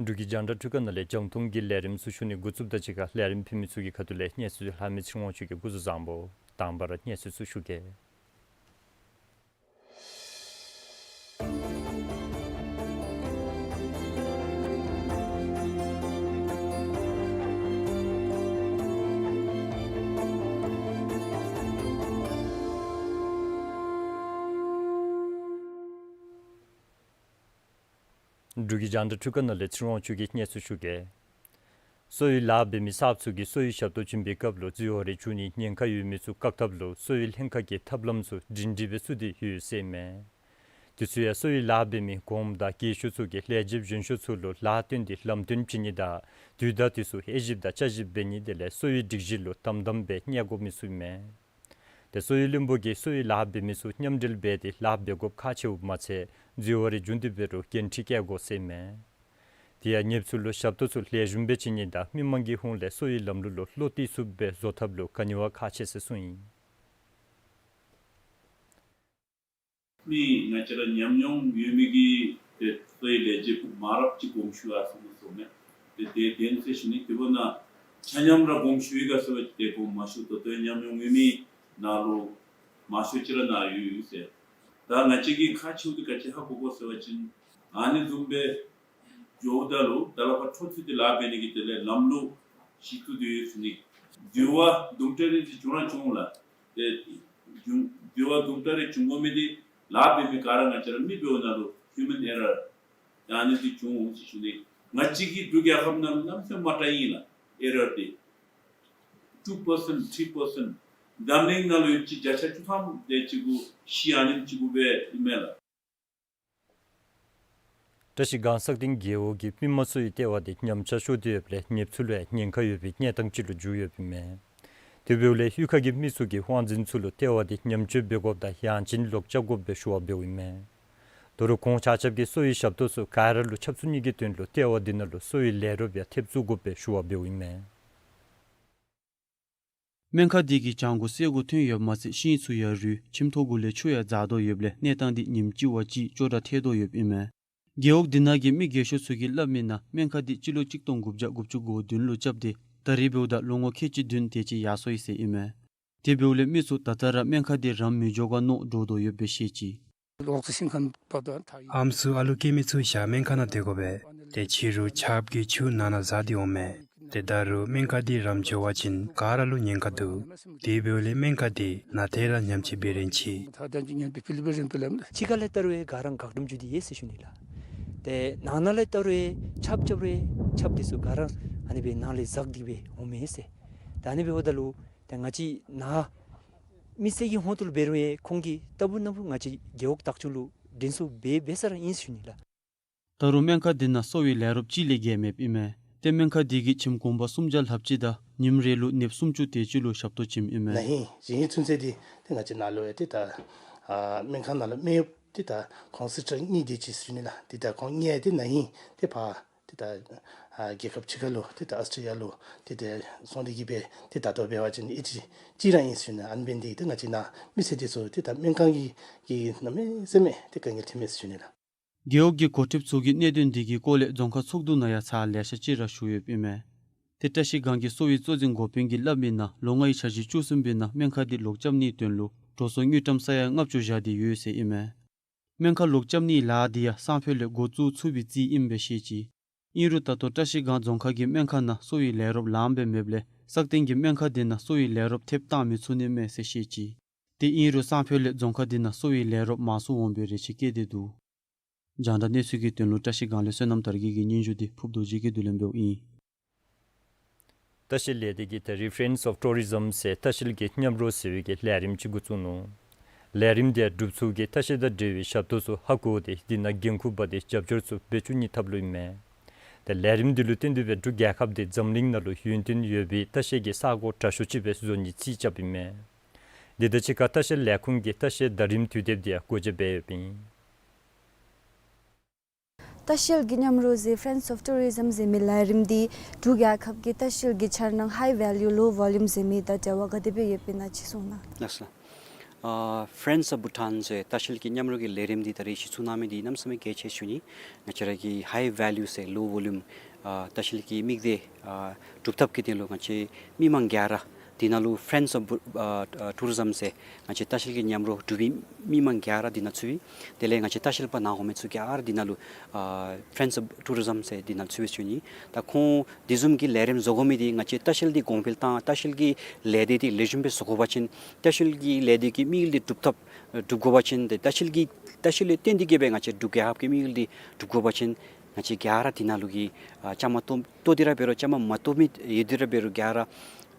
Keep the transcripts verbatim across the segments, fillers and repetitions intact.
འབྲུག་གི་རྒྱང་བསྒྲགས་འཕྲུལ་ཁང་ནང་ལས་རྒྱང་མཐོང་གི་ལས་རིམ་ཚུ་ཞུ་ནི་འགོ་བཙུགསཔ་དང་གཅིག་ཁར་ལས་རིམ་ཕུལ་མི་ཚུ་གི་ཁ་ཐུག་ལས་གནས་ཚུལ་ལྷག་མི་ཚེ་རིང་དབང་ཕྱུག་གིས་སྐུ་གཟུགས་བཟང་པོ། དང་པ་ར་གནས་ཚུལ་ཚུ་ཞུ་གེ། འབྲུག་གི་རྒྱང་བསྒྲགས་འཕྲུལ་ཁང་ནང་ལས་ཚེ་རིང་དབང་ཕྱུག་གིས་གནས་ཚུལ་ཞུ་གེ། གསོ་བའི་ལཱ་འབད་མི་གསརཔ་ཚུ་གིས་གསོ་བའི་ཞབས་ཏོག་བྱིན་པའི་སྐབས་ལུ་འཛོལ་བ་རེ་འབྱུང་ནི་ཉེན་ཁ་ཡོད་མི་ཚུ་བཀག་ཐབས་ལུ་གསོ་བའི་ལྷན་ཁག་གི་ཐབས་ལམ་ཚུ་སྒྲིང་སྒྲི་སྦེ་བཙུགས་ཏེ་ཡོད་ཟེར་ཨིན་མས། དེ་ཚུ་ཡང་གསོ་བའི་ལཱ་འབད་མི་གོངམ་དང་རྒས་ཤོས་ཚུ་གིས་ལས་བྱེདཔ་གཞོན་ཤོས་ཚུ་ལུ་ལཱ་བཏོན་ཏེ་ལམ་སྟོན་བྱིན་ནི་དང་དུས་དང་དུས་སུ་དབྱེ་ཞིབ་དང་བསྐྱར་ཞིབ་འབད་ནི་དེ་ལས་གསོ་བའི་སྒྲིག་གཞི་ལུ་དམ་དམ་སྦེ་གནས་དགོ་མི་ཚུ་ཨིན་མས། ཏེ་གསོ་བའི་བློན་པོ་གིས་གསོ་བའི་ལཱ་འབད་མི་ཚུ་མཉམ་འབྲེལ་འབད་དེ་ལཱ་འབད་དགོཔ་ཁག་ཆེཝ་མ་ཚད་འཛོལ་བ་རེ་འབྱུང་སྟེ་འབད་རུང་འགན་འཁྲི་བཀལ་དགོ་ཟེར་ཨིན་མས། དེ་ཡང་ཉེསཔ་ཚུ་ལུ་ཞབས་ཏོག་ཚུ་ལེགས་ཤོམ་སྦེ་བྱིན་ནི་དང་མི་མང་གི་ཧོངས་ལས་གསོ་བའི་ལམ་ལུགས་ལུ་བློ་གཏད་ཚུགསཔ་སྦེ་བཟོ་ཐབས་ལུ་ག་ནི་བ་ཁག་ཆེ་ཟེར་གསུངས་ཡི། མི་ང་བཅས་ར་ཉམས་མྱོང་ཡོད་མི་གིས་ཏེ་གསོ་བའི་ལས་བྱེདཔ་མང་རབས་ཅིག་དགོངསམ་ཞུ་ཡར་སོང་སོང་མས། ཏེ་དེ་བདེན་ཟེར་ཞུ་ནི། དེ་འབདཝ་ད་ཆ་མཉམ་ར་དགོངསམ་ཞུ་ཡི་ག་ཟེར་བ་ཅིན་ཏེ་དགོངསམ་མ་ཞུ། ད་ལྟོ་ཉམས་མྱོང་ཡོད་མི་ནང་ལུ་མང་ཤོས་ཅིག་ར་ནཱ་ཡོད་ཡོད་ཟེར། ད་ང་བཅས་ཀྱིས་ཁག་ཆེཝ་འདི་ག་ཅི་ཧ་གོ་དགོ་ཟེར་བ་ཅིན་ཨ་ནི་བཟུམ་སྦེ་འགྱོཝ་ད་ལུ་ད་ལས་ཕར་འཕྲོ་མཐུད་དེ་ལཱ་འབད་ནི་གི་དེ་ལས་ལམ་ལུགས་ཅིག་བཙུགས་ཏེ་ཡོད་ཟེར་ནི། འཛོལ་བ་དུམ་གྲ་རེ་ཅིག་བྱུང་ར་བྱུང་ལགས། ཏེ་འཛོལ་འཛོལ་བ་དུམ་གྲ་རེ་བྱུང་དགོ་མི་འདི་ལཱ་འབད་མི་ག་ར་ང་བཅས་ར་མི་འབདཝ་ནང་ལུ་human error ཨ་ནི་འདི་བྱུང་འོང་ཟེར་ཞུ་ནི། ང་བཅས་ཀྱི་འབྲུག་རྒྱལ་ཁབ་ནང་ལུ་གནམ་མེད་ས་མེད་མང་དྲགས་ཨིན་ལགས་error འདི། two percent, three percent། འཛམ་གླིང་ནང་ལུ་ཡོད་ཅི་བརྒྱ་ཆ་བཅུ་ཐམ་དེ་ཅིག་གུ་ཤི་ཨ་ནེམ་ཅིག་གུ་སྦེ་ཨིན་མས་ལགས། བཀྲ་ཤིས་སྒང་བསགས་སྡིངས་རྒེད་འོག་གི་མི་མང་ཚུ་གི་ལྟེ་བ་དེ་ཉམས་ཆག་ཤོར་ཏེ་ཡོདཔ་ལས་ཉེསཔ་ཚུ་ལུ་ཡང་ཉེན་ཁ་ཡོད་པའི་གནས་སྟངས་ཅིག་ལུ་འགྱུར་ཡོདཔ་ཨིན་མས། དེ་འབདཝ་ལས་གཡུས་ཁ་གི་མི་ཚུ་གིས་དབང་འཛིན་ཚུ་ལུ་ལྟེ་བ་དེ་ཉམས་བཅོས་འབད་དགོཔ་དང་ཡང་ཅིན་ལོག་བཅག་དགོཔ་སྦེ་ཞུ་བ་འབདཝ་ཨིན་མས། དོ་རུང་ཁོང་ཆ་ཁྱབ་ཀྱིས་གསོ་བའི་ཞབས་ཏོག་ཚུ་ག་ར་ལུ་ཁྱབ་ཚུགས་ནི་གི་དོན་ལུ་ལྟེ་བ་དེ་ནང་ལུ་གསོ་བའི་ལས་རོགསཔ་ཡང་ཐེབས་བཙུགས་དགོཔ་སྦེ་ཞུ་བ་འབདཝ་ཨིན་མས། སྨན་ཁང་དེ་གིས་བྱང་སྒོ་སེར་སྒོ་ཐོན་ཡོདཔ་མ་ཚད་ཤིང་ཚུ་ཡང་རུལ་ཁྱིམ་ཐོག་གུ་ལས་ཆུ་ཡང་འཛག་དོ་ཡོདཔ་ལས་གནས་སྟངས་དེ་ཉིནམ་གཅིག་བ་གཅིག་སྐྱོ་དྲགས་ཐལ་དོ་ཡོདཔ་ཨིན་མས། རྒེད་འོག་དེ་ནང་གི་མི་རྒས་ཤོས་ཚུ་གིས་སླབ་མི་ནང་སྨན་ཁང་དེ་སྤྱི་ལོ་གཅིག་སྟོང་དགུ་བརྒྱ་དགུ་བཅུ་གོ་བདུན་ལུ་རྐྱབ་སྟེ་ད་རེས་འབདཝ་ད་ལོ་ངོ་ཁལ་གཅིག་བདུན་དེ་ཅིག་ཡར་སོང་ཡི་ཟེར་ཨིན་མས། དེ་འབདཝ་ལས་མི་ཚུ་ད་ལྟོ་ར་སྨན་ཁང་དེ་རམ་མི་འཇོག་ག་མནོ་འདྲོག་དོ་ཡོདཔ་སྦེ་བཤད་ཅི། ཨམ་སྲུ་ཨ་ལུ་སྐྱེ་མི་ཚུ་ཞག་སྨན་ཁང་ནང་སྡོད་དགོ་པས། ཏེ་ཕྱི་རུ་ཆརཔ་གིས་ཆུ་ནང་ན་འཛག་སྟེ་འོང་མས། ཏེ་ད་རུང་སྨན་ཁང་དེ་རམ་འཇོག་པ་ཅིན་ག་ར་ལུ་ཉེན་ཁ་འདུག། དེ་འབདཝ་ལས་སྨན་ཁང་དེ་ནང་ཏེ་ར་ཉམས་བཅོས་འབད་རན་ཅི། ཕྱི་ཁ་ལས་བལྟ་རུང་ག་ར་དགའ་འདུམ་འགྱོ་དེ་ཡོད་ཟེར་ཞུ་ནི་ལགས། ཏེ་ནང་ན་ལས་བལྟ་རུང་ཆརཔ་རྐྱབ་རུང་ཆརཔ་དེ་ཚུ་ག་ར་ཨ་ནི་སྦེ་ནང་ལས་འཛག་སྟེ་སྦེ་འོང་མས་ཟེར། ད་ཨ་ནི་འབདཝ་ད་ལུ་ཏེ་ང་བཅས་ནཱ་མི་སེར་གྱི་ཧོངས་ཐོག་ལུ་འབད་རུང་ཁོང་གིས་ལྟ་བུ་ནམ་བུ་ང་བཅས་རྒེད་འོག་བདག་སྐྱོང་ལུ་དྲིན་གཟོ་འབད་འབད་ས་ར་ཨིན་ཟེར་ཞུ་ནི་ལགས། ད་རུང་སྨན་ཁང་དེ་ནང་གསོ་བའི་ལས་རོགསཔ་གཅིག་ལས་བརྒལ་མེདཔ་ཨིན་མས། ཏེ་སྨན་ཁང་དེ་གིས་ཁྱིམ་གུང་པ་སུམ་བརྒྱ་ལྷགཔ་ཅིག་དང་ཉིནམ་རེ་ལུ་ནདཔ་སུམ་ཅུ་དེ་ཅིག་ལུ་ཞབས་ཏོག་བྱིནམ་ཨིན་མས། ན་ཧིང་གཞེས་ཧིང་ཚུན་ཚོད་འདི་ཏེ་ང་བཅས་ནཱ་ལུ་ཡང་ཏེ་ད་ཨ་སྨན་ཁང་ནང་ལུ་སྨན་གཡོགཔ་ ཏེ་ད་ཁོང་སི་སི་ཊར་གཉིས་དེ་ཅིག་ཟེར་ཞུ་ནི་ལགས། ཏེ་ད་ཁོང་གཉིས་དེ་ན་ཧིང་ཏེ་ཕར་ཏེ་ད་ཨ་རྒྱལ་ཁབ་ཕྱི་ཁ་ལུ་ཏེ་ད་ཨོསི་ཊྲེ་ལི་ཡ་ལུ་ཏེ་ད་སོང་སྟེ་གི་སྦེ་ཏེ་ད་ལྟོ་འབད་བ་ཅིན་ཨིན་ཅི་ཅིག་ར་ཨིན་ཟེར་ཞུ་ནི། ཨ་ནི་འབད་ནི་དེ་གིས་ཏེ་ང་བཅས་ནཱ་མི་སེར་དེ་ཚུ་ཏེ་ད་སྨན་ཁང་གི་གི་གནམ་མེད་ས་མེད་ཏེ་དཀའ་ངལ་འཕྱད་མས་ཟེར་ཞུ་ནི་ལགས། རྒེད་འོག་གི་འགོ་ཁྲིདཔ་ཚུ་གིས་གནད་དོན་འདི་གི་སྐོར་ལས་རྫོང་ཁག་ཚོགས་འདུ་ནང་ཡང་ཚར་ལེ་ཤ་ཅིག་ར་ཞུ་ཡོདཔ་ཨིན་མས། ཏེ་བཀྲ་ཤིས་སྒང་གི་གསོ་བའི་གཙོ་འཛིན་འགོ་དཔོན་གྱིས་སླབ་མིའི་ནང་ལོ་ལྔའི་འཆར་གཞི་བཅུ་གསུམ་པའི་ནང་སྨན་ཁང་འདི་ལོག་རྐྱབ་ནིའི་དོན་ལུ་འགྲོ་སོང་དངུལ་ཀྲམ་ས་ཡ་ལྔ་བཅུ་བཞག་སྟེ་ཡོད་ཟེར་ཨིན་མས། སྨན་ཁང་ལོག་རྐྱབ་ནིའི་ལཱ་འདི་ཡང་སང་ཕོད་ལས་འགོ་བཙུགས་ཚུགས་པའི་རྩིས་ཨིནམ་སྦེ་བཤད་ཅི། ཨིན་རུང་ད་ལྟོ་བཀྲ་ཤིས་སྒང་རྫོང་ཁག་གི་སྨན་ཁང་ནང་གསོ་བའི་ལས་རོགསཔ་ལངམ་སྦེ་མེདཔ་ལས་སག་སྟེང་གི་སྨན་ཁང་དེ་ནང་གསོ་བའི་ལས་རོགསཔ་ཐེབས་བཏང་མི་ཚུགས་ནི་མས་ཟེར་བཤད་ཅི། ཏེ་ཨིན་རུང་སང་ཕོད་ལས་རྫོང་ཁག་དེ་ནང་གསོ་བའི་ལས་རོགསཔ་མང་སུ་འོང་པའི་རེ་ཆེ་བསྐྱེད་དེ་འདུག། རྒྱང་བསྒྲགས་གནས་ཚུལ་གྱི་དོན་ལུ་བཀྲ་ཤིས་སྒང་ལས་བསོད་ནམས་དར་རྒྱས་ཀྱི་སྙན་ཞུ་འདི་ཕུརཔ་རྡོ་རྗེ་གིས་བསྡུ་ལེན་འབདཝ་ཨིན། ལྟ་བཤལ་ལས་སྡེ་གིས་ད་རིས་Friends of Tourism ཟེར་ལྟ་བཤལ་གྱི་མཉམ་རོགས་ཟེར་བའི་གི་ལས་རིམ་ཅིག་འགོ་བཙུགས་ནུག། ལས་རིམ་འདི་སྒྲུབ་ཚུགས་ཀྱི་ལྟ་བཤལ་དང་འབྲེལ་བའི་ཞབས་ཏོག་ཚུ་ཧ་གོ་སྟེ་འདི་ནང་འགན་ཁུར་འབག་སྟེ་རྒྱབ་སྐྱོར་ཚུ་འབད་བཅུག་ནིའི་ཐབས་ལུ་ཨིན་མས། ཏེ་ལས་རིམ་འདི་ལུ་བརྟེན་ཏེ་སྦེ་འབྲུག་རྒྱལ་ཁབ་འདི་འཛམ་གླིང་ནང་ལུ་ཡུན་བརྟན་ཡོད་པའི་ལྟ་བཤལ་གྱི་ས་གོ་དྲག་ཤོས་ཅིག་སྦེ་བཟོ་ནིའི་རྩིས་རྐྱབ་ཨིན་མས། འདི་དང་གཅིག་ཁར་ལྟ་བཤལ་ལས་ཁུངས་ཀྱིས་ལྟ་བཤལ་ཟླ་རིམ་དུས་དེབ་འདི་ཡང་སྒོ་འབྱེད་འབད་ཡོདཔ་ཨིན། ལྟ་བཤལ་གྱི་མཉམ་རོགས་ཟེར་Friends of Tourism ཟེར་མི་ལས་རིམ་འདི་འབྲུག་རྒྱལ་ཁབ་ཀྱི་ལྟ་བཤལ་གྱི་འཆར་སྣང་High Value Low Volume ཟེར་མི་དང་འབྲེལ་བ་ག་དེ་སྦེ་ཡོདཔ་ཨིན་ན་ཅིག་གསུང་གནང་། ལགས་སོ། ཨ་Friends of Bhutan ཟེར་ལྟ་བཤལ་གྱི་མཉམ་རོགས་ཀྱི་ལས་རིམ་འདི་ད་རིས་གཞི་བཙུགས་གནང་མི་འདི་གནམ་མེད་ས་མེད་གལ་ཆེ་ཞུ་ནི། ང་བཅས་ར་གི་High Value ཟེར་Low Volume ཨ་ལྟ་བཤལ་གྱི་དམིགས་གཏད་ཨ་སྒྲུབ་ཐབས་ཀྱི་དོན་ལུ་ང་བཅས་མི་མང་ག་ར་འདི་ནང་ལུ་Friends of Bu- ཨ་ཨ་Tourism ཟེར་ང་བཅས་ལྟ་བཤལ་གྱི་མཉམ་རོགས་སྒྲུབ་མི་མི་མང་ག་ར་འདི་ནང་ཚུད་པས། དེ་ལས་ང་བཅས་ལྟ་བཤལ་པ་ནཱ་འོང་མི་ཚུ་ག་ར་འདི་ནང་ལུ་ཨ་Friends of Tourism ཟེར་འདི་ནང་ཚུད་པས་ཞུ་ནི། ད་ཁོང་འདི་བཟུམ་གྱི་ལས་རིམ་བཟོ་དགོ་མི་འདི་ང་བཅས་ལྟ་བཤལ་འདི་གོང་འཕེལ་བཏང་ལྟ་བཤལ་གྱི་ལས་སྡེ་འདི་ལེགས་ཤོམ་སྦེ་བཟོ་དགོ་པ་ཅིན་ལྟ་བཤལ་གྱི་ལས་སྡེ་གི་དམིགས་ཡུལ་འདི་སྒྲུབ་ཐབས་སྒྲུབ་དགོ་པ་ཅིན་ཏེ་ལྟ་བཤལ་གྱི་ལྟ་བཤལ་ལས་བརྟེན་ཏེ་གི་སྦེ་ང་བཅས་འབྲུག་རྒྱལ་ཁབ་ཀྱི་དམིགས་ཡུལ་འདི་སྒྲུབ་དགོ་པ་ཅིན་ང་བཅས་ག་ར་འདི་ནང་ལུ་གི་ཨ་བཅའ་མར་གཏོགས་གཏོགས་ཏེ་ར་འབད་རུང་བཅའ་མར་མ་གཏོགས་མི་ཡོད་དེ་ར་འབད་རུང་ག་ར་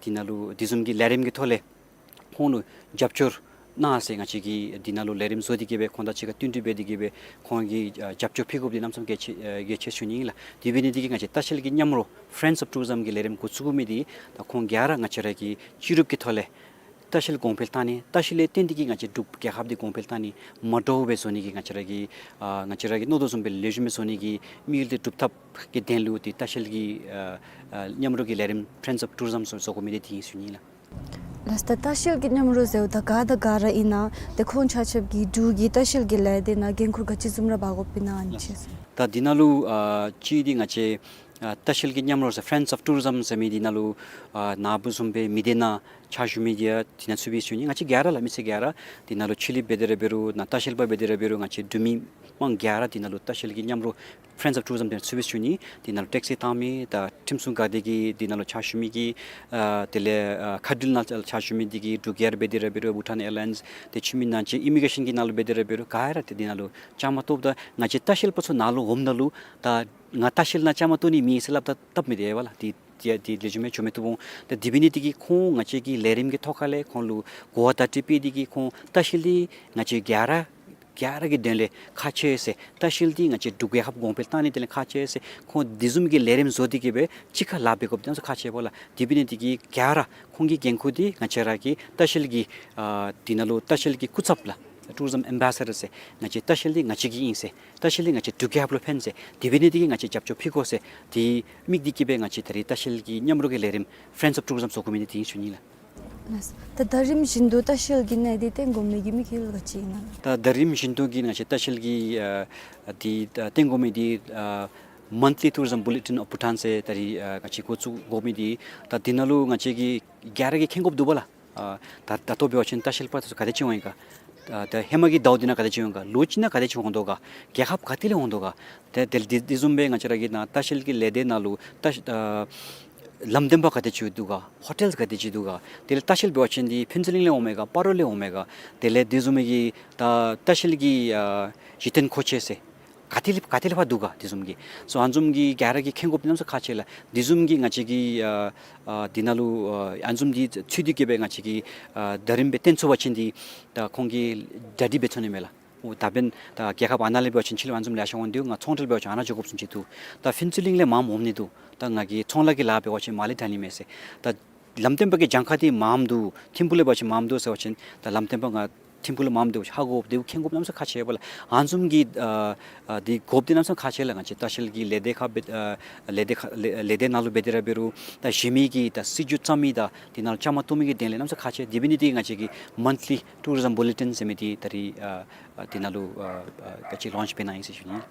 འདི་ནང་ལུ་འདི་བཟུམ་གྱི་ལས་རིམ་གྱི་ཐོག་ལས་ཁོང་ལུ་རྒྱབ་སྐྱོར་གནང་ཟེར་ང་བཅས་ཀྱིས་འདི་ནང་ལུ་ལས་རིམ་བཟོ་སྟེ་གི་སྦེ་ཁོང་དང་གཅིག་ཁར་བསྟུན་གྲོས་འབད་དེ་གི་སྦེ་ཁོང་གི་ཨ་རྒྱབ་སྐྱོར་ཕུལ་དགོཔ་འདི་གནམ་མེད་ས་མེད་གལ་ཆེ་ཨ་གལ་ཆེ་ཞུ་ནི་ཨིན་ལགས། དེ་འབད་ནི་འདི་གིས་ང་བཅས་ལྟ་བཤལ་གྱི་མཉམ་རོགས་Friends of Tourism གི་ལས་རིམ་འགོ་བཙུགས་མི་འདི་ད་ཁོང་ག་ར་ང་བཅས་ར་གིས་སྤྱི་རུབ་ཀྱི་ཐོག་ལས་ལྟ་བཤལ་གོང་འཕེལ་བཏང་ནི་ལྟ་བཤལ་ལས་བརྟེན་ཏེ་གི་ང་བཅས་འབྲུག་རྒྱལ་ཁབ་འདི་གོང་འཕེལ་བཏང་ནི་མ་འདྲཝ་སྦེ་བཟོ་ནི་གི་ང་བཅས་ར་གི་ཨ་ང་བཅས་ར་གིས་མནོ་དོ་བཟུམ་སྦེ་ལེགས་ཤོམ་སྦེ་བཟོ་ནི་གི་དམིགས་ཡུལ་འདི་སྒྲུབ་ཐབས་ཀྱི་དོན་ལུ་འདི་ལྟ་བཤལ་གྱི་ཨ་ཨ་མཉམ་རོགས་ཀྱི་ལས་རིམ་Friends of Tourism བཟོ་བཟོ་དགོ་མི་འདི་འདི་ཨིན་ཞུ་ནི་ལགས། ལགས། ད་ལྟ་བཤལ་གྱི་མཉམ་རོགས་ཟེརཝ་ད་ག་དང་ག་ར་ཨིན་ན་ཏེ་ཁོང་ཆ་ཁྱབ་ཀྱིས་འབྲུག་གི་ལྟ་བཤལ་གྱི་ལས་སྡེ་ནང་འགན་ཁུར་ག་ཅི་བཟུམ་ར་འབག་དགོཔ་ཨིན་ན་ཨ་ནི་ཅིག། ད་འདི་ནང་ལུ་ཨ་གཅིག་འདི་ང་བཅས་ཨ་ལྟ་བཤལ་གྱི་མཉམ་རོགས་ཟེར་Friends of Tourism ཟེར་མི་འདི་ནང་ལུ་ཨ་ནཱ་བཟུམ་སྦེ་མི་སྡེ་ནང་ཕྱག་ཞུ་མི་འདི་ཡང་འདི་ནང་ཚུད་པས་ཞུ་ནི། ང་བཅས་ག་ར་ལགས་མི་སེར་ག་ར་འདི་ནང་ལུ་ཕྱི་གླིངཔ་འབད་དེ་ར་འབད་རུང་ནཱ་ལྟ་བཤལ་པ་འབད་དེ་ར་འབད་རུང་ང་བཅས་འབྲུག་མི་མང་ག་ར་འདི་ནང་ལུ་ལྟ་བཤལ་གྱི་མཉམ་རོགས་Friends of Tourism འདི་ནང་ཚུད་པས་ཞུ་ནི། འདི་ནང་ལུ་ཊེག་སི་བཏང་མི་དང་ཁྲིམས་སྲུང་འགག་སྡེ་གི་འདི་ནང་ལུ་ཕྱག་ཞུ་མི་གི་ཨ་དེ་ལས་ཨ་མཁའ་འགྲུལ་ནང་ཕྱག་ཞུ་མི་འདི་གིས་འབྲུག་ཨེར་འབད་དེ་ར་འབད་རུང་Bhutan Airlines དེ་ཚུ་མི་ནང་ཅིག་ཨི་མི་གྲེ་ཤཱན་གྱི་ནང་ལུ་འབད་དེ་ར་འབད་རུང་ག་ར་ཏེ་འདི་ནང་ལུ་བཅའ་མར་གཏོགསཔ་ད་ང་བཅས་ལྟ་བཤལ་པ་ཚུ་ནཱ་ལུ་འོངམ་ད་ལུ་ད་ང་ལྟ་བཤལ་ནང་བཅའ་མར་གཏོགས་ནི་མེད་ཟེར་སླབ་ད་སྟབས་མི་བདེ་བས་ལགས། ཏེ་ཏེ་ཏེ་ལེགས་ཤོམ་སྦེ་འགྱོ་མི་བཏུབ་འོང་། ཏེ་དེ་འབད་ནི་འདི་གིས་ཁོང་ང་བཅས་ཀྱི་ལས་རིམ་གྱི་ཐོག་ཁ་ལས་ཁོང་ལུ་གོ་བ་བརྡ་སྤྲོད་འབད་དེ་གིས་ཁོང་ལྟ་བཤལ་འདི་ང་བཅས་ག་ར་ག་ར་གི་དོན་ལས་ཁག་ཆེ་ཟེར། ལྟ་བཤལ་འདི་ང་བཅས་འབྲུག་རྒྱལ་ཁབ་གོང་འཕེལ་བཏང་ནི་དེ་ལས་ཁག་ཆེ་ཟེར། ཁོང་འདི་བཟུམ་གྱི་ལས་རིམ་བཟོ་སྟེ་གིས་སྦེ་གཅིག་ཁར་ལཱ་འབད་དགོཔ་འདི་ཡང་ཁག་ཆེ་བས་ལགས། དེ་འབད་ནི་འདི་གིས་ག་ར་ཁོང་གི་འགན་ཁུར་འདི་ང་བཅས་ར་གི་ལྟ་བཤལ་གྱི་ཨ་འདི་ནང་ལུ་ལྟ་བཤལ་གྱི་སྐུ་ཚབ་ལགས། Tourism Ambassador ཟེར། ང་བཅས་ལྟ་བཤལ་འདི་ང་བཅས་ཀྱི་ཨིན་ཟེར། ལྟ་བཤལ་འདི་ང་བཅས་འབྲུག་རྒྱལ་ཁབ་ལུ་ཕན་ཟེར། དེ་འབད་ནི་འདི་གིས་ང་བཅས་རྒྱབ་སྐྱོར་ཕུལ་དགོ་ཟེར། དེ་དམིགས་ཏེ་གིས་སྦེ་ང་བཅས་ད་རིས་ལྟ་བཤལ་གྱི་མཉམ་རོགས་ཀྱི་ལས་རིམ་Friends of Tourism བཟོ་དགོ་མི་འདི་འདི་ཨིན་ཞུ་ནི་ལགས། ལགས། ད་ད་རིམ་བཞིན་དུ་ལྟ་བཤལ་གྱི་གནས་འདི་བཏོན་དགོ་མི་གི་དམིགས་ཡུལ་ག་ཅི་ཨིན་ན། ད་ད་རིམ་བཞིན་དུ་གི་ང་བཅས་ལྟ་བཤལ་གྱི་ཨ་འདི་ཨ་བཏོན་དགོ་མི་འདི་ཨ་Monthly Tourism Bulletin of Bhutan ཟེར་ད་རིས་ཨ་ང་བཅས་འགོ་བཙུགས་དགོ་མི་འདི། ད་འདི་ནང་ལུ་ང་བཅས་ཀྱིས་ག་ར་གིས་མཁྱེན་དགོཔ་འདུག་པ་ལགས། ཨ་ད་ད་ལྟོ་འབད་བ་ཅིན་ལྟ་བཤལ་པ་ཚུ་ག་དེ་ཅིག་འོང་ཡི་ག། ཨ་ད་ཧེ་མ་གི་ཟླཝ་འདི་ནང་ག་དེ་ཅིག་འོང་ག། ལོ་གཅིག་ནང་ག་དེ་ཅིག་འོང་དོ་ག། རྒྱལ་ཁབ་ག་ཏེ་ལས་འོང་དོ་ག། ཏེ་དེ་དེ་དེ་བཟུམ་སྦེ་ང་བཅས་ར་གི་ནཱ་ལྟ་བཤལ་གྱི་ལས་སྡེ་ནང་ལུ་ལྟ་ཨ་ལམ་སྟོན་པ་ག་དེ་ཅིག་འདུག་ག། ཧོ་ཊེལ་ག་དེ་ཅིག་འདུག་ག། དེ་ལས་ལྟ་བཤལ་འབད་བ་ཅིན་འདི་ཕུན་ཚོགས་གླིང་ལས་འོང་མས་ག། སྤ་རོ་ལས་འོང་མས་ག། དེ་ལས་དེ་བཟུམ་མའི་གི་ད་ལྟ་བཤལ་གྱི་ཨ་གཞི་རྟེན་མཁོ་ཆས་ཟེར་ག་ཏེ་ལས་ག་ཏེ་ལས་ཕར་འདུག་ག། དེ་བཟུམ་གྱི་སོ་ཨ་ནི་བཟུམ་གྱི་ག་ར་གིས་མཁྱེན་དགོཔ་འདི་གནམ་མེད་ས་མེད་ཁག་ཆེ་ལགས། དེ་བཟུམ་གྱི་ང་བཅས་ཀྱི་ཨ་ཨ་འདི་ནང་ལུ་ཨ་ཨ་ནི་བཟུམ་འདི་ཚུད་དེ་གིས་སྦེ་ང་བཅས་ཀྱིས་ཨ་ཟླ་རིམ་སྦེ་བཏོན་ཚུགས་པ་ཅིན་འདི་ད་ཁོང་གིས་གྲ་སྒྲིག་འབད་ཚུགས་ནི་མས་ལགས། འོ་ད་འབདན་ད་རྒྱལ་ཁབ་ཨ་ནཱ་ལས་འབད་བ་ཅིན་ཕྱི་ལས་ཨ་ནི་བཟུམ་ལེ་ཤ་འོང་དེ་འོང་། ང་ཚོང་འབྲེལ་འབད་བ་ཅིན་ཨ་ནཱ་འགྱོ་དགོཔ་བཟུམ་ཅིག་འདུག། ད་ཕུན་ཚོགས་གླིང་ལས་མངམ་འོང་ནི་འདུག། ད་ང་གིས་ཚོང་ལཱ་གི་ལཱ་འབད་བ་ཅིན་མར་ལས་དྲག་ནི་མས་ཟེར། ད་ལམ་སྟོན་པ་གི་གྱངས་ཁ་འདི་མངམ་འདུག། ཐིམ་ཕུག་ལས་འབད་བ་ཅིན་མངམ་འདུག་ཟེར་བ་ཅིན་ད་ལམ་སྟོན་པ་ང་ ཐིམ་ཕུག་ལུ་མངམ་སྡོད་ཧ་གོ་སྡོད་མཁན་དགོཔ་གནམ་མེད་ས་མེད་ཁག་ཆེ་བས་ལགས། ཨ་ནི་བཟུམ་གྱི་ཨ་ཨ་འདི་དགོཔ་འདི་གནམ་མེད་ས་མེད་ཁག་ཆེ་ལགས། ང་བཅས་ལྟ་བཤལ་གྱི་ལས་སྡེ་ཁག་འབད་ཨ་ལས་སྡེ་ཁག་ལས་ལས་སྡེ་ནང་ལུ་འབད་དེ་ར་འབད་རུང་ད་གཞི་མེད་ཀྱི་ད་སྲིད་བྱུས་བརྩམ་མི་དང་དེ་ནང་ལུ་བཅའ་མར་གཏོགས་མི་གི་དོན་ལས་གནམ་མེད་ས་མེད་ཁག་ཆེ། དེ་འབད་ནི་འདི་ང་བཅས་ཀྱི་མཱནཐ་ལི་ཊུ་རི་ཛམ་བུ་ལེ་ཊིན་ཟེར་མི་འདི་ད་རིས་ཨ་ཨ་དེ་ནང་ལུ་ཨ་ཨ་ག་ཅི་ལོནཆ་འབད་གནང་ཡི་ཟེར་ཞུ་ནི།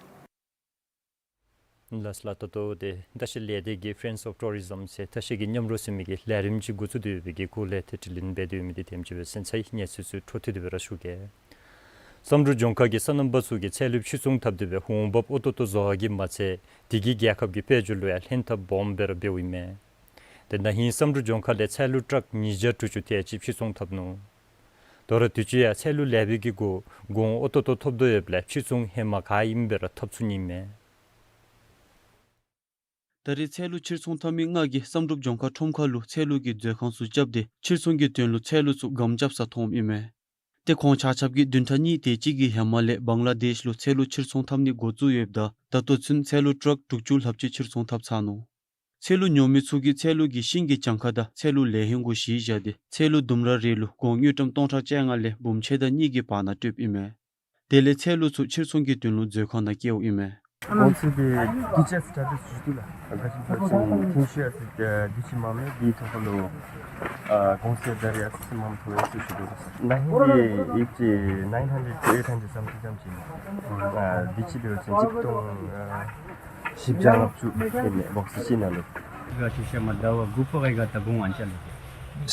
ལགས་ལགས། ད་ལྟོ་ཏེ་ལྟ་བཤལ་ལས་སྡེ་གིས་Friends of Tourism ཟེར་ལྟ་བཤལ་གྱི་མཉམ་རོགས་ཟེར་མི་གི་ལས་རིམ་ཅིག་འགོ་བཙུགས་ཏེ་ཡོད་པའི་གི་སྐོར་ལས་ཏེ་དྲི་ལན་འབད་དེ་ཡོད་མི་འདི་དེམ་ཅིག་སྦེ་ཟིན་ཚར་ཡི། གནས་ཚུལ་ཚུ་འཕྲོ་མཐུད་དེ་སྦེ་ར་ཞུ་གེ། བསམ་གྲུབ་ལྗོངས་མཁར་གྱི་སོ་ནམ་པ་ཚུ་གིས་ཚལ་ལུ་ཕྱིར་ཚོང་འཐབ་སྟེ་འབད་འོང་འབབ་ཨོ་ཏོ་ཏོ་བཟོ་བ་གིས་མ་ཚད་དེ་གིས་རྒྱལ་ཁབ་ཀྱི་དཔལ་འབྱོར་ལུ་ཡང་ལྷན་ཐབས་སྦོམ་སྦེ་ར་འབདཝ་ཨིན་མས། ཏེ་ན་ཧིང་བསམ་གྲུབ་ལྗོངས་མཁར་ལས་ཚལ་ལུ་ཊཱག་ཉིས་བརྒྱ་དྲུག་ཅུ་དེ་ཅིག་ཕྱིར་ཚོང་འཐབ་ནུག། དོ་རུང་དུས་ཅི་ཡང་ཚལ་ལུ་ལེགས་པའི་གི་གོང་གོང་ཨོ་ཏོ་ཏོ་ཐོབ་དོ་ཡོདཔ་ལས་ཕྱིར་ཚོང་ཧེ་མ་ག་ཨིནམ་སྦེ་ར་འཐབ་ཚུགས་ནི་མས། ད་རེས་ཚལ་ལུ་ཕྱིར་ཚོང་འཐབ་མི་ལྔ་གིས་བསམ་གྲུབ་ལྗོངས་མཁར་ཁྲོམ་ཁ་ལུ་ཚལ་ལུ་གི་མཛོད་ཁང་ཚུ་རྐྱབ་སྟེ་ཕྱིར་ཚོང་གི་དོན་ལུ་ཚལ་ལུ་ཚུ་སྒམ་རྐྱབ་ས་མཐོངམ་ཨིན་མས། ཏེ་ཁོང་ཆ་ཁྱབ་ཀྱིས་བདུན་ཕྲག་གཉིས་དེ་ཅིག་གི་ཧེ་མ་ལས་བང་ལ་དེཤ་ལུ་ཚལ་ལུ་ཕྱིར་ཚོང་འཐབ་ནི་འགོ་བཙུགས་ཡོདཔ་ད་ད་ལྟོ་ཚུན་ཚལ་ལུ་ཊཱག་དྲུག་ཅུ་ལྷགཔ་ཅིག་ཕྱིར་ཚོང་འཐབ་ཚར་ནུག། ཚལ་ལུ་ཉོ་མི་ཚུ་གིས་ཚལ་ལུ་གི་ཤིང་གི་གྱངས་ཁ་དང་ཚལ་ལུ་ལས་ཧིང་གུ་གཞི་བཞག་སྟེ་ཚལ་ལུ་ལྡུམ་ར་རེ་ལུ་སྒོར་དངུལ་ཀྲམ་སྟོང་ཕྲག་བཅོ་ལྔ་ལས་འབུམ་ཕྱེད་དང་གཉིས་ཀྱི་བར་ན་སྤྲོདཔ་ཨིན་མས། དེ་ལས་ཚལ་ལུ་ཚུ་ཕྱིར་ཚོང་གི་དོན་ལུ་མཛོད་ཁང་ནང་བསྐྱལཝ་ཨིན་མས། གོང་ཚད་འདི་དུས་ཅི་ཨ་ཙི་ད་དུས་ཚོད་ཞུ་དོ་ལགས། ག་ཅི་ཟེར་བ་ཅིན་ཐེངས་ཤིག་ཨ་ཙི་དུས་ཅི་མངམ་མས། དེའི་ཐོག་ཁ་ལུ་ཨ་གོང་ཚད་ད་རེས་ཨ་ཙི་མངམ་ཐོབ་ཡི་ཟེར་ཞུ་དོ་ལགས། ན་ཧིང་འདི་ཡོདཔ་ཅིག་nine hundred to eight hundred something ཙམ་ཅིག་ཨིན་མས། ཨ་དུས་ཅི་འབད་བ་ཅིན་གཅིག་སྟོང་ཨ་བཞི་བརྒྱ་ལྔ་བཅུ་ཨིན་མས་བོགས་ཅིག་ནང་ལུ། ག་ཅི་ཤ་མ་ཟླ་བ་དགུ་པ་གི་ད་གོང་ཨ་ནི་ཅིག་ལུ།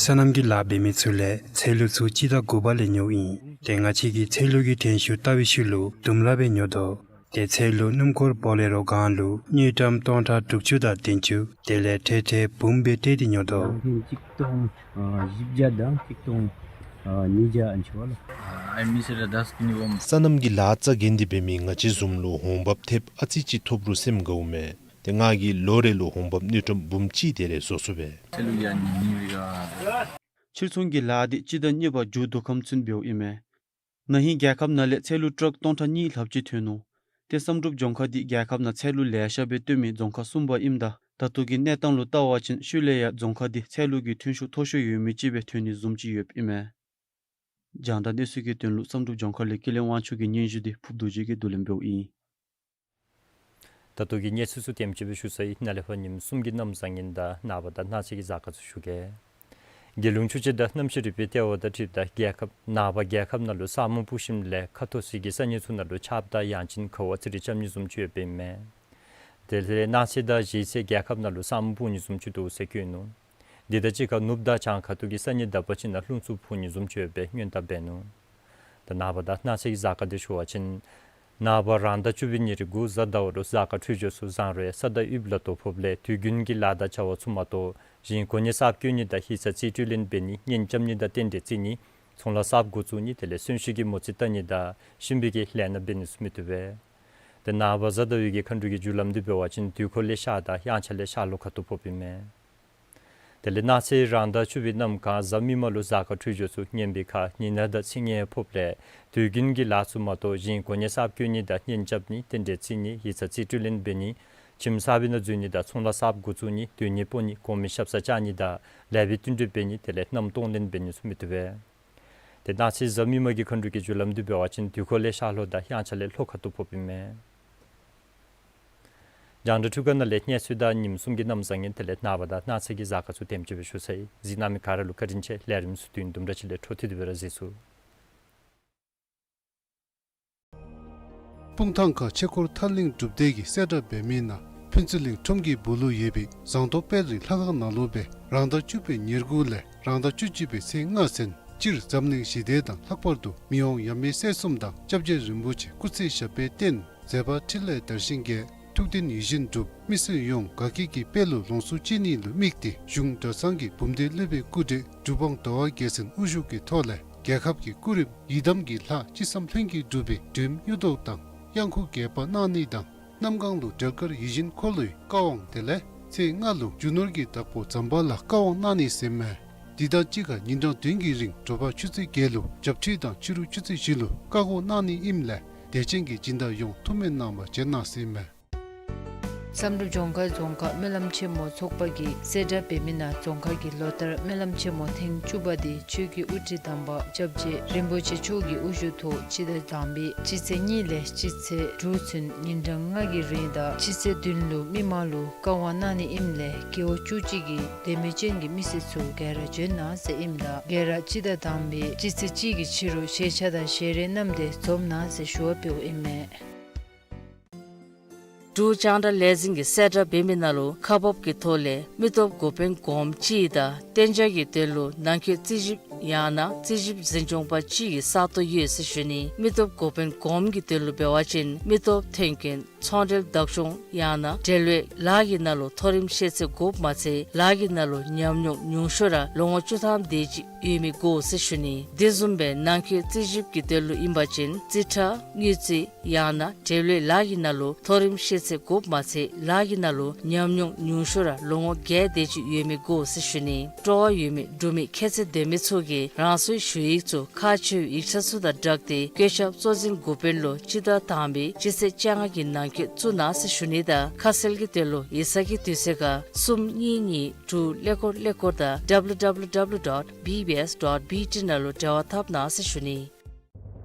སོ་ནམ་གྱི་ལཱ་འབད་མི་ཚུ་ལས་ཚལ་ལུ་ཚུ་སྤྱི་ཟླ་དགུ་པ་ལས་ཉོཝ་ཨིན། ཏེ་ང་བཅས་ཀྱིས་ཚལ་ལུ་གི་ཐོན་ཤུགས་བལྟ་བའི་ཤུལ་ལུ་ལྡུམ་ར་སྦེ་ཉོ་དོ། ཏེ་ཚལ་ལུ་སྣུམ་འཁོར་སྦོ་ལེ་རོ་གང་ལུ་དངུལ་ཀྲམ་སྟོང་ཕྲག་དྲུག་ཅུ་དང་བདུན་ཅུ་དེ་ལས་ཁྲལ་ཁྲལ་འབུམ་སྦེ་སྤྲོད་དེ་ཉོ་དོ། ཡང་ཧིང་གཅིག་སྟོང་ཨ་བཞི་བརྒྱ་དང་གཅིག་སྟོང་ཨ་ཉིས་བརྒྱ་ཨ་ནི་ཅིག་པ་ལགས། ཨ་མི་སེར་ར་དཱས་ཀི་ནི་འོམ། སོ་ནམ་གྱི་ལཱ་རྩ་འགེངས་ཏེ་འབད་མི་ང་བཅས་བཟུམ་ལུ་འོང་འབབ་ཐེབས་ཨ་ཙི་ཅིག་ཐོབ་རུང་སེམས་དགའཝ་མས། ཏེ་ང་གིས་ལོ་རེ་ལུ་འོང་འབབ་དངུལ་ཀྲམ་འབུམ་གཅིག་དེ་རེ་བཟོ་ཚུགས་པས། ཚལ་ལུ་ཡང་ཉིན་ཉིན་བི་ག་ཕྱིར་ཚོང་གི་ལཱ་འདི་སྤྱི་ཟླ་གཉིས་པ་མཇུག་བསྡུ་ཁམས་ཚུན་འབདཝ་ཨིན་མས། ན་ཧིང་རྒྱལ་ཁབ་ནང་ལས་ཚལ་ལུ་ཊཱག་སྟོང་ཕྲག་གཉིས་ལྷགཔ་ཅིག་ཐོན་ནུག། ཏེ་བསམ་གྲུབ་ལྗོངས་མཁར་འདི་རྒྱལ་ཁབ་ནང་ཚལ་ལུ་ལེ་ཤ་སྦེ་བཏོན་མི་རྫོང་ཁག་གསུམ་པ་ཨིནམ་ད་ད་ལྟོ་གི་གནས་སྟངས་ལུ་བལྟ་བ་ཅིན་ཤུལ་ལས་ཡང་རྫོང་ཁག་འདི་ཚལ་ལུ་གི་ཐོན་ཤུགས་མཐོ་ཤོས་ཡོད་མི་ཅིག་སྦེ་ཐོན་ནི་བཟུམ་ཅིག་ཡོདཔ་ཨིན་མས། རྒྱང་བསྒྲགས་གནས་ཚུལ་གྱི་དོན་ལུ་བསམ་གྲུབ་ལྗོངས་མཁར་ལས་ཀུན་ལེགས་དབང་ཕྱུག་གི་སྙན་ཞུ་འདི་ཕུརཔ་རྡོ་རྗེ་གིས་བསྡུ་ལེན་འབདཝ་ཨིན། ད་ལྟོ་གི་གནས་ཚུལ་ཚུ་དེམ་ཅིག་སྦེ་ཞུ་ཚར་ཡི། ནཱ་ལས་ཕར་ཉིནམ་གསུམ་གྱི་གནམ་བཟང་ངན་དང་ནངས་པ་དང་གནངས་ཚེ་གི་གཟའ་སྐར་ཚུ་ཞུ་གེ། རྒྱལ་ཡོངས་ཆུ་དཔྱད་དང་གནམ་གཤིས་རིག་པའི་ལྟེ་བ་དང་འཁྲིལཝ་ད་རྒྱལ་ཁབ་ནངས་པ་རྒྱལ་ཁབ་ནང་ལུ་ས་སྨུག་སྤུབས་ཞིནམ་ལས་ཁ་ཐོར་ཟེར་གྱི་ས་གནས་ཚུ་ནང་ལུ་ཆརཔ་དང་ཡང་ཅིན་གརཝ་ཙི་རིགས་རྐྱབ་ནི་བཟུམ་ཅིག་ཡོདཔ་ཨིན་མས། དེ་ལས་གནངས་ཚེ་དང་གཞེས་ཚེ་རྒྱལ་ཁབ་ནང་ལུ་ས་སྨུག་སྤུབ་ནི་བཟུམ་ཅིག་འདུག་ཟེར་བཀོད་ནུག། དེ་དང་གཅིག་ཁར་ནུབ་དང་བྱང་ཁ་ཐུག་གི་ས་གནས་དག་པ་ཅིག་ནང་རླུང་འཚུབ་འཕུ་ནི་བཟུམ་ཅིག་ཡོད་པའི་སྔོན་བརྡ་འབད་ནུག། ད་ནངས་པ་དང་གནངས་ཚེ་གི་གཟའ་སྐར་འདི་ཞུ་བ་ཅིན་ནངས་པ་རང་ཟླ་བཅུ་པའི་ཉེར་དགུ་གཟའ་ཟླ་བ་ལུ་གཟའ་སྐར་འཕྲོད་སྦྱོར་ཚུ་བཟང་རུང་ས་དང་དབུས་ལ་དོ་ཕོགཔ་ལས་དུས་རྒྱུན་གྱི་ལཱ་དང་བྱ་བ་ཚུ་མ་གཏོགས་གཞན་གོ་གནས་གསརཔ་བསྐོ་ནི་དང་ཡིག་ཚང་རྩིས་སྤྲོད་ལེན་འབད་ནི་གཉེན་རྐྱབ་ནི་དང་རྟེན་འབྲེལ་བརྩི་ནི་ཚོང་ལཱ་གསརཔ་འགོ་བཙུགས་ནི་དེ་ལས་གསོན་གཤིན་གྱི་མོ་རྩིས་བལྟ་ནི་དང་གཤིན་པོའི་གི་ལས་སྣ་འབད་ནི་ཚུ་མི་བཏུབ་པས། ཏེ་ནངས་པ་གཟའ་ཟླ་བའི་གི་མཁའ་འགྲོ་གི་རྒྱུ་ལམ་འདི་འབད་བ་ཅིན་དུས་འཁོར་ལས་ཤར་དང་དབྱངས་འཆར་ལས་ཤར་ལྷོ་ཁ་ཐུག་ཕོགཔ་ཨིན་མས། དེ་ལས་གནངས་ཚེ་རང་ཟླ་བཅུ་པའི་གནམ་གང་གཟའ་མིག་དམར་ལུ་གཟའ་སྐར་འཕྲོད་སྦྱོར་ཚུ་ངན་པའི་ཁར་ཉི་ཟླ་དང་ཚེས་ལྔའི་ཕོགཔ་ལས་དུས་རྒྱུན་གྱི་ལཱ་ཚུ་མ་གཏོགས་གཞན་གོ་གནས་གསརཔ་བསྐོ་ནི་དང་གཉེན་རྐྱབ་ནི་རྟེན་འབྲེལ་བརྩི་ནི་ཡིག་ཚང་རྩིས་སྤྲོད་ལེན་འབད་ནི་ཁྱིམ་གསར་པའི་ནང་འཛུལ་ནི་དང་ཚོང་ལཱ་གསརཔ་འགོ་བཙུགས་ནི་སྡོད་གནས་སྤོ་ནི་གོང་མའི་ཞབས་སར་བཅར་ནི་དང་ལེགས་པའི་བསྟུན་གྲོས་འབད་ནི་དེ་ལས་གནམ་སྟོང་ལེན་འབད་ནི་ཚུ་མི་བཏུབ་པས། ཏེ་གནངས་ཚེ་གཟའ་མིག་དམར་གྱི་མཁའ་འགྲོ་གི་རྒྱུ་ལམ་འདི་འབད་བ་ཅིན་དུས་འཁོར་ལས་ཤར་ལྷོ་དང་དབྱངས་འཆར་ལས་ལྷོ་ཁ་ཐུག་ཕོགཔ་ཨིན་མས། རྒྱང་བསྒྲགས་འཕྲུལ་ཁང་ནང་ལས་གནས་ཚུལ་དང་ཉིནམ་གསུམ་གྱི་གནམ་བཟང་ངན་དེ་ལས་ནངས་པ་དང་གནངས་ཚེ་གི་གཟའ་སྐར་ཚུ་དེམ་ཅིག་སྦེ་ཞུ་ཚར་ཡི། གཟིགས་གནང་མི་ག་ར་ལུ་བཀའ་དྲིན་ཆེ། ལས་རིམ་ཚུ་དུས་ཡུན་དུམ་གྲ་ཅིག་ལས་འཕྲོ་མཐུད་དེ་སྦེ་ར་གཟིགས་ཚུགས། སྤུངས་ཐང་ཁ་ཆོས་འཁོར་ཐར་གླིང་སྒྲུབ་སྡེ་གིས་གསལ་བསྒྲགས་འབད་མི་ནང་ཕུན་ཚོགས་གླིང་ཁྲོམ་གྱི་སྦུག་ལུ་ཡོད་པའི་ཟངས་མདོག་དཔལ་རི་ལྷ་ཁང་ནང་ལུ་སྦེ་རང་ཟླ་བཅུ་པའི་ཉེར་དགུ་ལས་རང་ཟླ་བཅུ་གཅིག་པའི་ཚེས་ལྔ་ཚུན་སྤྱིར་འཛམ་གླིང་ཞི་བདེ་དང་ལྷག་པར་དུ་མི་དབང་ཡབ་མེས་སྲས་གསུམ་དང་སྐྱབས་རྗེ་རིན་པོ་ཆེ་སྐུ་ཚེ་ཞབས་པད་བརྟན་མཛད་པ་འཕྲིན་ལས་དར་ཞིང་རྒྱས། ཐུགས་དོན་ཡིད་བཞིན་འགྲུབ། མི་སེར་ཡོངས་དགའ་སྐྱིད་ཀྱི་དཔལ་ལུ་ལོངས་སུ་སྤྱད་ནི་ལུ་དམིགས་ཏེ་གཞུང་གྲྭ་ཚང་གི་འབུམ་སྡེ་སློབ་དཔོན་སྐུ་བགྲེས་གྲུབ་དབང་ཟླ་བ་རྒྱལ་མཚན་དབུ་བཞུགས་ཀྱི་ཐོག་ལས་རྒྱལ་ཁབ་ཀྱི་སྐུ་རིམ་ཡི་དམ་གྱི་ལྷ་ཅི་བསམ་ལྷུན་གྱིས་འགྲུབ་པའི་སྒྲོལམ་གཡུ་ཐོག་དང་གཡང་འགུགས་རྒྱས་པ་གནང་ནི་དང་གནམ་གང་ལུ་འབྲེལ་དཀར་ཡིད་བཞིན་འཁོར་ལོའི་བཀའ་དབང་དེ་ལས་ཚེས་ལྔ་ལུ་རྒྱུ་ནོར་གྱི་བདག་པོ་ཛམ་བྷ་ལ་བཀའ་དབང་གནང་ནི་ཟེར་མས། འདི་དང་གཅིག་ཁར་ཉིན་གྲངས་བདུན་གྱི་རིང་དྲོ་པ་ཆུ་ཚོད་བརྒྱད་ལུ་བྱབས་ཁྲུས་དང་ཕྱི་རུ་ཆུ་ཚོད་བཞི་ལུ་བཀའ་བསྒོ་གནང་ནི་ཨིནམ་ལས་དད་ཅན་གྱི་སྦྱིན་བདག་ཡོངས་ཐུགས་སྨོན་གནང་བར་བྱོན་གནང་ཟེར་མས། བསམ་གྲུབ་ལྗོངས་མཁར་རྫོང་ཁག་སྨོན་ལམ་ཆེན་མོ་ཚོགས་པ་གིས་གསལ་བསྒྲགས་འབད་མི་ནང་རྫོང་ཁག་གི་ལོ་ལྟར་སྨོན་ལམ་ཆེན་མོ་ཐེངས་བཅུ་པ་དེ་ཆོས་ཀྱི་དབུ་ཁྲིད་དམ་པ་སྐྱབས་རྗེ་རིན་པོ་ཆེ་མཆོག་གི་དབུ་བཞུགས་ཐོག་སྤྱི་ཟླ་དང་པའི་སྤྱི་ཚེས་གཉིས་ལས་སྤྱི་ཚེས་དྲུག་ཚུན་ཉིན་གྲངས་ལྔ་གི་རིང་དང་སྤྱི་ཚེས་བདུན་ལུ་མི་མང་ལུ་བཀའ་དབང་གནང་ནི་ཨིནམ་ལས་རྒེད་འོག་བཅུ་གཅིག་གི་དད་མོས་ཅན་གྱི་མི་སེར་ཚུ་ག་ར་འབྱོན་གནང་ཟེར་ཨིནམ་ད་ག་ར་སྤྱི་ཟླ་དང་པའི་སྤྱི་ཚེས་གཅིག་གི་ཕྱི་རུ་ཤེས་བྱ་དང་ཞལ་རས་བསྣམས་ཏེ་འཛོམས་གནང་ཟེར་ཞུ་བ་འབདཝ་ཨིན་མས། འབྲུག་རྒྱང་བསྒྲགས་ལས་འཛིན་གྱིས་གསལ་བསྒྲགས་འབད་མི་ནང་ལུ་ཁག་འབག་གི་ཐོག་ལས་མི་སྟོབས་འགོ་དཔོན་གོངམ་གཅིག་དང་གཏན་འཇགས་ཀྱི་དོན་ལུ་ནང་འཁོད་རྩིས་ཞིབ་ཡང་ན་རྩིས་ཞིབ་འཛིན་སྐྱོང་པ་གཅིག་གི་ས་སྟོང་ཡོད་ཟེར་ཞུ་ནི། མི་སྟོབས་འགོ་དཔོན་གོངམ་གྱི་དོན་ལུ་འབད་བ་ཅིན་མི་སྟོབས་ཐོན་སྐྱེད་ཚོང་འབྲེལ་བདག་སྐྱོང་ཡང་ན་འབྲེལ་བའི་ལཱ་གི་ནང་ལུ་མཐོ་རིམ་ཤེས་ཚད་དགོཔ་མ་ཚད་ལཱ་གི་ནང་ལུ་ཉམས་མྱོང་ཉུང་ཤོས་ར་ལོ་ངོ་བཅུ་ཐམ་དེ་ཅིག་ཡོད་མི་དགོ་ཟེར་ཞུ་ནི། དེ་བཟུམ་སྦེ་ནང་འཁོད་རྩིས་ཞིབ་ཀྱི་དོན་ལུ་ཨིན་པ་ཅིན་རྩིས་ཁྲ་དངུལ་རྩིས་ཡང་ན་འབྲེལ་བའི་ལཱ་གི་ནང་ལུ་མཐོ་རིམ་ཤེས་ཚད་དགོཔ་མ་ཚད་ལཱ་གི་ནང་ལུ་ཉམས་མྱོང་ཉུང་ཤོས་ར་ལོ་ངོ་བརྒྱད་དེ་ཅིག་ཡོད་མི་དགོ་ཟེར་ཞུ་ནི། སྤྲོ་བ་ཡོད་མི་འབྲུག་མི་ཁྱད་ཚད་ལྡན་མི་ཚུ་གིས་རང་སོའི་ཞུ་ཡིག་ཚུ་ཁག་ཆེ་བའི་ཡིག་ཆ་ཚུ་དང་སྦྲགས་ཏེ་བཀོད་ཁྱབ་གཙོ་འཛིན་འགོ་དཔོན་ལུ་སྤྱི་ཟླ་དང་པའི་སྤྱི་ཚེས་བཅོ་ལྔ་གི་ནང་འཁོད་བཙུགས་གནང་ཟེར་ཞུ་ནི་དང་ཁ་གསལ་གྱི་དོན་ལུ་ཡིག་ཚང་གི་དུས་ཚོད་ཁར་གསུམ་གཉིས་གཉིས་དྲུག་ཀླད་ཀོར་ཀླད་ཀོར་དང་W W W dot B B S dot B T ནང་ལུ་འབྲེལ་བ་འཐབ་གནང་ཟེར་ཞུ་ནི།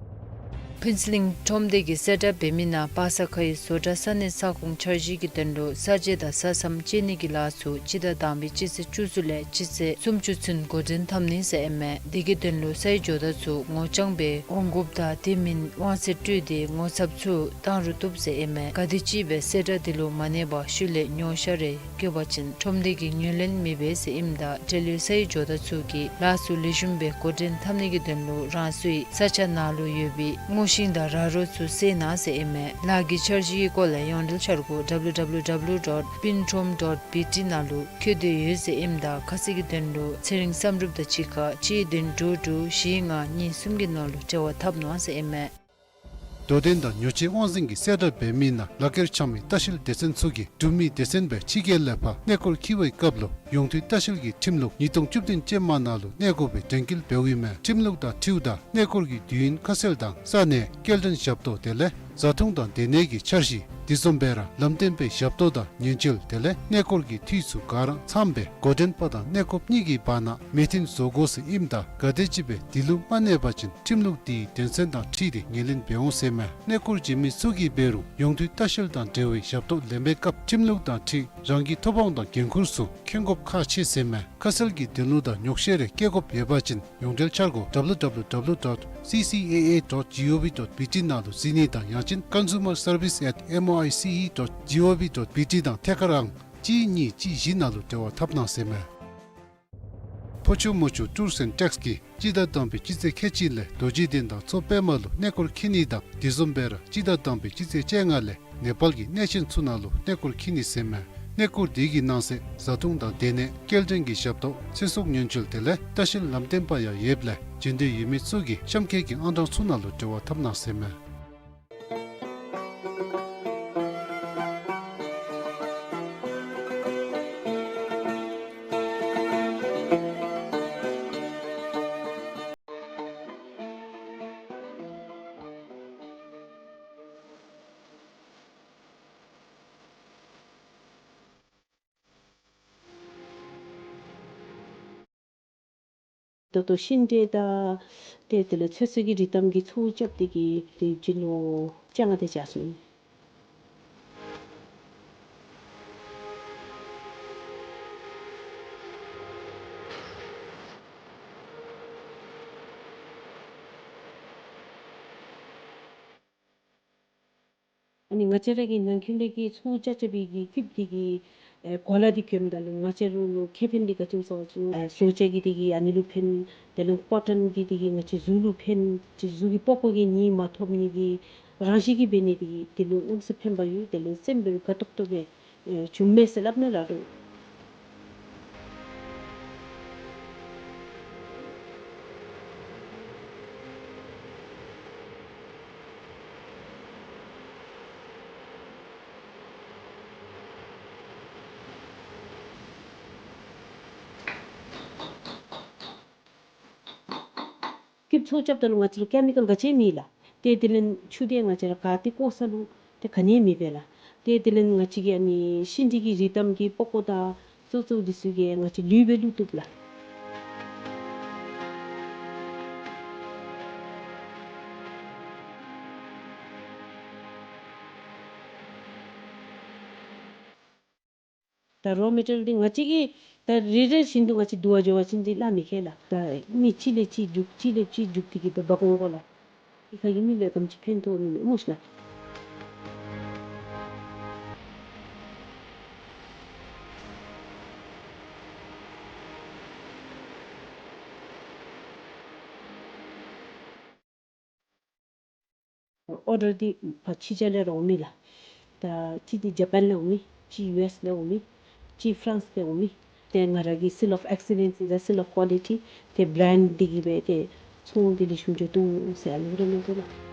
ཕུན་ཚོགས་གླིང་ཁྲོམ་སྡེ་གིས་གསལ་བསྒྲགས་འབད་མི་ནང་པ་སངས་ཁ་ཡི་བཟོ་གྲྭ་ས་གནས་ས་ཁོངས་འཆར་གཞི་གི་དོན་ལུ་ས་དཔྱད་དང་ས་མཚམས་དཔྱད་ནི་གི་ལཱ་ཚུ་སྤྱི་ཟླ་དང་པའི་སྤྱི་ཚེས་བཅུ་གསུམ་ལས་སྤྱི་ཚེས་སུམ་ཅུ་ཚུན་འགོ་འདྲེན་འཐབ་ནི་ཟེར་ཨིན་མས། དེ་གི་དོན་ལུ་སའི་ཇོ་བདག་ཚུ་ངོ་རྐྱང་སྦེ་འོང་དགོཔ་དང་དེ་མིན་དབང་ཚད་སྤྲོད་དེ་ངོ་ཚབ་ཚུ་བཏང་རུང་བཏུབ་ཟེར་ཨིན་མས། ག་དེམ་ཅིག་སྦེ་གསལ་བསྒྲགས་དེ་ལུ་མ་གནས་པར་ཤུལ་ལས་ཉོ་ཤ་རེ་བཀོད་པ་ཅིན་ཁྲོམ་སྡེ་གིས་ངོས་ལེན་མི་འབད་ཟེར་ཨིནམ་ད་འབྲེལ་ཡོད་སའི་ཇོ་བདག་ཚུ་གིས་ལཱ་ཚུ་ལེགས་ཤོམ་སྦེ་འགོ་འདྲེན་འཐབ་ནི་གི་དོན་ལུ་རང་སོའི་ས་ཆ་ནང་ལུ་ཡོད་པའི་སྔོ་ཤིང་དང་ར་རོ་ཚུ་བསལ་གནང་ཟེར་ཨིན་མས། ལཱ་གི་འཆར་གཞི་གི་སྐོར་ལས་ཡོངས་འབྲེལ་འཆར་སྒོ་W W W dot pintrom dot B T ནང་ལུ་བཀོད་དེ་ཡོད་ཟེར་ཨིནམ་ད་ཁ་གསལ་གྱི་དོན་ལུ་ཚེ་རིང་བསམ་གྲུབ་དང་གཅིག་ཁར་གཅིག་བདུན་དྲུག་དྲུག་བཞི་ལྔ་གཉིས་གསུམ་གྱི་ནང་ལུ་འབྲེལ་བ་འཐབ་གནང་ཟེར་ཨིན་མས། དོ་དམ་དང་ཉོ་སྤྱོད་དབང་འཛིན་གྱིས་གསལ་བསྒྲགས་འབད་མི་ནང་ལག་ཁྱེར་འཆང་མི་ལྟ་བཤལ་སྡེ་ཚན་ཚུ་གིས་འབྲུག་མི་སྡེ་ཚན་སྦེ་ཕྱི་རྒྱལ་ལས་ཕར་གནས་སྐོར་འཁྱིད་པའི་སྐབས་ལུ་ཡོངས་འཐུས་ལྟ་བཤལ་གྱི་ཁྲིམས་ལུགས་ཉིས་སྟོང་བཅུ་བདུན་ཅན་མ་ནང་ལུ་གནས་དགོ་པའི་དྲན་སྐུལ་འབདཝ་ཨིན་མས། ཁྲིམས་ལུགས་དང་འཁྲིལཝ་ད་གནས་སྐོར་གྱི་དུས་ཡུན་ཁ་གསལ་དང་ས་གནས་སྐྱེལ་འདྲེན་ཞབས་ཏོག་དེ་ལས་བཟའ་འཐུང་དང་སྡོད་གནས་ཀྱི་འཆར་གཞི་དེ་བཟུམ་སྦེ་ར་ལམ་སྟོན་པའི་ཞབས་ཏོག་དང་ཉེན་བཅོལ་དེ་ལས་གནས་སྐོར་གྱི་འཐུས་ཚུ་ག་ར་ཚངམ་སྦེ་འགོ་འདྲེན་པ་དང་གནས་སྐོརཔ་གཉིས་ཀྱི་བར་ན་མོས་མཐུན་བཟོ་དགོ་ཟེར་ཨིནམ་ད་ག་དེམ་ཅིག་སྦེ་དེ་ལུ་མ་གནས་པ་ཅིན་ཁྲིམས་ལུགས་དེའི་དོན་ཚན་དང་འཁྲིལ་ཏེ་ངོས་ལེན་འབད་འོང་ཟེར་མས། གནས་སྐོར་བྱོན་མི་ཚུ་གིས་འབད་རུང་ཡོངས་འཐུས་ལྟ་བཤལ་དང་འབྲེལ་བའི་ཞབས་ཏོག་ལེན་པའི་སྐབས་ཁྲིམས་ལུགས་དང་འཁྲིལ་རང་གི་ཐོབ་དབང་དང་འགན་ཁུར་ཚུ་མཁྱེན་དགོཔ་ཁག་ཆེ་ཟེར་མས། ཁ་གསལ་གྱི་དོན་ལུ་དང་ཉོགས་བཤད་རེ་བཀོད་དགོཔ་ཡོད་པ་ཅིན་ཡོངས་འབྲེལ་འཆར་སྒོ་W W W dot C C A A dot gov dot B T ནང་ལུ་གཟིགས་ནི་དང་ཡང་ཅིན་consumer service at M O I C E dot gov dot B T དང་ཐད་ཀར་ཨང་གཅིག་གཉིས་གཅིག་བཞི་ནང་ལུ་འབྲེལ་བ་འཐབ་གནང་ཟེར་མས། ཕོ་ཆུ་མོ་ཆུ་ཊུརསི་ཨེནཌ་ཊེགསི་གིས་སྤྱི་ཟླ་དང་པའི་སྤྱི་ཚེས་ཁལ་གཅིག་ལས་རྡོ་རྗེ་གདན་དང་མཚོ་པདྨ་ལུ་གནས་སྐོར་འཁྱིད་ནི་དང་དེ་བཟུམ་སྦེ་ར་སྤྱི་ཟླ་དང་པའི་སྤྱི་ཚེས་བཅོ་ལྔ་ལས་ནེ་པཱལ་གྱི་གནས་ཆེན་ཚུ་ནང་ལུ་གནས་སྐོར་འཁྱིད་ནི་ཟེར་མས། གནས་སྐོར་དེ་གི་ནང་གསེས་བཟའ་འཐུང་དང་སྡོད་གནས་སྐྱེལ་འདྲེན་གྱི་ཞབས་ཏོག་ཚེ་སྲོག་ཉེན་བཅོལ་དེ་ལས་ལྟ་བཤལ་ལམ་སྟོན་པ་ཡང་ཡོདཔ་ལས་འབྱོན་འདོད་ཡོད་མི་ཚུ་གིས་གཤམ་འཁོད་ཀྱི་ཨང་གྲངས་ཚུ་ནང་ལུ་འབྲེལ་བ་འཐབ་གནང་ཟེར་མས། ད་ལྟོ་ཤིང་འབྲས་དང་ཏེ་དེ་ལས་ཚོད་བསྲེ་གི་རིགས་ཐམ་གྱི་ཚོགས་རྐྱབ་སྟེ་གི་ཏེ་སྤྱི་ལོ་བཅོ་ལྔ་དེ་ཅིག་སོང་། ཨ་ནི་ང་བཅས་ར་གི་ནང་འཁོད་ལས་ཀྱི་ཚོང་ཅ་ཅ་པའི་གི་སྐུདཔ་འདི་གི་ཨེ་གོ་ལ་འདི་གྱོནམ་ད་ལུ་ང་བཅས་ར་ལུ་ཁེ་ཕན་འདི་ག་ཅི་སྨོ་ཟེར་བ་ཅིན་ཨེ་བཟོ་བཅོས་ཀྱི་འདི་གིས་ཨ་ནི་ལུ་ཕན། དེ་ལས་ཀོ་ཊོན་གྱི་འདི་གིས་ང་བཅས་གཟུགས་ལུ་ཕན། ཅིག་གཟུགས་ཀྱི་པགས་ཀོ་གི་ནད་མ་ཐོབ་ནི་གི་རང་བཞིན་གྱིས་འབད་ནི་འདི་གིས་འདི་ལུ་དངོས་སུ་ཕན་པ་ཡོད། དེ་ལས་སེམས་འབད་རུང་དགའ་ཏོག་ཏོ་སྦེ་ཨེ་བྱུངམ་མས་ཟེར་སླབ་ནི་ལགས་འདྲ། སྐུདཔ་ཚོགས་རྐྱབ་ད་ལུ་ང་བཅས་ར་ཀེ་མི་ཀཱལ་ག་ཅི་མེད་ལགས། ཏེ་དེ་ལས་ཆུ་དེ་ང་བཅས་ར་ག་ཏེ་བཀོ་ས་ལུ་ཏེ་ག་ནི་མེད་པས་ལགས། ཏེ་དེ་ལས་ང་བཅས་ཀྱི་ཨ་ནི་ཤིང་འབྲས་ཀྱི་རིགས་གཏམ་གྱི་པགས་ཀོ་དང་གཙོ་གཙོ་འདི་ཚུ་གིས་ང་བཅས་ལུས་སྦེ་བླུགས་བཏུབ་ལགས། ད་རོ་མེ་ཊི་རི་ཡལ་འདི་ང་བཅས་ཀྱིས་ད་རེ་རེ་བཞིན་དུ་ང་བཅས་བསྡུ་བ་སྦྱོར་བ་ཅིན་འདི་སླབ་མི་ཁེལ་ལགས། ད་མི་གཅིག་ལས་གཅིག་རྒྱུག་གཅིག་ལས་གཅིག་རྒྱུག་སྟེ་གིས་འབད་འབག་འོང་དགོ་ལགས། ཨི་ཁ་གི་མི་ལུ་ག་དེམ་ཅིག་ཕན་ཐོགས་ནི་མས་སྨོ་ཤེ་ལགས། ཨོར་ཌར་འདི་ཕར་ཕྱི་རྒྱལ་ལས་ར་འོང་མི་ལགས། ད་གཅིག་འདི་ཇ་པཱན་ལས་འོང་མི། གཅིག་ཡུ་ཨེསི་ལས་འོང་མི། གཅིག་ཕ་རན་སི་ལས་འོང་མི། ཏེ་ང་ར་གི་seal of excellence དང་seal of quality ཏེ་བི་རེནཌ་འདི་གིས་སྦེ་ཏེ་ཚོང་འདི་ལེགས་ཤོམ་འགྱོ་དོ་ཟེར་ཨ་ནི་ར་མི་འདུག་ལགས།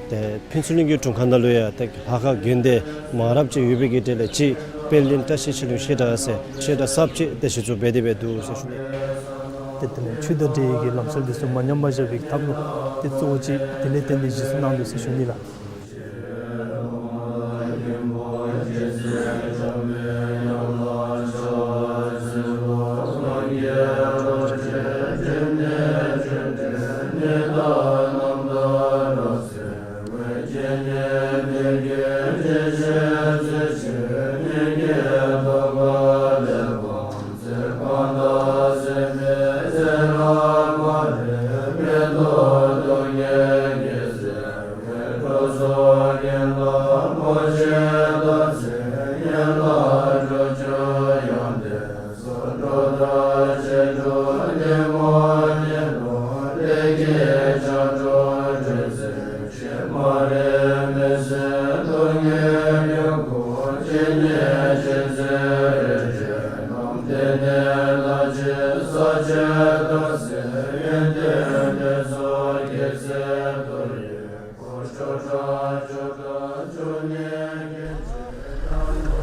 ཏེ་ཕུན་ཚོགས་གླིང་གི་དྲུང་ཁག་ནང་ལུ་ཡང་ཏེ་ལྷ་ཁང་དགོན་སྡེ་མང་རབས་ཅིག་ཡོད་པའི་གི་གྲས་ལས་གཅིག་དཔལ་ལྡན་བཀྲ་ཤིས་ཆོས་གླིང་བཤད་གྲྭ་ཟེར་བཤད་གྲྭ་གསརཔ་ཅིག་ཏེ་གཞི་བཙུགས་འབད་དེ་སྦེ་འདུག་ཟེར་ཞུ་ནི། ཏེ་དེ་ལས་ཆོས་དང་འབྲེལ་བའི་གི་ལམ་སྲོལ་འདི་ཚུ་མ་ཉམས་པར་བཞག་པའི་ཐབས་ལུ་ཏེ་གཙོ་བོ་ཅིག་དེ་ལས་བརྟེན་ཏེ་གཞི་བཙུགས་གནང་དོ་ཟེར་ཞུ་ནི་ལགས།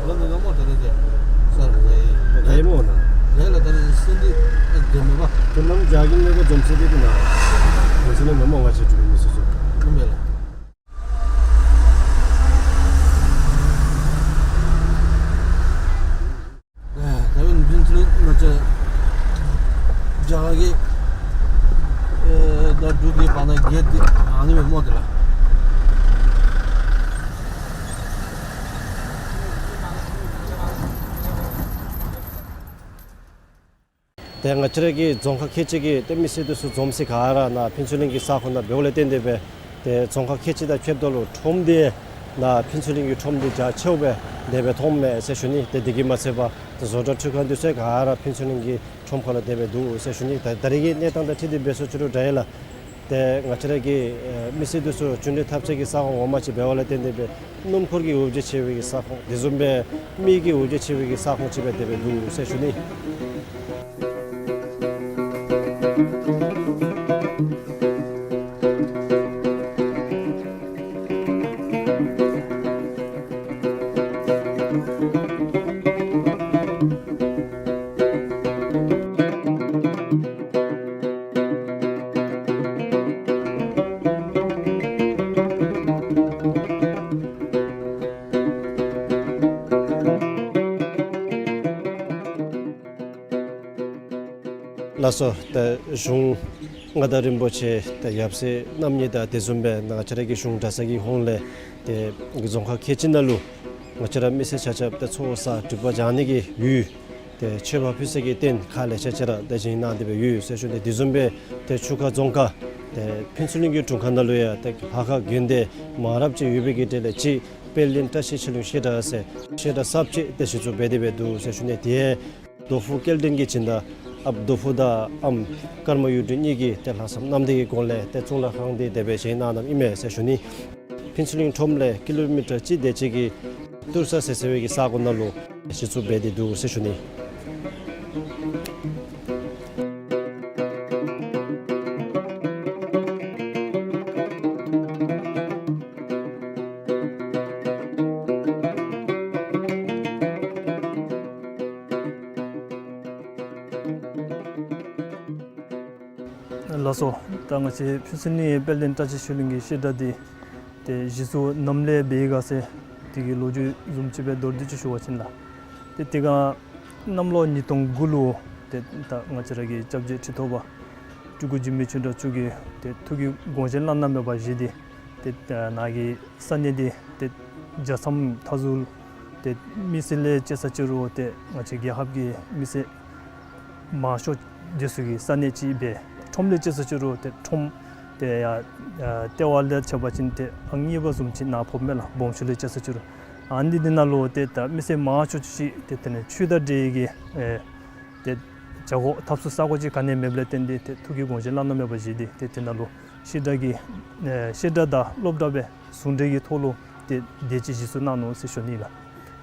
ལོ་ནི་ལོ་མོ་ད་རེས་ཏེ་སར་ལ་ཡི་ལ་ཡི་མོ་ན་ལ་ཡི་ལ་ད་རེས་སེ་འདི་ཨ་དེ་མེད་པ། དེ་ནམ་རྒྱ་གི་མེད་པ་འཛོམས་སེ་དེ་དེ་ན་འཛོམས་སེ་ནི་མེད་མོ། ང་བཅས་འགྲུལ་པའི་མི་སེར་ཚུ་ཨིན་པས་ལགས། ཨ་ད་ཡོད་ནི་ཕུན་ཚོགས་གླིང་ང་བཅས་རྒྱ་གར་གྱི་ཨེ་ད་འབྲུག་གི་བར་ན་གེཊ་འདི་ཨ་ནི་མེད་མོ་དེ་ལགས། ཏེ་ང་བཅས་ར་གི་རྫོང་ཁག་ཁལ་གཅིག་གི་ཏེ་མི་སེར་འདི་ཚུ་འཛོམས་སའི་ག་ར་ནཱ་ཕུན་ཚོགས་གླིང་གི་ས་ཁོངས་ནང་འབདཝ་ལས་བརྟེན་ཏེ་སྦེ་ཏེ་རྫོང་ཁག་ཁལ་གཅིག་དང་ཕྱདཔ་ད་ལུ་ཁྲོམ་འདི་ནཱ་ཕུན་ཚོགས་གླིང་གི་ཁྲོམ་འདི་རྒྱ་ཆེཝ་སྦེ་དེ་སྦེ་མཐོངམ་མས་ཟེར་ཞུ་ནི། ཏེ་དེ་གིས་མ་ཚད་པར་ཏེ་བཟོ་གྲྭ་འཕྲུལ་ཁང་འདི་ཚུ་ག་ར་ཕུན་ཚོགས་གླིང་གི་ཁྲོམ་ཁ་ལུ་དེ་སྦེ་འདུག་ཟེར་ཞུ་ནི། ད་ད་རེས་ཀྱི་གནས་སྟངས་དང་འཁྲིལ་ཏེ་འབད་སོང་ཅི་རུང་འདྲ་ཡི་ལགས། ཏེ་ང་བཅས་ར་གི་ཨེ་མི་སེར་འདི་ཚུ་གཅིག་འདྲེས་འཐབ་ས་གི་ས་ཁོངས་ངོ་མ་ཅིག་འབདཝ་ལས་བརྟེན་ཏེ་སྦེ་སྣུམ་འཁོར་གྱི་འོ་བརྒྱལ་ཆེ་བའི་གི་ས་ཁོངས་དེ་བཟུམ་སྦེ་མི་གི་འོ་བརྒྱལ་ཆེ་བའི་གི་ས་ཁོངས་ཅིག་སྦེ་དེ་སྦེ་འདུག་ཟེར་ཞུ་ནི། ལགས་སོ། ད་གཞུང་མངའ་བདག་རིན་པོ་ཆེ་ད་ཡབ་སྲས་རྣམ་གཉིས་དང་དེ་བཟུམ་སྦེ་ང་བཅས་ར་གི་གཞུང་གྲྭ་ཚང་གི་ཧོངས་ལས་ཏེ་རྫོང་ཁག་ཁལ་གཅིག་ནང་ལུ་ང་བཅས་ར་མི་སེར་ཆ་ཁྱབ་ད་ཚོགས་བསགས་སྒྲིབ་པ་སྦྱང་ནི་གི་ཡུལ་ ཏེ་མཆོད་པ་ཕུལ་ས་གི་རྟེན་ཁག་ལེ་ཤ་ཅིག་ར་ཏེ་བཞེངས་གནང་སྟེ་སྦེ་ཡོད་ཟེར་ཞུ་ནི། དེ་བཟུམ་སྦེ་ཏེ་ཆུ་ཁ་རྫོང་ཁག་ཏེ་ཕུན་ཚོགས་གླིང་གི་དྲུང་ཁག་ནང་ལུ་ཡང་ཏེ་ལྷ་ཁང་དགོན་སྡེ་མང་རབས་ཅིག་ཡོད་པའི་གི་གྲས་ལས་གཅིག་དཔལ་ལྡན་བཀྲ་ཤིས་ཆོས་གླིང་བཤད་གྲྭ་ཟེར་བཤད་གྲྭ་གསརཔ་ཅིག་ཏེ་གཞི་བཙུགས་འབད་དེ་སྦེ་འདུག་ཟེར་ཞུ་ནི། དེ་རྡོ་ཕུག་སྐལ་ལྡན་གྱི་སྦྱིན་བདག་ཨཔ་རྡོ་ཕུག་དང་ཨམ་ཀརྨ་གཡུ་སྒྲོན་གཉིས་ཀྱིས་ཏེ་ལྷག་བསམ་རྣམ་དག་གི་སྒོ་ལས་ཏེ་གཙུག་ལག་ཁང་འདི་དེ་སྦེ་བཞེངས་གནང་གནངམ་ཨིན་མས་ཟེར་ཞུ་ནི། ཕུན་ཚོགས་གླིང་ཁྲོམ་ལས་ཀི་ལོ་མི་ཊར་གཅིག་དེ་ཅིག་གི་ཏུར་ས་ཟེར་ཟེར་བའི་གི་ས་གོ་ནང་ལུ་གཞི་བཙུགས་འབད་དེ་འདུག་ཟེར་ཞུ་ནི། ལགས་སོ། ད་ང་བཅས་ཕུན་ཚོགས་གླིང་དཔལ་ལྡན་བཀྲ་ཤིས་ཆོས་གླིང་གི་བཤད་གྲྭ་འདི་ཏེ་གཞི་བཙུགས་ནམ་ལས་འབད་ཡི་ག་ཟེར་དེ་གི་ལོ་རྒྱུས་བཟུམ་ཅིག་སྦེ་མདོར་བསྡུས་ཅིག་ཞུ་བ་ཅིན་ལགས། ཏེ་དེ་སྒང་གནམ་ལོ་ཉིས་སྟོང་དགུ་ལུ་ཏེ་ད་ང་བཅས་ར་གི་སྐྱབས་རྗེ་ཁྲི་ཐོག་པ་སྤྲུལ་སྐུ་འཇིགས་མེད་ཆོས་གྲགས་མཆོག་གིས་ཏེ་ཐུགས་ཀྱི་དགོངས་བཞེད་བླ་ན་མེད་པ་བཞེས་ཏེ་ཏེ་ནཱ་གི་ས་གནས་འདི་ཏེ་རྒྱལ་མཚམས་མཐའ་ཟུར་ཏེ་མི་སེར་ལས་བཅད་ས་ཅི་རུང་ཏེ་ང་བཅས་རྒྱལ་ཁབ་ཀྱི་མི་སེར་མང་ཤོས་འདི་ཚུ་གི་ས་གནས་ཅིག་སྦེ་ཁྲོམ་ལས་བཅད་ས་ཅི་རུང་ཏེ་ཁྲོམ་ཏེ་ཡ་ལྟེ་བ་ལས་ཕྱེ་བ་ཅིན་ཏེ་ཨང་གཉིས་པ་བཟུམ་ཅིག་ནཱ་ཕོགཔ་མས་ལགས། སྦོམ་ཆུ་ལས་བཅད་ས་ཅི་རུང་ཨ་ནི་འདི་ནང་ལུ་ཏེ་ད་མི་སེར་མང་ཤོས་ཅིག་ཏེ་དེ་ནི་ཆོས་དང་འབྲེལ་གྱི་ཨེ་ཏེ་བྱ་སྒོ་འཐབ་ས་ས་གོ་ཅིག་ག་ནི་མེདཔ་ལས་བརྟེན་ཏེ་ཏེ་ཐུགས་ཀྱི་དགོངས་བཞེད་བླ་ན་མེད་པ་བཞེས་ཏེ་ཏེ་དེ་ནང་ལུ་བཤད་གྲྭ་གི་ཨེ་བཤད་གྲྭ་དང་སློབ་གྲྭ་སྦེ་ཟུང་འབྲེལ་གྱི་ཐོག་ལུ་ཏེ་དེ་ཅིག་གཞི་བཙུགས་གནང་ནུག་ཟེར་ཞུ་ནི་ལགས།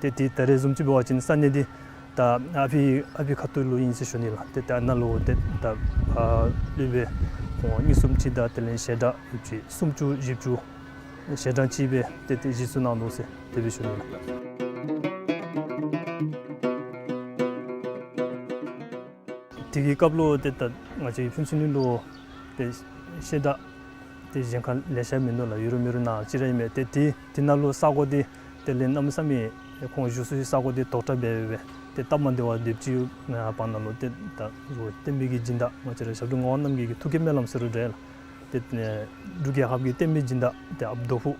ཏེ་དེ་ད་རེས་བཟུམ་ཅིག་འབད་བ་ཅིན་ས་གནས་འདི་ད་ཨ་ཕི་ཨ་ཕི་ཁ་ཐུག་ལུ་ཨིན་ཟེར་ཞུ་ནི་ལགས། ཏེ་ད་ནཱ་ལུ་ཏེ་ད་ཨ་སློབ་དཔོན་ཁོང་གཉིས་གསུམ་ཅིག་དང་དེ་ལས་ཞལ་གྲངས་ཡོད་ཅིག་སུམ་ཅུ་བཞི་བཅུ་ཞལ་གྲངས་ཅིག་སྦེ་ཏེ་ཏེ་གཞི་བཙུགས་གནང་ནུག་ཟེར་དེ་སྦེ་ཞུ་ནི་ལགས། དེ་གི་སྐབས་ལུ་ཏེ་ད་ང་བཅས་ཕུན་ཚོགས་གླིང་ལུ་ཏེ་བཤད་གྲྭ་ཏེ་གཞན་ཁར་ལེ་ཤ་མིན་འདུག་ལགས། ཡོད་རུང་མེད་རུང་ནཱ་གཅིག་ར་ཨིན་མས། ཏེ་དེ་དེ་ནང་ལུ་ས་གོ་འདི་དེ་ལས་གནམ་མེད་ས་མེད་ཁོང་བཞུགས་ས་གི་ས་གོ་འདི་དོག་དྲགས་འབད་འབད་ཏེ་སྟབས་མ་བདེཝ་དེ་ཅིག་ཡོད། ཨ་བར་ན་ལུ་ཏེ་ད་རུང་བསྟན་པའི་གི་སྦྱིན་བདག་ང་བཅས་ར་ཞབས་དྲུང་ངག་དབང་རྣམ་རྒྱལ་གྱི་ཐུགས་ཀྱི་སྨོན་ལམ་ཟེར་རུང་འདྲ་ལགས། ཏེ་འབྲུག་རྒྱལ་ཁབ་ཀྱི་བསྟན་པའི་སྦྱིན་བདག་ཏེ་ཨཔ་རྡོ་ཕུག་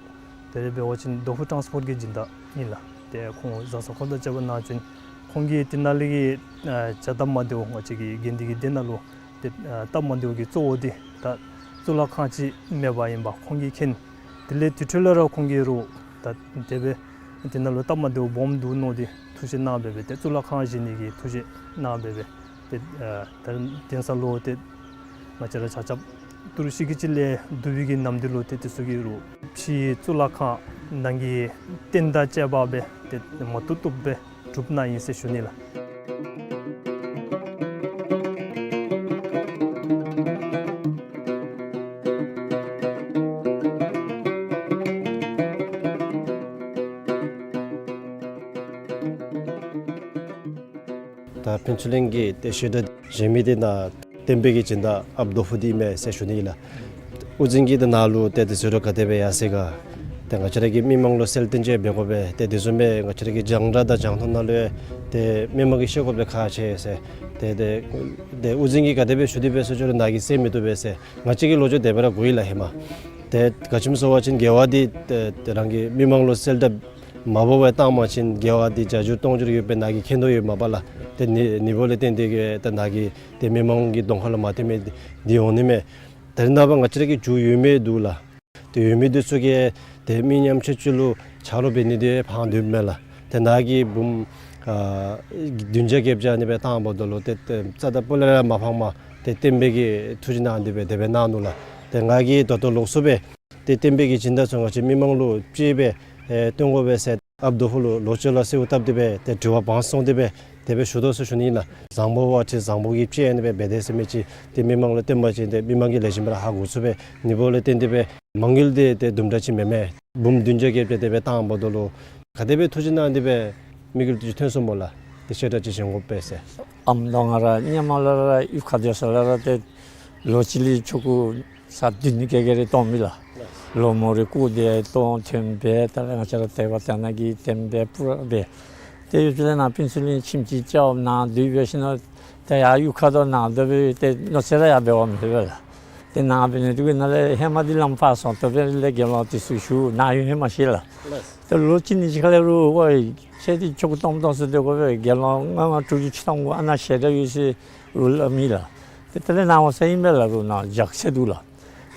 དེ་ལས་འབད་བ་ཅིན་རྡོ་ཕུག་ཊཱནསི་པོརཊ་གི་སྦྱིན་བདག་ཨིན་ལགས། ཏེ་ཁོང་བཟའ་ཚང་འཁོར་དང་བཅས་པ་ནང་བྱོན། ཁོང་གིས་དེ་ནང་ལས་ཀྱི་ཨ་བྱ་སྟབས་མ་བདེཝ་ང་བཅས་ཀྱི་དགེ་འདུན་གྱི་སྡེ་ནང་ལུ་ཏེ་ཨ་སྟབས་མ་བདེཝ་གི་གཙོ་བོ་འདི་ད་གཙུག་ལག་ཁང་ཅིག་མེདཔ་ཨིནམ་ཁོང་གིས་མཁྱེན། དེ་ལས་དེ་འཕྲོ་ལས་ར་ཁོང་གིས་རུང་ད་དེ་སྦེ་དེ་ནང་ལུ་སྟབས་མ་བདེཝ་སྦོམ་འདུག་མནོ་སྟེ་ཐུགས་བཞེད་གནང་འབད་འབད་ཏེ་གཙུག་ལག་ཁང་བཞེངས་ནི་གི་ཐུགས་བཞེད་གནང་འབད་འབད་ཏེ་ཨ་ད་དེང་སང་ལུ་ཏེ་ང་བཅས་ར་ཆ་ཁྱབ་ཏི་རུ་ཤི་གི་ཅིག་ལས་བསྡུ་བའི་གི་ནམ་དུས་ལུ་ཏེ་དེ་ཚུ་གིས་རུང་ཕྱི་གཙུག་ལག་ཁང་ནང་གི་རྟེན་དང་བཅས་པ་སྦེ་ཏེ་མ་བཏུབ་བཏུབ་སྦེ་གྲུབ་ནི་ཨིན་ཟེར་ཞུ་ནི་ལགས། ད་ཕུན་ཚོགས་གླིང་གི་ཏེ་བཤད་གྲྭ་བཞེངས་མི་འདི་ནཱ་བསྟན་པའི་གི་སྦྱིན་བདག་ཨཔ་རྡོ་ཕུག་འདི་ཨིན་མས་ཟེར་ཞུ་ནི་ཨིན་ལགས། དབུ་འཛིན་གྱིས་ཏེ་ནཱ་ལུ་ཏེ་དེ་ཟེར་རུང་ག་དེ་སྦེ་ཡར་སོང་ག་ཏེ་ང་བཅས་ར་གི་མི་མང་ལུ་གསལ་སྟོན་ཅིག་འབད་དགོ་པས། ཏེ་དེ་བཟུམ་སྦེ་ང་བཅས་ར་གི་རྒྱང་བསྒྲགས་དང་རྒྱང་མཐོང་ནང་ལུ་ཡང་ཏེ་མི་མང་གིས་ཤེས་དགོཔ་ལས་ཁག་ཆེ་ཟེར། ཏེ་ཏེ་ཏེ་དབུ་འཛིན་གྱིས་ག་དེ་སྦེ་ཞུ་སྟེ་སྦེ་ཟེར་ཞུ་རུང་ནཱ་གིས་གསན་མི་བཏུབ་པས་ཟེར། ང་བཅས་ཀྱིས་ལོ་རྒྱུས་དེ་སྦེ་ར་གོ་ཡི་ལགས་ཧེ་མ། ཏེ་ག་ཅི་སྨོ་ཟེར་བ་ཅིན་དགེ་བ་འདི་ཏེ་ཏེ་རང་གི་མི་མང་ལུ་གསལ་བསྒྲགས་མ་འབད་བར་བཏང་པ་ཅིན་དགེ་བ་འདི་བརྒྱ་འགྱུར་སྟོང་འགྱུར་ཡོདཔ་སྦེ་ནཱ་གིས་མཁྱེན་དོ་ཡོདཔ་མས་པ་ལགས། ཏེ་ནི་ནི་འབདཝ་ལས་བརྟེན་ཏེ་གིས་ཏེ་ནཱ་གིས་ཏེ་མི་མང་གི་གདོང་ཁ་ལུ་མ་ཐོན་མི་འདི་འོང་ནི་མས། ད་རེས་ནངས་པ་ང་བཅས་ར་གི་རྒྱུ་ཡོད་མི་འདུག་ལགས། ཏེ་ཡོད་མི་འདི་ཚུ་གིས་ཏེ་མི་ཉམ་ཆུང་ཅིག་ལུ་ཆ་རོགས་འབད་ནི་འདི་ཕངས་སྡོདཔ་མས་ལགས། ཏེ་ནཱ་གིས་འབུམ་ཨ་བདུན་བརྒྱ་བརྒྱད་བརྒྱ་ཨ་ནི་སྦེ་བཏངམ་ད་ལུ་ཏེ་ཏེ་རྩ་དང་སྤུ་ལས་ར་མ་ཕངས་པར་ཏེ་བསྟན་པའི་གི་ཐུགས་བཞེད་གནང་སྟེ་སྦེ་དེ་སྦེ་གནང་ནུག་ལགས། ཏེ་ང་གིས་ད་ལྟོ་ལོགས་སུ་སྦེ་ཏེ་བསྟན་པའི་གི་སྦྱིན་བདག་ཚུ་ང་བཅས་མི་མང་ལུ་ཅིག་སྦེ་ཨེ་སྟོན་དགོ་པས་ཟེར་ཨཔ་རྡོ་ཕུག་ལུ་ལོགས་སུ་ལུ་གསོལཝ་བཏབ་སྟེ་སྦེ་ཏེ་དྲི་བ་དཔང་སོང་སྟེ་སྦེ་དེ་སྦེ་ཞུ་དོ་ཟེར་ཞུ་ནི་ཨིན་ལགས། བཟང་པོ་བ་ཅིན་བཟང་པོ་གིས་ཅིག་ཨ་ནི་སྦེ་འབད་དེས་ཟེར་མི་ཅིག་ཏེ་མི་མང་ལུ་བསྟན་པ་ཅིན་ཏེ་མི་མང་གིས་ལེགས་ཤོམ་སྦེ་ར་ཧ་གོ་ཚུགས་པས། ནི་འབདཝ་ལས་བརྟེན་ཏེ་སྦེ་མ་དངུལ་འདི་ཏེ་དུམ་གྲ་ཅིག་མེན་མས། འབུམ་བདུན་བརྒྱ་བརྒྱད་བརྒྱ་དེ་སྦེ་བཏངམ་ད་ལུ་ག་དེ་སྦེ་ཐུགས་བཞེད་གནང་སྟེ་སྦེ་དམིགས་ཡུལ་འདི་ཅིག་ཐོན་སོང་སྨོ་ལགས། ཏེ་བཤད་གྲྭ་ཅིག་བཞེངས་དགོ་པས་ཟེར། ཨམ་ད་ང་ར་སྔོན་མ་ལས་ར་གཡུས་ཁར་སྡོད་ས་ལས་ར་ཏེ་ལོ་གཅིག་ལས་ཆོ་ག་ས་བདུན་ནི་བརྒྱད་བརྒྱ་རེ་གཏོང་མི་ལགས། ལོ་མོ་རེ་སྐུ་དེ་གཏོང་ཐོན་སྦེ་ད་ལས་ང་བཅས་ར་དད་པ་དད་ན་གི་བསྟན་པའི་སྤུ་ར་སྦེ་ཏེ་ཡུལ་དེ་ལས་ནཱ་ཕུན་ཚོགས་གླིང་ཁྱིམ་གཅིག་རྐྱབ་ནཱ་སྡོད་སྦེ་ཞིནམ་ལས་ད་ཡར་གཡུས་ཁར་དོ་ནཱ་སྡོད་སྦེ་ཏེ་ལོ་ཚད་ར་ཡར་འབད་བ་མེད་པས་ལགས། ཏེ་ནཱ་འབད་ནི་དེ་གིས་ནཱ་ལས་ཧེ་མ་འདི་ལམ་ཕར་སོང་སྟེ་འབད་ལས་དགེ་སློང་དེ་ཚུ་ཞུ་ནཱ་ཡོད་ཧེ་མ་ཤེས་ལགས། ལགས། ཏེ་ལོ་གཅིག་གཉིས་ཅིག་ཁ་ལས་རུང་ཝའེ་ཁྱེད་འདི་ཆོ་ག་གཏང་གཏང་ཟེར་དེ་གོ་སྦེ་དགེ་སློང་ལྔ་ལྔ་དྲུག་ཅུ་ཆུ་གཏང་དགོ། ཨ་ནཱ་ཞལ་གྲངས་ཡོད་ཟེར་རུང་སླབ་མི་ལགས། ཏེ་དེ་ལས་ནཱ་འོང་ས་ཨིན་པས་ལགས། རུང་ནཱ་ཇག་ཚད་འདུག་ལགས།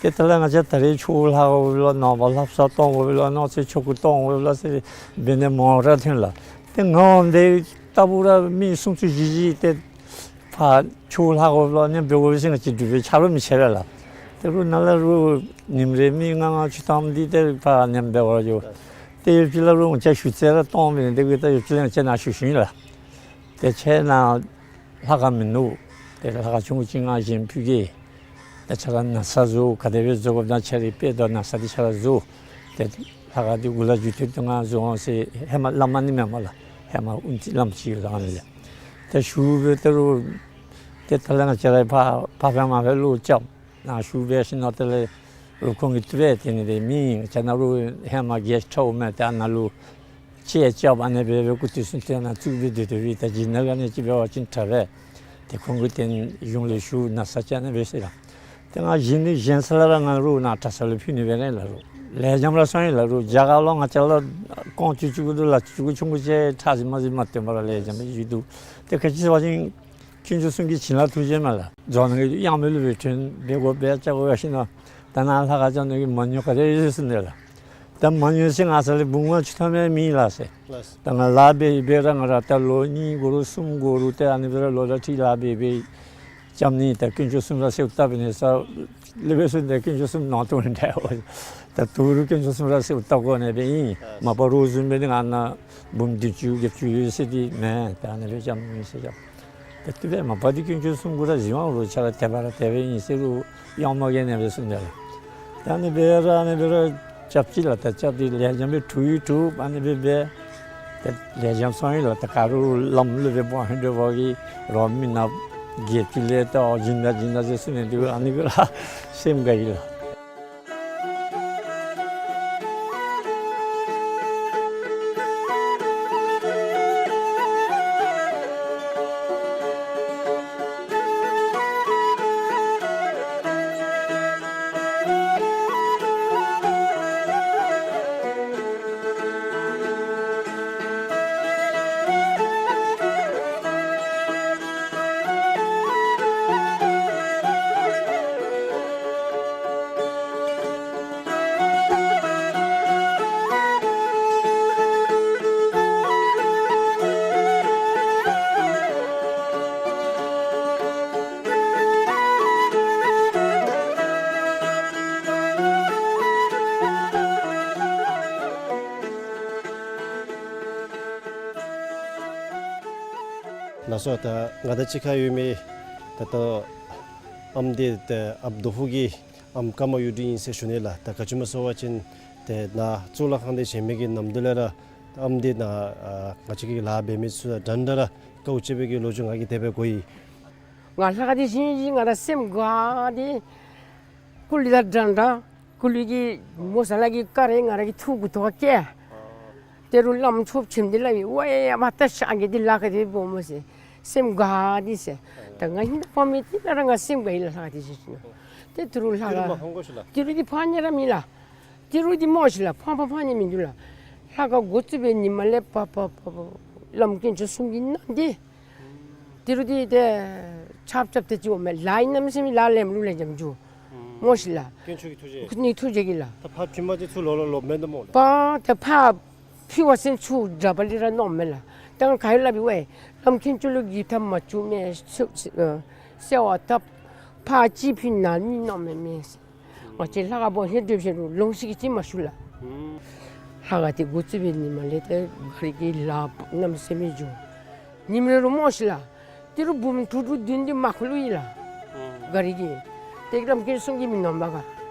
ཏེ་དེ་ལས་ང་བཅས་ད་རེས་ཆོས་ལྷག་དགོ་པས་ལོ། ནངས་པ་ལྷ་བསངས་གཏང་དགོ་པས་ལོ། གནངས་ཚེ་ཆོ་ག་གཏང་དགོ་པས་ལོ་ཟེར་འབད་ནི་མང་ར་ཐོན་ལགས། ཏེ་ང་འོང་དེ་ལྟ་བུ་ར་མི་སུམ་ཅུ་བཞི་བཞི་ཏེ་ཕར་ཆོས་ལྷག་དགོ་པས་ལོ། ཨ་ནི་འབད་དགོ་པས་ཟེར་ང་བཅས་འབྲུག་པའི་ཆ་རོགས་མི་ཆེ་བས་ལགས། ཏེ་རུང་ནཱ་ལས་རུང་ཉིནམ་རེ་མི་ལྔ་ལྔ་ཅིག་གཏངམ་འདི་ཏེ་ཕར་ཨ་ནེམ་འབད་བར་འགྱོ། ཏེ་ཡོད་ཅིག་ལས་རུང་ང་བཅས་ཞུ་ཚད་ར་གཏང་མི་འདི་གིས་ད་ཡོད་ཅིག་ལས་ང་བཅས་ནཱ་ཞུ་ཞུ་ཡི་ལགས། ཏེ་ཁྱེད་ནཱ་ལྷ་ཁང་མིན་འདུག། ཏེ་ལྷ་ཁང་ཆུང་ཀུ་ཅིག་ང་བཞེངས་ཕུལ་གེ། ཏེ་ཁྱེད་ར་ན་བཟའ་བཟོ། ག་དེ་སྦེ་བཟོ་དགོཔ་ད་ཁྱེད་རའི་དཔེ་དང་ན་བཟའ་འདི་ཁྱེད་ར་བཟོ། ཏེ་ལྷ་ཁང་འདི་འགོ་ལས་མཇུག་མཐུད་དེ་ང་བཟོ་འོང་ཟེར་ཧེ་མ་བླམ་ཨ་ནི་མེན་མས་ལགས། ཧེ་མ་དབུ་མཛད་བླམ་ཅིག་ཡོད་ལགས། ཨ་ནི་ལས་ཏེ་ཞུ་སྦེ་ཏེ་རུང་ཏེ་ད་ལས་ང་བཅས་ར་ཕར་ཕར་ཕར་མར་ཕར་བློ་རྐྱབ། ནཱ་ཞུ་སྦེ་ཞིནམ་ལས་དེ་ལས་རུང་ཁོང་གིས་བཏུབ་པས། དེ་ནི་དེ་མི་ཁྱེད་ནཱ་རུང་ཧེ་མ་གེ་སི་ཊི་ཧའུསི་མས། ཏེ་ཨ་ནཱ་ལུ་ཅེ་རྐྱབ་ཨ་ནི་སྦེ་སྦེ་སྐུ་དུས་སུ་ཏེ་ནཱ་བཙུགས་སྦེ་སྡོད་སྡོད་པའི་ད་ཇི་ནཱ་ག་ནི་ཅིག་འབད་བ་ཅིན་དྲག་པས། ཏེ་ཁོང་གིས་ཏེ་གཞུང་ལས་ཞུ་ན་བཟའ་ཅིག་ཨ་ནི་སྦེ་ཟེར་ལགས། ཏེ་ང་བཞེངས་ནི་བཞེངས་ས་ལས་ར་ང་རུང་ནཱ་གྲྭ་ས་ལུ་ཕུལ་ནི་འབད་ནི་ལགས། རུང་ལེགས་ཤོམ་ར་སོང་ཡི་ལགས། རུང་རྒྱ་གར་ལུ་ང་བཅས་ལུ་རྐང་བཅུ་བཅུ་དགུ་འདུག་ལགས། བཅུ་དགུ་ཆུང་ཀུ་ཅིག་ཁྲག་ཟེར་མ་ཟེར་མ་སྟོན་པར་ར་ལེགས་ཤོམ་སྦེ་བཞུགས་འདུག། ཏེ་ག་ཅི་ཟེར་བ་ཅིན་དཀོན་མཆོག་གསུམ་གྱི་བྱིན་རླབས་ཐུགས་རྗེ་མས་ལགས། རྫོང་ནང་གི་གཡང་མེ་ལུ་སྦེ་ཐོན་འབད་དགོ་འབད་བཅའ་དགོ་ཡར་ཞིནམ་ལས་ད་ནཱ་ལྷ་ཁང་བཅའ་ནི་གི་མ་དངུལ་ག་དེ་ཡོད་ཟེར་ནི་ལགས། ད་མ་དངུལ་ཟེར་ང་བཅས་ལུ་འབུམ་ལྔ་བཅུ་ཐམ་ཡང་མེད་ལགས་ཟེར། ལགས། ད་ང་ལཱ་འབད་འབད་ར་ང་ར་ད་ལོ་གཉིས་འགོར་རུང་གསུམ་འགོར་རུང་ཏེ་ཨ་ནི་སྦེ་ར་ལོ་ཟླ་ཁྲི་ལཱ་འབད་འབད་རྐྱབ་ནི། ད་དཀོན་མཆོག་གསུམ་ར་གསོལཝ་བཏབ་ནི་ས་ལས་འབད་ཟེར་ཏེ་དཀོན་མཆོག་གསུམ་ནང་དུ་འདྲ་བ། ད་དོ་རུང་དཀོན་མཆོག་གསུམ་ར་གསོལཝ་བཏབ་དགོ་ནི་སྦེ་ཨིན། མ་པ་རོགས་བཟུམ་སྦེ་ནི་ང་ནཱ་འབུམ་བདུན་ཅུ་བརྒྱད་ཅུ་ཡོད་ཟེར་འདི་མེན། ད་ཨ་ནི་སྦེ་རྐྱབ་མི་ཟེར་རྐྱབ། ད་དེ་སྦེ་མ་པ་འདི་དཀོན་མཆོག་གསུམ་གུ་ར་གཟིགས་དབང་རུང་ཁྱེད་ར་དེ་སྦེ་ར་དེ་སྦེ་ཨིན་ཟེར་རུང་གཡང་མ་ག་ནི་སྦེ་གསུངས་ཏེ་ལགས། ད་ཨ་ནི་སྦེ་ར་ཨ་ནི་སྦེ་ར་རྐྱབ་ཅི་ལགས། ད་རྐྱབ་སྟེ་ལེགས་ཤོམ་སྦེ་གྲུབ་ཡང་གྲུབ། ཨ་ནི་སྦེ་འབད་ད་ལེགས་ཤོམ་སོང་ཡི་ལགས། ད་ག་རུང་ལམ་ལུ་སྦེ་འབད་ཧིང་འདོད་པ་གིས་རོགས་མི་ནག་བརྒྱད་ཅུ་ལས་ད་ཨོ་སྦྱིན་བདག་སྦྱིན་བདག་ཟེར་གསུངས་ནི་འདི་ཨ་ནི་གིས་ར་སེམས་དགའ་ཡི་ལགས། ལགས་སོ། ད་ང་དང་གཅིག་ཁར་ཡོད་མི་ད་ལྟོ་ཨམ་འདི་ད་ཨཔ་རྡོ་ཕུག་གི་ཨམ་ཀརྨ་གཡུ་སྒྲོན་ཨིན་ཟེར་ཞུ་ནི་ལགས། ད་ག་ཅི་སྨོ་ཟེར་བ་ཅིན་ཏེ་ནཱ་གཙུག་ལག་ཁང་འདི་བཞེངས་མི་གི་ནམ་དུས་ལས་ར་ཨམ་འདི་ནཱ་ཨ་ང་བཅས་ཀྱི་ལཱ་འབད་མི་ཚུ་དང་འདྲན་འདྲ་ར་དཀའཝ་སྤྱད་པའི་གི་ལོ་རྒྱུས་ང་གིས་དེ་སྦེ་གོ་ཡི། ང་ལྷ་ཁང་འདི་བཞེངས་བཞེངས་ང་ར་སེམས་དགའ་སྟེ་ཀུ་ལི་དང་འདྲན་འདྲ་ཀུ་ལི་གི་མོ་ས་ལ་གི་ཀ་རེ་ང་ར་གི་ཐུགས་ཀྱི་ཐོག་ཁར་བཀལ། ཏེ་རུང་བླམ་ཚུ་ཕྱདམ་འདི་སླབ་ཨིན། ཝའེ་ཨ་པ་ད་ཤ་གི་འདི་ལཱ་ག་དེ་སྦེ་འབདཝ་སྨོ་ཟེར་སེམས་དགའ་སྟེ་ཟེར། ད་ང་ཧིང་ད་ཕ་མི་འདི་ནང་ར་ང་སེམས་དགའ་ཡི་ལགས། ལྷ་ཁང་འདི་བཞེངས་ཞིནམ་ལས་ཏེ་ཏི་རུ་ལྷ་ཏི་རུ་མ་ཁང་གོ་ཤི་ལགས། ཏི་རུ་འདི་ཕར་ནི་ར་མེད་ལགས། ཏི་རུ་འདི་སྨོ་ཤི་ལགས། ཕར་ཕར་ཕར་ནི་མིན་འདུག་ལགས། ལྷ་ཁང་འགོ་བཙུགས་པའི་ཉིནམ་ལས་ཕར་ཕར་ཕར་ཕར་བླམ་དཀོན་མཆོག་གསུམ་གྱི་ནང་འདི་ཏི་རུ་འདི་ཏེ་ཆབ་ཆབ་ཏེ་ཅིག་འོང་མས། ལཱ་ཨིན་ན་མི་ཟེར་མི་ལཱ་ལེནམ་ལུ་ལེན་རྐྱངམ་འགྱོ་སྨོ་ཤི་ལགས། དཀོན་མཆོག་གི་ཐུགས་རྗེ་ནི་ཐུགས་རྗེ་གིས་ལགས། ད་ཕར་ཕུལ་མ་ཅིག་ཚུར་ལོག་ལོག་ལོགཔ་མེན་ད་སྨོ་ལགས། པ་ད་ཕར་ཕུལ་བ་ཟེར་ཚུར་དྲག་པ་ལས་ར་ནོར་མས་ལགས། ད་ང་ག་ཡོད་སླབ་ཨིན་ཝའེ། བླམ་དཀོན་མཆོག་ལུ་གི་ཐབས་མ་བཅུག་མས་ཟེར་ཟེར་བ་ད་ཕར་ཅིག་ཕུལ་ན་ནི་ནོར་མས་མས་ཟེར། ང་བཅས་ལྷ་ཁང་འབད་ཧེ་སྡོད་ཞིནམ་ལུ་ལོང་ཤིག་གི་ཅིག་མ་ཞུ་ལགས། ལྷ་ཁང་འདི་འགོ་བཙུགས་པའི་ཉིནམ་ལས་ཏེ་ག་རི་གི་ལཱ་ཨིན་ན་མི་ཟེར་མི་འགྱོ། ཉིནམ་རེ་རུང་སྨོ་ཤི་ལགས། ཏི་རུ་འབུམ་དྲུག་དྲུག་བདུན་བདུན་མ་ཁུ་ལུ་ཡི་ལགས། ག་རི་གི་ཏེ་བླམ་དཀོན་མཆོག་གསུམ་གྱིས་མི་ནོར་བ་ག་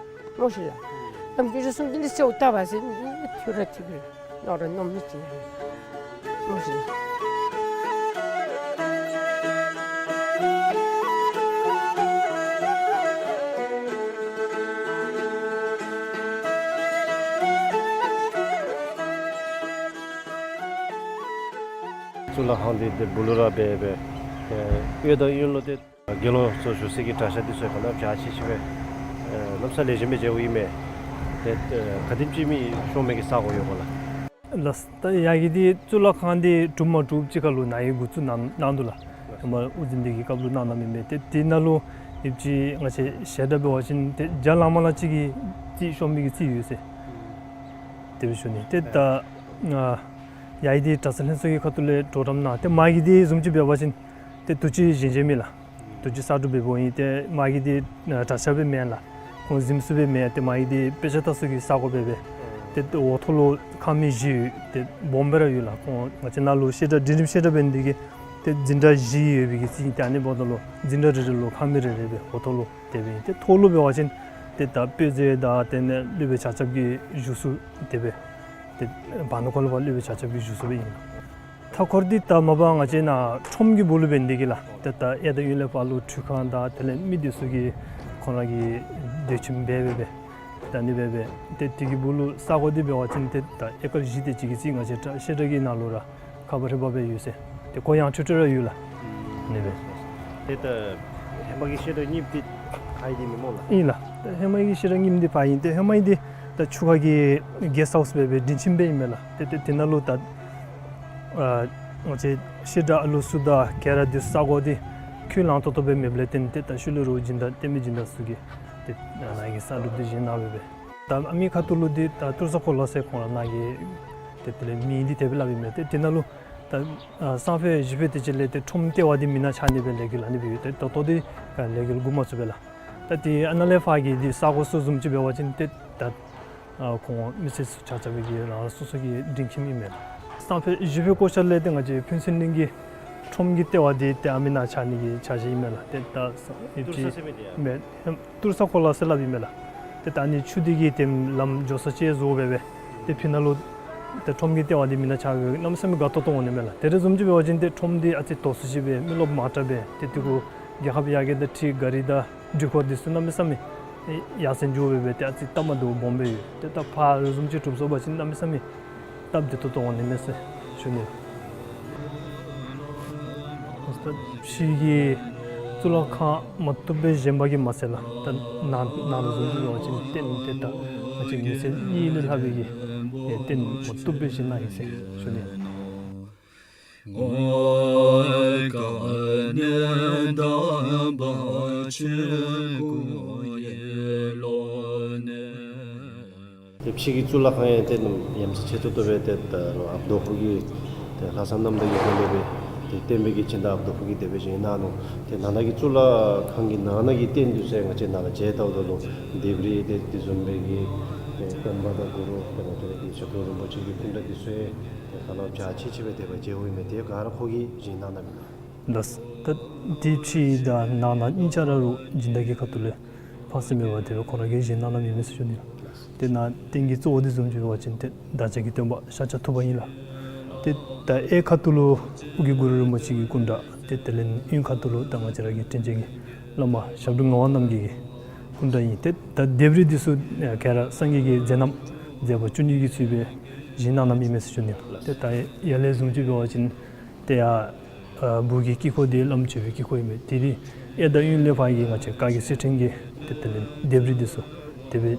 སྨོ་ཤི་ལགས། བླམ་དཀོན་མཆོག་གསུམ་གྱིས་འདི་གསོལཝ་བཏབ་པ་ཟེར་འདི་ཐུགས་ར་ཐུགས་ར་ནོར་ར་ནོར་མི་ཅིག་ལགས། གཙུག་ལག་ཁང་འདི་འདི་སྦུག་ལུ་ར་སྦེ་སྦེ་ཨེ་གཡས་དང་གཡོན་ལུ་ཏེ་དགེ་སློང་ཚུ་བཞུགས་སའི་གི་གྲྭ་ཤག་འདི་ཚུ་ག་ནི་བ་ཅིག་ཅིག་སྦེ་ གནམ་ས་ལེགས་ཤོམ་སྦེ་མཇལཝ་ཨིན་མས། ཏེ་ཨ་ག་དེམ་ཅིག་མི་ཤོང་མི་གི་ས་གོ་ཡོད་ག་ལགས། ལགས། ད་ཡར་གི་འདི་གཙུག་ལག་ཁང་འདི་གྲུབ་མ་གྲུབ་ཅིག་ཁར་ལུ་ནཱ་གིས་འགོ་བཙུགས་གནང་གནང་འདུག་ལགས། ཧེ་མ་དབུ་འཛིན་འདི་གི་སྐབས་ལུ་གནང་གནངམ་ཨིན་མས། ཏེ་དེ་ནང་ལུ་ཨིན་ཅི་ང་བཅས་ཞལ་གྲངས་འབད་བ་ཅིན་ཏེ་བརྒྱ་ལང་མ་ལང་ཅིག་གི་རྩིས་ཤོང་མི་གི་རྩིས་ཡོད་ཟེར། དེ་སྦེ་ཞུ་ནི། ཏེ་ད་ཨ་ཡར་གི་འདི་གྲྭ་ཚང་ལྷན་ཚོགས་ཀྱི་ཁ་ཐུག་ལས་གྲོགས་རམ་གནང་། ཏེ་མར་གི་འདི་བཟུམ་ཅིག་འབད་བ་ཅིན་ཏེ་དུས་ཅི་བཞེངས་བཞེངསམ་ཨིན་ལགས། དུས་ཅི་གསར་སྒྲུབ་འབདཝ་ཨིན། ཏེ་མར་གི་འདི་ཨ་གྲྭ་ཤག་སྦེ་མེན་ལགས། ཁོང་གཟིམ་ས་སྦེ་མེན། ཏེ་མར་གི་འདི་དཔེ་ཆ་ལྟ་ས་གི་ས་གོ་སྦེ་སྦེ། ཏེ་འོག་ཐོག་ལུ་ཁང་མིག་བཞི་ཡོད། ཏེ་སྦོམ་སྦེ་ར་ཡོད་ལགས། ཁོང་ང་བཅས་ནཱ་ལུ་བཤད་གྲྭ་འབྲིང་རིམ་བཤད་གྲྭ་འབད་ནི་འདི་གིས་ཏེ་འཛིན་གྲྭ་བཞི་ཡོད་པའི་གི་རྩིས་ཨིན། ཏེ་ཨ་ནི་འབདཝ་ད་ལུ་འཛིན་གྲྭ་རེ་རེ་ལུ་ཁང་མིག་རེ་རེ་སྦེ་འོག་ཐོག་ལུ་དེ་སྦེ་ཨིན། ཏེ་ཐོག་ལུ་འབད་བ་ཅིན་ཏེ་ད་དཔེ་མཛོད་དང་དེ་ལས་སློབ་དཔོན་ཆ་ཁྱབ་ཀྱི་བཞུགས་ས་དེ་སྦེ་ཏེ་བར་ན་ཁོ་ལུ་ཕར་སློབ་དཔོན་ཆ་ཁྱབ་ཀྱི་བཞུགས་ས་སྦེ་ཨིན། མཐའ་འཁོར་འདི་ད་མ་པ་ང་བཅས་ནཱ་ཁྲོམ་གྱི་སྦུག་ལུ་འབད་ནི་འདི་གིས་ལགས། ཏེ་ད་ཡར་དང་ཡར་ལས་ཕར་ལུ་འཕྲུལ་ཁང་དང་དེ་ལས་མི་འདི་ཚུ་གིས་ཁོང་ར་གི་སྡོད་ཁྱིམ་འབད་འབད་སྦེ་ད་ཨ་ནི་སྦེ་སྦེ་ཏེ་དེ་གི་སྦུག་ལུ་ས་གོ་འདི་འབད་བ་ཅིན་ཏེ་ད་ཨེ་ཀར་བཞི་དེ་ཅིག་གི་རྩིས་ང་བཅས་བཤད་གྲྭ་གི་ནང་ལུ་ར་ཁ་པར་ཧེ་མ་སྦེ་ཡོད་ཟེར། ཏེ་གོ་ཡངས་ཁྲོལ་ཁྲོལ་ར་ཡོད་ལགས། ཨ་ནི་སྦེ། ཏེ་ད་ཧེ་མ་གི་བཤད་གྲྭ་རྙིངམ་འདི་ཕར་ཨིན་ཏེ་མེན་སྨོ་ལགས། ཨིན་ལགས། ད་ཧེ་མ་གི་བཤད་གྲྭ་རྙིངམ་འདི་ཕར་ཨིན། ཏེ་ཧེ་མ་ཨིན་འདི་ད་ཆུ་ཁ་གི་གེསཊ་ཧའུསི་སྦེ་སྦེ་སྡིངས་ཆ་སྦེ་ཨིན་མས་ལགས། ཏེ་ཏེ་དེ་ནང་ལུ་ད་ཨ་ང་བཅས་བཤད་གྲྭ་ཨ་ལུ་ཚུ་དང་ག་ར་འདི་ས་གོ་འདི་ཁུངས་ལུང་ཏོག་ཏོ་སྦེ་མེདཔ་ལས་བརྟེན་ཏེ་ད་ཤུལ་ལས་ར་སྦྱིན་བདག་བསྟན་པའི་སྦྱིན་བདག་ཚུ་གིས་ཏེ་ནཱ་གི་གསར་སྒྲུབ་འདི་བཞེངས་གནང་སྦེ་སྦེ། ད་ཨ་མི་ཁ་ཐུག་ལུ་འདི་ད་ཏུར་ས་གོ་ལ་ཟེར་ཁོང་ར་ནཱ་གི་ཏེ་དེ་ལས་མིང་འདི་དེ་སྦེ་སླབ་ཨིན་མས། ཏེ་དེ་ནང་ལུ་ད་ཨ་སང་ཕོད་གཞེས་ཕོད་དེ་ཅིག་ལས་ཏེ་ཁྲོམ་ལྟེ་བ་འདི་མེན་ན་ཆགས་ནི་སྦེ་ལས་འགུལ་ཨ་ནི་སྦེ་ཡོད། ཏེ་ད་ལྟོ་འདི་ལས་འགུལ་འགོ་མ་བཙུགས་པས་ལགས། ད་ཏེ་ཨ་ནཱ་ལས་ཕར་གྱི་འདི་ས་གོ་ཚུ་བཟུམ་ཅིག་འབད་བ་ཅིན་ཏེ་ད་ཨ་ཁོང་མི་སེར་ཚུ་ཆ་ཁྱབ་ཀྱིས་རང་རང་སོ་སོ་གི་སྒྲིང་ཁྱིམ་ཨིན་མས་ལགས། སང་ཕོད་གཞེས་ཕོད་སྐོར་ཆ་ལས་ཏེ་ང་བཅས་ཕུན་ཚོགས་གླིང་གི་ཁྲོམ་གྱི་ལྟེ་བ་འདི་ཏེ་ཨ་མི་ནང་ཆགས་ནི་གི་འཆར་གཞི་ཨིན་མས་ལགས། ཏེ་ད་ས་ཨེ་ཏུར་ས་ཟེར་མི་འདི་ཡང་མེན་ཏུར་ས་གོ་ལ་ཟེར་སླབ་ཨིན་མས་ལགས། ཏེ་ད་ཨ་ནི་ཆུ་འདི་གིས་ཏེ་ལམ་འགྱོ་ས་ཅིག་བཟོ་སྦེ་སྦེ་ཏེ་ཕི་ནང་ལུ་ཏེ་ཁྲོམ་གྱི་ལྟེ་བ་འདི་མེན་ན་ཆགས་སྦེ་གནམ་མེད་ས་མེད་དགའ་ཏོག་ཏོ་འོང་ནི་མས་ལགས། དེ་རེ་བཟུམ་ཅིག་འབད་བ་ཅིན་ཏེ་ཁྲོམ་འདི་ཨ་ཙི་དོག་སུ་ཅིག་སྦེ་མི་རློབས་མང་དྲགས་སྦེ་ཏེ་དེ་གུ་རྒྱལ་ཁབ་ཡར་རྒྱས་དང་འཁྲིལ་གཱ་རི་དང་འགྲུལ་འཁོར་འདི་ཚུ་གནམ་མེད་ས་མེད་ཡར་སེང་འགྱོ་སྦེ་སྦེ་ཏེ་ཨ་ཙི་སྟབས་མ་བདེཝ་སྦོམ་སྦེ་ཡོད། ཏེ་ད་ཕར་རེ་བཟུམ་ཅིག་གྲུབ་སོང་པ་ཅིན་གནམ་མེད་ས་མེད་སྟབས་བདེ་ཏོག་ཏོ་འོང་ནི་མས་ཟེར་ཞུ་ནི། ད་ཕྱི་གི་གཙུག་ལག་ཁང་མ་བཏུབ་སྦེ་བཞེངས་པ་གིས་མ་ཚད་ལགས། ད་ནང་ནང་ལུ་བཟུམ་ཅིག་འབད་བ་ཅིན་རྟེན་འདི་ད་ང་བཅས་མི་སེར་གཉིས་ལས་ལྷག་པའི་གི་རྟེན་མ་བཏུབ་སྦེ་བཞེངས་གནང་ཡི་ཟེར་ཞུ་ནི། ཏེ་ཕྱི་གི་གཙུག་ལག་ཁང་ཡང་ཏེ་ཡ་མཚན་ཆེ་ཏོག་ཏོ་སྦེ་ཏེ་ད་ཨཔ་རྡོ་ཕུ་གི་ཏེ་ལྷག་བསམ་རྣམ་དག་གི་སྒོ་ལས་སྦེ་ཏེ་བསྟན་པའི་གི་སྦྱིན་བདག་ཨཔ་རྡོ་ཕུ་གིས་དེ་སྦེ་བཞེངས་གནང་ནུག། ཏེ་ནང་ན་གི་གཙུག་ལག་ཁང་གི་ནང་ན་གི་རྟེན་འདི་ཚུ་ང་བཅས་ནཱ་ལས་མཇལ་བལྟཝ་ད་ལུ་ལྡེབས་རིས་ཏེ་དེ་བཟུམ་སྦེ་གི་ཏེ་སྟོན་པ་དང་གུ་རུ་ཏེ་ང་བཅས་ར་གི་ཞབས་དྲུང་རིན་པོ་ཆེ་གི་སྐུ་འདྲ་འདི་ཚུ་ཡང་ཏེ་ཧ་ལམ་འཇའ་ཆི་ཆི་སྦེ་དེ་སྦེ་མཇལཝ་ཨིན་མས། དེ་ག་ར་ཁོ་གིས་བཞེངས་གནང་གནངམ་ཨིན་ན། ལགས། ད་དེ་ཕྱི་དང་ནང་ན་གཉིས་ཆ་ར་རུང་སྦྱིན་བདག་གི་ཁ་ཐུག་ལས་ཕངས་སེམས་མེད་པར་དེ་སྦེ་ཁོང་ར་གིས་བཞེངས་གནང་གནངམ་ཨིན་མས་ཟེར་ཞུ་ནི། ཏེ་ནཱ་རྟེན་གྱི་གཙོ་བོ་འདི་བཟུམ་ཅིག་འབད་བ་ཅིན་ཏེ་བདག་ཅག་གི་སྟོན་པ་ཤཱཀྱ་ཐུབ་པ་ཨིན་ལགས། ཏེ་ད་གཡས་ཁ་ཐུག་ལུ་ཨོ་རྒྱན་གུ་རུ་རིན་པོ་ཆེ་གི་སྐུ་འདྲ། ཏེ་དེ་ལས་གཡོན་ཁ་ཐུག་ལུ་ད་ང་བཅས་ར་གི་དྲིན་ཅན་གྱི་བླ་མ་ཞབས་དྲུང་ངག་དབང་རྣམ་རྒྱལ་གྱི་སྐུ་འདྲ་ཨིན། ཏེ་ད་ལྡེབས་རིས་འདི་ཚུ་ག་ར་སངས་རྒྱས་ཀྱི་མཛད་རྣམ་མཛད་པ་བཅུ་གཉིས་ཀྱི་ཚུལ་སྦེ་བཞེངས་གནང་གནངམ་ཨིན་མས་ཟེར་ཞུ་ནི། ཏེ་ད་ཡར་ལས་བཟུམ་ཅིག་འབད་བ་ཅིན་ཏེ་ཡར་ཨ་སྦུག་གི་དཀྱིལ་འཁོར་འདི་བླམ་མཆོད་པའི་དཀྱིལ་འཁོར་ཨིན་མས། དེ་རིང་གཡས་དང་གཡོན་ལས་ཕར་གྱི་ང་བཅས་བཀའ་བརྒྱུད་གསེར་ཕྲེང་གི་ཏེ་དེ་ལས་ལྡེབས་རིས་འདི་ཚུ་དེ་སྦེ་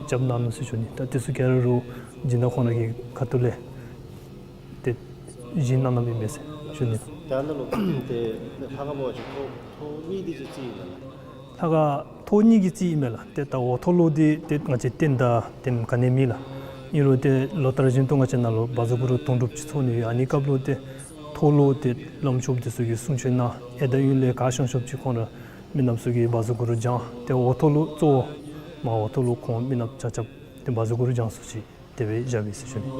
རྐྱབ་གནང་ནུག་ཟེར་ཞུ་ནི། ད་འདི་ཚུ་ག་ར་རུང་སྦྱིན་བདག་ཁོང་ར་གི་ཁ་ཐུག་ལས་ཏེ་བཞེངས་གནང་གནངམ་ཨིན་མས་ཟེར་ཞུ་ནི། ད་ནཱ་ལུ་ཏེ་ལྷ་ཁང་འབད་བ་ཅིན་ཐོག་ཐོག་གཉིས་འདི་ཚུ་རྩིས་ཨིན་མས་ལགས། ལྷ་ཁང་ཐོག་གཉིས་ཀྱི་རྩིས་ཨིན་མས་ལགས། ཏེ་ད་འོག་ཐོག་ལུ་འདི་ཏེ་ང་བཅས་རྟེན་དང་ཏེ་ག་ནི་མེད་ལགས། ཨིན་རུང་ཏེ་ལོ་ལྟར་བཞིན་དུ་ང་བཅས་ནཱ་ལུ་བཛྲ་གུ་རུ་དུང་སྒྲུབ་ཅིག་ཚོགས་ནི་ཡོད། ཨ་ནི་སྐབས་ལུ་ཏེ་ཐོག་ལུ་ཏེ་བླམ་ཆོསཔ་འདི་ཚུ་གིས་གསུང་ཆོག་གནང་། གཡས་དང་གཡོན་ལས་ག་ཤོང་ཤོངམ་ཅིག་ཁོང་ར་མི་ནགཔ་ཚུ་གིས་བཛྲ་གུ་རུ་བགྱང་། ཏེ་འོག་ཐོག་ལུ་གཙོ་བོ་མར་འོག་ཐོག་ལུ་ཁོང་མི་ནགཔ་ཆ་ཁྱབ་ཏེ་བཛྲ་གུ་རུ་བགྱང་ས་ཅིག་དེ་སྦེ་བཞག་ཡི་ཟེར་ཞུ་ནི།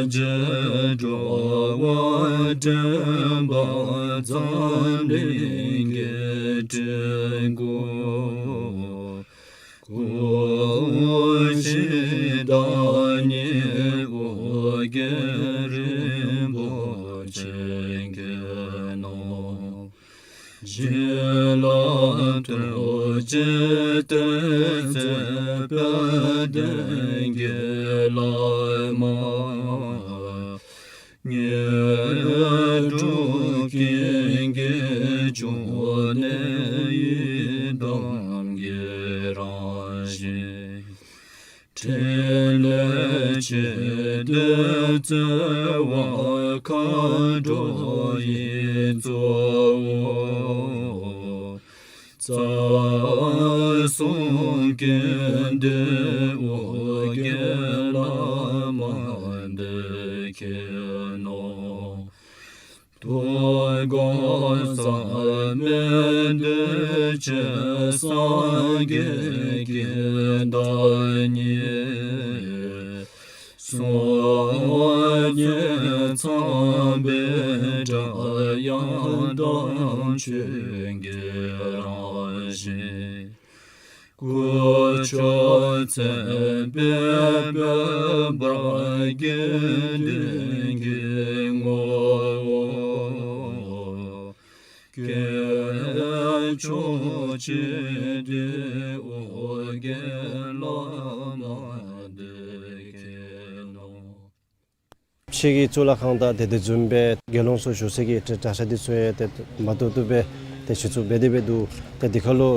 རྗེས་འགྲོ་བ་འདྲེན་པ་འཛམ་གླིང་གི་སྤྲུལ་སྐུ། སྐུ་ཞི་བདག་ཉིད་ཨོ་རྒྱན་རིན་པོ་ཆེ་མཁྱེན་ནོ། བྱིན་རླབས་ཐུགས་རྗེའི་གཏེར་མཛོད་དཔལ་ལྡན་གྱི་བླ་མ། དངོས་གྲུབ་ཀུན་གྱི་འབྱུང་གནས་ཡི་དམ་གྱི་རང་བཞིན། ཕྲིན་ལས་ཆེ་འདོད་བརྩེ་བ་མཁའ་འགྲོ་ཡི་གཙོ་བོ། རྩ་གསུམ་ཀུན་འདུས་ཨོ་རྒྱན་བླ་མ་འདི་མཁྱེན་ནོ། དུས་འཁོར་མཚམས་མེད་འདུས་བྱས་སངས་རྒྱས་ཀྱི་བདག་ཉིད། སངས་རྒྱས་ཚངས་པའི་སྒྲ་དབྱངས་དང་ཆོས་ཀྱི་རང་བཞིན། སྐུ་མཆོག་མཚན་དཔེས་འབོད་པར་དགེ་འདུན་གྱི་ངོ་བོ། དཀོན་མཆོག་ཆོས་འདུལ་ཨོ་རྒྱན་བླ་མ་འདི་མཁྱེན་ནོ། ཕྱི་གི་གཙུག་ལག་ཁང་དང་ཏེ་དེ་བཟུམ་སྦེ་དགེ་སློང་ཚུ་བཞུགས་སའི་གི་གྲྭ་ས་འདི་ཚུ་ཡང་ཏེ་མ་བཏུབ་བཏུབ་སྦེ་ཏེ་གཞི་བཙུགས་འབད་དེ་སྦེ་འདུག། ཏེ་འདི་ཁ་ལུ་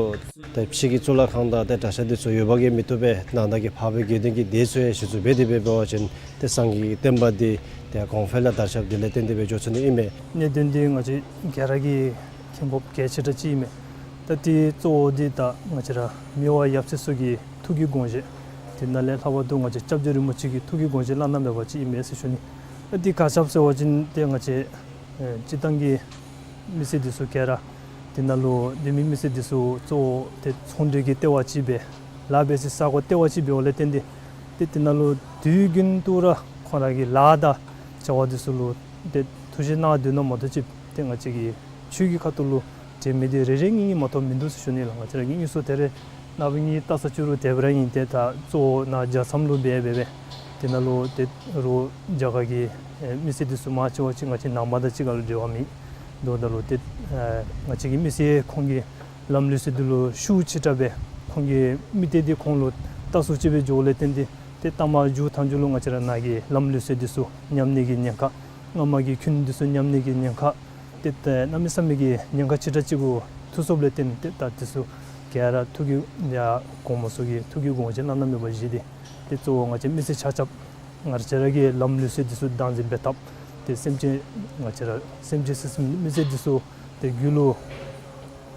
ཏེ་ཕྱི་གི་གཙུག་ལག་ཁང་དང་ཏེ་གྲྭ་ས་འདི་ཚུ་ཡོདཔ་གིས་མི་བཏུབ་པས། ནང་ན་གི་འཕགས་པའི་དགེ་འདུན་གྱི་སྡེ་ཚུ་ཡང་གཞི་བཙུགས་འབད་དེ་སྦེ་འབད་བ་ཅིན་ཏེ་སངས་རྒྱས་ཀྱི་བསྟན་པ་འདི་ཏེ་གོང་འཕེལ་ལུ་དར་ཁྱབ་འདི་ལས་བརྟེན་ཏེ་སྦེ་འགྱོ་ཚུགས་ནི་ཨིན་མས། གནད་དོན་འདི་ང་བཅས་ག་ར་གིས་མཁྱེན་དགོཔ་གལ་ཆེ་དྲགས་ཅིག་ཨིན་མས། ད་འདི་གཙོ་བོ་འདི་ད་ང་བཅས་ར་མི་དབང་ཡབ་སྲས་ཚུ་གི་ཐུགས་ཀྱི་དགོངས་བཞེད། དེ་ནང་ལས་ལྷག་པར་དུ་ང་བཅས་སྐྱབས་རྗེ་རིན་པོ་ཆེ་གི་ཐུགས་ཀྱི་དགོངས་བཞེད་བླ་ན་མེད་པ་ཅིག་ཨིན་མས་ཟེར་ཞུ་ནི། ད་འདི་ག་ཅི་སྦེ་ཟེར་བ་ཅིན་ཏེ་ང་བཅས་ཨེ་སྤྱིར་བཏང་གི་མི་སེར་འདི་ཚུ་ག་ར་དེ་ནང་ལུ་འདི་མི་མི་སེར་འདི་ཚུ་གཙོ་བོ་ཏེ་ཚོང་འབྲེལ་གྱི་ལྟེ་བ་ཅིག་སྦེ་ལཱ་འབད་སའི་ས་གོ་ལྟེ་བ་ཅིག་འབདཝ་ལས་བརྟེན་ཏེ་ཏེ་དེ་ནང་ལུ་དུས་རྒྱུན་དུ་ར་ཁོང་ར་གི་ལཱ་དང་བྱ་བ་འདི་ཚུ་ལུ་ཏེ་ཐུགས་བཞེད་གནང་སྡོད་ནི་མ་གཏོགས་ཅིག་ཏེ་ང་བཅས་ཀྱི་ཆོས་ཀྱི་ཁ་ཐུག་ལུ་འབྲེལ་མི་འདི་རེ་རེ་གཉིས་གཉིས་མ་གཏོགས་མིན་འདུག་ཟེར་ཞུ་ནི་ལགས། ང་བཅས་ར་གི་དངོས་སུ་ཏེ་རེ་ནངས་པ་གཉིས་བལྟ་ས་བཅུག་རུང་དེ་སྦེ་ར་ཨིན། ཏེ་ད་གཙོ་བོ་ནཱ་རྒྱལ་མཚམས་ལུ་འབད་འབད་འབད་དེ་ནང་ལུ་ཏེ་རོགས་རྒྱ་གར་གྱི་ཨེ་མི་སེར་འདི་ཚུ་མང་ཆེ་བ་ཅིག་ང་བཅས་ནང་པ་དང་གཅིག་ཁར་ལུ་འབྲེལ་བ་མེད། འདུག་ད་ལུ་ཏེ་ཨེ་ང་བཅས་ཀྱི་མི་སེར་ཁོང་གིས་ལམ་ལུགས་སྲོལ་འདི་ལུ་ཤུགས་ཆེ་དྲགས་སྦེ་ཁོང་གི་མི་སྡེ་འདི་ཁོང་ལུ་ལྟ་སུ་ཅིག་སྦེ་འགྱོཝ་ལས་བརྟེན་ཏེ་ཏེ་ལྟ་མ་འགྱོ་ཐངས་འགྱོ་ལུ་ང་བཅས་ར་ནཱ་གི་ལམ་ལུགས་སྲོལ་འདི་ཚུ་ཉམས་ནི་གི་ཉེན་ཁ། སྔ་མ་གི་ཁྱོན་འདི་ཚུ་ཉམས་ནི་གི་ཉེན་ཁ། ཏེ་ད་གནམ་མེད་ས་མེད་ཀྱི་ཉེན་ཁ་ཆེ་དྲགས་ཅིག་གུ་ཐུག་སོཔ་ལས་བརྟེན་ཏེ་ད་འདི་ཚུ་ག་ར་ཐུགས་ཀྱི་ཡ་གོངམ་ཚུ་གིས་ཐུགས་ཀྱི་དགོངས་བཞེད་བླ་ན་མེད་པ་བཞེས་ཏེ་ཏེ་གཙོ་བོ་ང་བཅས་མི་སེར་ཆ་ཁྱབ་ང་བཅས་ར་གི་ལམ་ལུགས་སྲོལ་འདི་ཚུ་བདག་འཛིན་འབད་ཐབས། ཏེ་སེམས་ཅན་ང་བཅས་ར་སེམས་ཅན་སེམས་མི་སེར་འདི་ཚུ་ཏེ་རྒྱུད་ལུ་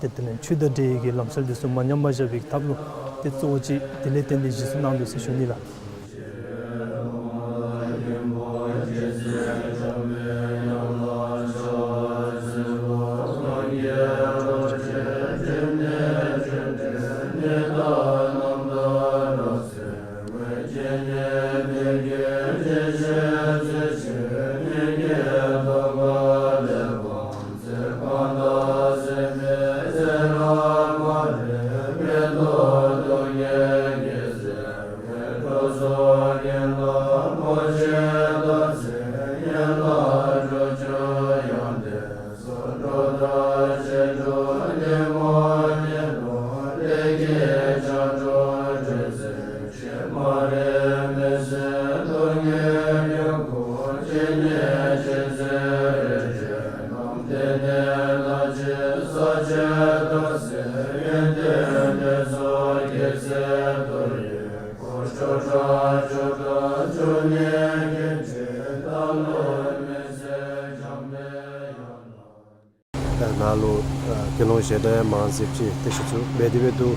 ཏེ་དེ་ལས་ཆོས་དང་འབྲེལ་བའི་གི་ལམ་སྲོལ་འདི་ཚུ་མ་ཉམས་པར་བཞག་པའི་ཐབས་ལུ་ཏེ་གཙོ་བོ་ཅིག་དེ་ལས་བརྟེན་ཏེ་གཞི་བཙུགས་གནང་དོ་ཟེར་ཞུ་ནི་ལགས། ད་ནཱ་ལུ་ཨ་དགེ་སློང་ཞལ་གྲངས་ཡང་མང་སུ་ཅིག་ཏེ་གཞི་བཙུགས་འབད་དེ་འབད་འདུག།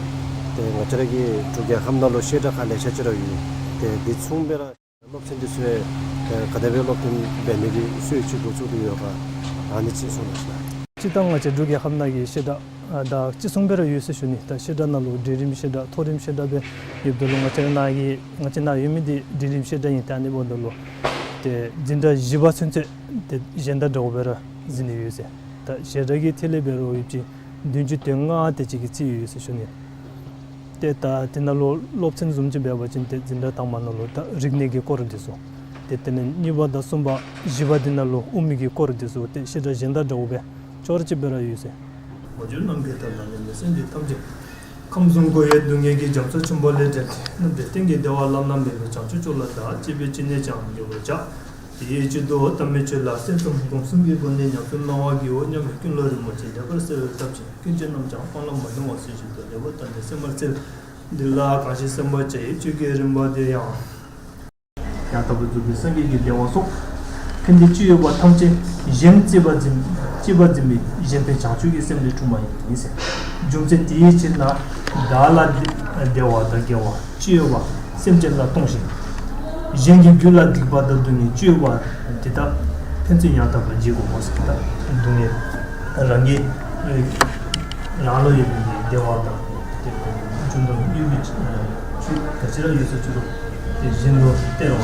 ཏེ་ང་བཅས་ར་གི་འབྲུག་རྒྱལ་ཁབ་ནང་ལུ་བཤད་གྲྭ་ཁག་ལེ་ཤ་ཅིག་ར་ཡོད། ཏེ་འདི་མཚུངས་སྦེ་ར་སློབ་ཚན་འདི་ཚུ་ཡང་ཨ་ག་དེ་སྦེ་སློབ་སྟོན་འབད་ནི་གི་སྲོལ་ཅིག་འགོ་བཙུགས་ཏེ་ཡོད་ག་ཨ་ནི་ཅིག་གསུང་གནང་ཤིག་ལགས། སྤྱིར་བཏང་ང་བཅས་འབྲུག་རྒྱལ་ཁབ་ནང་གི་བཤད་གྲྭ་ཨ་ད་ཅི་གསུངས་པ་ར་ཡོད་ཟེར་ཞུ་ནི། ད་བཤད་གྲྭ་ནང་ལུ་འབྲིང་རིམ་བཤད་གྲྭ་མཐོ་རིམ་བཤད་གྲྭ་སྦེ་ཡོདཔ་ད་ལུ་ང་བཅས་ནཱ་གི་ང་བཅས་ནཱ་ཡོད་མི་འདི་འབྲིང་རིམ་བཤད་གྲྭ་ཨིན། ད་ཨ་ནི་འབདཝ་ད་ལུ་ཏེ་ ཏེ་འཛིན་གྲྭ་བཞི་པ་ཚུན་ཚོད་ཏེ་གཞན་དང་འདྲཝ་སྦེ་ར་འཛིན་ནི་ཡོད་ཟེར། ད་ཞལ་གྲངས་ཀྱི་ཐད་ལས་འབད་རུང་ཡོདཔ་ཅིག་བདུན་ཅུ་དོན་ལྔ་དེ་ཅིག་གི་རྩིས་ཡོད་ཟེར་ཞུ་ནི། ཏེ་ད་དེ་ནང་ལུ་སློབ་ཚན་བཟུམ་ཅིག་འབད་བ་ཅིན་ཏེ་འཛིན་གྲྭ་དང་པ་ནང་ལུ་ད་རིག་གནས་ཀྱི་སྐོར་འདི་ཚུ། ཏེ་དེ་ལས་གཉིས་པ་དང་གསུམ་པ་བཞི་པ་འདི་ནང་ལུ་དབུ་མའི་གི་སྐོར་འདི་ཚུ་ཏེ་བཤད་གྲྭ་གཞན་དང་འདྲཝ་སྦེ་ཅོག་ར་གཅིག་སྦེ་ར་ཡོད་ཟེར། མ་གྱུར་ནམ་མཁའི་མཐའ་ལ་གནས་པའི་སེམས་ཅན་ཐམས་ཅད། ཁམས་གསུམ་འཁོར་བའི་སྡུག་བསྔལ་གྱི་རྒྱ་མཚོ་ཆེན་པོ་ལས་བསྒྲལ་ཏེ། རྣམ་གྲོལ་གཏན་གྱི་བདེ་བ་བླ་ན་མེད་པའི་བྱང་ཆུབ་མཆོག་ལ་བདག་གཅེས་པའི་སྤྱན་ནས་ཀྱང་འགོད་པར་བྱ། དེའི་ཕྱིར་དུ་ཟླ་མེད་ཆོས་ལ་སེམས་གསུམ་སྒོམ་གསུམ་གྱི་སྒོ་ནས་ཉམས་སུ་བླང་བར་བགྱིའོ་སྙམ་པའི་ཀུན་སློང་རིན་པོ་ཆེ་ལེགས་པར་གསལ་བའི་ཐབས་ཀྱིས་ཀུན་སྤྱོད་རྣམས་ཀྱང་སྤང་བླང་མ་ལྡང་བ་སྲོལ་བཞིན་དུ་ལེགས་པར་བསྟེན་ཏེ་སེམས་པར་འཚལ། འདི་ལ་གང་ཞིག་སེམས་པར་བྱ་བའི་ཆོས་ཀྱི་རིམ་པ་དེ་ཡང་། ཡང་དག་པར་རྫོགས་པའི་སངས་རྒྱས་ཀྱི་བདེ་བ་སོགས། ཕན་བདེ་ཅི་ཡོད་པ་ཐམས་ཅད་གཞན་གཅེས་པར་འཛིན་གཅེས་པར་འཛིན་པའི་གཞན་ཕན་བྱང་ཆུབ་ཀྱི་སེམས་ལས་འཁྲུངས་པ་ཡིན་ཟེར། རྒྱུ་མཚན་དེའི་ཕྱིར་ན། བདག་ལ་བདེ་བ་དང་དགེ་བ་ཅི་ཡོད་པ་སེམས་ཅན་ལ་གཏོང་ཞིང་། གཞན་གྱི་རྒྱུད་ལ་སྡིག་པ་དང་སྡུག་བསྔལ་ཅི་ཡོད་པ་དེ་དག་ཕན་ཚུན་ཡང་དག་པར་བརྗེ་དགོ་པ་ཟེར། ད་སྡུག་བསྔལ་རང་གི་རང་ལུ་ཡོད་པའི་བདེ་བ་དང་དེ་རྒྱུ་དང་དབུས་པའི་ཆོས་ག་ཅི་ར་ཡོད་ས་ཅི་རུང་དེ་གཞན་ལུ་སྟེར་བ།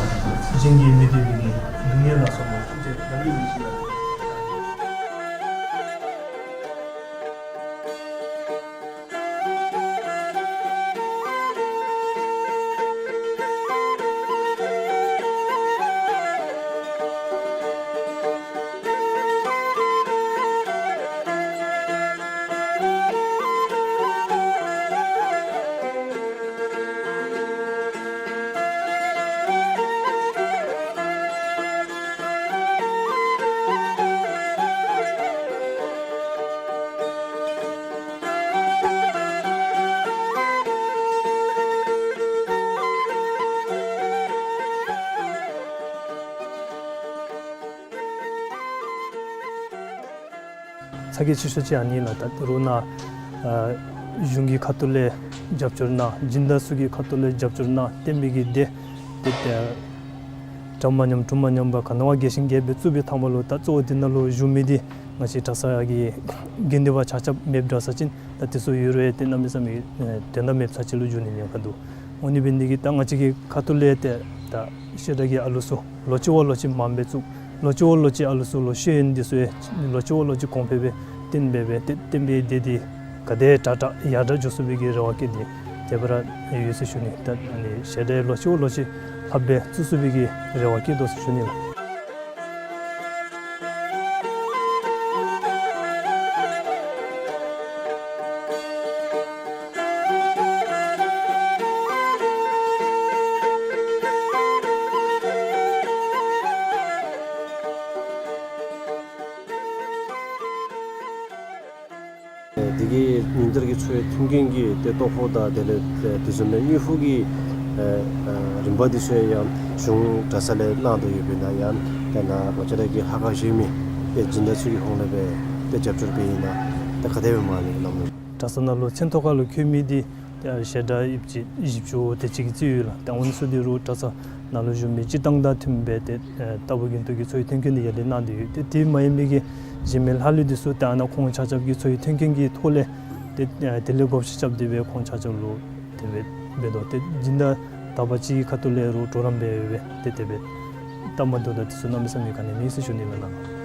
གཞན་གྱིས་མི་འདོད་པའི་སྡུག་བསྔལ་ལ་སོགས་པ་ཐམས་ཅད་རང་གིས་མི་བྱེད་པ། ཚ་གྱང་ཆེ་ཤོས་ཅིག་ཨ་ནི་ལགས། ད་རུང་ནཱ་ཨ་གཞུང་གི་ཁ་ཐུག་ལས་རྒྱབ་སྐྱོར་གནང་། སྦྱིན་བདག་ཚུ་གི་ཁ་ཐུག་ལས་རྒྱབ་སྐྱོར་གནང་། བསྟན་པའི་གི་སྡེ་དེ་ཏེ་གྲམ་མ་ཉམས་གྲུ་མ་ཉམས་པར་ག་ནི་བ་རྒྱས་ཤིང་རྒྱས་པའི་བཙུགས་པའི་ཐ་མ་ལུ་ད་གཙོ་བོ་དེ་ནང་ལུ་བཞུགས་མི་དེ་ང་བཅས་གྲྭ་ཚང་གི་དགེ་འདུན་པ་ཆ་ཁྱབ་མེདཔ་འདྲ་ས་ཅིན་ད་དེ་ཚུ་ཡོད་རུང་ཡང་ཏེ་གནམ་མེད་ས་མེད་དོན་དག་མེདཔ་ས་ཅིག་ལུ་འགྱུར་ནི་ཉེན་ཁ་འདུག། འོ་ནི་འབད་ནི་དེ་གིས་ད་ང་བཅས་ཀྱི་ཁ་ཐུག་ལས་ཏེ་ད་བཤད་གྲྭ་གི་ཨ་ལུ་ཚུ་ལོ་གཅིག་བ་ལོ་གཅིག་མངམ་སྦེ་བཙུགས། ལོ་གཅིག་བ་ལོ་གཅིག་ཨ་ལུ་ཚུ་ལུ་ཤེས་ཡོན་འདི་ཚུ་ཡང་ལོ་གཅིག་བ་ལོ་གཅིག་གོང་འཕེལ་སྦེ་བསྟན་སྦེ་སྦེ་ཏེ་བསྟན་པའི་སྡེ་འདི་ག་དེ་དྲག་དྲག་ཡར་དྲག་འགྱོ་ཚུགས་པའི་གི་རེ་བ་བསྐྱེད་དེ་དེ་སྦེ་ར་ཡོད་ཟེར་ཞུ་ནི། ད་ཨ་ནི་བཤད་གྲྭ་ལོ་གཅིག་བ་ལོ་གཅིག་ལྷགཔ་སྦེ་བཙུགས་ཚུགས་པའི་གི་རེ་བ་བསྐྱེད་དོ་ཟེར་ཞུ་ནི་ལགས། དེ་གི་ཉིན་ལྟར་གྱི་འཚོ་བའི་མཐུན་རྐྱེན་གྱི་ཏེ་ལྟོ་ཕོགས་དང་དེ་ལས་ཏེ་དེ་བཟུམ་མའི་དངུལ་ཕོགས་ཀྱི་ཨེ་ཨེ་རིམ་པ་འདི་ཚུ་ཡང་གཞུང་གྲྭ་ཚང་ལས་གནང་དོ་ཡོདཔ་ཨིན་ན། ཡང་ཏེ་ནཱ་ང་བཅས་ར་གི་ལྷ་ཁང་གཞན་མི་ཏེ་སྦྱིན་བདག་ཚུ་གི་ཧོངས་ལས་སྦེ་ཏེ་རྒྱབ་སྐྱོར་འབད་ཨིན་ན་ཏེ་ག་དེ་སྦེ་མ་ལུས་ལམ་ལུགས། གྲྭ་ཚང་ནང་ལུ་མཚན་ཐོ་ཁ་ལུ་འཁོད་མི་འདི་ཏེ་ཞལ་གྲངས་ཡོདཔ་ཅིག་བཞི་བཅུ་དེ་ཅིག་གི་རྩིས་ཡོད་ལགས། ཏེ་འོ་ནི་ཚུ་འདི་རུང་གྲྭ་ཚང་ནང་ལུ་བཞུགས་མི་སྤྱིར་བཏང་དང་མཐུནམ་སྦེ་ཏེ་ཨེ་རྟག་བུ་རྒྱུན་དུ་གི་འཚོ་བའི་མཐུན་རྐྱེན་འདི་ཡར་ལས་གནང་སྟེ་ཡོད། ཏེ་དེ་མ་ཡིན་པའི་གི་གཞན་མི་ལྷག་ལུས་འདི་ཚུ་ཏེ་ཨ་ནཱ་ཁོང་ཆ་ཁྱབ་ཀྱི་འཚོ་བའི་མཐུན་རྐྱེན་གྱི་ཐོག་ལས་ཏེ་ཨེ་དེ་ལས་བགོ་བཤའ་རྐྱབ་སྟེ་སྦེ་ཁོང་ཆ་ཁྱབ་ལུ་དེ་སྦེ་འབད་དོ། ཏེ་སྦྱིན་བདག་དག་པ་ཅིག་གི་ཁ་ཐུག་ལས་རུང་གྲོགས་རམ་འབད་སྦེ་ཏེ་དེ་སྦེ་སྟབས་མ་བདེཝ་དང་དེ་ཚུ་གནམ་མེད་ས་མེད་ག་ནི་མེད་ཟེར་ཞུ་ནི་ལགས་ནཱ།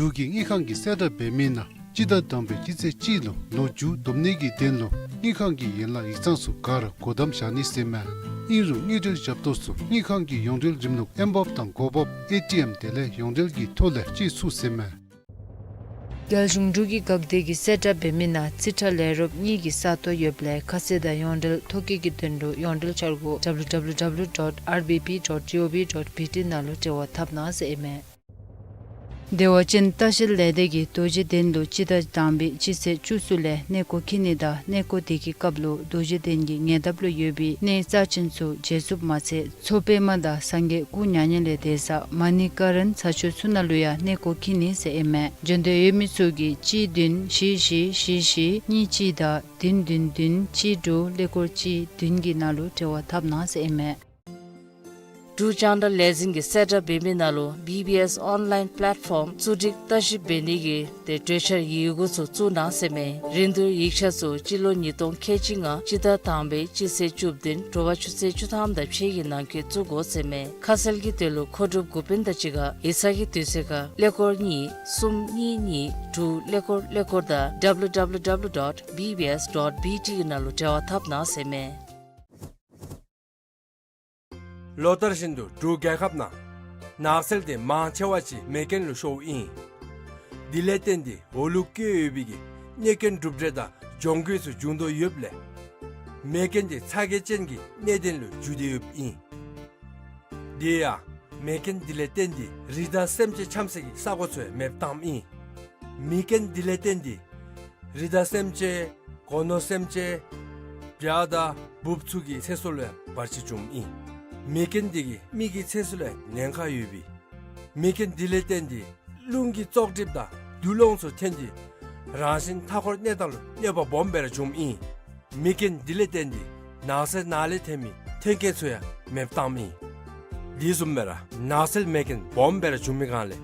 འབྲུག་གི་དངུལ་ཁང་གི་གསལ་བསྒྲགས་འབད་མི་ནང་སྤྱི་ཟླ་དང་པའི་སྤྱི་ཚེས་གཅིག་ལུ་ལོ་མཇུག་བསྡོམས་ནི་གི་དོན་ལུ་དངུལ་ཁང་གི་ཡན་ལག་ཡིག་ཚང་ཚུ་ག་ར་སྒོ་བསྡམ་བཞག་ནི་ཟེར་མས། ཨིན་རུང་དངུལ་འབྲེལ་ཞབས་ཏོག་ཚུ་དངུལ་ཁང་གི་ཡོངས་འབྲེལ་རིམ་ལུགས་ཨེམ་བཱབ་དང་གོ་བཱབ་ཨེ་ཊི་ཨེམ་དེ་ལས་ཡོངས་འབྲེལ་གྱི་ཐོག་ལས་སྤྱོད་ཚུགས་ཟེར་མས། རྒྱལ་གཞུང་འབྲུག་གི་འགག་སྡེ་གི་གསལ་བསྒྲགས་འབད་མི་ནང་རྩིས་ཁྲ་ལས་རོགས་གཉིས་ཀྱི་ས་སྟོང་ཡོདཔ་ལས་ཁ་གསལ་དང་ཡོངས་འབྲེལ་ཐོ་བཀོད་ཀྱི་དོན་ལུ་ཡོངས་འབྲེལ་འཆར་སྒོ་W W W dot R B P dot G O V dot B T ནང་ལུ་འབྲེལ་བ་འཐབ་གནང་ཟེར་ཨིན་མས། བདེ་བ་ཅན་ལྟ་བཤལ་ལས་སྡེ་གིས་རྡོ་རྗེ་གདན་ལུ་སྤྱི་ཟླ་དང་པའི་སྤྱི་ཚེས་བཅུ་གསུམ་ལས་གནས་སྐོར་འཁྱིད་ནི་དང་གནས་སྐོར་དེ་གི་སྐབས་ལུ་རྡོ་རྗེ་གདན་གྱི་ཉེ་འདབས་ལུ་ཡོད་པའི་གནས་རྩ་ཆེན་ཚུ་མཇལ་ཚུགསཔ་མ་ཚད་མཚོ་པདྨ་དང་སངས་རྒྱས་སྐུ་མྱ་ངན་ལས་འདས་ས་མ་ཎི་ཀ་རན་ཚ་ཆུ་ཚུ་ནང་ལུ་ཡང་གནས་སྐོར་འཁྱིད་ནི་ཟེར་ཨིན་མས། འབྱོན་འདོད་ཡོད་མི་ཚུ་གིས་གཅིག་བདུན་བཞི་བཞི་བཞི་བཞི་གཉིས་གཅིག་དང་བདུན་བདུན་བདུན་གཅིག་དྲུག་ཀླད་ཀོར་གཅིག་བདུན་གྱི་ནང་ལུ་འབྲེལ་བ་འཐབ་གནང་ཟེར་ཨིན་མས། འབྲུག་རྒྱང་བསྒྲགས་ལས་འཛིན་གྱིས་གསལ་བསྒྲགས་འབད་མི་ནང་ལུ་བི་བི་ཨེསི་ཨོན་ལའིན་པེ་ལེཊ་ཕོམ་བཙུགས་སྒྲིག་ལྟ་ཞིབ་འབད་ནི་གི་ཏེ་གྲོས་འཆར་ཡི་གུ་ཚུ་བཙུགས་གནང་ཟེར་མས། རིན་བསྡུར་ཡིག་ཆ་ཚུ་སྤྱི་ལོ་ཉིས་སྟོང་ཁལ་གཅིག་ལྔ་སྤྱི་ཟླ་དང་པའི་སྤྱི་ཚེས་བཅུ་བདུན་དྲོ་པ་ཆུ་ཚོད་བཅུ་ཐམ་དང་ཕྱེད་ཀྱི་ནང་འཁོད་བཙུགས་དགོ་ཟེར་མས། ཁ་གསལ་གྱི་དོན་ལུ་མཁོ་སྒྲུབ་འགོ་དཔོན་དང་གཅིག་ཁར་ཡིག་ཚང་གི་དུས་ཚོད་ཁར་ཀླད་ཀོར་གཉིས་གསུམ་གཉིས་གཉིས་དྲུག་ཀླད་ཀོར་ཀླད་ཀོར་དང་W W W dot B B S dot B T གི་ནང་ལུ་འབྲེལ་བ་འཐབ་གནང་ཟེར་མས། ལོ་ལྟར་བཞིན་དུ་འབྲུག་རྒྱལ་ཁབ་ནང་ནགས་ཚལ་དེ་མང་ཆེ་བ་ཅིག་མེ་རྐྱེན་ལུ་ཤོརཝ་ཨིན། དེ་ལས་བརྟེན་ཏེ་འོག་ལུ་བཀོད་ཡོད་པའི་གི་གནོད་སྐྱོན་གྲུབ་འབྲས་དང་གྱོང་གུད་ཚུ་འབྱུང་དོ་ཡོདཔ་ལས་མེ་རྐྱེན་དེ་ཚ་གྱང་ཅན་གྱི་གནད་དོན་ལུ་འགྱུར་ཏེ་ཡོདཔ་ཨིན། དེ་ཡང་མེ་རྐྱེན་དེ་ལས་བརྟེན་ཏེ་རི་དྭགས་སེམས་ཅན་འཁྱམས་སའི་གི་ས་གོ་ཚུ་ཡང་མེདཔ་བཏངམ་ཨིན། མེ་རྐྱེན་དེ་ལས་བརྟེན་ཏེ་རི་དྭགས་སེམས་ཅན་སྒོ་ནོར་སེམས་ཅན་བྱ་དང་འབུཔ་ཚུ་གི་ཚེ་སྲོག་ལུ་ཡང་བར་ཆད་བྱུངམ་ཨིན། མེ་རྐྱེན་དེ་གིས་མི་གི་ཚེ་སྲོག་ལུ་ཡང་ཉེན་ཁ་ཡོདཔ་ཨིན། མེ་རྐྱེན་དེ་ལས་བརྟེན་ཏེ་རླུང་གི་བཙོག་གྲིབ་དང་རྡུལ་སློང་ཚུ་ཐོན་ཏེ་རང་བཞིན་མཐའ་འཁོར་གནས་སྟངས་ལུ་གནོད་པ་སྦོམ་སྦེ་ར་བྱུངམ་ཨིན། མེ་རྐྱེན་དེ་ལས་བརྟེན་ཏེ་ནགས་ཚལ་ནང་ལས་ཐོན་མི་མཐུན་རྐྱེན་ཚུ་ཡང་མེདཔ་བཏངམ་ཨིན། དེ་བཟུམ་སྦེ་ར་ནགས་ཚལ་མེ་རྐྱེན་སྦོམ་སྦེ་ར་བྱུང་མི་སྒང་ལས་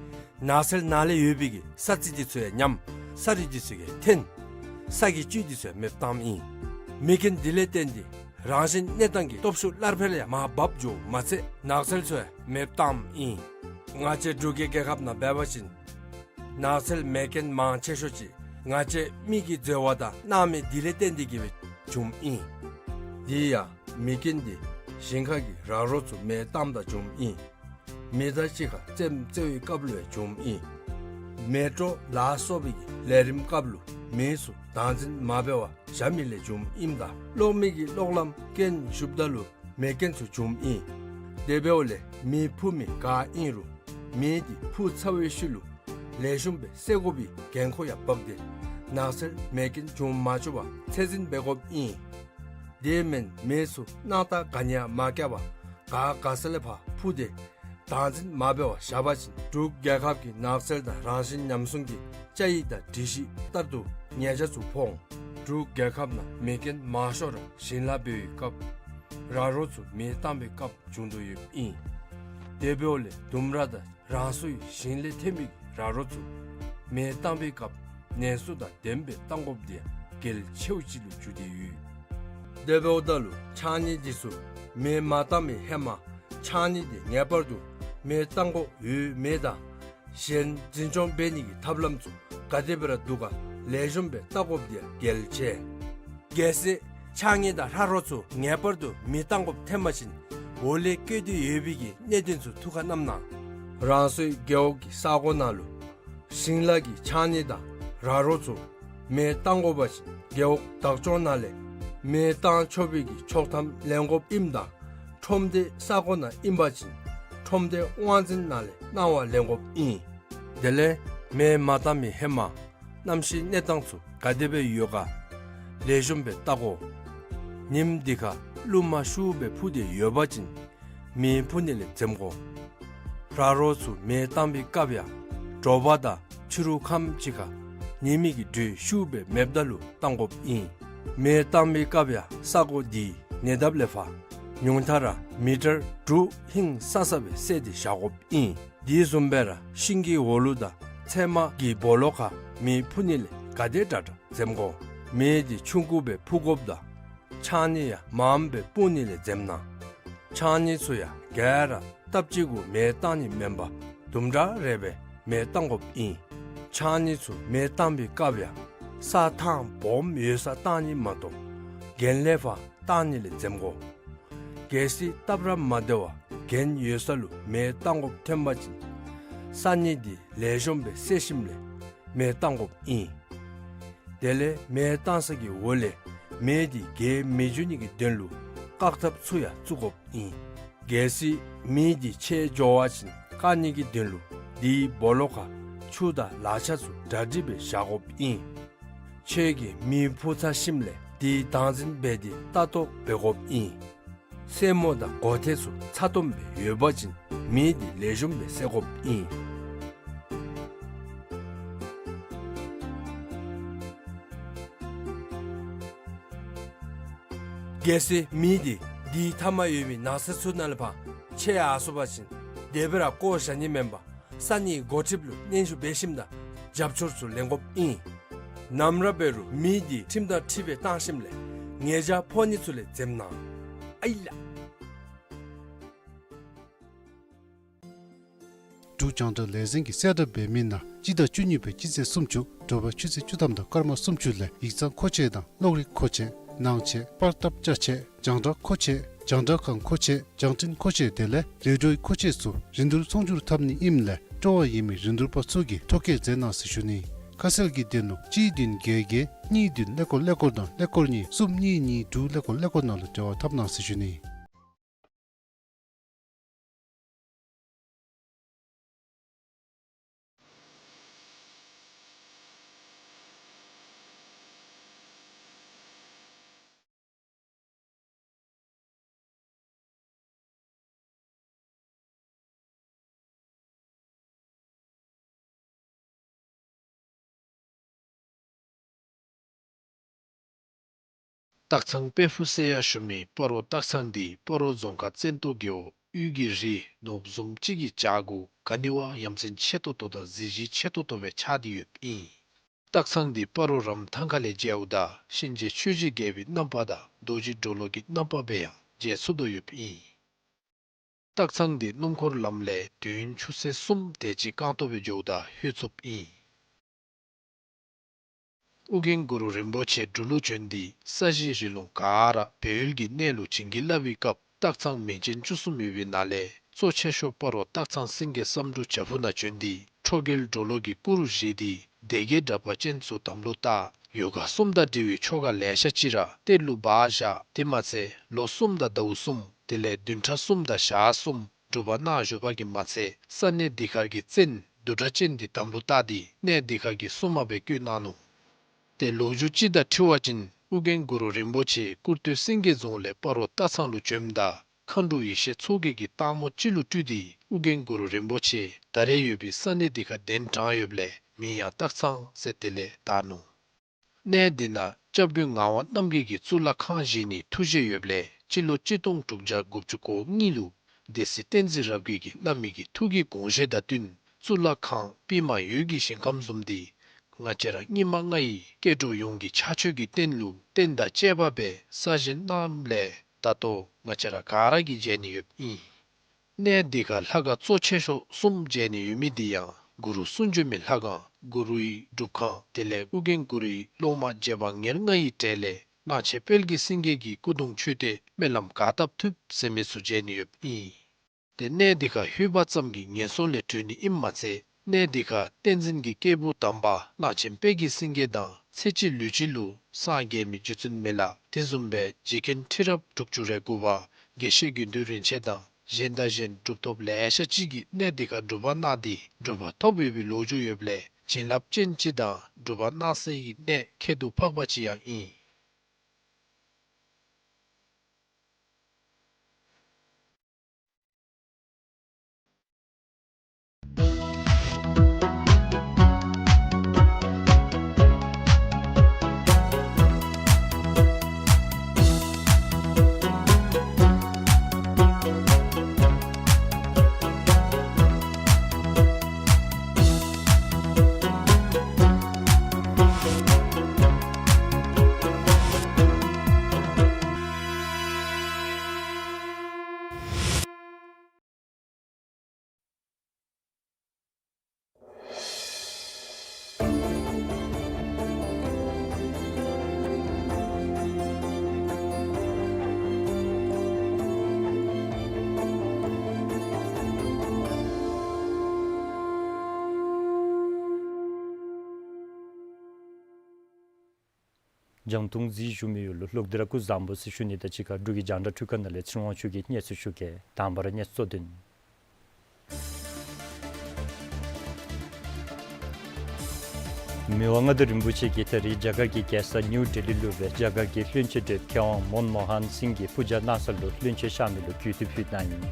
ནགས་ཚལ་ནང་ལས་ཡོད་པའི་གི་ས་རྩི་དེ་ཚུ་ཡང་ཉམས། ས་རུད་དེ་ཚུ་གིས་འཐོན། ས་གི་བཅུད་དེ་ཚུ་ཡང་མེདཔ་བཏངམ་ཨིན། མེ་རྐྱེན་དེ་ལས་བརྟེན་ཏེ་རང་བཞིན་གནས་སྟངས་ཀྱི་སྟོབས་ཤུགས་སླར་འཕེལ་ཡང་མར་བབས་འགྱོཝ་མ་ཚད་ནགས་ཚལ་ཚུ་ཡང་མེདཔ་བཏངམ་ཨིན། ང་བཅས་འབྲུག་གི་རྒྱལ་ཁབ་ནང་འབད་བ་ཅིན་ནགས་ཚལ་མེ་རྐྱེན་མང་ཆེ་ཤོས་ཅིག་ང་བཅས་མི་གིས་འཛོལ་བ་དང་གནང་མི་དེ་ལས་བརྟེན་ཏེ་གིས་སྦེ་བྱུངམ་ཨིན། དེ་ཡང་མེ་རྐྱེན་དེ་ཞིང་ཁ་གི་ར་རོ་ཚུ་མེ་བཏངམ་ད་བྱུངམ་ཨིན། མེ་དང་གཅིག་ཁར་རྩེདམོ་རྩེ་བའི་སྐབས་ལུ་ཡང་བྱུངམ་ཨིན། མེ་དྲོ་ལ་སོགས་པའི་གི་ལས་རིམ་སྐབས་ལུ་མེ་ཚུ་བདག་འཛིན་མ་འབད་བར་བཞག་མི་ལས་བྱུངམ་ཨིནམ་ད་གློག་མེ་གི་གློག་ལམ་རྐྱེན་ཞུགསཔ་ད་ལུ་མེ་རྐྱེན་ཚུ་བྱུངམ་ཨིན། དེ་འབདཝ་ལས་མེ་ཕུ་མི་ག་ཨིན་རུང་མེ་དེ་ཕུ་ཚར་བའི་ཤུལ་ལུ་ལེགས་ཤོམ་སྦེ་བསལ་དགོ་པའི་འགན་ཁུར་ཡང་འབག་སྟེ་ནགས་ཚལ་མེ་རྐྱེན་འབྱུང་མ་བཅུག་པར་ཚད་འཛིན་འབད་དགོཔ་ཨིན། དེ་མེན་མེ་ཚུ་སྣང་རྟགས་ག་ནི་ཡང་མ་བཀལ་བར་ག་ག་ས་ལས་ཕར་ཕུ་སྟེ་བདག་འཛིན་མ་འབད་བར་བཞག་པ་ཅིན་འབྲུག་རྒྱལ་ཁབ་ཀྱི་ནགས་ཚལ་དང་རང་བཞིན་ཉམས་སྲུང་གི་བཅའ་ཡིག་དང་སྒྲིག་གཞི་ལྟར་དུ་ཉེས་ཆད་ཚུ་ཕོག་འོང་། འབྲུག་རྒྱལ་ཁབ་ནང་མེ་རྐྱེན་མང་ཤོས་ར་ཞིང་ལཱ་འབད་བའི་སྐབས་ར་རོ་ཚུ་མེ་བཏང་བའི་སྐབས་བྱུང་དོ་ཡོདཔ་ཨིན། དེ་འབདཝ་ལས་ལྡུམ་ར་དང་རང་སོའི་ཞིང་ལས་ཐོན་པའི་ར་རོ་ཚུ་མེ་བཏང་བའི་སྐབས་ཉེན་སྲུང་དང་ལྡནམ་སྦེ་བཏང་དགོཔ་དེ་ཡང་གལ་ཆེཝ་ཅིག་ལུ་གྱུར་ཏེ་ཡོད། དེ་འབདཝ་ད་ལུ་ཕྱགས་སྙིགས་དེ་ཚུ་མེ་མ་བཏང་མི་ཧེ་མ་ཕྱགས་སྙིགས་དེ་ངེས་པར་དུ་མེ་བཏང་དགོཔ་ཡོད་མེད་དང་གཞན་འཛིན་སྐྱོང་འབད་ནི་གི་ཐབས་ལམ་ཚུ་ག་དེ་སྦེ་ར་འདུག་ག་ལེགས་ཤོམ་སྦེ་བལྟ་དགོཔ་དེ་ཡང་གལ་ཆེ། གལ་སྲིད་ཕྱགས་སྙིགས་དང་ར་རོ་ཚུ་ངེས་པར་དུ་མེ་བཏང་དགོཔ་ཐོན་པ་ཅིན་འོག་ལས་བཀོད་དེ་ཡོད་པའི་གི་གནད་དོན་ཚུ་ཐུགས་ཁར་བསྣམས་གནང་། རང་སོའི་རྒེད་འོག་གི་ས་གོ་ནང་ལུ་ཞིང་ལཱ་གི་ཕྱགས་སྙིགས་དང་ར་རོ་ཚུ་མེ་བཏང་དགོ་པ་ཅིན་རྒེད་འོག་བདག་སྐྱོང་ནང་ལས་མེ་བཏང་ཆོག་པའི་གི་ཆོག་ཐམ་ལེན་དགོཔ་ཨིནམ་ད་ཁྲོམ་སྡེ་ས་གོ་ནང་ཨིན་པ་ཅིན་ཁྲོམ་སྡེ་དབང་འཛིན་ནང་ལས་གནང་བ་ལེན་དགོཔ་ཨིན། དེ་ལས་མེ་མ་བཏང་མི་ཧེ་མ་གནམ་གཤིས་གནས་སྟངས་ཚུ་ག་དེ་སྦེ་ཡོད་ག་ལེགས་ཤོམ་སྦེ་བལྟ་དགོ། ཉིནམ་དེ་ཁར་རླུང་མ་ཤུགས་སྦེ་ཕུ་སྟེ་ཡོད་པ་ཅིན་མེ་ཕུ་ནི་ལས་འཛེམ་དགོ། ར་རོ་ཚུ་མེ་བཏང་བའི་སྐབས་ཡང་དྲོ་པ་དང་ཕྱི་རུ་ཁམས་ཅིག་ཁར་ཉི་མའི་གི་དྲོད་ཤུགས་སྦེ་མེདཔ་ད་ལུ་བཏང་དགོཔ་ཨིན། མེ་བཏང་བའི་སྐབས་ཡང་ས་གོ་དེའི་ཉེ་འདབས་ལས་ཕར་ཉུང་མཐའ་ར་མི་ཊར་དྲུག་ཧིང་སང་ས་སྦེ་བསལ་ཏེ་བཞག་དགོཔ་ཨིན། དེ་བཟུམ་སྦེ་ར་ཤིང་གི་འོག་ལུ་དང་ཚལ་མ་གི་སྦོ་ལོགས་ཁར་མེ་ཕུ་ནི་ལས་ག་དེ་དྲག་དྲག་འཛེམ་དགོ། མེ་དེ་ཆུང་ཀུ་སྦེ་ཕུ་དགོཔ་དང་ཕྱགས་སྙིགས་ཡང་མངམ་སྦེ་སྤུངས་ནི་ལས་འཛེམ་གནང་། ཕྱགས་སྙིགས་ཚུ་ཡང་ག་ར་སྟབས་གཅིག་གུ་མེ་བཏང་ནི་མེན་པར་དུམ་གྲ་རེ་སྦེ་མེ་བཏང་དགོཔ་ཨིན། ཕྱགས་སྙིགས་ཚུ་མེ་བཏང་བའི་སྐབས་ཡང་ས་ཐང་སྦོམ་ཡོད་སར་བཏང་ནི་མ་གཏོགས་གྱེན་ལས་ཕར་བཏང་ནི་ལས་འཛེམ་དགོ། གལ་སྲིད་སྟབས་ར་མ་བདེ་བར་གྱེན་ཡོད་ས་ལུ་མེ་བཏང་དགོཔ་ཐོན་པ་ཅིན་ས་སྙིགས་དེ་ལེགས་ཤོམ་སྦེ་བསལ་ཞིནམ་ལས་མེ་བཏང་དགོཔ་ཨིན། དེ་ལས་མེ་བཏང་ས་གི་འོག་ལས་མེ་དེ་རྒྱས་མི་འགྱོ་ནི་གི་དོན་ལུ་བཀག་ཐབས་ཚུ་ཡང་བཙུགས་དགོཔ་ཨིན། གལ་སྲིད་མེ་དེ་ཆད་འགྱོ་བ་ཅིན་བཀག་ནི་གི་དོན་ལུ་དེའི་སྦོ་ལོགས་ཁར་ ཆུ་དང་ལག་ཆ་ཚུ་གྲ་སྒྲིག་སྦེ་བཞག་དགོཔ་ཨིན། ཁྱོད་ཀྱིས་མེ་ཕུ་ཚར་ཞིནམ་ལས་དེའི་བདག་འཛིན་འབད་དེ་ལྟ་རྟོག་འབད་དགོཔ་ཨིན། སེན་མོ་དང་སྒོ་ཐེལ་ཚུ་ཚ་ཏོམ་སྦེ་ཡོད་པ་ཅིན་མེ་དེ་ལེགས་ཤོམ་སྦེ་བསད་དགོཔ་ཨིན། གལ་སྲིད་མེ་དེ་དེའི་མཐའ་མར་ཡོད་པའི་ནགས་ཚལ་ཚུ་ནང་ལས་ཕར་ཆད་ཡར་སོང་པ་ཅིན་དེ་སྦེ་ར་བཀོ་བཞག་ནི་མེན་པར་ས་གནས་འགོ་ཁྲིདཔ་ལུ་སྙན་ཞུ་འབད་ཞིནམ་དང་རྒྱབ་སྐྱོར་ཚུ་ལེན་དགོཔ་ཨིན། ནམ་ར་འབད་རུང་མེ་དེ་ཁྲིམས་དང་འཁྲིལ་སྦེ་བཏང་ཞིནམ་ལས་ཉེས་བྱ་ཕོག་ནི་ཚུ་ལས་འཛེམ་གནང་། ཨའི་ལགས། འབྲུག་རྒྱང་བསྒྲགས་ལས་འཛིན་གྱིས་གསལ་བསྒྲགས་འབད་མི་ནང་སྤྱི་ཟླ་བཅུ་གཉིས་པའི་སྤྱི་ཚེས་སུམ་ཅུ་དྲོ་པ་ཆུ་ཚོད་བཅུ་ཐམ་དང་སྐར་མ་སུམ་ཅུ་ལས་ཡིག་ཚང་མཁོ་ཆས་དང་གློག་རིག་མཁོ་ཆས། ནང་ཆས། པར་བཏབ་ཅ་ཆས། རྒྱང་བསྒྲགས་མཁོ་ཆས། རྒྱང་བསྒྲགས་ཁང་མཁོ་ཆས། རྒྱང་འཕྲིན་མཁོ་ཆས་དེ་ལས་ལས་འགྲོའི་མཁོ་ཆས་ཚུ་རིན་བསྡུར་ཚོང་སྒྱུར་འཐབ་ནི་ཨིནམ་ལས་སྤྲོ་བ་ཡོད་མི་རིན་བསྡུར་པ་ཚུ་གིས་ཐོ་བཀོད་མཛད་གནང་ཟེར་ཞུ་ནི། ཁ་གསལ་གྱི་དོན་ལུ་གཅིག་བདུན་བརྒྱད་བརྒྱད་གཉིས་བདུན་ཀླད་ཀོར་ཀླད་ཀོར་དང་ཀླད་ཀོར་གཉིས་གསུམ་གཉིས་གཉིས་དྲུག་ཀླད་ཀོར་ཀླད་ཀོར་ནང་ལུ་འབྲེལ་བ་འཐབ་གནང་ཟེར་ཞུ་ནི། སྟག་ཚང་དཔལ་ཕུག་ཟེར་ཡང་ཞུ་མི་སྤ་རོ་སྟག་ཚང་འདི་སྤ་རོ་རྫོང་ཁག་བཙན་ཏོ་རྒེད་འོག་དབུས་ཀྱི་རི་ནོར་བུ་བཟུམ་ཅིག་གི་བྱག་གུ་ག་ནི་བ་ཡ་མཚན་ཆེ་ཏོག་ཏོ་དང་གཟི་བརྗིད་ཆེ་ཏོག་ཏོ་སྦེ་ཆགས་ཏེ་ཡོདཔ་ཨིན། སྟག་ཚང་འདི་སྤ་རོ་རམ་ཐང་ཁ་ལས་མཇལཝ་ད་གཤིན་རྗེ་ཆོས་རྗེ་རྒྱལ་པོའི་རྣམ་པ་དང་རྡོ་རྗེ་གྲོ་ལོད་ཀྱི་རྣམ་པ་སྦེ་ཡང་མཇལ་ཚུགས་དོ་ཡོདཔ་ཨིན། སྟག་ཚང་འདི་སྣུམ་འཁོར་ལམ་ལས་དུས་ཡུན་ཆུ་ཚོད་གསུམ་དེ་ཅིག་རྐང་སྟོང་སྦེ་འགྱོཝ་ད་ལྷོད་ཚུགསཔ་ཨིན། ཨོ་རྒྱན་གུ་རུ་རིན་པོ་ཆེ་འབྲུག་ལུ་བྱོན་ཏེ་ས་གཞི་རི་ལུང་ག་ར་སྦས་ཡུལ་གྱི་གནས་ལུ་བྱིན་གྱིས་བརླབས་པའི་སྐབས་སྟག་ཚང་མིང་ཅན་བཅུ་གསུམ་ཡོད་པའི་ནང་ལས་གཙོ་ཆེ་ཤོས་སྤ་རོ་སྟག་ཚང་སེང་གེ་བསམ་འགྲུབ་བྱག་ཕུག་ནང་བྱོན་ཏེ་ཁྲོ་རྒྱལ་གྲོ་ལོད་ཀྱི་སྐུ་རུ་བཞེངས་ཏེ་སྡེ་བརྒྱད་དྲེགས་པ་ཅན་ཚུ་དམ་ལུ་བཏགས། ཡོ་ག་གསུམ་དང་འབྲེལ་བའི་ཆོ་ག་ལེ་ཤ་ཅིག་ར་གཏེར་ལུ་སྦ་བཞག། དེ་མ་ཚད་ལོ་གསུམ་དང་ཟླཝ་གསུམ་དེ་ལས་བདུན་ཕྲག་གསུམ་དང་ཞག་གསུམ་སྒྲུབ་པ་གནང་བཞུགས་པ་གིས་མ་ཚད་ས་གནས་འདི་ཁར་གྱི་བཙན་བདུད་དྲེགས་ཅན་འདི་དམ་ལུ་བཏགས་ཏེ་གནས་འདི་ཁར་གྱི་སྲུང་མ་སྦེ་བསྐོས་གནང་ནུག། ཏེ་ལོ་རྒྱུས་ཅིག་དང་འཁྲིལ་བ་ཅིན་ཨོ་རྒྱན་གུ་རུ་རིན་པོ་ཆེ་ཀུར་སྟོད་སེང་གེ་རྫོང་ལས་སྤ་རོ་སྟག་ཚང་ལུ་བྱོནམ་ད་མཁའ་འགྲོ་ཡེ་ཤེས་མཚོ་རྒྱལ་གྱིས་སྟག་མོ་ཅིག་ལུ་སྤྲུལ་ཏེ་ཨོ་རྒྱན་གུ་རུ་རིན་པོ་ཆེ་ད་རེས་ཡོད་པའི་ས་གནས་འདི་ཁར་གདན་དྲངས་ཡོདཔ་ལས་མིང་ཡང་སྟག་ཚང་ཟེར་དེ་ལས་བཏགས་ནུག། གནས་འདི་ནང་སྐྱབས་མགོན་ངག་དབང་རྣམ་རྒྱལ་གྱིས་གཙུག་ལག་ཁང་བཞེངས་ནིའི་ཐུགས་བཞེད་ཡོདཔ་ལས་སྤྱི་ལོ་གཅིག་སྟོང་དྲུག་བརྒྱ་དགུ་བཅུ་གོ་གཉིས་ལུ་སྡེ་སྲིད་བསྟན་འཛིན་རབ་རྒྱས་ཀྱིས་གནང་མི་གི་ཐུགས་ཀྱི་དགོངས་བཞེད་དང་བསྟུན་གཙུག་ལག་ཁང་པདྨ་འོད་ཀྱི་ཞིང་ཁམས་བཟུམ་འདི་ང་བཅས་ར་སྙིགས་མ་ལྔ་ཡི་སྐྱེ་འགྲོ་ཡོངས་ཀྱི་ཕྱག་མཆོད་ཀྱི་རྟེན་ལུ་རྟེན་དང་བཅས་པ་སྦེ་གསར་བཞེངས་གནངམ་ལས་ད་ལྟོ་ང་བཅས་ར་ག་ར་གིས་མཇལ་ནི་ཡོདཔ་ཨིན། གནས་འདི་ཁར་ལྷ་ཁང་གཙོ་ཆེ་ཤོས་གསུམ་མཇལ་ནི་ཡོད་མི་འདི་ཡང་གུ་རུ་གསུང་བྱོན་མའི་ལྷ་ཁང་གུ་རུའི་སྒྲུབ་ཁང་དེ་ལས་ཨོ་རྒྱན་གུ་རུའི་སློབ་མ་རྗེ་འབངས་ཉེར་ལྔ་ཡི་གྲས་ལས་གླང་ཆེན་དཔལ་གྱི་སེང་གེ་གི་སྐུ་གདུང་མཆོད་རྟེན་སྨོན་ལམ་ག་བཏབ་ཐུབ་ཟེར་མི་ཚུ་མཇལ་ནི་ཡོདཔ་ཨིན། ཏེ་གནས་འདི་ཁར་ལྷོད་པ་ཙམ་གྱིས་ངན་སོང་ལས་གྲོལ་ནི་ཨིནམ་མ་ཚད་གནས་འདི་ཁར་བསྟན་འཛིན་གྱི་སྐྱེས་བུ་དམ་པ་གླང་ཆེན་དཔལ་གྱི་སེང་གེ་དང་ཚེ་གཅིག་ལུས་གཅིག་ལུ་སངས་རྒྱས་མི་རྗེ་བཙུན་མི་ལ་དེ་བཟུམ་སྦེ་རྗེ་མཁན་ཁྲི་རབས་དྲུག་ཅུ་རེ་དགུ་པ་དགེ་བཤེས་དགེ་འདུན་རིན་ཆེན་དང་གཞན་དང་གཞན་གྲུབ་ཐོབ་ལེ་ཤ་ཅིག་གིས་གནས་འདི་ཁར་སྒྲུབ་པ་གནང་སྟེ་གྲུབ་པ་ཐོབ་ཡོད་པའི་ལོ་རྒྱུས་ཡོདཔ་ལས་བྱིན་རླབས་ཅན་ཅིག་དང་སྒྲུབ་པ་གནང་སའི་གནས་ཁྱད་དུ་འཕགས་པ་ཅིག་ཡང་ཨིན། རྒྱང་མཐོང་གཟིགས་བཞུགས་མི་ཡོངས་ལུ་ལྷག་དེ་ར་སྐུ་གཟུགས་བཟང་པོ་ཟེར་ཞུ་ནི་དང་གཅིག་ཁར་འབྲུག་གི་རྒྱང་བསྒྲགས་འཕྲུལ་ཁང་ནང་ལས་ཚེ་རིང་དབང་ཕྱུག་གིས་སྙན་སེང་ཞུ་གེ། དང་པ་ར་གནས་ཚུལ་བསྡུ་ནི། མི་དབང་མངའ་བདག་རིན་པོ་ཆེ་གིས་ད་རིས་རྒྱ་གར་གྱི་རྒྱལ་ས་ནིའུ་ཌེ་ལི་ལུ་སྦེ་རྒྱ་གར་གྱི་བློན་ཆེན་གྲུབ་མཁས་དབང་མོན་མོ་ཧན་སིང་གི་པུར་སྦྱང་གནང་ས་ལུ་བློན་ཆེན་གཤགས་མི་ལུ་གུས་བཏུད་ཕུལ་གནང་ཡི།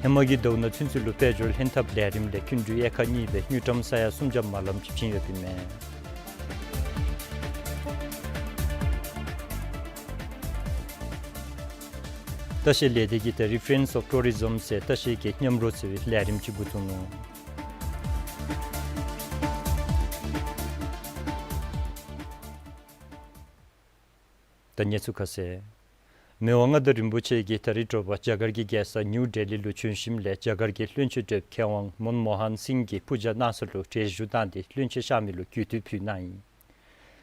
ཧེ་མ་གི་ཟླཝ་ནང་ཚུན་ཚོད་ལུ་དཔལ་འབྱོར་ལྷན་ཐབས་ལས་རིམ་ལས་སྐྱིན་འགྲུལ་དབྱེ་ཁག་གཉིས་སྦེ་དངུལ་ཀྲམ་ས་ཡ་སུམ་བརྒྱ་མ་ལམ་ཅིག་བྱིན་ཡོདཔ་ཨིན་མས། ལྟ་བཤལ་ལས་སྡེ་གིས་ད་རིས་Friends of Tourism ཟེར་ལྟ་བཤལ་གྱི་མཉམ་རོགས་ཟེར་བའི་ལས་རིམ་ཅིག་འགོ་བཙུགས་ནུག། ད་གནས་ཚུལ་ཁ་གསལ། མི་དབང་མངའ་བདག་རིན་པོ་ཆེ་གིས་ད་རིས་དྲོ་པ་རྒྱ་གར་གྱི་རྒྱལ་ས་ནིའུ་ཌེ་ལི་ལུ་བྱོན་ཞིནམ་ལས་རྒྱ་གར་གྱི་བློན་ཆེན་གྲུབ་མཁས་དབང་མོན་མོ་ཧན་སིང་གི་པུར་སྦྱང་གནང་ས་ལུ་གྲལ་བཞུགས་གནང་སྟེ་བློན་ཆེན་གཤགས་མི་ལུ་གུས་བཏུད་ཕུལ་གནང་ཡི།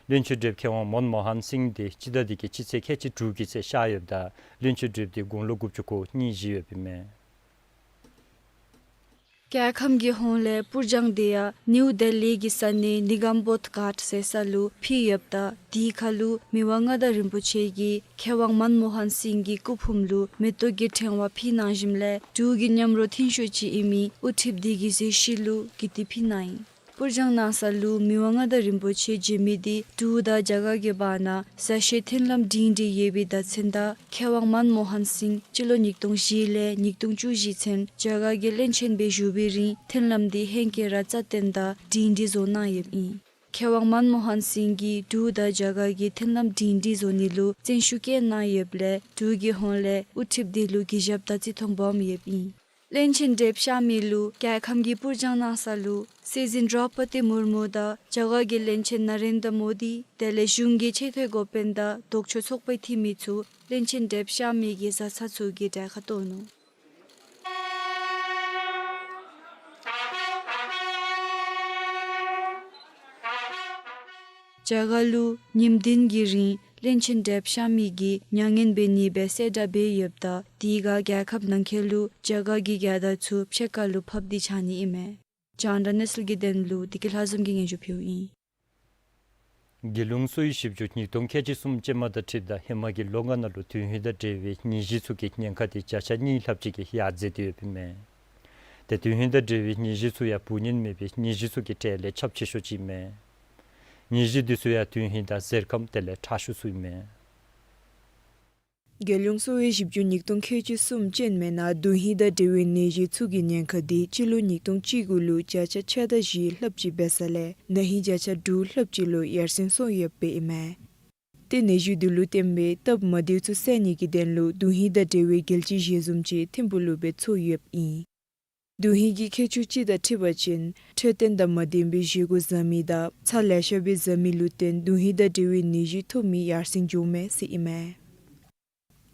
བློན་ཆེན་གྲུབ་མཁས་དབང་མོན་མོ་ཧན་སིང་འདི་སྤྱི་ཟླ་འདི་གི་སྤྱི་ཚེས་ཁལ་གཅིག་དྲུག་གི་ཚེ་གཤགས་ཡོདཔ་ད་བློན་ཆེན་གྲུབ་འདི་དགུང་ལོ་དགུ་བཅུ་གོ་གཉིས་བཞེས་ཡོདཔ་ཨིན་མས། རྒྱལ་ཁམས་ཀྱི་ཧོངས་ལས་པུར་སྦྱང་འདི་ཡང་ནིའུ་ཌེ་ལི་གི་ས་གནས་ནི་གམ་བོདྷ་གྷཱཊ་ཟེར་ས་ལུ་ཕུལ་ཡོདཔ་ད་དེའི་ཁར་ལུ་མི་དབང་མངའ་བདག་རིན་པོ་ཆེ་གིས་མཁས་དབང་མོན་མོ་ཧན་སིང་གི་སྐུ་ཕུངམ་ལུ་མེ་ཏོག་གི་ཕྲེང་བ་ཕུལ་གནང་ཞིནམ་ལས་འབྲུག་གི་མཉམ་རོགས་མཐུན་ཤོས་ཅིག་ཨིན་མི་དབུ་ཁྲིདཔ་འདི་གི་མཛད་ཤུལ་ལུ་གུས་བཏུད་ཕུལ་གནང་ཡི། པུར་སྦྱང་གནང་ས་ལུ་མི་དབང་མངའ་བདག་རིན་པོ་ཆེ་མཇལ་མི་འདི་འབྲུག་དང་རྒྱ་གར་གྱི་བར་ན་མཛའ་བཤེས་མཐུན་ལམ་སྒྲིང་སྒྲིང་ཡོད་པའི་བརྡ་མཚོན་དང་མཁས་དབང་མོན་མོ་ཧན་སིང་སྤྱི་ལོ་ཉིས་སྟོང་བཞི་ལས་ཉིས་སྟོང་བཅུ་བཞི་ཚུན་རྒྱ་གར་གྱི་བློན་ཆེན་སྦེ་བཞུགས་པའི་རིང་མཐུན་ལམ་འདི་ཧེང་སྐལ་ར་རྩ་བརྟན་དང་སྒྲིང་སྒྲིང་བཟོ་གནང་ཡོདཔ་ཨིན། མཁས་དབང་མོན་མོ་ཧན་སིང་གིས་འབྲུག་དང་རྒྱ་གར་གྱི་མཐུན་ལམ་སྒྲིང་སྒྲིང་བཟོ་ནི་ལུ་བརྩོན་ཤུགས་བསྐྱེད་གནང་ཡོདཔ་ལས་འབྲུག་གི་ཧོངས་ལས་དབུ་ཁྲིདཔ་འདི་ལུ་གུས་ཞབས་དང་བརྩི་མཐོང་སྦོམ་ཡོདཔ་ཨིན། བློན་ཆེན་གྲུབ་གཤགས་མི་ལུ་རྒྱལ་ཁམས་ཀྱི་པུར་སྦྱང་གནང་ས་ལུ་སྲིད་འཛིན་དྲོ་པ་ཏི་མུར་མུ་དང་རྒྱ་གར་གྱི་བློན་ཆེན་ན་རེན་དྲ་མོ་དི་དེ་ལས་གཞུང་གི་ཆེ་མཐོའི་འགོ་དཔོན་དང་ལྡོག་ཕྱོགས་ཚོགས་པའི་འཐུས་མི་ཚུ་བློན་ཆེན་གྲུབ་གཤགས་མི་གི་བཟའ་ཚང་ཚུ་གི་གྲལ་ཁར་གཏོགས་ནུག། རྒྱ་གར་ལུ་ཉིནམ་བདུན་གྱི་རིང་བློན་ཆེན་གྲུབ་གཤགས་མི་གི་མྱ་ངན་འབད་ནི་སྦེ་གསལ་བསྒྲགས་འབད་ཡོདཔ་ད་དེ་ག་རྒྱལ་ཁབ་ནང་འཁོད་ལུ་རྒྱ་གར་གྱི་རྒྱལ་དར་ཚུ་ཕྱེད་ཀ་ལུ་ཕབ་སྟེ་འཕྱར་ནི་ཨིན་མས། རྒྱང་བསྒྲགས་གནས་ཚུལ་གྱི་དོན་ལུ་བདེ་སྐྱིད་ལྷ་འཛོམས་ཀྱིས་སྙན་ཞུ་ཕུལཝ་ཨིན། རྒྱལ་ཡོངས་གསོ་བའི་ཞིབ་འཇུག་ཉིས་སྟོང་ཁལ་གཅིག་གསུམ་ཅན་མ་དང་འཁྲིལཝ་ད་ཧེ་མ་གི་ལོ་ལྔ་ནང་ལུ་དུས་ཡུན་དང་འབྲེལ་བའི་ནད་གཞི་ཚུ་གི་ཉེན་ཁ་འདི་བརྒྱ་ཆ་གཉིས་ལྷགཔ་ཅིག་གིས་ཡར་འཛེགས་ཏེ་ཡོདཔ་ཨིན་མས། ཏེ་དུས་ཡུན་དང་འབྲེལ་བའི་ནད་གཞི་ཚུ་ཡང་འབུ་ནད་མེད་པའི་ནད་གཞི་ཚུ་གི་གྲས་ལས་ཁྱབ་ཆེ་ཤོས་ཅིག་ཨིན་མས། ནད་གཞི་འདི་ཚུ་ཡང་དུས་ཡུན་དང་གཟེར་ཁམས་དེ་ལས་ཁྲག་ཤུགས་ཚུ་ཨིན་མས། རྒྱལ་ཡོངས་གསོ་བའི་ཞིབ་འཇུག་ཉིས་སྟོང་ཁལ་གཅིག་གསུམ་ཅན་མའི་ནང་དུས་ཡུན་དང་འབྲེལ་བའི་ནད་གཞི་ཚུ་གི་ཉེན་ཁ་འདི་སྤྱི་ལོ་ཉིས་སྟོང་བཅུ་དགུ་ལུ་བརྒྱ་ཆ་ཕྱེད་དང་བཞི་ལྷགཔ་ཅིག་འབད་ས་ལས་ན་ཧིང་བརྒྱ་ཆ་དྲུག་ལྷགཔ་ཅིག་ལུ་ཡར་སེང་སོང་ཡོདཔ་ཨིན་མས། ཏེ་ནད་གཞི་འདི་ལུ་བརྟེན་པའི་སྟབས་མ་བདེཝ་ཚུ་སེལ་ནི་གི་དོན་ལུ་དུས་ཡུན་དང་འབྲེལ་བའི་རྒྱལ་སྤྱི་ཞི་འཛོམས་ཅིག་ཐིམ་ཕུག་ལུ་སྦེ་ཚོགས་ཡོདཔ་ཨིན། དུས་ཡུན་གྱི་ཁྱད་ཆོས་ཅིག་དང་འཁྲིལ་བ་ཅིན་འཕྲོད་བསྟེན་དང་མ་ལྡན་པའི་བཞེས་སྒོ་བཟའ་མི་དང་ཚྭ་ལེ་ཤ་སྦེ་བཟའ་མི་ལུ་བརྟེན་དུས་ཡུན་དང་འབྲེལ་བའི་ནད་གཞི་ཐོབ་མི་ཡར་སེང་འགྱོཝ་མས་ཟེར་ཨིན་མས།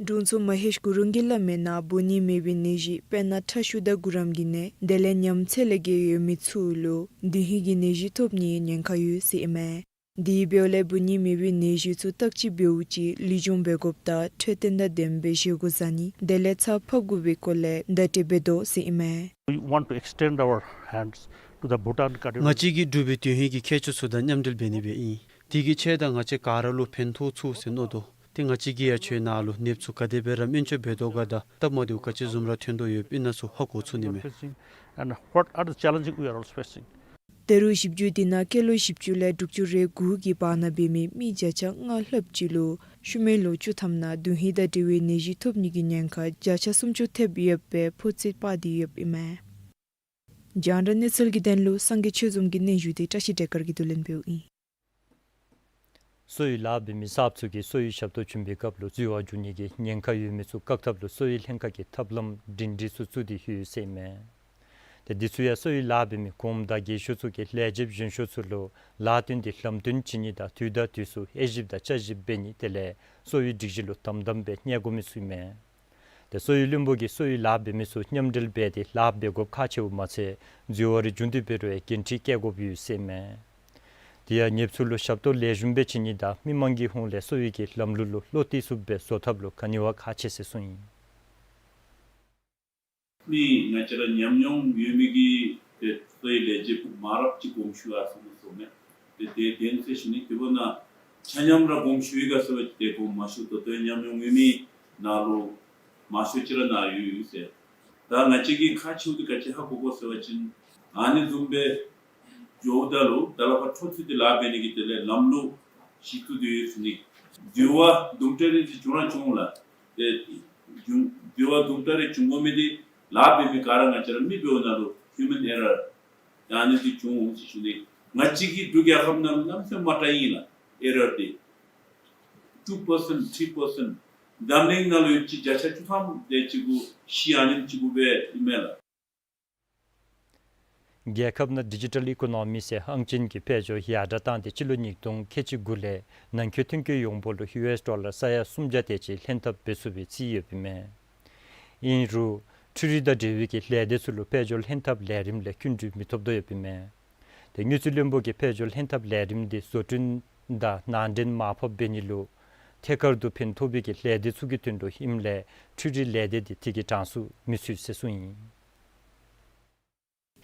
དྲུང་འཚོ་མ་ཧེཤ་གུ་རུང་གིས་སླབ་མིའི་ནང་འབུ་ནད་མེད་པའི་ནད་གཞི་དཔེར་ན་ཁྲག་ཤུགས་དང་གུ་རམ་གྱི་ནད་དེ་ལས་ཉམས་ཚད་ལས་བརྒལ་ཡོད་མི་ཚུ་ལུ་དུས་ཡུན་གྱི་ནད་གཞི་ཐོབ་ནིའི་ཉེན་ཁ་ཡོད་ཟེར་ཨིན་མས། དེ་འབདཝ་ལས་འབུ་ནད་མེད་པའི་ནད་གཞི་ཚུ་བརྟག་དཔྱད་འབདཝ་ཅིག་ལུས་སྦྱོང་འབད་དགོཔ་དང་འཕྲོད་བསྟེན་དང་ལྡནམ་སྦེ་བཞེས་སྒོ་བཟའ་ནི་དེ་ལས་ཚྭ་ཕབ་དགོ་པའི་སྐོར་ལས་བརྡ་སྤྲོད་འབད་དོ་ཟེར་ཨིན་མས། We want to extend our hands to the Bhutan Cardiology. ང་བཅས་ཀྱིས་འབྲུག་པའི་དུས་ཡུན་གྱི་ཁྱད་ཆོས་ཚུ་དང་མཉམ་འབྲེལ་འབད་ནི་སྦེ་ཨིན། དེ་གི་ཆེད་དུ་ང་བཅས་ག་ར་ལུ་ཕན་ཐོགས་ཚུགས་ཟེར་མནོ་དོ། ཏེ་ང་བཅས་ཀྱིས་ཡང་ཁྱོད་ནཱ་ལུ་ནདཔ་ཚུ་ག་དེ་སྦེ་ར་སྨན་བཅོས་འབད་དོ་ག་དང་སྟབས་མ་བདེཝ་ག་ཅི་བཟུམ་ར་ཐོན་དོ་ཡོདཔ་ཨིན་ན་ཚུ་ཧ་གོ་ཚུགས་ནི་མས། Facing and what are the challenges we are all facing? ད་རུང་ཞིབ་འཇུག་འདི་ནང་སྐྱེས་ལོ་བཞི་བཅུ་ལས་དྲུག་ཅུ་རེ་དགུ་གི་བར་ན་འབད་མི་མི་བརྒྱ་ཆ་ལྔ་ལྷགཔ་ཅིག་ལུ་ཤུལ་མའི་ལོ་བཅུ་ཐམ་ནང་དུས་ཡུན་དང་འབྲེལ་བའི་ནད་གཞི་ཐོབ་ནི་གི་ཉེན་ཁ་བརྒྱ་ཆ་སུམ་ཅུ་ཐེབས་ཡོད་པའི་ཕོ་ཚོད་དཔག་སྟེ་ཡོདཔ་ཨིན་མས། རྒྱང་བསྒྲགས་གནས་ཚུལ་གྱི་དོན་ལུ་སངས་རྒྱས་ཆོས་འཛོམས་ཀྱི་སྙན་ཞུ་འདི་བཀྲ་ཤིས་བདེ་དཀར་གྱིས་བསྡུ་ལེན་འབདཝ་ཨིན། གསོ་བའི་ལཱ་འབད་མི་གསརཔ་ཚུ་གིས་གསོ་བའི་ཞབས་ཏོག་བྱིན་པའི་སྐབས་ལུ་འཛོལ་བ་འབྱུང་ནི་གི་ཉེན་ཁ་ཡོད་མི་ཚུ་བཀག་ཐབས་ལུ་གསོ་བའི་ལྷན་ཁག་གིས་ཐབས་ལམ་སྒྲིང་སྒྲིང་ཚུ་བཙུགས་ཏེ་ཡོད་ཟེར་ཨིན་མས། ཏེ་འདི་ཚུ་ཡང་གསོ་བའི་ལཱ་འབད་མི་གོངམ་དང་རྒས་ཤོས་ཚུ་གིས་ལས་བྱེདཔ་གཞོན་ཤོས་ཚུ་ལུ་ལཱ་སྟོན་ཏེ་ལམ་སྟོན་བྱིན་ནི་དང་དུས་དང་དུས་སུ་དབྱེ་ཞིབ་དང་བསྐྱར་ཞིབ་འབད་ནི་དེ་ལས་གསོ་བའི་སྒྲིག་གཞི་ལུ་དམ་དམ་སྦེ་གནས་དགོ་མི་ཚུ་ཨིན་མས། ཏེ་གསོ་བའི་བློན་པོ་གིས་གསོ་བའི་ལཱ་འབད་མི་ཚུ་མཉམ་འབྲེལ་འབད་དེ་ལཱ་འབད་དགོཔ་ཁག་ཆེཝ་མ་ཚད་འཛོལ་བ་རེ་བྱུང་སྟེ་འབད་རུང་ཡང་འགན་འཁྲི་བཀལ་དགོཔ་ཡོད་ཟེར་ཨིན་མས། དེ་ཡང་ནདཔ་ཚུ་ལུ་ཞབས་ཏོག་ལེགས་ཤོམ་སྦེ་བྱིན་ནི་དང་མི་མང་གི་ཧོངས་ལས་གསོ་བའི་གི་ལམ་ལུགས་ལུ་བློ་གཏད་ཚུགསཔ་སྦེ་བཟོ་ཐབས་ལུ་ག་ནི་བ་ཁག་ཆེ་ཟེར་གསུངས་ཡི། མི་ང་བཅས་ར་ཉམས་མྱོང་ཡོད་མི་གིས་ཏེ་གསོ་བའི་ལས་བྱེདཔ་མང་རབས་ཅིག་དགོངསམ་ཞུ་ཡར་སོང་སོང་མས། ཏེ་དེ་དེ་ཚེ་ཞུ་ནི་དེ་འབདཝ་ད་ཆ་མཉམ་ར་དགོངསམ་ཞུ་ཡི་ག་ཟེར་བ་ཅིན་ཏེ་དགོངསམ་མ་ཞུ། ད་ལྟོ་ཉམས་མྱོང་ཡོད་མི་ནང་ལུ་མང་ཤོས་ཅིག་ར་ནཱ་ཡོད་ཡོད་ཟེར། ད་ང་བཅས་ཀྱིས་ཁག་ཆེཝ་འདི་ག་ཅི་ཧ་གོ་དགོ་ཟེར་བ་ཅིན་ཨ་ནི་བཟུམ་སྦེ་འགྱོཝ་ད་ལུ་ད་ལས་ཕར་འཕྲོ་མཐུད་དེ་ལཱ་འབད་ནི་གི་དོན་ལས་ལམ་ལུགས་ཅིག་བཏོན་ཏེ་ཡོད་ཟེར་ནི། འགྱུར་བ་དུམ་གྲ་རེ་ཅིག་བྱུང་ར་བྱུང་ལགས། ཏེ་འགྱུར་འགྱུར་བ་དུམ་གྲ་རེ་བྱུང་དགོ་མི་འདི་ལཱ་འབད་མི་ག་ར་ང་བཅས་ར་མི་འབདཝ་ནང་ལུ་ཧིའུ་མཱན་ཨེ་རར་ཨ་ནི་འདི་བྱུང་འོང་ཟེར་ཞུ་ནི། ང་བཅས་ཀྱི་འབྲུག་རྒྱལ་ཁབ་ནང་ལུ་གནམ་མེད་ས་མེད་མང་དྲགས་ཨིན་ལགས་ཨེ་རར་འདི། two percent, three percent། འཛམ་གླིང་ནང་ལུ་ཡོད་ཅི་བརྒྱ་ཆ་བཅུ་ཐམ་དེ་ཅིག་གུ་ཤི་ཨ་ནེམ་ཅིག་གུ་སྦེ་ཨིན་མས་ལགས། རྒྱལ་ཁབ་ནང་ཌི་ཇི་ཊཱལ་ཨི་ཀོ་ནོ་མི་ཟེར་ཨང་ཅན་གྱི་དཔལ་འབྱོར་ཡར་དྲག་བཏང་སྟེ་སྤྱི་ལོ་ཉིས་སྟོང་ཁལ་གཅིག་དགུ་ལས་ནང་འཁོད་ཐོན་སྐྱེད་ཡོངས་འབོར་ལུ་ཡུ་ཨེསི་ཌོ་ལར་ས་ཡ་སུམ་བརྒྱ་དེ་ཅིག་ལྷན་ཐབས་འབད་ཚུགས་པའི་རྩིས་ཡོདཔ་ཨིན་མས། ཨིན་རུང་འཕྲུལ་རིག་དང་འབྲེལ་བའི་གི་ལས་སྡེ་ཚུ་ལུ་དཔལ་འབྱོར་ལྷན་ཐབས་ལས་རིམ་ལས་སྐྱིན་འགྲུལ་མི་ཐོབ་དོ་ཡོདཔ་ཨིན་མས། ཏེ་དངུལ་རྩིས་བློན་པོ་གིས་དཔལ་འབྱོར་ལྷན་ཐབས་ལས་རིམ་འདི་བཟོ་སྐྲུན་དང་ནང་འདྲེན་མར་ཕབ་འབད་ནི་ལུ་ཐད་ཀར་དུ་ཕན་ཐོགས་པའི་གི་ལས་སྡེ་ཚུ་གི་དོན་ལུ་ཨིནམ་ལས་འཕྲུལ་རིག་ལས་སྡེ་འདི་དེ་གི་གྲངས་སུ་མི་ཚུད་ཟེར་གསུངས་ཡི།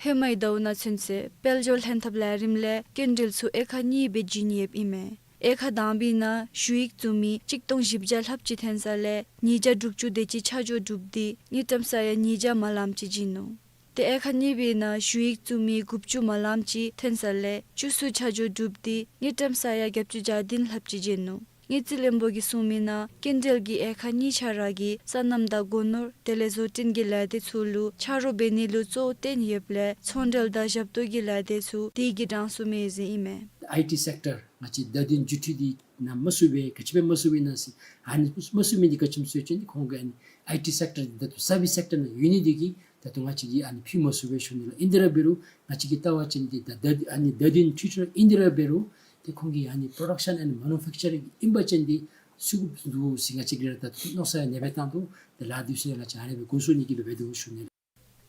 ཧེ་མའི་ཟླཝ་ནང་ཚུན་ཚོད་དཔལ་འབྱོར་ལྷན་ཐབས་ལས་རིམ་ལས་སྐྱིན་འགྲུལ་ཚུ་དབྱེ་ཁག་གཉིས་སྦེ་བྱིན་ཡོདཔ་ཨིན་མས། དབྱེ་ཁག་དང་པའི་ནང་ཞུ་ཡིག་བཙུགས་མི་གཅིག་སྟོང་བཞི་བརྒྱ་ལྷགཔ་ཅིག་ཐོན་ས་ལས་ཉིས་བརྒྱ་དྲུག་ཅུ་དེ་ཅིག་ཆ་འཇོག་གྲུབ་སྟེ་དངུལ་ཀྲམ་ས་ཡ་ཉིས་བརྒྱ་མ་ལངམ་ཅིག་བྱིན་ནུག། ཏེ་དབྱེ་ཁག་གཉིས་པའི་ནང་ཞུ་ཡིག་བཙུགས་མི་དགུ་བཅུ་མ་ལངམ་ཅིག་ཐོན་ས་ལས་བཅུ་གསུམ་ཆ་འཇོག་གྲུབ་སྟེ་དངུལ་ཀྲམ་ས་ཡ་བརྒྱད་ཅུ་གྱ་བདུན་ལྷགཔ་ཅིག་བྱིན་ནུག། དངུལ་རྩིས་བློན་པོ་གིས་གསུངས་མི་ནང་སྐྱིན་འགྲུལ་གྱི་དབྱེ་ཁག་གཉིས་ཆ་ར་གིས་སོ་ནམ་དང་སྒོ་ནོར་དེ་ལས་བཟོ་སྐྲུན་གྱི་ལས་སྡེ་ཚུ་ལུ་ཆ་རོགས་འབད་ནི་ལུ་གཙོ་བོ་བཏོན་ཡོདཔ་ལས་ཚོང་འབྲེལ་དང་ཞབས་ཏོག་གི་ལས་སྡེ་ཚུ་དེ་གི་གྲངས་སུ་མེད་ཟེར་ཨིན་མས། ཨའི་ཊི་སེཀ་ཊར་ང་བཅས་བརྡ་དོན་བརྒྱུད་འཕྲིན་འདི་ནང་མ་ཚུད་པས། ག་ཅི་སྦེ་མ་ཚུད་པས་ན་ཟེར། ཨ་ནི་མ་ཚུད་མི་འདི་ག་ཅི་སྨོ་ཟེར་བ་ཅིན་ཁོང་གིས་ཨ་ནི་ཨའི་ཊི་སེཀ་ཊར་འདི་ད་ལྟོ་སར་བིསི་སེཀ་ཊར་ནང་ཡོད་ནི་འདི་གིས་ད་ལྟོ་ང་བཅས་ཀྱིས་ཨ་ནི་ཕུལ་མ་ཚུགས་པས་ཞུ་ནི་ལགས། ཨིན་ཏེ་ར་འབད་རུང་ང་བཅས་ཀྱིས་བལྟ་བ་ཅིན་འདི་ད་ད་ཨ་ནི་བརྡ་དོན་བརྒྱུད་འཕྲིན་ཨིན་ཏེ་ར་འབད་རུང་ཏེ་ཁོང་གིས་ཨ་ནི་པོ་རོ་ཌག་ཤཱན་ཨེནཌ་མེ་ནུ་ཕེཀ་ཅ་རིང་ཨིན་པ་ཅིན་འདི་ཚུད་དགོཔ་འདུག་ཟེར་ང་བཅས་ཀྱིས་ར་ད་མནོ་བསམ་ཡང་ཨ་ནེ་སྦེ་བཏང་དོ། ཏེ་ལཱ་འདི་ཚུ་ཡང་ང་བཅས་ཨ་ནེ་སྦེ་འགོ་བཙུགས་ནི་གི་སྦེ་འབད་དོ་ཞུ་ནི་ལགས།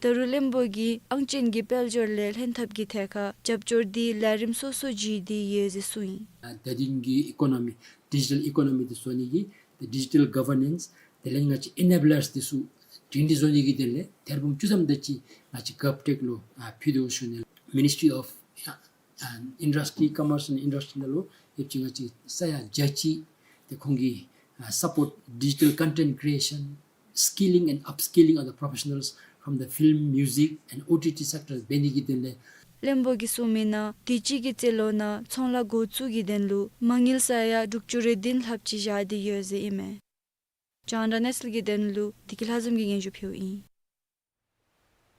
ད་རུང་བློན་པོ་གིས་ཨང་ཅན་གྱི་དཔལ་འབྱོར་ལས་ལྷན་ཐབས་ཀྱི་ཐད་ཁར་རྒྱབ་སྐྱོར་འདི་ལས་རིམ་སོ་སོ་བརྒྱུད་དེ་ཡོད་ཟེར་གསུངས་ཡི། ཨ་བརྡ་དོན་གྱི་ཨི་ཀོ་ནོ་མི་ཌི་ཇི་ཊཱལ་ཨི་ཀོ་ནོ་མི་འདི་བཟོ་ནི་གི་ཏེ་ཌི་ཇི་ཊཱལ་གོ་བར་ནེནསི་དེ་ལས་ང་བཅས་ཨེ་ནེ་བི་ལརསི་འདི་ཚུ་སྒྲིང་སྒྲི་བཟོ་ནི་གི་དོན་ལས་ཐེར་འབུམ་བཅུ་ཐམ་དེ་ཅིག་ང་བཅས་གཱབ་ཊེཀ་ལུ་ཨ་ཕུལ་དོ་ཞུ་ནི་ལགས། མི་ནིསི་ཊི་རི་ཨོཕ་ཨ་ཨིན་ཌསི་ཊི་རི་ཀོ་མརསི་ཨེནཌ་ཨིན་ཌསི་ཊི་རི་ནང་ལུ་ཡོདཔ་ཅིག་ང་བཅས་ས་ཡ་བརྒྱ་ཅིག་ཏེ་ཁོང་གིས་ཨ་སཔོརཊ་ཌི་ཇི་ཊཱལ་ཀོན་ཊེནཊ་ཀི་རི་ཨེ་ཤཱན། Skilling and upskilling of the professionals from the film, music and ཨོ་ཊི་ཊི་སེཀ་ཊར་འབད་ནི་གི་དོན་ལས། བློན་པོ་གིས་གསུངས་མི་ནང་དུས་ཅི་གི་རྩིས་ལོ་ནང་ཚོང་ལཱ་འགོ་བཙུགས་ཀྱི་དོན་ལུ་མ་དངུལ་ས་ཡ་དྲུག་ཅུ་རེ་བདུན་ལྷགཔ་ཅིག་བཞག་སྟེ་ཡོད་ཟེར་ཨིན་མས། ཅང་ཌ་ནེ་སི་ལི་གི་དོན་ལུ་བདེ་སྐྱིད་ལྷ་འཛོམས་ཀྱིས་སྙན་ཞུ་ཕུལཝ་ཨིན།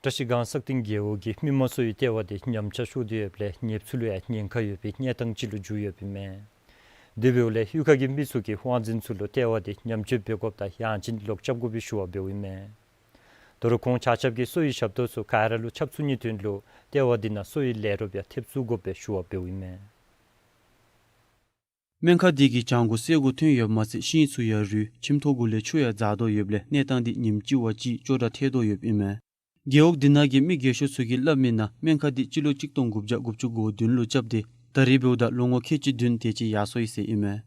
བཀྲ་ཤིས་སྒང་སག་སྟེང་རྒེད་འོག་གི་མི་མང་གསོ་བའི་ལྟེ་བ་དེ་ཉམས་ཆག་ཤོར་དོ་ཡོདཔ་ལས་ཉེབ་ཚུ་ལུ་ཡང་ཉེན་ཁ་ཡོད་པའི་གནས་སྟངས་ཅིག་ལུ་འགྱུར་ཡོདཔ་ཨིན་མས། དེ་འབདཝ་ལས་གཡུས་ཁ་གི་མི་ཚུ་གིས་དབང་འཛིན་ཚུ་ལུ་ལྟེ་བ་དེ་ཉམས་བཅོས་འབད་དགོཔ་དང་ཡང་ཅིན་ལོག་རྐྱབ་དགོ་པའི་ཞུ་བ་འབདཝ་ཨིན་མས། ད་རུང་ཁོང་ཆ་ཁྱབ་ཀྱིས་གསོ་བའི་ཞབས་ཏོག་ཚུ་ག་ར་ལུ་ཁྱབ་ཚུགས་ནིའི་དོན་ལུ་ལྟེ་བ་དེ་ནང་གསོ་བའི་ལས་རོགསཔ་ཡང་ཐེབས་བཙུགས་དགོ་པའི་ཞུ་བ་འབདཝ་ཨིན་མས། སྨན་ཁང་དེ་གིས་བྱང་སྒོ་སེར་སྒོ་ཐོན་ཡོདཔ་མ་ཚད་ཤིང་ཚུ་ཡང་རུལ་ཁྱིམ་ཐོག་གུ་ལས་ཆུ་ཡང་འཛག་དོ་ཡོདཔ་ལས་གནས་སྟངས་དེ་ཉིནམ་གཅིག་བ་གཅིག་སྐྱོ་དྲགས་ཐལ་དོ་ཡོདཔ་ཨིན་མས། རྒེད་འོག་དེ་ནང་གི་མི་རྒས་ཤོས་ཚུ་གིས་སླབ་མི་ནང་སྨན་ཁང་དེ་སྤྱི་ལོ་གཅིག་སྟོང་དགུ་བརྒྱ་དགུ་བཅུ་གོ་བདུན་ལུ་རྐྱབ་སྟེ་ད་རེས་འབདཝ་ད་ལོ་ངོ་ཁལ་གཅིག་བདུན་དེ་ཅིག་ཡར་སོང་ཡི་ཟེར་ཨིན་མས།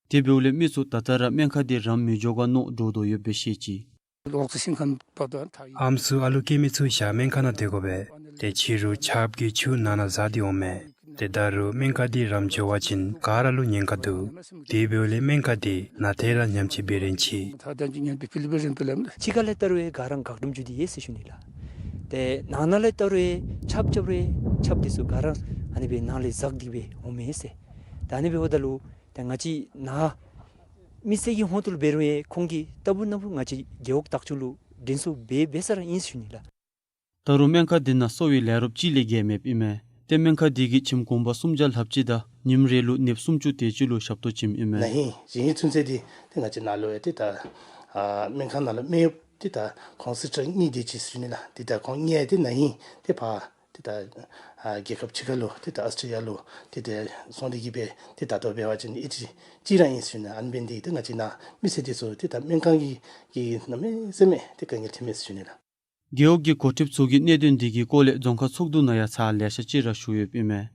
དེ་འབདཝ་ལས་མི་ཚུ་ད་ལྟོ་ར་སྨན་ཁང་དེ་རམ་མི་འགྱོ་ག་མནོ་འདྲོག་དོ་ཡོདཔ་སྦེ་བཤད་ཅི། ཨམ་སྲུ་ཨ་ལུ་སྐྱེ་མི་ཚུ་ཞག་སྨན་ཁང་ནང་སྡོད་དགོ་པས། ཏེ་ཕྱི་རུ་ཆརཔ་གིས་ཆུ་ནང་ན་འཛག་སྟེ་འོང་མས། ཏེ་ད་རུང་སྨན་ཁང་དེ་རམ་འགྱོ་བ་ཅིན་ག་ར་ལུ་ཉེན་ཁ་འདུག། དེ་འབདཝ་ལས་སྨན་ཁང་དེ་ནང་ཐད་ར་ཉམས་བཅོས་འབད་རན་ཆི། ཕྱི་ཁ་ལས་བལྟ་རུང་ག་ར་འགག་སྒྲུབ་འགྱོ་སྟེ་ཡོད་ཟེར་ཞུ་ནི་ལགས། ཏེ་ནང་ན་ལས་བལྟ་རུང་ཆརཔ་རྐྱབ་རུང་ཆརཔ་དེ་ཚུ་ག་ར་ཨ་ནི་སྦེ་ནང་ལས་འཛག་སྟེ་སྦེ་འོང་མས་ཟེར། ད་ཨ་ནི་འབདཝ་ད་ལུ་ཏེ་ང་བཅས་ནཱ་མི་སེར་གྱི་ཧོངས་ལུ་འབད་རུང་ཡང་ཁོང་གིས་ལྟ་བུ་ན་བུ་ང་བཅས་རྒེད་འོག་བདག་སྐྱོང་ལུ་དྲིན་གཟོ་འབད་འབད་ས་ར་ཨིན་ཟེར་ཞུ་ནི་ལགས། ད་རུང་སྨན་ཁང་དེ་ནང་གསོ་བའི་ལས་རོགསཔ་གཅིག་ལས་བརྒལ་མེདཔ་ཨིན་མས། ཏེ་སྨན་ཁང་དེ་གིས་ཁྱིམ་གུང་པ་སུམ་བརྒྱ་ལྷགཔ་ཅིག་དང་ཉིནམ་རེ་ལུ་ནདཔ་སུམ་ཅུ་དེ་ཅིག་ལུ་ཞབས་ཏོག་བྱིནམ་ཨིན་མས། ན་ཧིང་གཞེས་ནིང་ཚུན་ཚོད་འདི་ཏེ་ང་བཅས་ནཱ་ལུ་ཡང་ཏེ་ད་ཨ་སྨན་ཁང་ནང་ལུ་སྨན་གཡོགཔ་ཏེ་ད་ཁོང་སི་སི་ཊར་གཉིས་དེ་ཅིག་ཟེར་ཞུ་ནི་ལགས། ཏེ་ད་ཁོང་གཉིས་ཡང་ཏེ་ན་ཧིང་ཏེ་ཕར་ཏེ་ད་ཨ་རྒྱལ་ཁབ་ཕྱི་ཁ་ལུ་ཏེ་ད་ཨཱོས་ཊྲེ་ལི་ཡ་ལུ་ཏེ་ཏེ་སོང་སྟེ་གིས་སྦེ་ཏེ་ད་ལྟོ་འབད་བ་ཅིན་ཨེ་ཅིག་ཅིག་ར་ཨིན་ཟེར་ཞུ་ནི། ཨ་ནི་འབད་ནི་དེ་གིས་ཏེ་ང་བཅས་ནཱ་མི་སེར་དེ་ཚུ་ཏེ་ད་སྨན་ཁང་གི་གིས་གནམ་མེད་ས་མེད་ཏེ་དཀའ་ངལ་འཕྱད་མས་ཟེར་ཞུ་ནི་ལགས། རྒེད་འོག་གི་འགོ་ཁྲིདཔ་ཚུ་གིས་གནད་དོན་འདི་གི་སྐོར་ལས་རྫོང་ཁག་ཚོགས་འདུ་ནང་ཡང་ཚར་ལེ་ཤ་ཅིག་ར་ཞུ་ཡོདཔ་ཨིན་མས།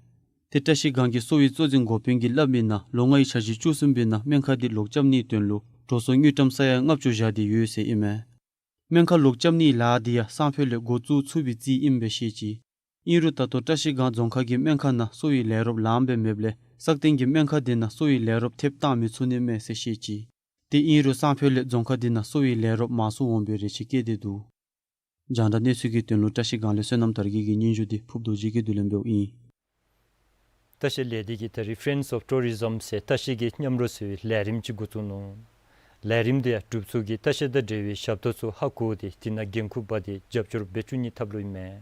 ཏེ་བཀྲ་ཤིས་སྒང་གི་གསོ་བའི་གཙོ་འཛིན་འགོ་དཔོན་གྱིས་སླབ་མི་ནང་ལོ་ལྔའི་འཆར་གཞི་བཅུ་གསུམ་པའི་ནང་སྨན་ཁང་འདི་ལོག་རྐྱབ་ནིའི་དོན་ལུ་འགྲོ་སོང་དངུལ་ཀྲམ་ས་ཡ་ལྔ་བཅུ་བཞག་སྟེ་ཡོད་ཟེར་ཨིན་མས། སྨན་ཁང་ལོག་རྐྱབ་ནིའི་ལཱ་འདི་ཡང་སང་ཕོད་ལས་འགོ་བཙུགས་ཚུགས་པའི་རྩིས་ཨིན་པས་བཤད་ཅི། ཨིན་རུང་ད་ལྟོ་བཀྲ་ཤིས་སྒང་རྫོང་ཁག་གི་སྨན་ཁང་ནང་གསོ་བའི་ལས་རོགསཔ་ལངམ་སྦེ་མེདཔ་ལས་སག་སྟེང་གི་སྨན་ཁང་འདི་ནང་གསོ་བའི་ལས་རོགསཔ་ཐེབས་བཏང་མི་ཚུགས་ནི་མས་ཟེར་བཤད་ཅི། ཏེ་ཨིན་རུང་སང་ཕོད་ལས་རྫོང་ཁག་འདི་ནང་གསོ་བའི་ལས་རོགསཔ་མང་སུ་འོང་པའི་རེ་ཆེ་བསྐྱེད་དེ་འདུག། རྒྱང་བསྒྲགས་གནས་ཚུལ་གྱི་དོན་ལུ་བཀྲ་ཤིས་སྒང་ལས་བསོད་ནམས་དར་རྒྱས་ཀྱི་སྙན་ཞུ་འདི་ཕུབ་རྡོ་རྗེ་གིས་བསྡུ་ལེན་འབདཝ་ཨིན། ལྟ་བཤལ་ལས་སྡེ་གིས་ད་རིས་Friends of Tourism ཟེར་ལྟ་བཤལ་གྱི་མཉམ་རོགས་ཟེར་བའི་ལས་རིམ་ཅིག་འགོ་བཙུགས་ནུག། ལས་རིམ་འདི་ཡང་འབྲུགཔ་ཚུ་གིས་ལྟ་བཤལ་དང་འབྲེལ་བའི་ཞབས་ཏོག་ཚུ་ཧ་གོ་སྟེ་དེ་ནང་འགན་ཁུར་འབག་སྟེ་རྒྱབ་སྐྱོར་འབད་བཅུག་ནིའི་ཐབས་ལུ་ཨིན་མས།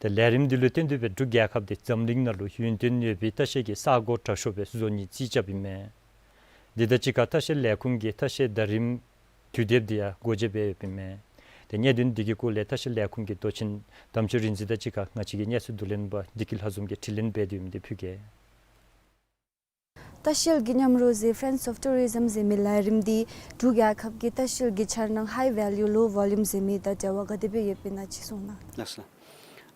ཏེ་ལས་རིམ་འདི་ལུ་བརྟེན་ཏེ་སྦེ་འབྲུག་རྒྱལ་ཁབ་འདི་འཛམ་གླིང་ནང་ལུ་ཡུན་བརྟན་ཡོད་པའི་ལྟ་བཤལ་གྱི་ས་གོ་དྲག་ཤོས་སྦེ་བཟོ་ནིའི་རྩིས་རྐྱབ་ཨིན་མས། དེ་དང་གཅིག་ཁར་ལྟ་བཤལ་ལས་ཁུངས་ཀྱི་ལྟ་བཤལ་ཟླ་རིམ་དུས་དེབ་འདི་ཡང་སྒོ་འབྱེད་འབད་ཡོདཔ་ཨིན་མས། ཏེ་གནད་དོན་འདི་གི་སྐོར་ལས་ལྟ་བཤལ་ལས་ཁུངས་ཀྱི་མདོ་ཆེན་དམ་ཆོས་རིག་འཛིན་དང་གཅིག་ཁར་ང་བཅས་ཀྱི་གནས་ཚུལ་བསྡུ་ལེན་པ་བདེ་སྐྱིད་ལྷ་འཛོམས་ཀྱིས་དྲི་ལན་འབད་དེ་ཡོད་མི་འདི་ཕུལ་གེ། ལྟ་བཤལ་གྱི་མཉམ་རོགས་ཟེར་Friends of Tourism ཟེར་མི་ལས་རིམ་འདི་འབྲུག་རྒྱལ་ཁབ་ཀྱི་ལྟ་བཤལ་གྱི་འཆར་སྣང་High Value Low Volume ཟེར་མི་དང་འབྲེལ་བ་ག་དེ་སྦེ་ཡོདཔ་ཨིན་ན་ཅིག་གསུང་གནང་། ལགས་སོ།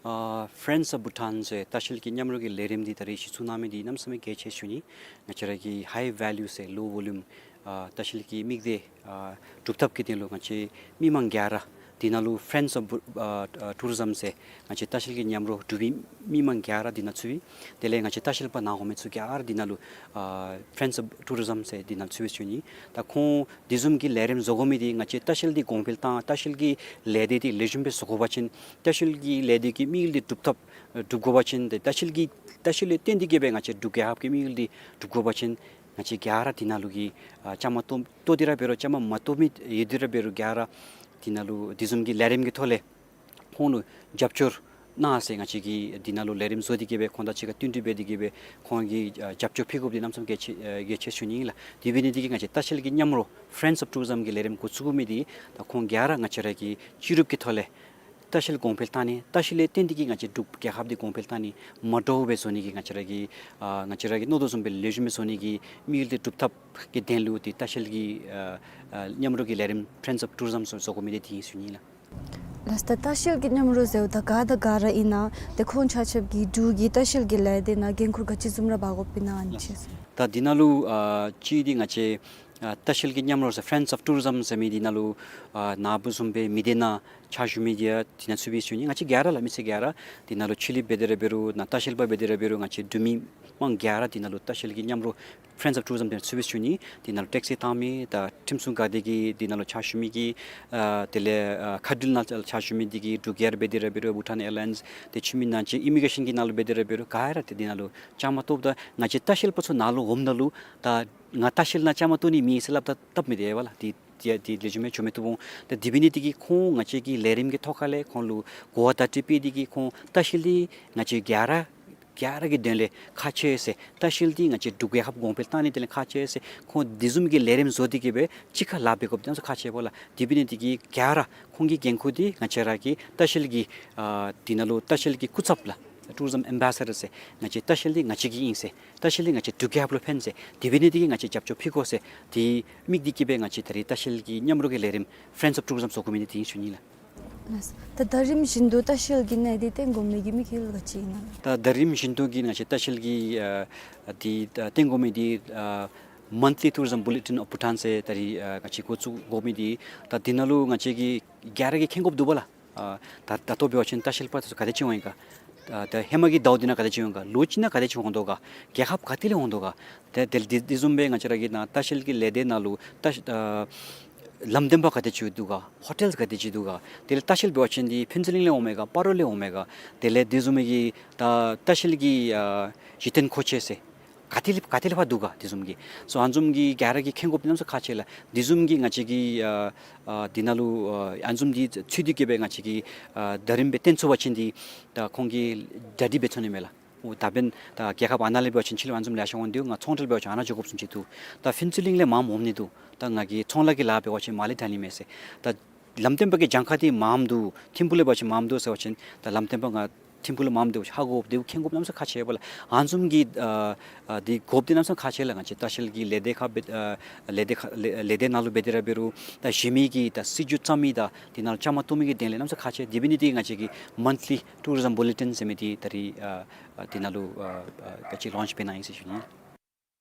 ཨ་Friends of Bhutan ཟེར་ལྟ་བཤལ་གྱི་མཉམ་རོགས་ཀྱི་ལས་རིམ་འདི་ད་རིས་གཞི་བཙུགས་གནང་མི་འདི་གནམ་མེད་ས་མེད་གལ་ཆེ་ཞུ་ནི། ང་བཅས་ར་གི་High Value ཟེར་Low Volume ཨ་ལྟ་བཤལ་གྱི་དམིགས་གཏད་ཨ་སྒྲུབ་ཐབས་ཀྱི་དོན་ལུ་ང་བཅས་མི་མང་ག་ར་འདི་ནང་ལུ་Friends of Bu- ཨ་ཨ་Tourism ཟེར་ང་བཅས་ལྟ་བཤལ་གྱི་མཉམ་རོགས་གྲུབ་པའི་མི་མང་ག་ར་འདི་ནང་ཚུད་པས། དེ་ལས་ང་བཅས་ལྟ་བཤལ་པ་ནཱ་འོང་མི་ཚུ་ག་ར་འདི་ནང་ལུ་ཨ་Friends of Tourism ཟེར་འདི་ནང་ཚུད་པས་ཞུ་ནི། ད་ཁོང་འདི་བཟུམ་གྱི་ལས་རིམ་བཟོ་དགོ་མི་འདི་ང་བཅས་ལྟ་བཤལ་འདི་གོང་འཕེལ་བཏང་ལྟ་བཤལ་གྱི་ལས་སྡེ་འདི་ལེགས་ཤོམ་སྦེ་བཟོ་དགོ་པ་ཅིན་ལྟ་བཤལ་གྱི་ལས་སྡེ་གི་དམིགས་ཡུལ་འདི་སྒྲུབ་ཐབས་སྒྲུབ་དགོ་པ་ཅིན་ཏེ་ལྟ་བཤལ་གྱི་ལྟ་བཤལ་ལས་བརྟེན་ཏེ་གིས་སྦེ་ང་བཅས་འབྲུག་རྒྱལ་ཁབ་ཀྱི་དམིགས་ཡུལ་འདི་སྒྲུབ་དགོ་པ་ཅིན་ང་བཅས་ག་ར་འདི་ནང་ལུ་གི་ཨ་བཅའ་མར་གཏོགས་གཏོགས་ཏེ་ར་འབད་རུང་བཅའ་མར་མ་གཏོགས་མི་ཡོད་དེ་ར་འབད་རུང་ག་ར་འདི་ནང་ལུ་འདི་བཟུམ་གྱི་ལས་རིམ་གྱི་ཐོག་ལས་ཁོང་ལུ་རྒྱབ་སྐྱོར་གནང་ཟེར་ང་བཅས་ཀྱིས་འདི་ནང་ལུ་ལས་རིམ་བཟོ་སྟེ་གིས་སྦེ་ཁོང་དང་གཅིག་ཁར་བསྟུན་གྲོས་འབད་དེ་གིས་སྦེ་ཁོང་གི་ཨ་རྒྱབ་སྐྱོར་ཕུལ་དགོཔ་འདི་གནམ་མེད་ས་མེད་གལ་ཆེ་ཨ་གལ་ཆེ་ཞུ་ནི་ཨིན་ལགས། དེ་འབད་ནི་འདི་གིས་ང་བཅས་ལྟ་བཤལ་གྱི་མཉམ་རོགས་Friends of Tourism གི་ལས་རིམ་འགོ་བཙུགས་མི་འདི་ད་ཁོང་ག་ར་ང་བཅས་ར་གི་སྤྱི་རུབ་ཀྱི་ཐོག་ལས་ལྟ་བཤལ་གོང་འཕེལ་བཏང་ནི་ལྟ་བཤལ་ལས་བརྟེན་ཏེ་གིས་ང་བཅས་འབྲུག་རྒྱལ་ཁབ་འདི་གོང་འཕེལ་བཏང་ནི་མ་འདྲཝ་སྦེ་བཟོ་ནི་གི་ང་བཅས་ར་གི་ཨ་ང་བཅས་ར་གི་མནོ་དོ་བཟུམ་སྦེ་ལེགས་ཤོམ་སྦེ་བཟོ་ནི་གི་དམིགས་ཡུལ་འདི་སྒྲུབ་ཐབས་ཀྱི་དོན་ལུ་འདི་ལྟ་བཤལ་གྱི་ཨ་ཨ་མཉམ་རོགས་ཀྱི་ལས་རིམ་Friends of Tourism བཟོ་བཟོ་དགོ་མི་འདི་འདི་ཨིན་ཞུ་ནི་ཨིན་ལགས། ལགས། ད་ལྟ་བཤལ་གྱི་མཉམ་རོགས་ཟེརཝ་ད་ག་དང་ག་ར་ཨིན་ན་ཏེ་ཁོང་ཆ་ཁྱབ་ཀྱིས་འབྲུག་གི་ལྟ་བཤལ་གྱི་ལས་སྡེ་ནང་འགན་ཁུར་ག་ཅི་བཟུམ་ར་འབག་དགོཔ་ཨིན་ན་ཨ་ནི་ཅིག་གསུང་། ད་འདི་ནང་ལུ་ཨ་གཅིག་འདི་ང་བཅས་ཨ་ལྟ་བཤལ་གྱི་མཉམ་རོགས་ཟེར་Friends of Tourism ཟེར་མི་འདི་ནང་ལུ་ཨ་ནཱ་བུ་བཟུམ་སྦེ་མི་སྡེ་ནང་ཕྱག་ཞུ་མི་འདི་ཡང་འདི་ནང་ཚུད་པས་ཞུ་ནི། ང་བཅས་ག་ར་ལགས་མི་སེར་ག་ར་འདི་ནང་ལུ་ཕྱི་གླིངཔ་འབད་དེ་ར་འབད་རུང་ནཱ་ལྟ་བཤལ་པ་འབད་དེ་ར་འབད་རུང་ང་བཅས་འབྲུག་མི་མང་ག་ར་འདི་ནང་ལུ་ལྟ་བཤལ་གྱི་མཉམ་རོགས་Friends of Tourism འདི་ནང་ཚུད་པས་ཞུ་ནི། འདི་ནང་ལུ་ཊེག་སི་བཏང་མི་དང་ཁྲིམས་སྲུང་འགག་སྡེ་གི་འདི་ནང་ལུ་ཕྱག་ཞུ་མི་གི་ཨ་དེ་ལས་ཨ་མཁའ་འགྲུལ་ནང་ཕྱག་ཞུ་མི་འདི་གིས་འབྲུག་ཨེར་འབད་དེ་ར་འབད་རུང་Bhutan Airlines ཏེ་ཕྱི་མི་ནང་ཅིག་ཨི་མི་གྲེ་ཤཱན་གྱི་ནང་ལུ་འབད་དེ་ར་འབད་རུང་ག་ར་ཏེ་འདི་ནང་ལུ་བཅའ་མར་གཏོགསཔ་ད་ང་བཅས་ལྟ་བཤལ་པ་ཚུ་ནཱ་ལུ་འོངམ་ད་ལུ་ད་ང་ལྟ་བཤལ་ནང་བཅའ་མར་གཏོགས་ནི་མེད་ཟེར་སླབ་ད་སྟབས་མི་བདེ་བས་ལགས། འདི་འདི་འདི་ལེགས་ཤོམ་སྦེ་འགྱོ་མི་བཏུབ་འོང་། ད་དེ་འབད་ནི་འདི་གིས་ཁོང་ང་བཅས་ཀྱི་ལས་རིམ་གྱི་ཐོག་ཁ་ལས་ཁོང་ལུ་གོ་བ་བརྡ་སྤྲོད་འབད་དེ་གིས་ཁོང་ལྟ་བཤལ་འདི་ང་བཅས་ག་ར་ག་ར་གི་དོན་ལས་ཁག་ཆེ་ཟེར་ལྟ་བཤལ་འདི་ང་བཅས་འབྲུག་རྒྱལ་ཁབ་གོང་འཕེལ་བཏང་ནི་དེ་ལས་ཁག་ཆེ་ཟེར་ཁོང་འདི་བཟུམ་གྱི་ལས་རིམ་བཟོ་སྟེ་གིས་སྦེ་གཅིག་ཁར་ལཱ་འབད་དགོཔ་འདི་ཡང་ཁག་ཆེ་བས་ལགས། དེ་འབད་ནི་འདི་གིས་ག་ར་ཁོང་གི་འགན་ཁུར་འདི་ང་བཅས་ར་གི་ལྟ་བཤལ་གྱི་ཨ་འདི་ནང་ལུ་ལྟ་བཤལ་གྱི་སྐུ་ཚབ་ལགས་Tourism Ambassador ཟེར་ང་བཅས་ལྟ་བཤལ་འདི་ང་བཅས་ཀྱི་ཨིན་ཟེར་ལྟ་བཤལ་འདི་ང་བཅས་འབྲུག་རྒྱལ་ཁབ་ལུ་ཕན་ཟེར་དེ་འབད་ནི་འདི་གིས་ང་བཅས་རྒྱབ་སྐྱོར་ཕུལ་དགོ་ཟེར་དེ་དམིགས་ཏེ་གིས་སྦེ་ང་བཅས་ད་རིས་ལྟ་བཤལ་གྱི་མཉམ་རོགས་ཀྱི་ལས་རིམ་Friends of Tourism བཟོ་དགོ་མི་འདི་དེ་ཨིན་ཞུ་ནི་ལགས། ལགས། ད་ཟླ་རིམ་བཞིན་དུ་ལྟ་བཤལ་གྱི་གནད་དོན་བསྟན་དགོ་མི་གི་དམིགས་ཡུལ་ག་ཅི་ཨིན་ན། ད་ཟླ་རིམ་བཞིན་དུ་གི་ང་བཅས་ལྟ་བཤལ་གྱི་ཨ་འདི་ཨ་བསྟན་དགོ་མི་འདི་ཨ་Monthly Tourism Bulletin of Bhutan ཟེར་ད་རིས་ཨ་ང་བཅས་འགོ་བཙུགས་དགོ་མི་འདི་ད་འདི་ནང་ལུ་ང་བཅས་ཀྱིས་ག་ར་གིས་མཁྱེན་དགོཔ་འདུག་པ་ལགས། ཨ་ད་ད་ལྟོ་འབད་བ་ཅིན་ལྟ་བཤལ་པ་ཚུ་ག་དེ་ཅིག་འོང་ཡི་ག། ཨ་ད་ཧེ་མ་གི་ཟླཝ་འདི་ནང་ག་དེ་ཅིག་འོང་ག། ལོ་གཅིག་ནང་ག་དེ་ཅིག་འོང་དོ་ག། རྒྱལ་ཁབ་ག་ཏེ་ལས་འོང་དོ་ག། ཏེ་དེ་དེ་དེ་བཟུམ་སྦེ་ང་བཅས་ར་གི་ནཱ་ལྟ་བཤལ་གྱི་ལས་སྡེ་ནང་ལུ་ལྟ་ཨ་ལམ་སྟོན་པ་ག་དེ་ཅིག་འདུག་ག། ཧོ་ཊེལ་ག་དེ་ཅིག་འདུག་ག། དེ་ལས་ལྟ་བཤལ་འབད་བ་ཅིན་འདི་ཕུན་ཚོགས་གླིང་ལས་འོང་མས་ག། སྤ་རོ་ལས་འོང་མས་ག། དེ་ལས་དེ་བཟུམ་མའི་གི་ད་ལྟ་བཤལ་གྱི་ཨ་གཞི་རྟེན་མཁོ་ཆས་ཟེར་ག་ཏེ་ལས་ག་ཏེ་ལས་ཕར་འདུག་ག། དེ་བཟུམ་གྱི་སོ་ཨ་ནི་བཟུམ་གྱི་ག་ར་གིས་མཁྱེན་དགོཔ་འདི་གནམ་མེད་ས་མེད་ཁག་ཆེ་ལགས། དེ་བཟུམ་གྱི་ང་བཅས་ཀྱི་ཨ་ཨ་འདི་ནང་ལུ་ཨ་ཨ་ནི་བཟུམ་འདི་ཚུད་དེ་གིས་སྦེ་ང་བཅས་ཀྱིས་ཨ་ཟླ་རིམ་སྦེ་བསྟན་ཚུགས་པ་ཅིན་འདི་ད་ཁོང་གིས་གྲ་སྒྲིག་འབད་ཚུགས་ནི་མས་ལགས། འོ་ད་འབདན་ད་རྒྱལ་ཁབ་ཨ་ནཱ་ལས་འབད་བ་ཅིན་ཕྱི་ལས་ཨ་ནི་བཟུམ་ལེ་ཤ་འོང་དེ་འོང་། ང་ཚོང་འབྲེལ་འབད་བ་ཅིན་ཨ་ནཱ་འགྱོ་དགོཔ་བཟུམ་ཅིག་འདུག། ད་ཕུན་ཚོགས་གླིང་ལས་མངམ་འོང་ནི་འདུག། ད་ང་གིས་ཚོང་ལཱ་གི་ལཱ་འབད་བ་ཅིན་མར་ལས་འདྲ་ནི་མས་ཟེར། ད་ལམ་སྟོན་པ་གི་གྱངས་ཁ་འདི་མངམ་འདུག། ཐིམ་ཕུག་ལས་འབད་བ་ཅིན་མངམ་འདུག་ཟེར་བ་ཅིན་ད་ལམ་སྟོན་པ་ང་ཐིམ་ཕུག་ལས་མངམ་འདུག་ཧ་གོ་དེ་མཁྱེན་དགོཔ་གནམ་མེད་ས་མེད་ཁག་ཆེ་བས་ལགས། ཨ་ནི་བཟུམ་གྱི་ཨ་ཨ་འདི་དགོཔ་འདི་གནམ་མེད་ས་མེད་ཁག་ཆེ་ལགས། ང་བཅས་ལྟ་བཤལ་གྱི་ལས་སྡེ་ཁག་འབད་ཨ་ལས་སྡེ་ཁག་ལས་ལས་སྡེ་ནང་ལུ་འབད་དེ་ར་འབད་རུང་ད་གཞན་མི་གིས་ད་སྲིད་བྱུས་བརྩམ་མི་དང་འདི་ནང་ལུ་བཅའ་མར་གཏོགས་མི་གི་དོན་ལས་གནམ་མེད་ས་མེད་ཁག་ཆེ། དེ་འབད་ནི་འདི་ང་བཅས་ཀྱི་Monthly Tourism Bulletin ཟེར་མི་འདི་ད་རིས་ཨ་ཨ་འདི་ནང་ལུ་ཨ་ཨ་ག་ཅི་ལོན་ཆི་འབད་གནང་ཡི་ཟེར་ཞུ་ནི།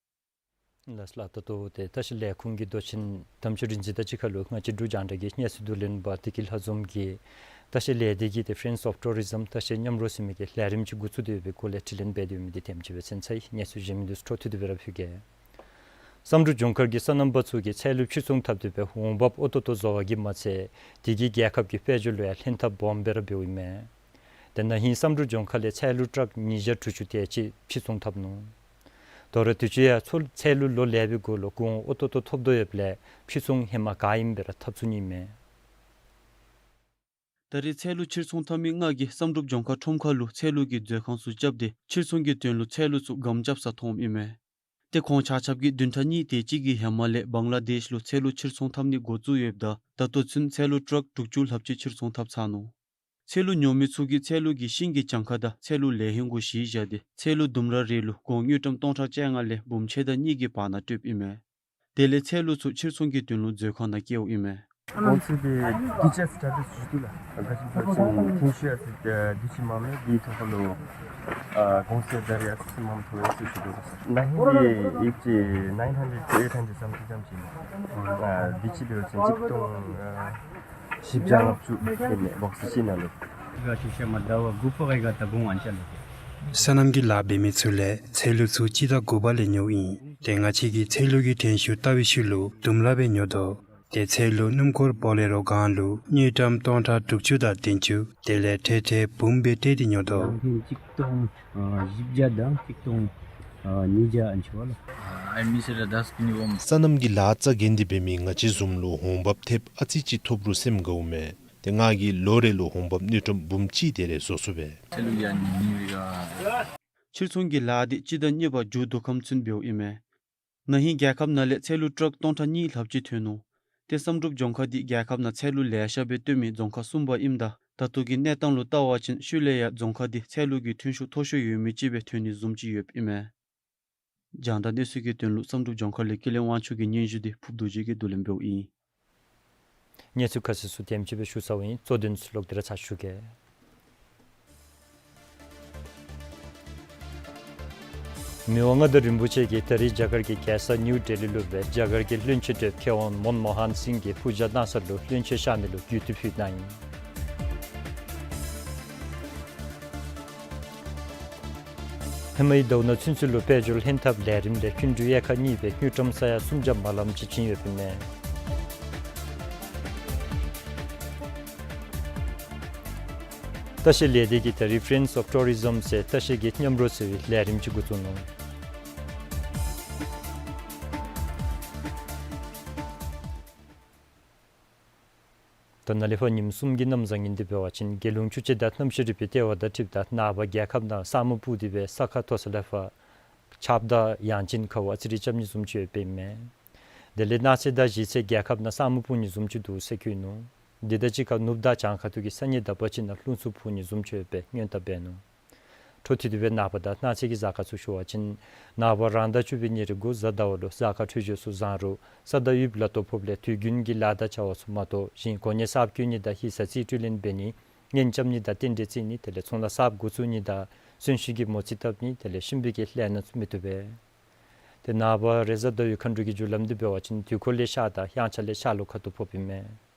ལགས་ལགས། ད་ལྟོ་ཏེ་ལྟ་བཤལ་ལས་ཁུངས་ཀྱི་མདོ་ཆེན་དམ་ཆོས་རིག་འཛིན་དང་གཅིག་ཁར་ལུ་ང་བཅས་འབྲུག་རྒྱང་བསྒྲགས་ཀྱི་གནས་ཚུལ་བསྡུ་ལེན་པ་བདེ་སྐྱིད་ལྷ་འཛོམས་ཀྱིས་ལྟ་བཤལ་ལས་སྡེ་གིས་ཏེ་Friends of Tourism ལྟ་བཤལ་མཉམ་རོགས་ཟེར་མི་གི་ལས་རིམ་ཅིག་འགོ་བཙུགས་ཏེ་ཡོད་པའི་སྐོར་ལས་དྲི་ལན་འབད་དེ་ཡོད་མི་འདི་དེམ་ཅིག་སྦེ་ཚར་ཡི། གནས་ཚུལ་གཞན་མི་འདི་ཚུ་འཕྲོ་མཐུད་དེ་སྦེ་ར་ཕུལ་གེ། བསམ་གྲུབ་ལྗོངས་མཁར་གྱི་སོ་ནམ་པ་ཚུ་གིས་ཚལ་ལུ་ཕྱིར་ཚོང་འཐབ་སྟེ་འབད་འོང་འབབ་ཨོ་ཏོ་ཏོ་བཟོ་བ་གིས་མ་ཚད་དེ་གིས་རྒྱལ་ཁབ་ཀྱི་དཔལ་འབྱོར་ལུ་ཡང་ལྷན་ཐབས་སྦོམ་སྦེ་ར་འབདཝ་ཨིན་མས། དེ་ན་ཧིང་བསམ་གྲུབ་ལྗོངས་མཁར་ལས་ཚལ་ལུ་ཊཱག་ཉིས་བརྒྱ་དྲུག་ཅུ་དེ་ཅིག་ཕྱིར་ཚོང་འཐབ་ནུག། དོ་རུང་དུས་ཅི་ཡང་ཚལ་ལུ་ལོ་ལེགས་པའི་གུ་ལུ་གོང་ཨོ་ཏོ་ཏོ་ཐོབ་དོ་ཡོདཔ་ལས་ཕྱིར་ཚོང་ཧེ་མ་ག་ཨིནམ་སྦེ་ར་འཐབ་ཚུགས་ནི་མས། ད་རེས་ཚལ་ལུ་ཕྱིར་ཚོང་འཐབ་མི་ལྔ་གིས་བསམ་གྲུབ་ལྗོངས་མཁར་ཁྲོམ་ཁ་ལུ་ཚལ་ལུ་གི་མཛོད་ཁང་ཚུ་རྐྱབ་སྟེ་ཕྱིར་ཚོང་གི་དོན་ལུ་ཚལ་ལུ་ཚུ་སྒམ་རྐྱབ་ས་མཐོངམ་ཨིན་མས། ཏེ་ཁོང་ཆ་ཁྱབ་ཀྱིས་བདུན་ཕྲག་གཉིས་དེ་ཅིག་གི་ཧེ་མ་ལས་བང་ལ་དེཤ་ལུ་ཚལ་ལུ་ཕྱིར་ཚོང་འཐབ་ནི་འགོ་བཙུགས་ཡོདཔ་ད་ད་ལྟོ་ཚུན་ཚལ་ལུ་ཊཱག་དྲུག་ཅུ་ལྷགཔ་ཅིག་ཕྱིར་ཚོང་འཐབ་ཚར་ནུག། ཚལ་ལུ་ཉོ་མི་ཚུ་གིས་ཚལ་ལུ་གི་ཤིང་གི་གྱངས་ཁ་དང་ཚལ་ལུ་ལས་ཧེང་གུ་གཞི་བཞག་སྟེ་ཚལ་ལུ་ལྡུམ་ར་རེ་ལུ་སྒོར་དངུལ་ཀྲམ་སྟོང་ཕྲག་བཅོ་ལྔ་ལས་འབུམ་ཕྱེད་དང་གཉིས་ཀྱི་བར་ན་སྤྲོདཔ་ཨིན་མས། དེ་ལས་ཚལ་ལུ་ཚུ་ཕྱིར་ཚོང་གི་དོན་ལུ་མཛོད་ཁང་ནང་བསྐྱལཝ་ཨིན་མས། གོང་ཚད་འདི་དུས་ཅི་ཡང་ཟེར་ད་འདི་ཚུ་ཞུ་དོ་ལགས། ག་ཅི་ཟེར་བ་ཅིན་ཐུང་ཤོས་ཡང་ཟེར་འདི་ཅི་མངམ་མས། འདི་ཐོག་ཁ་ལུ་ཨ་གོང་ཚད་ད་རེས་ཡང་ཟེར་མངམ་ཐོབ་ཡི་ཟེར་ཞུ་དོ་ལགས། ན་ཧིང་འདི་ཡིག་ཅིག་nine hundred to eight hundred something ཙམ་ཅིག་ཨིན་མས། ཨ་འདི་ཅི་འབད་བ་ཅིན་གཅིག་སྟོང་ཨ་བཞི་བརྒྱ་ལྔ་བཅུ་ཨིན་མས་བོགས་ཅིག་ནང་ལུ། ག་ཅི་ཤ་མ་ཟླ་བ་དགུ་པ་གི་ག་ད་གོང་ཨན་ཅ་ལུ། སོ་ནམ་གྱི་ལཱ་འབད་མི་ཚུ་ལས་ཚལ་ལུ་ཚུ་སྤྱི་ཟླ་དགུ་པ་ལས་ཉོཝ་ཨིན། ཏེ་ང་བཅས་ཀྱིས་ཚལ་ལུ་གི་ཐོན་ཤུགས་བལྟ་བའི་ཤུལ་ལུ་ལྡུམ་ར་སྦེ་ཉོ་དོ། ཏེ་ཚལ་ལུ་སྣུམ་འཁོར་བོ་ལེ་རོ་གང་ལུ་དངུལ་ཀྲམ་སྟོང་ཕྲག་དྲུག་ཅུ་དང་བདུན་ཅུ་དེ་ལས་ཁྲལ་ཁྲལ་འབུམ་སྦེ་སྤྲོད་དེ་ཉོ་དོ། ཡང་ཧིང་གཅིག་སྟོང་ཨ་བཞི་བརྒྱ་དང་གཅིག་སྟོང་ཨ་ཉིས་བརྒྱ་ཨན་ཅིག་བ་ལགས། ཨ་མི་སེར་ར་དཱས་ཀི་ནི་བོམ། སོ་ནམ་གྱི་ལཱ་རྩ་འགེངས་ཏེ་འབད་མི་ང་བཅས་བཟུམ་ལུ་འོང་འབབ་ཐེབས་ཨ་ཙི་ཅིག་ཐོབ་རུང་སེམས་དགའཝ་མས། ཏེ་ང་གིས་ལོ་རེ་ལུ་འོང་འབབ་དངུལ་ཀྲམ་འབུམ་གཅིག་དེ་རེ་བཟོ་ཚུགས་པས། ཚལ་ལུ་ཡང་ཉིན་ཉིན་རེ་ག་ཕྱིར་ཚོང་གི་ལཱ་འདི་སྤྱི་ཟླ་གཉིས་པ་མཇུག་བསྡུ་ཁམས་ཚུན་འབདཝ་ཨིན་མས། ན་ཧིང་རྒྱལ་ཁབ་ནང་ལས་ཚལ་ལུ་ཊཱག་སྟོང་ཕྲག་གཉིས་ལྷགཔ་ཅིག་ཐོན་ནུག། ཏེ་བསམ་གྲུབ་ལྗོངས་མཁར་འདི་རྒྱལ་ཁབ་ནང་ཚལ་ལུ་ལེ་ཤ་སྦེ་བཏོན་མི་རྫོང་ཁག་གསུམ་པ་ཨིནམ་ད་ད་ལྟོ་གི་གནས་སྟངས་ལུ་བལྟ་བ་ཅིན་ཤུལ་ལས་ཡང་རྫོང་ཁག་འདི་ཚལ་ལུ་གི་ཐོན་ཤུགས་མཐོ་ཤོས་ཡོད་མི་ཅིག་སྦེ་ཐོན་ནི་བཟུམ་ཅིག་ཡོདཔ་ཨིན་མས། རྒྱང་བསྒྲགས་གནས་ཚུལ་གྱི་དོན་ལུ་བསམ་གྲུབ་ལྗོངས་མཁར་ལས་ཀུན་ལེགས་དབང་ཕྱུག་གི་སྙན་ཞུ་འདི་ཕུརཔ་རྡོ་རྗེ་གིས་བསྡུ་ལེན་འབདཝ་ཨིན། གནས་ཚུལ་ཁ་གསལ་ཚུ་དེམ་ཅིག་སྦེ་ཞུ་ཚརཝ་ཨིན། གཙོ་དོན་ཚུ་ལོག་སྟེ་ར་ཚར་ཞུ་གེ། མི་དབང་མངའ་བདག་རིན་པོ་ཆེ་གིས་ད་རིས་རྒྱ་གར་གྱི་རྒྱལ་ས་ནིའུ་ཌེ་ལི་ལུ་སྦེ་རྒྱ་གར་གྱི་བློན་ཆེན་གྲས་མཁས་དབང་མོན་མོ་ཧན་སིང་གི་ཕུག་རྒྱང་གནང་ས་ལུ་བློན་ཆེན་གཤགས་མི་ལུ་གུས་བཏུད་ཕུལ་གནང་ཡི། ཧེ་མའི་ཟླཝ་ནང་ཚུན་ཚོད་ལུ་དཔལ་འབྱོར་ལྷན་ཐབས་ལས་རིམ་ལས་ཀུན་འགྲུལ་དབྱེ་ཁག་གཉིས་སྦེ་དངུལ་ཀྲམ་ས་ཡ་སུམ་བརྒྱ་མ་ལངམ་ཅིག་བྱིན་ཡོདཔ་ཨིན་མས། ལྟ་བཤལ་ལས་སྡེ་གིས་ད་རིས་Friends of Tourism ཟེར་ལྟ་བཤལ་གྱི་མཉམ་རོགས་ཟེར་བའི་ལས་རིམ་ཅིག་འགོ་བཙུགས་ནུག། ད་ནཱ་ལས་ཕར་ཉིནམ་གསུམ་གྱི་གནམ་བཟང་ངན་འདི་འབད་བ་ཅིན་རྒྱལ་ཡོངས་ཆུ་དཔྱད་དང་གནམ་གཤིས་རིག་པའི་ལྟེ་བ་དང་འཁྲིལཝ་ད་ནངས་པ་རྒྱལ་ཁབ་ནང་ས་སྨུག་སྤུབས་ཏེ་སྦེ་ས་ཁ་མཐོ་ས་ལས་ཕར་ཆརཔ་དང་ཡང་ཅིན་ཁཝ་ཨ་ཙི་རེ་རྐྱབ་ནི་བཟུམ་ཅིག་ཡོདཔ་ཨིན་མས། དེ་ལས་གནངས་ཚེ་དང་གཞེས་ཚེ་རྒྱལ་ཁབ་ནང་ས་སྨུག་སྤུབས་ནི་བཟུམ་ཅིག་འདུག་ཟེར་བཀོད་ནུག། དེ་དང་གཅིག་ཁར་ནུབ་དང་བྱང་ཁ་ཐུག་གི་ས་གནས་དག་པ་ཅིག་ནང་རླུང་འཚུབ་འཕུ་ནི་བཟུམ་ཅིག་ཡོདཔ་སྦེ་སྔོན་བརྡ་འབད་ནུག། འཕྲོ་མཐུད་དེ་སྦེ་ནངས་པ་དང་གནངས་ཚེ་གི་གཟའ་སྐར་ཚུ་ཞུ་བ་ཅིན་ནངས་པ་རང་ཟླ་བཅུ་པའི་ཉེར་དགུ་གཟའ་ཟླ་བ་ལུ་གཟའ་སྐར་འཕྲོད་སྦྱོར་ཚུ་བཟང་རུང་ས་དང་དབུགས་ལ་གཏོར་ཕོགཔ་ལས་དུས་རྒྱུན་གྱི་ལཱ་དང་བྱ་བ་ཚུ་མ་གཏོགས་གཞན་གོ་གནས་གསརཔ་བསྐོ་ནི་དང་ཡིག་ཚང་རྩིས་སྤྲོད་ལེན་འབད་ནི་གཉེན་རྐྱབ་ནི་དང་རྟེན་འབྲེལ་བརྩི་ནི་དེ་ལས་ཚོང་ལཱ་གསརཔ་འགོ་བཙུགས་ནི་དང་གསོན་གཤིན་གྱི་མོ་རྩིས་བཏབ་ནི་དེ་ལས་གཤིན་པོའི་གི་ལས་སྣ་ཚུ་མི་བཏུབ་པས། ཏེ་ནངས་པ་རེས་གཟའ་ཟླ་བའི་མཁའ་འགྲོ་གི་རྒྱུ་ལམ་འདི་འབད་བ་ཅིན་དུས་འཁོར་ལས་ཤར་དང་དབྱངས་འཆར་ལས་ཤར་ལྷོ་ཁ་ཐུག་ཕོགཔ་ཨིན་མས།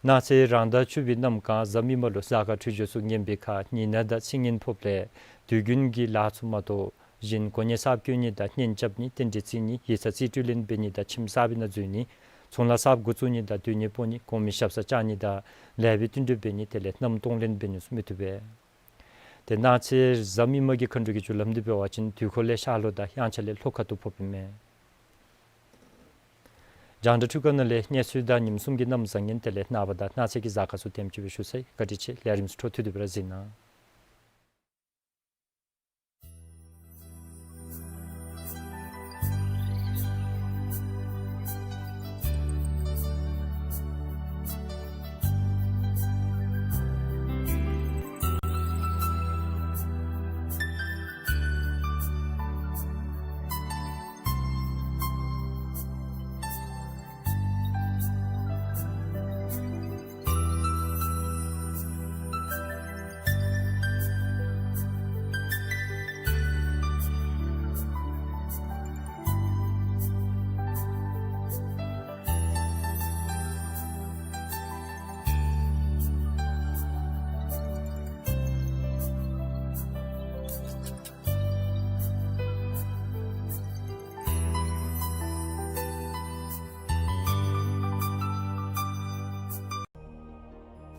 གནངས་ཚེ་རང་ཟླ་བཅུ་པའི་གནམ་གང་གཟའ་མིག་དམར་ལུ་གཟའ་སྐར་འཕྲོད་སྦྱོར་ཚུ་ངན་པའི་ཁར་ཉི་ནག་དང་ཚི་ངན་ཕོགཔ་ལས་དུས་རྒྱུན་གྱི་ལཱ་ཚུ་མ་གཏོགས་གཞན་གོ་གནས་གསརཔ་བསྐོ་ནི་དང་གཉེན་རྐྱབ་ནི་རྟེན་འབྲེལ་བརྩི་ནི་ཡིག་ཚང་རྩིས་སྤྲོད་ལེན་འབད་ནི་དང་ཁྱིམ་གསར་པའི་ནང་འཛུལ་ནི་ཚོང་ལཱ་གསརཔ་འགོ་བཙུགས་ནི་དང་སྡོད་གནས་སྤོ་ནི་གོང་མའི་ཞབས་སར་བཅར་ནི་དང་ལེགས་པའི་བསྟུན་གྲོས་འབད་ནི་དེ་ལས་གནམ་སྟོང་ལེན་འབད་ནི་ཚུ་མི་བཏུབ་པས། ཏེ་གནངས་ཚེ་གཟའ་མིག་དམར་གྱི་མཁའ་འགྲོ་གི་རྒྱུ་ལམ་འདི་འབད་བ་ཅིན་དུས་འཁོར་ལས་ཤར་ལྷོ་དང་དབྱངས་འཆར་ལས་ལྷོ་ཁ་ཐུག་ཕོགཔ་ཨིན་མས། རྒྱང་བསྒྲགས་འཕྲུལ་ཁང་ནང་ལས་གནས་ཚུལ་དང་ཉིནམ་གསུམ་གྱི་གནམ་བཟང་ངན་དེ་ལས་ནངས་པ་དང་གནངས་ཚེ་གི་གཟའ་སྐར་ཚུ་དེམ་ཅིག་སྦེ་ཞུ་ཚར་ཡི། བཀའ་དྲིན་ཆེ། ལས་རིམ་ཚུ་འཕྲོ་མཐུད་དེ་སྦེ་ར་གཟིགས་གནང་།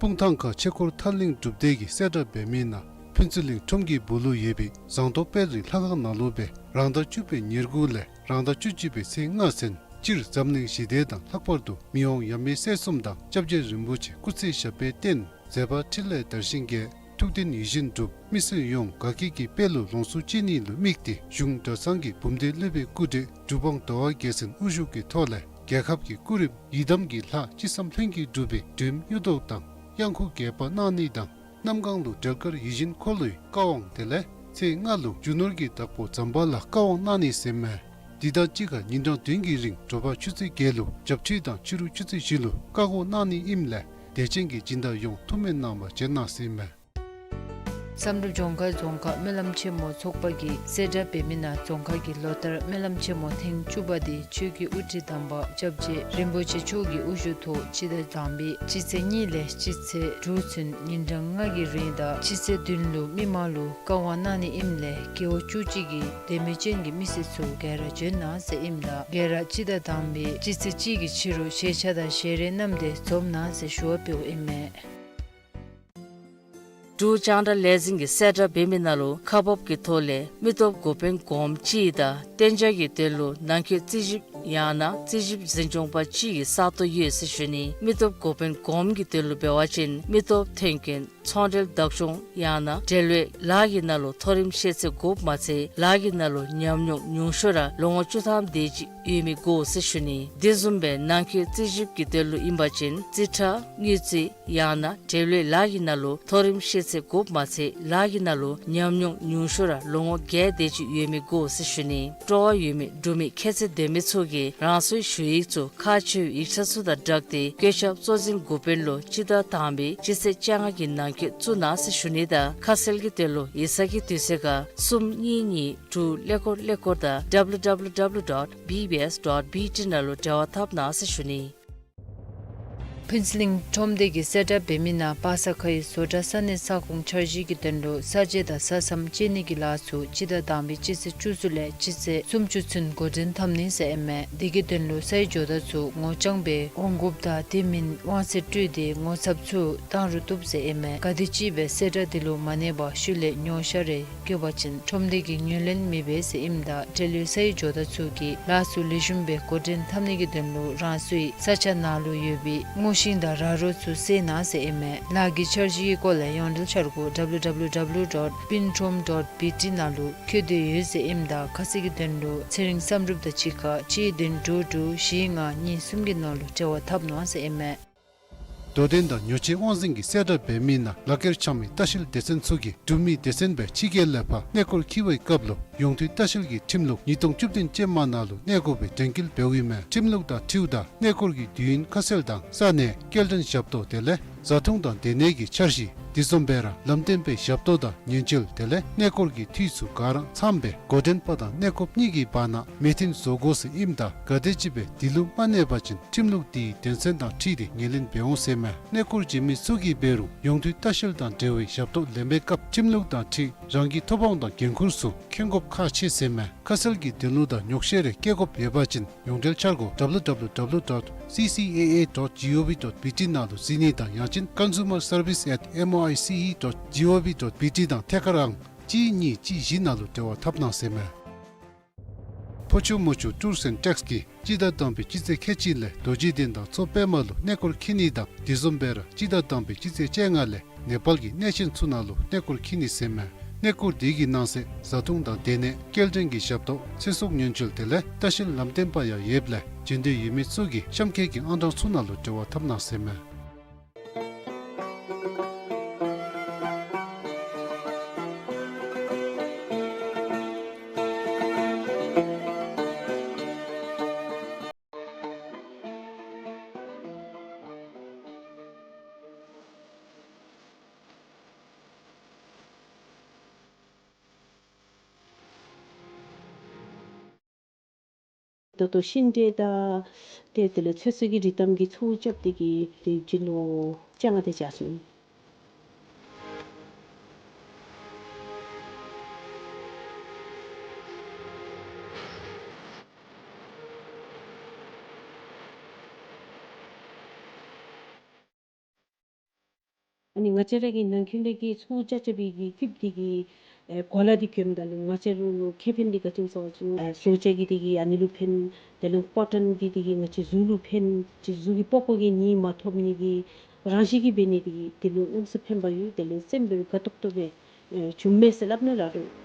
སྤུངས་ཐང་ཁ་ཆོས་འཁོར་ཐར་གླིང་སྒྲུབ་སྡེ་གིས་གསལ་བསྒྲགས་འབད་མི་ནང་ཕུན་ཚོགས་གླིང་ཁྲོམ་གྱི་སྦུག་ལུ་ཡོད་པའི་ཟངས་མདོག་དཔལ་རི་ལྷ་ཁང་ནང་ལུ་སྦེ་རང་ཟླ་བཅུ་པའི་ཉེར་དགུ་ལས་རང་ཟླ་བཅུ་གཅིག་པའི་ཚེས་ལྔ་ཚུན་སྤྱིར་འཛམ་གླིང་ཞི་བདེ་དང་ལྷག་པར་དུ་མི་དབང་ཡབ་མེས་སྲས་གསུམ་དང་སྐྱབས་རྗེ་རིན་པོ་ཆེ་སྐུ་ཚེ་ཞབས་པད་བརྟན། མཛད་པ་འཕྲིན་ལས་དར་ཞིང་རྒྱས། ཐུགས་བརྟན་ཡིད་བཞིན་འགྲུབ། མི་སེར་ཡོངས་དགའ་སྐྱིད་ཀྱི་དཔལ་ལུ་ལོངས་སུ་སྤྱད་ནི་ལུ་དམིགས་ཏེ་གཞུང་གྲྭ་ཚང་གི་འབུམ་སྡེ་སློབ་དཔོན་སྐུ་བགྲེས་གྲུབ་དབང་ཟླ་བ་རྒྱལ་མཚན་དབུ་བཞུགས་ཀྱི་ཐོག་ལས་རྒྱལ་ཁབ་ཀྱི་སྐུ་རིམ་ཡི་དམ་གྱི་ལྷ་ཅི་བསམ་ལྷུན་གྱིས་འགྲུབ་པའི་སྒྲོལམ་གཡུ་ཐོག་དང་གཡང་འགུགས་རྒྱས་པ་གནང་ནི་དང་། གནམ་གང་ལུ་འབྲེལ་དཀར་ཡིད་བཞིན་འཁོར་ལོའི་བཀའ་དབང་དེ་ལས་ཚེས་ལྔ་ལུ་རྒྱུ་ནོར་གྱི་བདག་པོ་ཛམ་བྷ་ལ་བཀའ་དབང་གནང་ནི་ཟེར་མས། འདི་དང་གཅིག་ཁར་ཉིན་གྲངས་བདུན་གྱི་རིང་དྲོ་པ་ཆུ་ཚོད་བརྒྱད་ལུ་བྱབས་ཁྲུས་དང་ཕྱི་རུ་ཆུ་ཚོད་བཞི་ལུ་བཀའ་བསྒོ་གནང་ནི་ཨིནམ་ལས་དད་ཅན་གྱི་སྦྱིན་བདག་ཡོངས་ཐུགས་སྨོན་གནང་བར་བྱོན་གནང་ཟེར་མས། བསམ་གྲུབ་ལྗོངས་མཁར་རྫོང་ཁག་སྨོན་ལམ་ཆེན་མོ་ཚོགས་པ་གིས་གསལ་བསྒྲགས་འབད་མི་ནང་རྫོང་ཁག་གི་ལོ་ལྟར་སྨོན་ལམ་ཆེན་མོ་ཐེངས་བཅུ་པ་དེ་ཆོས་ཀྱི་དབུ་ཁྲིད་དམ་པ་སྐྱབས་རྗེ་རིན་པོ་ཆེ་མཆོག་གི་དབུ་བཞུགས་ཐོག་སྤྱི་ཟླ་དང་པའི་སྤྱི་ཚེས་གཉིས་ལས་སྤྱི་ཚེས་དྲུག་ཚུན་ཉིན་གྲངས་ལྔ་གི་རིང་དང་སྤྱི་ཚེས་བདུན་ལུ་མི་མང་ལུ་བཀའ་དབང་གནང་ནི་ཨིནམ་ལས་རྒེད་འོག་བཅུ་གཅིག་གི་དད་མོས་ཅན་གྱི་མི་སེར་ཚུ་ག་ར་བྱོན་གནང་ཟེར་ཨིནམ་ད་ག་ར་སྤྱི་ཟླ་དང་པའི་སྤྱི་ཚེས་གཅིག་གི་ཕྱི་རུ་ཞལ་ཆད་དང་ཞལ་རས་བསྣམས་ཏེ་འཛོམས་གནང་ཟེར་ཞུ་བ་འབདཝ་ཨིན་མས། འབྲུག་རྒྱང་བསྒྲགས་ལས་འཛིན་གྱིས་གསལ་བསྒྲགས་འབད་མི་ནང་ལུ་ཁག་འབགཔ་གི་ཐོག་ལས་མི་སྟོབས་འགོ་དཔོན་གོངམ་ཅིག་དང་གཏན་འཇགས་ཀྱི་དོན་ལུ་ནང་འཁོད་རྩིས་ཞིབ་ཡང་ན་རྩིས་ཞིབ་འཛིན་སྐྱོང་པ་ཅིག་གི་ས་སྟོང་ཡོད་ཟེར་ཞུ་ནི། མི་སྟོབས་འགོ་དཔོན་གོངམ་གི་དོན་ལུ་འབད་བ་ཅིན་མི་སྟོབས་ཐོན་སྐྱེད་ཚོང་འབྲེལ་བདག་སྐྱོང་ཡང་ན་འབྲེལ་བའི་ལཱ་གི་ནང་ལུ་མཐོ་རིམ་ཤེས་ཚད་དགོཔ་མ་ཚད་ལཱ་གི་ནང་ལུ་ཉམས་མྱོང་ཉུང་ཤོས་ར་ལོ་ངོ་བཅུ་ཐམ་དེ་ཅིག་ཡོད་མི་དགོ་ཟེར་ཞུ་ནི། དེ་བཟུམ་སྦེ་ནང་འཁོད་རྩིས་ཞིབ་ཀྱི་དོན་ལུ་ཨིན་པ་ཅིན་རྩིས་ཁྲ་དངུལ་རྩིས་ཡང་ན་འབྲེལ་བའི་ལཱ་གི་ནང་ལུ་མཐོ་རིམ་ཤེས་ཚད་དགོཔ་མ་ཚད་ལཱ་གི་ནང་ལུ་ཉམས་མྱོང་ཉུང་ཤོས་ར་ལོ་ངོ་བརྒྱད་དེ་ཅིག་ཡོད་མི་དགོ་ཟེར་ཞུ་ནི། སྤྲོ་བ་ཡོད་མི་འབྲུག་མི་ཁྱད་ཚད་ལྡན་མི་ཚུ་གིས་རང་སོའི་ཞུ་ཡིག་ཚུ་ཁག་ཆེ་བའི་ཡིག་ཆ་ཚུ་དང་སྦྲགས་ཏེ་བཀོད་ཁྱབ་གཙོ་འཛིན་འགོ་དཔོན་ལུ་སྤྱི་ཟླ་དང་པའི་སྤྱི་ཚེས་བཅོ་ལྔ་གི་ནང་འཁོད་བཙུགས་གནང་ཟེར་ཞུ་ནི་དང་ཁ་གསལ་གྱི་དོན་ལུ་ཡིག་ཚང་གི་དུས་ཚོད་ཁར་གསུམ་གཉིས་གཉིས་དྲུག་ཀླད་ཀོར་ཀླད་ཀོར་དང་W W W dot B B S dot B T ནང་ལུ་འབྲེལ་བ་འཐབ་གནང་ཟེར་ཞུ་ནི། ཕུན་ཚོགས་གླིང་ཁྲོམ་སྡེ་གིས་གསལ་བསྒྲགས་འབད་མི་ནང་པ་སངས་ཁ་ཡི་བཟོ་གྲྭ་ས་གནས་ས་ཁོངས་འཆར་གཞི་གི་དོན་ལུ་ས་དཔྱད་དང་ས་མཚམས་དཔྱད་ནི་གི་ལཱ་ཚུ་སྤྱི་ཟླ་དང་པའི་སྤྱི་ཚེས་བཅུ་གསུམ་ལས་སྤྱི་ཚེས་སུམ་ཅུ་ཚུན་འགོ་འདྲེན་འཐབ་ནི་ཟེར་ཨིན་མས། དེ་གི་དོན་ལུ་སའི་ཇོ་བདག་ཚུ་ངོ་རྐྱང་སྦེ་འོང་དགོཔ་དང་དེ་མིན་དབང་ཚད་སྤྲོད་དེ་ངོ་ཚབ་ཚུ་བཏང་རུང་བཏུབ་ཟེར་ཨིན་མས། ག་དེམ་ཅིག་སྦེ་གསལ་བསྒྲགས་དེ་ལུ་མ་གནས་པར་ཤུལ་ལས་ཉོ་བཤའ་རེ་བཀོད་པ་ཅིན་ཁྲོམ་སྡེ་གིས་ངོས་ལེན་མི་འབད་ཟེར་ཨིནམ་ད་འབྲེལ་ཡོད་སའི་ཇོ་བདག་ཚུ་གིས་ལཱ་ཚུ་ལེགས་ཤོམ་སྦེ་འགོ་འདྲེན་འཐབ་ནི་གི་དོན་ལུ་རང་སོའི་ས་ཆ་ནང་ལུ་ཡོད་པའི་སྔོ་ཤིང་དང་ར་རོ་ཚུ་བསལ་གནང་ཟེར་ཨིན་མས། ལཱ་གི་འཆར་གཞི་གི་སྐོར་ལས་ཡོངས་འབྲེལ་འཆར་སྒོ་W W W dot pincrom dot B T ནང་ལུ་བཀོད་དེ་ཡོད་ཟེར་ཨིནམ་ད་ཁ་གསལ་གྱི་དོན་ལུ་ཚེ་རིང་བསམ་གྲུབ་དང་གཅིག་ཁར་གཅིག་བདུན་དྲུག་དྲུག་བཞི་ལྔ་གཉིས་གསུམ་གྱི་ནང་ལུ་འབྲེལ་བ་འཐབ་གནང་ཟེར་ཨིན་མས། དོ་འགྲན་དང་ཉོ་སྤྱོད་དབང་འཛིན་གྱིས་གསལ་བསྒྲགས་འབད་མི་ནང་ལག་ཁྱེར་འཆང་མི་ལྟ་བཤལ་སྡེ་ཚན་ཚུ་གིས་འབྲུག་མི་སྡེ་ཚན་སྦེ་ཕྱི་རྒྱལ་ལས་ཕར་གནས་སྐོར་འཁྱིད་པའི་སྐབས་ལུ་ཡོངས་འཐུས་ལྟ་བཤལ་གྱི་ཁྲིམས་ལུགས་ཉིས་སྟོང་བཅུ་བདུན་ཅན་མ་ནང་ལུ་གནས་དགོ་པའི་དྲན་སྐུལ་འབདཝ་ཨིན་མས། ཁྲིམས་ལུགས་དང་འཁྲིལཝ་ད་གནས་སྐོར་གྱི་དུས་ཡུན་ཁ་གསལ་དང་ས་གནས་སྐྱེལ་འདྲེན་ཞབས་ཏོག་དེ་ལས་བཟའ་འཐུང་དང་སྡོད་གནས་ཀྱི་འཆར་གཞི་དེ་བཟུམ་སྦེ་ར་ལམ་སྟོན་པའི་ཞབས་ཏོག་དང་ཉེན་བཅོལ་དེ་ལས་གནས་སྐོར་གྱི་འཐུས་ཚུ་ག་ར་ཚངམ་སྦེ་འགོ་འདྲེན་པ་དང་གནས་སྐོརཔ་གཉིས་ཀྱི་བར་ན་མོས་མཐུན་བཟོ་དགོ་ཟེར་ཨིནམ་ད་ག་དེམ་ཅིག་སྦེ་དེ་ལུ་མ་གནས་པ་ཅིན་ཁྲིམས་ལུགས་དེའི་དོན་ཚན་དང་འཁྲིལ་ཏེ་ངོས་ལེན་འབད་འོང་ཟེར་མས། གནས་སྐོར་བྱོན་མི་ཚུ་གིས་འབད་རུང་ཡོངས་འཐུས་ལྟ་བཤལ་དང་འབྲེལ་བའི་ཞབས་ཏོག་ལེན་པའི་སྐབས་ཁྲིམས་ལུགས་དང་འཁྲིལ་རང་གི་ཐོབ་དབང་དང་འགན་ཁུར་ཚུ་མཁྱེན་དགོཔ་ཁག་ཆེ་ཟེར་མས། ཁ་གསལ་གྱི་དོན་ལུ་དང་ཉོ་སྤྱོད་རེ་བཀལ་དགོཔ་ཡོད་པ་ཅིན་ཡོངས་འབྲེལ་འཆར་སྒོ་W W W dot C C A A dot gov dot B T ནང་ལུ་གཟིགས་ནི་དང་ཡང་ཅིན་consumer service at M I C E dot gov dot B T དང་ཐད་ཀར་ཨང་གཅིག་གཉིས་གཅིག་བཞི་ནང་ལུ་འབྲེལ་བ་འཐབ་གནང་ཟེར་མས། ཕོ་ཆུ་མོ་ཆུ་ཊུརསི་ཨེནཌ་ཊེགསི་གིས་སྤྱི་ཟླ་དང་པའི་སྤྱི་ཚེས་ཁལ་གཅིག་ལས་རྡོ་རྗེ་གདན་དང་མཚོ་པདྨ་ལུ་གནས་སྐོར་འཁྱིད་ནི་དང་དེ་བཟུམ་སྦེ་ར་སྤྱི་ཟླ་དང་པའི་སྤྱི་ཚེས་བཅོ་ལྔ་ལས་ནེ་པཱལ་གྱི་གནས་ཆེན་ཚུ་ནང་ལུ་གནས་སྐོར་འཁྱིད་ནི་ཟེར་མས། གནས་སྐོར་དེ་གི་ནང་གསེས་བཟའ་འཐུང་དང་སྡོད་གནས་སྐྱེལ་འདྲེན་གྱི་ཞབས་ཏོག་ཚེ་སྲོག་ཉེན་བཅོལ་དེ་ལས་ལྟ་བཤལ་ལམ་སྟོན་པ་ཡང་ཡོདཔ་ལས་བྱོན་འདོད་ཡོད་མི་ཚུ་གིས་གཤམ་འཁོད་ཀྱི་ཨང་གྲངས་ཚུ་ནང་ལུ་འབྲེལ་བ་འཐབ་གནང་ཟེར་མས། ད་ལྟོ་ཤིང་འབྲས་དང་ཏེ་དེ་ལས་ཚོད་བསྲེ་གི་རི་དམ་གྱི་ཚོགས་རྐྱབ་སྟེ་གི་ཏེ་སྦྱིན་ལོ་བཅོ་ལྔ་དེ་ཅིག་སོང་། ཨ་ནི་ང་བཅས་ར་གི་ནང་འཁོད་ལས་ཀྱི་ཚོང་རྐྱབ་རྐྱབ་པའི་གི་སྐུདཔ་འདི་གི་ཨེ་གོ་ལ་འདི་གྱོནམ་ད་ལུ་ང་བཅས་ར་ལུ་ཁེ་ཕན་འདི་ག་ཅི་སྨོ་ཟེར་བ་ཅིན་ཨེ་གསོ་བྱེད་ཀྱི་འདི་གིས་ཨ་ནི་ལུ་ཕན། དེ་ལས་ཀོ་ཊོན་གྱི་འདི་གིས་ང་བཅས་གཟུགས་ལུ་ཕན། ཅིག་གཟུགས་ཀྱི་པགས་ཀོ་གི་ནད་མ་ཐོབ་ནི་གི་རང་བཞིན་གྱིས་འབད་ནི་འདི་གིས་དེ་ལུ་མངོན་སུམ་ཕན་པ་ཡོད། དེ་ལས་སེམས་འབད་དགའ་ཏོག་ཏོ་སྦེ་ཨེ་བྱུངམ་མས་ཟེར་སླབ་ནི་ལགས་འདྲ།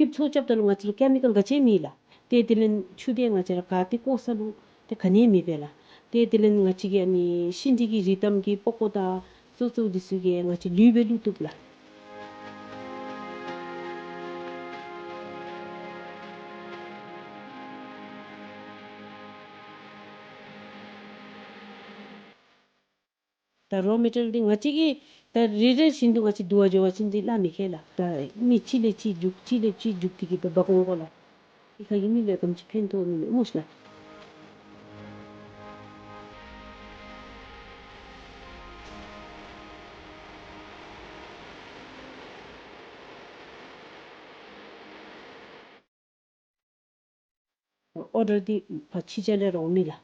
སྐུདཔ་ཚོང་རྐྱབ་ད་ལུ་ང་བཅས་ཀེ་མི་ཀཱལ་ག་ཅི་མེད་ལགས། ཏེ་དེ་ལས་ཆུ་འདི་ང་བཅས་ར་ག་ཏེ་བཀོ་ས་ལུ་ཏེ་ག་ནི་མེད་པས་ལགས། ཏེ་དེ་ལས་ང་བཅས་ཀྱི་ཨ་ནི་ཤིང་འབྲས་ཀྱི་རིགས་གཏམ་གྱི་པགས་ཀོ་དང་སོ་སོ་འདི་ཚུ་གིས་ང་བཅས་ལུད་སྦེ་བླུག་བཏུབ་ལགས། ད་རོ་མེ་ཊལ་འདི་ང་བཅས་ཀྱིས་ད་རེ་རེ་བཞིན་དུ་ང་བཅས་བསྡུ་བར་འགྱོ་བ་ཅིན་འདི་སླབ་མི་ཁེལ་ལགས། ད་མི་གཅིག་ལས་གཅིག་རྒྱུག་གཅིག་ལས་གཅིག་རྒྱུག་འདི་གིས་འབད་འབག་འོང་དགོ་ལགས། འདི་ཁ་གི་མི་ལུ་ག་ཅི་ཕན་ཐོགས་ནི་མེད་སྨོ་ཤ་ལགས། ཨོར་ཌར་འདི་ཕར་ཕྱི་རྒྱལ་ལས་ར་འོང་མི་ལགས།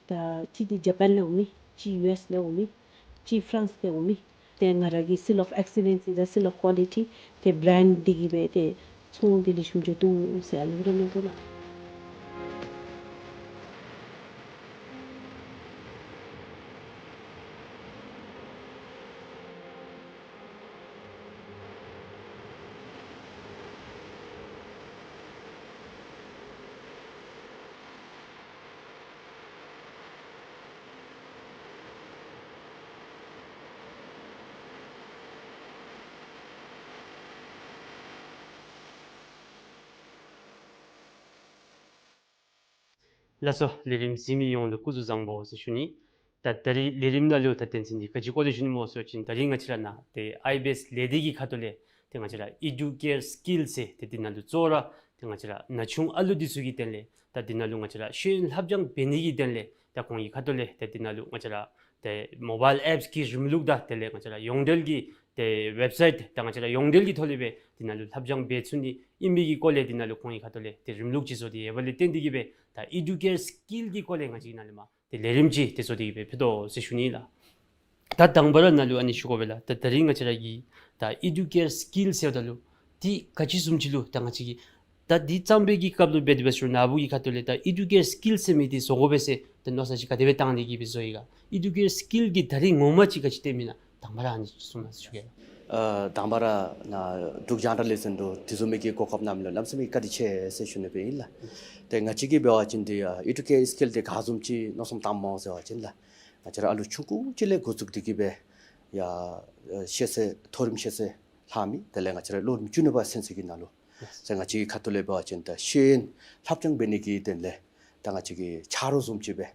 ད་གཅིག་འདི་ཇ་པཱན་ལས་འོང་མི། གཅིག་ཡུ་ཨེསི་ལས་འོང་མི། གཅིག་ཕ་རན་སི་ལས་འོང་མི། ཏེ་ང་ར་གི་seal of excellence དང་seal of quality ཏེ་བི་རེནཌ་འདི་གིས་སྦེ་ཏེ་ཚོང་འདི་ལེགས་ཤོམ་འགྱོ་དོ་ཟེར་ཨ་ནི་སྦེ་ར་མནོ་དོ་ལགས། ལགས་སོ། ལས་རིམ་གཟིགས་མི་ཡོངས་ལུ་སྐུ་གཟུགས་བཟང་པོ་ཟེར་ཞུ་ནི། ད་ད་རིས་ལས་རིམ་ནང་ལུ་ད་དོན་ཚན་འདི་ག་ཅི་སྐོར་ལས་ཞུ་ནི་སྨོ་ཟེར་བ་ཅིན་ད་རིས་ང་བཅས་ར་ནཱ་ཏེ་ཨའི་བི་ཨེསི་ལས་སྡེ་གི་ཁ་ཐུག་ལས་ཏེ་ང་བཅས་ར་ཨི་ཌུ་ཀེར་སི་ཀིལ་ཟེར་ཏེ་འདི་ནང་ལུ་གཙོ་བོ་ར་ཏེ་ང་བཅས་ར་ན་ཆུང་ཨ་ལུ་འདི་ཚུ་གི་དོན་ལས་ད་འདི་ནང་ལུ་ང་བཅས་ར་ཤེས་ཡོན་ལྷབ་སྦྱང་འབད་ནི་གི་དོན་ལས་ད་ཁོང་གི་ཁ་ཐུག་ལས་ཏེ་འདི་ནང་ལུ་ང་བཅས་ར་ཏེ་མོ་བཱའིལ་ཨེཔསི་གི་རིམ་ལུགས་དང་དེ་ལས་ང་བཅས་ར་ཡོངས་འབྲེལ་གྱི་ཏེ་ཝེབ་སའིཊ་དང་ང་བཅས་ར་ཡོངས་འབྲེལ་གྱི་ཐོག་ལས་སྦེ་འདི་ནང་ལུ་ལྷབ་སྦྱང་འབད་ཚུགས་ནི་ཨིན་པའི་གི་སྐོར་ལས་འདི་ནང་ལུ་ཁོང་གི་ཁ་ཐུག་ལས་ཏེ་རིམ་ལུགས་ཅིག་བཟོ་སྟེ་ཡོད་པ་ལས་བརྟེན་ཏེ་གིས་སྦེ་ད་ཨི་ཌུ་ཀེར་སི་ཀིལ་གྱི་སྐོར་ལས་ང་བཅས་ཀྱིས་ནཱ་ལས་མར་ཏེ་ལས་རིམ་ཅིག་ཏེ་བཟོ་སྟེ་གིས་སྦེ་ཕུལ་དོ་ཟེར་ཞུ་ནི་ལགས། ད་དང་པ་ར་ནཱ་ལུ་ཨ་ནི་ཞུ་དགོ་པས་ལགས། ད་ད་རིས་ང་བཅས་ར་གི་ད་ཨི་ཌུ་ཀེར་སི་ཀིལ་ཟེརཝ་ད་ལུ་འདི་ག་ཅི་བཟུམ་ཅིག་ལུ་ད་ང་བཅས་ཀྱིས་ད་འདི་བརྩམ་པའི་གི་སྐབས་ལུ་འབད་དེ་འབད་ས་ལུ་ནཱ་བུ་གི་ཁ་ཐུག་ལས་ད་ཨི་ཌུ་ཀེར་སི་ཀིལ་ཟེར་མི་འདི་བཟོ་དགོ་པས་ཟེར་ད་མནོ་བསམ་ཅིག་ག་དེ་སྦེ་བཏང་སྟེ་གིས་སྦེ་བཟོ་ཡི་ག། ཨི་ཌུ་ཀེར་སི་ཀིལ་གྱི་ད་རིས་ངོ་མ་ཅིག་ག་ཅི་སྟོནམ་ཨིན་ན་དང་པ་ར་ཨ་ནི་གསུང་གནང་ཞུ་གེ། ཨ་དང་པ་ར་ནཱ་འབྲུག་རྒྱང་བསྒྲགས་ལས་འཛིན་དུ་དེ་བཟུམ་མའི་གི་གོ་སྐབས་གནང་མི་ལུ་གནམ་མེད་ས་མེད་བཀའ་དྲིན་ཆེ་ཟེར་ཞུ་ནི་སྦེ་ཨིན་ལགས། ཏེ་ང་བཅས་ཀྱིས་འབད་བ་ཅིན་འདི་ཨ་ཨི་ཌུ་ཀེར་སི་ཀིལ་འདི་ག་བཟུམ་ཅིག་མནོ་བསམ་བཏངམ་སྨོ་ཟེར་བ་ཅིན་ལགས། ང་བཅས་ར་ཨ་ལུ་ཆུང་ཀུ་ཅིག་ལས་འགོ་བཙུགས་ཏེ་གིས་སྦེ་ཡར་ཨ་ཤེས་ཚད་མཐོ་རིམ་ཤེས་ཚད་ལྷག་མི་དེ་ལས་ང་བཅས་ར་ལོ་རིམ་བཅུ་གཉིས་པ་ཚུན་ཚོད་ཀྱི་ནང་ལུ་ཟེར་ང་བཅས་ཀྱི་ཁ་ཐུག་ལས་འབད་བ་ཅིན་ད་ཤེས་ཡོན་ལྷབ་སྦྱང་འབད་ནི་གི་དོན་ལས་ད་ང་བཅས་ཀྱི་ཆ་རོགས་བཟུམ་ཅིག་སྦེ་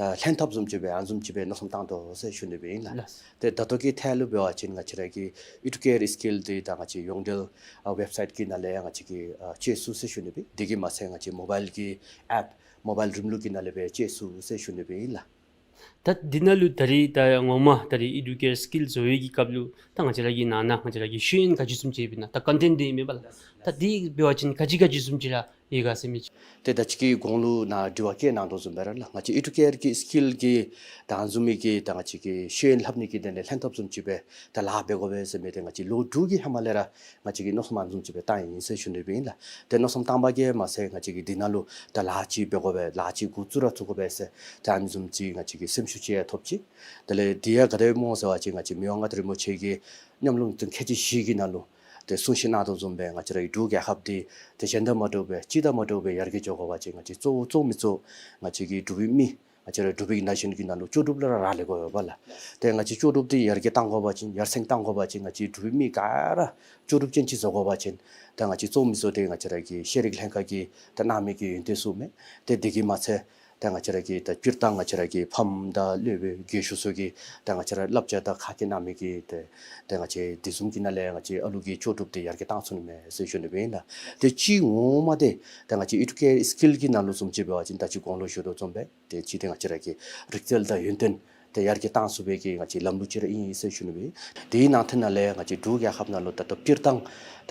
ད་ལྷན་ཐབས་བཟུམ་ཅིག་སྦེ་ཨ་ནི་བཟུམ་ཅིག་སྦེ་མནོ་བསམ་བཏང་དོ་ཟེར་ཞུ་ནི་སྦེ་ཨིན་ལགས། ལགས། ཏེ་ད་ལྟོ་གི་ཐད་ལུ་འབད་བ་ཅིན་ང་བཅས་ར་གི་ཨི་ཌུ་ཀེར་སི་ཀིལ་འདི་ད་ང་བཅས་ཡོངས་འབྲེལ་ཨ་ཝེབ་སའིཊ་གི་ནང་ལས་ཡང་ང་བཅས་ཀྱིས་ཨ་སྤྱོད་ཚུགས་ཟེར་ཞུ་ནི་སྦེ། དེ་གིས་མ་ཚད་ང་བཅས་མོ་བཱའིལ་གྱི་ཨེཔ་མོ་བཱའིལ་རིམ་ལུགས་ཀྱི་ནང་ལས་སྦེ་སྤྱོད་ཚུགས་ཟེར་ཞུ་ནི་སྦེ་ཨིན་ལགས། ད་འདི་ནང་ལུ་ད་རིས་ད་ངོ་མ་ད་རིས་ཨི་ཌུ་ཀེར་སི་ཀིལ་བཟོ་བའི་གི་སྐབས་ལུ་ད་ང་བཅས་ར་གི་ནང་ན་ང་བཅས་ར་གི་ཤེས་ཡོན་ག་ཅི་བཟུམ་ཅིག་ཡོདཔ་ཨིན་ན། ད་ཀོན་ཊེནཊ་འདི་ཨིན་མས་པ་ལགས། ད་འདི་འབད་བ་ཅིན་ག་ཅི་ག་ཅི་བཟུམ་ཅིག་ར་ཡོད་ག་ཟེར་མི་ཅིག། ཏེ་ད་ཅི་གི་གོང་ལུ་ནཱ་དྲི་བ་བཀོད་གནང་དོ་བཟུམ་སྦེ་ར་ལགས། ང་བཅས་ཨི་ཌུ་ཀེར་གྱི་སི་ཀིལ་གྱི་ད་ཨ་ནི་བཟུམ་མའི་གི་ད་ང་བཅས་ཀྱི་ཤེས་ཡོན་ལྷབ་ནི་གི་དོན་ལས་ལྷན་ཐབས་བཟུམ་ཅིག་སྦེ་ད་ལཱ་འབད་དགོ་པས་ཟེར་མི་འདི་ང་བཅས་ལོ་དྲུག་གི་ཧེ་མ་ལས་ར་ང་བཅས་ཀྱིས་མནོ་བསམ་ཨ་ནི་བཟུམ་ཅིག་སྦེ་བཏང་ཡི་ཟེར་ཞུ་ནི་སྦེ་ཨིན་ལགས། ཏེ་མནོ་བསམ་བཏང་པ་གིས་མ་ཚད་ང་བཅས་ཀྱིས་འདི་ནང་ལུ་ད་ལཱ་ཅིག་འབད་དགོ་པས། ལཱ་ཅིག་འགོ་བཙུགས་ར་བཙུགས་དགོ་པས་ཟེར་ད་ཨ་ནི་བཟུམ་ཅིག་ང་བཅས་ཀྱིས་སེམས་ཤུགས་ཅིག་ཡང་ཐོབ་ཅི། དེ་ལས་འདི་ཡང་ག་དེ་སྦེ་སྨོ་ཟེར་བ་ཅིན་ང་བཅས་མི་དབང་མངའ་བདག་རིན་པོ་ཆེ་གི་ཉམས་མྱོང་དང་ཁྱད་ཆོས་བཞི་གི་ནང་ལུ་ཏེ་གསུང་བཤད་གནང་དོ་བཟུམ་སྦེ་ང་བཅས་ར་གི་འབྲུག་རྒྱལ་ཁབ་འདི་ཏེ་གཞན་དང་མ་འདྲཝ་སྦེ་སྤྱི་དང་མ་འདྲཝ་སྦེ་ཡར་རྒྱས་འགྱོ་དགོ་པ་ཅིན་ང་བཅས་གཙོ་བོ་གཙོ་མི་གཙོ་ང་བཅས་ཀྱི་འབྲུག་པའི་མི་ང་བཅས་ར་འབྲུག་པའི་ན་གཞོན་གྱི་ནང་ལུ་ལྕོགས་གྲུབ་ལུ་ར་རག་ལས་དགོ་པས་ལགས། ཏེ་ང་བཅས་ལྕོགས་གྲུབ་འདི་ཡར་རྒྱས་གཏང་དགོ་པ་ཅིན་ཡར་སེང་གཏང་དགོ་པ་ཅིན་ང་བཅས་འབྲུག་པའི་མི་ག་ར་ལྕོགས་གྲུབ་ཅན་ཅིག་བཟོ་དགོ་པ་ཅིན་ད་ང་བཅས་གཙོ་མི་གཙོ་འདི་ང་བཅས་ར་གི་ཤེས་རིག་ལྷན་ཁག་གིས་ད་གནང་མི་གི་ཡོན་ཏན་ཚུ་མས། ཏེ་དེ་གིས་མ་ཚད་ ད་ང་བཅས་ར་གི་ད་སྤྱིར་བཏང་ང་བཅས་ར་གི་ཕམ་དང་སློབ་དཔོན་རྒན་ཤོས་ཚུ་གིས་ད་ང་བཅས་ར་བསླབ་བྱ་དང་ཁ་སྐད་གནང་མི་གི་ཏེ་ད་ང་བཅས་དེ་བཟུམ་གྱི་ནང་ལས་ང་བཅས་ཨ་ལུ་གི་ལྕོགས་གྲུབ་དེ་ཡར་རྒྱས་བཏང་ཚུགས་ནི་མས་ཟེར་ཞུ་ནི་སྦེ་ཨིན་ལགས། ཏེ་གཅིག་ངོ་མ་དེ་ད་ང་བཅས་ཨེ་ཌུ་ཀེར་སི་ཀིལ་གྱི་ནང་ལུ་བཟུམ་ཅིག་འབད་བ་ཅིན་ད་ཅི་གོང་ལུ་ཞུ་དོ་བཟུམ་སྦེ་ཏེ་གཅིག་དེ་ང་བཅས་ར་གི་རིག་རྩལ་དང་ཡོན་ཏན་དེ་ཡར་རྒྱས་བཏང་ཚུགས་པའི་གི་ང་བཅས་ལམ་ལུགས་ཅིག་ར་ཨིན་ཟེར་ཞུ་ནི་སྦེ། དེའི་ནང་དོན་ནང་ལས་ང་བཅས་འབྲུག་རྒྱལ་ཁབ་ནང་ལུ་ད་ལྟོ་སྤྱིར་བཏང་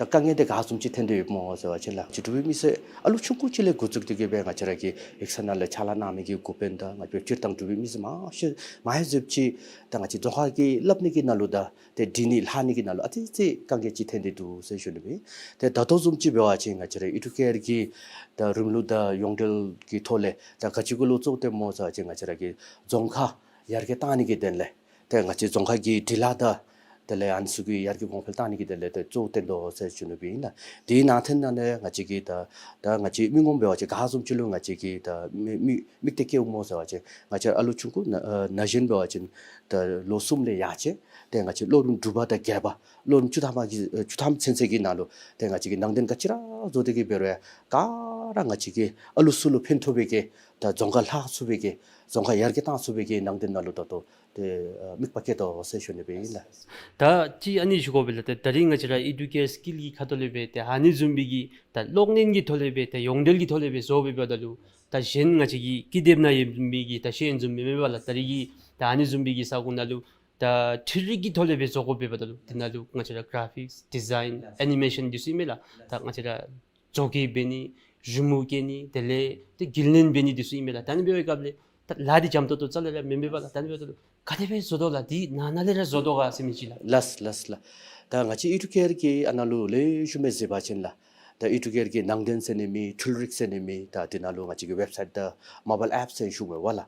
ད་དཀའ་ངལ་དེ་ག་བཟུམ་ཅིག་ཐོན་ཏེ་ཡོདཔ་སྨོ་ཟེར་བ་ཅིན་ལགས། ང་བཅས་འབྲུག་པའི་མི་སེར་ཨ་ལུ་ཆུང་ཀུ་ཅིག་ལས་འགོ་བཙུགས་ཏེ་གི་སྦེ་ང་བཅས་ར་གི་ཡིག་ཚང་ནང་ལས་ཕྱག་ལཱ་གནང་མི་གི་འགོ་དཔོན་དང་ང་བཅས་སྤྱིར་བཏང་འབྲུག་པའི་མི་སེར་མང་ཤོས་མང་ཤོས་ཅིག་ད་ང་བཅས་རྫོང་ཁ་གི་སླབ་ནི་གི་ནང་ལུ་ད་ཏེ་འབྲི་ནི་ལྷག་ནི་གི་ནང་ལུ་ཨ་ཙི་ཙི་དཀའ་ངལ་ཅིག་ཐོན་ཏེ་འདུག་ཟེར་ཞུ་ནི་སྦེ། ཏེ་ད་ལྟོ་བཟུམ་ཅིག་འབད་བ་ཅིན་ང་བཅས་ར་ཨེ་ཌུ་ཀེར་གྱི་ད་རིམ་ལུགས་དང་ཡོངས་འབྲེལ་གྱི་ཐོག་ལས་ད་ག་ཅི་གུ་ལུ་བཙུགས་ཏེ་སྨོ་ཟེར་བ་ཅིན་ང་བཅས་ར་གི་རྫོང་ཁ་ཡར་རྒྱས་བཏང་ནི་གི་དོན་ལས་ཏེ་ང་བཅས་རྫོང་ཁ་གི་འབྲི་ལྷག་དང་དེ་ལས་ཨ་ནི་ཚུ་གི་ཡར་རྒྱས་གོང་འཕེལ་བཏང་ནི་གི་དོན་ལས་ཏེ་གཙོ་བོ་བཏོན་དོ་ཟེར་ཞུ་ནི་སྦེ་ཨིན་ལགས། དེའི་ནང་དོན་ནང་ལས་ང་བཅས་ཀྱི་ད་ད་ང་བཅས་མི་ངོམ་འབད་བ་ཅིན་ག་བཟུམ་ཅིག་ལུ་ང་བཅས་ཀྱི་ད་མི་མི་དམིགས་གཏད་བསྐྱེདཔ་སྨོ་ཟེར་བ་ཅིན་ང་བཅས་ཨ་ལུ་ཆུང་ཀུ་ན་ཨ་ན་གཞོན་འབད་བ་ཅིན་ད་ལོ་གསུམ་ལས་ཡར་བཅད་དེ་ང་བཅས་ལོ་རིམ་དྲུག་པ་དང་བརྒྱད་པ་ལོ་རིམ་བཅུ་ཐམ་གྱི་བཅུ་ཐམ་ཚུན་ཚོད་ཀྱི་ནང་ལུ་ཏེ་ང་བཅས་ཀྱིས་ནང་དོན་ག་ཅི་ར་བཟོ་སྟེ་གི་འབད་རུང་ག་ར་ང་བཅས་ཀྱིས་ཨ་ལུ་ཚུ་ལུ་ཕན་ཐོགས་པའི་གི་ད་རྫོང་ཁ་ལྷག་ཚུགས་པའི་གི་རྫོང་ཁ་ཡར་རྒྱས་བཏང་ཚུགས་པའི་གི་ནང་དོན་ནང་ལུ་ད་ལྟོ་ཏེ་ཨ་དམིགས་པ་བསྐྱེད་དོ་ཟེར་ཞུ་ནི་སྦེ་ཨིན་ལགས། ད་ཅི་ཨ་ནི་ཞུ་དགོ་པས་ལགས། ད་ད་རིས་ང་བཅས་ར་ཨེ་ཌུ་ཀེར་སི་ཀིལ་གྱི་ཁ་ཐུག་ལས་སྦེ་ཏེ་ཨ་ནི་བཟུམ་སྦེ་གི་ད་གློག་བརྙན་གྱི་ཐོག་ལས་སྦེ་ཏེ་ཡོངས་འབྲེལ་གྱི་ཐོག་ལས་སྦེ་བཟོ་སྦེ་འབདཝ་ད་ལུ་ད་གཞན་ང་བཅས་ཀྱི་ཀི་དེབ་ནང་ཡོད་མི་གི་ད་ཤེས་ཡོན་བཟུམ་མེན་མས་པ་ལགས། ད་རིས་ཀྱི་ད་ཨ་ནི་བཟུམ་སྦེ་གི་ས་གོ་ནང་ལུ་ད་འཕྲུལ་རིག་གི་ཐོག་ལས་སྦེ་བཟོ་དགོ་པས་འབདཝ་ད་ལུ་དེ་ནང་ལུ་ང་བཅས་ར་ག་ར་ཕིགསི་ཌི་ཛའིན་ཨེ་ནི་མེ་ཤཱན་འདི་ཚུ་ཨིན་མས་ལགས། ད་ང་བཅས་ར་བཟོ་བཀོད་འབད་ནི་རི་མོ་བཀལ་ནི་དེ་ལས་ཏེ་རྒྱུན་ལེན་འབད་ནི་འདི་ཚུ་ཨིན་མས་ལགས། ད་ཨ་ནི་འབད་བའི་སྐབས་ལས་ད་ལཱ་འདི་འཇམ་ཏོང་ཏོ་རྩ་ལས་ར་མེན་མས་པ་ལགས། ད་ཨ་ནི་འབདཝ་ད་ལུ་ག་དེ་སྦེ་བཟོ་དོ་ལགས། འདི་ནང་ན་ལས་ར་བཟོ་དོ་ག་ཟེར་མི་ཅིག་ལགས། ལགས་ལགས་ལགས། ད་ང་བཅས་ཨེ་ཌུ་ཀེར་གྱི་ཨ་ནཱ་ལུ་ལེགས་ཤོམ་སྦེ་གཟིགས་པ་ཅིན་ལགས། ད་ཨེ་ཌུ་ཀེར་གྱི་ནང་དོན་ཟེར་ནི་མེད་འཕྲུལ་རིག་ཟེར་ནི་མེད། ད་དེ་ནང་ལུ་ང་བཅས་ཀྱི་ཝེབ་སའིཊ་དང་མོ་བཱའིལ་ཨེཔ་ཟེར་ཞུ་མི་འོང་ལགས།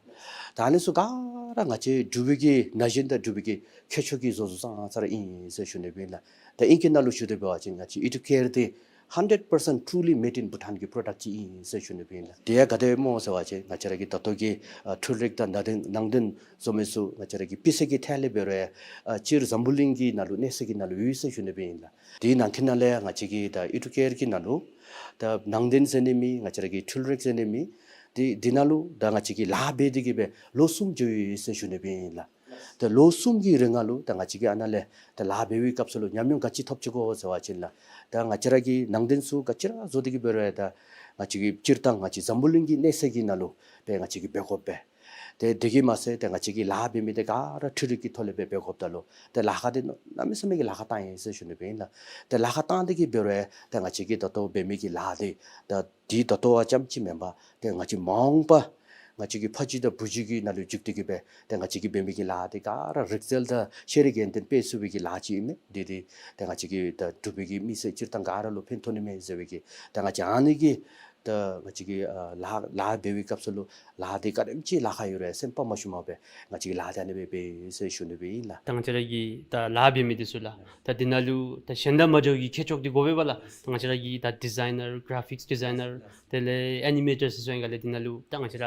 ད་ཨ་ནི་ཚུ་ག་ར་ང་བཅས་འབྲུག་པའི་གི་ན་གཞོན་དང་འབྲུག་པའི་གི་ཁྱད་ཆོས་ཀྱིས་བཟོ་བཟོཝ་ཙང་ཙ་ར་ཨིན་ཟེར་ཞུ་ནི་སྦེ་ཨིན་ལགས། ད་ཨིང་སྐད་ནང་ལུ་ཞུ་དོ་འབད་བ་ཅིན་ང་བཅས་ཨེ་ཌུ་ཀེར་འདི་hundred percent truly made in Bhutan གི་པྲོ་ཌགཊ་ཅིག་ཨིན་ཟེར་ཞུ་ནི་སྦེ་ཨིན་ལགས། དེ་ཡང་ག་དེ་སྦེ་སྨོ་ཟེར་བ་ཅིན་ང་བཅས་ར་གི་ད་ལྟོ་གི་ཨ་འཕྲུལ་རིག་དང་ནང་དོན་ནང་དོན་བཟོ་མི་ཚུ་ང་བཅས་ར་གི་སྤུས་ཚད་ཀྱི་ཐད་ལས་འབད་རུང་ཨ་སྤྱིར་འཛམ་བུ་གླིང་གི་ནང་ལུ་གནས་ས་གི་ནང་ལུ་ཡོད་ཟེར་ཞུ་ནི་སྦེ་ཨིན་ལགས། དེའི་ནང་གི་ནང་ལས་ང་བཅས་ཀྱི་ད་ཨེ་ཌུ་ཀེར་གྱི་ནང་ལུ་ད་ནང་དོན་ཟེར་ནི་མེད། ང་བཅས་ར་གི་འཕྲུལ་རིག་ཟེར་ནི་མེད། དེ་དེ་ནང་ལུ་ད་ང་བཅས་ཀྱིས་ལཱ་འབད་དེ་གི་སྦེ་ལོ་གསུམ་འགྱོ་ཡི་ཟེར་ཞུ་ནི་སྦེ་ཨིན་ལགས། ད་ལོ་གསུམ་གྱི་རིང་ལུ་ད་ང་བཅས་ཀྱིས་ཨ་ནཱ་ལས་ད་ལཱ་འབད་བའི་སྐབས་སུ་ལུ་ཉམས་མྱོང་ག་ཅི་ཐོབ་ཅི་གོ་ཟེར་བ་ཅིན་ལགས། ད་ང་བཅས་ར་གི་ནང་དོན་ཚུ་ག་ཅི་ར་བཟོ་སྟེ་གི་འབད་རུང་ད་ང་བཅས་ཀྱིས་སྤྱིར་བཏང་ང་བཅས་འཛམ་བུ་གླིང་གི་གནས་ས་གི་ནང་ལུ་སྦེ་ང་བཅས་ཀྱིས་འབད་དགོ་པས། ཏེ་དེ་གིས་མ་ཚད་ཏེ་ང་བཅས་ཀྱིས་ལཱ་འབད་མི་འདི་ག་ར་འཕྲུལ་རིག་གི་ཐོག་ལས་སྦེ་འབད་དགོཔ་ད་ལུ་ཏེ་ལཱ་ཁག་འདི་གནམ་མེད་ས་མེད་ཀྱི་ལཱ་ཁག་བཏང་ཡི་ཟེར་ཞུ་ནི་སྦེ་ཨིན་ལགས། ཏེ་ལཱ་ཁག་བཏང་སྟེ་གི་འབད་རུང་ཏེ་ང་བཅས་ཀྱིས་ད་ལྟོ་འབད་མི་གི་ལཱ་འདི་ད་འདི་ད་ལྟོ་བ་ཙམ་ཅིག་མེན་པར་ཏེ་ང་བཅས་མ་འོངས་པ་ང་བཅས་ཀྱི་ཕ་རྒྱུད་དང་བུ་རྒྱུད་ཀྱི་ནང་ལུ་འཇུག་སྟེ་གི་སྦེ་ཏེ་ང་བཅས་ཀྱིས་འབད་མི་གི་ལཱ་འདི་ག་ར་རིག་རྩལ་དང་ཤེས་རིག་ཡོན་ཏན་སྤེལ་ཚུགས་པའི་གི་ལཱ་ཅིག་ཨིན་མས། འདི་འདི་ཏེ་ང་བཅས་ཀྱི་ད་འབྲུག་པའི་གི་མི་སེར་སྤྱིར་བཏང་ག་ར་ལུ་ཕན་ཐོགས་ནི་མས་ཟེར་བའི་གི་ད་ང་བཅས་ཨ་ནི་གི་ད་ང་བཅས་ཀྱིས་ཨ་ལཱ་ལཱ་འབད་བའི་སྐབས་སུ་ལུ་ལཱ་འདི་ག་དེམ་ཅིག་ལཱ་ཁག་ཡོད་རུང་སེམས་པ་མ་ཞུམ་པར་སྦེ་ང་བཅས་ཀྱིས་ལཱ་འདི་ཨ་ནི་སྦེ་འབད་ཡི་ཟེར་ཞུ་ནི་སྦེ་ཨིན་ལགས། ད་ང་བཅས་ར་གི་ད་ལཱ་འབད་མི་འདི་ཚུ་ལགས། ད་འདི་ནང་ལུ་ད་གཞན་དང་མ་འདྲཝ་གི་ཁྱད་ཆོས་འདི་དགོ་པས་པ་ལགས། ད་ང་བཅས་ར་གི་ད་ཌི་ཛའིན་ནར་ག་ར་ཕིགསི་ཌི་ཛའིན་ནར་དེ་ལས་ཨེ་ནི་མེ་ཊར་ཚུ་ཡང་ག་ལས་འདི་ནང་ལུ་ད་ང་བཅས་ར་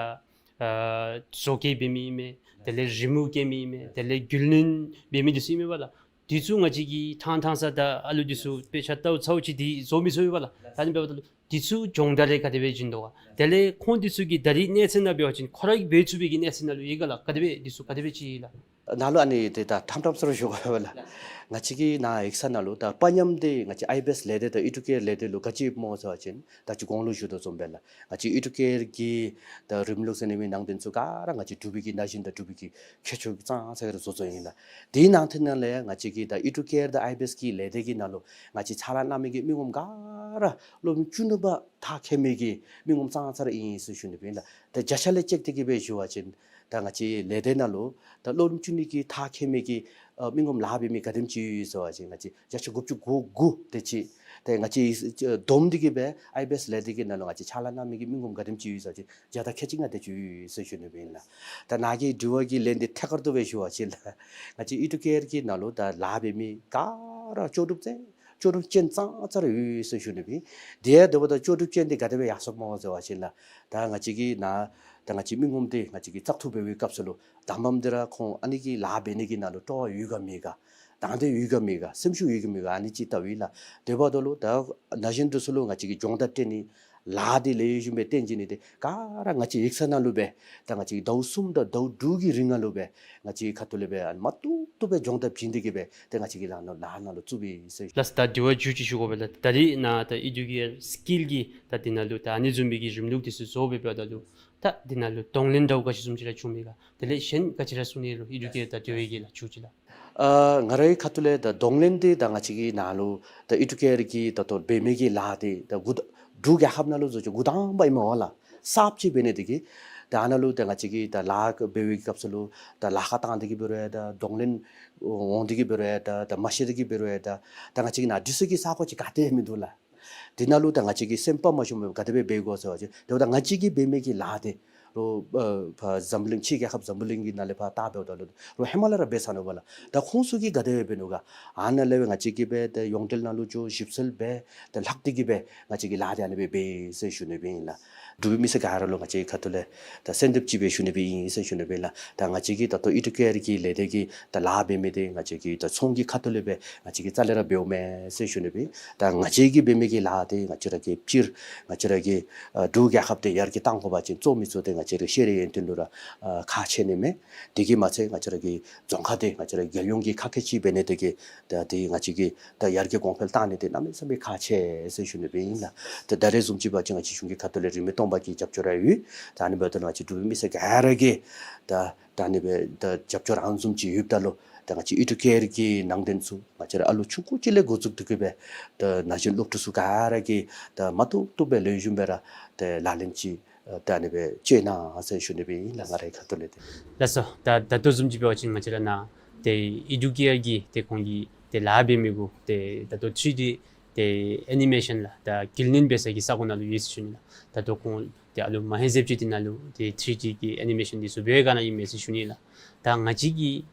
ཨ་བཟོ་བཀོད་འབད་མི་ཨིན་མས། དེ་ལས་རི་མོ་བཀལ་མི་ཨིན་མས། དེ་ལས་རྒྱུན་ལེན་འབད་མི་འདི་ཚུ་ཨིན་མས་པ་ལགས། འདི་ཚུ་ང་བཅས་ཀྱིས་ཐང་ཐང་ས་ད་ཨ་ལུ་འདི་ཚུ་དཔེ་ཆ་ལྟཝ་ཚརཝ་ཅིག་འདི་བཟོ་མི་ཚུགས་པས་པ་ལགས། ད་ཨ་ནི་འབདཝ་ད་ལུ་འདི་ཚུ་སྦྱོང་བརྡར་རེ་ག་དེ་སྦེ་བྱིན་དོ་ག། དེ་ལས་ཁོང་འདི་ཚུ་གིས་ད་རིས་གནས་ཚད་ནང་འབད་བ་ཅིན་ཁོ་ར་གིས་འབད་ཚུགས་པའི་གི་གནས་ཚད་ནང་ལུ་ཡོད་ག་ལགས། ག་དེ་སྦེ་འདི་ཚུ་ག་དེ་སྦེ་ཅིག་ལགས། ནཱ་ལུ་ཨ་ནི་འདི་ད་ཐམ་ཐམ་ས་ར་ཞུ་དགོ་པས་ལགས། ང་བཅས་ཀྱི་ནཱ་ཡིག་ཚང་ནང་ལུ་ད་པ་ཉམས་འདི་ང་བཅས་ཨའི་བི་ཨེསི་ལས་སྡེ་དང་ཨེ་ཌུ་ཀེར་ལས་སྡེ་ལུ་ག་ཅི་ཡོདཔ་སྨོ་ཟེར་བ་ཅིན་ད་ཅི་གོང་ལུ་ཞུ་དོ་བཟུམ་སྦེ་ལགས། ང་བཅས་ཨེ་ཌུ་ཀེར་གྱི་ད་རིམ་ལུགས་ཟེར་ནི་མེད་ནང་དོན་ཚུ་ག་ར་ང་བཅས་འབྲུག་པའི་གི་ན་གཞོན་དང་འབྲུག་པའི་གི་ཁྱད་ཆོས་ཀྱིས་ཙང་ཙ་ར་བཟོ་བཟོཝ་ཨིན་ལགས། དེའི་ནང་དོན་ནང་ལས་ང་བཅས་ཀྱི་ད་ཨེ་ཌུ་ཀེར་དང་ཨའི་བི་ཨེསི་གི་ལས་སྡེ་གི་ནང་ལུ་ང་བཅས་ཕྱག་ལཱ་གནང་མི་གི་མི་ངོམ་ག་ར་སློབ་རིམ་བཅུ་གཉིས་པ་མཐར་འཁྱོལ་མི་གི་མི་ངོམ་ཙང་ཙ་ར་ཨིན་ཟེར་ཞུ་ནི་སྦེ་ཨིན་ལགས། ད་བརྒྱ་ཆ་ལས་ཅིག་དེ་གིས་སྦེ་ཞུ་བ་ཅིན་ད་ང་བཅས་ལས་སྡེ་ནང་ལུ་ད་སློབ་རིམ་བཅུ་གཉིས་ཀྱི་མཐར་འཁྱོལ་མི་གི་ཨ་མི་ངོམ་ལཱ་འབད་མི་ག་དེམ་ཅིག་ཡོད་ཟེར་བ་ཅིན་ང་བཅས་བརྒྱ་ཆ་དགུ་བཅུ་གོ་དགུ་དེ་ཅིག། ཏེ་ང་བཅས་བསྡོམས་ཏེ་གིས་སྦེ་ཨའི་བི་ཨེསི་ལས་སྡེ་གི་ནང་ལུ་ང་བཅས་ཕྱག་ལཱ་གནང་མི་གི་མི་ངོམ་ག་དེམ་ཅིག་ཡོད་ཟེར་བ་ཅིན་བརྒྱ་དང་ཁལ་གཅིག་ལྔ་དེ་ཅིག་ཡོད་ཟེར་ཞུ་ནི་སྦེ་ཨིན་ལགས། ད་ནཱ་གི་དྲི་བ་གི་ལན་འདི་ཐད་ཀར་དུ་སྦེ་ཞུ་བ་ཅིན་ལགས། ང་བཅས་ཨེ་ཌུ་ཀེར་གྱི་ནང་ལུ་ད་ལཱ་འབད་མི་ག་ར་ལྕོགས་གྲུབ་ཅན་ལྕོགས་གྲུབ་ཅན་ཙང་ཙ་ར་ཡོད་ཟེར་ཞུ་ནི་སྦེ། དེ་ཡང་དེ་འབདཝ་ད་ལྕོགས་གྲུབ་ཅན་འདི་ག་དེ་སྦེ་ཡར་སོངམ་སྨོ་ཟེར་བ་ཅིན་ལགས། ད་ང་བཅས་ཀྱི་ནཱ་ད་ང་བཅས་མི་ངོམ་འདི་ང་བཅས་ཀྱིས་བཙག་འཐུ་འབད་བའི་སྐབས་སུ་ལུ་དང་པམ་འདི་ར་ཁོང་ཨ་ནི་གི་ལཱ་འབད་ནི་གི་ནང་ལུ་སྤྲོ་བ་ཡོད་ག་མེད་ག། དང་འདོད་ཡོད་ག་མེད་ག། སེམས་ཤུགས་ཡོད་ག་མེད་ག། ཨ་ནི་ཅིག་བལྟཝ་ཨིན་ལགས། དེ་འབདཝ་ད་ལུ་ད་ན་གཞོན་འདི་ཚུ་ལུ་ང་བཅས་ཀྱིས་སྦྱོང་བརྡར་སྤྲོད་ནི་ ལཱ་འདི་ལེགས་ཤོམ་སྦེ་སྟོན་བྱིན་ནི་འདི་ག་ར་ང་བཅས་ཡིག་ཚང་ནང་ལུ་སྦེ་ད་ང་བཅས་ཟླཝ་གསུམ་དང་ཟླཝ་དྲུག་གི་རིང་ནང་ལུ་སྦེ་ང་བཅས་ཁ་ཐུག་ལས་སྦེ་ཨ་ནི་མ་ཏོག་ཏོ་སྦེ་སྦྱོང་བརྡར་བྱིན་ཏེ་གིས་སྦེ་ཏེ་ང་བཅས་ཀྱིས་ལཱ་ནང་ལཱ་ནང་ལུ་བཙུགས་པས་ཟེར། ལགས་སོ། ད་དེ་བ་མཇུག་ཅིག་ཞུ་དགོ་པས་ལགས། ད་རེས་ནཱ་ད་ཨི་ཌུ་ཀེ་ཡར་སི་ཀིལ་གྱི་ད་དེ་ནང་ལུ་ད་ཨ་ནི་བཟུམ་མའི་གི་རིམ་ལུགས་དེ་ཚུ་བཟོ་སྦེ་འབདཝ་ད་ལུ་ད་དེ་ནང་ལུ་གདོང་ལེན་འདྲཝ་ག་ཅི་བཟུམ་ཅིག་ར་བྱུང་མས་ག། དེ་ལས་གཞན་ག་ཅི་ར་གསུང་ནི་ལོ་ཨི་ཌུ་ཀེ་ཡར་ད་དེ་བའི་གི་ལགས་མཇུག་ཅིག་ལགས། ཨ་ང་རའི་ཁ་ཐུག་ལས་ད་གདོང་ལེན་འདི་ད་ང་བཅས་ཀྱི་ནཱ་ལུ་ད་ཨི་ཌུ་ཀེ་ཡར་གྱི་ད་ལྟོ་འབད་མི་གི་ལཱ་འདི་ད་འགོ་ད་འབྲུག་རྒྱལ་ཁབ་ནང་ལུ་བཟོ་ཅིག་འགོ་དང་པ་ཨིན་མས་ལགས། གསརཔ་ཅིག་འབད་ནི་འདི་གིས་ད་ཨ་ནཱ་ལུ་ད་ང་བཅས་ཀྱིས་ད་ལཱ་འབད་བའི་གི་སྐབས་སུ་ལུ་ད་ལཱ་ཁག་བཏང་སྟེ་གིས་འབད་རུང་ཡང་ད་གདོང་ལེན་འོང་སྟེ་གིས་འབད་རུང་ཡང་ད་ད་མ་ཤེས་ཏེ་གིས་འབད་རུང་ཡང་ད་ད་ང་བཅས་ཀྱི་ནཱ་འདི་ཚུ་གི་ས་གོ་ཅིག་ག་ཏེ་མིན་འདུག་ལགས། དེ་ནང་ལུ་ད་ང་བཅས་ཀྱིས་སེམས་པ་མ་ཞུམ་སྦེ་ག་དེ་སྦེ་འབད་དགོ་ཟེར་བ་ཅིན་དེ་འབདཝ་ད་ང་བཅས་ཀྱིས་འབད་མི་གི་ལཱ་འདི་རོགས་ཨ་ཕར་འཛམ་གླིང་ཕྱི་རྒྱལ་ཁབ་འཛམ་བུ་གླིང་གི་ནང་ལས་ཕར་བལྟ་འབདཝ་ད་ལུ་རོགས་ཧེ་མ་ལས་ར་འབད་ཚར་ནུག་པ་ལགས། ད་ཁོང་ཚུ་གིས་ག་དེ་སྦེ་འབད་ནུག་ག། ཨ་ནཱ་ལས་སྦེ་ང་བཅས་ཀྱིས་སྦེ་ད་ཡོངས་འབྲེལ་ནང་ལུ་འགྱོ་ཞིབ་འཚོལ་འབད་ད་ལྷག་སྟེ་གིས་སྦེ་ང་བཅས་ཀྱིས་ལཱ་འདི་ཨ་ནི་སྦེ་འབད་ཟེར་ཞུ་ནི་སྦེ་ཨིན་ལགས། འབྲུག་པའི་མི་སེར་ག་ར་ལུ་ང་བཅས་ཁ་ཐུག་ལས་ད་གསོལ་འདེབས་ཅིག་སྦེ་ཞུ་ནི་སྦེ་ཨིན་ཟེར་ཞུ་ནི་སྦེ་ལགས། ད་ང་བཅས་ཀྱིས་ད་ལྟོ་ཨི་ཌུ་ཀེ་ཡར་གྱི་ལས་སྡེ་གི་ད་ལཱ་འབད་མི་འདི་ང་བཅས་ཀྱིས་ད་ཚོང་གི་ཁ་ཐུག་ལས་སྦེ་ང་བཅས་ཀྱིས་རྩ་ལས་ར་འབདཝ་མེན་ཟེར་ཞུ་ནི་སྦེ། ད་ང་བཅས་ཀྱིས་འབད་མི་གི་ལཱ་འདི་ང་བཅས་ར་གི་སྤྱིར་ང་བཅས་ར་གི་ཨ་འབྲུག་རྒྱལ་ཁབ་འདི་ཡར་རྒྱས་གཏང་དགོ་པ་ཅིན་གཙོ་མི་གཙོ་འདི་ང་བཅས་ར་ཤེས་རིག་ཡོན་ཏན་ལུ་ར་ཨ་ཁག་ཆེ་ནི་མས། དེ་གིས་མ་ཚད་ང་བཅས་ར་གི་རྫོང་ཁག་འདི་ང་བཅས་ར་རྒྱལ་ཡོངས་ཀྱི་ཁག་ཆེ་ཅིག་འབད་ནི་འདི་གིས་ད་འདི་ང་བཅས་ཀྱིས་ད་ཡར་རྒྱས་གོང་འཕེལ་གཏང་ནི་འདི་གནམ་མེད་ས་མེད་ཁག་ཆེ་ཟེར་ཞུ་ནི་སྦེ་ཨིན་ལགས། ད་ད་རེས་བཟུམ་ཅིག་འབད་བ་ཅིན་ང་བཅས་གཞུང་གི་ཁ་ཐུག་ལས་རིན་མེད་སྟོང་པ་གི་རྒྱབ་སྐྱོར་ར་ཡོད། ད་ཨ་ནི་འབདཝ་ད་ལུ་ང་བཅས་འབྲུག་པའི་མི་སེར་ག་ར་གིས་ད་ད་ཨ་ནི་སྦེ་ད་རྒྱབ་སྐྱོར་ཨ་ནི་བཟུམ་ཅིག་ཡོདཔ་ད་ལུ་ད་ང་བཅས་ཨི་ཌུ་ཀེ་ཡར་གྱི་ནང་རྟེན་ཚུ་ང་བཅས་ར་ཨ་ལུ་ཆུང་ཀུ་ཅིག་ལས་འགོ་བཙུགས་ཏེ་གིས་སྦེ་ད་ན་གཞོན་སློབ་ཕྲུག་ཚུ་ག་ར་གིས་ད་མ་ཏོག་ཏོ་སྦེ་ལེགས་ཤོམ་སྦེ་ར་ད་ལག་ལེན་ཅིག་ད་ཨ་ནི་སྦེ་བཅོ་གནང་ཟེར་ཞུ་ནི་སྦེ་ཨིན་ལགས། ང་རའི་ཁ་ཐུག་ལས་ཏེ། ལགས་སོ། ད་ད་ལྟོ་བཟུམ་ཅིག་འབད་བ་ཅིན་ང་བཅས་ར་ནཱ་ཏེ་ཨི་ཌུ་ཀེ་ཡར་གྱི་ཏེ་ཁོང་གི་ཏེ་ལཱ་འབད་མི་གུ་ཏེ་ད་ལྟོ་ཐྲི་ཌི་ཏེ་ཨེ་ནི་མེ་ཤཱན་ལགས་ད་དཀྱིལ་ནན་འབད་ས་གི་ས་གོ་ནང་ལུ་ཡོད་ཟེར་ཞུ་ནི་ལགས། ད་ལྟོ་ཁོང་ཏེ་ཨ་ལུ་མ་ཧེ་ཟེབ་ཅིག་འདི་ནང་ལུ་ཏེ་ཐྲི་ཌི་གི་ཨེ་ནི་མེ་ཤཱན་འདི་ཚུ་འབད་བའི་སྒང་ནང་ཨིན་མས་ཟེར་ཞུ་ནི་ལགས། ད་ང་བཅས་ཀྱིས་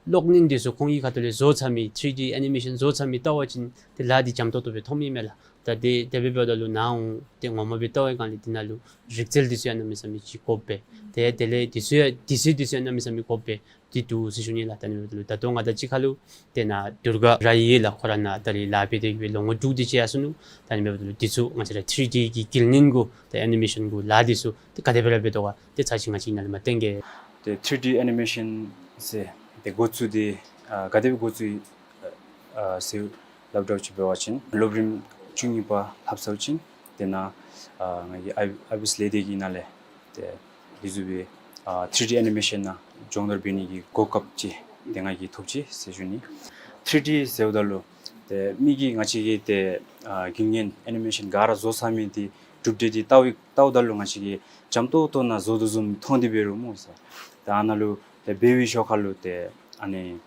གློག་བརྙན་འདི་ཚུ་ཁོང་གི་ཁ་ཐུག་ལས་བཟོ་ཚར་མི་ཐྲི་ཌི་ཨེ་ནི་མེ་ཤཱན་བཟོ་ཚར་མི་བལྟ་བ་ཅིན་ཏེ་ལཱ་འདི་འཇམ་ཏོག་ཏོ་སྦེ་མཐོངམ་ཨིན་མས་ལགས། ད་ཏེ་དེ་སྦེ་འབདཝ་ད་ལུ་ནཱ་འོང་ཏེ་ངོ་མ་སྦེ་བལྟ་བའི་སྒང་ལས་འདི་ནང་ལུ་རིག་རྩལ་འདི་ཚུ་ཡང་གནམ་མེད་ས་མེད་ཅིག་དགོཔ་སྦེ། ཏེ་དེ་ལས་འདི་ཚུ་ཡང་འདི་ཚུ་འདི་ཚུ་ཡང་གནམ་མེད་ས་མེད་དགོཔ་སྦེ་འདི་འདུག་ཟེར་ཞུ་ནི་ལགས། ད་ཨ་ནི་འབདཝ་ད་ལུ་ད་ལྟོ་ང་དང་གཅིག་ཁར་ལུ་ཏེ་ནཱ་དུར་ག་ར་ཡོད་ལགས། ཁོ་ར་ནཱ་ད་རེས་ལཱ་འབད་དེ་གིས་སྦེ་ལོ་ངོ་དྲུག་དེ་ཅིག་ཡར་སོ་ནུག། ད་ཨ་ནི་འབདཝ་ད་ལུ་འདི་ཚུ་ང་བཅས་ར་ཐྲི་ཌི་གི་དཀྱིལ་ནན་གུ་ཏེ་ཨེ་ནི་མེ་ཤཱན་གུ་ལཱ་འདི་ཚུ་ཏེ་ག་དེ་སྦེ་ར་འབད་དོ་ག་ཏེ་ཚར་ཅིག་ང་བཅས་ནཱ་ལས་མར་སྟོན་གེ། ཏེ་ཐྲི་ཌི་ཨེ་ནི་མེ་ཤཱན་ཟེར་ཏེ་འགོ་བཙུགས་འདི་ཨ་ག་དེ་སྦེ་འགོ་བཙུགས་ཨ་ཟེར་སླབ་འདྲཝ་ཅིག་འབད་བ་ཅིན་སློབ་རིམ་བཅུ་གཉིས་པ་ལྷབ་ཚརཝ་ཅིག་ཏེ་ནཱ་ཨ་ང་གི་ཨའི་ཨའི་བི་ཨེསི་ལས་སྡེ་གི་ནང་ལས་ཏེ་འདི་བཟུམ་སྦེ་ཨ་ཐྲི་ཌི་ཨེ་ནི་མེ་ཤཱན་ནང་སྦྱོང་བརྡར་འབད་ནི་གི་གོ་སྐབས་ཅིག་ཏེ་ང་གིས་ཐོབ་ཅི་ཟེར་ཞུ་ནི། ཐྲི་ཌི་ཟེརཝ་ད་ལུ་ཏེ་མི་གིས་ང་བཅས་ཀྱི་ཏེ་ཨ་དཀྱིལ་ནན་ཨེ་ནི་མེ་ཤཱན་ག་ར་བཟོ་ཚར་མི་འདི་གྲུབ་འབྲས་འདི་བལྟཝ་བལྟཝ་ད་ལུ་ང་བཅས་ཀྱིས་འཇམ་ཏོག་ཏོ་ནང་བཟོ་དོ་བཟུམ་མཐོང་སྟེ་འབད་རུང་སྨོ་ཟེར། ཏེ་ཨ་ནཱ་ལུ་ཏེ་འབད་བའི་ཤུལ་ཁར་ལུ་ཏེ་ཨ་ནི་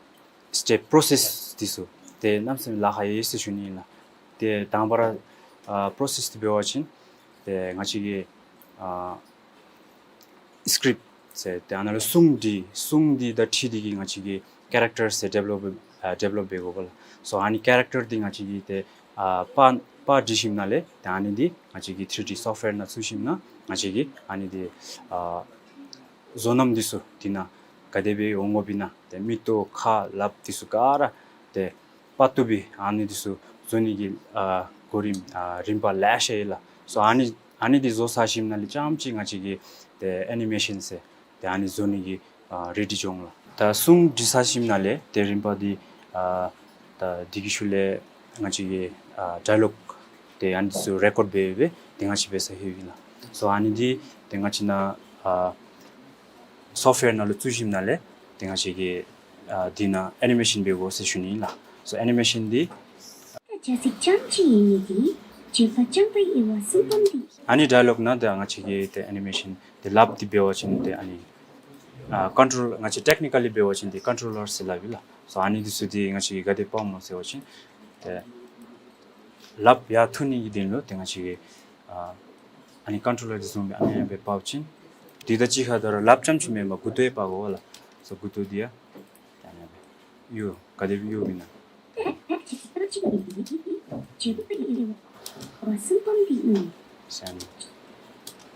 སི་ཊེབ་པྲོ་སེསི་འདི་ཚུ་ཏེ་གནམ་མེད་ས་མེད་ལཱ་ཁག་ཡོད་ཟེར་ཞུ་ནི་ཨིན་ལགས། ཏེ་དང་པ་ར་ཨ་པྲོ་སེསི་འདི་འབད་བ་ཅིན་ཏེ་ང་བཅས་ཀྱིས་ཨ་སི་ཀིརིཔ་ཟེར་ཏེ་ཨ་ནཱ་ལུ་སྲུང་འདི་སྲུང་འདི་དང་འཁྲིལ་ཏེ་གིས་ང་བཅས་ཀྱིས་ཀེ་རེག་ཊར་ཟེར་ཌི་ཝེ་ལོཔ་ཨ་ཌི་ཝེ་ལོཔ་འབད་དགོ་པས་ལགས། སོ་ཨ་ནི་ཀེ་རེག་ཊར་འདི་ང་བཅས་ཀྱིས་ཏེ་ཨ་པར་པར་བྲི་ཞིནམ་ལས་ཏེ་ཨ་ནི་འདི་ང་བཅས་ཀྱིས་ཐྲི་ཌི་སོཕཊ་ཝེར་ནང་བཙུགས་ཞིནམ་ལས་ང་བཅས་ཀྱིས་ཨ་ནི་འདི་ཨ་བཟོ་རྣམ་འདི་ཚུ་འདི་ནང་ག་དེ་སྦེ་འོང་དགོཔ་ཨིན་ན་ཏེ་མིག་ཏོ་ཁ་ལགཔ་འདི་ཚུ་ག་ར་ཏེ་པར་བཏུབ་པའི་ཨ་ནི་འདི་ཚུ་བཟོ་ནི་གི་ཨ་གོ་རིམ་ཨ་རིམ་པ་ལེ་ཤ་ཡོད་ལགས། སོ་ཨ་ནི་ཨ་ནི་འདི་བཟོ་ཚར་ཞིནམ་ལས་རྐྱངམ་ཅིག་ང་བཅས་ཀྱིས་ཏེ་ཨེ་ནི་མེ་ཤཱན་ཟེར་ཏེ་ཨ་ནི་བཟོ་ནི་གི་ཨ་རེ་ཌི་འགྱོ་འོང་ལགས། ད་སྲུང་བྲི་ཚར་ཞིནམ་ལས་ཏེ་རིམ་པ་འདི་ཨ་ད་འདི་གི་ཤུལ་ལས་ང་བཅས་ཀྱིས་ཨ་ཌའི་ལོག་ཏེ་ཨ་ནི་འདི་ཚུ་རེ་ཀོཌ་འབད་འབད་ཏེ་ང་བཅས་འབད་ས་ཧེ་བི་ལགས། སོ་ཨ་ནི་འདི་ཏེ་ང་བཅས་ནཱ་ཨ་སོཕཊ་ཝེར་ནང་ལུ་བཙུགས་ཞིནམ་ལས་ཏེ་ང་བཅས་ཀྱིས་ཨ་འདི་ནང་ཨེ་ནི་མེ་ཤཱན་འབད་དགོ་ཟེར་ཞུ་ནི་ཨིན་ལགས། སོ་ཨེ་ནི་མེ་ཤཱན་འདི་ཨ་ནི་ཌའི་ལོག་ནང་ཏེ་ང་བཅས་ཀྱིས་ཏེ་ཨེ་ནི་མེ་ཤཱན་འདི་ལགཔ་འདི་འབད་བ་ཅིན་ཏེ་ཨ་ནི་ཨ་ཀོན་ཊོལ་ང་བཅས་ཊེཀ་ནི་ཀ་ལི་འབད་བ་ཅིན་ཏེ་ཀོན་ཊོ་ལར་ཟེར་སླབ་ཨིན་ལགས། སོ་ཨ་ནི་འདི་ཚུ་འདི་ང་བཅས་ཀྱིས་ག་དེ་འབག་འོང་ཟེར་བ་ཅིན་ཏེ་ལགཔ་ཡར་འཐུ་ནི་གི་དོན་ལུ་ཏེ་ང་བཅས་ཀྱིས་ཨ་ཨ་ནི་ཀོན་ཊོ་ལར་འདི་བཟུམ་སྦེ་ཨ་ནི་སྦེ་འབག་པ་ཅིན་འདི་དང་གཅིག་ཁར་ད་རུང་ལགཔ་རྐྱངམ་ཅིག་མེན་པར་མགུ་ཏོ་ཡང་འབག་དགོ་ལགས། སོ་མགུ་ཏོ་འདི་ཡང་ཨ་ནི་སྦེ་གཡོ་ག་དེ་སྦེ་གཡོཝ་ཨིན་ན། ཨ་ནི་སྦེ་ཡོད།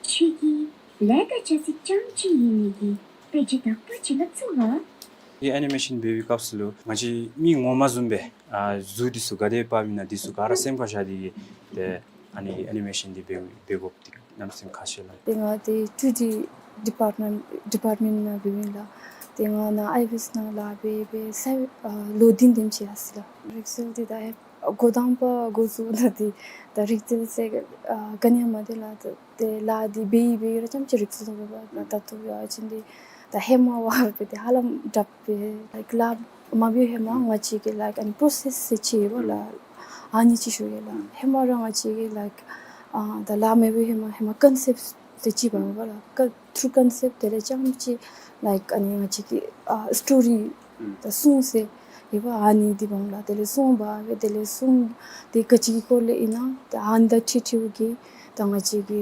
ཁྱོད་ཀྱི་ལས་ཀ་བྱ་ཚིག་རྐྱངམ་ཅིག་ཡོད་ནི་གིས་དཔེ་ཆ་དག་པ་ཅིག་ལྷབ་ཚུགས་ག། ཨེ་ནི་མེ་ཤཱན་འབད་བའི་སྐབས་སུ་ལུ་ང་བཅས་མི་ངོ་མ་བཟུམ་སྦེ་ཨ་གཟུགས་འདི་ཚུ་ག་དེ་འབག་མི་ན་འདི་ཚུ་ག་ར་སེམས་ཁར་བཞག་སྟེ་གིས་ཏེ་ ཨ་ནི་ཨེ་ནི་མེ་ཤཱན་འདི་འབད་འབད་དགོཔ་འདི་གནམ་མེད་ས་མེད་ཁག་ཆེ་ལགས། ཏེ་ང་འདི་ཊུ་ཌི་ཌི་པཱརཊ་མེནཊ་ཌི་པཱརཊ་མེནཊ་ནང་འབདཝ་ཨིན་ལགས། ཏེ་ང་ནཱ་ཨའི་བི་ཨེསི་ནང་ལཱ་འབད་འབད་སར་ཨ་ལོ་བདུན་དེམ་ཅིག་ཡར་སོ་ཡི་ལགས། རིག་རྩལ་འདི་ད་ཨེ་འགོ་དང་པ་འགོ་བཙུགས་ད་འདི་ད་རིག་རྩལ་ཟེར་ཨ་ག་ནི་ཡང་མ་འདི་ལགས། ད་ཏེ་ལཱ་འདི་འབད་འབད་ར་རྐྱངམ་ཅིག་རིག་རྩལ་ཐོབ་པས་ལགས། ད་ལྟོ་འབད་བ་ཅིན་འདི་ད་ཧེ་མ་བ་འབད་དེ་ཧ་ལམ་དྲག་པས་ལགས། ལཱ་མ་འབད་ཧེ་མ་ང་བཅས་ཀྱིས་ལའིཀ་ཨ་ནི་པྲོ་སེསི་ཟེར་ཅིག་ཡོད་པ་ལགས། ཨ་ནི་ཅིག་ཞུ་ཡི་ལགས། ཧེ་མ་ར་ང་བཅས་ཀྱིས་ལའིཀ་ཨ་ད་ལཱ་མ་འབད་ཧེ་མ་ཧེ་མ་ཀོན་སེབཊ་ཟེར་ཅིག་འབད་བ་ལགས། ཀ་ཐུར་ཀོན་སེབཊ་དེ་ལས་རྐྱངམ་ཅིག་ལའིཀ་ཨ་ནི་ང་བཅས་ཀྱི་ཨ་སི་ཊོ་རི་ད་སྲུང་ཟེར་ཡོད་པ། ཨ་ནི་འདི་འབདཝ་ལགས། དེ་ལས་སྲུང་འབད་བས། དེ་ལས་སྲུང་འདི་ག་ཅི་གི་སྐོར་ལས་ཨིན་ན་ད་ཨ་ནི་དང་འཁྲིལ་འཁྲིལཝ་གི་ད་ང་བཅས་ཀྱི་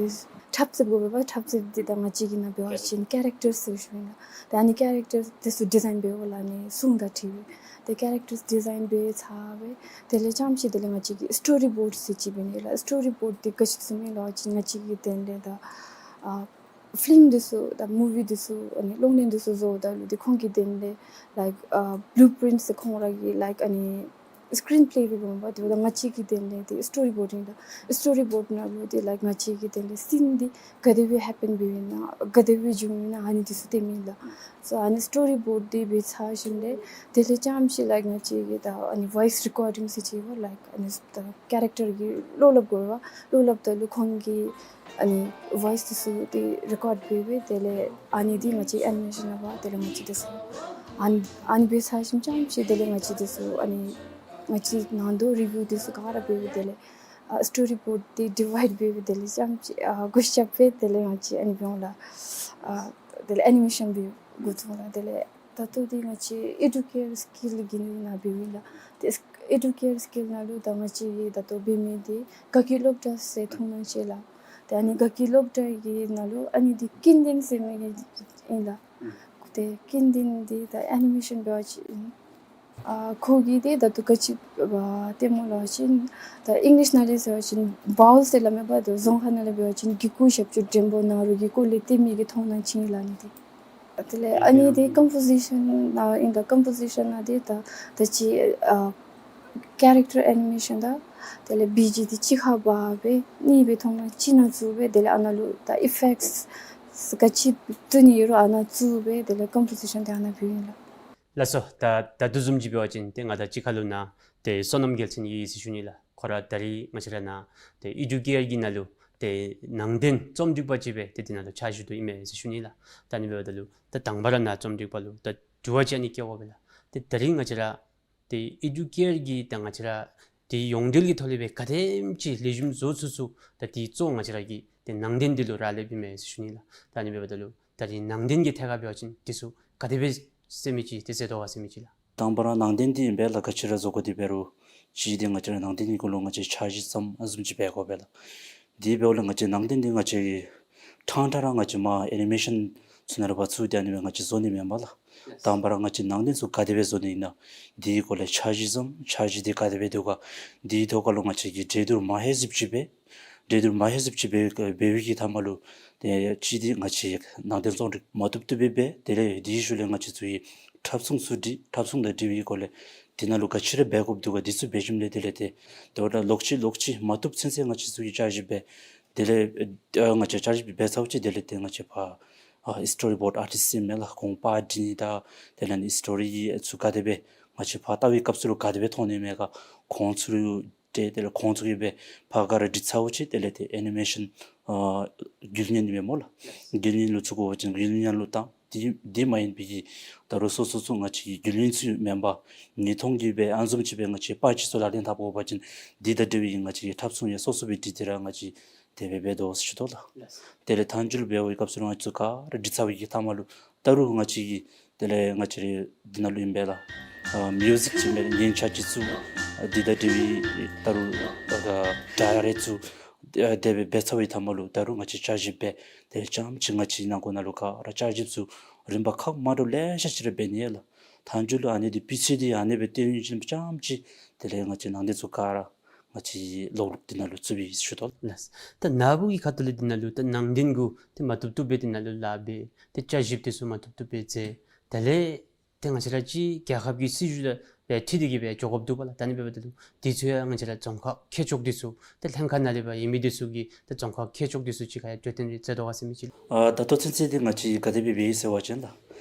འཁྲབ་རྩེདཔ་འབད་བ། འཁྲབ་རྩེདཔ་འདི་ད་ང་བཅས་ཀྱི་ནང་འབད་བ་ཅིན་ཀེ་རེཀ་ཊར་ཟེར་ཞུཝ་ཨིན་ལགས། ད་ཨ་ནི་ཀེ་རེཀ་ཊར་དེ་ཚུ་ཌི་ཛའིན་འབདཝ་ལགས། ཨ་ནི་སྲུང་དང་འཁྲིལ་བའི་ཏེ་ཀེ་རེཀ་ཊར་ཌི་ཛའིན་འབད་ཚར་བས། དེ་ལས་རྐྱངམ་ཅིག་དེ་ལས་ང་བཅས་ཀྱིས་སི་ཊོ་རི་བོརཌ་ཟེར་ཅིག་འབད་ནི་ལགས། སི་ཊོ་རི་བོརཌ་འདི་ག་ཅི་ཟེར་མི་ལགས་ཅིན་ང་བཅས་ཀྱི་དོན་ལས་ད་ཨ་ཕི་ལིམ་འདི་ཚུ་ད་མུ་ཝི་འདི་ཚུ་ཨ་ནི་གློག་བརྙན་འདི་ཚུ་བཟོཝ་ད་ལུ་འདི་ཁོང་གི་དོན་ལས་ལའིཀ་ཨ་བླུ་པི་རིནཊ་ཟེར་ཁོང་ར་གི་ལའིཀ་ཨ་ནི་སི་ཀི་རིན་པི་ལེ་འབད་འབདཝ་ད་ང་བཅས་ཀྱི་དོན་ལས་འདི་སི་ཊོ་རི་བོརཌ་ཨིན་ལགས། སི་ཊོ་རི་བོརཌ་ནང་ལུ་འདི་ལའིཀ་ང་བཅས་ཀྱི་དོན་ལས་སི་ན་འདི་ག་དེ་སྦེ་ཧེ་པེན་འབདཝ་ཨིན་ན་ག་དེ་སྦེ་བྱུང་ཨིན་ན་ཨ་ནི་འདི་ཚུ་སྟོན་མི་ལགས། སོ་ཨ་ནི་སི་ཊོ་རི་བོརཌ་འདི་འབད་ཚར་ཞིནམ་ལས་དེ་ལས་རྐྱངམ་ཅིག་ལའིཀ་ང་བཅས་ཀྱིས་ད་ཨ་ནི་ཝོའིསི་རི་ཀོར་ཌིང་ཟེར་ཅིག་ཡོད་པ་ལགས། ཨ་ནི་ད་ཀེ་རེཀ་ཊར་གྱི་བློ་སླབ་དགོ་པས། བློ་སླབ་ད་ལུ་ཁོང་གི་ཨ་ནི་ཝོའིསི་འདི་ཚུ་འདི་རི་ཀོརཌ་འབད་འབད་དེ་ལས་ཨ་ནི་འདི་ང་བཅས་ཨེ་ནི་མེ་ཤཱན་འབད་དེ་ལས་ང་བཅས་འདི་ཚུ་ཨ་ནི་ཨ་ནི་འབད་ཚར་ཞིནམ་རྐྱངམ་ཅིག་དེ་ལས་ང་བཅས་འདི་ཚུ་ཨ་ནི་ང་བཅས་ནང་དོག་རི་བིའུ་འདི་ཚུ་ག་ར་འབད་འབད་དེ་ལས་ཨ་སི་ཊོ་རི་བོརཌ་འདི་ཌི་ཝའིཌ་འབད་འབད་དེ་ལས་རྐྱངམ་ཅིག་ཨ་གུ་ཤ་འབད་དེ་ལས་ང་བཅས་ཨ་ནི་འབདཝ་ལགས། ཨ་དེ་ལས་ཨེ་ནི་མེ་ཤཱན་འབད་འགོ་བཙུགས་ལགས། དེ་ལས་ད་ལྟོ་འདི་ང་བཅས་ཨེ་ཌུ་ཀེར་སི་ཀིལ་གྱི་ནང་འབདཝ་ཨིན་ལགས། ཏེ་ཨེ་ཌུ་ཀེར་སི་ཀིལ་ནང་ལུ་ད་ང་བཅས་ཀྱིས་ད་ལྟོ་འབད་མི་འདི་དགའ་སྐྱིད་སློབ་གྲྭ་ཟེར་མཐོང་སྣང་ཅིག་ལགས། ཏེ་ཨ་ནི་དགའ་སྐྱིད་སློབ་གྲྭ་གི་ནང་ལུ་ཨ་ནི་འདི་ཀུན་ལྡན་ཟེར་མི་གི་ཨིན་ལགས། ཏེ་ཀུན་ལྡན་འདི་ད་ཨེ་ནི་མེ་ཤཱན་འབད་བ་ཅིན་ཨ་ཁོ་གིས་འདི་ད་ལྟོ་ག་ཅི་འབད་སྟེ་སྨོ་ལབ་པ་ཅིན་ད་ཨིང་ལིཤ་ནང་ལས་ཟེར་བ་ཅིན་བའོ་ཝེལ་ཟེར་སླབ་མས་པ། ད་རྫོང་ཁ་ནང་ལས་འབད་བ་ཅིན་གི་གུ་ཞབས་ཀྱུ་འགྲེང་བུ་ན་རོ་གི་སྐོར་ལས་སྟོན་མི་གི་མཐོང་སྣང་ཅིག་ཨིན་ལགས་ཨ་ནི་འདི། དེ་ལས་ཨ་ནི་འདི་ཀམ་པོ་ཟི་ཤཱན་ནང་ཨིན་ལགས། ཀམ་པོ་ཟི་ཤཱན་ནང་འདི་ད་ད་ཅི་ཨ་ཀེ་རེཀ་ཊར་ཨེ་ནི་མེ་ཤཱན་དང་དེ་ལས་བི་ཇི་འདི་གཅིག་ཁར་འབག་སྦེ་གཉིས་སྦེ་མཐོང་སྣང་གཅིག་ནང་བཙུགས་སྦེ་དེ་ལས་ཨ་ནཱ་ལུ་ད་ཨི་ཕེཀཊསི་ག་ཅི་བཏོན་ནི་ཡོད་རུང་ཨ་ནཱ་བཙུགས་སྦེ་དེ་ལས་ཀམ་པོ་ཟི་ཤཱན་འདི་ཨ་ནཱ་འབདཝ་ཨིན་ལགས། ལགས་སོ། ད་ད་ལྟོ་བཟུམ་ཅིག་འབད་བ་ཅིན་ཏེ་ང་དང་གཅིག་ཁར་ལུ་ནཱ་ཏེ་བསོད་ནམས་རྒྱལ་མཚན་ཡོད་ཟེར་ཞུ་ནི་ལགས། ཁོ་ར་ད་རིས་ང་བཅས་ར་ནཱ་ཏེ་ཨེ་ཌུ་ཀེར་གྱི་ནང་ལུ་ཏེ་ནང་རྟེན་རྩོམ་སྒྲིག་པ་ཅིག་སྦེ་ཏེ་འདི་ནང་ལུ་ཕྱག་ཞུ་དོ་ཨིན་མས་ཟེར་ཞུ་ནི་ལགས། ད་ཨ་ནི་འབདཝ་ད་ལུ་ད་དང་པ་ར་ནཱ་རྩོམ་སྒྲིག་པ་ལུ་ད་དྲི་བ་ཅིག་ཨ་ནི་བཀོད་དགོ་པས་ལགས། ཏེ་ད་རིས་ང་བཅས་ར་ཏེ་ཨེ་ཌུ་ཀེར་གྱི་ད་ང་བཅས་ར་ཏེ་ཡོངས་འབྲེལ་གྱི་ཐོག་ལས་སྦེ་ག་དེམ་ཅིག་ལེགས་ཤོམ་བཟོ་ཚུགས་ཚུགས་ད་དེ་གཙོ་བོ་ང་བཅས་ར་གི་ཏེ་ནང་རྟེན་འདི་ལུ་རག་ལསཔ་ཨིན་མས་ཟེར་ཞུ་ནི་ལགས། ད་ཨ་ནི་འབདཝ་ད་ལུ་ད་རིས་ནང་རྟེན་གྱི་ཐད་ཁར་འབད་བ་ཅིན་འདི་ཚུ་ག་དེ་སྦེ་ཟེར་མི་ཅིག་ཏེ་ཟེར་དོ་ག་ཟེར་མི་ཅིག་ལགས། དང་པ་ར་ནང་རྟེན་འདི་ཨིན་པས་ལགས། ག་ཅི་ར་བཟོ་དགོ་འདི་འབད་རུང་གཅིག་འདི་ང་བཅས་ར་ནང་རྟེན་གྱི་སྐོར་ལུ་ང་བཅས་འཆར་གཞི་བརྩམ་ཨ་བཟུམ་ཅིག་འབད་དགོ་པས་ལགས། དེ་འབདཝ་ལས་ང་བཅས་ནང་རྟེན་འདི་ང་བཅས་ཀྱིས་ཕྲང་ཕྲང་ར་ང་བཅས་མར་ཨེ་ནི་མེ་ཤཱན་ཚུ་ནང་ལུ་འབག་བཙུགས་ཏེ་ཨ་ནི་སྦེ་ང་བཅས་བཟོ་ནི་མེན་པས་ལགས། དང་པ་ར་ང་བཅས་ནང་རྟེན་ཚུ་ག་དེ་སྦེ་བཟོ་ནི་ཨིན་ན་དེའི་སྐོར་ལས་འཆར་གཞི་བརྩམ། འཆར་གཞི་འདི་ག་དེ་སྦེ་འདུག་ག། དེའི་ཐོག་ཁར་ལུ་ང་བཅས་ཀྱིས་འགྲན་བསྡུར་མ་ཧེ་ཟིབ་ཅིག་འབད། འགྲན་བསྡུར་མ་ཧེ་ཟིབ་ཅིག་འབད་འབད་བའི་གི་མཐའ་མ་ལུ་ཏེ་གཅིག་འདི་ང་བཅས་ནང་རྟེན་རྩོམ་སྒྲིག་མ་བཏུབ་བཏུབ་སྦེ་འབད། དེ་ལས་དེའི་ཤུལ་ལས་ང་བཅས་ཚུ་གིས་འཁྲབ་ཚོང་ཚུ་སྒྲིག། འཁྲབ་ཚོང་དང་འབྲེལ་བའི་སྐོར་ལས་དེ་ནང་ལུ་ག་ཅི་ར་འབད་དགོཔ་འདུག་ག། དེ་ཚུ་འབད་ཞིནམ་ལས་དེ་ལས་ཏེ་དེ་བ་ད་ལོག་ཅི་ལོག་ཅི་མ་བཏུབ་ཚུན་ཚོད་ང་བཅས་ཚུ་གིས་བསྐྱར་ཞིབ་འབད། དེ་ལས་ཨ་ང་བཅས་བསྐྱར་ཞིབ་འབད་ཚརཝ་ཅིག་དེ་ལས་ཏེ་ང་བཅས་ཕར་ཨ་སི་ཊོ་རི་བོརཌ་ཨར་ཊིསཊ་ཟེར་མི་ལགས། ཁོང་པར་སྒྲིག་ནི་དང་དེ་ལས་ཨ་ནི་སི་ཊོ་རི་ཚུ་ག་དེ་སྦེ་ང་བཅས་ཕར་ལྟ་བའི་སྐབས་སུ་ལུ་ག་དེ་སྦེ་མཐོང་ནི་མས་ག། ཁོང་ཚུ་ལུ་ཏེ་དེ་ལས་ཁོང་ཚུ་གིས་སྦེ་ཕར་ག་ར་སྒྲིག་ཚརཝ་ཅིག་དེ་ལས་ཏེ་ཨེ་ནི་མེ་ཤཱན་ཨ་རྒྱུ་ལེན་ཨིན་མས་སྨོ་ལགས། རྒྱུ་ལེན་ལུ་བཙུགས་དགོ་པ་ཅིན་རྒྱུ་ལེན་ལུ་བཏང་། དེ་དེ་མ་ཡིན་པའི་གི་ད་རུང་སོ་སོ་སོ་ང་བཅས་ཀྱི་རྒྱུ་ལེན་ཚུ་མེན་པར་ཉིས་སྟོང་གི་སྦེ་ཨ་ནི་བཟུམ་ཅིག་སྦེ་ང་བཅས་པར་ཅིག་ཚུ་ལག་ལེན་འཐབ་དགོ་པ་ཅིན་དེ་དང་འབྲེལ་བའི་ང་བཅས་ཀྱི་འཁྲབ་ཚོང་ཡང་སོ་སོ་སྦེ་སྒྲིག་སྟེ་ར་ང་བཅས་དེ་སྦེ་འབད་དོ་ཟེར་ཞུ་དོ་ལགས། དེ་ལས་མཐའ་མཇུག་ལུ་འབད་བའི་སྐབས་སུ་ང་བཅས་ཚུ་ག་ར་སྒྲིག་ཚར་བའི་གི་མཐའ་མ་ལུ་ད་རུང་ང་བཅས་ཀྱིས་དེ་ལས་ང་བཅས་རའི་འདི་ནང་ལུ་ཨིན་པས་ལགས། ཨ་མིའུ་ཟིཀ་ཅིག་མེན་ན་ཉན་ཆ་ཅིག་ཚུ་ཨ་འདི་དང་འབྲེལ་བའི་ད་རུང་ཨ་ད་ཌའི་རེཀཊ་ཚུ་ཨ་དེ་སྦེ་འབད་ཚར་བའི་མཐའ་མ་ལུ་ད་རུང་ང་བཅས་བསྐྱར་ཞིབ་འབད། དེ་ལས་རྐྱངམ་ཅིག་ང་བཅས་ནང་འཁོད་ནང་ལུ་ག་ར་བསྐྱར་ཞིབ་ཚུ་རིམ་པ་ཁག་མ་འདྲཝ་ལེ་ཤ་ཅིག་ར་འབད་ནི་ཡོད་ལགས། མཐའ་མཇུག་ལུ་ཨ་ནི་འདི་སྤུས་ཚད་འདི་ཨ་ནི་སྦེ་སྟོན་ཞིནམ་རྐྱངམ་ཅིག་དེ་ལས་ང་བཅས་ནང་རྟེན་ཚུ་ག་ར་ང་བཅས་ལོག་ལོག་འདི་ནང་ལུ་བཙུགས་པའི་ཞུ་དོ་ལགས། ད་ནཱ་བུ་གི་ཁ་ཐུག་ལས་འདི་ནང་ལུ་ད་ནང་རྟེན་གུ་ཏེ་མ་བཏུབ་བཏུབ་སྦེ་འདི་ནང་ལུ་ལཱ་འབད་ཏེ་བསྐྱར་ཞིབ་འདི་ཚུ་མ་བཏུབ་བཏུབ་སྦེ་མཛད། དེ་ལས་ཏེ་ང་བཅས་ར་ཅིག་རྒྱལ་ཁབ་ཀྱི་སྲིད་བྱུས་ལུ་ ཏེ་ཁྲིད་དེ་གི་སྦེ་འགྱོ་དགོཔ་འདུག་པ་ལགས། ད་ཨ་ནི་འབདཝ་ད་ལུ་དེ་ཚུ་ཡང་ང་བཅས་ར་རྫོང་ཁག་ཁྱད་ཆོས་འདི་ཚུ་ཏེ་ལྷན་ཁག་ནང་ལས་ཕར་ཡོད་མི་འདི་ཚུ་གིས་ཏེ་རྫོང་ཁག་ཁྱད་ཆོས་འདི་ཚུ་ཅིག་ཁར་ཡང་གྲོས་བསྟུན་རེ་མཛད་དོ་ག་ཟེར་མི་ཅིག་ལགས། ཨ་ད་ལྟོ་ཚུན་ཚོད་འདི་ང་བཅས་ག་དེ་སྦེ་འབད་ཡི་ཟེར་བ་ཅིན་ལགས།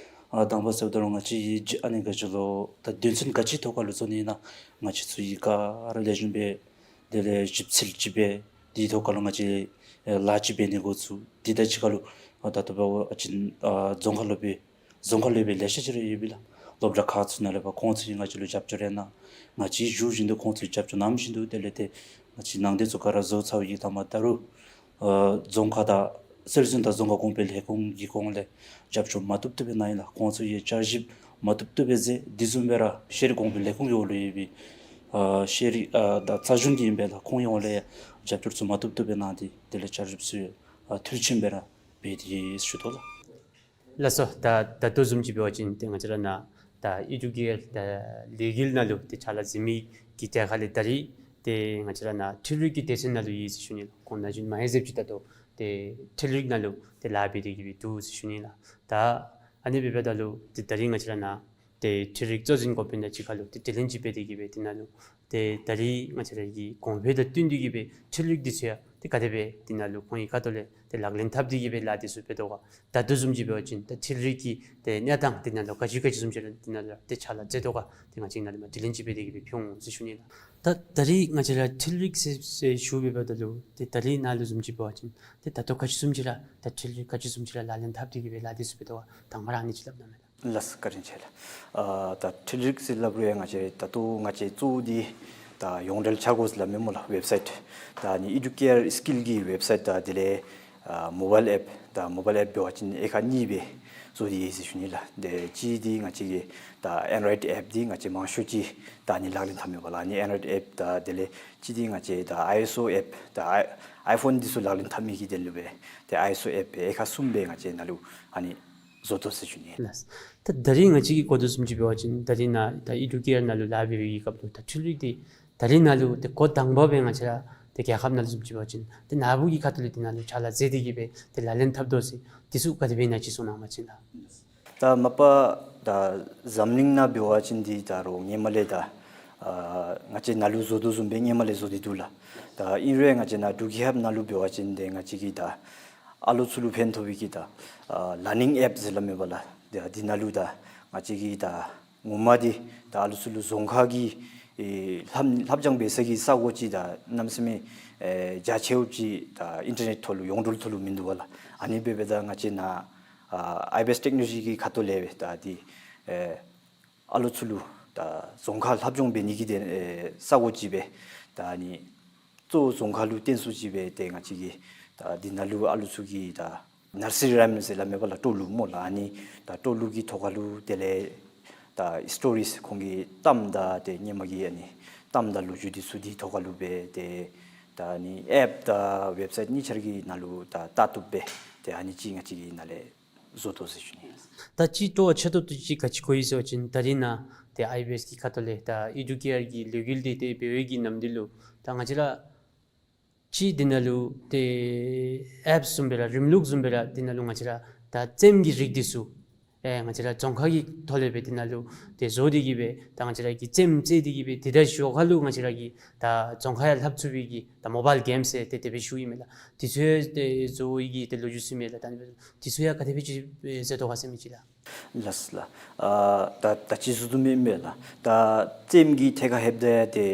ཨ་དང་པ་ཟེརཝ་ད་ལུ་ང་བཅས་ཡི་ཨ་ནི་ག་ཅི་ལོ་ད་དོན་ཚན་ག་ཅི་ཐོག་ཁར་ལུ་བཟོ་ནི་ཨིན་ན་ང་བཅས་ཚུ་ཡི་ག་ར་ལེགས་ཤོམ་སྦེ་དེ་ལས་ཞིབ་འཚོལ་ཅིག་འབད་དེའི་ཐོག་ཁར་ལུ་ང་བཅས་ཨེ་ལཱ་ཅིག་འབད་ནི་འགོ་བཙུགས། དེ་དང་གཅིག་ཁར་ལུ་ཨ་ད་ལྟོ་འབད་བ་ཅིན་ཨ་རྫོང་ཁག་ལུ་སྦེ་རྫོང་ཁག་ལུ་སྦེ་ལེ་ཤ་ཅིག་ར་ཡོད་པས་ལགས། སློབ་གྲྭ་ཁག་ཚུ་ནང་ལས་ཕར་ཁོང་ཚུ་གིས་ང་བཅས་ལུ་རྒྱབ་སྐྱོར་རེ་གནང་། ང་བཅས་ཞུ་བཞིན་དུ་ཁོང་ཚུ་རྒྱབ་སྐྱོར་གནང་བཞིན་དུ་དེ་ལས་ཏེ་ང་བཅས་ནང་དོན་ཚུ་ག་ར་བཟོ་ཚར་བའི་གི་མཐའ་མ་ད་རུང་ཨ་རྫོང་ཁག་དང་སྲོལ་འཛིན་དང་རྫོང་ཁ་གོང་འཕེལ་ལས་ཁུངས་ཀྱི་ཁོངས་ལས་རྒྱབ་སྐྱོར་མ་བཏུབ་བཏུབ་སྦེ་གནང་ཡི་ལགས། ཁོང་ཚུ་ཡང་བསྐྱར་ཞིབ་མ་བཏུབ་བཏུབ་སྦེ་མཛད། དེ་བཟུམ་སྦེ་ར་ཤེས་རིག་གོང་འཕེལ་ལས་ཁུངས་ཀྱི་འོག་ལུ་ཡོད་པའི་ཨ་ཤེས་རིག་ཨ་དང་རྩ་གཞུང་གི་ཨིན་པས་ལགས། ཁོང་ཡོངས་ལས་ཡང་རྒྱབ་སྐྱོར་ཚུ་མ་བཏུབ་བཏུབ་སྦེ་གནང་སྟེ་དེ་ལས་བསྐྱར་ཞིབ་ཚུ་ཡང་ཨ་མཐིལ་ཕྱིན་སྦེ་ར་འབད་དེ་ཡོད་ཟེར་ཞུ་དོ་ལགས། ལགས་སོ། ད་ད་ལྟོ་བཟུམ་ཅིག་འབད་བ་ཅིན་ཏེ་ང་བཅས་ར་ནཱ་ད་ཨེ་ཌུ་ཀེར་ད་ལས་འགུལ་ནང་ལུ་ཏེ་ཕྱག་ལཱ་མཛད་མི་གི་གྲས་ཁར་ལས་ད་རིས་ཏེ་ང་བཅས་ར་ནཱ་འཕྲུལ་རིག་གི་སྡེ་ཚན་ནང་ལུ་ཡོད་ཟེར་ཞུ་ནི་ལགས། ཁོང་ན་གཞོན་མང་ཧེང་ཟེརཝ་ཅིག་ད་ལྟོ་ཏེ་འཕྲུལ་རིག་ནང་ལུ་ཏེ་ལཱ་འབད་དེ་གི་སྦེ་འདུག་ཟེར་ཞུ་ནི་ལགས། ད་ཨ་ནི་འབདཝ་ད་ལུ་ཏེ་ད་རིས་ང་བཅས་ར་ནཱ་ཏེ་འཕྲུལ་རིག་གཙོ་འཛིན་འགོ་དཔོན་དང་གཅིག་ཁར་ལུ་ཏེ་དྲི་ལན་ཅིག་འབད་དེ་གི་སྦེ་དེ་ནང་ལུ་ཏེ་ད་རིས་ང་བཅས་ར་གི་གོང་འཕེལ་དང་བསྟུན་ཏེ་གི་སྦེ་འཕྲུལ་རིག་འདི་ཚུ་ཡང་ཏེ་ག་དེ་སྦེ་དེ་ནང་ལུ་ཁོང་གི་ཁ་ཐུག་ལས་ཏེ་ལག་ལེན་འཐབ་སྟེ་གི་སྦེ་ལཱ་འདི་ཚུ་འབད་དོ་ག། ད་ལྟོ་བཟུམ་ཅིག་འབད་བ་ཅིན་ད་འཕྲུལ་རིག་གི་ཏེ་གནས་སྟངས་དེ་ནང་ལུ་ག་ཅི་ག་ཅི་བཟུམ་ཅིག་ར་དེ་ནང་ལུ་ཏེ་ཕྱག་ལཱ་མཛད་དོ་ག། ཏེ་ང་བཅས་ནཱ་ལས་མར་དྲི་ལན་ཅིག་འབད་དེ་གི་སྦེ་ཕུལ་འོང་ཟེར་ཞུ་ནི་ལགས། ད་ད་རིས་ང་བཅས་ར་འཕྲུལ་རིག་ཟེར་ཟེར་ཞུ་འབདཝ་ད་ལུ་ཏེ་ད་རིས་ནཱ་ལུ་བཟུམ་ཅིག་འབད་བ་ཅིན་ཏེ་ད་ལྟོ་ག་ཅི་བཟུམ་ཅིག་ར་ད་འཕྲུལ་རིག་ག་ཅི་བཟུམ་ཅིག་ར་ལག་ལེན་འཐབ་སྟེ་གི་སྦེ་ལཱ་འདི་ཚུ་འབད་དོ་ག། དང་པ་ར་ཨ་ནི་ཅིག་སླབ་གནང་མས་ལགས། ལགས་སོ། བཀའ་དྲིན་ཆེ་ལགས། ཨ་ད་འཕྲུལ་རིག་ཟེར་སླབ་རུང་ཡང་ང་བཅས་ད་ལྟོ་ང་བཅས་གཙོ་བོ་འདི་ད་ཡོངས་འབྲེལ་འཆར་སྒོ་ཟེར་སླབ་མས་སྨོ་ལགས། ཝེབ་སའིཊ་ད་ཨ་ནི་ཨེ་ཌུ་ཀེར་སི་ཀིལ་གྱི་ཝེབ་སའིཊ་དང་དེ་ལས་ཨ་མོ་བཱའིལ་ཨེཔ་ད་མོ་བཱའིལ་ཨེཔ་འབད་བ་ཅིན་དབྱེ་ཁག་གཉིས་སྦེ་བཟོ་སྟེ་ཡོད་ཟེར་ཞུ་ནི་ལགས། ཏེ་གཅིག་འདི་ང་བཅས་ཀྱི་ད་ཨེན་ཌོ་རོའིཌ་ཨེཔ་འདི་ང་བཅས་མང་ཤོས་ཅིག་ད་ཨ་ནི་ལག་ལེན་འཐབ་མས་པ་ལགས། ཨ་ནི་ཨེན་ཌོ་རོའིཌ་ཨེཔ་དང་དེ་ལས་གཅིག་འདི་ང་བཅས་ད་ཨའི་ཨེསི་ཨོ་ཨེཔ་ད་ཨའི་ཨའི་ཕོན་འདི་ཚུ་ལག་ལེན་འཐབ་མི་གི་དོན་ལུ་སྦེ་ཏེ་ཨའི་ཨེསི་ཨོ་ཨེཔ་དབྱེ་ཁག་གསུམ་སྦེ་ང་བཅས་ནཱ་ལུ་ཨ་ནི་བཟོ་དོ་ཟེར་ཞུ་ནི། ལགས། ད་ད་རིས་ང་བཅས་ཀྱིས་གོ་དོ་བཟུམ་ཅིག་འབད་བ་ཅིན་ད་རིས་ནཱ་ད་ཨེ་ཌུ་ཀེར་ནང་ལུ་ལཱ་འབད་བའི་གི་སྐབས་ལུ་ད་འཕྲུལ་རིག་འདི་ད་རིས་ནཱ་ལུ་ཏེ་འགོ་དང་པ་སྦེ་ང་བཅས་ར་ཏེ་རྒྱལ་ཁབ་ནང་ལུ་བཟུམ་ཅིག་འབད་བ་ཅིན་ཏེ་ནཱ་བུ་གི་ཁ་ཐུག་ལས་དེ་ནང་ལུ་ཕྱག་ལཱ་མཛད་དེ་གི་སྦེ་ཏེ་ལག་ལེན་འཐབ་དོ་ཟེར་དེ་ཚུ་ག་དེ་སྦེ་ཨིན་ན་ཅིག་གསུང་གནང་བ་ཅིན་ལགས། ད་མ་པ་ད་འཛམ་གླིང་ནང་འབད་བ་ཅིན་འདི་ད་རུང་སྔོན་མ་ལས་ད་ཨ་ང་བཅས་ནཱ་ལུ་བཟོ་དོ་བཟུམ་སྦེ་སྔོན་མ་ལས་བཟོ་སྟེ་འདུག་ལགས། ད་ཨིན་རུང་ང་བཅས་ནཱ་འབྲུག་རྒྱལ་ཁབ་ནང་ལུ་འབད་བ་ཅིན་ཏེ་ང་བཅས་ཀྱི་ད་ཨ་ལོ་ཚུ་ལུ་ཕན་ཐོགས་པའི་གི་ད་ཨ་ལར་ནིང་ཨེཔ་ཟེར་སླབ་མས་པ་ལགས། ཏེ་འདི་ནང་ལུ་ད་ང་བཅས་ཀྱི་ད་ངོ་མ་འདི་ད་ཨ་ལོ་ཚུ་ལུ་རྫོང་ཁ་གི་ཨེ་ལྷབ་ལྷབ་སྦྱང་འབད་ས་གི་ས་གོ་ཅིག་ད་གནམ་མེད་ས་མེད་ཨེ་རྒྱ་ཆེཝ་ཅིག་ད་ཨིན་ཊར་ནེཊ་ཐོག་ལུ་ཡོངས་འབྲེལ་ཐོག་ལུ་མིན་འདུག་པ་ལགས། ཨ་ནི་འབད་འབདཝ་ད་ང་བཅས་ནཱ་ཨ་ཨའི་བི་ཨེསི་ཊེག་ནོ་ལོ་ཇི་གི་ཁ་ཐུག་ལས་སྦེ་ད་འདི་ཨེ་ཨ་ལོ་ཚུ་ལུ་ད་རྫོང་ཁ་ལྷབ་སྦྱང་འབད་ནི་གི་ཏེ་ཨེ་ས་གོ་ཅིག་སྦེ་ད་ཨ་ནི་གཙོ་བོ་རྫོང་ཁ་ལུ་བརྟེན་སུ་ཅིག་སྦེ་ཏེ་ང་བཅས་ཀྱི་ད་འདི་ནང་ལུ་ཨ་ལོ་ཚུ་གི་ད་ནར་སི་རི་རའིམས་ཟེར་སླབ་མས་པ་ལགས། སྤྲོ་ལུགས་སྨོ་ལགས། ཨ་ནི་ད་སྤྲོ་ལུགས་ཀྱི་ཐོག་ཁ་ལུ་དེ་ལས་ད་སི་ཊོ་རིསི་ཁོང་གི་གཏམ་དང་ཏེ་སྔོན་མ་གི་ཨ་ནི་གཏམ་དང་ལོ་རྒྱུས་འདི་ཚུ་འདི་ཐོག་ཁ་ལུ་སྦེ་ཏེ་ད་ཨ་ནི་ཨེཔ་དང་ཝེབ་སའིཊ་གཉིས་ཆ་ར་གི་ནང་ལུ་ད་ལྟ་བཏུབ་སྦེ་ཏེ་ཨ་ནི་ཅིག་ང་བཅས་ཀྱིས་ནཱ་ལས་བཟོ་དོ་ཟེར་ཞུ་ནི། ད་ཅིག་སྤྲོ་བ་ཆེ་ཏོག་ཏོ་ཅིག་ག་ཅི་གོ་ཡི་ཟེར་བ་ཅིན་ད་རིས་ནཱ་ཏེ་ཨའི་བི་ཨེསི་གི་ཁ་ཐུག་ལས་ད་ཨེ་ཌུ་ཀེར་གྱི་ལས་འགུལ་འདི་ཏེ་འབད་བའི་གི་ནམ་དུས་ལུ་ད་ང་བཅས་ར་ཅིག་འདི་ནང་ལུ་ཏེ་ཨེཔ་བཟུམ་སྦེ་ར་རིམ་ལུགས་བཟུམ་སྦེ་ར་འདི་ནང་ལུ་ང་བཅས་ར་ད་རྩེདམོ་གི་རིགས་འདི་ཚུ་ཨེ་ང་བཅས་ར་རྫོང་ཁ་གི་ཐོག་ལས་སྦེ་འདི་ནང་ལུ་ཏེ་བཟོ་སྟེ་གི་སྦེ་ད་ང་བཅས་ར་གིས་རྩེདམོ་རྩེ་སྟེ་གི་སྦེ་ཏེ་ད་ཞོར་ཁ་ལུ་ང་བཅས་ར་གིས་ད་རྫོང་ཁ་ཡང་ལྷབ་ཚུགས་པའི་གི་ད་མོ་བཱའིལ་གེམ་ཟེར་ཏེ་དེ་སྦེ་ཞུཝ་ཨིན་མས་ལགས། དེ་ཚུ་ཡང་ཏེ་བཟོ་བའི་གི་ཏེ་ལོ་རྒྱུས་ཚུ་མས་ལགས། ད་ཨ་ནི་སྦེ་དེ་ཚུ་ཡང་ག་དེ་སྦེ་ཅིག་ཨེ་མཛད་དོ་ག་ཟེར་མི་ཅིག་ལགས། ལགས་ལགས། ཨ་ད་ད་ཅི་བཟུམ་ཨིན་མས་ལགས། ད་རྩེདམོ་གི་ཐད་ཁར་ལྷོདཔ་ད་ཏེ་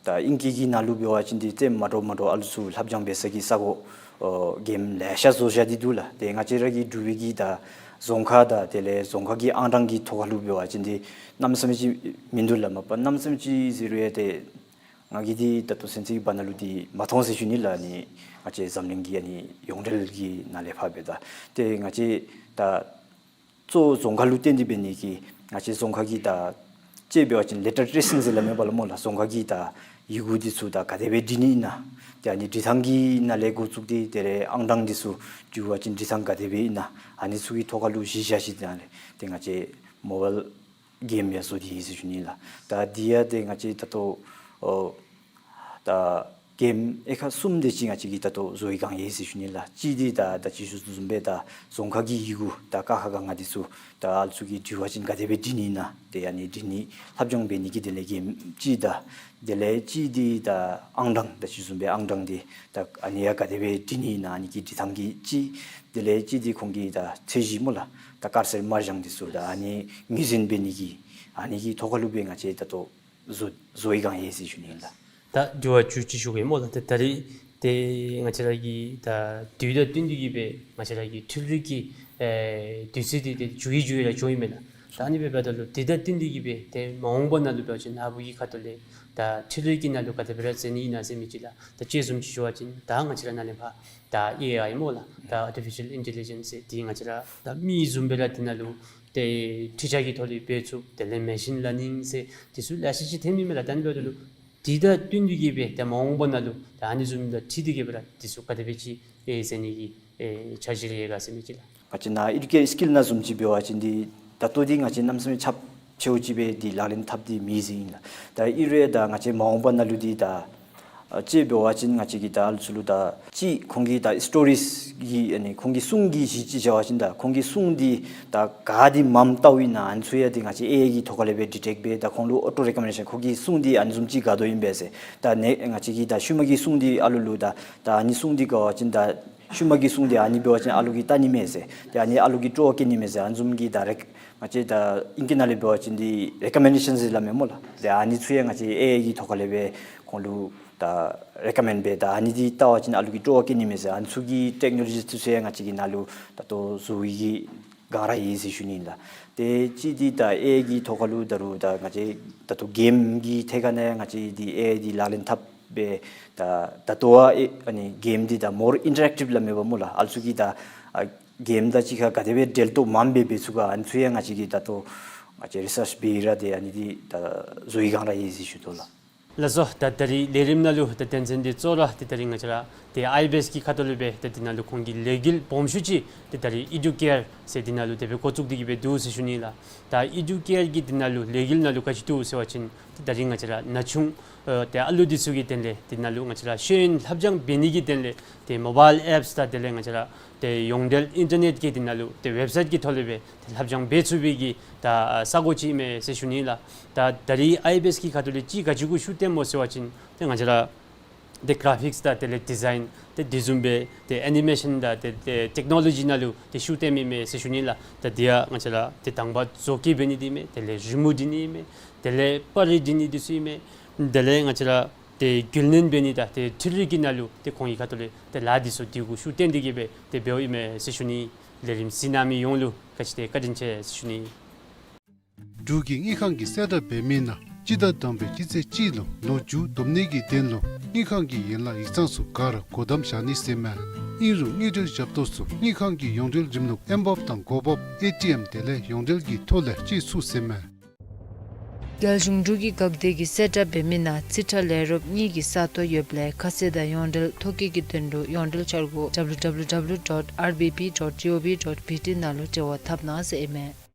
ད་ཨིང་སྐད་ཀྱི་ནང་ལུ་འབད་བ་ཅིན་འདི་རྩེདམོ་མ་འདྲཝ་མ་འདྲཝ་ཨ་ལོ་ཚུ་ལྷབ་སྦྱང་འབད་ས་གི་ས་གོ་ཨོ་གེམ་ལེ་ཤ་བཟོ་བཞག་སྟེ་འདུག་ལགས། ཏེ་ང་བཅས་ར་གི་འབྲུག་པའི་གི་ད་རྫོང་ཁ་དང་དེ་ལས་རྫོང་ཁ་གི་ཨང་གྲངས་ཀྱི་ཐོག་ཁ་ལུ་འབད་བ་ཅིན་འདི་གནམ་མེད་ས་མེད་ཅིག་མིན་འདུག་ལགས། མ་པ་གནམ་མེད་ས་མེད་ཅིག་ཟེར་རུང་ཡང་ཏེ་ང་གིས་འདི་ད་ལྟོ་ཚུན་ཚོད་ཀྱི་བར་ན་ལུ་འདི་མ་མཐོང་ཟེར་ཞུ་ནི་ལགས། ཨ་ནི་ང་བཅས་འཛམ་གླིང་གི་ཨ་ནི་ཡོངས་འབྲེལ་གྱི་ནང་ལས་ཕར་འབདཝ་ད་ཏེ་ང་བཅས་ད་གཙོ་བོ་རྫོང་ཁ་ལུ་བརྟེན་ཏེ་འབད་ནི་གིས་ང་བཅས་རྫོང་ཁ་གི་ད་ཅིག་འབད་བ་ཅིན་ལེ་ཊར་ཊེ་སིང་ཟེར་སླབ་མས་པ་ལགས་སྨོ་ལགས། རྫོང་ཁ་གི་ད་ཡི་གུ་འདི་ཚུ་ད་ག་དེ་སྦེ་འབྲི་ནི་ཨིན་ན། ཏེ་ཨ་ནི་འབྲི་ཐངས་ཀྱི་ནང་ལས་འགོ་བཙུགས་ཏེ་དེ་ལས་ཨང་གྲངས་འདི་ཚུ་འབྲི་བ་ཅིན་འབྲི་ཐངས་ག་དེ་སྦེ་ཨིན་ན། ཨ་ནི་ཚུ་གི་ཐོག་ཁ་ལུ་གཞི་བཞག་ཞིནམ་ལས་ཏེ་ང་བཅས་མོ་བཱའིལ་གེམ་ཡང་བཟོ་སྟེ་ཡོད་ཟེར་ཞུ་ནི་ལགས། ད་འདི་ཡང་ཏེ་ང་བཅས་ད་ལྟོ་ཨོ་ད་ གེམ་ཨེ་ཁག་གསུམ་དེ་ཅིག་ང་བཅས་ཀྱིས་ད་ལྟོ་བཟོ་བའི་སྒང་ཡོད་ཟེར་ཞུ་ནི་ལགས། གཅིག་འདི་ད་ད་ཅི་ཞུ་བཟུམ་སྦེ་ད་རྫོང་ཁ་གི་ཡི་གུ་ད་ཀ་ཁ་ག་ང་འདི་ཚུ་ད་ཨ་ལུ་ཚུ་གིས་འབྲི་བ་ཅིན་ག་དེ་སྦེ་འབྲི་ནི་ཨིན་ན། དེ་ཨ་ནི་འབྲི་ནི་ལྷབ་སྦྱང་འབད་ནི་གི་དེ་ལས་གེམ་གཅིག་དང་། དེ་ལས་གཅིག་འདི་ད་ཨང་གྲངས་ད་ཅི་ཞུ་བཟུམ་སྦེ་ཨང་གྲངས་འདི་ད་ཨ་ནི་ཡང་ག་དེ་སྦེ་འབྲི་ནི་ཨིན་ན་ཨ་ནི་གི་འབྲི་ཐངས་ཀྱི་གཅིག། དེ་ལས་གཅིག་འདི་ཁོང་གི་ད་ཚད་གཞི་སྨོ་ལགས། ད་དཀར་སེར་དམར་ལྗང་འདི་ཚུ་ད་ཨ་ནི་ངོས་འཛིན་འབད་ནི་གི་ཨ་ནི་གི་ཐོག་ཁ་ལུ་སྦེ་ང་བཅས་ད་ལྟོ་བཟོ་བཟོ་བའི་སྒང་ཡོད་ཟེར་ཞུ་ནི་ཨིན་ལགས། ད་དྲི་བ་བཅུ་གཅིག་ཞུ་གེ་སྨོ་ལགས། ད་ད་རིས་ཏེ་ང་བཅས་ར་གི་ད་དུས་དང་བསྟུན་ཏེ་གི་སྦེ་ང་བཅས་ར་གི་འཕྲུལ་རིག་གི་ཨེ་དུས་ཚོད་འདི་ཏེ་འགྱུར་བའི་འགྱུར་བའི་ར་འགྱོཝ་ཨིན་མས་ལགས། ད་ཨ་ནི་སྦེ་འབདཝ་ད་ལུ་དེ་དང་བསྟུན་ཏེ་གི་སྦེ་ཏེ་མ་འོངས་པ་ནང་ལུ་འབད་བ་ཅིན་ནཱ་བུ་གི་ཁ་ཐུག་ལས་ད་འཕྲུལ་རིག་གི་ནང་ལུ་ག་དེ་སྦེ་ར་འཛུལ་ནི་ཨིན་ན་ཟེར་མི་ཅིག་ལགས། ད་དཔྱེ་བཟུམ་ཅིག་ཞུ་བ་ཅིན་ད་ང་བཅས་ར་ནཱ་ལས་ཕར་ད་ཨེ་ཨའི་སྨོ་ལགས། ད་Artificial Intelligence ཟེར་འདི་ང་བཅས་ར་ད་མི་བཟུམ་སྦེ་ར་འདི་ནང་ལུ་ཏེ་འཕྲུལ་ཆས་ཀྱི་ཐོག་ལས་འབད་ཚུགས། དེ་ལས་Machine Learning ཟེར་འདི་ཚུ་ལེ་ཤ་ཅིག་ཐོནམ་ཨིན་མས་ལགས། ད་ཨ་ནི་འབདཝ་ད་ལུ་དེ་དང་བསྟུན་ཏེ་གི་སྦེ་ཏེ་མ་འོངས་པ་ནང་ལུ་ད་ཨ་ནི་བཟུམ་དང་འཁྲིལ་ཏེ་གི་སྦེ་ར་འདི་ཚུ་ག་དེ་སྦེ་ཅིག་ཨེ་འཛུལ་ནི་གི་ཨེ་འཆར་གཞི་རེ་ཡོད་ག་ཟེར་མི་ཅིག་ལགས། ང་བཅས་ནཱ་Educare Skill ནང་བཟུམ་ཅིག་འབད་བ་ཅིན་འདི་ད་ལྟོ་འདི་ང་བཅས་གནམ་མེད་ས་མེད་ཁྱབ་ཆེཝ་ཅིག་སྦེ་འདི་ལག་ལེན་འཐབ་སྟེ་མེད་ཟེར་ཨིན་ལགས། ད་ཨིན་རུང་ད་ང་བཅས་མ་འོངས་པ་ནང་ལུ་འདི་ད་ཨ་དཔྱེ་འབད་བ་ཅིན་ང་བཅས་ཀྱིས་ད་ཨ་ལུ་ཚུ་ལུ་ད་ཅིག་ཁོང་གི་ད་stories གི་ཨ་ནི་ཁོང་གི་སྲུང་གི་གཞི་ཅིག་བཞག་པ་ཅིན་ད་ཁོང་གི་སྲུང་འདི་ད་ག་འདི་མངམ་བལྟཝ་ཨིན་ན་ཨ་ནི་ཚུ་ཡང་འདི་ང་བཅས་ཨེ་ཨའི་གི་ཐོག་ཁ་ལས་སྦེ་detect འབད་ད་ཁོང་ལུ་auto recommendation ཁོང་གི་སྲུང་འདི་ཨ་ནི་བཟུམ་ཅིག་དགའ་དོ་ཨིན་པས་ཟེར། ད་ནེ་ང་བཅས་ཀྱིས་ད་ཤུལ་མ་གི་སྲུང་འདི་ཨ་ལུ་ལུ་ད་ད་ཨ་ནི་སྲུང་འདི་དགའ་བ་ཅིན་ད་ཤུལ་མ་གི་སྲུང་འདི་ཨ་ནི་འབད་བ་ཅིན་ཨ་ལུ་གིས་བལྟ་ནི་མས་ཟེར། ཏེ་ཨ་ནི་ཨ་ལུ་གིས་སྤྲོ་བ་བསྐྱེད་ནི་མས་ཟེར། ཨ་ནི་བཟུམ་གྱི་ད་རེཀ་ང་བཅས་ད་ཨིང་སྐད་ནང་ལས་འབད་བ་ཅིན་འདི་recommendation ཟེར་སླབ་མས་སྨོ་ལགས། ཏེ་ཨ་ནི་ཚུ་ཡང་ང་བཅས་ཨེ་ཨའི་གི་ཐོག་ཁ་ལས་སྦེ་ཁོང་ལུ་ད་recommend འབད་ད་ཨ་ནི་འདི་བལྟ་བ་ཅིན་ཨ་ལུ་གིས་སྤྲོ་བ་བསྐྱེད་ནི་མས་ཟེར། ཨ་ནི་ཚུ་གི་technology ཚུ་ཡང་ང་བཅས་ཀྱིས་ནཱ་ལུ་ད་ལྟོ་བཟོ་བའི་གི་སྒང་ར་ཡོད་ཟེར་ཞུ་ནི་ཨིན་ལགས། ཏེ་གཅིག་འདི་ད་ཨེ་ཨའི་གི་ཐོག་ཁ་ལུ་ད་རུང་ད་ང་བཅས་ད་ལྟོ་གེམ་གྱི་ཐད་ཁར་ནང་ཡང་ང་བཅས་འདི་ཨེ་ཨའི་འདི་ལག་ལེན་འཐབ་སྦེ་ད་ད་ལྟོ་ཨ་ཨེ་ཨ་ནི་གེམ་འདི་ད་more interactive སླབ་མས་པ་སྨོ་ལགས། ཨ་ལུ་ཚུ་གིས་ད་ཨ་གེམ་དང་གཅིག་ཁར་ག་དེ་སྦེ་འབྲེལ་གཏོགས་མངམ་སྦེ་འབད་ཚུགས་ག་ཨ་ནི་ཚུ་ཡང་ང་བཅས་ཀྱིས་ད་ལྟོ་ང་བཅས་research འབད་ར་ཏེ་ཨ་ནི་འདི་ད་བཟོ་བའི་སྒང་ར་ཡོད་ཟེར་ཞུ་དོ་ལགས། ལགས་སོ། ད་ད་རིས་ལས་རིམ་ནང་ལུ་ད་དོན་ཚན་འདི་གཙོ་བོ་ར་ཏེ་ད་རིས་ང་བཅས་ར་ཏེ་ཨའི་བི་ཨེསི་གི་ཁ་ཐུག་ལས་སྦེ་ཏེ་འདི་ནང་ལུ་ཁོང་གི་ལས་འགུལ་སྦོམ་ཤོས་ཅིག་ཏེ་ད་རིས་Educare ཟེར་འདི་ནང་ལུ་དེ་སྦེ་འགོ་བཙུགས་ཏེ་གི་སྦེ་འདུག་ཟེར་ཞུ་ནི་ལགས། ད་Educare གི་འདི་ནང་ལུ་ལས་འགུལ་ནང་ལུ་ག་ཅི་འདུག་ཟེར་བ་ཅིན་ཏེ་ད་རིས་ང་བཅས་ར་ན་ཆུང་ཨ་ཏེ་ཨ་ལུ་འདི་ཚུ་གི་དོན་ལས་འདི་ནང་ལུ་ང་བཅས་ར་ཤེས་ཡོན་ལྷབ་སྦྱང་འབད་ནི་གི་དོན་ལས་ཏེ་mobile apps དང་དེ་ལས་ང་བཅས་ར་ཏེ་ཡོངས་འབྲེལ་ཨིན་ཊར་ནེཊ་གི་འདི་ནང་ལུ་ཏེ་ཝེབ་སའིཊ་གི་ཐོག་ལས་སྦེ་ཏེ་ལྷབ་སྦྱང་འབད་ཚུགས་པའི་གི་ད་ས་གོ་ཅིག་ཨིན་མས་ཟེར་ཞུ་ནི་ལགས། ད་ད་རིས་ཨའི་བི་ཨེསི་གི་ཁ་ཐུག་ལས་ཅིག་ག་ཅི་གུ་ཤུགས་བཏོནམ་སྨོ་ཟེར་བ་ཅིན་ཏེ་ང་བཅས་ར་ཏེ་གྷ་ར་ཕིཀསི་དང་དེ་ལས་ཌི་ཛའིན་ཏེ་འདི་བཟུམ་སྦེ་ཏེ་ཨེ་ནི་མེ་ཤཱན་དང་ཏེ་ཏེ་ཊེཀ་ནོ་ལོ་ཇི་ནང་ལུ་ཏེ་ཤུགས་བཏོནམ་ཨིན་མས་ཟེར་ཞུ་ནི་ལགས། ད་འདི་ཡང་ང་བཅས་ར་ཏེ་དང་པ་བཟོ་བཀོད་འབད་ནི་འདི་ཨིན་མས། དེ་ལས་རི་མོ་འབྲི་ནི་ཨིན་མས། དེ་ལས་པར་རིས་འབྲི་ནི་འདི་ཚུ་ཨིན་མས། དེ་ལས་ང་བཅས་ར་ཏེ་རྒྱུན་ལེན་འབད་ནི་དང་ཏེ་འཕྲུལ་རིག་གི་ནང་ལུ་ཏེ་ཁོང་གི་ཁ་ཐུག་ལས་ཏེ་ལཱ་འདི་ཚུ་འདི་གུ་ཤུགས་བཏོན་ཏེ་གི་སྦེ་ཏེ་འབདཝ་ཨིན་མས་ཟེར་ཞུ་ནི། ལས་རིམ་གཟིགས་གནང་མི་ཡོངས་ལུ་བཀའ་དྲིན་ཆེ་ཟེར་ཞུ་ནི། འབྲུག་གི་དངུལ་ཁང་གིས་གསལ་བསྒྲགས་འབད་མི་ནང་སྤྱི་ཟླ་དང་པའི་སྤྱི་ཚེས་གཅིག་ལུ་ལོ་མཇུག་བསྡོམས་ནི་གི་དོན་ལུ་དངུལ་ཁང་གི་ཡན་ལག་ཡིག་ཚང་ཚུ་ག་ར་སྒོ་བསྡམ་བཞག་ནི་ཟེར་མས། ཨིན་རུང་དངུལ་འབྲེལ་ཞབས་ཏོག་ཚུ་དངུལ་ཁང་གི་ཡོངས་འབྲེལ་རིམ་ལུགས་ཨེམ་བོབ་དང་གོ་བོབ་ཨེ་ཊི་ཨེམ་དེ་ལས་ཡོངས་འབྲེལ་གྱི་ཐོག་ལས་སྤྱོད་ཚུགས་ཟེར་མས། རྒྱལ་གཞུང་འབྲུག་གི་འགག་སྡེ་གིས་གསལ་བསྒྲགས་འབད་མི་ནང་རྩིས་ཁྲ་ལས་རོགསཔ་གཉིས་ཀྱི་ས་སྟོང་ཡོདཔ་ལས་ཁ་གསལ་དང་ཡོངས་འབྲེལ་ཐོ་བཀོད་ཀྱི་དོན་ལུ་ཡོངས་འབྲེལ་འཆར་སྒོ་W W W dot R B P dot G O V dot B T ནང་ལུ་འབྲེལ་བ་འཐབ་གནང་ཟེར་ཨིན་མས།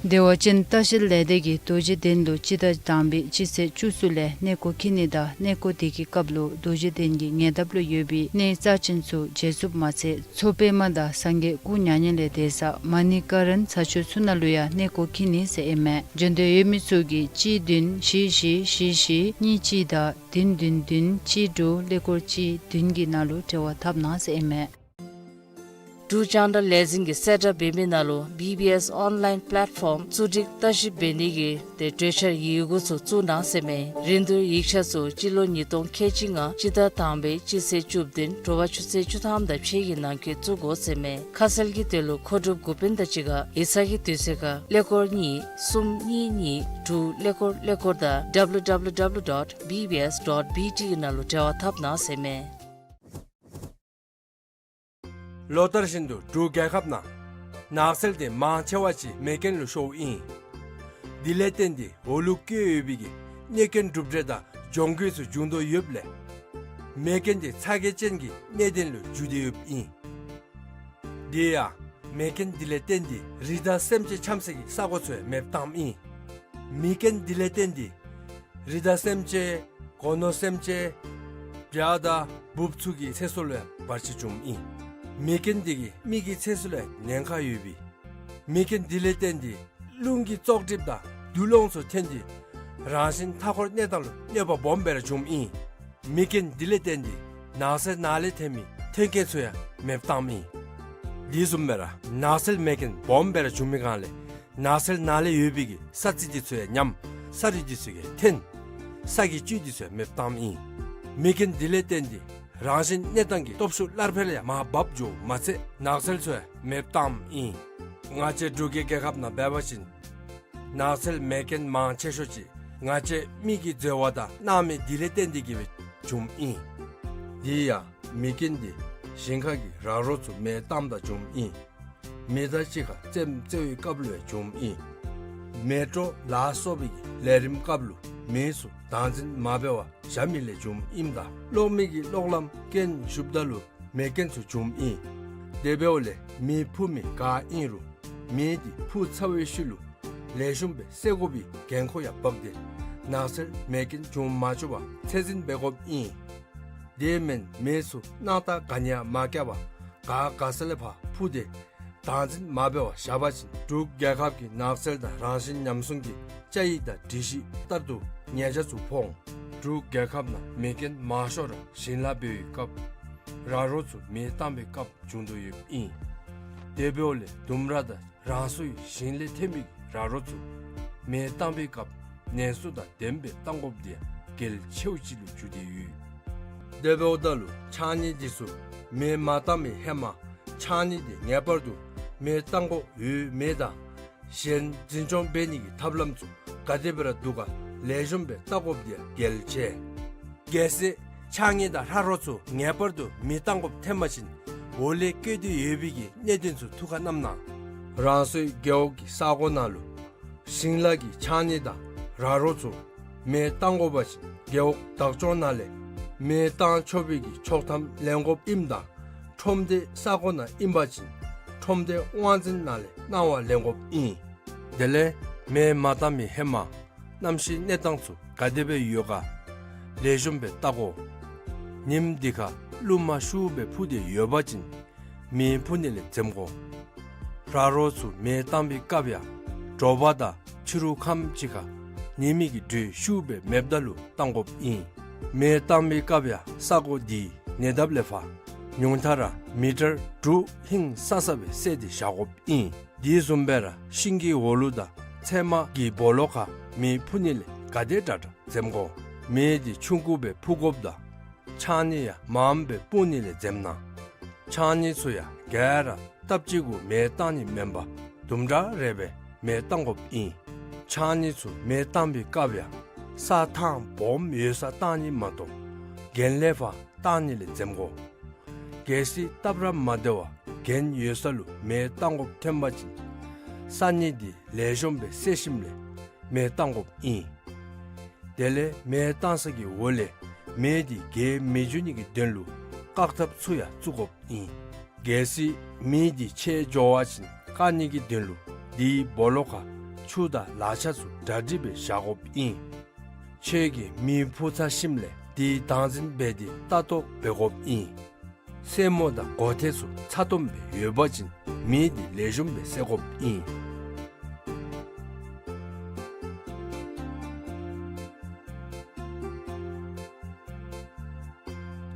བདེ་བ་ཅན་ལྟ་བཤལ་ལས་སྡེ་གིས་རྡོ་རྗེ་གདན་ལུ་སྤྱི་ཟླ་དང་པའི་སྤྱི་ཚེས་བཅུ་གསུམ་ལས་གནས་སྐོར་འཁྱིད་ནི་དང་གནས་སྐོར་དེ་གི་སྐབས་ལུ་རྡོ་རྗེ་གདན་གྱི་ཉེ་འདབས་ལུ་ཡོད་པའི་གནས་རྩ་ཆེན་ཚུ་མཇལ་ཚུགསཔ་མ་ཚད་མཚོ་པདྨ་དང་སངས་རྒྱས་སྐུ་མྱ་ངན་ལས་འདས་ས་མ་ཎི་ཀ་རན་ས་ཆུ་ཚུ་ནང་ལུ་ཡང་གནས་སྐོར་འཁྱིད་ནི་ཟེར་ཨིན་མས། འབྱོན་འདོད་ཡོད་མི་ཚུ་གིས་གཅིག་བདུན་བཞི་བཞི་བཞི་བཞི་གཉིས་གཅིག་དང་བདུན་བདུན་བདུན་གཅིག་དྲུག་ཀླད་ཀོར་གཅིག་བདུན་གྱི་ནང་ལུ་འབྲེལ་བ་འཐབ་གནང་ཟེར་ཨིན་མས། འབྲུག་རྒྱང་བསྒྲགས་ལས་འཛིན་གྱིས་གསལ་བསྒྲགས་འབད་མི་ནང་ལུ་བི་བི་ཨེསི་ཨོན་ལའིན་པེ་ལེཊ་ཕོམ་བཙུགས་སྒྲིག་བརྟག་ཞིབ་འབད་ནི་གི་ཏེ་གྲོས་འཆར་ཡི་གུ་ཚུ་བཙུགས་གནང་ཟེར་མས། རིན་བསྡུར་ཡིག་ཆ་ཚུ་སྤྱི་ལོ་ཉིས་སྟོང་ཁལ་གཅིག་ལྔ་སྤྱི་ཟླ་དང་པའི་སྤྱི་ཚེས་བཅུ་བདུན་དྲོ་པ་ཆུ་ཚོད་བཅུ་ཐམ་དང་ཕྱེད་ཀྱི་ནང་འཁོད་བཙུགས་དགོ་ཟེར་མས། ཁ་གསལ་གྱི་དོན་ལུ་མཁོ་སྒྲུབ་འགོ་དཔོན་དང་གཅིག་ཁར་ཡིག་ཚང་གི་དུས་ཚོད་ཁར་ཀླད་ཀོར་གཉིས་གསུམ་གཉིས་གཉིས་དྲུག་ཀླད་ཀོར་ཀླད་ཀོར་དང་W W W dot B B S dot B T གི་ནང་ལུ་འབྲེལ་བ་འཐབ་གནང་ཟེར་མས། ལོ་ལྟར་བཞིན་དུ་འབྲུག་རྒྱལ་ཁབ་ནང་ནགས་ཚལ་དེ་མང་ཆེ་བ་ཅིག་མེ་རྐྱེན་ལུ་ཤོརཝ་ཨིན། དེ་ལས་བརྟེན་ཏེ་འོག་ལུ་བཀོད་ཡོད་པའི་གི་གནོད་སྐྱོན་གྲུབ་འབྲས་དང་གྱོང་གུད་ཚུ་འབྱུང་དོ་ཡོདཔ་ལས་མེ་རྐྱེན་དེ་ཚ་གྱང་ཅན་གྱི་གནད་དོན་ལུ་འགྱུར་ཏེ་ཡོདཔ་ཨིན། དེ་ཡང་མེ་རྐྱེན་དེ་ལས་བརྟེན་ཏེ་རི་དྭགས་སེམས་ཅན་འཁྱམས་སའི་གི་ས་གོ་ཚུ་ཡང་མེདཔ་བཏངམ་ཨིན། མེ་རྐྱེན་དེ་ལས་བརྟེན་ཏེ་རི་དྭགས་སེམས་ཅན་སྒོ་ནོར་སེམས་ཅན་ བྱ་དང་འབུཔ་ཚུ་གི་ཚེ་སྲོག་ལུ་ཡང་བར་ཆད་འབྱུངམ་ཨིན། མེ་རྐྱེན་འདི་གིས་མི་གི་ཚེ་སྲོག་ལུ་ཡང་ཉེན་ཁ་ཡོདཔ་ཨིན། མེ་རྐྱེན་འདི་ལས་བརྟེན་ཏེ་རླུང་གི་བཙོག་གྲིབ་དང་རྡུལ་སློང་ཚུ་ཐོན་ཏེ་རང་བཞིན་མཐའ་འཁོར་གནས་སྟངས་ལུ་གནོད་པ་སྦོམ་སྦེ་ར་འབྱུངམ་ཨིན། མེ་རྐྱེན་འདི་ལས་བརྟེན་ཏེ་ནགས་ཚལ་ནང་ལས་ཐོན་མི་མཐུན་རྐྱེན་ཚུ་ཡང་མེདཔ་བཏངམ་ཨིན། དེ་བཟུམ་སྦེ་ར་ནགས་ཚལ་མེ་རྐྱེན་སྦོམ་སྦེ་ར་འབྱུང་མི་སྒང་ལས་ནགས་ཚལ་ནང་ལས་ཡོད་པའི་གི་ས་རྩི་འདི་ཚུ་ཡང་ཉམས། ས་རུད་འདི་ཚུ་ཡང་ཐོན། ས་གི་བཅུད་འདི་ཚུ་ཡང་མེདཔ་བཏངམ་ཨིན། མེ་རྐྱེན་འདི་ལས་བརྟེན་ཏེ་རང་བཞིན་གནས་སྟངས་ཀྱི་སྟོབས་ཤུགས་སླར་འཕེལ་ཡང་མར་འབབ་འགྱོཝ་མ་ཚད་ནགས་ཚལ་ཚུ་ཡང་མེདཔ་བཏངམ་ཨིན། ང་བཅས་འབྲུག་གི་རྒྱལ་ཁབ་ནང་འབད་བ་ཅིན་ནགས་ཚལ་མེ་རྐྱེན་མང་ཆེ་ཤོས་ཅིག་ང་བཅས་མི་གིས་འཛོལ་བ་དང་སྣང་མེད་འདི་ལས་བརྟེན་ཏེ་གིས་སྦེ་འབྱུངམ་ཨིན། དེ་ཡང་མེ་རྐྱེན་འདི་ཞིང་ཁ་གི་ར་རོ་ཚུ་མེ་བཏངམ་ད་འབྱུངམ་ཨིན། མེ་མདའ་གཅིག་ཁར་རྩེདམོ་རྩེ་བའི་སྐབས་ལུ་ཡང་འབྱུངམ་ཨིན། མེ་ཊོ་ལ་སོགས་པའི་གི་ལས་རིམ་སྐབས་ལུ་མེ་ཚུ་བདག་འཛིན་མ་འབད་བར་བཞག་མི་ལས་འབྱུངམ་ཨིནམ་ད་གློག་མེ་གི་གློག་ལམ་རྐྱེན་ཞུགསཔ་ད་ལུ་མེ་རྐྱེན་ཚུ་འབྱུངམ་ཨིན། དེ་འབདཝ་ལས་མེ་འཕུ་མི་ག་ཨིན་རུང་མེ་འདི་འཕུ་ཚར་བའི་ཤུལ་ལུ་ལེགས་ཤོམ་སྦེ་བསད་དགོ་པའི་འགན་ཁུར་ཡང་འབག་སྟེ་ནགས་ཚལ་མེ་རྐྱེན་འབྱུང་མ་བཅུག་པར་ཚད་འཛིན་འབད་དགོཔ་ཨིན། དེ་མེན་མེ་ཚུ་སྣང་ད་ག་ནི་ཡང་མ་བཀལ་བར་ག་ག་ས་ལས་ཕར་འཕུ་སྟེ་བདག་འཛིན་མ་འབད་བར་བཞག་པ་ཅིན་འབྲུག་རྒྱལ་ཁབ་ཀྱི་ནགས་ཚལ་དང་རང་བཞིན་ཉམས་སྲུང་གི་བཅའ་ཡིག་དང་སྒྲིག་གཞི་ལྟར་དུ་ཉེས་ཆད་ཚུ་ཕོག་འོང་། འབྲུག་རྒྱལ་ཁབ་ནང་མེ་རྐྱེན་མང་ཤོས་ར་ཞིང་ལཱ་འབད་བའི་སྐབས་ར་རོ་ཚུ་མེ་བཏང་བའི་སྐབས་འབྱུང་དོ་ཡོདཔ་ཨིན། དེ་འབདཝ་ལས་ལྡུམ་ར་དང་རང་སོའི་ཞིང་ལས་ཐོན་མི་ར་རོ་ཚུ་མེ་བཏང་བའི་སྐབས་ནན་སོ་དང་ལྡནམ་སྦེ་བཏང་དགོཔ་འདི་ཡང་གལ་ཆེཝ་ཅིག་ལུ་གྱུར་ཏེ་ཡོད། དེ་འབདཝ་ད་ལུ་ཕྱགས་སྙིགས་འདི་ཚུ་མེ་མ་བཏང་བའི་ཧེ་མ་ཕྱགས་སྙིགས་འདི་ངེས་པར་དུ་མེ་བཏང་དགོཔ་ཡོད་མེད་དང་གཞན་འཛིན་སྐྱོང་འབད་ནི་གི་ཐབས་ལམ་ཚུ་ག་དེ་སྦེ་ར་འདུག་ག་ལེགས་ཤོམ་སྦེ་བལྟ་དགོཔ་འདི་ཡང་གལ་ཆེ། གལ་སྲིད་ཕྱགས་སྙིགས་དང་ར་རོ་ཚུ་ངེས་པར་དུ་མེ་བཏང་དགོཔ་ཐོན་པ་ཅིན་འོག་ལས་བཀོད་དེ་ཡོད་པའི་གི་གནད་དོན་ཚུ་ཐུགས་ཁར་བསྣམས་གནང་། རང་སོའི་རྒེད་འོག་གི་ས་གོ་ནང་ལུ་ཞིང་ལཱ་གི་ཕྱགས་སྙིགས་དང་ར་རོ་ཚུ་མེ་བཏང་དགོ་པ་ཅིན་རྒེད་འོག་བདག་སྐྱོང་ནང་ལས་མེ་བཏང་ཆོག་པའི་གི་ཆོག་ཐམ་ལེན་དགོཔ་ཨིནམ་ད་ཁྲོམ་སྡེ་ས་གོ་ནང་ཨིན་པ་ཅིན་ཁྲོམ་སྡེ་དབང་འཛིན་ནང་ལས་གནང་བ་ལེན་དགོཔ་ཨིན། དེ་ལས་མེ་མ་བཏང་མི་ཧེ་མ་གནམ་གཤིས་གནས་སྟངས་ཚུ་ག་དེ་སྦེ་ཡོད་ག་ལེགས་ཤོམ་སྦེ་བལྟ་དགོ། ཉིམ་འདི་ཁར་རླུང་མ་ཤུགས་སྦེ་འཕུ་སྟེ་ཡོད་པ་ཅིན་མེ་འཕུ་ནི་ལས་འཛེམ་དགོ། ར་རོ་ཚུ་མེ་བཏང་བའི་སྐབས་ཡང་དྲོ་པ་དང་ཕྱི་རུ་ཁམས་ཅིག་ཁར་ཉི་མའི་གི་དྲོད་ཤུགས་སྦེ་མེདཔ་ད་ལུ་བཏང་དགོཔ་ཨིན། མེ་བཏང་བའི་སྐབས་ཡང་ས་གོ་འདི་ཉེ་འདབས་ལས་ཕར་ཉུང་མཐའ་ར་མི་ཊར་དྲུག་ཧིང་སང་ས་སྦེ་བསལ་ཏེ་བཞག་དགོཔ་ཨིན། དེ་བཟུམ་སྦེ་ར་ཤིང་གི་འོག་ལུ་དང་ཚལ་མ་གི་སྦོ་ལོགས་ཁར་མེ་འཕུ་ནི་ལས་ག་དེ་དྲག་དྲག་འཛེམ་དགོ། མེ་འདི་ཆུང་ཀུ་སྦེ་འཕུ་དགོཔ་དང་ཕྱགས་སྙིགས་ཡང་མངམ་སྦེ་སྤུངས་ནི་ལས་འཛེམ་གནང་། ཕྱགས་སྙིགས་ཚུ་ཡང་ག་ར་སྟབས་གཅིག་གུ་མེ་བཏང་ནི་མེན་པར་དུམ་གྲ་རེ་སྦེ་མེ་བཏང་དགོཔ་ཨིན། ཕྱགས་སྙིགས་ཚུ་མེ་བཏང་བའི་སྐབས་ཡང་ས་ཐང་སྦོམ་ཡོད་སར་བཏང་ནི་མ་གཏོགས་གྱེན་ལས་ཕར་བཏང་ནི་ལས་འཛེམ་དགོ། གལ་སྲིད་སྟབས་ར་མ་བདེ་བར་གྱེན་ཡོད་ས་ལུ་མེ་བཏང་དགོཔ་ཐོན་པ་ཅིན་ས་སྙིགས་འདི་ལེགས་ཤོམ་སྦེ་བསལ་ཞིནམ་ལས་མེ་བཏང་དགོཔ་ཨིན། དེ་ལས་མེ་བཏང་ས་གི་འོག་ལས་མེ་འདི་རྒྱས་མི་འགྱོ་ནི་གི་དོན་ལུ་བཀག་ཐབས་ཚུ་ཡང་བཙུགས་དགོཔ་ཨིན། གལ་སྲིད་མེ་འདི་ཆད་འགྱོ་བ་ཅིན་བཀག་ནི་གི་དོན་ལུ་དེའི་སྦོ་ལོགས་ཁར་ཆུ་དང་ལག་ཆ་ཚུ་གྲ་སྒྲིག་སྦེ་བཞག་དགོཔ་ཨིན། ཁྱོད་ཀྱིས་མེ་འཕུ་ཚར་ཞིནམ་ལས་དེ་བདག་འཛིན་འབད་དེ་ལྟ་རྟོག་འབད་དགོཔ་ཨིན། སེན་མོ་དང་མགོ་ཐད་ཚུ་ཚ་ཏོམ་སྦེ་ཡོད་པ་ཅིན་མེ་འདི་ལེགས་ཤོམ་སྦེ་བསད་དགོཔ་ཨིན།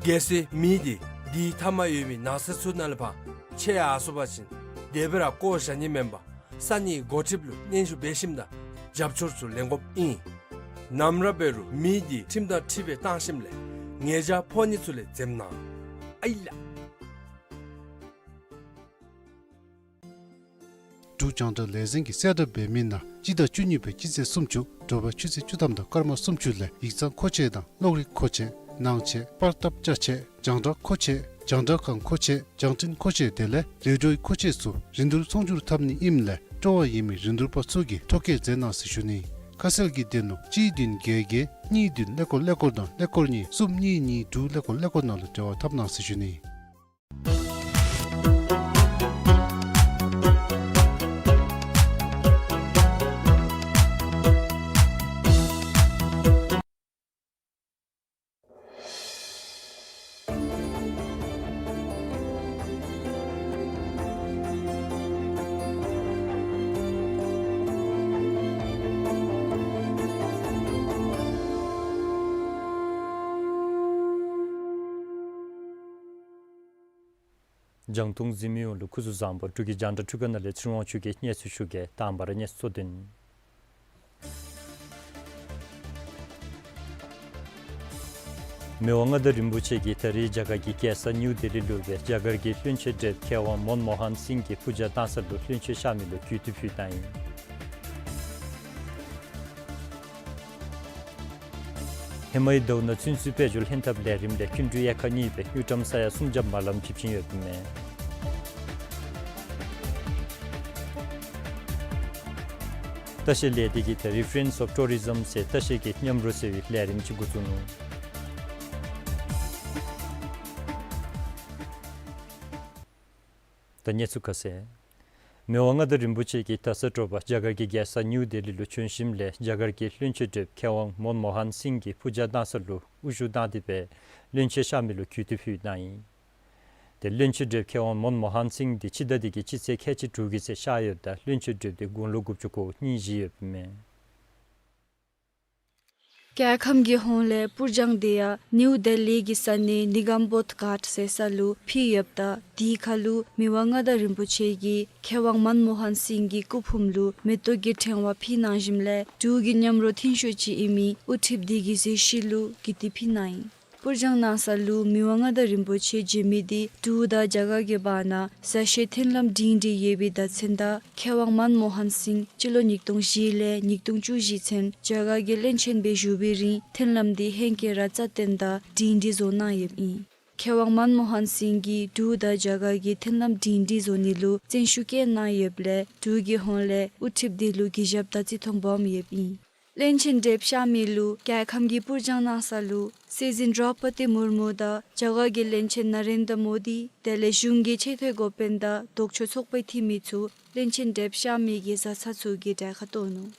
གལ་སྲིད་མེ་འདི་དེའི་མཐའ་མར་ཡོད་མི་ནགས་ཚལ་ཚུ་ནང་ལས་ཕར་ཆད་ཡར་སོང་པ་ཅིན་དེ་སྦེ་ར་བཀོ་བཞག་ནི་མེན་པར་ས་གནས་འགོ་ཁྲིདཔ་ལུ་སྙན་ཞུ་འབད་ཞིནམ་ད་རྒྱབ་སྐྱོར་ཚུ་ལེན་དགོཔ་ཨིན། ནམ་ར་འབད་རུང་མེ་འདི་ཁྲིམས་དང་འཁྲིལ་སྦེ་བཏང་ཞིནམ་ལས་ཉེས་བྱ་ཕོག་ནི་ཚུ་ལས་འཛེམ་གནང་། ཨའི་ལགས། འབྲུག་རྒྱང་བསྒྲགས་ལས་འཛིན་གྱིས་གསལ་བསྒྲགས་འབད་མི་ནང་སྤྱི་ཟླ་བཅུ་གཉིས་པའི་སྤྱི་ཚེས་སུམ་ཅུ་དྲོ་པ་ཆུ་ཚོད་བཅུ་ཐམ་དང་སྐར་མ་སུམ་ཅུ་ལས་ཡིག་ཚང་མཁོ་ཆས་དང་གློག་རིག་མཁོ་ཆས་ནང་ཆས་པར་བཏབ་ཅ་ཆས་རྒྱང་བསྒྲགས་མཁོ་ཆས་རྒྱང་བསྒྲགས་ཁང་མཁོ་ཆས་རྒྱང་འཕྲིན་མཁོ་ཆས་དེ་ལས་རིལ་གྲོའི་མཁོ་ཆས་ཚུ་རིན་བསྡུར་ཚོང་སྒྱུར་འཐབ་ནི་ཨིནམ་ལས་སྤྲོ་བ་ཡོད་མི་རིན་བསྡུར་པ་ཚུ་གིས་ཐོ་བཀོད་མཛད་གནང་ཟེར་ཞུ་ནི། ཁ་གསལ་གྱི་དོན་ལུ་གཅིག་བདུན་བརྒྱད་བརྒྱད་གཉིས་བདུན་ཀླད་ཀོར་ཀླད་ཀོར་དང་ཀླད་ཀོར་གཉིས་གསུམ་གཉིས་གཉིས་དྲུག་ཀླད་ཀོར་ཀླད་ཀོར་ནང་ལུ་འབྲེལ་བ་འཐབ་གནང་ཟེར་ཞུ་ནི། རྒྱང་མཐོང་གཟིགས་མི་ཡོངས་ལུ་སྐུ་གཟུགས་བཟང་པོ། འབྲུག་གི་རྒྱང་བསྒྲགས་འཕྲུལ་ཁང་ནང་ལས་ཚེ་རིང་དབང་ཕྱུག་གིས་གནས་ཚུལ་ཞུ་གེ། དང་པ་ར་གནས་ཚུལ་གཙོ་དོན། མི་དབང་མངའ་བདག་རིན་པོ་ཆེ་གིས་ད་རིས་རྒྱ་གར་གྱི་རྒྱལ་ས་ནིའུ་ལྡི་ལི་ལུ་སྦེ་རྒྱ་གར་གྱི་བློན་ཆེན་བགྲེསཔ་མཁས་དབང་མོན་མོ་ཧན་སིང་གི་པུ་ཇ་གནང་ས་ལུ་བློན་ཆེན་གཤགས་མི་ལུ་གུས་བཏུད་ཕུལཝ་ད་ཨིན། ཧེ་མའི་ཟླཝ་ནང་ཚུན་ཚོད་དཔལ་འབྱོར་ལྷན་ཐབས་ལས་རིམ་ལས་སྐྱིན་འགྲུལ་དབྱེ་ཁག་གཉིས་སྦེ་དངུལ་ཀྲམ་ས་ཡ་སུམ་བརྒྱ་མ་ལམ་ཞིབ་ཅིང་ཡོདཔ་ཨིན་མས། ལྟ་བཤལ་ལས་སྡེ་གིས་ད་རིས་Friends of Tourism ཟེར་ལྟ་བཤལ་གྱི་མཉམ་རོགས་ཟེར་བའི་ལས་རིམ་ཅིག་འགོ་བཙུགས་ནུག། ད་གནས་ཚུལ་ཁ་གསལ། མི་དབང་མངའ་བདག་རིན་པོ་ཆེ་གིས་ད་ས་དྲོ་པ་རྒྱ་གར་གྱི་རྒྱལ་ས་ནིའུ་ལྡི་ལི་ལུ་བྱོན་ཞིནམ་ལས་རྒྱ་གར་གྱི་བློན་ཆེན་བགྲེསཔ་མཁས་དབང་མོན་མོ་ཧན་སིང་གི་པུ་ཇ་གནང་ས་ལུ་དབུ་བཞུགས་གནང་སྟེ་སྦེ་བློན་ཆེན་གཤགས་མི་ལུ་གུས་བཏུད་ཕུལཝ་ད་ཨིན། ཏེ་བློན་ཆེན་བགྲེསཔ་མཁས་དབང་མོན་མོ་ཧན་སིང་འདི་སྤྱི་ཟླ་འདི་གི་སྤྱི་ཚེས་ཁལ་གཅིག་དྲུག་གི་ཚེ་གཤགས་ཡོདཔ་ད་བློན་ཆེན་བགྲེསཔ་འདི་དགུང་ལོ་དགུ་བཅུ་གོ་གཉིས་བཞེས་ཡོདཔ་ཨིན་མས། རྒྱལ་ཁམས་ཀྱི་ཧོངས་ལས་པུར་སྦྱང་འདི་ཡང་ནིའུ་ལྡི་ལི་གི་ས་གནས་ནི་གམ་བོདྷ་གྷཱཊ་ཟེར་ས་ལུ་ཕུལ་ཡོདཔ་ད་དེའི་ཁར་ལུ་མི་དབང་མངའ་བདག་རིན་པོ་ཆེ་གིས་མཁས་དབང་མོན་མོ་ཧན་སིང་གི་སྐུ་ཕུངམ་ལུ་མེ་ཏོག་གི་ཕྲེང་བ་ཕུལ་གནང་ཞིནམ་ལས་འབྲུག་གི་མཉམ་རོགས་མཐུན་ཤོས་ཅིག་ཨིན་མི་དབུ་ཁྲིདཔ་འདི་གི་གཟི་བརྗིད་ལུ་གུས་བཏུད་ཕུལ་གནང་ཡི། པུར་སྦྱང་གནང་ས་ལུ་མི་དབང་མངའ་བདག་རིན་པོ་ཆེ་བྱོན་མི་འདི་འབྲུག་དང་རྒྱ་གར་གྱི་བར་ན་མཛའ་བཤེས་མཐུན་ལམ་སྒྲིང་སྒྲི་ཡོད་པའི་བརྡ་མཚོན་དང་མཁས་དབང་མོན་མོ་ཧན་སིང་སྤྱི་ལོ་ཉིས་སྟོང་བཞི་ལས་ཉིས་སྟོང་བཅུ་བཞི་ཚུན་རྒྱ་གར་གྱི་བློན་ཆེན་སྦེ་བཞུགས་པའི་རིང་མཐུན་ལམ་འདི་ཧེང་སྐལ་ར་རྩ་བརྟན་དང་སྒྲིང་སྒྲི་བཟོ་གནང་ཡོདཔ་ཨིན། མཁས་དབང་མོན་མོ་ཧན་སིང་གིས་འབྲུག་དང་རྒྱ་གར་གྱི་མཐུན་ལམ་སྒྲིང་སྒྲི་བཟོ་ནི་ལུ་བརྩོན་ཤུགས་བསྐྱེད་གནང་ཡོདཔ་ལས་འབྲུག་གི་ཧོངས་ལས་དབུ་ཁྲིདཔ་འདི་ལུ་གུས་ཞབས་དང་བརྩི་མཐོང་སྦོམ་ཡོདཔ་ཨིན། བློན་ཆེན་བགྲེསཔ་གཤགས་མི་ལུ་རྒྱལ་ཁམས་ཀྱི་པུར་སྦྱང་གནང་ས་ལུ་སྲིད་འཛིན་དྲོ་པ་ཏི་མུར་མུ་དང་རྒྱ་གར་གྱི་བློན་ཆེན་ན་རེན་དྲ་མོ་དི་དེ་ལས་གཞུང་གི་ཆེ་མཐོའི་འགོ་དཔོན་དང་ལྡོག་ཕྱོགས་ཚོགས་པའི་འཐུས་མི་ཚུ་བློན་ཆེན་བགྲེསཔ་གཤགས་མི་གི་བཟའ་ཚང་ཚུ་གི་གྲལ་ཁར་གཏོགས་ནུག།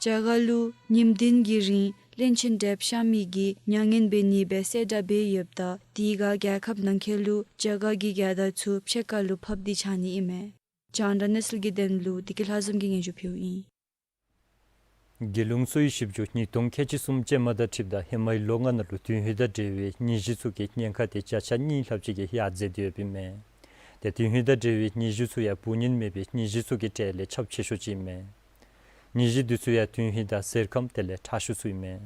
རྒྱ་གར་ལུ་ཉིནམ་བདུན་གྱི་རིང་བློན་ཆེན་བགྲེསཔ་གཤགས་མི་གི་མྱ་ངན་འབད་ནི་སྦེ་གསལ་བསྒྲགས་འབད་ཡོདཔ་ད་དེའི་སྒང་རྒྱལ་ཁབ་ནང་འཁོད་ལུ་རྒྱ་གར་གྱི་རྒྱལ་དར་ཚུ་ཕྱེད་ཀ་ལུ་ཕབ་སྟེ་བཞག་ནི་ཨིན་མས། རྒྱང་བསྒྲགས་གནས་ཚུལ་གྱི་དོན་ལུ་བདེ་སྐྱིད་ལྷ་འཛོམས་ཀྱིས་སྙན་ཞུ་ཕུལཝ་ཨིན། རྒྱལ་ཡོངས་གསོ་བའི་ཞིབ་འཇུག་ཉིས་སྟོང་ཁལ་གཅིག་གསུམ་ཅན་མ་དང་འཁྲིལཝ་ད་ཧེ་མའི་ལོ་ལྔ་ནང་ལུ་དུས་ཡུན་དང་འབྲེལ་བའི་ནད་གཞི་ཚུ་གི་ཉེན་ཁ་དེ་བརྒྱ་ཆ་གཉིས་ལྷགཔ་ཅིག་གིས་ཡར་འཛེགས་ཏེ་ཡོདཔ་ཨིན་མས། ཏེ་དུས་ཡུན་དང་འབྲེལ་བའི་ནད་གཞི་ཚུ་ཡང་འབུ་སྨྱོ་མེད་པའི་ནད་གཞི་ཚུ་གི་གྲས་ལས་ཁྱབ་ཆེ་ཤོས་ཅིག་ཨིན་མས། ནད་གཞི་འདི་ཚུ་ཡང་དུས་ཡུན་དང་གཟེར་ཁམས་དེ་ལས་ཕྲ་ཤོས་ཚུ་ཨིན་མས།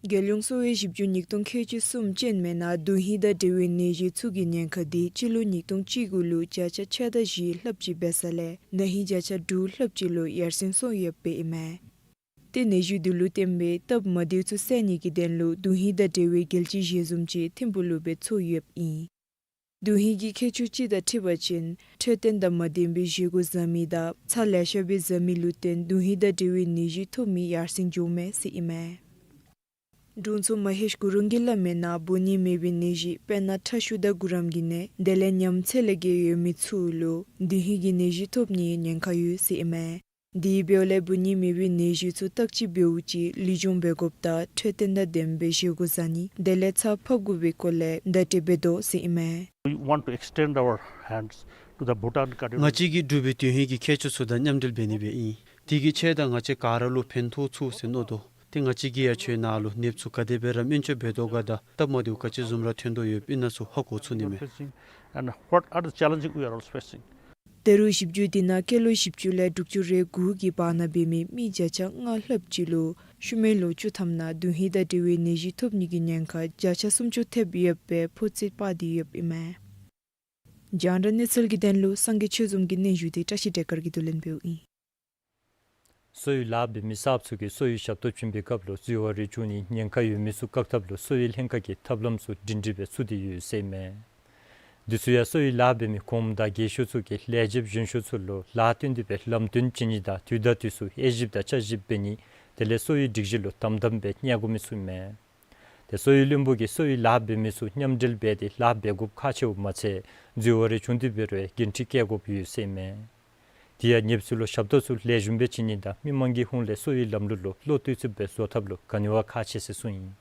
རྒྱལ་ཡོངས་གསོ་བའི་ཞིབ་འཇུག་ཉིས་སྟོང་ཁལ་གཅིག་གསུམ་ཅན་མའི་ནང་དུས་ཡུན་དང་འབྲེལ་བའི་ནད་གཞི་ཚུ་གི་ཉེན་ཁ་འདི་སྤྱི་ལོ་ཉིས་སྟོང་བཅུ་དགུ་ལུ་བརྒྱ་ཆ་ཕྱེད་དང་བཞི་ལྷགཔ་ཅིག་འབད་ས་ལས་ན་ཧིང་བརྒྱ་ཆ་དྲུག་ལྷགཔ་ཅིག་ལུ་ཡར་སེང་སོང་ཡོདཔ་ཨིན་མས། ཏེ་ནད་གཞི་འདི་ལུ་བརྟེན་པའི་སྟབས་མ་བདེཝ་ཚུ་སེལ་ནི་གི་དོན་ལུ་དུས་ཡུན་དང་འབྲེལ་བའི་རྒྱལ་སྤྱིའི་ཞལ་འཛོམས་ཅིག་ཐིམ་ཕུག་ལུ་སྦེ་ཚོགས་ཡོདཔ་ཨིན། དུས་ཡུན་གྱི་ཁྱད་ཆོས་སྤྱི་དང་འཁྲིལ་བ་ཅིན་འཕྲོད་བསྟེན་དང་མ་ལྡན་པའི་བཞེས་སྒོ་བཟའ་མི་དང་ཚར་ལེ་ཤ་སྦེ་བཟའ་མི་ལུ་བརྟེན་དུས་ཡུན་དང་འབྲེལ་བའི་ནད་གཞི་ཐོབ་མི་ཡར་སེང་འགྱོཝ་མས་ཟེར་ཨིན་མས། དྲུང་འཚོ་མ་ཧེཤ་གུ་རུང་གིས་སླབ་མིའི་ནང་འབུ་སྨྱོ་མེད་པའི་ནད་གཞི་དཔེར་ན་ཁྲག་ཤུགས་དང་གུ་རམ་གྱི་ནད་དེ་ལས་ཉམས་ཚད་ལས་བརྒལ་ཡོད་མི་ཚུ་ལུ་དུས་ཡུན་གྱི་ནད་གཞི་ཐོབ་ནིའི་ཉེན་ཁ་ཡོད་ཟེར་ཨིན་མས། དེ་འབདཝ་ལས་འབུ་སྨྱོ་མེད་པའི་ནད་གཞི་ཚུ་བརྟག་དཔྱད་འབདཝ་ཅིག་ལེགས་ཤོམ་འབད་དགོཔ་དང་འཕྲོད་བསྟེན་དང་ལྡན་པའི་བཞེས་སྒོ་བཟའ་ནི་དེ་ལས་ཚ་ཕབ་དགོ་པའི་སྐོར་ལས་བརྡ་སྤྲོད་འབད་དོ་ཟེར་ཨིན་མས། We want to extend our hands to the Bhutan Cardiology. ང་བཅས་ཀྱིས་འབྲུག་པའི་དུས་ཡུན་གྱི་ཁྱད་ཆོས་ཚུ་དང་མཉམ་འབྲེལ་འབད་ནི་སྦེ་ཨིན། དེ་གི་ཆེད་དུ་ང་བཅས་ག་ར་ལུ་ཕན་ཐོགས་ཚུགས་ཟེར་མནོ་དོ། ཏེ་ང་བཅས་ཀྱིས་ཡང་ཁྱོད་ནཱ་ལུ་ནདཔ་ཚུ་ག་དེ་སྦེ་ར་སྨན་བཅོས་འབད་དོ་ག་དང་སྟབས་མ་བདེཝ་ག་ཅི་བཟུམ་ར་ཐོན་དོ་ཡོདཔ་ཨིན་ན་ཚུ་ཧ་གོ་ཚུགས་ནི་མས། Facing and what are the challenges we are also facing. ད་རུང་ཞིབ་འཇུག་འདི་ནང་སྐྱེས་ལོ་བཞི་བཅུ་ལས་དྲུག་ཅུ་རེ་དགུ་གི་བར་ན་འབད་མི་མི་བརྒྱ་ཆ་ལྔ་ལྷགཔ་ཅིག་ལུ་ཤུལ་མའི་ལོ་བཅུ་ཐམ་ནང་དུས་ཡུན་དང་འབྲེལ་བའི་ནད་གཞི་ཐོབ་ནི་གི་ཉེན་ཁ་བརྒྱ་ཆ་སུམ་ཅུ་ཐེབས་ཡོད་པའི་ཕོ་ཚོད་དཔག་སྟེ་ཡོདཔ་ཨིན་མས། རྒྱང་བསྒྲགས་གནས་ཚུལ་གྱི་དོན་ལུ་སངས་རྒྱས་ཆོས་འཛོམས་ཀྱི་སྙན་ཞུ་དེ་བཀྲ་ཤིས་བདེ་སྐར་གྱིས་བསྡུ་ལེན་འབདཝ་ཨིན། གསོ་བའི་ལཱ་འབད་མི་གསརཔ་ཚུ་གིས་གསོ་བའི་ཞབས་ཏོག་བྱིན་པའི་སྐབས་ལུ་འཛུལ་བ་རེ་བྱུང་ནི་ཉེན་ཁ་ཡོད་མི་ཚུ་བཀག་ཐབས་ལུ་གསོ་བའི་ལྷན་ཁག་གིས་ཐབས་ལམ་ཚུ་སྒྲིང་སྒྲི་སྦེ་ཚུགས་ཏེ་ཡོད་ཟེར་ཨིན་མས། དེ་ཚུ་ཡང་གསོ་བའི་ལཱ་འབད་མི་གོངམ་དང་རྒས་ཤོས་ཚུ་གིས་ལས་བྱེདཔ་གཞོན་ཤོས་ཚུ་ལུ་ལཱ་བཏོན་ཏེ་སྦེ་ལམ་སྟོན་བྱིན་ནི་དང་དུས་དང་དུས་སུ་དབྱེ་ཞིབ་དང་དཔྱད་ཞིབ་འབད་ནི་དེ་ལས་གསོ་བའི་སྒྲིག་གཞི་ལུ་དམ་དམ་སྦེ་གནས་དགོ་མི་ཚུ་ཨིན་མས། ཏེ་གསོ་བའི་བློན་པོ་གིས་གསོ་བའི་ལཱ་འབད་མི་ཚུ་མཉམ་འབྲེལ་འབད་དེ་ལཱ་འབད་དགོཔ་ཁག་ཆེཝ་མ་ཚད་འཛུལ་བ་རེ་བྱུང་སྟེ་འབད་རུང་འགན་འཁྲི་བཀལ་དགོཔ་ཡོད་ཟེར་ཨིན་མས། དེ་ཡང་ནདཔ་ཚུ་ལུ་ཞབས་ཏོག་ཚུ་ལེགས་ཤོམ་སྦེ་བྱིན་ནི་དང་མི་མང་གི་ཧོངས་ལས་གསོ་བའི་ལམ་ལུགས་ལུ་བློ་གཏད་ཚུགསཔ་སྦེ་བཟོ་ཐབས་ལུ་ག་ནི་བ་ཁག་ཆེ་ཟེར་གསུངས་ཡི།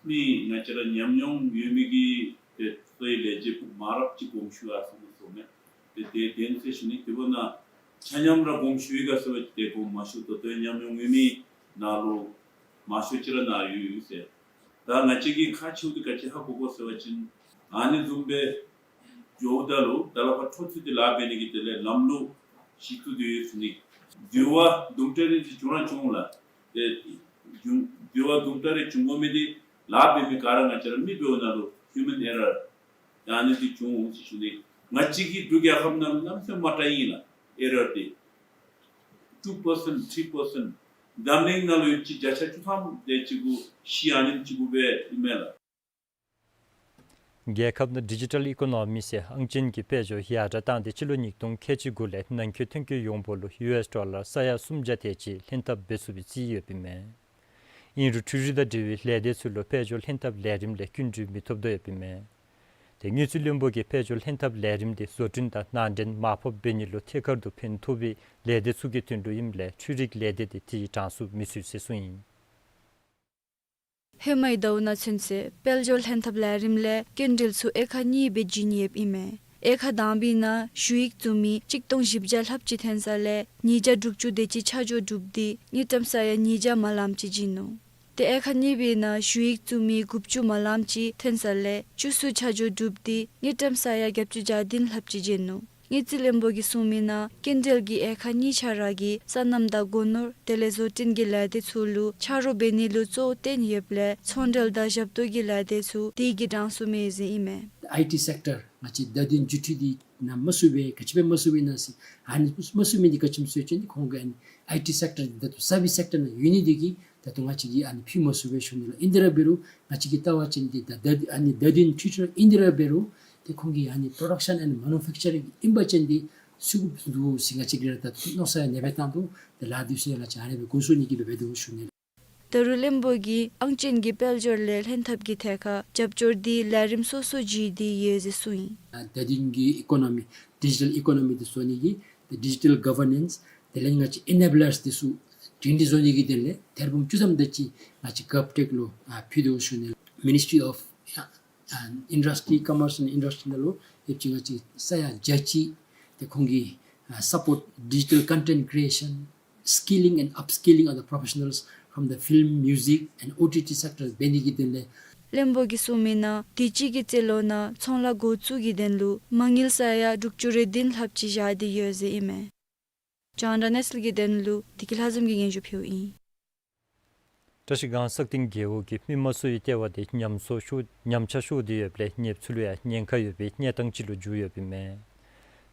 མི་ང་བཅས་ར་ཉམས་མྱོང་ཡོད་མི་གི་ཏེ་གསོ་བའི་ལས་བྱེདཔ་མང་རབས་ཅིག་དགོངསམ་ཞུ་ཡར་སོང་སོང་མས། ཏེ་དེ་དེ་ཚེ་ཞུ་ནི་དེ་འབདཝ་ན་ ཆ་མཉམ་ར་དགོངསམ་ཞུ་ཡི་ག་ཟེར་བ་ཅིན་ཏེ་དགོངསམ་མ་ཞུ། ད་ལྟོ་ཡང་ཉམས་མྱོང་ཡོད་མི་ནང་ལུ་མང་ཤོས་ཅིག་ར་ནཱ་ཡོད་ཡོད་ཟེར། ད་ང་བཅས་ཀྱིས་ཁག་ཆེཝ་འདི་ག་ཅི་ཧ་གོ་དགོ་ཟེར་བ་ཅིན་ཨ་ནི་བཟུམ་སྦེ་འགྱོཝ་ད་ལུ་ད་ལས་ཕར་འཕྲོ་མཐུད་དེ་ལཱ་འབད་ནི་གི་དོན་ལས་ལམ་ལུགས་ཞིག་བཙུགས་ཏེ་ཡོད་ཟེར་ནི། འགྱུར་བ་དུམ་གྲ་རེ་ཅིག་བྱུང་ར་བྱུང་ལགས། ཏེ་འགྱུར་འགྱུར་བ་དུམ་གྲ་རེ་བྱུང་དགོ་མི་འདི་ལཱ་འབད་མི་ག་ར་ང་བཅས་ར་མི་འབདཝ་ནང་ལུ་human error ཡང་ཨ་ནི་འདི་བྱུང་འོང་ཟེར་ཞུ་ནི། ང་བཅས་ཀྱི་འབྲུག་རྒྱལ་ཁབ་ནང་གནམ་མེད་ས་མེད་མང་དྲགས་ཨིན་ལགས་ཨེ་རར་འདི། two percent, three percent། འཛམ་གླིང་ནང་ལུ་ཡོད་ཅི་བརྒྱ་ཆ་བཅུ་ཐམ་དེ་ཅིག་གུ་ཤི་ཡང་ཨ་ནེམ་ཅིག་གུ་སྦེ་ཨིན་མས་ལགས། རྒྱལ་ཁབ་ནང་ཌི་ཇི་ཊཱལ་ཨི་ཀོ་ནོ་མི་ཟེར་ཨང་ཅན་གྱི་དཔལ་འབྱོར་ཡར་དྲག་བཏང་སྟེ་སྤྱི་ལོ་ཉིས་སྟོང་ཁལ་གཅིག་དགུ་ལས་ནང་འཁོད་ཐོན་སྐྱེད་ཡོངས་འབོར་ལུ་ཡུ་ཨེསི་ཌོ་ལར་ས་ཡ་སུམ་བརྒྱ་དེ་ཅིག་ལྷན་ཐབས་འབད་ཚུགས་པའི་རྩིས་ཡོདཔ་ཨིན་མས། ཨིན་རུང་འཕྲུལ་རིག་དང་འབྲེལ་བའི་ལས་སྡེ་ཚུ་ལུ་དཔལ་འབྱོར་ལྷན་ཐབས་ལས་རིམ་ལས་སྐྱིན་འགྲུལ་མི་ཐོབ་དོ་ཡོདཔ་ཨིན་མས། ཏེ་དངུལ་རྩིས་བློན་པོ་གིས་དཔལ་འབྱོར་ལྷན་ཐབས་ལས་རིམ་འདི་བཟོ་སྐྲུན་དང་ནང་འདྲེན་མར་ཕབ་འབད་ནི་ལུ་ཐད་ཀར་དུ་ཕན་ཐོགས་པའི་ལས་སྡེ་ཚུ་གི་དོན་ལུ་ཨིནམ་ལས་འཕྲུལ་རིག་ལས་སྡེ་འདི་དེའི་གྲངས་སུ་མི་ཚུད་ཟེར་གསུངས་ཡི། ཧེ་མའི་ཟླཝ་ནང་ཚུན་ཚོད་དཔལ་འབྱོར་ལྷན་ཐབས་ལས་རིམ་ལས་སྐྱིན་འགྲུལ་ཚུ་དབྱེ་ཁག་གཉིས་སྦེ་བྱིན་ཡོདཔ་ཨིན་མས། དབྱེ་ཁག་དང་པའི་ནང་ཞུ་ཡིག་བཙུགས་མི་གཅིག་སྟོང་བཞི་བརྒྱ་ལྷགཔ་ཅིག་ཐོན་ས་ལས་ཉིས་བརྒྱ་དྲུག་ཅུ་དེ་ཅིག་ཆ་འཇོག་གྲུབ་སྟེ་དངུལ་ཀྲམ་ས་ཡ་ཉིས་བརྒྱ་མ་ལངམ་ཅིག་བྱིན་ནུག། ཏེ་དབྱེ་ཁག་གཉིས་པའི་ནང་ཞུ་ཡིག་བཙུགས་མི་དགུ་བཅུ་མ་ལངམ་ཅིག་ཐོན་ས་ལས་བཅུ་གསུམ་ཆ་འཇོག་གྲུབ་སྟེ་དངུལ་ཀྲམ་ས་ཡ་བརྒྱད་ཅུ་གྱ་བདུན་ལྷགཔ་ཅིག་བྱིན་ནུག། དངུལ་རྩིས་བློན་པོ་གིས་གསུངས་མི་ནང་སྐྱིན་འགྲུལ་གྱི་དབྱེ་ཁག་གཉིས་ཆ་ར་གིས་སོ་ནམ་དང་སྒོ་ནོར་དེ་ལས་བཟོ་སྐྲུན་གྱི་ལས་སྡེ་ཚུ་ལུ་ཆ་རོགས་འབད་ནི་ལུ་གཙོ་བོ་བཏོན་ཡོདཔ་ལས་ཚོང་འབྲེལ་དང་ཞབས་ཏོག་གི་ལས་སྡེ་ཚུ་དེ་གི་གྲངས་སུ་མེད་ཟེར་ཨིན་མས། ཨའི་ཊི་སེཀ་ཊར་ང་བཅས་བརྡ་དོན་བརྒྱུད་འཕྲིན་འདི་ནང་མ་ཚུད་པས། ག་ཅི་སྦེ་མ་ཚུད་པས་ན་ཟེར། ཨ་ནི་མ་ཚུད་མི་འདི་ག་ཅི་སྨོ་ཟེར་བ་ཅིན་ཁོང་གིས་ཨ་ནི་ཨའི་ཊི་སེཀ་ཊར་འདི་ད་ལྟོ་སར་བིསི་སེཀ་ཊར་ནང་ཡོད་ནི་འདི་གིས་ད་ལྟོ་ང་བཅས་ཀྱིས་ཨ་ནི་ཕུལ་མ་ཚུགས་པས་ཞུ་ནི་ལགས། ཨིན་ཏེ་ར་འབད་རུང་ང་བཅས་ཀྱིས་བལྟ་བ་ཅིན་འདི་ད་ད་ཨ་ནི་བརྡ་དོན་བརྒྱུད་འཕྲིན་ཨིན་ཏེ་ར་འབད་རུང་ཏེ་ཁོང་གིས་ཨ་ནི་པྲོ་ཌག་ཤཱན་ཨེནཌ་མེ་ནུ་ཕེཀ་ཅ་རིང་ཨིན་པ་ཅིན་འདི་ཚུད་དགོཔ་འདུག་ཟེར་ང་བཅས་ཀྱིས་ར་ད་མནོ་བསམ་ཡང་ཨ་ནེ་སྦེ་བཏང་དོ། ཏེ་ལཱ་འདི་ཚུ་ཡང་ང་བཅས་ཨ་ནེ་སྦེ་འགོ་བཙུགས་ནི་གི་སྦེ་འབད་དོ་ཞུ་ནི་ལགས། ད་རུང་བློན་པོ་གིས་ཨང་ཅན་གྱི་དཔལ་འབྱོར་ལས་ལྷན་ཐབས་ཀྱི་ཐད་ཁར་རྒྱབ་སྐྱོར་འདི་ལས་རིམ་སོ་སོ་བརྒྱུད་དེ་ཡོད་ཟེར་གསུངས་ཡི། ཨ་བརྡ་དོན་གྱི་ཨི་ཀོ་ནོ་མི་ཌི་ཇི་ཊཱལ་ཨི་ཀོ་ནོ་མི་འདི་བཟོ་ནི་གི་ཏེ་ཌི་ཇི་ཊཱལ་གོ་ཝར་ནེནསི་དེ་ལས་ང་བཅས་ཨེ་ནེ་བི་ལརསི་འདི་ཚུ་སྒྲིང་སྒྲི་བཟོ་ནི་གི་དོན་ལས་ཐེར་འབུམ་བཅུ་ཐམ་དེ་ཅིག་ང་བཅས་གོབ་ཊེཀ་ལུ་ཨ་ཕུལ་དོ་ཞུ་ནི་ལགས། མི་ནིསི་ཊི་རི་ཨོཕ་ཨ་ཨ་ཨིན་ཌསི་ཊི་རི་ཀོ་མརསི་ཨེནཌ་ཨིན་ཌསི་ཊི་རི་ནང་ལུ་ཡོད་ཅི་ང་བཅས་ས་ཡ་བརྒྱ་ཅིག་ཏེ་ཁོང་གིས་ཨ་སཔ་པོརཊ་ཌི་ཇི་ཊཱལ་ཀོན་ཊེནཊ་ཀྲི་ཨེ་ཤཱན། Skilling and upskilling of the professionals from the film, music and ཨོ་ཊི་ཊི་སེཀ་ཊར་འབད་ནི་གི་དོན་ལས། བློན་པོ་གིས་གསུངས་མི་ནང་དུས་ཅི་གི་རྩིས་ལོ་ནང་ཚོང་ལཱ་འགོ་བཙུགས་ཀྱི་དོན་ལུ་མ་དངུལ་ས་ཡ་དྲུག་ཅུ་རེ་བདུན་ལྷགཔ་ཅིག་བཞག་སྟེ་ཡོད་ཟེར་ཨིན་མས། རྒྱང་བསྒྲགས་གནས་ཚུལ་གྱི་དོན་ལུ་བདེ་སྐྱིད་ལྷ་འཛོམས་ཀྱིས་སྙན་ཞུ་ཕུལཝ་ཨིན། བཀྲ་ཤིས་སྒང་སག་སྟེང་རྒེད་འོག་གི་མི་མང་གསོ་བའི་ལྟེ་བ་དེ་ཉམས་གསོ་ཤོར་ཉམས་ཆག་ཤོར་ཏེ་ཡོདཔ་ལས་གནས་ཚུལ་ཡང་ཉེན་ཁ་ཡོད་པའི་གནས་སྟངས་ཅིག་ལུ་འགྱུར་ཡོདཔ་ཨིན་མས།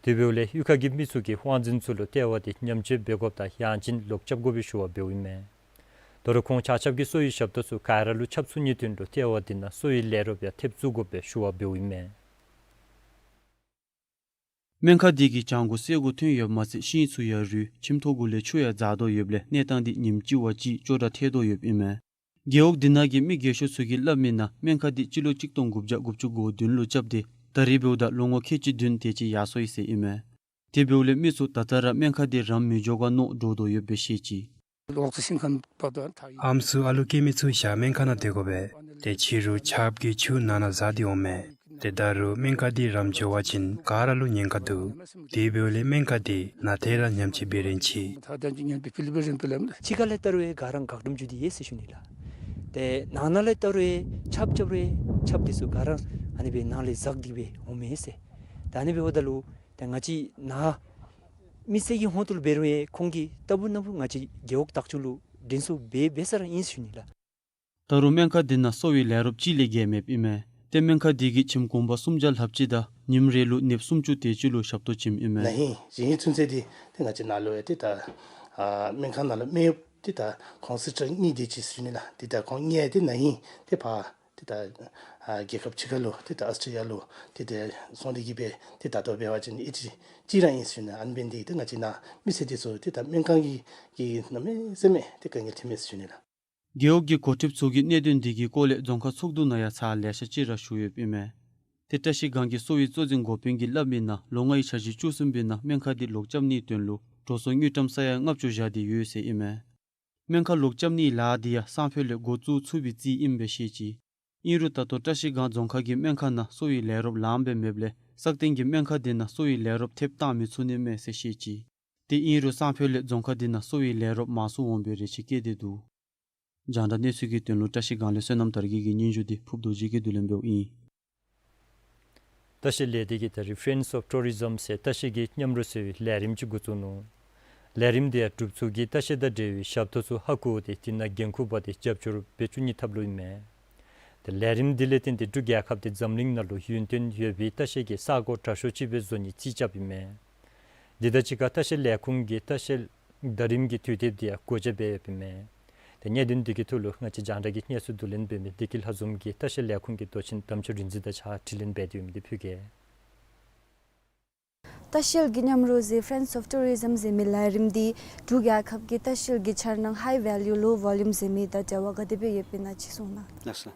དེ་འབདཝ་ལས་གཡུས་ཁ་གི་མི་ཚུ་གིས་དབང་འཛིན་ཚུ་ལུ་ལྟེ་བ་དེ་ཉམས་བཅོས་འབད་དགོཔ་དང་ཡང་ཅིན་ལོག་རྐྱབ་དགོ་པའི་ཞུ་བ་འབདཝ་ཨིན་མས། ད་རུང་ཁོང་ཆ་ཁྱབ་ཀྱིས་གསོ་བའི་ཞབས་ཏོག་ཚུ་ག་ར་ལུ་ཁྱབ་ཚུགས་ནིའི་དོན་ལུ་ལྟེ་བ་དེ་ནང་གསོ་བའི་ལས་རོགསཔ་ཡང་ཐེབས་བཙུགས་དགོ་པའི་ཞུ་བ་འབདཝ་ཨིན་མས། སྨན་ཁང་དེ་གིས་བྱང་སྒོ་སེར་སྒོ་ཐོན་ཡོདཔ་མ་ཚད་ཤིང་ཚུ་ཡང་རུལ་ཁྱིམ་ཐོག་གུ་ལས་ཆུ་ཡང་འཛག་དོ་ཡོདཔ་ལས་གནས་སྟངས་དེ་ཉིནམ་གཅིག་བ་གཅིག་སྐྱོ་དྲགས་ཐལ་དོ་ཡོདཔ་ཨིན་མས། རྒེད་འོག་དེ་ནང་གི་མི་རྒས་ཤོས་ཚུ་གིས་སླབ་མི་ནང་སྨན་ཁང་དེ་སྤྱི་ལོ་གཅིག་སྟོང་དགུ་བརྒྱ་དགུ་བཅུ་གོ་བདུན་ལུ་རྐྱབ་སྟེ་ད་རེས་འབདཝ་ད་ལོ་ངོ་ཁལ་གཅིག་བདུན་དེ་ཅིག་ཡར་སོང་ཡི་ཟེར་ཨིན་མས། དེ་འབདཝ་ལས་མི་ཚུ་ད་ལྟོ་ར་སྨན་ཁང་དེ་རམ་མི་འགྱོ་ག་མནོ་འདྲོག་དོ་ཡོདཔ་སྦེ་བཤད་ཅི། ཨམ་སྲུ་ཨ་ལུ་སྐྱེ་མི་ཚུ་ཞག་སྨན་ཁང་ནང་སྡོད་དགོ་པས། ཏེ་ཕྱི་རུ་ཆརཔ་གིས་ཆུ་ནང་ན་འཛག་སྟེ་འོང་མས། ཏེ་ད་རུང་སྨན་ཁང་དེ་རམ་འགྱོ་བ་ཅིན་ག་ར་ལུ་ཉེན་ཁ་འདུག། དེ་འབདཝ་ལས་སྨན་ཁང་དེ་ནང་ཐད་ར་ཉམས་བཅོས་འབད་རན་ཆི། ཕྱི་ཁ་ལས་བལྟ་རུང་ག་ར་དགའ་སྤྲོ་འགྱོ་སྟེ་ཡོད་ཟེར་ཞུ་ནི་ལགས། ཏེ་ནང་ན་ལས་བལྟ་རུང་ཆརཔ་རྐྱབ་རུང་ཆརཔ་དེ་ཚུ་ག་ར་ཨ་ནི་སྦེ་ནང་ལས་འཛག་སྟེ་སྦེ་འོང་མས་ཟེར། ད་ཨ་ནི་སྦེ་འབདཝ་ད་ལུ་ཏེ་ང་བཅས་ནཱ་མི་སེར་གྱི་ཧོངས་ལུ་འབད་རུང་ཁོང་གིས་ལྟ་བུ་ན་བུ་ང་བཅས་རྒེད་འོག་བདག་སྐྱོང་ལུ་དྲན་གསོ་འབད་འབད་ས་ར་ཨིན་ཟེར་ཞུ་ནི་ལགས། ད་རུང་སྨན་ཁང་དེ་ནང་གསོ་བའི་ལས་རོགསཔ་གཅིག་ལས་བརྒལ་མེདཔ་ཨིན་མས། ཏེ་སྨན་ཁང་དེ་གིས་ཁྱིམ་གུང་པ་སུམ་བརྒྱ་ལྷགཔ་ཅིག་དང་ཉིནམ་རེ་ལུ་ནདཔ་སུམ་ཅུ་དེ་ཅིག་ལུ་ཞབས་ཏོག་བྱིནམ་ཨིན་མས། ན་ཧིང་གཞེས་ནིང་ཚུན་ཚོད་འདི་ཏེ་ང་བཅས་ནཱ་ལུ་ཡང་ཏེ་ད་ཨ་སྨན་ཁང་ནང་ལུ་སྨན་གཡོགཔ་ཏེ་ད་ཁོང་སི་སི་ཊར་གཉིས་དེ་ཅིག་ཟེར་ཞུ་ནི་ལགས། ཏེ་ད་ཁོང་གཉིས་ཡང་ཏེ་ན་ཧིང་ཏེ་ཕར་ཏེ་ད་ཨ་རྒྱལ་ཁབ་ཕྱི་ཁ་ལུ་ཏེ་ད་ཨོསི་ཊྲེ་ལི་ཡ་ལུ་ཏེ་ཏེ་སོང་སྟེ་གིས་སྦེ་ཏེ་ད་ལྟོ་འབད་བ་ཅིན་ཨེ་ཅིག་ཅིག་ར་ཨིན་ཟེར་ཞུ་ནི། ཨ་ནི་འབད་ནི་དེ་གིས་ཏེ་ང་བཅས་ནཱ་མི་སེར་དེ་ཚུ་ཏེ་ད་སྨན་ཁང་གི་གི་གནམ་མེད་ས་མེད་ཏེ་དཀའ་ངལ་འཕྱད་མས་ཟེར་ཞུ་ནི་ལགས། རྒེད་འོག་གི་འགོ་ཁྲིདཔ་ཚུ་གིས་གནད་དོན་དེ་གི་སྐོར་ལས་རྫོང་ཁག་ཚོགས་འདུ་ནང་ཡང་ཚར་ལེ་ཤ་ཅིག་ར་ཞུ་ཡོདཔ་ཨིན་མས། ཏེ་བཀྲ་ཤིས་སྒང་གི་གསོ་བའི་གཙོ་འཛིན་འགོ་དཔོན་གྱིས་སླབ་མི་ནང་ལོ་ལྔའི་འཆར་གཞི་བཅུ་གསུམ་པའི་ནང་སྨན་ཁང་དེ་ལོག་རྐྱབ་ནིའི་དོན་ལུ་འགྲོ་སོང་དངུལ་ཀྲམ་ས་ཡ་ལྔ་བཅུ་བཞག་སྟེ་ཡོད་ཟེར་ཨིན་མས། སྨན་ཁང་ལོག་རྐྱབ་ནིའི་ལཱ་དེ་ཡང་སང་ཕོད་ལས་འགོ་བཙུགས་ཚུགས་པའི་རྩིས་ཨིནམ་སྦེ་བཤད་ཅི། ཨིན་རུང་ད་ལྟོ་བཀྲ་ཤིས་སྒང་རྫོང་ཁག་གི་སྨན་ཁང་ནང་གསོ་བའི་ལས་རོགསཔ་ལངམ་སྦེ་མེདཔ་ལས་སག་སྟེང་གི་སྨན་ཁང་དེ་ནང་གསོ་བའི་ལས་རོགསཔ་ཐེབས་བཏང་མི་ཚུགས་ནི་མས་ཟེར་བཤད་ཅི། དེ་ཨིན་རུང་སང་ཕོད་ལས་རྫོང་ཁག་འདི་ནང་གསོ་བའི་ལས་རོགས་མང་སུ་འོང་བའི་རེ་ཆེ་བསྐྱེད་དེ་འདུག། རྒྱང་བསྒྲགས་གནས་ཚུལ་གྱི་དོན་ལུ་བཀྲ་ཤིས་སྒང་ལས་བསོད་ནམས་དར་རྒྱས་ཀྱི་སྙན་ཞུ་འདི་ཕུབ་རྡོ་རྗེ་གིས་བསྡུ་ལེན་འབདཝ་ཨིན། ལྟ་བཤལ་ལས་སྡེ་གིས་ད་རིས་Friends of Tourism ཟེར་ལྟ་བཤལ་གྱི་མཉམ་རོགས་ཟེར་བའི་ལས་རིམ་ཅིག་འགོ་བཙུགས་ནུག། ལས་རིམ་འདི་ཡང་སྒྲུབ་ཚུགས་ཀྱི་ལྟ་བཤལ་དང་འབྲེལ་བའི་ཞབས་ཏོག་ཚུ་ཧ་གོ་སྟེ་དེ་ནང་འགན་ཁུར་པ་དེ་རྒྱབ་སྐྱོར་འབད་བཅུག་ནི་ཐབས་ལུ་ཨིན་མས། ཏེ་ལས་རིམ་འདི་ལས་བརྟེན་ཏེ་འབྲུག་རྒྱལ་ཁབ་དེ་འཛམ་གླིང་ནང་ལུ་ཡུན་བརྟན་ཡོད་པའི་ལྟ་བཤལ་གྱི་ས་གོ་དྲག་ཤོས་ཅིག་སྦེ་བཟོ་ནི་རྩིས་རྐྱབ་ཨིན་མས། འདི་དང་གཅིག་ཁར་ལྟ་བཤལ་ལས་ཁུངས་ཀྱི་ལྟ་བཤལ་ཟླ་རིམ་གྱི་དུས་དེབ་འདི་ཡང་སྒོ་འབྱེད་འབད་ཡོདཔ་ཨིན་མས། ཏེ་གནད་དོན་འདི་གི་ཐོག་ལུ་ང་བཅས་རྒྱང་བསྒྲགས་ཀྱིས་གནས་ཚུལ་བསྡུ་ལེན་འབད་མི་བདེ་སྐྱིད་ལྷ་འཛོམས་ཀྱིས་ལྟ་བཤལ་ལས་ཁུངས་ཀྱི་མདོ་ཆེན་དམ་ཆོས་རིག་འཛིན་དང་གཅིག་ཁར་དྲི་ལན་འབད་དེ་ཡོད་མི་འདི་ཕུལ་གེ། ལྟ་བཤལ་གྱི་མཉམ་རོགས་ཟེར་Friends of Tourism ཟེར་མི་ལས་རིམ་འདི་འབྲུག་རྒྱལ་ཁབ་ཀྱི་ལྟ་བཤལ་གྱི་འཆར་སྣང་High Value Low Volume ཟེར་མི་དང་འབྲེལ་བ་ག་དེ་སྦེ་ཡོདཔ་ཨིན་ན་ཅིག་གསུང་གནང་། ལགས་སོ།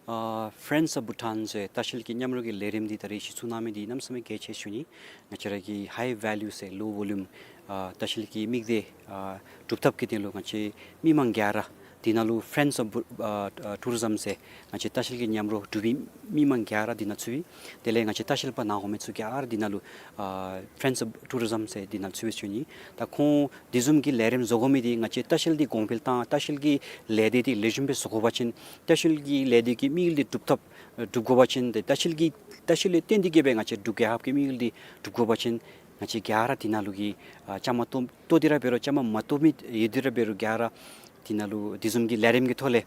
ཨ་Friends of Bhutan ཟེར་ལྟ་བཤལ་གྱི་མཉམ་རོགས་ཀྱི་ལས་རིམ་འདི་ད་རིས་གཞི་བཙུགས་གནང་མི་འདི་གནམ་མེད་ས་མེད་གལ་ཆེ་ཞུ་ནི། ང་བཅས་ར་གི་High Value ཟེར་Low Volume ཨ་ལྟ་བཤལ་གྱི་དམིགས་གཏད་ཨ་སྒྲུབ་ཐབས་ཀྱི་དོན་ལུ་ང་བཅས་མི་མང་ག་ར་འདི་ནང་ལུ་Friends of Bu- ཨ་ཨ་Tourism ཟེར་ང་བཅས་ལྟ་བཤལ་གྱི་མཉམ་རོགས་འབྲུག་པའི་མི་མང་ག་ར་འདི་ནང་ཚུད་ཡི། དེ་ལས་ང་བཅས་ལྟ་བཤལ་པ་ནང་འོང་མི་ཚུ་ག་ར་འདི་ནང་ལུ་ཨ་Friends of Tourism ཟེར་འདི་ནང་ཚུད་ཡི་ཞུ་ནི། ད་ཁོང་འདི་བཟུམ་གྱི་ལས་རིམ་བཟོ་དགོ་མི་འདི་ང་བཅས་ལྟ་བཤལ་འདི་གོང་འཕེལ་བཏང་ལྟ་བཤལ་གྱི་ལས་སྡེ་འདི་ལེགས་ཤོམ་སྦེ་བཟོ་དགོ་པ་ཅིན་ལྟ་བཤལ་གྱི་ལས་སྡེ་གི་དམིགས་ཡུལ་འདི་སྒྲུབ་ཐབས་སྒྲུབ་དགོ་པ་ཅིན་ཏེ་ལྟ་བཤལ་གྱི་ལྟ་བཤལ་ལས་བརྟེན་ཏེ་གིས་སྦེ་ང་བཅས་འབྲུག་རྒྱལ་ཁབ་ཀྱི་དམིགས་ཡུལ་འདི་སྒྲུབ་དགོ་པ་ཅིན་ང་བཅས་ག་ར་འདི་ནང་ལུ་གི་ཨ་བཅའ་མར་གཏོགས་གཏོགས་ཏེ་ར་འབད་རུང་བཅའ་མར་མ་གཏོགས་མི་ཡོད་དེ་ར་འབད་རུང་ག་ར་འདི་ནང་ལུ་འདི་བཟུམ་གྱི་ལས་རིམ་གྱི་ཐོག་ལས་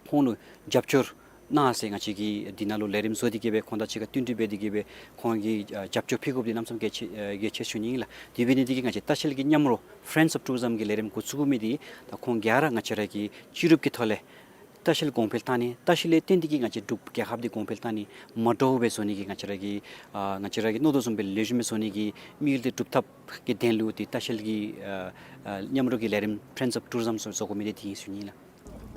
ཁོང་ལུ་རྒྱབ་སྐྱོར་གནང་ཟེར་ང་བཅས་ཀྱིས་འདི་ནང་ལུ་ལས་རིམ་བཟོ་སྟེ་གིས་སྦེ་ཁོང་དང་གཅིག་ཁར་བསྟུན་གྲོས་འབད་དེ་གིས་སྦེ་ཁོང་གི་ཨ་རྒྱབ་སྐྱོར་ཕུལ་དགོཔ་འདི་གནམ་མེད་ས་མེད་གལ་ཆེ་ཨ་གལ་ཆེ་ཞུ་ནི་ཨིན་ལགས། དེ་འབད་ནི་འདི་གིས་ང་བཅས་ལྟ་བཤལ་གྱི་མཉམ་རོགས་Friends of Tourism གི་ལས་རིམ་འགོ་བཙུགས་མི་འདི་ད་ཁོང་ག་ར་ང་བཅས་ར་གི་སྤྱི་རུབ་ཀྱི་ཐོག་ལས་ལྟ་བཤལ་གོང་འཕེལ་བཏང་ནི་ལྟ་བཤལ་ལས་བརྟེན་ཏེ་གིས་ང་བཅས་འབྲུག་རྒྱལ་ཁབ་འདི་གོང་འཕེལ་བཏང་ནི་མ་འདྲཝ་སྦེ་བཟོ་ནི་གི་ང་བཅས་ར་གི་ཨ་ང་བཅས་ར་གིས་མནོ་དོ་བཟུམ་སྦེ་ལེགས་ཤོམ་སྦེ་བཟོ་ནི་གི་དམིགས་ཡུལ་འདི་སྒྲུབ་ཐབས་ཀྱི་དོན་ལུ་འདི་ལྟ་བཤལ་གྱི་ཨ་ཨ་མཉམ་རོགས་ཀྱི་ལས་རིམ་Friends of Tourism བཟོ་བཟོ་དགོ་མི་འདི་དེ་ཨིན་ཞུ་ནི་ལགས།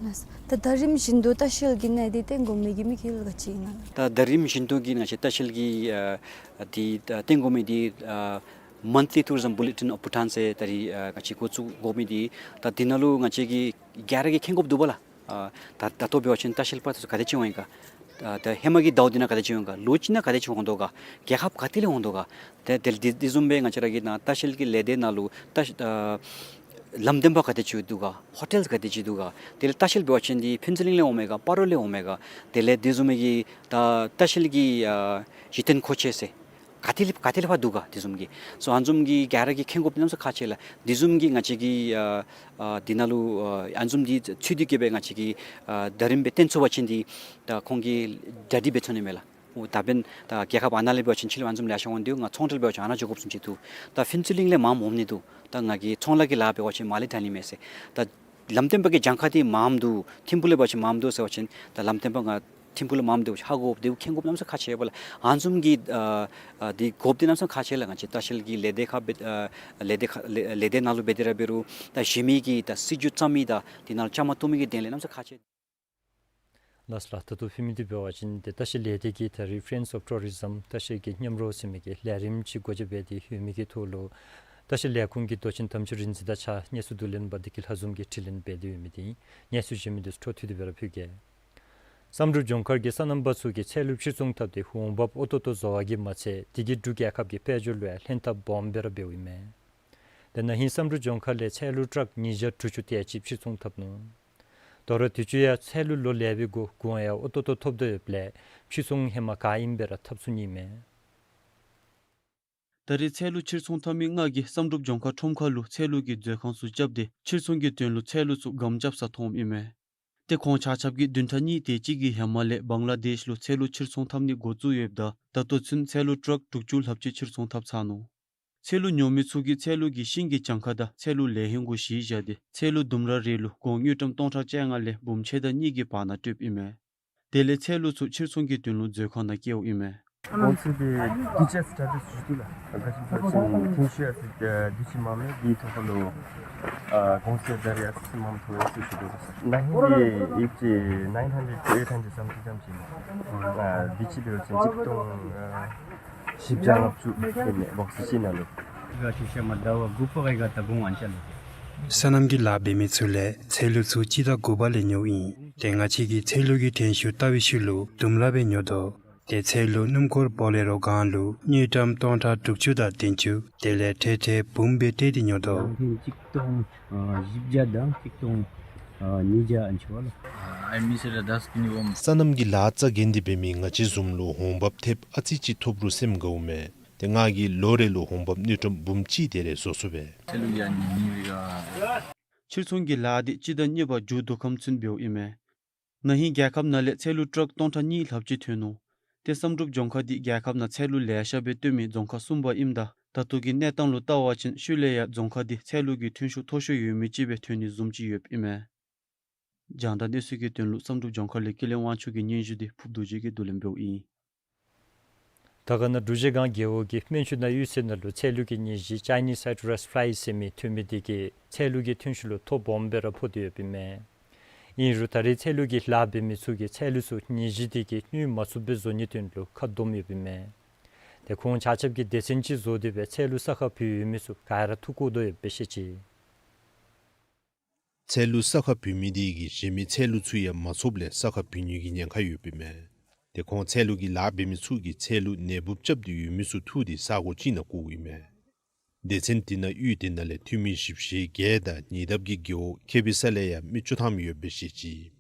ལགས། ད་ཟླ་རིམ་བཞིན་དུ་ལྟ་བཤལ་གྱི་གནས་འདི་བཏོན་དགོ་མི་གི་དམིགས་ཡུལ་ག་ཅི་ཨིན་ན། ད་ཟླ་རིམ་བཞིན་དུ་གི་ང་བཅས་ལྟ་བཤལ་གྱི་ཨ་འདི་ཨ་བཏོན་དགོ་མི་འདི་ཨ་Monthly Tourism Bulletin of Bhutan ཟེར་ད་རིས་ཨ་ང་བཅས་འགོ་བཙུགས་དགོ་མི་འདི་ད་འདི་ནང་ལུ་ང་བཅས་ཀྱིས་ག་ར་གིས་མཁྱེན་དགོཔ་འདུག་པ་ལགས། ཨ་ད་ད་ལྟོ་འབད་བ་ཅིན་ལྟ་བཤལ་པ་ཚུ་ག་དེ་ཅིག་འོང་ཡི་ག། ཨ་ད་ཧེ་མ་གི་ཟླཝ་འདི་ནང་ག་དེ་ཅིག་འོང་ག། ལོ་གཅིག་ནང་ག་དེ་ཅིག་འོང་དོ་ག། རྒྱལ་ཁབ་ག་ཏེ་ལས་འོང་དོ་ག། ཏེ་དེ་འདི་འདི་བཟུམ་སྦེ་ང་བཅས་ར་གི་ནང་ལྟ་བཤལ་གྱི་ལས་སྡེ་ནང་ལུ་ལྟ་ཨ་ལམ་སྟོན་པ་ག་དེ་ཅིག་འདུག་ག། ཧོ་ཊེལ་ག་དེ་ཅིག་འདུག་ག། དེ་ལས་ལྟ་བཤལ་འབད་བ་ཅིན་འདི་ཕུན་ཚོགས་གླིང་ལས་འོང་མས་ག་སྤ་རོ་ལས་འོང་མས་ག། དེ་ལས་འདི་བཟུམ་མའི་གི་ད་ལྟ་བཤལ་གྱི་ཨ་གཞི་རྟེན་མཁོ་ཆས་ཟེར་ག་ཏེ་ལས་ག་ཏེ་ལས་ཕར་འདུག་ག། དེ་བཟུམ་གྱི་སོ་ཨ་ནི་བཟུམ་གྱི་ག་ར་གིས་མཁྱེན་དགོཔ་འདི་གནམ་མེད་ས་མེད་ཁག་ཆེ་ལགས། དེ་བཟུམ་གྱི་ང་བཅས་ཀྱིས་ཨ་ཨ་འདི་ནང་ལུ་ཨ་ཨ་ནི་བཟུམ་འདི་ཚུད་དེ་གིས་སྦེ་ང་བཅས་ཀྱིས་ཨ་ཟླ་རིམ་སྦེ་བཏོན་ཚུགས་པ་ཅིན་འདི་ད་ཁོང་གིས་གྲ་སྒྲིག་འབད་ཚུགས་ནི་མས་ལགས། འོ་ད་འབདན་ད་རྒྱལ་ཁབ་ཨ་ནཱ་ལས་འབད་བ་ཅིན་ཕྱི་ལས་ཨ་ནི་བཟུམ་ལེ་ཤ་འོང་དེ་འོང་། ང་ཚོང་འབྲེལ་འབད་བ་ཅིན་ཨ་ནཱ་འགྱོ་དགོཔ་བཟུམ་ཅིག་འདུག། ད་ཕུན་ཚོགས་གླིང་ལས་མངམ་འོང་ནི་འདུག། ད་ང་གིས་ཚོང་ལཱ་གི་ལཱ་འབད་བ་ཅིན་མར་ལས་དྲང་ནི་མས་ཟེར། ད་ལམ་སྟོན་པ་གི་གྱངས་ཁ་འདི་མངམ་འདུག། ཐིམ་ཕུག་ལས་འབད་བ་ཅིན་མངམ་འདུག་ཟེར་བ་ཅིན་ད་ལམ་སྟོན་པ་ང་ཐིམ་ཕུག་ལས་མངམ་འདུག་ཧ་གོ་དེ་མཁྱེན་དགོཔ་གནམ་མེད་ས་མེད་ཁག་ཆེ་བས་ལགས། ཨ་ནི་བཟུམ་གྱི་ཨ་ཨ་འདི་དགོཔ་འདི་གནམ་མེད་ས་མེད་ཁག་ཆེ་ལགས། ང་བཅས་ལྟ་བཤལ་གྱི་ལས་སྡེ་ཁར་འབད་ཨ་ལས་སྡེ་ཁར་ལས་ལས་སྡེ་ནང་ལུ་འབད་དེ་ར་འབད་རུང་ད་གཞན་མི་གིས་ད་སྲིད་བྱུས་བརྩམ་མི་དང་འདི་ནང་ལུ་བཅའ་མར་གཏོགས་མི་གི་དོན་ལས་གནམ་མེད་ས་མེད་ཁག་ཆེ། ལགས་ལགས། ད་ལྟོ་ཕུལ་མི་འདི་འབད་བ་ཅིན་ཏེ་ལྟ་བཤལ་ལས་སྡེ་གིས་ད་རིས་Friends of Tourism ལྟ་བཤལ་གྱི་མཉམ་རོགས་ཟེར་མི་གི་ལས་རིམ་ཅིག་སྒོ་འབྱེད་འབད་དེ་ཡོད་མི་གི་ཐོག་ལུ་ལྟ་བཤལ་ལས་ཁུངས་ཀྱི་མདོ་ཆེན་དམ་ཆོས་རིག་འཛིན་དང་གཅིག་ཁར་གནས་ཚུལ་བསྡུ་ལེན་པ་བདེ་སྐྱིད་ལྷ་འཛོམས་ཀྱིས་དྲི་ལན་འབད་དེ་ཡོད་མི་འདི་ཨིན། གནས་ཚུལ་གཞན་མི་འདི་ཚུ་འཕྲོ་མཐུད་དེ་སྦེ་ར་ཕུལ་གེ། བསམ་གྲུབ་ལྗོངས་མཁར་གྱི་སོ་ནམ་པ་ཚུ་གིས་ཚལ་ལུ་ཕྱིར་ཚོང་འཐབ་སྟེ་འོང་འབབ་ཨོ་ཏོ་ཏོ་བཟོ་བ་གིས་མ་ཚད་དེ་གིས་འབྲུག་རྒྱལ་ཁབ་ཀྱི་དཔལ་འབྱོར་ལུ་ཡང་ལྷན་ཐབས་སྦོམ་སྦེ་ར་འབདཝ་ཨིན་མས། ཏེ་ན་ཧིང་བསམ་གྲུབ་ལྗོངས་མཁར་ལས་ཚལ་ལུ་ཊཱག་ཉིས་བརྒྱ་དྲུག་ཅུ་དེ་ཅིག་ཕྱིར་ཚོང་འཐབ་ནུག། དོ་རུང་དུས་ཅི་ཡང་ཚལ་ལུ་ལོ་ལེགས་པའི་གུ་གུ་ཡང་ཨོ་ཏོ་ཏོ་ཐོབ་དོ་ཡོདཔ་ལས་ཕྱིར་ཚོང་ཧེ་མ་ག་ཨིནམ་སྦེ་ར་འཐབ་ཚུགས་ནི་མས། ད་རེས་ཚལ་ལུ་ཕྱིར་ཚོང་འཐབ་མི་ལྔ་གིས་བསམ་གྲུབ་ལྗོངས་མཁར་ཁྲོམ་ཁ་ལུ་ཚལ་ལུ་གི་མཛོད་ཁང་ཚུ་རྐྱབ་སྟེ་ཕྱིར་ཚོང་གི་དོན་ལུ་ཚལ་ལུ་ཚུ་སྒམ་རྐྱབ་ས་མཐོངམ་ཨིན་མས། ཏེ་ཁོང་ཆ་ཁྱབ་ཀྱིས་བདུན་ཕྲག་གཉིས་དེ་ཅིག་གི་ཧེ་མ་ལས་བང་ལ་དེཤ་ལུ་ཚལ་ལུ་ཕྱིར་ཚོང་འཐབ་ནི་འགོ་བཙུགས་ཡོདཔ་ད་ད་ལྟོ་ཚུན་ཚལ་ལུ་ཊཱག་དྲུག་ཅུ་ལྷགཔ་ཅིག་ཕྱིར་ཚོང་འཐབ་ཚར་ནུག། ཚལ་ལུ་ཉོ་མི་ཚུ་གིས་ཚལ་ལུ་གི་ཤིང་གི་གྱངས་ཁ་དང་ཚལ་ལུ་ལས་ཧིང་གུ་གཞི་བཞག་སྟེ་ཚལ་ལུ་ལྡུམ་ར་རེ་ལུ་སྒོར་དངུལ་ཀྲམ་སྟོང་ཕྲག་བཅོ་ལྔ་ལས་འབུམ་ཕྱེད་དང་གཉིས་ཀྱི་བར་ན་སྤྲོདཔ་ཨིན་མས། དེ་ལས་ཚལ་ལུ་ཚུ་ཕྱིར་ཚོང་གི་དོན་ལུ་མཛོད་ཁང་ནང་བསྐྱལཝ་ཨིན་མས། གོང་ཚད་འདི་དུས་ཅི་ཡང་ཊར་གེཊ་ཞུ་དོ་ལགས། ག་ཅི་ཟེར་བ་ཅིན་ཐེངས་ཤུལ་ཡང་དུས་ཅི་མངམ་མས། དེའི་ཐོག་ལུ་ཨ་གོང་ཚད་ད་རེས་ཡང་མངམ་ཐོབ་ཡི་ཟེར་ཞུ་དོ་ལགས། ན་ཧིང་འདི་ཡིག་ཅིག་nine hundred to eight hundred something ཙམ་ཅིག་ཨིན། ཨ་དུས་ཅི་འབད་བ་ཅིན་གཅིག་སྟོང་ཨ་བཞི་བརྒྱ་ལྔ་བཅུ་ཨིན་མས། བོགས་སི་གཅིག་ནང་ལུ། སོ་ནམ་གྱི་ལཱ་འབད་མི་ཚུ་ལས་ཚལ་ལུ་ཚུ་སྤྱི་ཟླ་དགུ་པ་ལས་ཉོཝ་ཨིན། ཏེ་ང་བཅས་ཀྱིས་ཚལ་ལུ་གི་ཐེངས་ཤུལ་ལྟ་བའི་ཤུལ་ལུ་ལྡུམ་ར་སྦེ་ཉོ་དོ། དེ་ཚལ་ལུ་སྣུམ་འཁོར་བོ་ལེ་རོ་གང་ལུ་དངུལ་ཀྲམ་སྟོང་ཕྲག་དྲུག་ཅུ་དང་བདུན་ཅུ། དེ་ལས་ཁྲལ་ཁྲལ་འབུམ་སྦེ་སྤྲོད་དེ་ཉོ་དོ། ཡང་ཧིང་གཅིག་སྟོང་ཨ་བཞི་བརྒྱ་དང་གཅིག་སྟོང་ཨ་ཉིས་བརྒྱ་ཨ་ནི་ཅིག་འབད་ལགས། ཨ་ཨའི་མི་སེར་ར་དཱས་ཀི་ནི་འོང་། སོ་ནམ་གྱི་ལཱ་རྩ་འགེངས་ཏེ་འབད་མི་ང་བཅས་བཟུམ་ལུ་འོང་འབབ་ཐེབས་ཨ་ཙི་ཅིག་ཐོབ་རུང་སེམས་དགའཝ་མས། ཏེ་ང་གིས་ལོ་རེ་ལུ་འོང་འབབ་དངུལ་ཀྲམ་འབུམ་གཅིག་དེ་རེ་བཟོ་ཚུགས་པས། ཚལ་ལུ་ཡང་ཉིན་ཉིན་རེ་ག་ཕྱིར་ཚོང་གི་ལཱ་འདི་སྤྱི་ཟླ་གཉིས་པ་མཇུག་བསྡུ་ཁམས་ཚུན་འབདཝ་ཨིན་མས། ན་ཧིང་རྒྱལ་ཁབ་ནང་ལས་ཚལ་ལུ་ཊཱག་སྟོང་ཕྲག་གཉིས་ལྷགཔ་ཅིག་ཐོན་ནུག། ཏེ་བསམ་གྲུབ་ལྗོངས་མཁར་འདི་རྒྱལ་ཁབ་ནང་ཚལ་ལུ་ལེ་ཤ་སྦེ་བཏོན་མི་རྫོང་ཁག་གསུམ་པ་ཨིནམ་ད་ད་ལྟོ་གི་གནས་སྟངས་ལུ་བལྟ་བ་ཅིན་ཤུལ་ལས་ཡང་རྫོང་ཁག་འདི་ཚལ་ལུ་གི་ཐོན་ཤུགས་མཐོ་ཤོས་ཡོད་མི་ཅིག་སྦེ་ཐོན་ནི་བཟུམ་ཅིག་ཡོདཔ་ཨིན་མས། རྒྱང་བསྒྲགས་གནས་ཚུལ་གྱི་དོན་ལུ་བསམ་གྲུབ་ལྗོངས་མཁར་ལས་ཀུན་ལེགས་དབང་ཕྱུག་གི་སྙན་ཞུ་འདི་ཕུབ་རྡོ་རྗེ་གིས་བསྡུ་ལེན་འབདཝ་ཨིན། དར་དཀར་ན་འབྲུག་བཞི་སྒང་རྒེད་འོག་གི་སྨན་ཆུ་ན་གཡུས་ཚན་ནང་ལུ་ཚལ་ལུ་གི་ནད་གཞི་ཅའི་ནིས་སའི་ཊ་རས་ཕ་ལའི་ཟེར་མི་ཐོན་མི་དེ་གིས་ཚལ་ལུ་གི་ཐོན་ཤུགས་ལུ་ཐོ་སྦོམ་སྦེ་ར་ཕོག་སྟེ་ཡོདཔ་ཨིན་མས། ཨིན་རུང་ད་རེས་ཚལ་ལུ་གི་ལཱ་འབད་མི་ཚུ་གིས་ཚལ་ལུ་ཚུ་ནད་གཞི་དེ་གིས་གནོད་མ་ཚུགསཔ་སྦེ་བཟོ་ནིའི་དོན་ལུ་ཁ་སྡོམ་ཡོདཔ་ཨིན་མས། ཏེ་ཁོང་ཆ་ཁྱབ་ཀྱིས་སྡེ་ཚན་ཅིག་བཟོ་སྟེ་སྦེ་ཚལ་ལུ་ས་ཁ་བུད་ཡོད་མི་ཚུ་ག་ར་འཐུ་བཀོ་དོ་ཡོདཔ་སྦེ་བཤད་ཅི། ཚལ་ལུ་ས་ཁ་བུད་མི་དེ་གིས་གཞན་མི་ཚལ་ལུ་ཚུ་ཡང་མ་ཚུགསཔ་ལས་ས་ཁ་བུད་ནི་གི་ཉེན་ཁ་ཡོདཔ་ཨིན་མས། ཏེ་ཁོང་ཚལ་ལུ་གི་ལཱ་འབད་མི་ཚུ་གིས་ཚལ་ལུ་ནད་འབུཔ་རྐྱབ་སྟེ་ཡོད་མི་ཚུ་འཐུ་སྟེ་ས་གོ་ཅིག་ནང་བཀོཝ་ཨིན་མས། སྡེ་ཚན་དེ་ནང་གཡུས་དེ་ནང་ལས་འཐུས་མི་བཞི་བཅུ་ཞེ་བརྒྱད་དང་ཉེ་འདབས་ཀྱི་རྒེད་འོག་ཁེ་བི་ས་ལས་ཡང་མི་བཅུ་ཐམ་ཡོདཔ་སྦེ་བཤད་ཅི།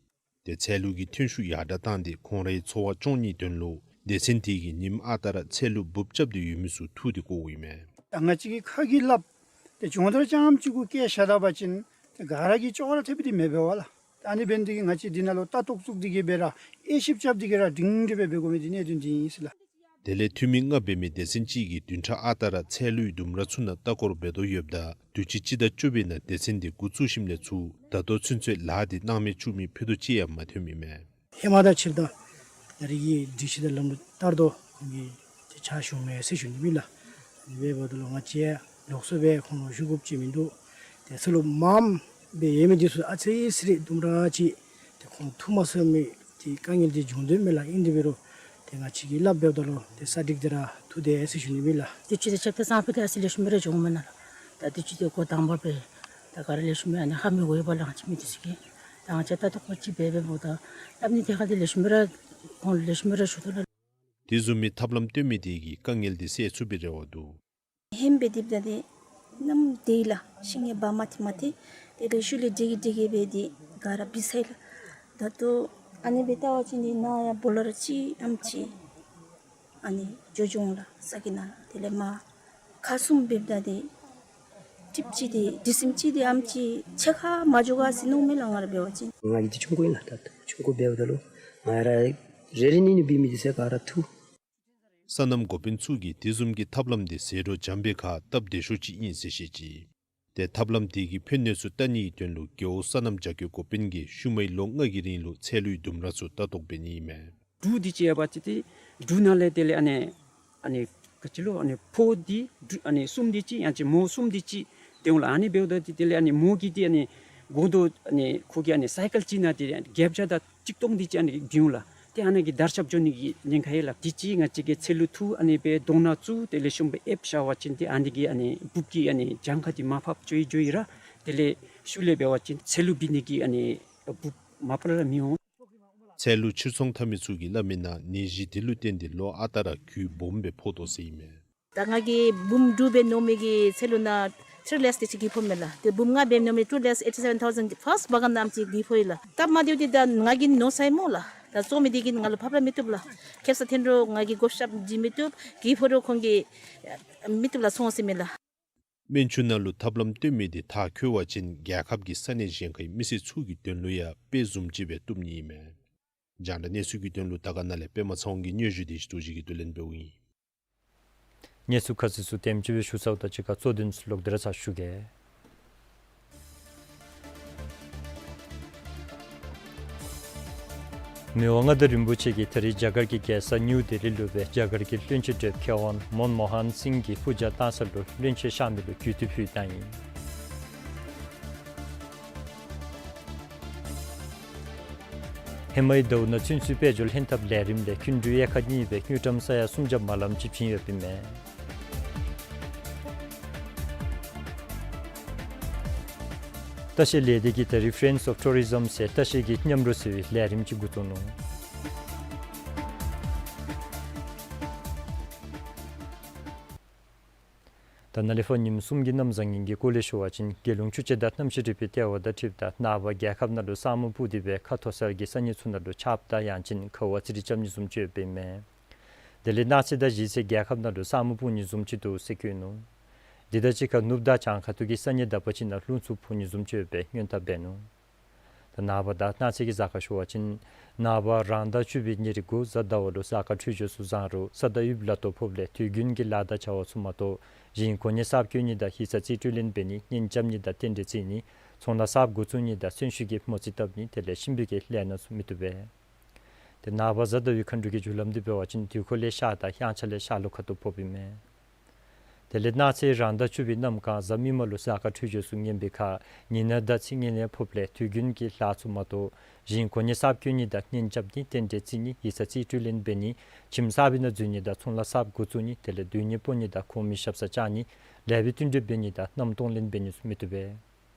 ཏེ་ཚལ་ལུ་གི་ཐོན་ཤུགས་ཡར་དྲག་བཏང་སྟེ་ཁོང་རའི་འཚོ་བ་སྐྱོང་ནིའི་དོན་ལུ་སྡེ་ཚན་དེ་གིས་ཉིནམ་ཨ་རྟག་ར་ཚལ་ལུ་འབུཔ་རྐྱབ་སྟེ་ཡོད་མི་ཚུ་འཐུ་སྟེ་བཀོཝ་ཨིན་མས། ད་ང་བཅས་ཀྱིས་ཁ་གིས་སླབ་སྟེ་སྦྱོང་བརྡར་རྐྱངམ་གཅིག་གུ་བཀལ་བཞག་ད་པ་ཅིན་ཏེ་ག་ར་གིས་ཅོག་ར་འཐདཔ་འདི་མེན་པས་ལགས། ད་ཨ་ནི་འབད་ནི་དེ་གིས་ང་བཅས་འདི་ནང་ལུ་ལྟ་རྟོག་བཙུགས་ཏེ་གིས་སྦེ་ར་དབྱེ་ཞིབ་རྐྱབ་སྟེ་གིས་ར་སྒྲིང་སྒྲི་སྦེ་འབད་དགོ་མི་འདི་གནད་དོན་འདི་ཨིན་ཟེར་ལགས། དེ་ལས་འཐུས་མི་ལྔ་འབད་མི་སྡེ་ཚན་གཅིག་གིས་བདུན་ཕྲག་ཨ་རྟག་ར་ཚལ་ལུའི་ལྡུམ་ར་ཚུ་ནང་ལྟ་སྐོར་འབད་དོ་ཡོདཔ་ད་དུས་ཅི་སྤྱི་ཟླ་བཅུ་པའི་ནང་སྡེ་ཚན་དེ་འགོ་བཙུགས་ཞིནམ་ལས་ཚུར་ད་ལྟོ་ཚུན་ཚོད་ལཱ་དེ་སྣང་མེད་བཅུག་མི་ཕུད་རྡོག་གཅིག་ཡང་མ་ཐོནམ་ཨིན་མས། ཧེ་མ་དང་ཕྱི་ཟླ་ནཱ་རེ་གི་སྒྲིག་གཞི་དང་ལམ་ལུགས་ལྟར་དུ་ཁོང་གིས་ཏེ་ཕྱག་ཞུཝ་མས་ཟེར་ཞུ་ནི་ཨིན་ལགས། དེ་འབདཝ་ད་ལུ་ང་བཅས་ལོགས་སུ་སྦེ་ཁོང་ལུ་ཞུ་དགོཔ་ཅིག་མིན་འདུག། ཏེ་ཚལ་ལུ་མངམ་སྦེ་ཡོད་མི་འདི་ཚུ་ཨ་ཙི་ཙི་རེ་ལྡུམ་ར་ཅིག་ཏེ་ཁོང་འཐུ་མ་ཚུགས་མི་ཏེ་དཀའ་ངལ་འདི་བྱུང་དོ་མས་ལགས། ཨིན་དེ་འབད་རུང་ཏེ་ང་བཅས་ཀྱིས་སླབ་འབདཝ་ད་ལུ་ཏེ་ས་སྒྲིག་སྟེ་ར་འཐུ་དེས་ཟེར་ཞུ་ནི་ཨིན་ལགས། ཏེ་སྤྱི་ཟླ་ཆ་ཁྱབ་ཏེ་སང་ཕོད་དེ་ཨ་ཙི་ལེགས་ཤོམ་སྦེ་ར་བྱུངམ་མས་ལགས། ད་དུས་ཅི་ཏེ་འགོ་དང་པ་སྦེ་ད་ག་ར་ལེགས་ཤོམ་སྦེ་ཨ་ནི་ཧ་མི་གོ་བས་ལགས། ང་བཅས་མི་འདི་ཚུ་གིས་ད་ང་བཅས་ལྟ་རྟོག་པ་ཅིག་འབད་འབདཝ་ད་སླབ་ནི་དེ་ཁར་ཏེ་ལེགས་ཤོམ་སྦེ་ར་ཁོང་ལེགས་ཤོམ་སྦེ་ར་ཞུ་དོ་ལགས། དེ་བཟུམ་མའི་ཐབས་ལམ་སྟོན་མི་དེ་གིས་དཀའ་ངལ་དེ་སེལ་ཚུགས་པའི་རེ་བ་འདུག། ཧེ་མ་འབད་དེ་འབདཝ་ད་ཏེ་ནམ་དེ་ལགས་ཤིང་ཡང་འབག་མ་ཐེག་མ་ཐེག། དེ་ལས་ཤུལ་ལས་འདྲེ་གིས་འདྲེ་གིས་འབད་དེ་ག་ར་འབད་ཚར་ཡི་ལགས། ད་ལྟོ་ཨ་ནི་སྦེ་བལྟ་བ་ཅིན་ཏེ་ནཱ་ཡང་བོ་ལར་ཅིག་ཨམ་ཅིག་ཨ་ནི་འགྱོ་འགྱོ་འོང་ལགས་ས་གི་ནང་། དེ་ལས་མར་ཁག་གསུམ་འབདཝ་ད་ཏེ་ཊིབ་ཅིག་ཏེ་དྲི་ཞིམ་ཅིག་ཏེ་ཨམ་ཅིག་ཕྱེད་ཀ་མ་འགྱོ་ག་ཟེར་མནོཝ་མས་ལགས། ང་ར་འབད་བ་ཅིན་ང་གིས་ཏེ་ཆུང་ཀུ་ཨིན་ལགས། ད་ལྟོ་ཆུང་ཀུ་འབདཝ་ད་ལུ་ང་ར་རེ་རེ་གཉིས་གཉིས་འབད་མི་འདི་ཚུ་ག་ར་འཐུ། སོ་ནམ་འགོ་དཔོན་ཚུ་གིས་དེ་བཟུམ་གྱི་ཐབས་ལམ་དེ་ཟད་འགྲོ་འཇམ་པའི་ཁར་སྟབས་བདེ་ཤོས་ཅིག་ཨིན་ཟེར་བཤད་ཅི། ཏེ་ཐབས་ལམ་དེ་གི་ཕན་གནོད་ཚུ་བལྟ་ནིའི་དོན་ལུ་རྒེད་འོག་སོ་ནམ་བྱ་སྐྱེད་འགོ་དཔོན་གྱིས་ཤུལ་མའི་ལོ་ལྔ་གི་རིང་ལུ་ཚལ་ལུའི་ལྡུམ་ར་ཚུ་ལྟ་རྟོག་འབད་ནི་ཨིན་མས། འབྲུག་འདི་ཅིག་ཡོད་པ་ཅིན་ཏེ་འབྲུག་ནང་ལས་དེ་ལས་ཨ་ནི་ཨ་ནི་ག་ཅི་ལོ་ཨ་ནི་ཕོ་འདི་འབྲུག་ཨ་ནི་གསུམ་འདི་ཅིག་ཡང་ཅིན་མོ་གསུམ་འདི་ཅིག་སྡོད་འོང་ལགས། ཨ་ནི་འབདཝ་ད་ཏེ་དེ་ལས་ཨ་ནི་མོ་གི་ཏེ་ཨ་ནི་འགོ་ཐོག་ཨ་ནི་ཁོ་གི་ཨ་ནི་སའི་ཀལ་ཅིག་ནང་ཏེ་བརྒྱད་བརྒྱ་དང་གཅིག་སྟོང་འདི་ཅིག་ཨ་ནི་འབྱུང་ལགས། ཏེ་ཨ་ནི་གིས་དར་ཁྱབ་འགྱོ་ནི་གི་ཉེན་ཁ་ཡོད་ལགས། དེ་ཅིག་ང་བཅས་ཀྱིས་ཚལ་ལུ་འཐུ་ཨ་ནི་སྦེ་དོང་ནང་བཙུགས་ཏེ་ལེགས་ཤོམ་སྦེ་ཨེབ་བཞག་པ་ཅིན་ཏེ་ཨ་ནི་གི་ཨ་ནི་འབུཔ་གི་ཨ་ནི་གྱངས་ཁ་འདི་མར་ཕབ་འགྱོ་ཡི་འགྱོ་ཡི་ར། དེ་ལས་ཤུལ་ལས་འབད་བ་ཅིན་ཚལ་ལུ་འབད་ནི་གི་ཨ་ནི་འབུཔ་མ་པ་ལས་ར་མི་འོང་། ཚལ་ལུ་ཕྱིར་ཚོང་འཐབ་མི་ཚུ་གིས་སླབ་མིའི་ནང་ནད་གཞི་དེ་ལུ་བརྟེན་ཏེ་ལོ་ཨ་རྟག་ར་རྒུད་སྦོམ་སྦེ་ཕོག་དོ་ཟེར་ཨིན་མས། ད་ང་གིས་འབུམ་དྲུག་སྦེ་ཉོ་མི་གི་ཚལ་ལུ་ནང་ཐི་རི་ལེགས་དེ་ཅིག་རྒུད་ཕོགཔ་མས་ལགས། ཏེ་འབུམ་ལྔ་སྦེ་ཉོ་མི་ཊུ་ལེགས་ཨེ་ཊི་སེ་བེན་ཐའུ་ཟེན་ཕརསཊ་བཱ་གན་ནང་ཅིག་རྒུད་ཕོག་ཡི་ལགས། སྟབས་མ་བདེཝ་འདི་ད་ང་གིས་ཉོ་ཚར་ཡི་སྨོ་ལགས། ད་བཙོང་མི་འདི་གིས་ང་ལུ་ཕབ་ར་མི་བཏུབ་ལགས། ཁེབ་ས་འཐེན་རུང་ང་གིས་བགོ་བཤའ་བྱིན་མི་བཏུབ། རྒུད་ཕོག་རུང་ཁོང་གིས་མི་བཏུབ་ལགས་ཚོང་ཟེར་མས་ལགས། སྨན་ཆུ་ནང་ལུ་ཐབས་ལམ་སྟོན་མི་དེ་མཐར་འཁྱོལ་བ་ཅིན་རྒྱལ་ཁབ་ཀྱི་ས་གནས་གཞན་ཁའི་མི་སེར་ཚུ་གི་དོན་ལུ་ཡང་དཔེ་བཟུམ་ཅིག་སྦེ་བཏུབ་ནི་ཨིན་མས། རྒྱང་བསྒྲགས་གནས་ཚུལ་གྱི་དོན་ལུ་དར་དཀར་ན་ལས་པདྨ་ཚེ་དབང་གི་སྙན་ཞུ་དེ་ཞུ་དོ་ཅིག་གིས་བསྡུ་ལེན་འབདཝ་ཨིན། གནས་ཚུལ་ཁ་གསལ་ཚུ་དེམ་ཅིག་སྦེ་ཞུ་ཚརཝ་ད་གཅིག་ཁར་གཙོ་དོན་ཚུ་ལོག་སྟེ་ར་ཚར་ཞུ་གེ། མི་དབང་མངའ་བདག་རིན་པོ་ཆེ་གིས་ད་རིས་རྒྱ་གར་གྱི་རྒྱལ་ས་ནིའུ་ལྡི་ལི་ལུ་སྦེ་རྒྱ་གར་གྱི་བློན་ཆེན་བགྲེསཔ་མཁས་དབང་མོན་མོ་ཧན་སིང་གི་ཕུག་རྒྱང་བཏང་ས་ལུ་བློན་ཆེན་གཤགས་མི་ལུ་གུས་བཏུད་ཕུལ་བཏང་ཡི། ཧེ་མའི་ཟླཝ་ནང་ཚུན་ཚོད་དཔལ་འབྱོར་ལྷན་ཐབས་ལས་རིམ་ལས་ཁྱོན་འགྲུལ་དབྱེ་ཁག་གཉིས་སྦེ་དངུལ་ཀྲམ་ས་ཡ་སུམ་བརྒྱ་མ་ལངམ་ཅིག་བྱིན་ཡོདཔ་ཨིན་མས། ལྟ་བཤལ་ལས་སྡེ་གིས་ད་རིས་Friends of Tourism ཟེར་ལྟ་བཤལ་གྱི་མཉམ་རོགས་ཟེར་བའི་ལས་རིམ་ཅིག་འགོ་བཙུགས་ནུག། ད་ནཱ་ལས་ཕར་ཉིནམ་གསུམ་གྱི་གནམ་བཟང་ངན་གྱི་སྐོར་ལས་ཞུ་བ་ཅིན་རྒྱལ་ཡོངས་ཆུ་དཔྱད་དང་གནམ་གཤིས་རིག་པའི་ལྟེ་བ་དང་འཁྲིལཝ་ད་ནངས་པ་རྒྱལ་ཁབ་ནང་ལུ་ས་སྨུག་སྤུབས་ཏེ་སྦེ་ཁ་མཐོ་སར་གྱི་ས་གནས་ཚུ་ནང་ལུ་ཆརཔ་དང་ཡང་ཅིན་ཁ་བ་ཙི་རི་རྐྱབ་ནི་བཟུམ་ཅིག་ཡོདཔ་ཨིན་མས། དེ་ལས་གནངས་ཚེ་དང་གཞེས་ཚེ་རྒྱལ་ཁབ་ནང་ལུ་ས་སྨུག་སྤུབ་ནི་བཟུམ་ཅིག་འདུག་ཟེར་བཀོད་ནུག། དེ་དང་གཅིག་ཁར་ནུབ་དང་བྱང་ཁ་ཐུག་གི་ས་གནས་དག་པ་ཅིག་ནང་རླུང་འཚུབ་འཕུ་ནི་བཟུམ་ཅིག་ཡོད་པའི་སྔོན་བརྡ་འབད་ནུག། ད་ནངས་པ་དང་གནངས་ཚེ་གི་གཟའ་སྐར་ཞུ་བ་ཅིན་ནངས་པ་རང་ཟླ་བཅུ་པའི་ཉེར་དགུ་གཟའ་ཟླ་བ་ལུ་གཟའ་སྐར་འཕྲོད་སྦྱོར་ཚུ་བཟང་རུང་ས་དང་དབུགས་ལ་དོ་ཕོགཔ་ལས་དུས་རྒྱུན་གྱི་ལཱ་དང་བྱ་བ་ཚུ་མ་གཏོགས་གཞན་གོ་གནས་གསརཔ་བསྐོ་ནི་དང་ཡིག་ཚང་རྩིས་སྤྲོད་ལེན་འབད་ནི་གཉེན་རྐྱབ་ནི་དང་རྟེན་འབྲེལ་བརྩི་ནི་ཚོང་ལཱ་གསརཔ་འགོ་བཙུགས་ནི་དང་གསོན་ཤུགས་ཀྱིས་མོ་རྩིས་བཏབ་ནི་དེ་ལས་གཤིན་པོའི་གི་ལས་སྣ་ཚུ་མི་བཏུབ་པས། ཏེ་ནངས་པ་གཟའ་ཟླ་བའི་མཁའ་འགྲོ་གི་རྒྱུ་ལམ་འདི་འབད་བ་ཅིན་དུས་འཁོར་ལས་ཤར་དང་དབྱངས་འཆར་ལས་ཤར་ལྷོ་ཁ་ཐུག་ཕོགཔ་ཨིན་མས། དེ་ལས་གནངས་ཚེ་རང་ཟླ་བཅུ་པའི་གནམ་གང་གཟའ་མིག་དམར་ལུ་གཟའ་སྐར་འཕྲོད་སྦྱོར་ཚུ་ངན་པའི་ཁར་ཉི་ནག་དང་ཚེས་ངན་ལས་ཕོགཔ་ལས་དུས་རྒྱུན་གྱི་ལཱ་ཚུ་མ་གཏོགས་གཞན་གོ་གནས་གསརཔ་བསྐོ་ནི་དང་གཉེན་རྐྱབ་ནི་རྟེན་འབྲེལ་བརྩི་ནི་ཡིག་ཚང་རྩིས་སྤྲོད་ལེན་འབད་ནི་ཁྱིམ་གསརཔ་ནང་འཛུལ་ནི་དང་ཚོང་ལཱ་གསརཔ་འགོ་བཙུགས་ནི་དེ་ལས་སྡོད་གནས་སྤོ་ནི་དང་ཁོང་མི་ཞབས་སར་བཅར་ནི་ལེགས་པའི་བསྟུན་གྲོས་འབད་ནི་དང་མནའམ་གཏོང་ལེན་འབད་ནི་ཚུ་མི་བཏུབ་པས།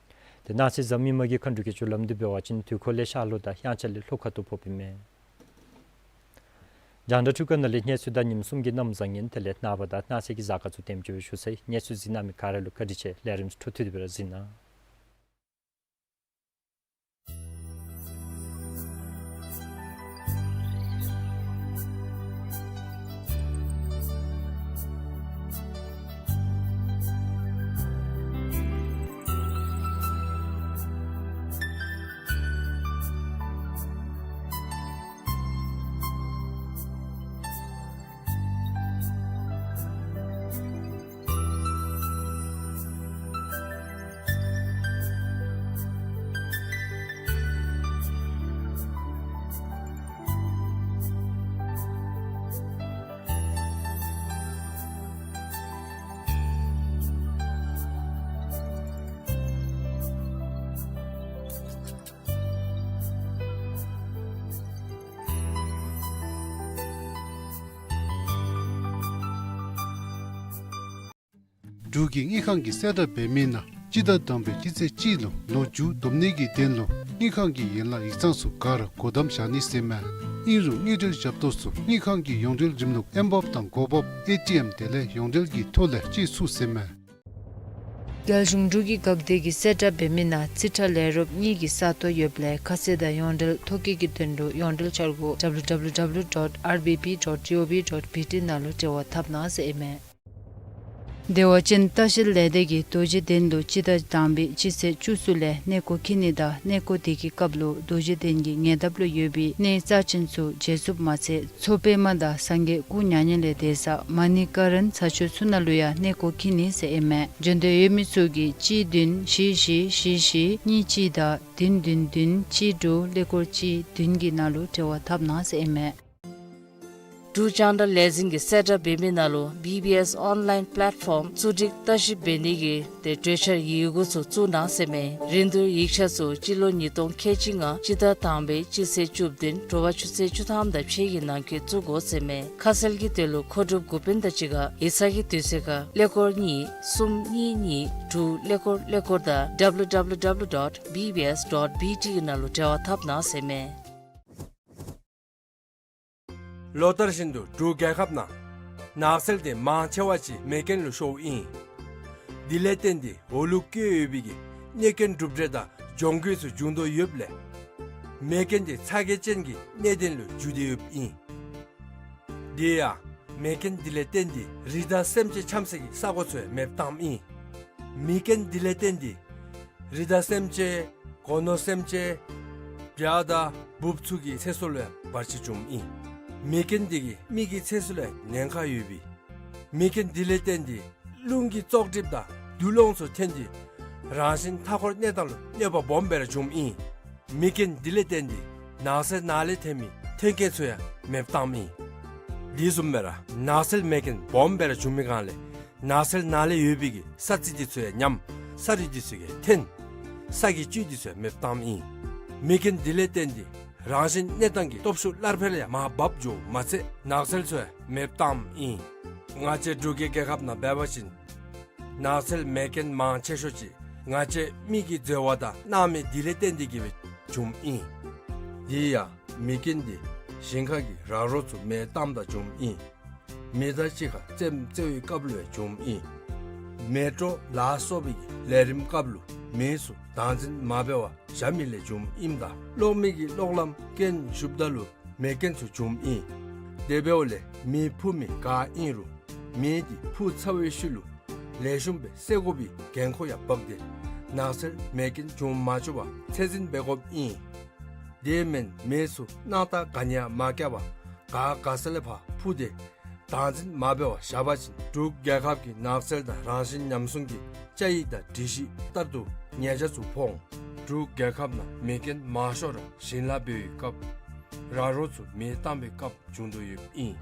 ཏེ་གནངས་ཚེ་གཟའ་མིག་དམར་གྱི་མཁའ་འགྲོ་གི་རྒྱུ་ལམ་འདི་འབད་བ་ཅིན་དུས་འཁོར་ལས་ཤར་ལྷོ་དང་དབྱངས་འཆར་ལས་ལྷོ་ཁ་ཐུག་ཕོགཔ་ཨིན་མས། རྒྱང་བསྒྲགས་འཕྲུལ་ཁང་ནང་ལས་གནས་ཚུལ་དང་ཉིནམ་གསུམ་གྱི་གནམ་བཟང་ངན་དེ་ལས་ནངས་པ་དང་གནངས་ཚེ་གི་གཟའ་སྐར་ཚུ་དེམ་ཅིག་སྦེ་ཞུ་ཚར་ཡི། གནས་ཚུལ་གཟིགས་གནང་མི་ག་ར་ལུ་བཀའ་དྲིན་ཆེ། ལས་རིམ་འཕྲོ་མཐུད་དེ་སྦེ་ར་གཟིགས་གནང་། འབྲུག་གི་དངུལ་ཁང་གིས་གསལ་བསྒྲགས་འབད་མི་ནང་སྤྱི་ཟླ་དང་པའི་སྤྱི་ཚེས་གཅིག་ལུ་ལོ་མཇུག་བསྡོམས་ནི་གི་དོན་ལུ་དངུལ་ཁང་གི་ཡན་ལག་ཡིག་ཚང་ཚུ་ག་ར་སྒོ་བསྡམ་བཞག་ནི་ཟེར་མས། ཨིན་རུང་དངུལ་འབྲེལ་ཞབས་ཏོག་ཚུ་དངུལ་ཁང་གི་ཡོངས་འབྲེལ་རིམ་ལུགས་ཨེམ་བོབ་དང་གོ་བོབ་ཨེ་ཊི་ཨེམ་དེ་ལས་ཡོངས་འབྲེལ་གྱི་ཐོག་ལས་སྤྱོད་ཚུགས་ཟེར་མས། རྒྱལ་གཞུང་འབྲུག་གི་འགག་སྡེ་གིས་གསལ་བསྒྲགས་འབད་མི་ནང་རྩིས་ཁྲ་ལས་རོགསཔ་གཉིས་ཀྱི་ས་སྟོང་ཡོདཔ་ལས་ཁ་གསལ་དང་ཡོངས་འབྲེལ་ཐོ་བཀོད་ཀྱི་དོན་ལུ་ཡོངས་འབྲེལ་འཆར་སྒོ་W W W dot R B P dot G O V dot B T ནང་ལུ་འབྲེལ་བ་འཐབ་གནང་ཟེར་ཨིན་མས། དེ་འབད་བ་ཅིན་ལྟ་བཤལ་ལས་སྡེ་གིས་རྡོ་རྗེ་གདན་ལུ་སྤྱི་ཟླ་དང་པའི་སྤྱི་ཚེས་བཅུ་གསུམ་ལས་གནས་སྐོར་འཁྱིད་ནི་དང་གནས་སྐོར་དེ་གི་སྐབས་ལུ་རྡོ་རྗེ་གདན་གྱི་ཉེ་འདབས་ལུ་ཡོད་པའི་གནས་རྩ་ཆེན་ཚུ་མཇལ་ཚུགསཔ་མ་ཚད་མཚོ་པདྨ་དང་སངས་རྒྱས་སྐུ་མྱ་ངན་ལས་འདས་ས་མ་ཎི་ཀ་རན་ཚ་ཆུ་ཚུ་ནང་ལུ་ཡང་གནས་སྐོར་འཁྱིད་ནི་ཟེར་ཨིན་མས། འབྱོན་འདོད་ཡོད་མི་ཚུ་གིས་གཅིག་བདུན་བཞི་བཞི་བཞི་བཞི་གཉིས་གཅིག་དང་བདུན་བདུན་བདུན་གཅིག་དྲུག་ཀླད་ཀོར་གཅིག་བདུན་གྱི་ནང་ལུ་འབྲེལ་བ་འཐབ་གནང་ཟེར་ཨིན་མས། འབྲུག་རྒྱང་བསྒྲགས་ལས་འཛིན་གྱིས་གསལ་བསྒྲགས་འབད་མི་ནང་ལུ་བི་བི་ཨེསི་ཨོན་ལཱའིན་པ་ལེཊ་ཕོརམ་བཙུགས་སྒྲིག་བརྟག་ཞིབ་འབད་ནི་གི་ཏེ་གྲོས་འཆར་ཡི་གུ་ཚུ་བཙུགས་གནང་ཟེར་མས། རིན་བསྡུར་ཡིག་ཆ་ཚུ་སྤྱི་ལོ་ཉིས་སྟོང་ཁལ་གཅིག་ལྔ་སྤྱི་ཟླ་དང་པའི་སྤྱི་ཚེས་བཅུ་བདུན་དྲོ་པ་ཆུ་ཚོད་བཅུ་ཐམ་དང་ཕྱེད་ཀྱི་ནང་འཁོད་བཙུགས་དགོ་ཟེར་མས། ཁ་གསལ་གྱི་དོན་ལུ་མཁོ་སྒྲུབ་འགོ་དཔོན་དང་གཅིག་ཁར་ཡིག་ཚང་གི་དུས་ཚོད་ཁར་ཀླད་ཀོར་གཉིས་གསུམ་གཉིས་གཉིས་དྲུག་ཀླད་ཀོར་ཀླད་ཀོར་དང་W W W dot B B S dot B T གི་ནང་ལུ་འབྲེལ་བ་འཐབ་གནང་ཟེར་མས། ལོ་ལྟར་བཞིན་དུ་འབྲུག་རྒྱལ་ཁབ་ནང་ནགས་ཚལ་དེ་མང་ཆེ་བ་ཅིག་མེ་རྐྱེན་ལུ་ཤོརཝ་ཨིན། དེ་ལས་བརྟེན་ཏེ་འོག་ལུ་བཀོད་ཡོད་པའི་གི་གནོད་རྐྱེན་གྲུབ་འབྲས་དང་གྱོང་གུད་ཚུ་འབྱུང་དོ་ཡོདཔ་ལས་མེ་རྐྱེན་དེ་ཚ་གྱང་ཅན་གྱི་གནད་དོན་ལུ་འགྱུར་ཏེ་ཡོདཔ་ཨིན། དེ་ཡང་མེ་རྐྱེན་དེ་ལས་བརྟེན་ཏེ་རི་དྭགས་སེམས་ཅན་འཁྱམས་སའི་གི་ས་གོ་ཚུ་ཡང་མེདཔ་བཏངམ་ཨིན། མེ་རྐྱེན་དེ་ལས་བརྟེན་ཏེ་རི་དྭགས་སེམས་ཅན་གོ་ནོར་སེམས་ཅན་བྱ་དང་འབུཔ་ཚུ་གི་ཚེ་སྲོག་ལུ་ཡང་བར་ཆད་བྱུངམ་ཨིན། མེ་རྐྱེན་དེ་གིས་མི་གི་ཚེ་སྲོག་ལུ་ཡང་ཉེན་ཁ་ཡོདཔ་ཨིན། མེ་རྐྱེན་དེ་ལས་བརྟེན་ཏེ་རླུང་གི་བཙོག་གྲིབ་དང་རྡུལ་སློང་ཚུ་ཐོན་ཏེ་རང་བཞིན་མཐའ་འཁོར་གནས་སྟངས་ལུ་གནོད་པ་སྦོམ་སྦེ་ར་བྱུངམ་ཨིན། མེ་རྐྱེན་དེ་ལས་བརྟེན་ཏེ་ནགས་ཚལ་ནང་ལས་ཐོན་མི་ཐོན་སྐྱེད་ཚུ་ཡང་མེདཔ་བཏངམ་ཨིན། དེ་བཟུམ་སྦེ་ར་ནགས་ཚལ་མེ་རྐྱེན་སྦོམ་སྦེ་ར་བྱུང་མི་སྒང་ལས་ནགས་ཚལ་ནང་ལས་ཡོད་པའི་གི་ས་རྩི་དེ་ཚུ་ཡང་ཉམས། ས་རུད་དེ་ཚུ་ཡང་འཐོན། ས་གི་བཅུད་དེ་ཚུ་ཡང་མེདཔ་བཏངམ་ཨིན། མེ་རྐྱེན་དེ་ལས་བརྟེན་ཏེ་རང་བཞིན་གནས་སྟངས་ཀྱི་སྟོབས་ཤུགས་སླར་འཕེལ་ཡང་མར་བབས་འགྱོཝ་མ་ཚད་ནགས་ཚལ་ཚུ་ཡང་མེདཔ་བཏངམ་ཨིན། ང་བཅས་འབྲུག་གི་རྒྱལ་ཁབ་ནང་འབད་བ་ཅིན་ནགས་ཚལ་མེ་རྐྱེན་མང་ཆེ་ཤོས་ཅིག་ང་བཅས་མི་གི་འཛོལ་བ་དང་སྣང་མེད་དེ་ལས་བརྟེན་ཏེ་གིས་སྦེ་བྱུངམ་ཨིན། དེ་ཡང་མེ་རྐྱེན་དེ་ཞིང་ཁ་གི་ར་རོ་ཚུ་མེ་བཏངམ་ད་བྱུངམ་ཨིན། མི་དང་གཅིག་ཁར་རྩེདམོ་རྩེ་བའི་སྐབས་ལུ་ཡང་བྱུངམ་ཨིན། མེ་དྲོད་ལ་སོགས་པའི་ལས་རིམ་སྐབས་ལུ་མེ་ཚུ་བདག་འཛིན་མ་འབད་བར་བཞག་མི་ལས་བྱུངམ་ཨིནམ་ད་གློག་མེ་གི་གློག་ལམ་རྐྱེན་ཞུགསཔ་ད་ལུ་མེ་རྐྱེན་ཚུ་བྱུངམ་ཨིན། དེ་འབདཝ་ལས་མེ་ཕུ་མི་ག་ཨིན་རུང་མེ་འདི་ཕུ་ཚར་བའི་ཤུལ་ལུ་ལེགས་ཤོམ་སྦེ་བསད་དགོ་པའི་འགན་ཁུར་ཡང་འབག་སྟེ་ནགས་ཚལ་མེ་རྐྱེན་བྱུང་མ་བཅུག་པར་ཚད་འཛིན་འབད་དགོཔ་ཨིན། དེ་མེན་མེ་ཚུ་སྣང་ཐག་ག་ནི་ཡང་མ་བཀལ་བར་ག་དགའ་ས་ལས་ཕར་ཕུ་སྟེ་བདག་འཛིན་མ་འབད་བར་བཞག་པ་ཅིན་འབྲུག་རྒྱལ་ཁབ་ཀྱི་ནགས་ཚལ་དང་རང་བཞིན་ཉམས་སྲུང་གི་བཅའ་ཡིག་དང་སྒྲིག་གཞི་ལྟར་དུ་ཉེས་ཆད་ཚུ་ཕོག་འོང་། འབྲུག་རྒྱལ་ཁབ་ནང་མེ་རྐྱེན་མང་ཤོས་ར་ཞིང་ལཱ་འབད་བའི་སྐབས་ར་རོ་ཚུ་མེ་བཏང་བའི་སྐབས་བྱུང་དོ་ཡོདཔ་ཨིན།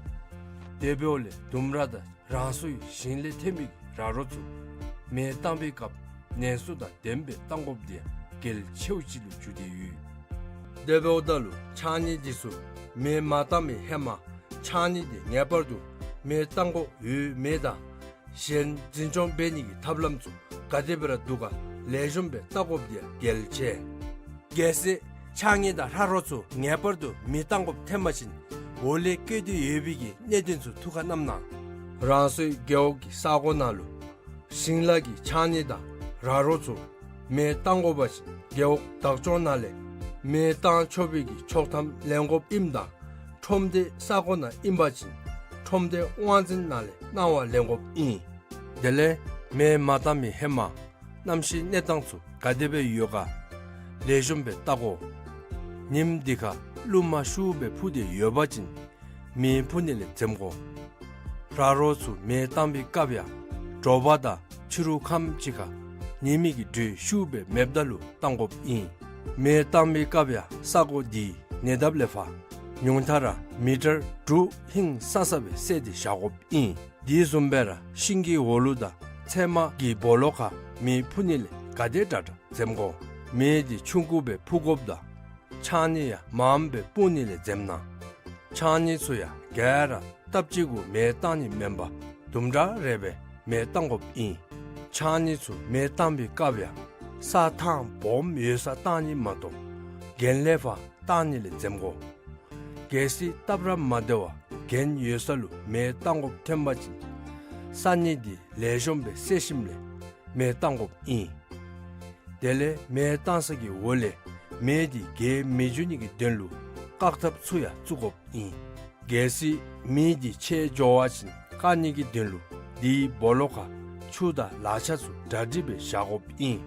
དེ་འབདཝ་ལས་ལྡུམ་ར་དང་རང་སོའི་ཞིང་ལས་ཐོན་མི་གི་ར་རོ་ཚུ་མེ་བཏང་བའི་སྐབས་ནན་སུ་དང་ལྡནམ་སྦེ་བཏང་དགོཔ་འདི་ཡང་གལ་ཆེཝ་ཅིག་ལུ་གྱུར་ཏེ་ཡོད། དེ་འབདཝ་ད་ལུ་ཕྱགས་སྙིགས་འདི་ཚུ་མེ་མ་བཏང་བའི་ཧེ་མ་ཕྱགས་སྙིགས་འདི་ངེས་པར་དུ་མེ་བཏང་དགོཔ་ཡོད་མེད་དང་གཞན་འཛིན་སྐྱོང་འབད་ནི་གི་ཐབས་ལམ་ཚུ་ག་དེ་སྦེ་ར་འདུག་ག་ལེགས་ཤོམ་སྦེ་བལྟ་དགོཔ་འདི་ཡང་གལ་ཆེ། གལ་སྲིད་ཕྱགས་སྙིགས་དང་ར་རོ་ཚུ་ངེས་པར་དུ་མེ་བཏང་དགོཔ་ཐོན་པ་ཅིན་འོག་ལས་བཀོད་དེ་ཡོད་པའི་གི་གནད་དོན་ཚུ་ཐུགས་ཁར་བསྣམས་གནང་། རང་སོའི་རྒེད་འོག་གི་ས་གོ་ནང་ལུ་ཞིང་ལཱ་གི་ཕྱགས་སྙིགས་དང་ར་རོ་ཚུ་མེ་བཏང་དགོ་པ་ཅིན་རྒེད་འོག་བདག་སྐྱོང་ནང་ལས་མེ་བཏང་ཆོག་པའི་གི་ཆོག་ཐམ་ལེན་དགོཔ་ཨིནམ་ད་ཁྲོམ་སྡེ་ས་གོ་ནང་ཨིན་པ་ཅིན་ཁྲོམ་སྡེ་དབང་འཛིན་ནང་ལས་གནང་བ་ལེན་དགོཔ་ཨིན། དེ་ལས་མེ་མ་བཏང་མི་ཧེ་མ་གནམ་གཤིས་གནས་སྟངས་ཚུ་ག་དེ་སྦེ་ཡོད་ག་ལེགས་ཤོམ་སྦེ་བལྟ་དགོ། ཉིམ་འདི་ཁར་རླུང་མ་ཤུགས་སྦེ་ཕུ་སྟེ་ཡོད་པ་ཅིན་མེ་ཕུ་ནི་ལས་འཛེམ་དགོ། ར་རོ་ཚུ་མེ་བཏང་བའི་སྐབས་ཡང་དྲོ་པ་དང་ཕྱི་རུ་ཁམས་ཅིག་ཁར་ཉི་མའི་གི་དྲོད་ཤུགས་སྦེ་མེདཔ་ད་ལུ་བཏང་དགོཔ་ཨིན། མེ་བཏང་བའི་སྐབས་ཡང་ས་གོ་འདི་ཉེ་འདབས་ལས་ཕར་ཉུང་མཐའ་ར་མི་ཊར་དྲུག་ཧིང་སང་ས་སྦེ་བསལ་ཏེ་བཞག་དགོཔ་ཨིན། དེ་བཟུམ་སྦེ་ར་ཤིང་གི་འོག་ལུ་དང་ཚལ་མ་གི་སྦོ་ལོགས་ཁར་མེ་ཕུ་ནི་ལས་ག་དེ་དྲག་དྲག་འཛེམ་དགོ། མེ་འདི་ཆུང་ཀུ་སྦེ་ཕུ་དགོཔ་དང་ཕྱགས་སྙིགས་ཡང་མངམ་སྦེ་སྤུངས་ནི་ལས་འཛེམ་གནང་། ཕྱགས་སྙིགས་ཚུ་ཡང་ག་ར་སྟབས་གཅིག་གུ་མེ་བཏང་ནི་མེན་པར་དུམ་གྲ་རེ་སྦེ་མེ་བཏང་དགོཔ་ཨིན། ཕྱགས་སྙིགས་ཚུ་མེ་བཏང་བའི་སྐབས་ཡང་ས་ཐང་སྦོམ་ཡོད་སར་བཏང་ནི་མ་གཏོགས་གྱེན་ལས་ཕར་བཏང་ནི་ལས་འཛེམ་དགོ། གལ་སྲིད་སྟབས་ར་མ་བདེ་བར་གྱེན་ཡོད་ས་ལུ་མེ་བཏང་དགོཔ་ཐོན་པ་ཅིན་ས་སྙིགས་འདི་ལེགས་ཤོམ་སྦེ་བསལ་ཞིནམ་ལས་མེ་བཏང་དགོཔ་ཨིན། དེ་ལས་མེ་བཏང་ས་གི་འོག་ལས་མེ་འདི་རྒྱས་མི་འགྱོ་ནི་གི་དོན་ལུ་བཀག་ཐབས་ཚུ་ཡང་བཙུགས་དགོཔ་ཨིན། གལ་སྲིད་མེ་འདི་ཆད་འགྱོ་བ་ཅིན་བཀག་ནི་གི་དོན་ལུ་དེའི་སྦོ་ལོགས་ཁར་ཆུ་དང་ལག་ཆས་ཚུ་གྲ་སྒྲིག་སྦེ་བཞག་དགོཔ་ཨིན།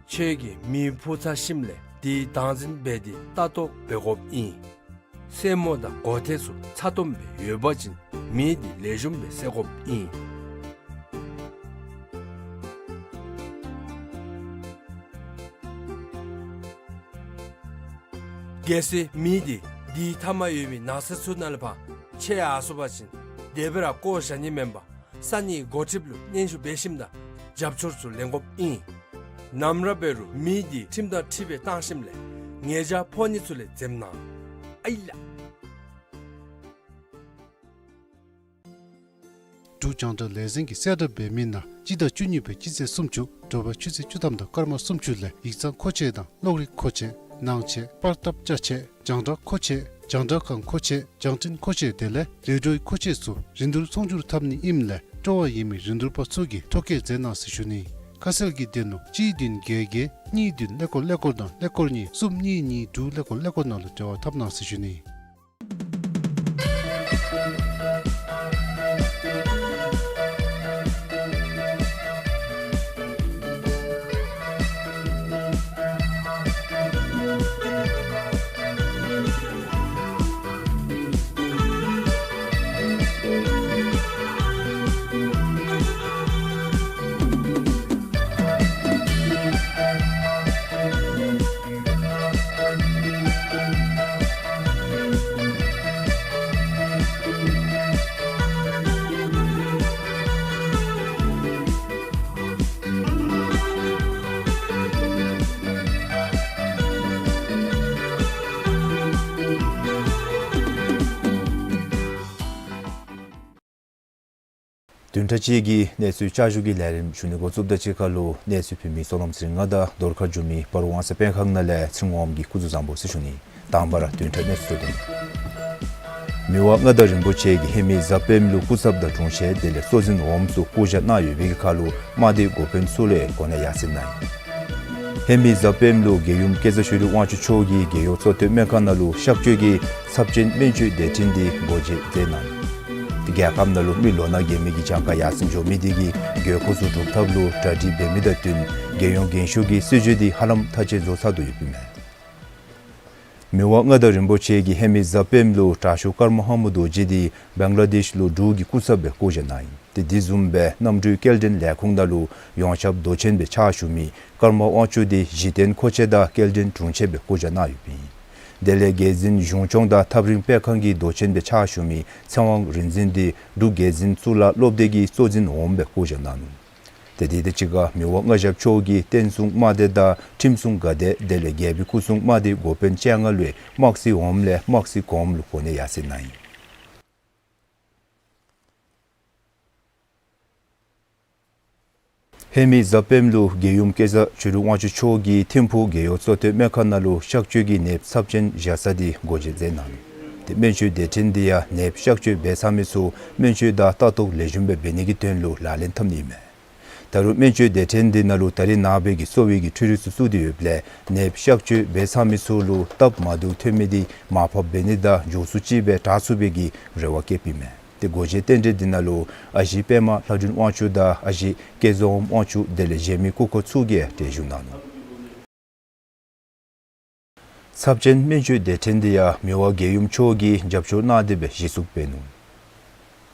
ཁྱོད་ཀྱིས་མེ་ཕུ་ཚར་ཞིནམ་ལས་དེའི་བདག་འཛིན་འབད་དེ་ལྟ་རྟོག་འབད་དགོཔ་ཨིན། སེན་མོ་དང་སྒོ་ཐེལ་ཚུ་ཚ་ཏོམ་སྦེ་ཡོད་པ་ཅིན་མེ་འདི་ལེགས་ཤོམ་སྦེ་བསད་དགོཔ་ཨིན། གལ་སྲིད་མེ་འདི་དེའི་མཐའ་མར་ཡོད་མི་ནགས་ཚལ་ཚུ་ནང་ལས་ཕར་ཆད་ཡར་སོང་པ་ཅིན་དེ་སྦེ་ར་བཀོ་བཞག་ནི་མེན་པར་ས་གནས་འགོ་ཁྲིདཔ་ལུ་སྙན་ཞུ་འབད་ཞིནམ་ད་རྒྱབ་སྐྱོར་ཚུ་ལེན་དགོཔ་ཨིན། ནམ་ར་འབད་རུང་མེ་འདི་ཁྲིམས་དང་འཁྲིལ་སྦེ་བཏང་ཞིནམ་ལས་ཉེས་བྱ་ཕོག་ནི་ཚུ་ལས་འཛེམ་གནང་། ཨའི་ལགས། འབྲུག་རྒྱང་བསྒྲགས་ལས་འཛིན་གྱིས་གསལ་བསྒྲགས་འབད་མི་ནང་སྤྱི་ཟླ་བཅུ་གཉིས་པའི་སྤྱི་ཚེས་སུམ་ཅུ་དྲོ་པ་ཆུ་ཚོད་བཅུ་ཐམ་དང་སྐར་མ་སུམ་ཅུ་ལས་ཡིག་ཚང་མཁོ་ཆས་དང་གློག་རིག་མཁོ་ཆས་ནང་ཆས་པར་བཏབ་ཅ་ཆས་རྒྱང་བསྒྲགས་མཁོ་ཆས་རྒྱང་བསྒྲགས་ཁང་མཁོ་ཆས་རྒྱང་འཕྲིན་མཁོ་ཆས་དེ་ལས་རེ་ཌིའོའི་མཁོ་ཆས་ཚུ་རིན་བསྡུར་ཚོང་སྒྱུར་འཐབ་ནི་ཨིནམ་ལས་སྤྲོ་བ་ཡོད་མི་རིན་བསྡུར་པ་ཚུ་གིས་ཐོ་བཀོད་མཛད་གནང་ཟེར་ཞུ་ནི། ཁ་གསལ་གྱི་དོན་ལུ་གཅིག་བདུན་བརྒྱད་བརྒྱད་གཉིས་བདུན་ཀླད་ཀོར་ཀླད་ཀོར་དང་ཀླད་ཀོར་གཉིས་གསུམ་གཉིས་གཉིས་དྲུག་ཀླད་ཀོར་ཀླད་ཀོར་ནང་ལུ་འབྲེལ་བ་འཐབ་གནང་ཟེར་ཞུ་ནི། བདུན་ཕྲག་གཅིག་གི་གནས་ཚུལ་བསྐྱར་ཞུ་གི་ལས་རིམ་ཞུ་ནི་འགོ་བཙུགསཔ་དང་གཅིག་ཁར་ལུ་གནས་ཚུལ་ཕུལ་མི་བསོད་ནམས་ཚེ་རིང་ང་དང་རྫོང་ཁ་འགྱུར་མི་སྤ་རོ་ཝང་སེ་དཔོན་ཁང་ནང་ལས་ཚེ་རིང་དབང་མོ་གིས་སྐུ་གཟུགས་བཟང་པོ་ཟེར་ཞུ་ནི། དང་པ་ར་བདུན་ཕྲག་གནས་ཚུལ་ཐོ་དེ། མི་དབང་མངའ་བདག་རིན་པོ་ཆེ་གིས་ཧེ་མའི་གཟའ་སྤེནམ་ལུ་སྐུ་ཚབ་དང་དྲུང་ཆེ་དེ་ལས་གཙོ་འཛིན་འོགམ་ཚུ་བསྐོ་བཞག་གནང་ཡོད་པའི་གི་ཁར་ལུ་དམག་སྡེའི་འགོ་དཔོན་ཚུ་ལུ་ཡང་གོ་གནས་ཡར་སེང་གནང་ཡི། ཧེ་མའི་གཟའ་སྤེནམ་ལུ་རྒྱལ་ཡུམ་སྐལ་བཟང་ཆོས་སྒྲོན་དབང་ཕྱུག་མཆོག་གིས་རྒྱལ་ཡོངས་གཙོ་བསྟེན་སྨན་ཁང་ནང་ལུ་གཤག་བཅོས་ཀྱི་ཚབས་ཆེན་སྨན་བཅོས་སྡེ་ཕྲན་འདི་སྒོ་འབྱེད་མཛད་གནང་ནུག། དེ་རྒྱལ་ཁབ་ནང་ལུ་མི་ལོ་ན་རྒས་མི་གི་གྱངས་ཁ་ཡར་སེང་འགྱོ་མི་དེ་གིས་དགོས་མཁོ་ཚུ་སྒྲུབ་ཐབས་ལུ་གྲ་སྒྲིག་འབད་མི་དང་བསྟུན་རྒྱལ་ཡོངས་འགན་བཞེས་ཀྱི་སྲིད་བྱུས་འདི་ཧ་ལམ་མཐའ་དཔྱད་བཟོ་ཚར་དོ་ཡོདཔ་ཨིན་མས། མི་དབང་མངའ་བདག་རིན་པོ་ཆེ་གིས་ཧེ་མའི་གཟའ་སྤེནམ་ལུ་དྲག་ཤོས་ཀརྨ་ལྷ་མོ་རྡོ་རྗེ་འདི་བང་ལ་དེཤ་ལུ་འབྲུག་གི་སྐུ་ཚབ་སྦེ་བསྐོ་བཞག་གནང་ཡི། དེ་དེ་བཟུམ་སྦེ་གནམ་གྲུའི་སྐྱེལ་འདྲེན་ལས་ཁུངས་ནང་ལུ་ཡོངས་ཁྱབ་མདོ་ཆེན་སྦེ་ཕྱག་ཞུ་མི་ཀརྨ་དབང་ཕྱུག་འདི་གཞི་རྟེན་མཁོ་ཆས་དང་སྐྱེལ་འདྲེན་དྲུང་ཆེན་སྦེ་བསྐོ་བཞག་གནང་ཡོདཔ་ཨིན། དེ་ལས་རྒྱལ་འཛིན་གཞུང་སྐྱོང་དང་ཐག་རིང་སྤེལ་ཁང་གི་མདོ་ཆེན་སྦེ་ཕྱག་ཞུ་མི་ཚེ་དབང་རིག་འཛིན་འདི་འབྲུག་རྒྱལ་འཛིན་གཙུག་ལག་སློབ་སྡེ་གི་གཙོ་འཛིན་འོགམ་སྦེ་བསྐོ་བཞག་གནང་ནུག། དེ་དེ་དང་གཅིག་ཁར་མི་དབང་མངའ་ཞབས་མཆོག་གིས་བསྟན་སྲུང་དམག་སྡེ་དང་ཁྲིམས་སྲུང་འགག་སྡེ་དེ་ལས་རྒྱལ་པོའི་སྐུ་སྲུང་དམག་སྡེའི་འགོ་དཔོན་བཅོ་ལྔ་ལུ་དམག་སྲིད་འོགམ་ལས་དམག་སྲིད་གོངམ་ལུ་གོ་གནས་ཡར་སེང་གནང་ཡི། ཧེ་མའི་གཟའ་སྤེནམ་ལུ་རྒྱལ་ཡུམ་སྐལ་བཟང་ཆོས་སྒྲོན་དབང་ཕྱུག་མཆོག་གིས་ཐིམ་ཕུག་རྒྱལ་ཡོངས་གཙོ་བསྟེན་སྨན་ཁང་ནང་ལུ་གཤག་བཅོས་ཀྱི་ནདཔ་ཚབས་ཆེན་བཞག་ས་འདི་སྒོ་འབྱེད་མཛད་གནང་ནུག། དེ་སྨན་བཅོས་སྡེ་ཕྲན་འདི་ཡང་ནདཔ་གཤག་བཅོས་འབད་ཚར་མི་ཚུ་སྨན་བཅོས་དང་ལྟ་རྟོག་ལེགས་ཤོམ་སྦེ་འབད་ནི་གི་དོན་ལུ་ལག་ལེན་འཐབ་ནི་ཨིན་མས། ད་རུང་སྨན་བཅོས་སྡེ་ཕྲན་འདི་ནང་ལུ་ད་རེས་ནངས་པའི་གི་གསོ་བའི་གི་འཕྲུལ་རིག་ཚུ་བཙུགས་ཏེ་ཡོདཔ་ལས་ནདཔ་གཤག་བཅོས་འབད་ཚར་མི་ཚུ་ལུ་སྟབས་མ་བདེཝ་ཐོན་མི་འདི་མར་ཕབ་འབད་ནི་དང་མགྱོགས་སུ་ཅིག་སྦེ་དྲག་ཚུགས་པའི་གི་རེ་བ་བསྐྱེདཔ་ཨིན་མས། དེ་སྒོ་འབྱེད་རྟེན་འབྲེལ་འདི་ནང་ལུ་ཨ་ཞེ་པདྨ་ལྷ་སྒྲོན་དབང་ཕྱུག་དང་ཨ་ཞེ་སྐལ་བཟང་དབང་ཕྱུག་དེ་ལས་གཞན་མི་སྐུ་འཁོར་ཚུ་གིས་གྲལ་བཞུགས་གནང་ནུག། ཚབས་ཆེན་སྨན་བཅོས་སྡེ་ཕྲན་འདི་ཡང་མི་དབང་རྒྱལ་ཡུམ་མཆོག་གིས་རྒྱབ་སྐྱོར་གནང་སྟེ་སྦེ་གཞི་བཙུགས་འབད་ནུག།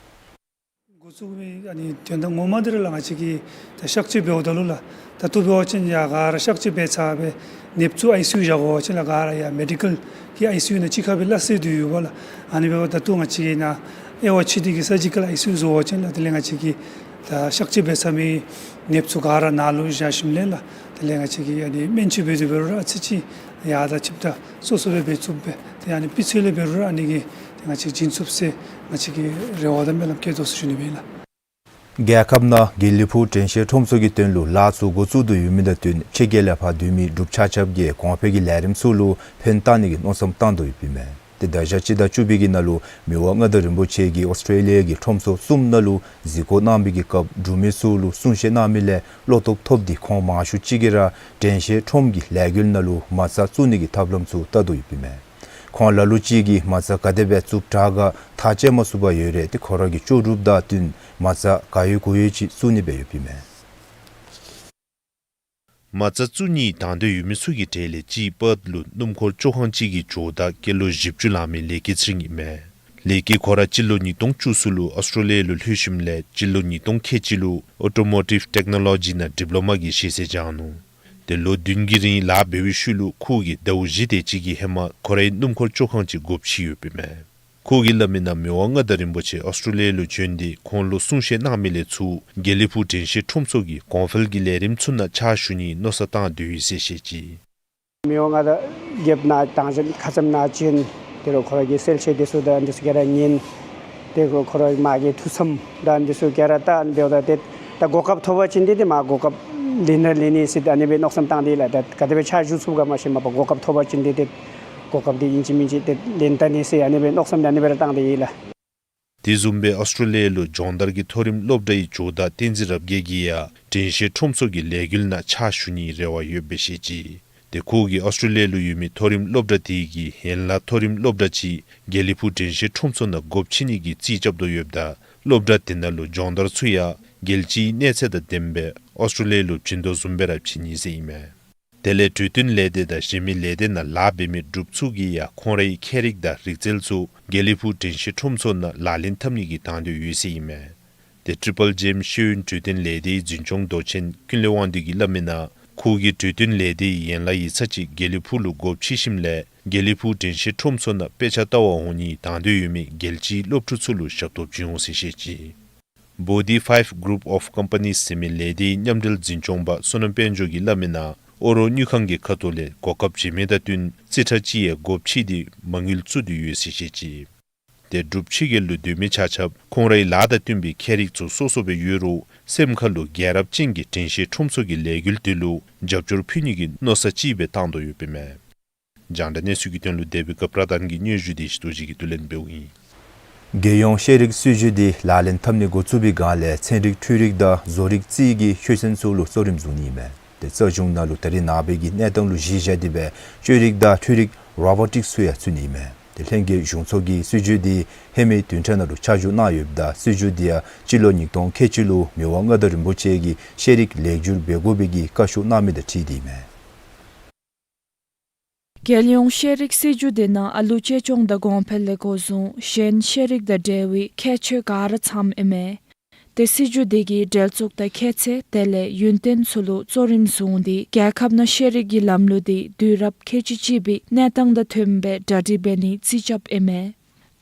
འགོ་བཙུགས་མི་ཨ་ནི་དོན་དག་ངོ་མ་འདི་ར་ལགས་ང་བཅས་ཀྱིས་ད་གཤག་བཅོས་འབདཝ་ད་ལུ་ལགས་ད་ལྟོ་འབད་བ་ཅིན་ཡར་ག་ར་གཤག་བཅོས་འབད་ཚར་སྦེ་ནདཔ་ཚུ་ཨའི་སི་ཡུ་བཞག་དགོ་པ་ཅིན་ལགས་ག་ར་ཡར་མེ་ཌི་ཀལ་གྱི་ཨའི་སི་ཡུ་ནང་གཅིག་ཁར་སྦེ་སླ་བསྲེ་སྡོད་ཡོདཔ་ལགས། ཨ་ནི་འབདཝ་ད་ལྟོ་ང་བཅས་ཀྱིས་ནཱ་དབྱེ་བ་ཕྱེ་སྟེ་གི་སར་ཇི་ཀལ་ཨའི་སི་ཡུ་བཟོ་བ་ཅིན་ལགས་དེ་ལས་ང་བཅས་ཀྱིས་ད་གཤག་བཅོས་འབད་ཚར་མི་ནདཔ་ཚུ་ག་ར་ནཱ་ལུ་བཞག་ཞིནམ་ལས་ལགས་དེ་ལས་ང་བཅས་ཀྱིས་ཨ་ནི་སྨན་བཅོས་འབད་དེ་འབད་རུང་ར་ཨ་ཙི་ཅིག་ཡར་དང་ཆིབས་ད་སོ་སོ་སྦེ་འབད་ཚུགསཔ་སྦེ་ཏེ་ཨ་ནི་སྤུས་ཚད་ལས་འབད་རུང་ར་ཨ་ནི་གི་ཏེ་ང་བཅས་བྱིན་ཚུགས་ཟེར་ང་བཅས་ཀྱིས་རེ་བ་དང་སྨོན་ལམ་བསྐྱེད་དོ་ཟེར་ཞུ་ནི་སྦེ་ཨིན་ལགས། རྒྱལ་ཁབ་ནང་དགེ་ལེགས་ཕུག་དྲན་ཤེས་ཁྲོམ་ཚོགས་ཀྱི་དོན་ལུ་ལཱ་ཚུ་འགོ་བཙུགས་དོ་ཡོད་མི་དང་བསྟུན་ཕྱི་རྒྱལ་ལས་ཕར་སྡོད་མི་འབྲུགཔ་ཆ་ཁྱབ་ཀྱིས་གོང་འཕེལ་གྱི་ལས་རིམ་ཚུ་ལུ་ཕན་བཏགས་ནི་གི་མནོ་བསམ་བཏང་དོ་ཡོདཔ་ཨིན་མས། ཏེ་ད་ཞག་སྤྱི་ཟླ་བཅུ་པའི་གི་ནང་ལུ་མི་དབང་མངའ་བདག་རིན་པོ་ཆེ་གིས་ཨོསི་ཊེ་ལི་ཡ་གི་ཁྲོམ་ཚོགས་གསུམ་ནང་ལུ་གཟིགས་སྐོར་གནང་བའི་གི་སྐབས་འབྲུག་མི་ཚུ་ལུ་གསུང་བཤད་གནང་མི་ལས་བློ་སྟོབས་ཐོབ་སྟེ་ཁོང་མང་ཤོས་ཅིག་གིས་ར་དྲན་ཤེས་ཁྲོམ་གྱི་ལས་འགུལ་ནང་ལུ་མ་རྩ་བཙུགས་ནི་གི་ཐབས་ལམ་ཚུ་བལྟ་དོ་ཡོདཔ་ཨིན་མས། ཁོང་ལ་ལུ་ཅིག་གིས་མ་རྩ་ག་དེ་སྦེ་བཙུགས་དྲག་ག་ཐག་བཅད་མ་ཚུགས་པར་ཡོད་རུང་ཏེ་ཁོ་ར་གི་ལྕོགས་གྲུབ་དང་བསྟུན་མ་རྩ་ག་ཡོད་གུ་ཡོད་ཅིག་བཙུགས་ནི་སྦེ་ཡོདཔ་ཨིན་མས། མ་རྩ་བཙུགས་ནིའི་དང་འདོད་ཡོད་མི་ཚུ་གི་གྲས་ལས་གཅིག་པརཐ་ལུ་སྣུམ་འཁོར་བཅོ་ཁང་ཅིག་གི་ཇོ་བདག་སྐྱེས་ལོ་བཞི་བཅུ་ལང་མི་ལས་ཀྱི་ཚེ་རིང་ཨིན་མས། ལས་ཀྱི་ཁོ་ར་སྤྱི་ལོ་ཉིས་སྟོང་བཅུ་གསུམ་ལུ་ཨོསི་ཊེ་ལི་ཡ་ལུ་ལྷོད་ཞིནམ་ལས་སྤྱི་ལོ་ཉིས་སྟོང་ཁལ་གཅིག་ལུ་ཨོ་ཊོ་མོ་ཊིབ་ཊེཀ་ནོ་ལོ་ཇི་ནང་ཌིབ་ལོ་མ་གི་ཤེས་ཚད་སྦྱངས་ནུག། ཏེ་ལོ་བདུན་གྱི་རིང་ལཱ་འབད་བའི་ཤུལ་ལུ་ཁོ་གིས་ཟླཝ་བཞི་དེ་ཅིག་གི་ཧེ་མ་ཁོ་རའི་སྣུམ་འཁོར་བཅོ་ཁང་ཅིག་སྒོ་ཕྱེ་ཡོདཔ་ཨིན་མས། ཁོ་གིས་སླབ་མི་ནང་མི་དབང་མངའ་བདག་རིན་པོ་ཆེ་ཨོསི་ཊེ་ལི་ཡ་ལུ་བྱོན་ཏེ་ཁོང་ལུ་གསུང་བཤད་གནང་མི་ལས་ཚུར་དགེ་ལེགས་ཕུག་དྲན་ཤེས་ཁྲོམ་ཚོགས་ཀྱི་གོང་འཕེལ་གྱི་ལས་རིམ་ཚུ་ནང་ཕྱག་ཞུ་ནིའི་མནོ་བསམ་བཏང་དོ་ཡོད་ཟེར་བཤད་ཅི། མི་དབང་མངའ་བདག་རྒྱལཔོ་ནཱ་བཏང་ཞིནམ་ཁ་ཙ་ནཱ་བྱོན་ཏེ་རུང་ཁོ་ར་གི་གསལ་བཤད་འདི་ཚུ་དང་འདི་ཚུ་ག་ར་ཉན། ཏེ་ཁོ་ཁོ་ར་མ་གི་ཐུགས་བསམ་དང་འདི་ཚུ་ག་ར་བལྟ་ཨ་ནི་འབདཝ་ད་ཏེ་ད་གོ་སྐབས་ཐོབ་པ་ཅིན་ཏེ་ཏེ་མ་གོ་སྐབས་ལེན་ར་ལེན་ནི་ཟེར་ཨ་ནི་སྦེ་མནོ་བསམ་བཏང་སྟེ་ལགས། ད་ག་དེ་སྦེ་ཕྱག་ཞུ་ཚུགས་ག་མ་ཤེས། མ་པ་གོ་སྐབས་ཐོབ་པ་ཅིན་ཏེ་ཏེ་གོ་སྐབས་འདི་ཨིན་ཅི་མིན་ཅི་ཏེ་ལེན་བལྟ་ནི་ཟེར་ཨ་ནི་སྦེ་མནོ་བསམ་འདི་ཨ་ནི་སྦེ་ར་བཏང་སྟེ་ཡོད་ལགས། དེ་བཟུམ་སྦེ་ཨོསི་ཊེ་ལི་ཡ་ལུ་སྦྱོང་བརྡར་གྱི་མཐོ་རིམ་སློབ་གྲྭའི་ཇོ་བདག་བསྟན་འཛིན་རབ་རྒྱས་ཀྱིས་ཡང་དྲན་ཤེས་ཁྲོམ་ཚོགས་ཀྱི་ལས་འགུལ་ནང་ཕྱག་ཞུ་ནིའི་རེ་བ་ཡོདཔ་སྦེ་བཤད་ཅི། ཏེ་ཁོ་གིས་ཨོསི་ཊེ་ལི་ཡ་ལུ་ཡོད་མི་མཐོ་རིམ་སློབ་གྲྭ་དེ་གི་ཡན་ལག་མཐོ་རིམ་སློབ་གྲྭ་ཅིག་དགེ་ལེགས་ཕུག་དྲན་ཤེས་ཁྲོམ་ཚོགས་ནང་སྒོ་ཕྱེ་ནི་གི་རྩིས་རྐྱབ་དོ་ཡོདཔ་ད་སློབ་གྲྭ་དེ་ནང་ལུ་སྦྱོང་བརྡར་ཚུ་ཡང་རྒྱལ་སྤྱིའི་གནས་ཚད་དང་ལྡནམ་སྦེ་ཨོསི་ཊེ་ལི་ཡ་ལུ་བྱིན་དོ་བཟུམ་སྦེ་ར་བྱིན་ནི་ཟེར་ཨིན་མས། དེ་ལས་གྲོས་བསྟུན་ལས་སྡེ་དང་གཞན་མི་ལས་སྡེ་ནང་ལཱ་འབད་མི་འབྲུགཔ་ཚུ་གིས་ཡང་ཁོང་རའི་ཁྱད་རིག་དང་རིག་རྩལ་ཚུ་དགེ་ལེགས་ཕུག་དྲན་ཤེས་ཁྲོམ་ཚོགས་ནང་ལག་ལེན་འཐབ་ནི་གི་དང་འདོད་ཡོད་ཟེར་ཨིན་མས། ཏེ་ཊི་རི་པལ་ཇེ་ཨེམ་ཤེས་ཡོན་གྲོས་བསྟུན་ལས་སྡེའི་འཛིན་སྐྱོང་མདོ་ཆེན་ཀུན་ལེགས་དབང་འདུས་ཀྱིས་སླབ་མི་ནང་ཁོ་གིས་གྲོས་བསྟུན་ལས་སྡེའི་ཡན་ལག་ཡིག་ཚང་ཅིག་དགེ་ལེགས་ཕུག་ལུ་སྒོ་ཕྱེ་ཞིནམ་ལས་དགེ་ལེགས་ཕུག་དྲན་ཤེས་ཁྲོམ་ཚོགས་ནང་དཔེ་ཆ་ལྟ་བར་འོང་ནིའི་དང་འདོད་ཡོད་མི་རྒྱལ་སྤྱིའི་སློབ་ཕྲུག་ཚུ་ལུ་ཞབས་ཏོག་བྱིན་འོང་ཟེར་བཤད་ཅི། བོ་དྷི་ཕའིབ་གུ་རུབ་ཨོཕ་ཀམ་པ་ནིས་ཟེར་མི་ལས་སྡེའི་མཉམ་འབྲེལ་འཛིན་སྐྱོང་པ་བསོད་ནམས་དཔལ་འབྱོར་གྱིས་སླབ་མི་ནང་ཨོ་རོག་དངུལ་ཁང་གི་ཁ་ཐུག་ལས་གོ་སྐབས་བྱིན་མི་དང་བསྟུན་རྩིས་ཁྲ་ཅིག་ཡང་སྒོ་ཕྱེ་སྟེ་མ་དངུལ་བཙུགས་ཏེ་ཡོད་ཟེར་བཤད་ཅི། ཏེ་འབྲུགཔ་ཕྱི་རྒྱལ་ལུ་སྡོད་མི་ཆ་ཁྱབ་ཁོང་རའི་ལཱ་དང་བསྟུན་པའི་ཁྱད་རིག་ཚུ་སོ་སོ་སྦེ་ཡོད་རུང་སེམས་ཁ་ལུ་རྒྱལ་རབས་ཅན་གྱི་དྲན་ཤེས་ཁྲོམ་ཚོགས་ཀྱི་ལས་འགུལ་དེ་ལུ་རྒྱབ་སྐྱོར་ཕུལ་ནི་གི་མནོ་བསམ་ཅིག་སྦེ་བཏང་དོ་ཡོདཔ་ཨིན་མས། རྒྱང་བསྒྲགས་གནས་ཚུལ་གྱི་དོན་ལུ་དེ་བི་ཀ་པྲ་དཱན་གྱི་སྙན་ཞུ་དེ་ཞི་ཏོ་ཇི་གིས་བསྡུ་ལེན་འབདཝ་ཨིན། རྒྱལ་ཡོངས་ཤེས་རིག་སྲིད་བྱུས་འདི་ལག་ལེན་འཐབ་ནི་འགོ་བཙུགས་པའི་སྒང་ལས་ཚན་རིག་འཕྲུལ་རིག་དང་བཟོ་རིག་རྩིས་ཀྱི་ཤེས་ཡོན་ཚུ་ལུ་གཙོ་རིམ་བཟུང་ནི་ཨིན་མས། ཏེ་རྩ་གཞུང་ནང་ལུ་ད་རེས་ནངས་པའི་གི་གནས་སྟངས་ལུ་གཞི་བཞག་སྟེ་སྦེ་བཅོས་རིག་དང་འཕྲུལ་རིག་རོ་བོ་ཊིཀསི་ཚུ་ཡང་ཚུད་ནི་ཨིན་མས། ཏེ་ལྷན་རྒྱས་གཞུང་ཚོགས་ཀྱིས་སྲིད་བྱུས་འདི་ཧེ་མའི་བདུན་ཕྲག་ནང་ལུ་ཆ་འཇོག་གནང་ཡོདཔ་ད་སྲིད་བྱུས་འདི་ཡང་སྤྱི་ལོ་ཉིས་སྟོང་ཁལ་གཅིག་ལུ་མི་དབང་མངའ་བདག་རིན་པོ་ཆེ་གིས་ཤེས་རིག་ལེགས་བསྒྱུར་འབད་དགོ་པའི་གི་བཀའ་ཤོག་གནང་མི་དང་འཁྲིལ་ཏེ་ཨིན་མས། རྒྱལ་ཡོངས་ཤེས་རིག་སྲིད་བྱུས་འདི་ནང་ཨ་ལུ་གཅེས་སྐྱོང་དང་གོང་འཕེལ་ལས་འགོ་བཟུང་གཞན་ཤེས་རིག་དང་འབྲེལ་བའི་ཁྱད་ཆོས་ག་ར་ཚངམ་ཨིན་མས། ཏེ་སྲིད་བྱུས་འདི་གིས་འབྲེལ་ཚོགས་དང་ཁྱད་ཚད་དེ་ལས་ཡུན་བརྟན་ཚུ་ལུ་གཙོ་རིམ་བཟུང་སྟེ་རྒྱལ་ཁབ་ནང་ཤེས་རིག་གི་ལམ་ལུགས་འདི་དུས་རབས་ཁལ་གཅིག་གཅིག་པའི་གནས་སྟངས་དང་བསྟུན་པའི་གྲ་སྒྲིག་འབད་ནི་རྩིས་རྐྱབ་ཨིན་མས།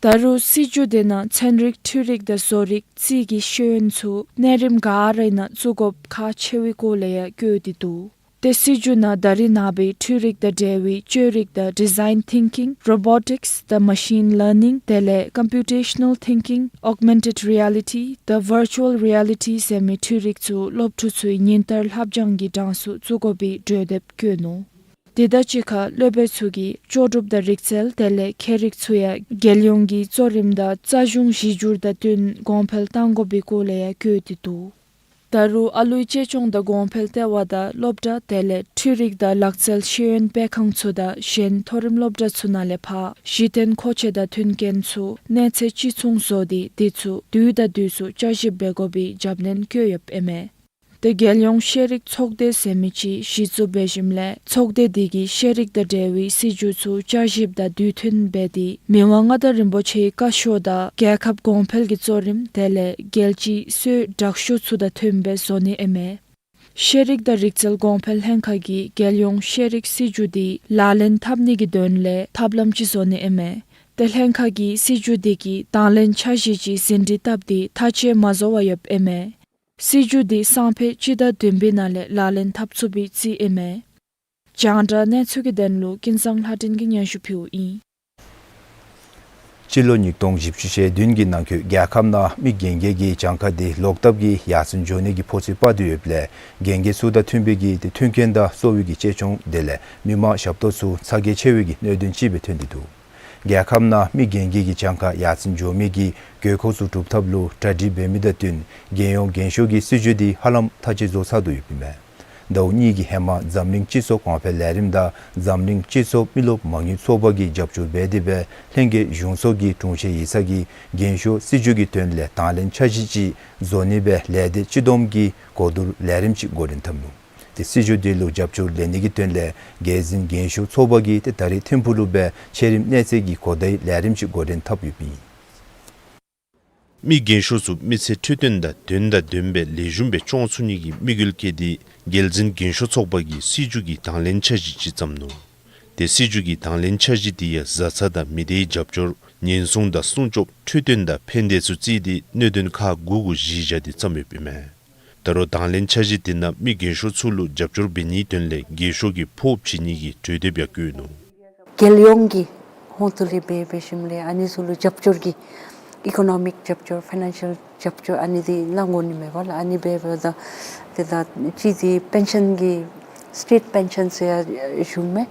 ད་རུང་སྲིད་བྱུས་འདི་ནང་ཚན་རིག་འཕྲུལ་རིག་དང་བཟོ་རིག་རྩིས་ཀྱི་ཤེས་ཡོན་ཚུ་གནས་རིམ་ག་ར་ནང་བཙུགས་དགོཔ་ཁག་ཆེ་བའི་སྐོར་ལས་ཡང་བཀོད་དེ་འདུག། ཏེ་སྲིད་བྱུས་ནང་ད་རེས་ནངས་པའི་འཕྲུལ་རིག་དང་འབྲེལ་བའི་བཅོས་རིག་དང་ཌི་ཛའིན་ཐིང་ཀིང་རོ་བོ་ཊིཀསི་དང་མ་ཤིན་ལར་ནིང་དེ་ལས་ཀམ་པིའུ་ཊེ་ཤ་ནཱལ་ཐིང་ཀིང་ཨོག་མེན་ཊེཌ་རི་ཡ་ལི་ཊི་དང་ཝར་ཅུ་ཝལ་རི་ཡ་ལི་ཊི་ཟེར་མི་འཕྲུལ་རིག་ཚུ་སློབ་ཕྲུག་ཚུའི་ཉིན་ལྟར་བསླབ་སྦྱང་གི་གྲངས་སུ་བཙུགས་དགོ་པའི་གྲོས་འདེབས་བཀོད་ནུག། དེ་དང་གཅིག་ཁར་སློབ་དཔོན་ཚུ་གིས་ལྕོགས་གྲུབ་དང་རིག་རྩལ་དེ་ལས་མཁས་རིག་ཚུ་ཡང་རྒྱལ་ཡོངས་ཀྱི་གཙོ་རིམ་དང་རྩ་གཞུང་གཞི་འགྱུར་དང་བསྟུན་གོང་འཕེལ་གཏང་དགོ་པའི་སྐོར་ལས་ཡང་བཀོད་དེ་འདུག། ད་རུང་ཨ་ལུའི་གཅེས་སྐྱོང་དང་གོང་འཕེལ་ལྟེ་བ་དང་སློབ་གྲྭ་དེ་ལས་འཕྲུལ་རིག་དང་ལག་རྩལ་ཤེས་ཡོན་སྤེལ་ཁང་ཚུ་དང་གཞན་མཐོ་རིམ་སློབ་གྲྭ་ཚུ་ནང་ལས་ཕར་གཞི་རྟེན་མཁོ་ཆས་དང་མཐུན་རྐྱེན་ཚུ་གནས་ཚད་ཅིག་ཚུན་བཟོ་སྟེ་དེ་ཚུ་དུས་དང་དུས་སུ་བསྐྱར་ཞིབ་འབད་དགོ་པའི་རྒྱབ་སྣོན་བཀོད་ཡོདཔ་ཨིན་མས། ཏེ་རྒྱལ་ཡོངས་ཤེས་རིག་ཚོགས་སྡེ་ཟེར་མི་ཅིག་གཞི་བཙུགས་འབད་ཞིནམ་ལས་ཚོགས་སྡེ་འདི་གིས་ཤེས་རིག་དང་འབྲེལ་བའི་སྲིད་བྱུས་ཚུ་བསྐྱར་ཞིབ་དང་དུས་མཐུན་འབད་དེ་མི་དབང་མངའ་བདག་རིན་པོ་ཆེའི་བཀའ་ཤོག་དང་རྒྱལ་ཁབ་གོང་འཕེལ་གྱི་གཙོ་རིམ་དེ་ལས་རྒྱལ་སྤྱིའི་སྲོལ་དྲག་ཤོས་ཚུ་དང་མཐུནམ་སྦེ་བཟོ་ནི་ཨིན་མས། ཤེས་རིག་དང་རིག་རྩལ་གོང་འཕེལ་ལྷན་ཁག་གིས་རྒྱལ་ཡོངས་ཤེས་རིག་སྲིད་བྱུས་འདི་ལག་ལེན་འཐབ་ནི་གི་དོན་ལས་ཐབས་ལམ་ཅིག་བཟོ་ནི་ཨིན་མས། ཏེ་ལྷན་ཁག་གིས་སྲིད་བྱུས་འདི་གི་དང་ལེན་འཆར་གཞི་ཅིག་ཟིན་བྲིས་བཏབ་སྟེ་མཐའ་དཔྱད་མ་བཟོ་བར་ཡོདཔ་ཨིན་མས། སྲིད་བྱུས་འདི་སང་ཕོད་སྤྱི་ཟླ་བདུན་པའི་ནང་ལས་ལག་ལེན་འཐབ་ཚུགས་པའི་རྩིས་ཨིན་མས། རྒྱང་བསྒྲགས་གནས་ཚུལ་གྱི་དོན་ལུ་ཀུན་བཟང་ལྷ་སྒྲོན་གྱིས་སྙན་ཞུ་ཕུལཝ་ཨིན། སྤྱི་ལོ་ཉིས་སྟོང་བཞི་བཅུ་ཞེ་བདུན་གྱི་ནང་འཁོད་རྒྱལ་ཁབ་ནང་མི་རྒན་རྒས་ཀྱི་གྱངས་ཁ་འདི་ལོག་བཏབ་ཀྱིས་ཡར་སེང་འགྱོ་ནི་གི་ཕོ་ཚོད་སྤར་ཏེ་ཡོདཔ་ལས་རྒན་རྒས་ཚུ་དང་མཐུན་པའི་གི་ཏེ་མཐུན་རྐྱེན་དང་གསོ་བའི་གི་གཅེས་སྐྱོང་དེ་ལས་མི་མང་ཞབས་ཏོག་ཚུ་ཚ་གྱང་ཆེ་བའི་གི་གནད་དོན་ཅིག་སྦེ་ཐོན་ཏེ་འདུག། རྒྱལ་ཁབ་ནང་མི་རྒན་རྒས་ཀྱི་གྱངས་ཁ་ཡར་སེང་འགྱོ་མི་གི་དགོས་མཁོ་ཚུ་སྒྲུབ་ཐབས་ལུ་གྲ་སྒྲིག་འབད་མི་དང་བསྟུན་རྒན་ཡོལ་རྒན་ཤོས་ཀྱི་སྲིད་བྱུས་འདི་ཧ་ལམ་མཐའ་དཔྱད་བཟོ་ཚར་དོ་ཡོདཔ་ཨིན་མས། ཟླཝ་གཉིས་ཀྱི་ཧེ་མ་འཛམ་གླིང་སྤྱི་ཚོགས་གོང་འཕེལ་ལས་རིམ་དང་འཛམ་གླིང་སྤྱི་ཚོགས་མི་རློབས་མ་དངུལ་ཚོགས་པ་གིས་རྒྱབ་སྐྱོར་འབད་དེ་སྦེ་ལྷན་རྒྱས་གཞུང་ཚོགས་ཀྱི་དྲུང་ཆེན་ཡིག་ཚང་གིས་རྒན་ཤོས་སྲིད་བྱུས་ཀྱི་དོན་ལས་དང་ལེན་འཆར་གཞི་ཅིག་བཟོ་ནི་སྦེ་ལས་སྡེ་སྤྱི་བསྡོམས་ཀྱི་གོ་བསྡུར་ལས་རིམ་ཅིག་འགོ་འདྲེན་འཐབ་ནུག། ཏེ་སྲིད་བྱུས་འདི་ལུ་རྒྱབ་སྐྱོར་ལེན་ནི་གི་དོན་ལས་རྒྱལ་འཛིན་རྒན་ཤོས་ཚོགས་པ་གིས་ཏེ་ད་རེས་ཐིམ་ཕུག་ལུ་སྦེ་ཆེ་རིམ་གནས་ཚད་ཀྱི་གོ་བརྡའི་ལས་རིམ་ཅིག་འགོ་འདྲེན་འཐབ་ཡོདཔ་ཨིན། མི་རྒན་ཤོས་ཚུ་མི་ཚེ་འཕྲོད་བསྟེན་དང་དོན་དང་ལྡནམ་སྦེ་ལེགས་ཤོམ་སྦེ་སྐྱོང་ཚུགས་ནི་གི་དམིགས་ཡུལ་བསྐྱེད་དེ་རྒྱལ་འཛིན་རྒན་ཤོས་ཚོགས་པ་གིས་སྲིད་བྱུས་ཀྱི་དང་ལེན་འཆར་གཞི་ཅིག་བརྩམས་ནུག། ཏེ་སྲིད་བྱུས་ཀྱི་དང་ལེན་འཆར་གཞི་འདི་ཡང་བཟའ་ཚང་དང་མི་སྡེའི་རྒྱབ་སྐྱོར་ཉེན་སྲུང་དང་སྲུང་སྐྱོབ་འཕྲོད་བསྟེན་དང་ཕན་བདེ་ཚུ་བརྩིས་ཏེ་གནད་དོན་ཁག་དགུ་གུ་གཞི་བཞག་སྟེ་བརྩམས་ཡོདཔ་ཨིན་མས། ད་རུང་དང་ལེན་འཆར་གཞི་འདི་ནང་མི་རྒན་ཤོས་ཚུ་ལུ་རྒྱབ་སྐྱོར་འབད་ནིའི་དོན་ལས་རྒས་ཤོས་ཀྱི་ཕོགས་བྱིན་ནི་གི་གྲོས་འདེབས་ཡང་བཀོད་ནུག། རྒྱལ་ཡོངས་ཀྱི་ཧོང་ཏོ་ལས་འབད་འབད་ཞིནམ་ལས་ཨ་ནི་ཚུ་ལུ་རྒྱབ་སྐྱོར་གྱི་ཨི་ཀོ་ནོ་མིཀ་རྒྱབ་སྐྱོར་ཕའི་ནན་ཤལ་རྒྱབ་སྐྱོར་ཨ་ནི་འདི་གནང་དགོ་ནི་མས་པ་ལགས། ཨ་ནི་འབད་འབདཝ་ད་ཏེ་ད་ཅི་འདི་པེན་ཤཱན་གྱི་སི་ཊེཊ་པེན་ཤཱན་ཟེར་ཡང་ཞུཝ་མས།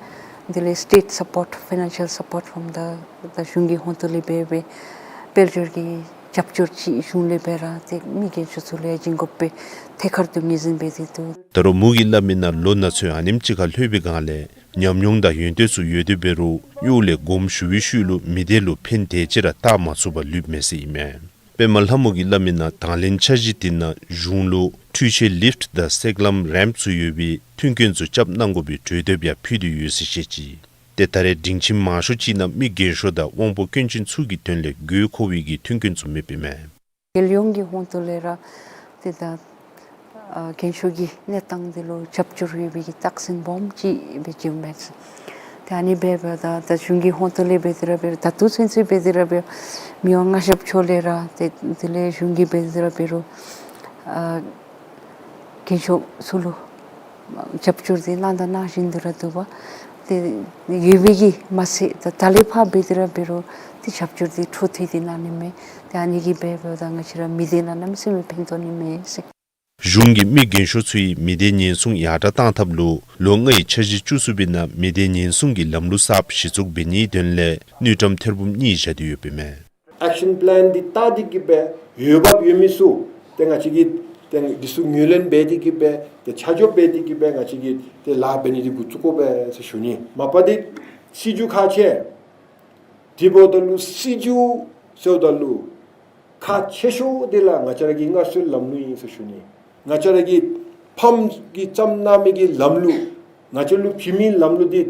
དེ་ལས་state support, financial support from the, ད་གཞུང་གི་ཧོང་ཏོ་ལས་འབད་འབད་དཔལ་འབྱོར་གྱི་རྒྱབ་སྐྱོར་ཅིག་གཞུང་ལས་འབད་ར་ཏེ་མི་རྒན་ཤོས་ཚུ་ལུ་ཡང་བྱིན་དགོ་པའི་ཐད་ཀར་དུ་ངོས་འཛིན་འབད་དེ་འདུག། ད་རུང་མོ་གིས་སླབ་མི་ནང་ལོ་ན་ཚོད་ཨ་ནེམ་ཅིག་ཁར་ལྷོད་པའི་སྒང་ལས་ཉམས་མྱོང་དང་ཡོན་ཏན་ཚུ་ཡོད་དེ་འབད་རུང་གཡོག་ལས་དགོངསམ་ཞུ་བའི་ཤུལ་ལུ་མི་སྡེ་ལུ་ཕན་དེ་ཅིག་ར་བཏགས་མ་ཚུགས་པར་ལུསཔ་མས་ཟེར་ཨིན་མས། པདྨ་ལྷ་མོ་གིས་སླབ་མི་ནང་དང་ལེན་འཆར་གཞི་འདི་ནང་གཞུང་ལུ་འཕྲུལ་ཆས་ལིཕཊ་དང་སེག་ལམ་རེམཔ་ཚུ་ཡོད་པའི་མཐུན་རྐྱེན་ཚུ་རྐྱབ་གནང་དགོ་པའི་གྲོས་འདེབས་ཡང་ཕུལ་ཏེ་ཡོད་ཟེར་བཤད་ཅི། ཏེ་ད་རེས་སྡིངས་ཆ་མང་ཤོས་ཅིག་ནང་མི་རྒན་ཤོས་དང་དབང་པོ་སྐྱོན་ཅན་ཚུ་གི་དོན་ལས་དགོས་མཁོ་བའི་གི་མཐུན་རྐྱེན་ཚུ་མེདཔ་ཨིན་མས། རྒྱལ་ཡོངས་ཀྱི་ཧོང་ཏོ་ལས་ར་ཏེ་ད་ཨ་རྒན་ཤོས་ཀྱི་གནས་སྟངས་འདི་ལུ་རྒྱབ་སྐྱོར་ཡོད་པའི་གི་རྟགས་མཚན་སྦོམ་ཅིག་སྦེ་བྱིནམ་མས། ཏེ་ཨ་ནི་འབད་འབདཝ་ད་ད་གཞུང་གི་ཧོང་ཏོ་ལས་འབད་དེ་ར་འབད་རུང་ད་ལྟོ་ཚུན་ཚོད་འབད་དེ་ར་འབད་རུང་མི་དབང་མངའ་ཞབས་མཆོག་ལས་ར་ཏེ་དེ་ལས་གཞུང་གིས་འབད་དེ་ར་འབད་རུང་ཨ་རྒན་ཤོས་ཚུ་ལུ་རྒྱབ་སྐྱོར་འདི་གནང་དང་གནང་བཞིན་དུ་ར་འདུག་པ། ཏེ་ཡོད་པའི་གིས་མ་ཚད་ད་ད་ལས་ཕར་འབད་དེ་ར་འབད་རུང་ཏེ་རྒྱབ་སྐྱོར་འདི་འཕྲོ་མཐུད་དེ་གནང་ནི་མས། ཏེ་ཨ་ནི་གིས་འབད་འབདཝ་ད་ང་བཅས་ར་མི་སྡེ་ནང་གནམ་མེད་ས་མེད་ཕན་ཐོགས་ནི་མས་ཟེར། གཞུང་གིས་མི་རྒན་ཤོས་ཚུའི་མི་སྡེ་ཉེན་སྲུང་ཡར་དྲག་གཏང་ཐབས་ལུ་ལོ་ལྔའི་འཆར་གཞི་བཅུ་གསུམ་པའི་ནང་མི་སྡེ་ཉེན་སྲུང་གི་ལམ་ལུགས་གསརཔ་གཞི་བཙུགས་འབད་ནིའི་དོན་ལས་དངུལ་ཀྲམ་ཐེར་འབུམ་གཉིས་བཞག་སྟེ་ཡོདཔ་ཨིན་མས། ཨེག་ཤཱན་པི་ལཱན་འདི་བལྟ་སྟེ་གི་སྦེ་འོས་འབབ་ཡོད་མི་ཚུ་ཏེ་ང་བཅས་ཀྱིས་ཏེ་འདི་ཚུ་ངོས་ལེན་འབད་དེ་གི་སྦེ་ཏེ་ཆ་འཇོག་འབད་དེ་གི་སྦེ་ང་བཅས་ཀྱིས་ཏེ་ལཱ་འབད་ནི་འདི་འགོ་བཙུགས་དགོ་པས་ཟེར་ཞུ་ནི། མ་པ་འདི་སྲིད་བྱུས་ཁག་ཆེ། དེ་འབདཝ་ད་ལུ་སྲིད་བྱུས་ཟེརཝ་ད་ལུ་ཁག་ཆེ་ཤོས་འདི་ལགས་ང་བཅས་ར་གི་སྔར་སྲོལ་ལམ་ལུགས་ཨིན་ཟེར་ཞུ་ནི། ང་བཅས་ར་གི་ཕམ་གྱིས་བརྩམས་གནང་མི་གི་ལམ་ལུགས་ང་བཅས་ལུ་བྱིན་མི་ལམ་ལུགས་འདི་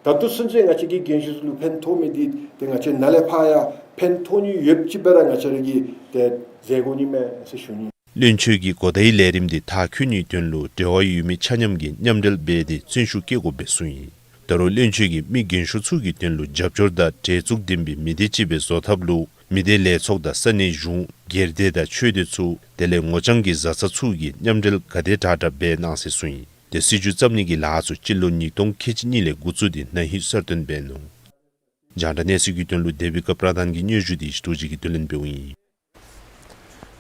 ད་ལྟོ་ཚུན་ཚོད་ང་བཅས་ཀྱི་རྒན་ཤོས་ཚུ་ལུ་ཕན་ཐོགས་མི་འདི་ཏེ་ང་བཅས་ནཱ་ལས་ཕར་ཡང་ཕན་ཐོགས་ནི་ཡོདཔ་ཅིག་སྦེ་ར་ང་བཅས་ར་གིས་ཏེ་མཛད་དགོ་ནི་མས་ཟེར་ཞུ་ནི། བློན་ཆེན་གྱིས་གོ་བརྡའི་ལས་རིམ་འདི་མཐར་འཁྱོལ་ནིའི་དོན་ལུ་འབྲེལ་བ་ཡོད་མི་ཆ་མཉམ་གྱིས་མཉམ་འབྲེལ་འབད་དེ་བརྩོན་ཤུགས་བསྐྱེད་དགོ་པའི་གསུངས་ཡི། ད་རུང་བློན་ཆེན་གྱིས་མི་རྒན་ཤོས་ཚུ་གི་དོན་ལུ་རྒྱབ་སྐྱོར་དང་འབྲེལ་འཛུགས་ལྡན་པའི་མི་སྡེ་ཅིག་སྦེ་བཟོ་ཐབས་ལུ་མི་སྡེ་ལས་ཚོགས་དང་ས་གནས་གཞུང་སྒེར་སྡེ་དང་ཆོས་སྡེ་ཚུ་དེ་ལས་ངོ་རྐྱང་གི་བཟའ་ཚང་ཚུ་གིས་མཉམ་འབྲེལ་ག་དེ་དྲག་དྲག་འབད་གནང་ཟེར་གསུངས་ཡི། ཏེ་སྲིད་བྱུས་བརྩམ་ནི་གི་ལཱ་ཚུ་སྤྱི་ལོ་ཉིས་སྟོང་ཁལ་གཅིག་གཉིས་ལས་འགོ་བཙུགས་ཏེ་ན་ཧིང་གསར་བཏོན་འབད་ནུག། རྒྱང་བསྒྲགས་གནས་ཚུལ་གྱི་དོན་ལུ་དེ་བི་ཀ་པྲ་དྷཱན་གྱི་སྙན་ཞུ་འདི་རྡོ་རྗེ་གིས་བསྡུ་ལེན་འབདཝ་ཨིན།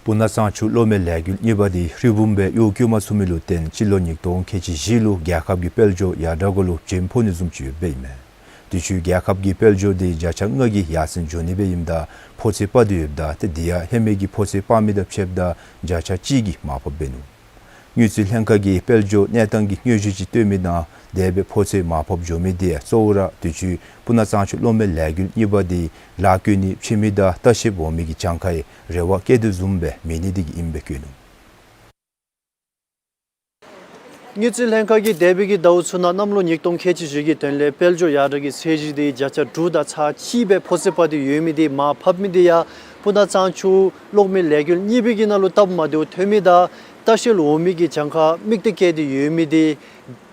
སྤུ་ན་གཙང་ཆུ་གློག་མེ་ལས་འགུལ་གཉིས་པ་འདི་ཧྲིལ་བུམ་སྦེ་གཡོག་བཀོལ་མ་ཚུགས་མི་ལུ་བརྟེན་སྤྱི་ལོ་ཉིས་སྟོང་ཁལ་གཅིག་བཞི་ལུ་རྒྱལ་ཁབ་ཀྱི་དཔལ་འབྱོར་ཡར་དྲག་གུ་ལུ་བྱེམ་ཕོག་ནི་བཟུམ་ཅིག་ཡོདཔ་ཨིན་མས། དུས་ཅི་རྒྱལ་ཁབ་ཀྱི་དཔལ་འབྱོར་འདི་བརྒྱ་ཆ་ལྔ་གི་ཡར་སེང་འགྱོ་ནི་སྦེ་ཨིནམ་ད་ཕོ་ཚོད་སྤར་ཏེ་ཡོདཔ་ད་ཏེ་དེ་ཡང་ཧེ་མའི་གི་ཕོ་ཚོད་སྤར་མི་དང་ཕྱདཔ་ད་བརྒྱ་ཆ་གཅིག་གི་མར་ཕབ་འབད་ནུག། དངུལ་རྩིས་ལྷན་ཁག་གིས་དཔལ་འབྱོར་གནས་སྟངས་ཀྱི་དངོས་གཞི་ཅིག་སྟོན་མི་ནང་དེ་སྦེ་ཕོ་ཚོད་མར་ཕབ་འགྱོ་མི་དེ་གཙོ་བོ་ར་དུས་ཅི་སྤུ་ན་གཙང་ཆུ་གློག་མེ་ལས་འགུལ་གཉིས་པ་འདི་ལཱ་བཀོལ་ནི་ཕྱེ་མི་དང་ལྟ་བཤལ་འོང་མི་གི་གྱངས་ཁ་ཡང་རེ་བ་བསྐྱེད་དོ་བཟུམ་སྦེ་མེད་ནི་དེ་གིས་ཨིནམ་སྦེ་བཀོད་ནུག། དངུལ་རྩིས་ལྷན་ཁག་གིས་འདས་པའི་གི་ཟླཝ་ཚུ་ནང་གནམ་ལོ་ཉིས་སྟོང་ཁལ་གཅིག་བཞི་གི་དོན་ལས་དཔལ་འབྱོར་ཡར་དྲག་གི་ཚད་གཞི་དེ་བརྒྱ་ཆ་དྲུག་དང་ཚག་གཅིག་སྦེ་ཕོ་ཚོད་སྤར་ཏེ་ཡོད་མི་དེ་མར་ཕབ་མི་དེ་ཡང་སྤུ་ན་གཙང་ཆུ་གློག་མེ་ལས་འགུལ་གཉིས་པའི་གི་ནང་ལུ་སྟབས་མ་བདེཝ་ཐོན་མི་དང་ལྟ་བཤལ་འོང་མི་གི་གྱངས་ཁ་དམིགས་གཏད་བསྐྱེད་དེ་ཡོད་མི་དེ་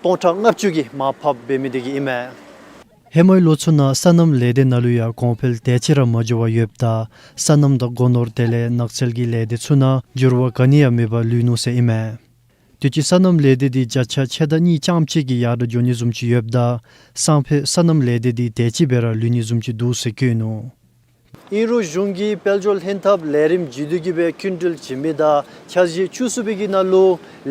སྟོང་ཕྲག་ལྔ་བཅུ་གི་མར་ཕབ་འབད་མི་དེ་གིས་ཨིན་མས། ཧེ་མའི་ལོ་ཚུ་ནང་སོ་ནམ་ལས་སྡེ་ནང་ལུ་ཡང་གོང་འཕེལ་དེ་ཅིག་ར་མ་འགྱོ་བར་ཡོདཔ་ད་སོ་ནམ་དང་སྒོ་ནོར་དེ་ལས་ནགས་ཚལ་གྱི་ལས་སྡེ་ཚུ་ནང་འགྱུར་བ་ག་ནི་ཡང་མེད་པར་ལུས་ནུག་ཟེར་ཨིན་མས། དུས་ཅི་སོ་ནམ་ལས་སྡེ་འདི་བརྒྱ་ཆ་ཕྱེད་དང་གཉིས་རྐྱངམ་ཅིག་གིས་ཡར་དྲག་འགྱོ་ནི་བཟུམ་ཅིག་ཡོདཔ་ད་སང་ཕོད་སོ་ནམ་ལས་སྡེ་འདི་དེ་ཅིག་སྦེ་ར་ལུས་ནི་བཟུམ་ཅིག་འདུག་ཟེར་བཀོད་ནུག། ཨིན་རུང་གཞུང་གིས་དཔལ་འབྱོར་ལྷན་ཐབས་ལས་རིམ་བརྒྱུད་དེ་གི་སྦེ་སྐྱིན་འགྲུལ་བྱིན་མི་དང་འཆར་གཞི་བཅུ་གསུམ་པའི་གི་ནང་ལུ་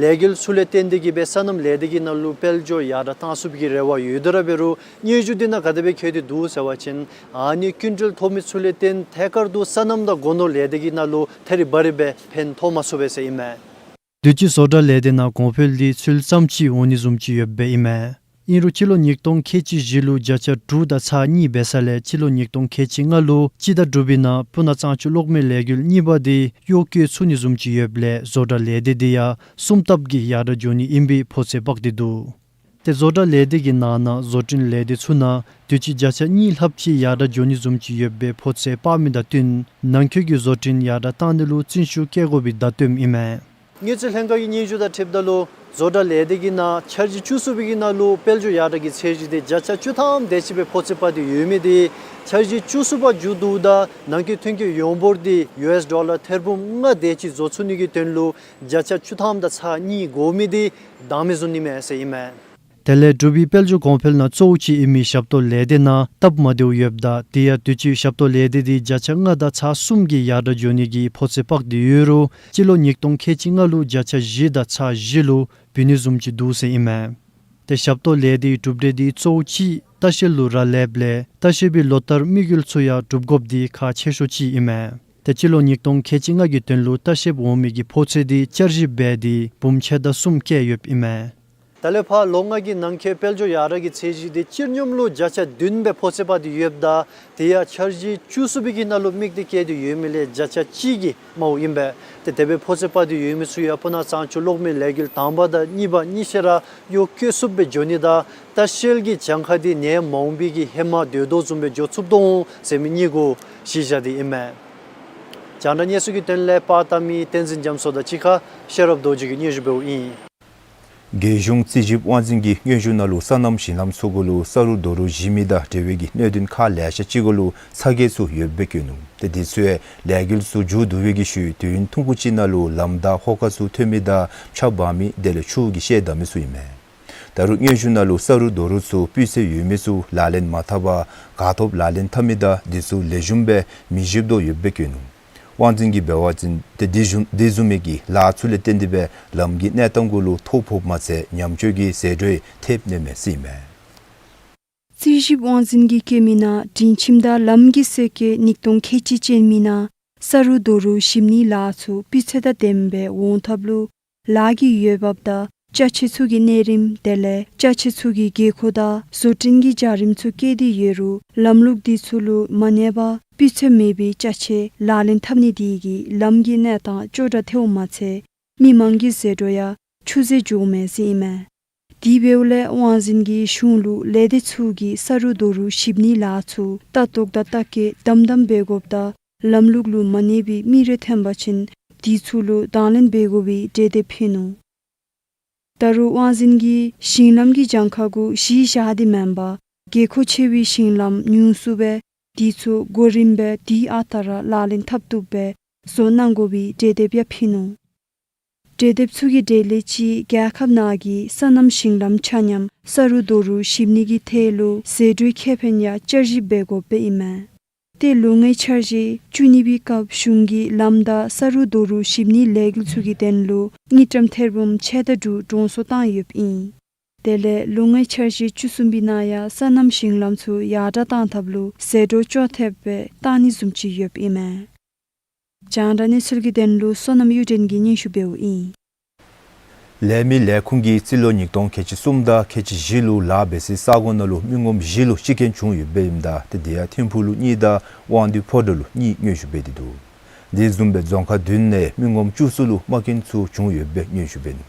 ལས་འགུལ་ཚུ་ལས་བརྟེན་ཏེ་གི་སྦེ་སོ་ནམ་ལས་སྡེ་གི་ནང་ལུ་དཔལ་འབྱོར་ཡར་དྲག་བཏང་ཚུགས་པའི་གི་རེ་བ་ཡོད་དེ་ར་འབད་རུང་སྙན་ཞུ་འདི་ནང་ག་དེ་སྦེ་བཀོད་དེ་འདུག་ཟེར་བ་ཅིན་ཨ་ནི་སྐྱིན་འགྲུལ་ཐོབ་མི་ཚུ་ལས་བརྟེན་ཐད་ཀར་དུ་སོ་ནམ་དང་སྒོ་ནོར་ལས་སྡེ་གི་ནང་ལུ་ཐད་རི་བ་རི་སྦེ་ཕན་ཐོགས་མ་ཚུགས་པས་ཟེར་ཨིན་མས། དུས་ཅི་བཟོ་གྲྭ་ལས་སྡེ་ནང་གོང་འཕེལ་འདི་ཚུལ་ཙམ་ཅིག་འོང་ནི་བཟུམ་ཅིག་ཡོདཔ་སྦེ་ཨིན་མས། ཨིན་རུང་སྤྱི་ལོ་ཉིས་སྟོང་ཁལ་གཅིག་བཞི་ལུ་བརྒྱ་ཆ་དྲུག་དང་ཚག་གཉིས་འབད་ས་ལས་སྤྱི་ལོ་ཉིས་སྟོང་ཁལ་གཅིག་ལྔ་ལུ་སྤྱི་ཟླ་དྲུག་པའི་ནང་སྤུ་ན་གཙང་ཆུ་གློག་མེ་ལས་འགུལ་གཉིས་པ་འདི་གཡོག་བཀོལ་ཚུགས་ནི་བཟུམ་ཅིག་ཡོདཔ་ལས་བཟོ་གྲྭ་ལས་སྡེ་འདི་ཡང་གསུམ་ལྟབ་ཀྱིས་ཡར་དྲག་འགྱོ་ནི་ཨིན་པའི་ཕོ་ཚོད་དཔག་སྟེ་འདུག། ཏེ་བཟོ་གྲྭ་ལས་སྡེ་གི་ནང་ན་བཟོ་སྐྲུན་ལས་སྡེ་ཚུ་ནང་དུས་ཅི་བརྒྱ་ཆ་གཉིས་ལྷགཔ་ཅིག་ཡར་དྲག་འགྱོ་ནི་བཟུམ་ཅིག་ཡོད་པའི་ཕོ་ཚོད་དཔག་མི་དང་བསྟུན་ནང་འཁོད་ཀྱི་བཟོ་སྐྲུན་ཡར་དྲག་བཏང་ནི་ལུ་བརྩོན་ཤུགས་བསྐྱེད་དགོ་པའི་བརྡ་སྟོནམ་ཨིན་མས། དངུལ་རྩིས་ལྷན་ཁག་གི་སྙན་ཞུ་དང་འཁྲིལཝ་ད་ལུ་བཟོ་གྲྭ་ལས་སྡེ་གི་ནང་འཆར་གཞི་བཅུ་གསུམ་པའི་གི་ནང་ལུ་དཔལ་འབྱོར་ཡར་དྲག་གི་ཚད་གཞི་དེ་བརྒྱ་ཆ་བཅུ་ཐམ་དེ་ཅིག་སྦེ་ཕོ་ཚོད་སྤར་ཏེ་ཡོད་མི་དེ་འཆར་གཞི་བཅུ་གསུམ་པ་མཇུག་བསྡུཝ་ད་ནང་འཁོད་ཐོན་སྐྱེད་ཡོངས་འབོར་དེ་ཡུ་ཨེསི་ཌོ་ལར་ཐེར་འབུམ་ལྔ་དེ་ཅིག་བཟོ་ཚུགས་ནི་གི་དོན་ལུ་བརྒྱ་ཆ་བཅུ་ཐམ་དང་ཚག་གཉིས་དགོ་མི་དེ་འདང་མི་བཟུང་ནི་མས་ཟེར་ཨིན་མས། དེ་ལས་འབྲུག་པའི་དཔལ་འབྱོར་གོང་འཕེལ་ནང་གཙོ་བོ་ཅིག་ཨིན་མི་ཞབས་ཏོག་ལས་སྡེ་ནང་སྟབས་མ་བདེཝ་ཡོདཔ་ད་དེ་ཡང་དུས་ཅི་ཞབས་ཏོག་ལས་སྡེ་འདི་བརྒྱ་ཆ་ལྔ་དང་ཚག་གསུམ་གྱིས་ཡར་དྲག་འགྱོ་ནི་གི་ཕོ་ཚོད་དཔག་སྟེ་ཡོད་རུང་སྤྱི་ལོ་ཉིས་སྟོང་ཁལ་གཅིག་ལྔ་ལུ་བརྒྱ་ཆ་བཞི་དང་ཚག་བཞི་ལུ་བུད་ནི་བཟུམ་ཅིག་འདུག་ཟེར་ཨིན་མས། ཏེ་ཞབས་ཏོག་ལས་སྡེའི་གྲུབ་འབྲས་འདི་གཙོ་བོ་ཅིག་ལྟ་བཤལ་ལུ་རག་ལསཔ་ལས་ལྟ་བཤལ་པའི་ལོ་ལྟར་དམིགས་ཡུལ་ཚུ་ཡང་འགྲུབ་དགོཔ་འདི་ཁག་ཆེ་ཤོས་ཅིག་ཨིན་མས། ཏེ་སྤྱི་ལོ་ཉིས་སྟོང་ཁལ་གཅིག་ལྔ་གི་དོན་ལུ་ལྟ་བཤལཔ་འོང་མི་གི་ཕོ་ཚོད་འདི་བསྐྱར་ཞིབ་འབད་དེ་འབུམ་ཕྱེད་དང་གསུམ་བཀལ་ཡོདཔ་ཨིན་མས། ད་ལས་ཕར་ལོ་ལྔ་གི་ནང་འཁོད་དཔལ་འབྱོར་ཡར་དྲག་གི་ཚད་གཞི་དེ་སྤྱིར་སྙོམས་ལུ་བརྒྱ་ཆ་བདུན་སྦེ་ཕོ་ཚོད་སྤར་ཏེ་ཡོདཔ་ད་དེ་ཡང་འཆར་གཞི་བཅུ་གསུམ་པའི་གི་ནང་ལུ་དམིགས་གཏད་བསྐྱེད་དེ་ཡོད་མི་ལས་བརྒྱ་ཆ་གཅིག་གིས་མངམ་ཨིན་པས། ཏེ་དེ་སྦེ་ཕོ་ཚོད་སྤར་ཏེ་ཡོད་མི་ཚུ་ཡང་སྤུ་ན་གཙང་ཆུ་གློག་མེ་ལས་འགུལ་དང་པ་དང་གཉིས་པ་གཉིས་ཆ་ར་གཡོག་བཀོལ་ཚུགསཔ་སྦེ་འགྱོ་ནི་དང་ལྟ་བཤལ་གྱི་གྱངས་ཁ་དེ་ནེམ་མ་འོང་པའི་གི་ཧེ་མ་འདོད་དོ་བཟུམ་སྦེ་འགྱོ་ཚུགས་དོ་འོང་ཟེར་མི་གཉིས་གུ་གཞི་བཞག་སྟེ་ཨིན་མས། རྒྱང་བསྒྲགས་གནས་ཚུལ་གྱི་དོན་ལས་པར་བཏབ་མི་བསྟན་འཛིན་རྒྱ་མཚོ་དང་གཅིག་ཁར་ཤེས་རབ་རྡོ་རྗེ་གིས་སྙན་ཞུ་འབདཝ་ཨིན། རྒྱལ་གཞུང་རྩིས་ཞིབ་དབང་འཛིན་གྱིས་སྔོན་བྱོན་ནང་ལུ་སོ་ནམ་ཞིང་ལམ་ཚུ་གུ་ལུ་ས་རུད་རྡོ་རུད་བཞེས་མི་དང་འབྲེལ་བའི་གི་གནད་དོན་ཁག་ལེ་ཤ་ཅིག་གུ་ལུ་ཚ་གྱང་ཚུ་ཡོདཔ་སྦེ་བཀོད་ནུག། ཏེ་དེ་ཚུ་ཡང་ལས་འགུལ་ཚུ་མཇུག་བསྡུ་བའི་གི་ཤུལ་དུས་ཡུན་ཐུང་ཀུ་ཅིག་ནང་ལུ་ལམ་བདའ་ཧོ་ཁ་ཚུ་ཐོན་མི་དང་ཆརཔ་འབབ་མི་དེ་ལས་ཆུ་གིས་བཤལ་ད་མི་ཚུ་ཨིན་མས། ད་རུང་སྔོན་བྱོན་ནང་ལུ་ས་རུད་རྡོ་རུད་ཚུ་སྤུས་ཚད་ཡོད་མི་ཚུ་ལག་ལེན་མ་འཐབ་པར་ག་ཐོབ་ལག་ལེན་འཐབ་མི་དང་དེ་ཚུ་ལེགས་ཤོམ་སྦེ་མི་ཞིབ་དོ་ཡོདཔ་སྦེ་བཀོད་ནུག། དབང་འཛིན་གྱིས་འབད་བ་ཅིན་ཏེ་དེ་བཟུམ་དེ་བཟུམ་མའི་གི་ལཱ་ཚུ་ལས་བརྟེན་ཏེ་སྦེ་ལམ་གྱི་གནས་སྟངས་གུ་ལུ་ཐོ་ཕོགཔ་མ་ཚད་ཉམས་བཅོས་ཀྱི་ཟད་འགྲོ་ཡང་ཐེབས་ནི་མས་ཟེར་ཨིན་མས། རྩིས་ཞིབ་དབང་འཛིན་གྱིས་བཀོད་མི་ནང་དྲིན་ཁྱིམ་དང་ལམ་གྱི་སོ་ཀའི་ཉིས་སྟོང་ཁལ་གཅིག་ཅན་མི་ནང་ས་རུག་རྡོ་རུག་ཞིབ་ནིའི་ལཱ་ཚུ་སྤུས་ཚད་དང་ལྡནམ་སྦེ་འོང་ཐབས་ལུ་ལཱ་གི་འོས་འབབ་དང་ཅ་ཆས་ཚུ་གི་གནས་རིམ་དེ་ལས་ཅ་ཆས་ཚུ་གི་དགོས་མཁོ་དང་བཟོ་སྐྲུན་གྱི་བྱ་རིམ་ཚུ་བཀོད་དེ་ཡོད་རུང་ལམ་ལུགས་འདི་ཚུ་ལུ་མ་གནས་པར་སྤུས་ཚད་མེད་པའི་ཅ་ཆས་ལག་ལེན་འཐབ་ནི་དེ་གིས་ལམ་གྱི་གནས་སྟངས་སྐྱོ་དྲགས་ཐལཝ་མ་ཚད་མི་མང་གི་ཟད་འགྲོ་ཡང་ཆུད་ཟོས་འགྱོཝ་མས་ཟེར་ཨིན་མས། དེ་འབདཝ་ལས་དབང་འཛིན་གྱིས་གཞུང་ལུ་ལས་སྡེ་ཚུ་གིས་ས་རུག་རྡོ་རུག་ཞིབ་ནིའི་ལཱ་ཚུ་ལྟ་རྟོག་དང་ལྟ་བཀོད་དམ་དམ་འབད་དགོཔ་དང་ལམ་ལུགས་ལུ་མ་གནས་པའི་མི་རེ་ཐོན་པ་ཅིན་དེ་ཚུ་ལུ་དང་ལེན་འབད་དགོ་པའི་གྲོས་འདེབས་ཕུལ་ནུག། ད་རུང་དབང་འཛིན་གྱིས་ཞིང་ལམ་གྱི་གྱངས་ཁ་གུ་གཞི་བཞག་སྟེ་མེན་པར་དགོས་མཁོ་ཆེ་བའི་ཞིང་ལམ་ཉུང་སུ་སྦེ་དེ་ཚུ་གོ་རིམ་སྦེ་དུས་ཨ་རྟག་ར་ལག་ལེན་འཐབ་བཏུབ་སྦེ་བཟོ་གནང་དགོ་པའི་གྲོས་འདེབས་ཡང་ཕུལ་ནུག། གྲོས་འདེབས་ཚུ་གི་གྲས་ལས་གཅིག་རྒྱལ་ཁབ་ནང་གི་སོ་ནམ་ཞིང་ལམ་ཆ་མཉམ་ས་རུག་རྡོ་རུག་ཞིབ་ནི་གི་ཐད་ལུ་ཟད་འགྲོའི་ཁེ་ཕན་ཡང་བསྐྱར་ཞིབ་འབད་དགོཔ་སྦེ་ཨིན་མས། ཏེ་ལོ་ལྔའི་འཆར་གཞི་བཅུ་གཉིས་པའི་སྐབས་གཞུང་གིས་ལམ་དང་ས་རུག་རྡོ་རུག་ཞིབ་ནིའི་ལས་འགུལ་ཚུ་གི་དོན་ལུ་དངུལ་ཀྲམ་ཐེར་འབུམ་ཕྱེད་དང་དྲུག་གྲོང་སོ་བཏང་ཡོདཔ་ཨིན། དེ་ལས་ལོ་ལྔའི་འཆར་གཞི་བཅུ་གསུམ་པའི་ནང་ཡང་སོ་ནམ་ཞིང་ལམ་ཚུ་ཡར་དྲགས་བཏང་ཐབས་ལུ་ཟད་འགྲོ་སྐྱོ་ཐེབས་སྦེ་བཏང་ནི་བཟུམ་ཅིག་ཡོདཔ་ཨིན་མས། རྒྱང་བསྒྲགས་གནས་ཚུལ་གྱི་དོན་ལུ་བསོད་ནམས་གཡུ་སྒྲོན་གྱིས་སྙན་ཞུ་འབདཝ་ཨིན། ལས་མི་ལས་ཁུངས་ཀྱིས་རྩིས་ལོ་ཉིས་སྟོང་ཁལ་གཅིག་གསུམ་དང་ཁལ་གཅིག་བཞི་ལུ་ལཱ་འབད་སའི་ས་གོ་ནང་ལུ་མི་ངོམ་བཞི་ལུ་ཤི་རྐྱེན་བྱུང་ཡོདཔ་ཨིནམ་ད་ཏེ་དེ་ཡང་ཐིམ་ཕུག་ལུ་གཉིས་དང་དབང་འདུས་ཕོ་བྲང་ལུ་གཉིས་སྙན་ཞུ་འབད་དེ་འདུག། དེ་བཟུམ་སྦེ་རྫོང་ཁག་བདུན་ནང་མི་ངོམ་བཅུ་གསུམ་ལུ་རྨ་སྐྱོན་ཚུ་བྱུང་ཡོདཔ་སྦེ་སྙན་ཞུ་འབད་ནུག།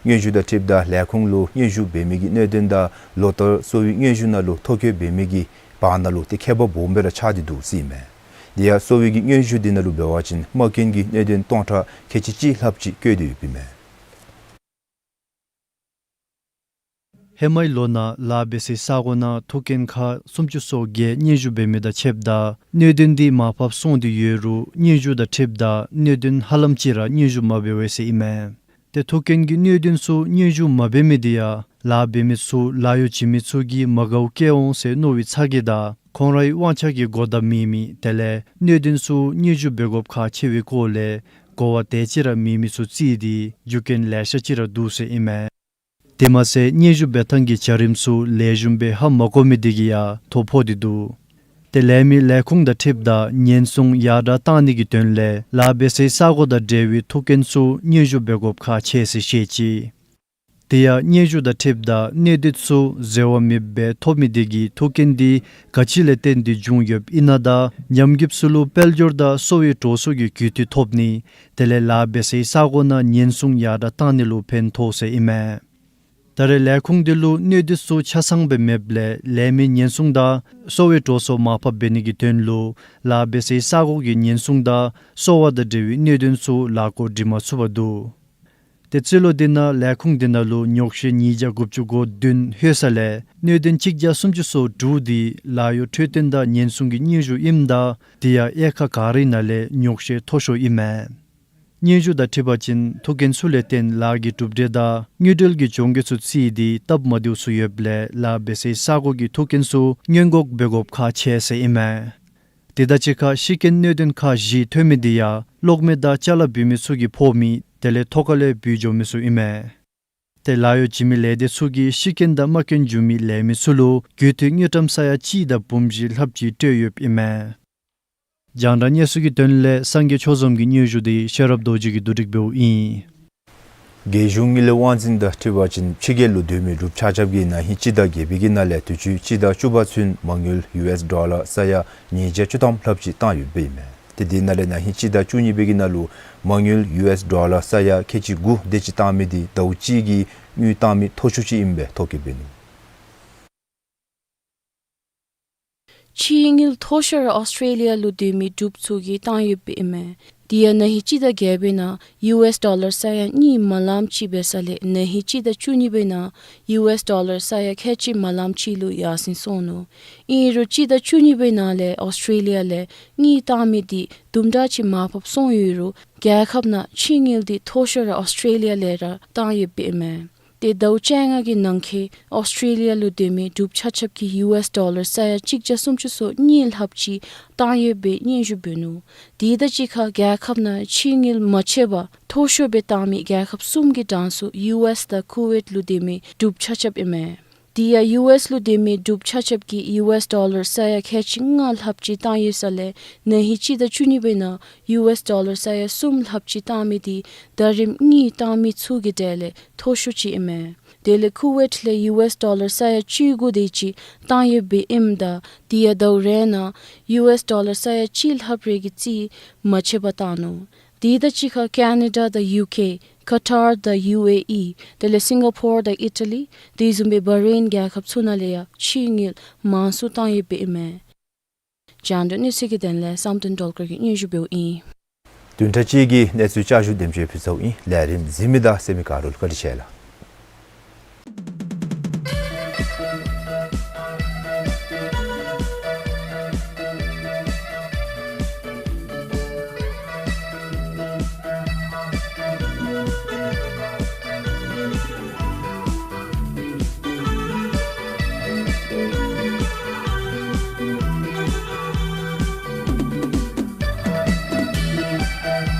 སྙན་ཞུ་དང་འཁྲིལཝ་ད་ལས་ཁུངས་ལུ་སྙན་ཞུ་འབད་མི་གི་གནད་དོན་དང་ལོ་ལྟར་གསོ་བའི་སྙན་ཞུ་ནང་ལུ་ཐོ་བཀོད་འབད་མི་གི་བར་ན་ལུ་ཏེ་ཁྱད་པར་སྦོམ་སྦེ་ར་ཆགས་ཏེ་འདུག་ཟེར་ཨིན་མས། དེ་ཡང་གསོ་བའི་གི་སྙན་ཞུ་དེ་ནང་ལུ་འབད་བ་ཅིན་རྨ་སྐྱོན་གྱི་གནད་དོན་སྟོང་ཕྲག་ཁལ་གཅིག་གཅིག་ལྷགཔ་ཅིག་བཀོད་དེ་ཡོདཔ་ཨིན་མས། ཧེ་མའི་ལོ་ནང་ལཱ་འབད་སའི་ས་གོ་ནང་ཐུགས་རྐྱེན་ཁག་སུམ་ཅུ་སོ་བརྒྱད་སྙན་ཞུ་འབད་མི་དང་ཕྱདཔ་ད་གནད་དོན་འདི་མར་ཕབ་སོང་སྟེ་ཡོད་རུང་སྙན་ཞུ་དང་འཁྲིལཝ་ད་གནད་དོན་ཧ་ལམ་ཅིག་ར་སྙན་ཞུ་མ་འབད་བས་ཟེར་ཨིན་མས། ཏེ་ཐུགས་རྐྱེན་གྱི་གནད་དོན་ཚུ་སྙན་ཞུ་མ་འབད་མི་དེ་ཡང་ལཱ་འབད་མི་ཚུ་ལཱ་གཡོག་བྱིན་མི་ཚུ་གིས་མ་དགའཝ་བསྐྱེད་འོང་ཟེར་མནོ་བའི་ཚ་གྱང་དང་ཁོང་རའི་དབང་ཆ་གི་གོ་བརྡ་མེད་མི་དེ་ལས་གནད་དོན་ཚུ་སྙན་ཞུ་འབད་དགོཔ་ཁག་ཆེ་བའི་སྐོར་ལས་གོ་བ་དེ་ཅིག་ར་མེད་མི་ཚུ་བརྩིས་ཏེ་རྒྱུ་རྐྱེན་ལེ་ཤ་ཅིག་ར་འདུག་ཟེར་ཨིན་མས། དེ་མ་ཚད་སྙན་ཞུ་འབད་ཐངས་ཀྱི་བྱ་རིམ་ཚུ་ལེགས་ཤོམ་སྦེ་ཧ་མ་གོ་མི་དེ་གིས་ཡང་ཐོ་ཕོག་སྟེ་འདུག། ཏེ་ལས་མི་ལས་ཁུངས་དང་འཁྲིལཝ་ད་ཉེན་སྲུང་ཡར་དྲགས་བཏང་ནི་གི་དོན་ལས་ལཱ་འབད་སའི་ས་གོ་དང་འབྲེལ་བའི་ཐུགས་རྐྱེན་ཚུ་སྙན་ཞུ་འབད་དགོཔ་ཁག་ཆེ་ཟེར་བཤད་ཅི། དེ་ཡང་སྙན་ཞུ་དང་འཁྲིལཝ་ད་གནད་དོན་ཚུ་འཛོལ་བ་མེདཔ་སྦེ་ཐོབ་མི་དེ་གིས་ཐུགས་རྐྱེན་དེ་ག་ཅི་ལས་བརྟེན་ཏེ་བྱུང་ཡོདཔ་ཨིན་ན་དང་ཉམས་རྒུདཔ་ཚུ་ལུ་དཔལ་འབྱོར་དང་གསོ་བའི་གྲོང་སོ་གི་རྒུད་འཐུས་ཐོབ་ནི་དེ་ལས་ལཱ་འབད་སའི་ས་གོ་ནང་ཉེན་སྲུང་ཡར་དྲགས་བཏང་ནི་ལུ་ཕན་ཐོགས་ཟེར་ཨིན་མས། ད་རེས་ལས་ཁུངས་དེ་ལུ་གནད་དོན་ཚུ་ཆ་ཚང་སྦེ་མེདཔ་ལས་ལས་མི་ཉེན་སྲུང་དང་གསོ་བའི་གྲོང་སོ་མར་ཕབ་འབད་ནི་གི་དོན་ལུ་ལཱ་འབད་སའི་ས་གོ་གི་ཉེན་སྲུང་དང་གསོ་བ་དང་འབྲེལ་བའི་གནད་དོན་ཚུ་ལཱ་འགོ་འདྲེན་མ་ཚུགས་པར་འདུག། ཏེ་རྩིས་ལོ་དེ་ནང་ལས་ཁུངས་དེ་ནང་ལུ་ཉོག་བཤད་ཉིས་བརྒྱ་དགུ་བཅུ་གོ་བདུན་ལྷོད་ས་ལས་གནད་དོན་གཅིག་བརྒྱ་སུམ་ཅུ་སོ་དྲུག་དེ་ལཱ་གཡོག་འཕྲོད་བསྟེན་དང་ཉེན་སྲུང་གི་སྙན་ཞུ་ཨིནམ་ད་དེ་ཡང་དབྱེ་ཁག་ག་རའི་ནང་ལས་ཉོག་བཤད་མཐོ་ཤོས་ཨིན་མས། སྙན་ཞུ་དང་འཁྲིལ་བ་ཅིན་ཐུགས་རྐྱེན་ཚུ་ལས་བརྟེན་ལཱ་གི་གྲུབ་འབྲས་དང་དངུལ་འབྲེལ་གྱི་གྱོང་གུད་ཚུ་བརྩིས་ཏེ་སྟབས་མ་བདེཝ་ཚུ་ཡོདཔ་ལས་ལཱ་འབད་སའི་ས་གོ་གི་ཐུགས་རྐྱེན་ཚུ་སྔོན་འགོག་འབད་དགོཔ་ཁག་ཆེ་ཟེར་ཨིན་མས། དེ་དང་གཅིག་ཁར་ཤི་རྐྱེན་གནད་དོན་ཁག་བཞི་ཐོན་མི་དེ་ཡང་གློག་མེ་དང་ཅ་ལ་འབུད་མི་ཚུ་གིས་ཕོག་མི་དེ་ལས་ཐོག་ཁ་ལས་འབུད་འགྱོ་མི་ཚུ་ཨིན་མས། ཏེ་ལཱ་གཡོག་བྱིན་མི་ལས་སྡེ་ཚུ་གིས་ཤི་རྐྱེན་དང་རྨ་སྐྱོན་བྱུང་མི་ལས་མི་ཚུ་ལུ་རྒུད་འཐུས་དངུལ་ཀྲམ་ས་ཡ་གཅིག་དང་འབུམ་བཞི་ལྷགཔ་ཅིག་སྤྲོད་ཡོདཔ་ཨིན་མས། རྒྱང་བསྒྲགས་གནས་ཚུལ་གྱི་དོན་ལས་སངས་རྒྱས་ཆོས་འཛོམས་ཀྱི་སྙན་ཞུ་དེ་ཤེས་རབ་རྡོ་རྗེ་གིས་བསྡུ་སྒྲིག་འབདཝ་ཨིན། རྒྱལ་གཞུང་དངུལ་ལས་དབང་འཛིན་དང་འཁྲིལ་བ་ཅིན་ཕྱི་རྒྱལ་ལུ་སྡོད་མི་འབྲུགཔ་ཆ་ཁྱབ་ཀྱིས་ན་ཧིང་སྤྱི་ཟླ་བརྒྱད་པའི་གི་ནང་ལས་དུས་ཅི་སྤྱི་ཟླ་བཅུ་པ་ཚུན་མ་དངུལ་ཡུ་ཨེསི་ཌོ་ལར་ས་ཡ་ཉིས་བརྒྱ་བཅུ་ཐམ་ལྷགཔ་ཅིག་བཏང་ཡོདཔ་ཨིན་མས། ཏེ་དེ་ནང་ལས་ན་ཧིང་སྤྱི་ཟླ་བཅུ་གཉིས་པའི་གི་ནང་ལུ་མ་དངུལ་ཡུ་ཨེསི་ཌོ་ལར་ས་ཡ་ཁལ་གཅིག་དགུ་དེ་ཅིག་བཏང་མི་དེ་ཟླཝ་གཅིག་གི་དངུལ་བཏང་མི་མཐོ་ཤོས་ཅིག་ཨིན་པས་ཐོ་བཀོད་འབད་ནུག། ཕྱིའི་དངུལ་མཐོ་ཤོས་ར་ཨོསི་ཊེ་ལི་ཡ་ལུ་སྡོད་མི་འབྲུགཔ་ཚུ་གིས་བཏང་ཡོདཔ་ཨིན་མས། དེ་ཡང་ན་ཧིང་སྤྱི་ཟླ་བརྒྱད་པའི་ནང་ཡུ་ཨེསི་ཌོ་ལར་ས་ཡ་གཉིས་མ་ལངམ་ཅིག་འབད་ས་ལས་ན་ཧིང་སྤྱི་ཟླ་བཅུ་གཉིས་པའི་ནང་ཡུ་ཨེསི་ཌོ་ལར་ས་ཡ་ཁལ་གཅིག་མ་ལངམ་ཅིག་ལུ་ཡར་སེང་སོང་ནུག། ཨིན་རུང་སྤྱི་ཟླ་བཅུ་གཉིས་པའི་ནང་ལས་ཨོསི་ཊེ་ལི་ཡ་ལས་དངུལ་བཏང་མི་དེ་དུམ་གྲ་ཅིག་མར་ཕབ་སོང་ཡོད་རུང་རྒྱལ་ཁབ་ནང་ཕྱིའི་དངུལ་དེ་མཐོ་ཤོས་ར་ཨོསི་ཊེ་ལི་ཡ་ལས་ར་བཏང་ཡོདཔ་ཨིན་མས། ཏེ་ཟླཝ་བཅོ་ལྔ་གི་ནང་འཁོད་ཨོསི་ཊེ་ལི་ཡ་ལུ་སྡོད་མི་འབྲུགཔ་ཆ་ཁྱབ་ཀྱིས་ཡུ་ཨེསི་ཌོ་ལར་ས་ཡ་གཅིག་བརྒྱ་སུམ་ཅུ་སོ་གཉིས་ལྷགཔ་ཅིག་བཏང་ཡོདཔ་སྦེ་སྙན་ཞུ་འབད་ནུག། དེ་དང་གཅིག་ཁར་རྒྱལ་ཁབ་ནང་ཕྱིའི་དངུལ་མ་ཆད་པར་མཐོ་ཤོས་སྦེ་བཏང་མི་རྒྱལ་ཁབ་གསུམ་གྱི་གྲངས་སུ་ཡུ་ཨེསི་དང་ཁུ་ཝེཊ་ལུ་སྡོད་མི་འབྲུགཔ་ཆ་ཁྱབ་ཨིན་མས། དེ་ཡང་ཡུ་ཨེསི་ལུ་སྡོད་མི་འབྲུགཔ་ཆ་ཁྱབ་ཀྱིས་ཡུ་ཨེསི་ཌོ་ལར་ས་ཡ་ཁལ་གཅིག་ལྔ་ལྷགཔ་ཅིག་བཏང་ཡོད་ས་ལས་ན་ཧིང་སྤྱི་ཟླ་བཅུ་གཉིས་པའི་ནང་ཡུ་ཨེསི་ཌོ་ལར་ས་ཡ་གསུམ་ལྷགཔ་ཅིག་བཏང་མི་དེ་ཟླ་རིམ་གཉིས་བཏང་མི་ཚུ་གི་གྲས་ལས་མཐོ་ཤོས་ཅིག་ཨིན་མས། དེ་ལས་ཁུ་ཝེཊ་ལས་ཡུ་ཨེསི་ཌོ་ལར་ས་ཡ་བཅུ་དགུ་དེ་ཅིག་བཏང་ཡོདཔ་ཨིནམ་ད་དེ་ཡང་ཟླཝ་རེ་ནང་ཡུ་ཨེསི་ཌོ་ལར་ས་ཡ་གཅིག་ལྷགཔ་རེ་གིས་རྩིས་མ་ཆད་པར་བཏང་ནུག། དེ་དང་གཅིག་ཁར་ཀེ་ན་ཌ་དང་ཡུ་ཀེ། ཁ་ཊར་དང་ཡུ་ཨེ་ཨི། དེ་ལས་སིང་ག་པོར་དང་ཨི་ཊ་ལི། དེ་བཟུམ་སྦེ་བ་རེན་རྒྱལ་ཁབ་ཚུ་ནང་ལས་ཡང་ཕྱི་དངུལ་མང་སུ་བཏང་ཡོདཔ་ཨིན་མས། རྒྱང་བསྒྲགས་གནས་ཚུལ་གྱི་དོན་ལས་བསམ་གཏན་སྒྲོལ་དཀར་གྱིས་སྙན་ཞུ་འབདཝ་ཨིན། བདུན་ཕྲག་གཅིག་གི་གནས་ཚུལ་བསྐྱར་ཞུ་དེམ་ཅིག་ཕུལ་ཚརཝ་ཨིན། ལས་རིམ་གཟིགས་མི་དང་གསན་མི་ག་ར་ལུ་བཀའ་དྲིན་ཆེ་ལགས།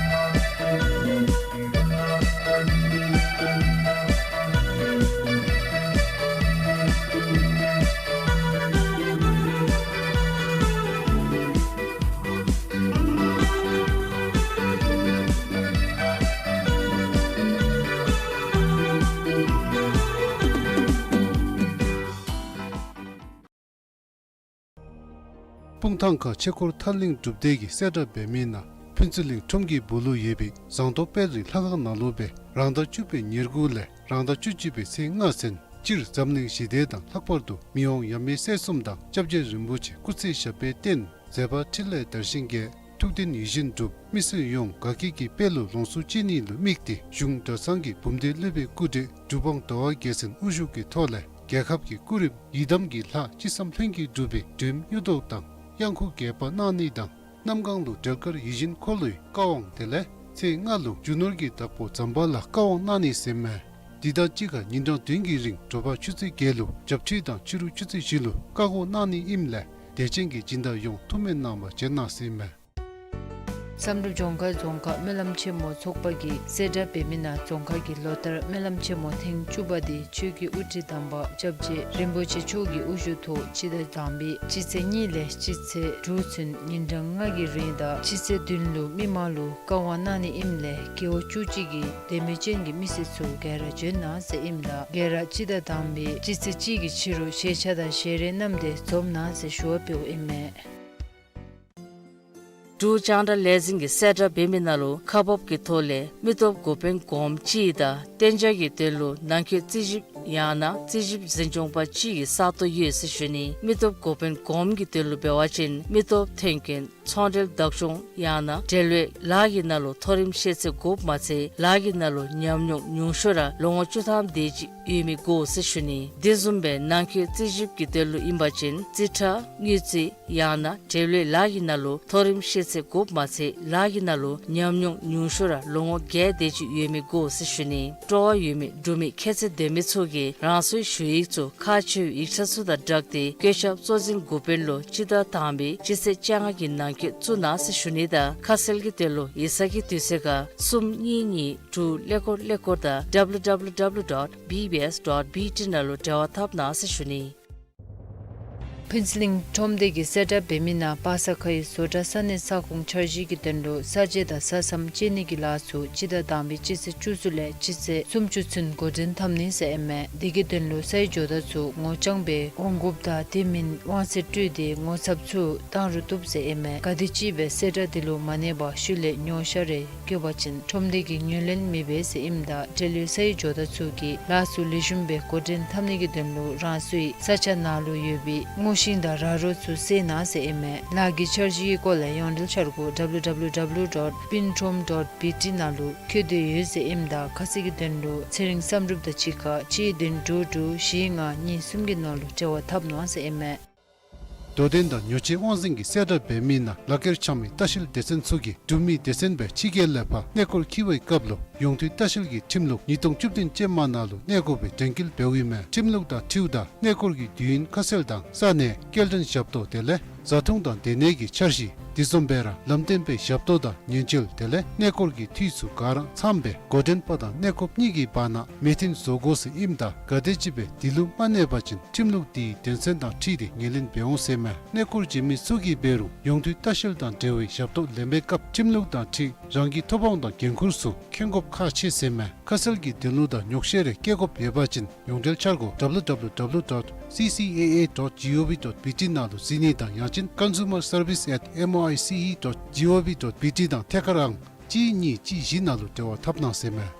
སྤུངས་ཐང་ཁ་ཆོས་འཁོར་ཐར་གླིང་སྒྲུབ་སྡེ་གི་གསལ་བསྒྲགས་འབད་མི་ནང་ཕུན་ཚོགས་གླིང་ཁྲོམ་གྱི་སྦུག་ལུ་ཡོད་པའི་ཟངས་མདོག་དཔལ་རི་ལྷ་ཁང་ནང་ལུ་སྦེ་རང་ཟླ་བཅུ་པའི་ཉེར་དགུ་ལས་རང་ཟླ་བཅུ་གཅིག་པའི་ཚེས་ལྔ་ཚུན་སྤྱིར་འཛམ་གླིང་ཞི་བདེ་དང་ལྷག་པར་དུ་མི་དབང་ཡབ་མེས་སྲས་གསུམ་དང་སྐྱབས་རྗེ་རིན་པོ་ཆེ་སྐུ་ཚེ་ཞབས་པད་བརྟན་མཛད་པ་འཕྲིན་ལས་དར་ཞིང་རྒྱས། ཐུགས་འདུན་ཡིད་བཞིན་འགྲུབ། མི་སེར་ཡོངས་དགའ་སྐྱིད་ཀྱི་དཔལ་ལུ་ལོངས་སུ་སྤྱད་ནི་ལུ་དམིགས་ཏེ་གཞུང་གྲྭ་ཚང་གི་འབུམ་སྡེ་སློབ་དཔོན་སྐུ་བགྲེས་གྲུབ་དབང་ཟླ་བ་རྒྱལ་མཚན་དབུ་བཞུགས་ཀྱི་ཐོག་ལས་རྒྱལ་ཁབ་ཀྱི་སྐུ་རིམ་ཡི་དམ་གྱི་ལྷ་ཅི་བསམ་ལྷུན་གྱིས་འགྲུབ་པའི་སྒྲོལམ་གཡུ་ཐོག་དང་གཡང་འགུགས་རྒྱས་པ་གནང་ནི་དང་གནམ་གང་ལུ་སྦྲེལ་དཀར་ཡིད་བཞིན་འཁོར་ལོའི་བཀའ་དབང་། དེ་ལས་ཚེས་ལྔ་ལུ་རྒྱུ་ནོར་གྱི་བདག་པོ་ཛམ་བྷ་ལ་བཀའ་དབང་གནང་ནི་ཟེར་ཨིན་མས། དེ་དང་གཅིག་ཁར་ཉིན་གྲངས་བདུན་གྱི་རིང་དྲོ་པ་ཆུ་ཚོད་བརྒྱད་ལུ་བྱབས་ཁྲུས་དང་ཕྱི་རུ་ཆུ་ཚོད་བཞི་ལུ་བཀའ་བསྒོ་གནང་ནི་ཨིནམ་ལས་དད་ཅན་གྱི་སྦྱིན་བདག་ཡོངས་ཐུགས་སྨོན་གནང་བར་བྱོན་གནང་ཟེར་ཨིན་མས། བསམ་གྲུབ་ལྗོངས་མཁར་རྫོང་ཁག་སྨོན་ལམ་ཆེན་མོ་ཚོགས་པ་གི་གསལ་བསྒྲགས་འབད་མི་ནང་རྫོང་ཁག་གི་ལོ་ལྟར་སྨོན་ལམ་ཆེན་མོ་ཐེངས་བཅུ་པ་དེ་ཆོས་ཀྱི་དབུ་ཁྲིད་དམ་པ་སྐྱབས་རྗེ་རིན་པོ་ཆེ་མཆོག་གི་དབུ་བཞུགས་ཐོག་སྤྱི་ཟླ་དང་པའི་སྤྱི་ཚེས་གཉིས་ལས་སྤྱི་ཚེས་དྲུག་ཚུན་ཉིན་གྲངས་ལྔ་གི་རིང་དང་སྤྱི་ཚེས་བདུན་ལུ་མི་མང་ལུ་བཀའ་དབང་གནང་ནི་ཨིནམ་ལས་རྒེད་འོག་བཅུ་གཅིག་གི་དད་མོས་ཅན་གྱི་མི་སེར་ཚུ་ག་ར་བྱོན་གནང་ཟེར་ཨིནམ་ད་ག་ར་སྤྱི་ཟླ་དང་པའི་སྤྱི་ཚེས་གཅིག་གི་ཕྱི་རུ་ཤེས་བྱ་དང་ཞལ་རས་བསྣམས་ཏེ་འཛོམས་གནང་ཟེར་ཞུ་བ་འབདཝ་ཨིན་མས། འབྲུག་རྒྱང་བསྒྲགས་ལས་འཛིན་གྱི་གསལ་བསྒྲགས་འབད་མི་ནང་ལུ་ཁག་འབགཔ་གི་ཐོག་ལས་མི་སྟོབས་འགོ་དཔོན་གོངམ་ཅིག་དང་གཏན་འཇགས་ཀྱི་དོན་ལུ་ནང་འཁོད་རྩིས་ཞིབ་ཡང་ན་རྩིས་ཞིབ་འཛིན་སྐྱོང་པ་ཅིག་གི་ས་སྟོང་ཡོད་ཟེར་ཞུ་ནི། མི་སྟོབས་འགོ་དཔོན་གོངམ་གྱི་དོན་ལུ་འབད་བ་ཅིན་མི་སྟོབས་ཐོན་སྐྱེད་ཚོང་འབྲེལ་བདག་སྐྱོང་ཡང་ན་འབྲེལ་ཡོད་ལཱ་གི་ནང་ལུ་མཐོ་རིམ་ཤེས་ཚད་དགོཔ་མ་ཚད་ལཱ་གི་ནང་ལུ་ཉམས་མྱོང་ཉུང་ཤོས་ར་ལོ་ངོ་བཅུ་ཐམ་དེ་ཅིག་ཡོད་མི་དགོ་ཟེར་ཞུ་ནི། དེ་བཟུམ་སྦེ་ནང་འཁོད་རྩིས་ཞིབ་ཀྱི་དོན་ལུ་ཨིན་པ་ཅིན་རྩིས་ཁྲ་དངུལ་རྩིས་ཡང་ན་འབྲེལ་ཡོད་ལཱ་གི་ནང་ལུ་མཐོ་རིམ་ཤེས་ཚད་དགོཔ་མ་ཚད་ལཱ་གི་ནང་ལུ་ཉམས་མྱོང་ཉུང་ཤོས་ར་ལོ་ངོ་བརྒྱད་དེ་ཅིག་ཡོད་མི་དགོ་ཟེར་ཞུ་ནི། སྤྲོ་བ་ཡོད་མི་འབྲུག་མི་ཁྱད་ཚད་ལྡན་མི་ཚུ་གིས་རང་སོའི་ཞུ་ཡིག་ཚུ་ཁག་ཆེ་བའི་ཡིག་ཆ་ཚུ་དང་སྦྲགས་ཏེ་བཀོད་ཁྱབ་གཙོ་འཛིན་འགོ་དཔོན་ལུ་སྤྱི་ཟླ་དང་པའི་སྤྱི་ཚེས་བཅོ་ལྔ་གི་ནང་འཁོད་བཙུགས་གནང་ཟེར་ཞུ་ནི་དང་ཁ་གསལ་གྱི་དོན་ལུ་ཡིག་ཚང་གི་དུས་ཚོད་ཁར་གསུམ་གཉིས་གཉིས་དྲུག་ཀླད་ཀོར་ཀླད་ཀོར་དང་W W W dot B B S dot B T ནང་ལུ་འབྲེལ་བ་འཐབ་གནང་ཟེར་ཞུ་ནི། ཕུན་ཚོགས་གླིང་ཁྲོམ་སྡེ་གི་གསལ་བསྒྲགས་འབད་མི་ནང་པ་སངས་ཁ་ཡི་བཟོ་གྲྭ་ས་གནས་ས་ཁོངས་འཆར་གཞི་གི་དོན་ལུ་ས་དཔྱད་དང་ས་མཚམས་དཔྱད་ནི་གི་ལཱ་ཚུ་སྤྱི་ཟླ་དང་པའི་སྤྱི་ཚེས་བཅུ་གསུམ་ལས་སྤྱི་ཚེས་སུམ་ཅུ་ཚུན་འགོ་འདྲེན་འཐབ་ནི་ཟེར་ཨིན་མས། དེ་གི་དོན་ལུ་ས་ཡི་ཇོ་བདག་ཚུ་ངོ་རྐྱང་སྦེ་འོང་དགོཔ་དང་དེ་མིན་དབང་ཚད་སྤྲོད་དེ་ངོ་ཚབ་ཚུ་བཏང་རུང་བཏུབ་ཟེར་ཨིན་མས། ག་དེམ་ཅིག་སྦེ་གསལ་བསྒྲགས་དེ་ལུ་མ་གནས་པར་ཤུལ་ལས་ཉོ་ཤ་རེ་བཀོད་པ་ཅིན་ཁྲོམ་སྡེ་གིས་ངོས་ལེན་མི་འབད་ཟེར་ཨིནམ་ད་འབྲེལ་ཡོད་ས་ཡི་ཇོ་བདག་ཚུ་གིས་ལཱ་ཚུ་ལེགས་ཤོམ་སྦེ་འགོ་འདྲེན་འཐབ་ནི་གི་དོན་ལུ་རང་སོའི་ས་ཆ་ནང་ལུ་ཡོད་པའི་སྔོ་ཤིང་དང་ར་རོ་ཚུ་བསལ་གནང་ཟེར་ཨིན་མས། ལཱ་གི་འཆར་གཞི་གི་སྐོར་ལས་ཡོངས་འབྲེལ་འཆར་སྒོ་W W W dot pincrom dot B T ནང་ལུ་བཀོད་དེ་ཡོད་ཟེར་ཨིནམ་ད་ཁ་གསལ་གྱི་དོན་ལུ་ཚེ་རིང་བསམ་གྲུབ་དང་གཅིག་ཁར་གཅིག་བདུན་དྲུག་དྲུག་བཞི་ལྔ་གཉིས་གསུམ་གྱི་ནང་ལུ་འབྲེལ་བ་འཐབ་གནང་ཟེར་ཨིན་མས། དོ་དན་དང་ཉོ་ཆས་དབང་འཛིན་གྱི་གསལ་བསྒྲགས་འབད་མི་ནང་ལག་ཁྱེར་འཆང་མི་ལྟ་བཤལ་སྡེ་ཚན་ཚུ་གིས་འབྲུག་མི་སྡེ་ཚན་སྦེ་ཕྱི་རྒྱལ་ལས་ཕར་གནས་སྐོར་འཁྱིད་པའི་སྐབས་ལུ་ ཡོངས་འདུས་ལྟ་བཤལ་གྱི་ཁྲིམས་ལུགས་ཉིས་སྟོང་བཅུ་བདུན་ཅན་མ་ནང་ལུ་གནས་དགོ་པའི་དྲན་སྐུལ་འབདཝ་ཨིན་མས། ཁྲིམས་ལུགས་དང་འཁྲིལཝ་ད་གནས་སྐོར་གྱི་དུས་ཡུན་ཁ་གསལ་དང་ས་གནས་སྐྱེལ་འདྲེན་ཞབས་ཏོག་དེ་ལས་བཟའ་འཐུང་དང་སྡོད་གནས་ཀྱི་འཆར་གཞི་དེ་བཟུམ་སྦེ་ར་ལམ་སྟོན་པའི་ཞབས་ཏོག་དང་ཉེན་བཅོལ་དེ་ལས་གནས་སྐོར་གྱི་འཐུས་ཚུ་ག་ར་ཚངམ་སྦེ་འགོ་འདྲེན་པ་དང་གནས་སྐོརཔ་གཉིས་ཀྱི་བར་ན་མོས་མཐུན་བཟོ་དགོ་ཟེར་ཨིནམ་ད་ག་དེམ་ཅིག་སྦེ་དེ་ལུ་མ་གནས་པ་ཅིན་ཁྲིམས་ལུགས་དེའི་དོན་ཚན་དང་འཁྲིལ་ཏེ་ངོས་ལེན་འབད་འོང་ཟེར་མས། གནས་སྐོར་བྱོན་མི་ཚུ་གིས་འབད་རུང་ཡོངས་འདུས་ལྟ་བཤལ་དང་འབྲེལ་བའི་ཞབས་ཏོག་ལེན་པའི་སྐབས་ཁྲིམས་ལུགས་དང་འཁྲིལ་རང་གི་ཐོབ་དབང་དང་འགན་ཁུར་ཚུ་མཁྱེན་དགོཔ་ཁག་ཆེ་ཟེར་མས། ཁ་གསལ་གྱི་དོན་ལུ་དང་ཉོགས་བཤད་རེ་བཀལ་དགོཔ་ཡོད་པ་ཅིན་ཡོངས་འབྲེལ་འཆར་སྒོ་W W W dot C C A A dot gov dot B T ནང་ལུ་གཟིགས་ནི་དང་ཡང་ཅིན་consumer service at M O I C E dot gov dot B T དང་ཐད་ཀར་ཨང་གཅིག་གཉིས་གཅིག་བཞི་ནང་ལུ་འབྲེལ་བ་འཐབ་གནང་ཟེར་མས།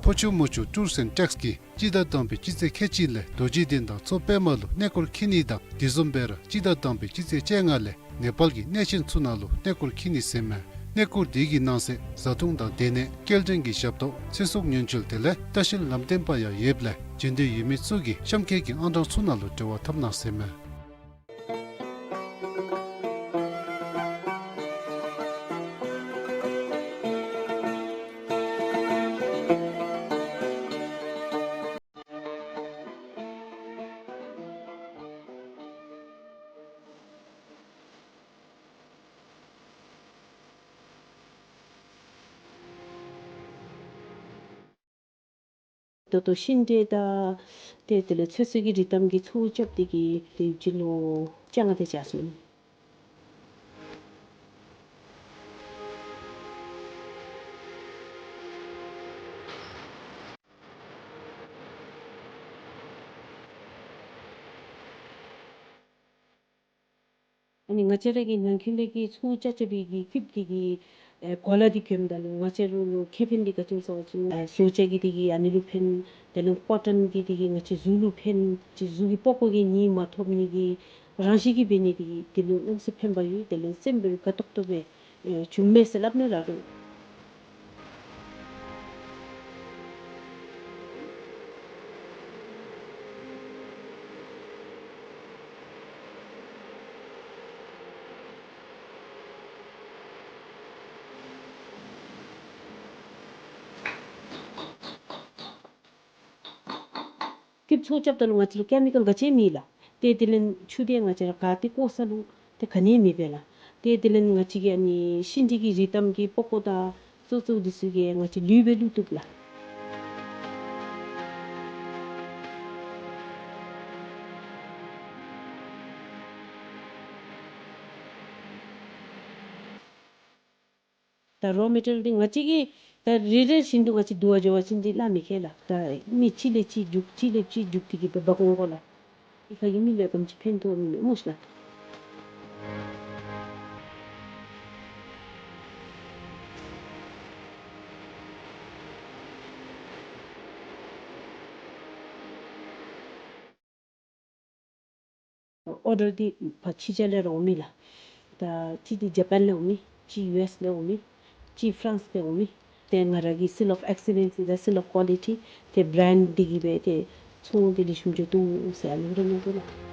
ཕོ་ཆུ་མོ་ཆུ་ཊུརསི་ཨེནཌ་ཊེགསི་གིས་སྤྱི་ཟླ་དང་པའི་སྤྱི་ཚེས་ཁལ་གཅིག་ལས་རྡོ་རྗེ་གདན་དང་མཚོ་པདྨ་ལུ་གནས་སྐོར་འཁྱིད་ནི་དང་དེ་བཟུམ་སྦེ་ར་སྤྱི་ཟླ་དང་པའི་སྤྱི་ཚེས་བཅོ་ལྔ་ལས་ནེ་པཱལ་གྱི་གནས་ཆེན་ཚུ་ནང་ལུ་གནས་སྐོར་འཁྱིད་ནི་ཟེར་མས། གནས་སྐོར་དེ་གི་ནང་གསེས་བཟའ་འཐུང་དང་སྡོད་གནས་སྐྱེལ་འདྲེན་གྱི་ཞབས་ཏོག་ཚེ་སྲོག་ཉེན་བཅོལ་དེ་ལས་ལྟ་བཤལ་ལམ་སྟོན་པ་ཡང་ཡོདཔ་ལས་བྱོན་འདོད་ཡོད་མི་ཚུ་གིས་གཤམ་འཁོད་ཀྱི་ཨང་གྲངས་ཚུ་ནང་ལུ་འབྲེལ་བ་འཐབ་གནང་ཟེར་མས། ད་ལྟོ་ཤིང་འབྲས་དང་ཏེ་དེ་ལས་ཚོད་བསྲེ་གི་རིགས་ཐམ་གྱི་ཚོང་རྐྱབ་སྟེ་གི་ཏེ་སྤྱི་ལོ་བཅོ་ལྔ་དེ་ཅིག་སོང་། ཨ་ནི་ང་བཅས་ར་གི་ནང་འཁོད་ལས་ཀྱི་ཚོང་རྐྱབ་རྐྱབ་པའི་གི་སྐུདཔ་དེ་གི་ཨེ་གོ་ལ་འདི་གྱོནམ་ད་ལུ་ང་བཅས་ར་ལུ་ཁེ་ཕན་འདི་ག་ཅི་སྨོ་ཟེར་བ་ཅིན་ཨེ་བཟོ་བྱ་གི་དེ་གི་ཨ་ནི་ལུ་ཕན། དེ་ལས་ཀོ་ཊོན་གྱི་དེ་གི་ང་བཅས་གཟུགས་ལུ་ཕན། ཅིག་གཟུགས་ཀྱི་པགས་ཀོ་གི་ནད་མ་ཐོབ་ནི་གི་རང་བཞིན་གྱིས་འབད་ནི་དེ་གི་དེ་ལུ་དངོས་སུ་ཕན་པ་ཡོད། དེ་ལས་སེམས་འབད་རུང་དགའ་ཏོག་ཏོ་སྦེ་ཨེ་བྱུངམ་མས་ཟེར་སླབ་ནི་ར་རུང་། སྐུདཔ་ཚོང་རྐྱབ་ད་ལུ་ང་བཅས་ལུ་ཀེ་མི་ཀཱལ་ག་ཅི་མེད་ལགས། ཏེ་དེ་ལས་ཆུ་དེ་ང་བཅས་ར་ག་ཏེ་བཀོ་ས་ལུ་ཏེ་ག་ནི་མེད་པས་ལགས། ཏེ་དེ་ལས་ང་བཅས་ཀྱི་ཨ་ནི་ཤིང་འབྲས་ཀྱི་རིགས་ཐམ་གྱི་པགས་ཀོ་དང་ཙོག་ཙོག་འདི་ཚུ་གིས་ང་བཅས་ལུད་སྦེ་བླུག་བཏུབ་ལགས། ད་རོ་མེ་ཊི་རི་ཡལ་འདི་ང་བཅས་ཀྱིས་ད་རེ་རེ་བཞིན་དུ་ང་བཅས་བསྡུ་བར་འགྱོ་བ་ཅིན་འདི་ལཱ་མི་ཁེལ་ལགས། ད་མི་གཅིག་ལས་གཅིག་རྒྱུག་གཅིག་ལས་གཅིག་རྒྱུག་སྟེ་གི་འབད་འབག་འོང་དགོ་ལགས། ཨི་ཁ་གི་མི་ལུ་ག་དེམ་ཅིག་ཕན་ཐོགས་མི་མེད་སྨོ་ཤེས་ལགས། ཨོར་ཌར་འདི་ཕར་ཕྱི་རྒྱལ་ལས་ར་འོང་མི་ལགས། ད་གཅིག་འདི་ཇ་པཱན་ལས་འོང་མི། གཅིག་ཡུ་ཨེསི་ལས་འོང་མི། གཅིག་ཕ་རན་སི་ལས་འོང་མི། ཏེ་ང་ར་གི་seal of excellence དང་seal of quality ཏེ་བྲེནཌ་འདི་གིས་སྦེ་ཏེ་ཚོང་འདི་ལེགས་ཤོམ་འགྱོ་དོ་ཟེར་ཨ་ནི་ར་མནོ་དོ་ལགས།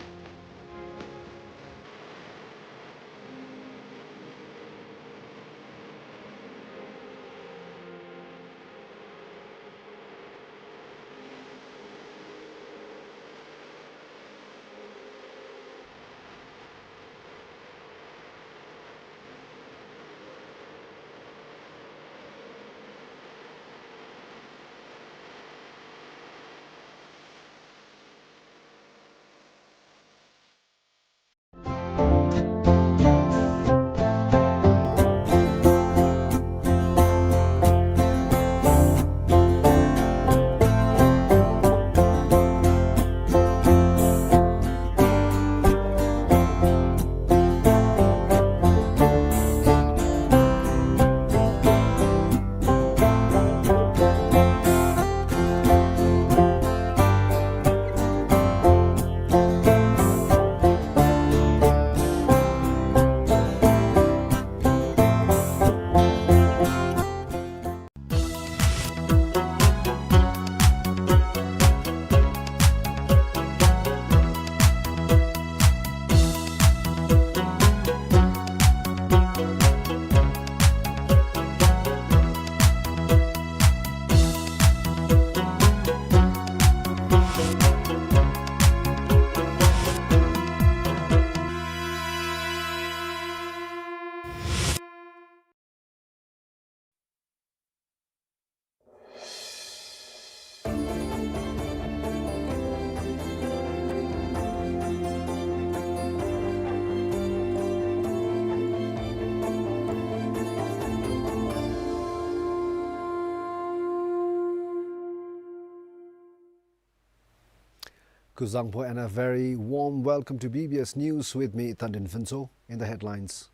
Kuzuzangpo and a very warm welcome to B B S News with me, Thandin Phuntsho. In the headlines.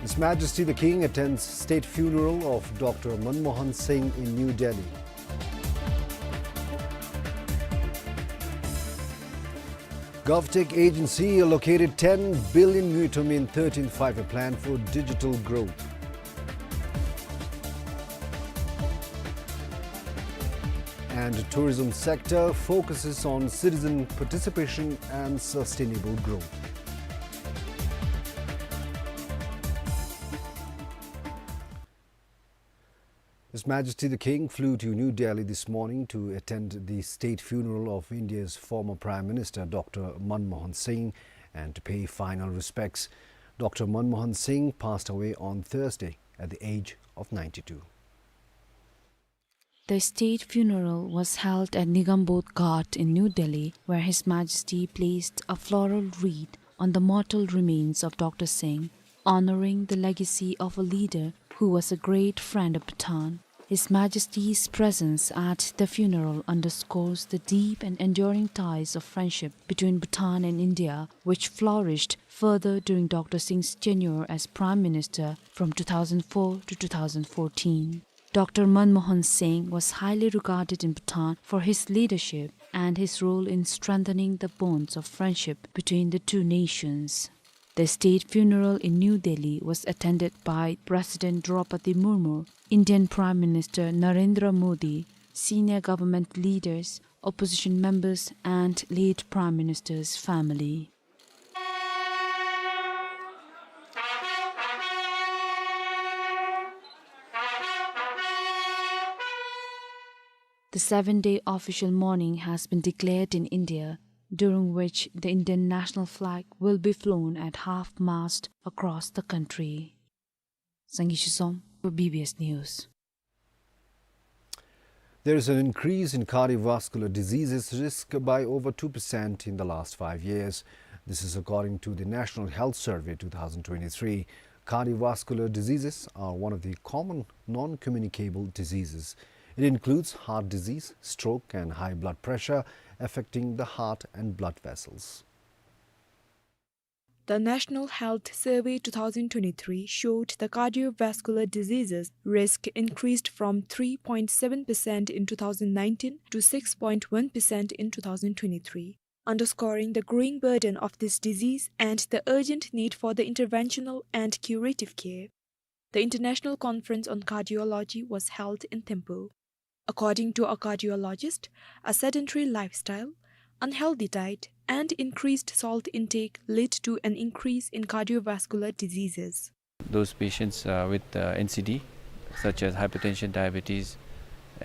His Majesty the King attends state funeral of Doctor Manmohan Singh in New Delhi. GovTech agency allocated ten billion ngultrum in thirteenth Five-Year Plan for digital growth. And tourism sector focuses on citizen participation and sustainable growth. His Majesty the King flew to New Delhi this morning to attend the state funeral of India's former Prime Minister Doctor Manmohan Singh and to pay final respects. Doctor Manmohan Singh passed away on Thursday at the age of ninety-two. The state funeral was held at Nigambodh Ghat in New Delhi, where His Majesty placed a floral wreath on the mortal remains of Doctor Singh, honoring the legacy of a leader who was a great friend of Bhutan. His Majesty's presence at the funeral underscores the deep and enduring ties of friendship between Bhutan and India, which flourished further during Doctor Singh's tenure as Prime Minister from two thousand four to two thousand fourteen. Doctor Manmohan Singh was highly regarded in Bhutan for his leadership and his role in strengthening the bonds of friendship between the two nations. The state funeral in New Delhi was attended by President Droupadi Murmu, Indian Prime Minister Narendra Modi, senior government leaders, opposition members, and late Prime Minister's family. The seven-day official mourning has been declared in India, during which the Indian national flag will be flown at half-mast across the country. Sangay Shizom for B B S News. There is an increase in cardiovascular diseases risk by over two percent in the last five years. This is according to the National Health Survey two thousand twenty-three. Cardiovascular diseases are one of the common non-communicable diseases. It includes heart disease, stroke, and high blood pressure, affecting the heart and blood vessels. The National Health Survey two thousand twenty-three showed the cardiovascular diseases risk increased from three point seven percent in two thousand nineteen to six point one percent in two thousand twenty-three, underscoring the growing burden of this disease and the urgent need for the interventional and curative care. The International Conference on Cardiology was held in Thimphu. According to a cardiologist, a sedentary lifestyle, unhealthy diet, and increased salt intake lead to an increase in cardiovascular diseases. Those patients, uh, with, uh, N C D, such as hypertension, diabetes,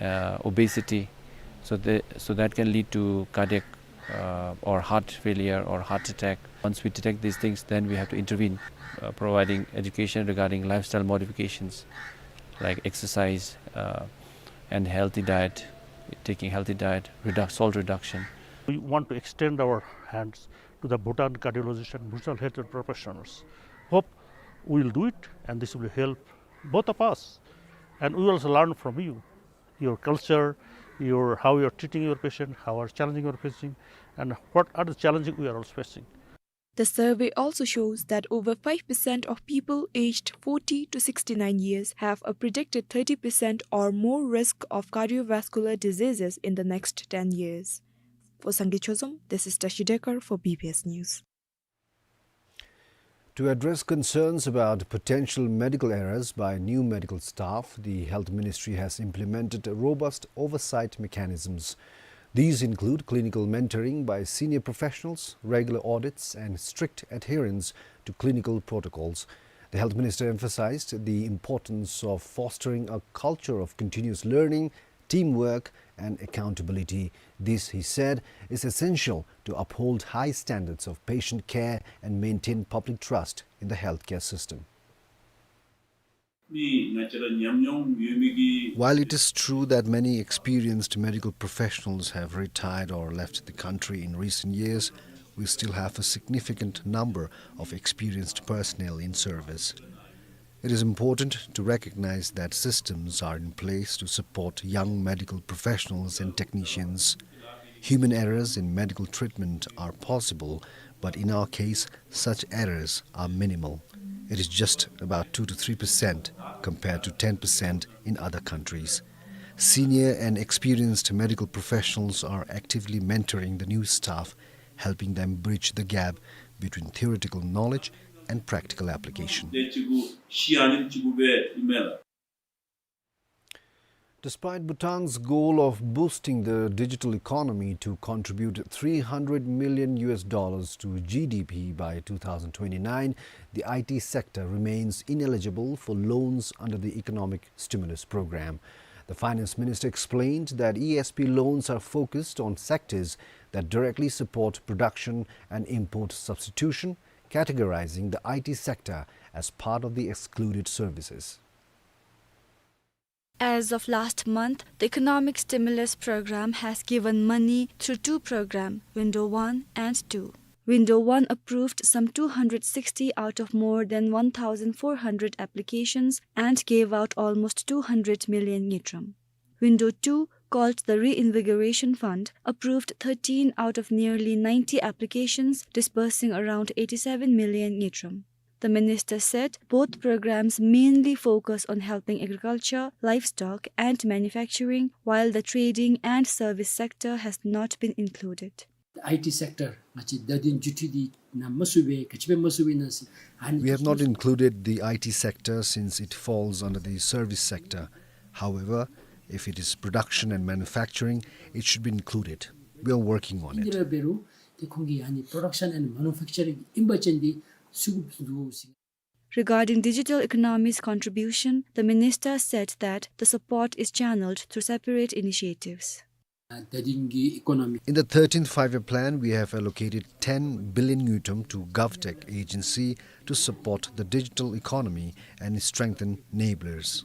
uh, obesity, so the, so that can lead to cardiac, uh, or heart failure or heart attack. Once we detect these things, then we have to intervene, uh, providing education regarding lifestyle modifications like exercise, uh, and healthy diet, taking healthy diet, reduc-, salt reduction. We want to extend our hands to the Bhutan cardiologists and Bhutan health professionals. Hope we will do it, and this will help both of us. And we also learn from you, your culture, your, how you are treating your patient, how are challenging you are facing, and what are the challenges we are also facing. The survey also shows that over five percent of people aged forty to sixty-nine years have a predicted thirty percent or more risk of cardiovascular diseases in the next ten years. For Sangay Chozom, this is Tashi Dekar for B B S News. To address concerns about potential medical errors by new medical staff, the Health Ministry has implemented robust oversight mechanisms. These include clinical mentoring by senior professionals, regular audits, and strict adherence to clinical protocols. The Health Minister emphasized the importance of fostering a culture of continuous learning, teamwork, and accountability. This, he said, is essential to uphold high standards of patient care and maintain public trust in the healthcare system. While it is true that many experienced medical professionals have retired or left the country in recent years, we still have a significant number of experienced personnel in service. It is important to recognize that systems are in place to support young medical professionals and technicians. Human errors in medical treatment are possible, but in our case, such errors are minimal. It is just about two to three percent compared to ten percent in other countries. Senior and experienced medical professionals are actively mentoring the new staff, helping them bridge the gap between theoretical knowledge and practical application. Despite Bhutan's goal of boosting the digital economy to contribute three hundred million U S dollars to G D P by two thousand twenty-nine, the I T sector remains ineligible for loans under the Economic Stimulus Program. The finance minister explained that E S P loans are focused on sectors that directly support production and import substitution, categorizing the I T sector as part of the excluded services. As of last month, the Economic Stimulus Program has given money through two programs, Window one and two. Window one approved some two hundred sixty out of more than one thousand four hundred applications and gave out almost two hundred million ngultrum. Window two, called the Reinvigoration Fund, approved thirteen out of nearly ninety applications, disbursing around eighty-seven million ngultrum. The minister said both programs mainly focus on helping agriculture, livestock, and manufacturing, while the trading and service sector has not been included. The I T sector, ང་བཅས་བརྡ་དོན་བརྒྱུད་འཕྲིན་འདི་ནང་མ་ཚུད་པས། ག་ཅི་སྦེ་མ་ཚུད་པས་ན་ཟེར། ཨ་ནི་We have not included the I T sector since it falls under the service sector. However, if it is production and manufacturing, it should be included. We are working on it. འདི་ར་འབད་རུང་ཏེ་ཁོང་གིས་ཨ་ནི་production and manufacturing ཨིན་པ་ཅིན་འདི་ཚུད་དགོཔ་འདུག་ཟེར། Regarding digital economy's contribution, the minister said that the support is channeled through separate initiatives. ཨ་ད་དེ་རིང་གི་economy In the thirteenth Five-Year Plan, we have allocated ten billion ngultrum to GovTech agency to support the digital economy and strengthen enablers.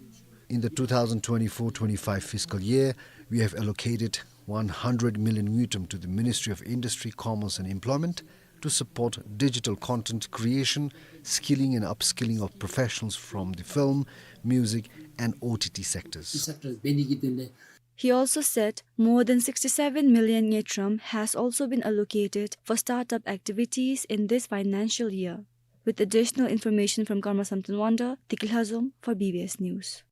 In the two thousand twenty-four twenty-five fiscal year, we have allocated one hundred million ngultrum to the Ministry of Industry, Commerce and Employment to support digital content creation, skilling and upskilling of professionals from the film, music and O T T sectors. Sectors འབད་ནི་གི་དོན་ལས། He also said more than sixty-seven million ngultrum has also been allocated for startup activities in this financial year. With additional information from Karma Samten Wonder, Tiki Lhazom for B B S News.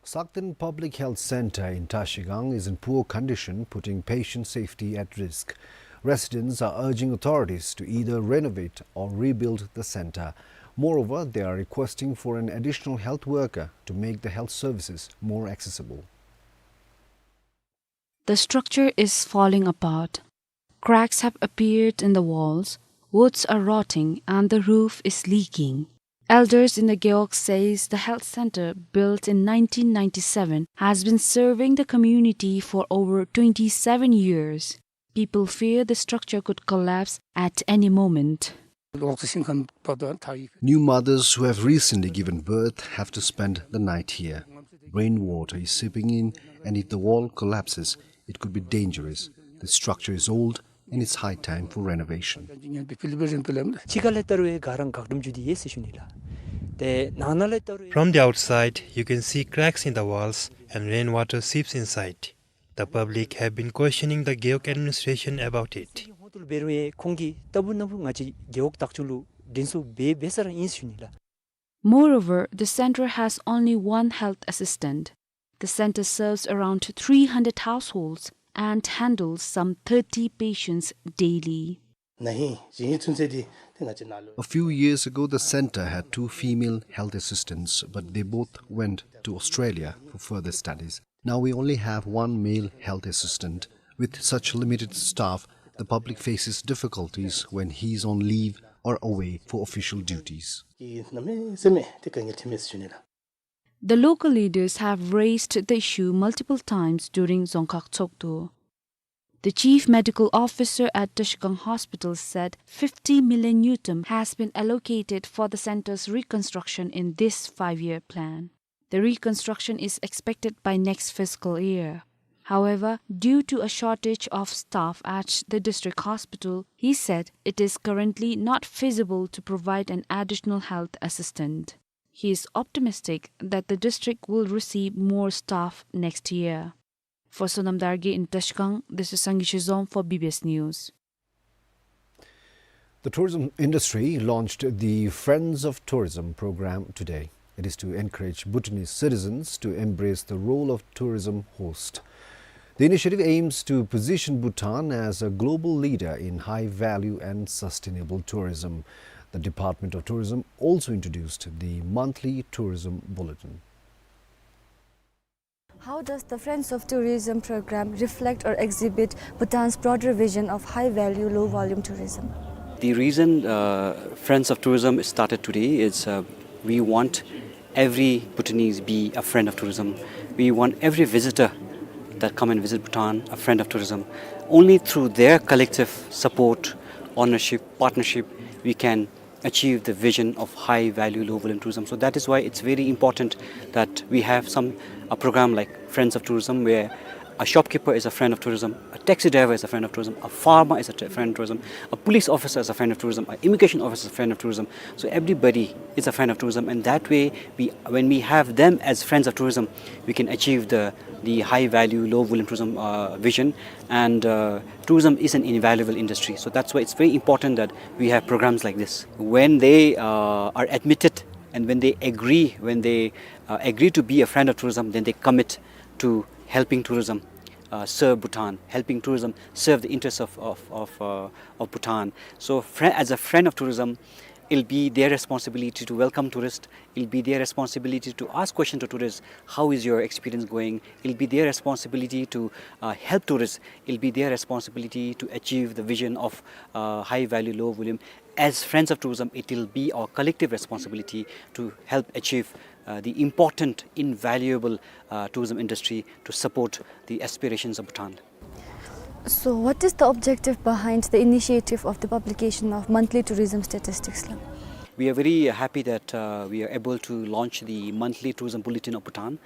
Sakten Public Health Center in Trashigang is in poor condition, putting patient safety at risk. Residents are urging authorities to either renovate or rebuild the center. Moreover, they are requesting for an additional health worker to make the health services more accessible. The structure is falling apart. Cracks have appeared in the walls, woods are rotting, and the roof is leaking. Elders in the Gewog says the health center, built in nineteen ninety-seven, has been serving the community for over twenty-seven years. People fear the structure could collapse at any moment. New mothers who have recently given birth have to spend the night here. Rainwater is seeping in, and if the wall collapses, it could be dangerous. The structure is old, and it's high time for renovation. ཕྱི་ཁ་ལས་བལྟ་རུང་ག་ར་འགག་སྒྲོམ་བརྒྱུད་དེ་ཡོད་ཟེར་ཞུ་ནི་ལགས། ཏེ་ནང་ན་ལས་བལྟ་རུང་། From the outside, you can see cracks in the walls and rainwater seeps inside. The public have been questioning the Gewog administration about it. ཧོང་ཏུ་འབད་རུང་ཡང་ཁོང་གིས་ལྟ་བུ་ན་བུ་ང་བཅས་རྒེད་འོག་བདག་སྐྱོང་ལུ་དྲན་གསོ་འབད་འབད་ས་ར་ཨིན་ཞུ་ནི་ལགས། Moreover, the center has only one health assistant. The center serves around three hundred households and handles some thirty patients daily. ན་ཧིང་ཅིག་ཚུན་ཚོད་འདི་ཏེ་ང་བཅས་ནཱ་ལུ། A few years ago, the center had two female health assistants, but they both went to Australia for further studies. Now we only have one male health assistant. With such limited staff, the public faces difficulties when he is on leave or away for official duties. གི་གནམ་མེད་ས་མེད་ཏེ་དཀའ་ངལ་འཕྱད་མས་ཟེར་ཞུ་ནི་ལགས། The local leaders have raised the issue multiple times during Dzongkhag Tshogdu. The chief medical officer at Trashigang Hospital said fifty million ngultrum has been allocated for the center's reconstruction in this five-year plan. The reconstruction is expected by next fiscal year. However, due to a shortage of staff at the district hospital, he said it is currently not feasible to provide an additional health assistant. He is optimistic that the district will receive more staff next year. For Sonam Dargye in Tashkent, this is Sangay Shizom for B B S News. The tourism industry launched the Friends of Tourism program today. It is to encourage Bhutanese citizens to embrace the role of tourism host. The initiative aims to position Bhutan as a global leader in high-value and sustainable tourism. The Department of Tourism also introduced the monthly tourism bulletin. How does the Friends of Tourism program reflect or exhibit Bhutan's broader vision of high-value, low-volume tourism? The reason, uh, Friends of Tourism is started today is, uh, we want every Bhutanese be a friend of tourism. We want every visitor that come and visit Bhutan a friend of tourism. Only through their collective support, ownership, partnership, we can achieve the vision of high value, low volume tourism. So that is why it's very important that we have some, a program like Friends of Tourism, where a shopkeeper is a friend of tourism, a taxi driver is a friend of tourism, a farmer is a t-, friend of tourism, a police officer is a friend of tourism, an immigration officer is a friend of tourism. So everybody is a friend of tourism, and that way, we, when we have them as friends of tourism, we can achieve the, the high value, low volume tourism, uh, vision. And, uh, tourism is an invaluable industry. So that's why it's very important that we have programs like this. When they, uh, are admitted and when they agree, when they, uh, agree to be a friend of tourism, then they commit to helping tourism, uh, serve Bhutan, helping tourism serve the interests of, of, of, uh, of Bhutan. So fri-, as a friend of tourism, it'll be their responsibility to welcome tourists. It'll be their responsibility to ask questions to tourists. "How is your experience going?" It'll be their responsibility to, uh, help tourists. It'll be their responsibility to achieve the vision of, uh, high value, low volume. As friends of tourism, it will be our collective responsibility to help achieve, uh, the important, invaluable, uh, tourism industry to support the aspirations of Bhutan. So, what is the objective behind the initiative of the publication of monthly tourism statistics la? We are very happy that, uh, we are able to launch the monthly tourism bulletin of Bhutan.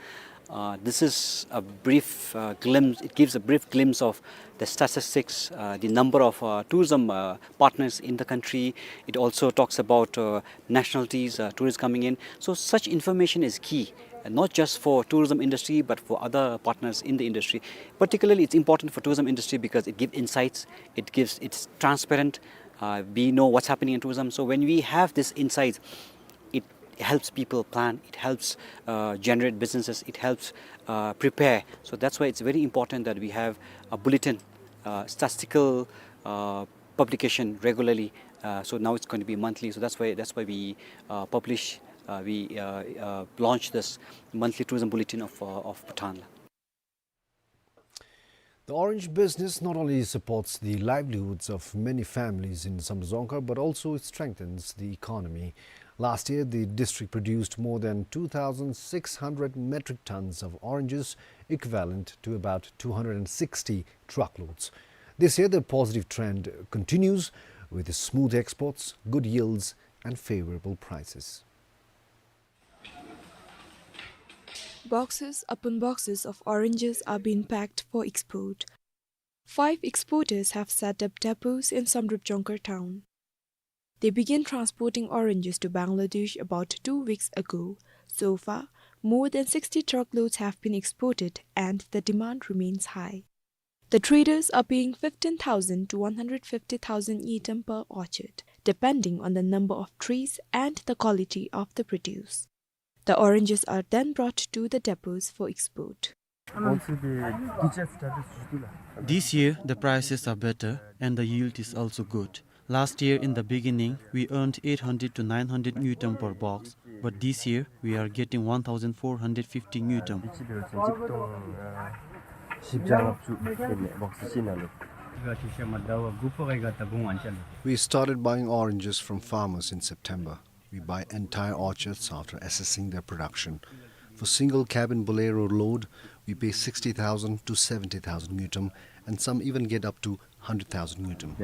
Uh, this is a brief, uh, glimpse, it gives a brief glimpse of the statistics, uh, the number of, uh, tourism, uh, partners in the country. It also talks about, uh, nationalities, uh, tourists coming in. So such information is key, uh, not just for tourism industry, but for other partners in the industry. Particularly, it's important for tourism industry because it gives insights, it gives, it's transparent. Uh, we know what's happening in tourism. So when we have this insights, it helps people plan, it helps, uh, generate businesses, it helps, uh, prepare. So that's why it's very important that we have a bulletin, uh, statistical, uh, publication regularly. Uh, so now it's going to be monthly. So that's why, that's why we, uh, publish, uh, we, uh, uh, launch this monthly tourism bulletin of, uh, of Bhutan. The orange business not only supports the livelihoods of many families in Samdrup Dzongkhar, but also strengthens the economy. Last year, the district produced more than two thousand six hundred metric tons of oranges, equivalent to about two hundred and sixty truckloads. This year, the positive trend continues with smooth exports, good yields, and favorable prices. Boxes upon boxes of oranges are being packed for export. Five exporters have set up depots in Samdrup Dzongkhar town. They began transporting oranges to Bangladesh about two weeks ago. So far, more than sixty truckloads have been exported and the demand remains high. The traders are paying fifteen thousand to one hundred fifty thousand ngultrum per orchard, depending on the number of trees and the quality of the produce. The oranges are then brought to the depots for export. This year, the prices are better and the yield is also good. Last year, in the beginning, we earned eight hundred to nine hundred ngultrum per box, but this year, we are getting one thousand four hundred fifty ngultrum. We started buying oranges from farmers in September. We buy entire orchards after assessing their production. For single cabin Bolero load, we pay sixty thousand to seventy thousand ngultrum, and some even get up to hundred thousand ngultrum.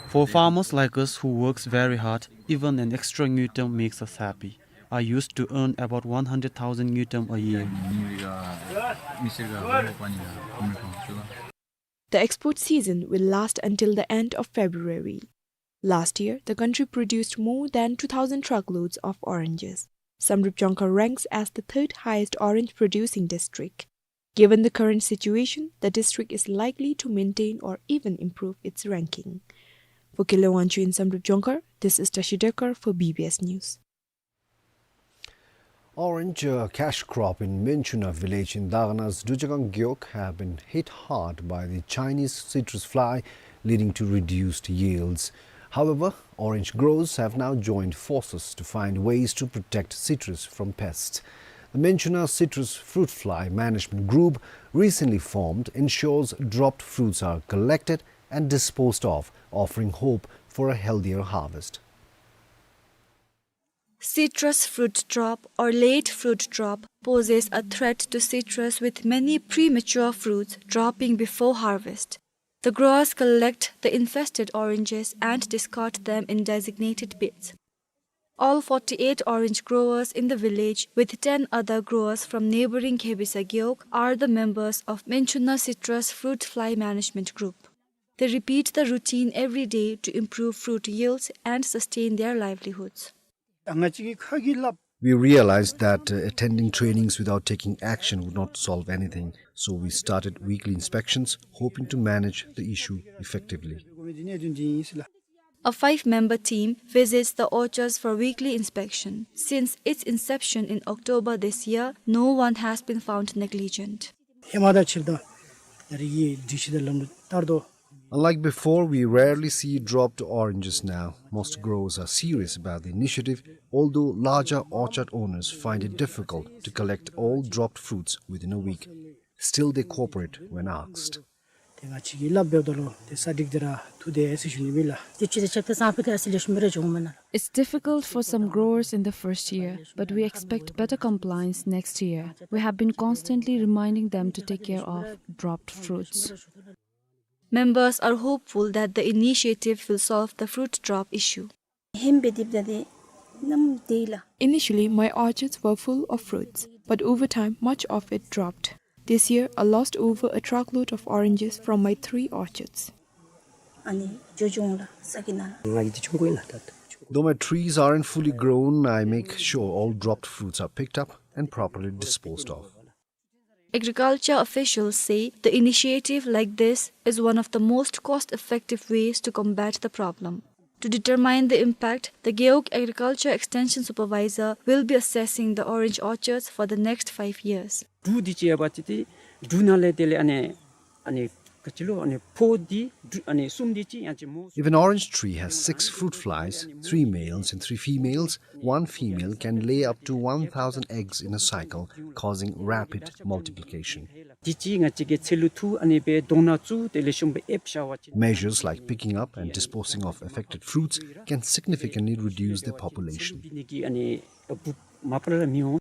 For farmers like us who works very hard, Even an extra ngultrum makes us happy. I used to earn about one hundred thousand ngultrum a year. The export season will last until the end of February. Last year, the country produced more than two thousand truckloads of oranges. Samdrup Jongkhar ranks as the third highest orange producing district. Given the current situation, the district is likely to maintain or even improve its ranking. For Kele Wangchuk in Samdrup Jongkhar, this is Tashi Dekar for B B S News. Orange, a cash crop in Menchuna village in Dagana's Dujagang Gewog, have been hit hard by the Chinese citrus fly, leading to reduced yields. However, orange growers have now joined forces to find ways to protect citrus from pests. The Menchuna Citrus Fruit Fly Management Group, recently formed, ensures dropped fruits are collected and disposed of, offering hope for a healthier harvest. Citrus fruit drop or late fruit drop poses a threat to citrus, with many premature fruits dropping before harvest. The growers collect the infested oranges and discard them in designated bins. All forty-eight orange growers in the village, with ten other growers from neighboring Khebisa Gewog, are the members of Menchuna Citrus Fruit Fly Management Group. They repeat the routine every day to improve fruit yields and sustain their livelihoods. We realized that, uh, attending trainings without taking action would not solve anything, so we started weekly inspections, hoping to manage the issue effectively. A five-member team visits the orchards for weekly inspection. Since its inception in October this year, no one has been found negligent. Unlike before, we rarely see dropped oranges now. Most growers are serious about the initiative, although larger orchard owners find it difficult to collect all dropped fruits within a week. Still, they cooperate when asked. It's difficult for some growers in the first year, but we expect better compliance next year. We have been constantly reminding them to take care of dropped fruits. Members are hopeful that the initiative will solve the fruit drop issue. Initially, my orchards were full of fruits, but over time, much of it dropped. This year, I lost over a truckload of oranges from my three orchards. Though my trees aren't fully grown, I make sure all dropped fruits are picked up and properly disposed of. Agriculture officials say the initiative like this is one of the most cost-effective ways to combat the problem. To determine the impact, the Gewog Agriculture Extension Supervisor will be assessing the orange orchards for the next five years. འབྲུ་འདི་ཅིག་ཡོད་པ་ཅིན་འབྲུ་ནང་ལས་དེ་ལས་ཨ་ནི་ཨ་ནི་ག་ཅི་ལོ་ཨ་ནི་ཕོ་འདི་འབྲུ་ཨ་ནི་གསུམ་འདི་ཅིག་ཡང་ཅིག་མོ། If an orange tree has six fruit flies, three males and three females, one female can lay up to one thousand eggs in a cycle, causing rapid multiplication. འདི་ཅིག་ང་བཅས་ཀྱིས་ཚལ་ལུ་འཐུ་ཨ་ནི་སྦེ་དོང་ནང་བཙུགས་དེ་ལས་ཤོང་སྦེ་ཨེབ་བཞག་པ་ཅིན། Measures like picking up and disposing of affected fruits can significantly reduce the population. འདི་ནི་གི་ཨ་ནི་འབུཔ་མ་པ་ལས་མི་འོང་།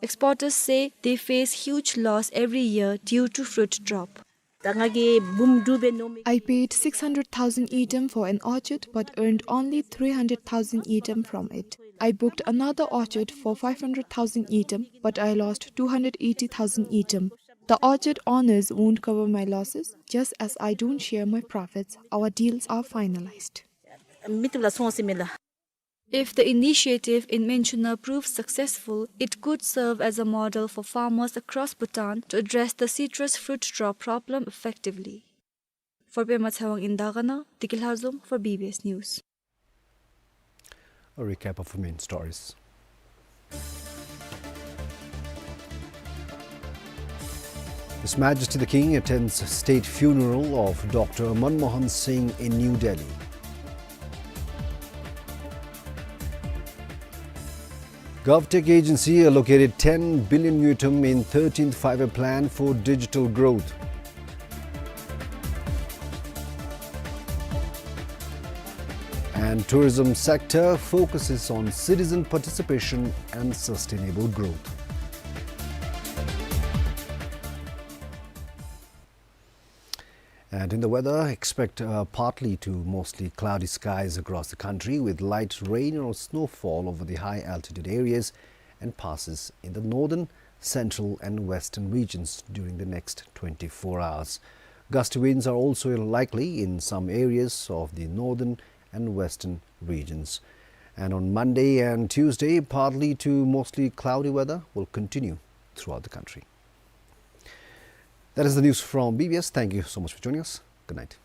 Exporters say they face huge loss every year due to fruit drop. I paid six hundred thousand ngultrum for an orchard but earned only three hundred thousand ngultrum from it. I booked another orchard for five hundred thousand ngultrum, but I lost two hundred eighty thousand ngultrum. The orchard owners won't cover my losses, just as I don't share my profits. Our deals are finalized. If the initiative in Menchuna proves successful, it could serve as a model for farmers across Bhutan to address the citrus fruit drop problem effectively. For Pema Tshewang in Dagana, Diki Lhazom for B B S News. A recap of the main stories. His Majesty the King attends state funeral of Doctor Manmohan Singh in New Delhi. GovTech agency allocated ten billion ngultrum in thirteenth Five-Year Plan for digital growth. And tourism sector focuses on citizen participation and sustainable growth. And in the weather, expect, uh, partly to mostly cloudy skies across the country with light rain or snowfall over the high altitude areas and passes in the northern, central and western regions during the next twenty-four hours. Gusty winds are also likely in some areas of the northern and western regions. And on Monday and Tuesday, partly to mostly cloudy weather will continue throughout the country. That is the news from B B S. Thank you so much for joining us. Good night.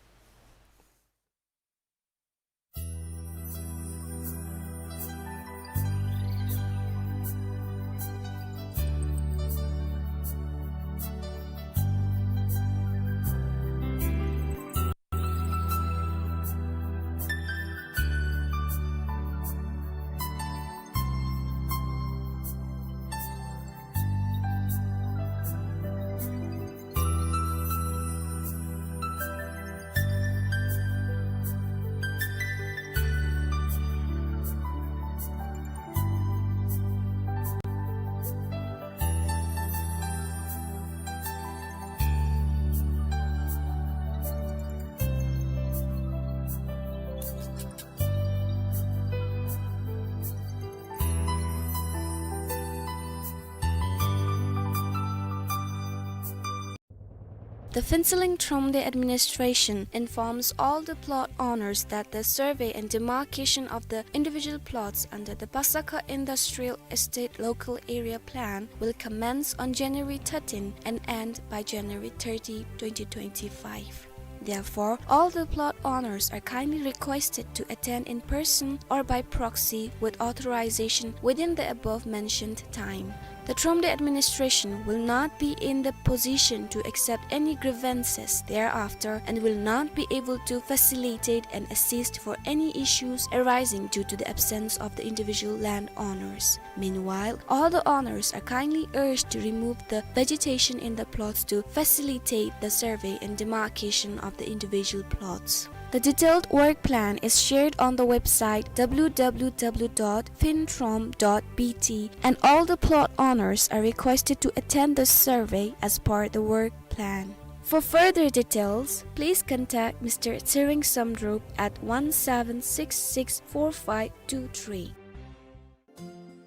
The Phuentsholing Thromde administration informs all the plot owners that the survey and demarcation of the individual plots under the Pasakha Industrial Estate Local Area Plan will commence on January thirteen and end by January thirty, twenty twenty-five. Therefore, all the plot owners are kindly requested to attend in person or by proxy with authorization within the above mentioned time. The Thromde administration will not be in the position to accept any grievances thereafter and will not be able to facilitate and assist for any issues arising due to the absence of the individual land owners. Meanwhile, all the owners are kindly urged to remove the vegetation in the plots to facilitate the survey and demarcation of the individual plots. The detailed work plan is shared on the website w w w dot phuentrom dot b t, and all the plot owners are requested to attend the survey as per the work plan. For further details, please contact Mister Tshering Samdrup at one seven six six four five two three.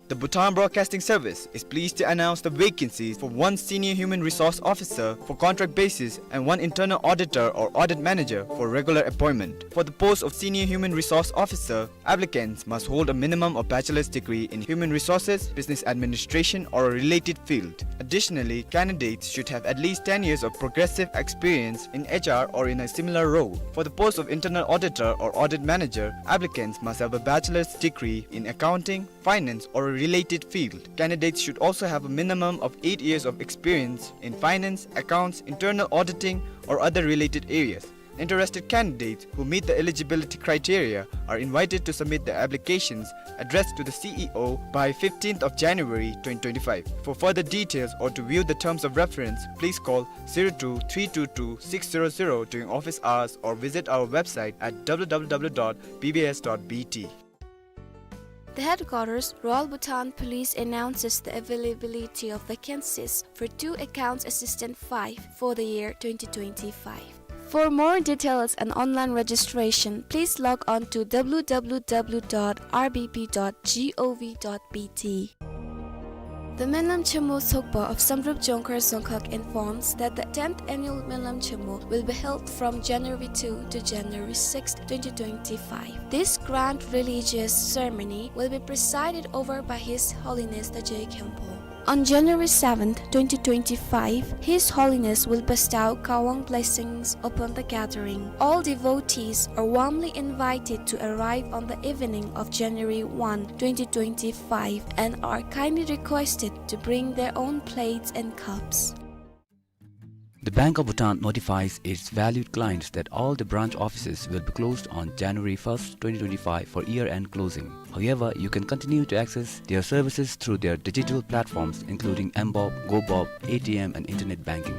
The Bhutan Broadcasting Service is pleased to announce the vacancies for one Senior Human Resource Officer for contract basis and one Internal Auditor or Audit Manager for regular appointment. For the post of Senior Human Resource Officer, applicants must hold a minimum of bachelor's degree in human resources, business administration, or a related field. Additionally, candidates should have at least ten years of progressive experience in H R or in a similar role. For the post of Internal Auditor or Audit Manager, applicants must have a bachelor's degree in accounting, finance, or a related field. Candidates should also have a minimum of eight years of experience in finance, accounts, internal auditing, or other related areas. Interested candidates who meet the eligibility criteria are invited to submit their applications addressed to the C E O by fifteenth of January twenty twenty-five. For further details or to view the terms of reference, please call zero two three two two six zero zero during office hours or visit our website at w w w dot b b s dot b t. The headquarters, Royal Bhutan Police, announces the availability of vacancies for two accounts assistant five for the year twenty twenty-five. For more details and online registration, please log on to w w w dot r b p dot g o v dot b t. The Menlam Chenmo Sokpa of Samdrup Jongkhar Dzongkhag informs that the tenth annual Menlam Chenmo will be held from January two to January sixth, twenty twenty-five. This grand religious ceremony will be presided over by His Holiness the Je Khenpo. On January seventh, twenty twenty-five, His Holiness will bestow Kawang blessings upon the gathering. All devotees are warmly invited to arrive on the evening of January one, twenty twenty-five, and are kindly requested to bring their own plates and cups. The Bank of Bhutan notifies its valued clients that all the branch offices will be closed on January first, twenty twenty-five for year-end closing. However, you can continue to access their services through their digital platforms, including M-BOB, GoBOB, A T M, and internet banking.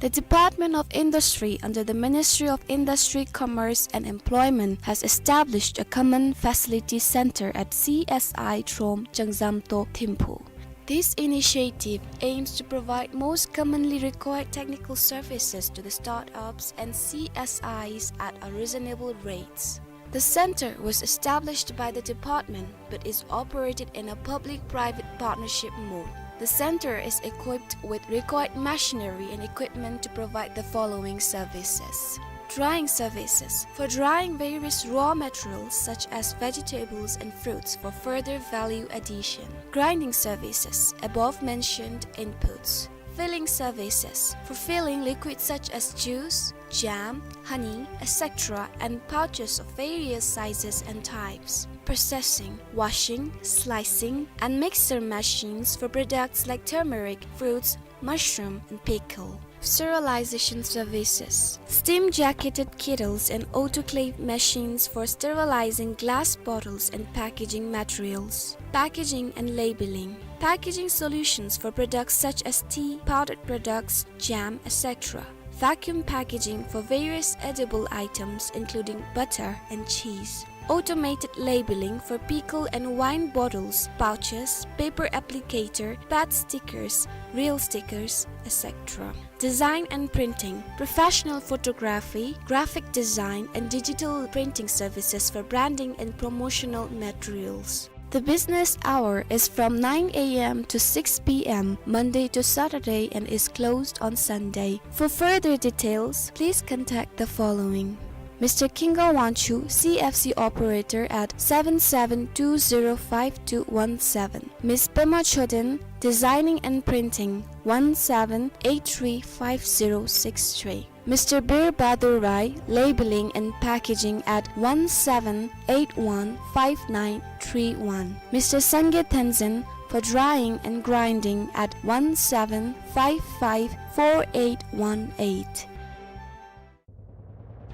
The Department of Industry under the Ministry of Industry, Commerce and Employment has established a common facility center at C S I Trom Changzamto Thimphu. This initiative aims to provide most commonly required technical services to the startups and C S Is at a reasonable rates. The center was established by the department but is operated in a public-private partnership mode. The center is equipped with required machinery and equipment to provide the following services. Drying services for drying various raw materials such as vegetables and fruits for further value addition. Grinding services, above mentioned inputs. Filling services for filling liquids such as juice, jam, honey, et cetera, and pouches of various sizes and types. Processing, washing, slicing, and mixer machines for products like turmeric, fruits, mushroom, and pickle. Sterilization services. Steam jacketed kettles and autoclave machines for sterilizing glass bottles and packaging materials. Packaging and labeling. Packaging solutions for products such as tea, powdered products, jam, et cetera. Vacuum packaging for various edible items including butter and cheese. Automated labeling for pickle and wine bottles, pouches, paper applicator, pad stickers, reel stickers, et cetera. Design and printing, professional photography, graphic design, and digital printing services for branding and promotional materials. The business hour is from nine A M to six P M, Monday to Saturday, and is closed on Sunday. For further details, please contact the following: Mister Kinga Wangchuk, C F C operator, at seven seven two zero five two one seven. Miss Pema Choden, designing and printing, one seven eight three five zero six three. Mister Bir Bahadur Rai, labeling and packaging, at one seven eight one five nine three one. Mister Sange Tenzin for drying and grinding at one seven five five four eight one eight.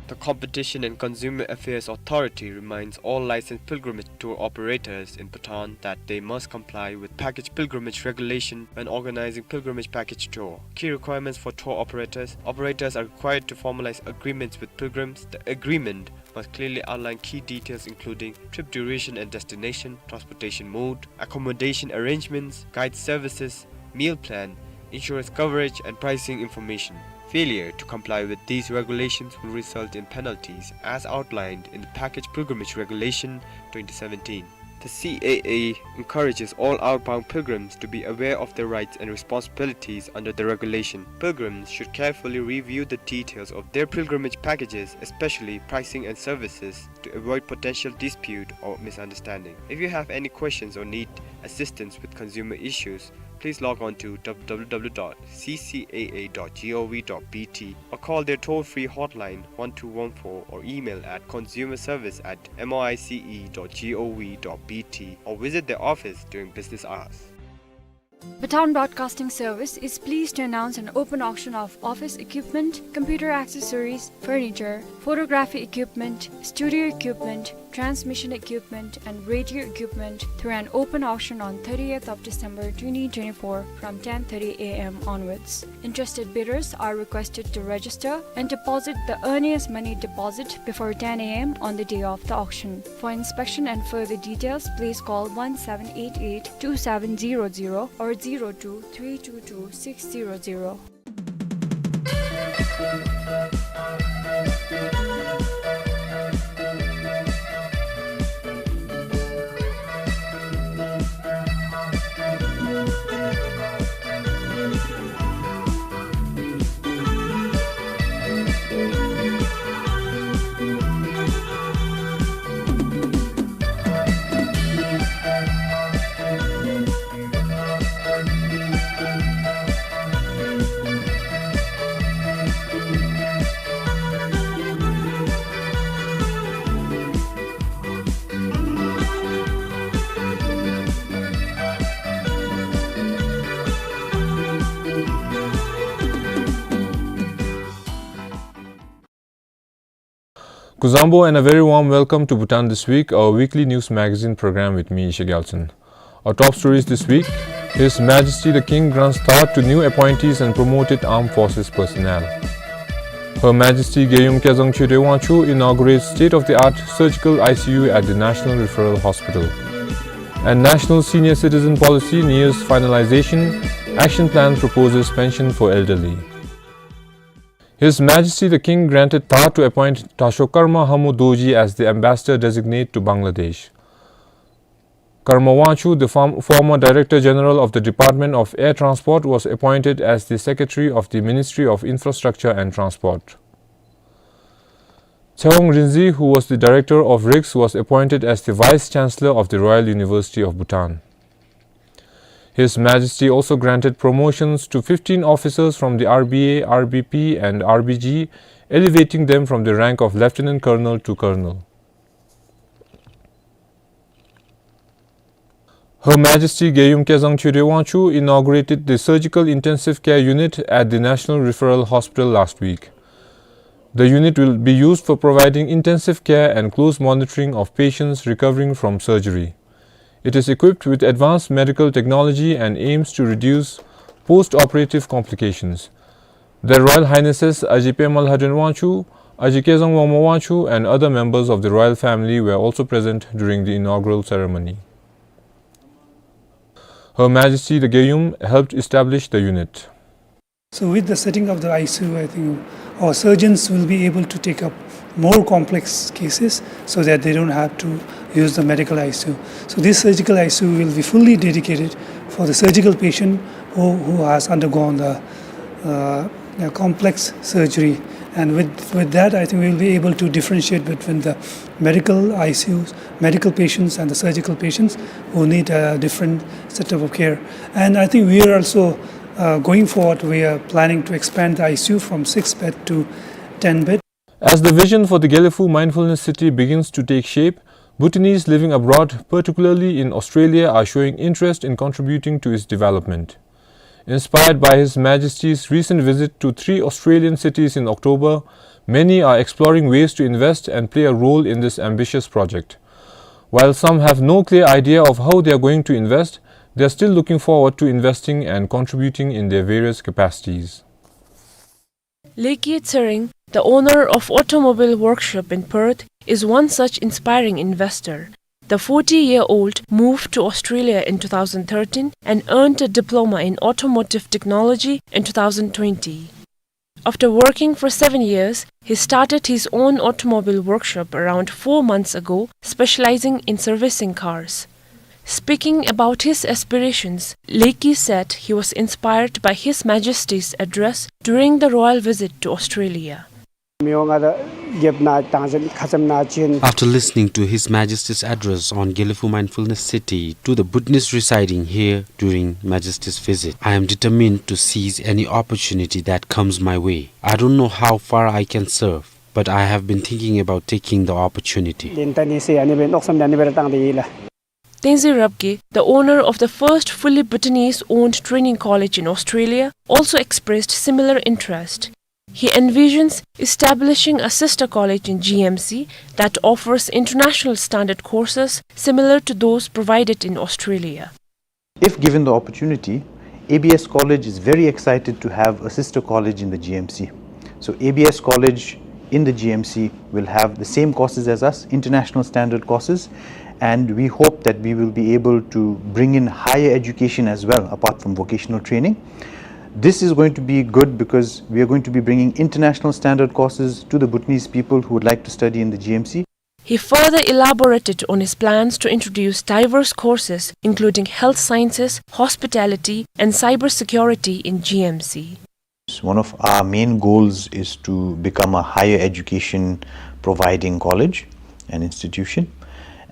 The Competition and Consumer Affairs Authority reminds all licensed pilgrimage tour operators in Bhutan that they must comply with package pilgrimage regulation when organizing pilgrimage package tour. Key requirements for tour operators: operators are required to formalize agreements with pilgrims. The agreement must clearly outline key details including trip duration and destination, transportation mode, accommodation arrangements, guide services, meal plan, insurance coverage, and pricing information. Failure to comply with these regulations will result in penalties as outlined in the Package Pilgrimage Regulation twenty seventeen. The C A A encourages all outbound pilgrims to be aware of their rights and responsibilities under the regulation. Pilgrims should carefully review the details of their pilgrimage packages, especially pricing and services, to avoid potential dispute or misunderstanding. If you have any questions or need assistance with consumer issues, please log on to w w w dot c c a a dot g o v dot b t or call their toll-free hotline one two one four or email at consumer service at m o i c e dot g o v dot b t or visit their office during business hours. Bhutan Broadcasting Service is pleased to announce an open auction of office equipment, computer accessories, furniture, photography equipment, studio equipment, transmission equipment, and radio equipment through an open auction on thirtieth of December twenty twenty-four from ten thirty a m onwards. Interested bidders are requested to register and deposit the earliest money deposit before ten a m on the day of the auction. For inspection and further details, please call one seven eight eight two seven zero zero or zero two three two two six zero zero. Kuzuzangpo and a very warm welcome to Bhutan This Week, our weekly news magazine program with me, Ishak Gyaltshen. Our top stories this week: His Majesty the King grants thar to new appointees and promoted armed forces personnel. Her Majesty Geyum Kyatsang Chökyi Wangchuck inaugurates state-of-the-art surgical I C U at the National Referral Hospital. And National Senior Citizen Policy nears finalization, action plan proposes pension for elderly. His Majesty the King granted Tha to appoint Thasho Karma Hamu Dorji as the Ambassador Designate to Bangladesh. Karma Wangchuk, the form-, former Director General of the Department of Air Transport, was appointed as the Secretary of the Ministry of Infrastructure and Transport. Tshewang Rinzie, who was the Director of RICS, was appointed as the Vice Chancellor of the Royal University of Bhutan. His Majesty also granted promotions to fifteen officers from the R B A, R B P and R B G, elevating them from the rank of Lieutenant Colonel to Colonel. Her Majesty Geyum Kezang Chödre Wangchuk inaugurated the Surgical Intensive Care Unit at the National Referral Hospital last week. The unit will be used for providing intensive care and close monitoring of patients recovering from surgery. It is equipped with advanced medical technology and aims to reduce post-operative complications. Their Royal Highnesses Aji Pema Lhadren Wangchuk, Aji Kezang Wangmo Wangchuk, and other members of the royal family were also present during the inaugural ceremony. Her Majesty the Geyum helped establish the unit. So with the setting of the I C U, I think our surgeons will be able to take up more complex cases so that they don't have to use the medical I C U. So this surgical I C U will be fully dedicated for the surgical patient who, who has undergone the, uh, a complex surgery. And with, with that, I think we will be able to differentiate between the medical I C Us, medical patients, and the surgical patients who need a different setup of care. And I think we are also, uh, going forward, we are planning to expand the I C U from six bed to ten bed. As the vision for the Gelephu Mindfulness City begins to take shape, Bhutanese living abroad, particularly in Australia, are showing interest in contributing to its development. Inspired by His Majesty's recent visit to three Australian cities in October, many are exploring ways to invest and play a role in this ambitious project. While some have no clear idea of how they are going to invest, they are still looking forward to investing and contributing in their various capacities. Leki Tsering, the owner of automobile workshop in Perth, is one such inspiring investor. The forty-year-old moved to Australia in two thousand thirteen and earned a diploma in automotive technology in two thousand twenty. After working for seven years, he started his own automobile workshop around four months ago, specializing in servicing cars. Speaking about his aspirations, Leki said he was inspired by His Majesty's address during the royal visit to Australia. After listening to His Majesty's address on Gelephu Mindfulness City to the Bhutanese residing here during Majesty's visit, I am determined to seize any opportunity that comes my way. I don't know how far I can serve, but I have been thinking about taking the opportunity. Tenzin Rabgye, the owner of the first fully Bhutanese-owned training college in Australia, also expressed similar interest. He envisions establishing a sister college in G M C that offers international standard courses similar to those provided in Australia. If given the opportunity, A B S College is very excited to have a sister college in the G M C. So A B S College in the G M C will have the same courses as us, international standard courses, and we hope that we will be able to bring in higher education as well, apart from vocational training. This is going to be good because we are going to be bringing international standard courses to the Bhutanese people who would like to study in the G M C. He further elaborated on his plans to introduce diverse courses, including health sciences, hospitality, and cybersecurity in G M C. One of our main goals is to become a higher education providing college and institution.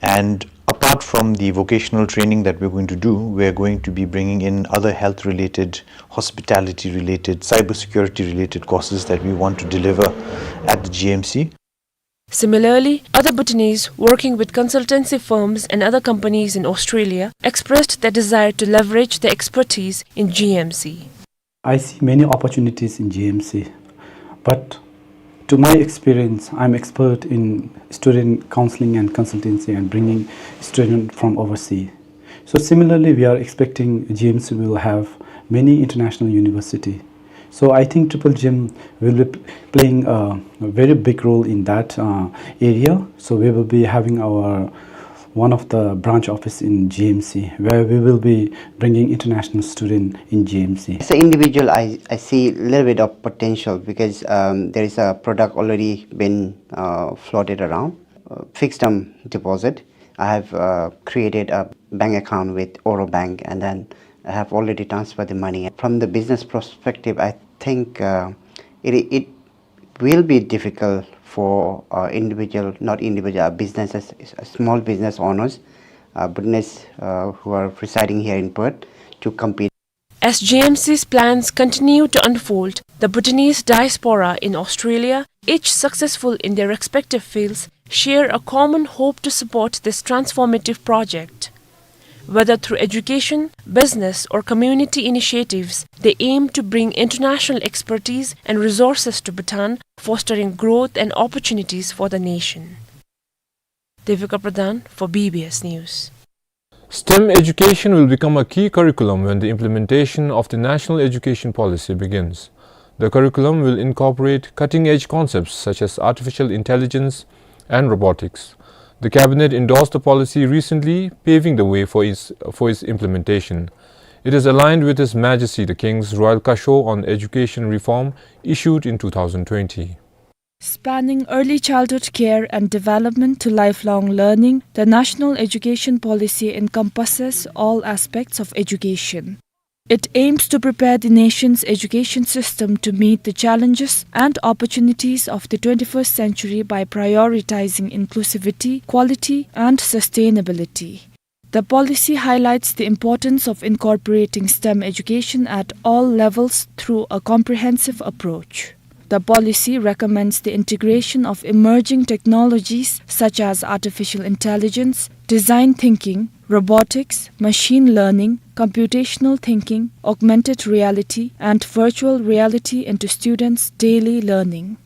And apart from the vocational training that we're going to do, we're going to be bringing in other health-related, hospitality-related, cybersecurity-related courses that we want to deliver at the G M C. Similarly, other Bhutanese working with consultancy firms and other companies in Australia expressed their desire to leverage their expertise in G M C. I see many opportunities in G M C, but to my experience, I'm expert in student counseling and consultancy and bringing student from overseas. So similarly, we are expecting G M C will have many international university. So I think Triple G M will be p-, playing a very big role in that, uh, area. So we will be having our one of the branch office in G M C, where we will be bringing international student in G M C. As an individual, I, I see a little bit of potential because, um, there is a product already been, uh, floated around, uh, fixed term deposit. I have, uh, created a bank account with Oro Bank, and then I have already transferred the money. From the business perspective, I think, uh, it, it will be difficult for, uh, individual, not individual, uh, businesses, uh, small business owners, uh, Bhutanese, uh, who are residing here in Perth to compete. As G M C's plans continue to unfold, the Bhutanese diaspora in Australia, each successful in their respective fields, share a common hope to support this transformative project. Whether through education, business, or community initiatives, they aim to bring international expertise and resources to Bhutan, fostering growth and opportunities for the nation. Devika Pradhan for B B S News. STEM education will become a key curriculum when the implementation of the National Education Policy begins. The curriculum will incorporate cutting-edge concepts such as artificial intelligence and robotics. The cabinet endorsed the policy recently, paving the way for its, for its implementation. It is aligned with His Majesty the King's Royal Kasho on Education Reform, issued in two thousand twenty. Spanning early childhood care and development to lifelong learning, the National Education Policy encompasses all aspects of education. It aims to prepare the nation's education system to meet the challenges and opportunities of the twenty-first century by prioritizing inclusivity, quality, and sustainability. The policy highlights the importance of incorporating STEM education at all levels through a comprehensive approach. The policy recommends the integration of emerging technologies such as artificial intelligence, design thinking, robotics, machine learning, computational thinking, augmented reality, and virtual reality into students' daily learning.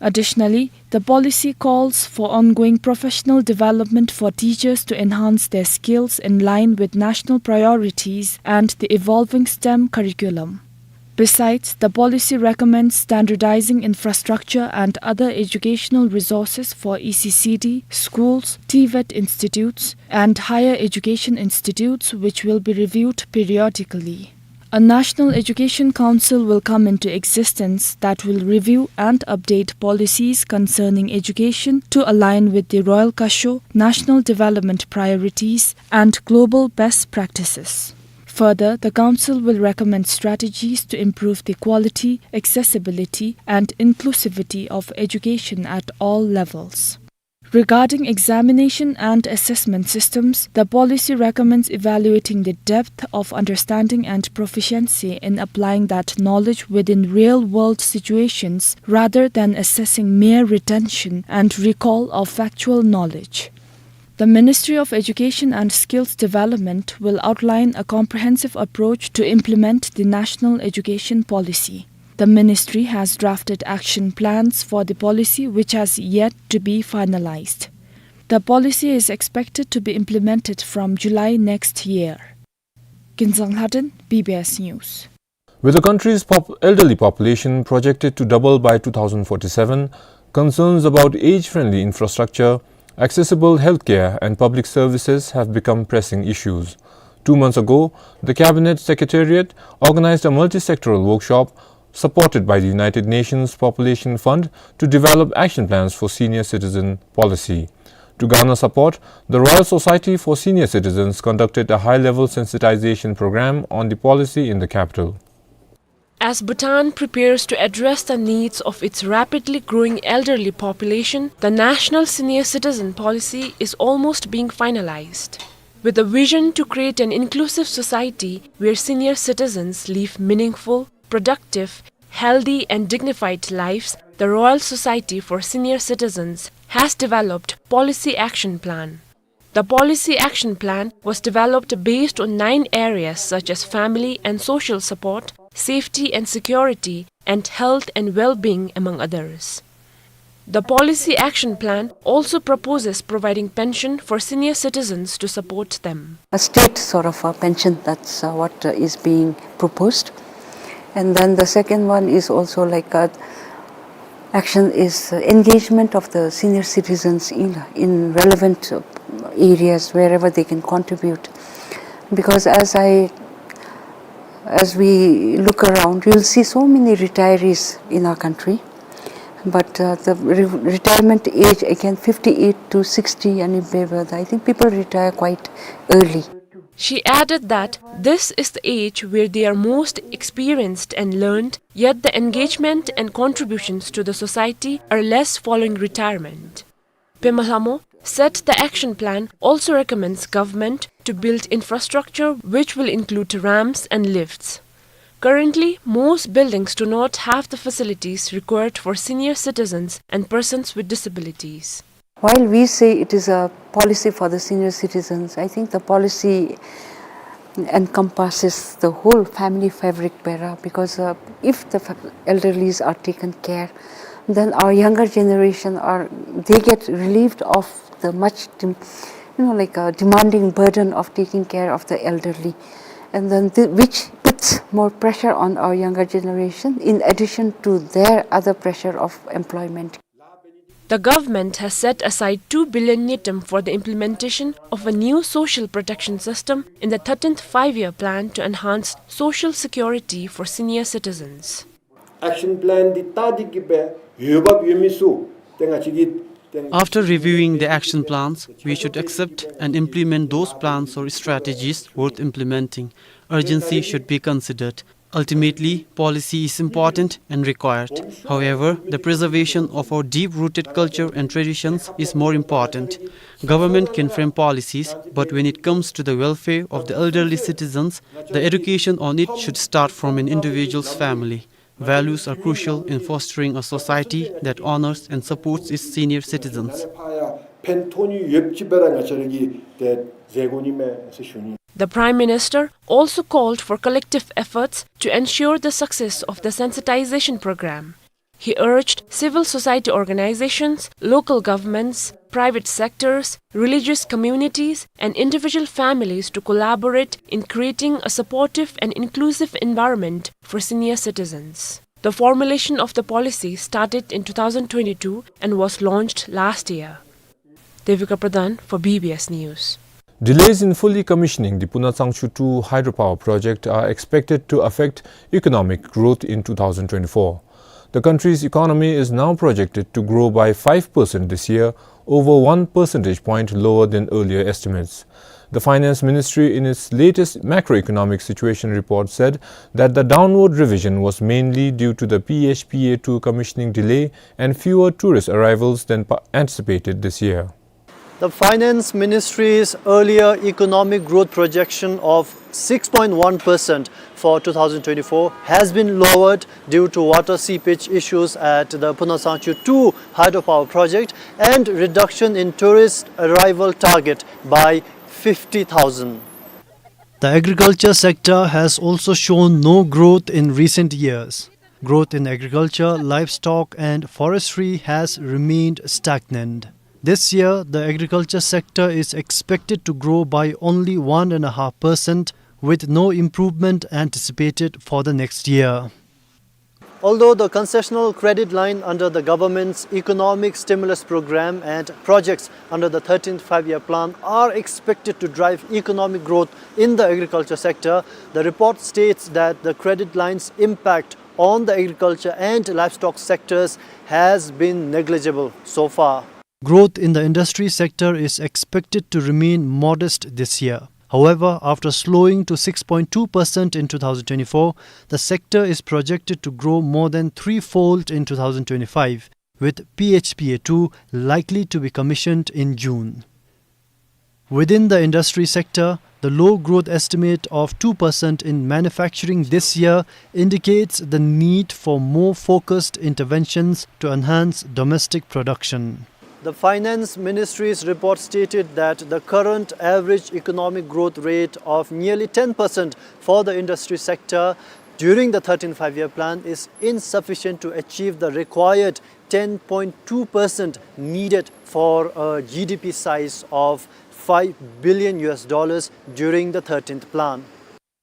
Additionally, the policy calls for ongoing professional development for teachers to enhance their skills in line with national priorities and the evolving STEM curriculum. Besides, the policy recommends standardizing infrastructure and other educational resources for E C C D, schools, TVET institutes, and higher education institutes, which will be reviewed periodically. A National Education Council will come into existence that will review and update policies concerning education to align with the Royal Kasho, national development priorities, and global best practices. Further, the Council will recommend strategies to improve the quality, accessibility, and inclusivity of education at all levels. Regarding examination and assessment systems, the policy recommends evaluating the depth of understanding and proficiency in applying that knowledge within real-world situations rather than assessing mere retention and recall of factual knowledge. The Ministry of Education and Skills Development will outline a comprehensive approach to implement the National Education Policy. The ministry has drafted action plans for the policy, which has yet to be finalized. The policy is expected to be implemented from July next year. Kinzang Lhaden, B B S News. With the country's pop-, elderly population projected to double by two thousand forty-seven, concerns about age-friendly infrastructure, accessible healthcare, and public services have become pressing issues. Two months ago, the Cabinet Secretariat organized a multi-sectoral workshop supported by the United Nations Population Fund to develop action plans for senior citizen policy. To garner support, the Royal Society for Senior Citizens conducted a high-level sensitization program on the policy in the capital. As Bhutan prepares to address the needs of its rapidly growing elderly population, the National Senior Citizen Policy is almost being finalized. With a vision to create an inclusive society where senior citizens live meaningful, productive, healthy and dignified lives, the Royal Society for Senior Citizens has developed Policy Action Plan. The Policy Action Plan was developed based on nine areas such as family and social support, safety and security, and health and well-being, among others. The Policy Action Plan also proposes providing pension for senior citizens to support them. A state sort of a pension, that's, uh, what, uh, is being proposed. And then the second one is also like, uh, action is, uh, engagement of the senior citizens in, in relevant, uh, areas wherever they can contribute. Because as I, as we look around, you'll see so many retirees in our country. But, uh, the re-, retirement age, again, fifty-eight to sixty, and I think people retire quite early. She added that this is the age where they are most experienced and learned, yet the engagement and contributions to the society are less following retirement. Pema Hlamo said the action plan also recommends government to build infrastructure which will include ramps and lifts. Currently, most buildings do not have the facilities required for senior citizens and persons with disabilities. While we say it is a policy for the senior citizens, I think the policy encompasses the whole family fabric, Pema, because, uh, if the fa-, elderlies are taken care, then our younger generation are, they get relieved of the much dem-, you know, like, a demanding burden of taking care of the elderly, and then the, which puts more pressure on our younger generation in addition to their other pressure of employment. The government has set aside two billion ngultrum for the implementation of a new social protection system in the thirteenth Five-Year Plan to enhance social security for senior citizens. Action plan འདི་ལྟ་སྟེ་གི་སྦེ་འོས་འབབ་ཡོད་མི་ཚུ་ཏེ་ང་བཅས་ཀྱིས་ཏེ། After reviewing the action plans, we should accept and implement those plans or strategies worth implementing. Urgency should be considered. Ultimately, policy is important and required. However, the preservation of our deep-rooted culture and traditions is more important. Government can frame policies, but when it comes to the welfare of the elderly citizens, the education on it should start from an individual's family. Values are crucial in fostering a society that honors and supports its senior citizens. ཕན་ཐོགས་ནི་ཡོདཔ་ཅིག་སྦེ་ར་ང་བཅས་ར་གིས་ཏེ་མཛད་དགོ་ནི་མས་ཟེར་ཞུ་ནི། The Prime Minister also called for collective efforts to ensure the success of the sensitization program. He urged civil society organizations, local governments, private sectors, religious communities, and individual families to collaborate in creating a supportive and inclusive environment for senior citizens. The formulation of the policy started in two thousand twenty-two and was launched last year. Devika Pradhan for B B S News. Delays in fully commissioning the Puna Tsangchu two hydropower project are expected to affect economic growth in two thousand twenty-four. The country's economy is now projected to grow by five percent this year, over one percentage point lower than earlier estimates. The Finance Ministry, in its latest macroeconomic situation report, said that the downward revision was mainly due to the P H P A two commissioning delay and fewer tourist arrivals than pa-, anticipated this year. The Finance Ministry's earlier economic growth projection of six point one percent for two thousand twenty-four has been lowered due to water seepage issues at the Puna Tsangchu two hydropower project and reduction in tourist arrival target by fifty thousand. The agriculture sector has also shown no growth in recent years. Growth in agriculture, livestock and forestry has remained stagnant. This year, the agriculture sector is expected to grow by only one and a half percent, with no improvement anticipated for the next year. Although the concessional credit line under the government's economic stimulus program and projects under the thirteenth Five-Year Plan are expected to drive economic growth in the agriculture sector, the report states that the credit line's impact on the agriculture and livestock sectors has been negligible so far. Growth in the industry sector is expected to remain modest this year. However, after slowing to six point two percent in two thousand twenty-four, the sector is projected to grow more than threefold in two thousand twenty-five, with P H P A two likely to be commissioned in June. Within the industry sector, the low growth estimate of two percent in manufacturing this year indicates the need for more focused interventions to enhance domestic production. The Finance Ministry's report stated that the current average economic growth rate of nearly ten percent for the industry sector during the thirteenth Five-Year Plan is insufficient to achieve the required ten point two percent needed for a G D P size of five billion U S dollars during the thirteenth plan.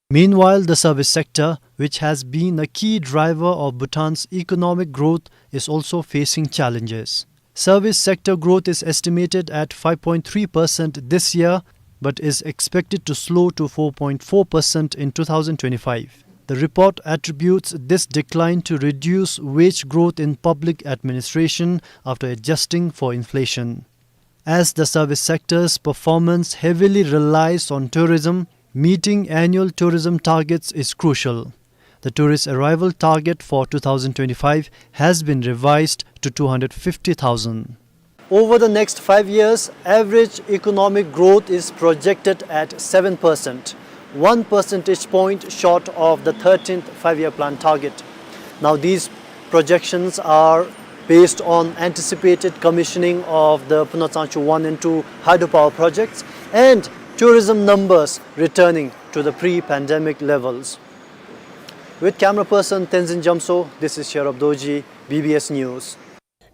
Meanwhile, the service sector, which has been a key driver of Bhutan's economic growth, is also facing challenges. Service sector growth is estimated at five point three percent this year, but is expected to slow to four point four percent in two thousand twenty-five. The report attributes this decline to reduced wage growth in public administration after adjusting for inflation. As the service sector's performance heavily relies on tourism, meeting annual tourism targets is crucial. The tourist arrival target for two thousand twenty-five has been revised to two hundred fifty thousand. Over the next five years, average economic growth is projected at seven percent, one percentage point short of the thirteenth Five-Year Plan target. Now, these projections are based on anticipated commissioning of the Phunatsangchu one and two hydropower projects and tourism numbers returning to the pre-pandemic levels. With camera person Tenzin Jamso, this is Sherab Dorji, B B S News.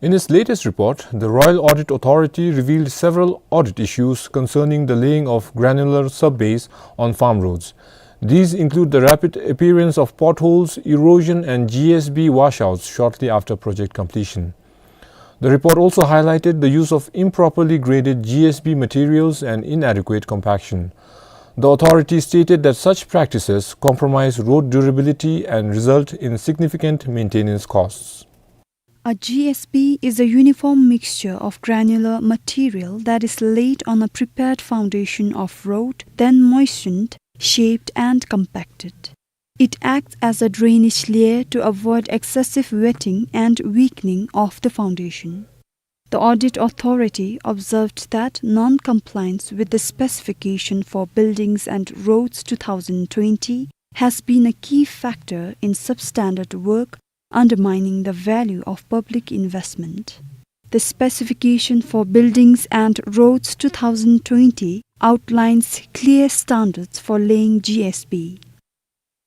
In its latest report, the Royal Audit Authority revealed several audit issues concerning the laying of granular sub-base on farm roads. These include the rapid appearance of potholes, erosion, and G S B washouts shortly after project completion. The report also highlighted the use of improperly graded G S B materials and inadequate compaction. The authority stated that such practices compromise road durability and result in significant maintenance costs. A G S B is a uniform mixture of granular material that is laid on a prepared foundation of road, then moistened, shaped, and compacted. It acts as a drainage layer to avoid excessive wetting and weakening of the foundation. The Audit Authority observed that non-compliance with the specification for buildings and roads two thousand twenty has been a key factor in substandard work, undermining the value of public investment. The specification for buildings and roads two thousand twenty outlines clear standards for laying G S B.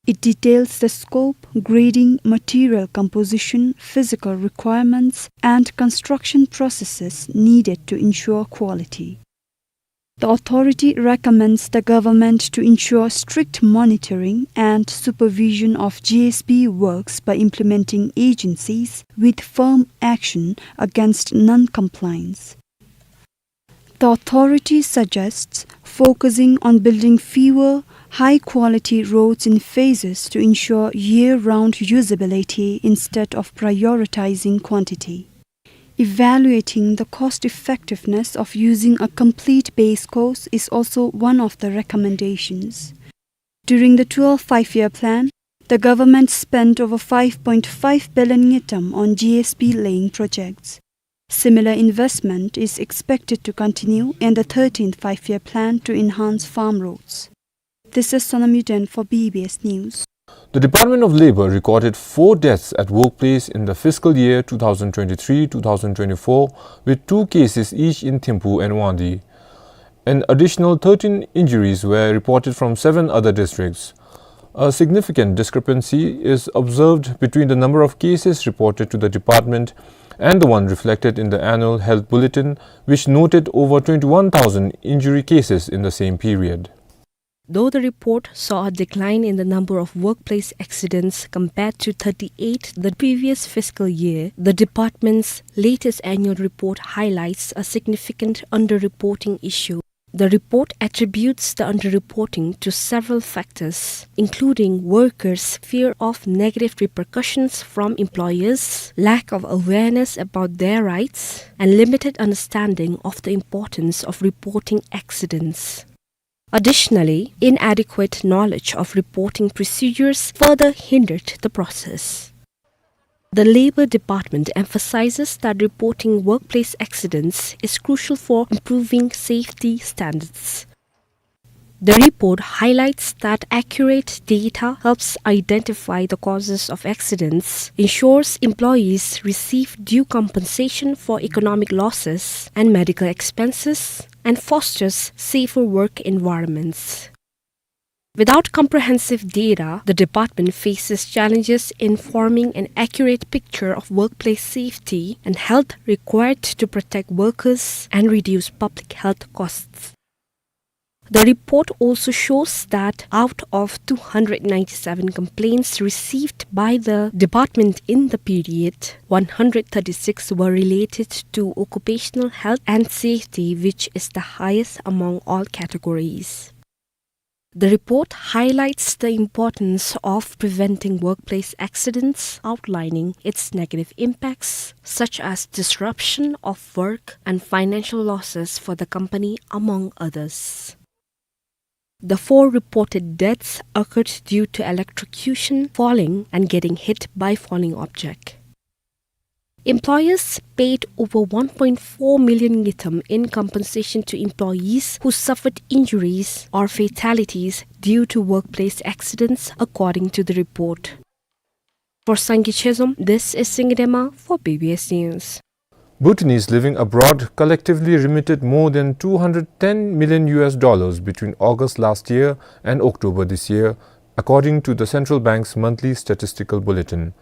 It details the scope, grading, material composition, physical requirements, and construction processes needed to ensure quality. The authority recommends the government to ensure strict monitoring and supervision of G S B works by implementing agencies with firm action against non-compliance. The authority suggests focusing on building fewer, high-quality roads in phases to ensure year-round usability instead of prioritizing quantity. Evaluating the cost-effectiveness of using a complete base course is also one of the recommendations. During the twelfth Five-Year Plan, the government spent over five point five billion ngultrum on G S B laying projects. Similar investment is expected to continue in the thirteenth Five-Year Plan to enhance farm roads. This is Sonam Yuden for B B S News. The Department of Labour recorded four deaths at workplace in the fiscal year two thousand twenty-three two thousand twenty-four, with two cases each in Thimphu and Wangdue. An additional thirteen injuries were reported from seven other districts. A significant discrepancy is observed between the number of cases reported to the department and the one reflected in the annual health bulletin, which noted over twenty-one thousand injury cases in the same period. Though the report saw a decline in the number of workplace accidents compared to thirty-eight the previous fiscal year, the department's latest annual report highlights a significant underreporting issue. The report attributes the underreporting to several factors, including workers' fear of negative repercussions from employers, lack of awareness about their rights, and limited understanding of the importance of reporting accidents. Additionally, inadequate knowledge of reporting procedures further hindered the process. The Labour Department emphasizes that reporting workplace accidents is crucial for improving safety standards. The report highlights that accurate data helps identify the causes of accidents, ensures employees receive due compensation for economic losses and medical expenses, and fosters safer work environments. Without comprehensive data, the department faces challenges in forming an accurate picture of workplace safety and health required to protect workers and reduce public health costs. The report also shows that out of two hundred ninety-seven complaints received by the department in the period, one hundred thirty-six were related to occupational health and safety, which is the highest among all categories. The report highlights the importance of preventing workplace accidents, outlining its negative impacts, such as disruption of work and financial losses for the company, among others. The four reported deaths occurred due to electrocution, falling, and getting hit by falling object. Employers paid over one point four million ngultrum in compensation to employees who suffered injuries or fatalities due to workplace accidents, according to the report. For Sangay Chezom, this is Singye Dema for B B S News. Bhutanese living abroad collectively remitted more than two hundred ten million U S dollars between August last year and October this year, according to the central bank's monthly statistical bulletin.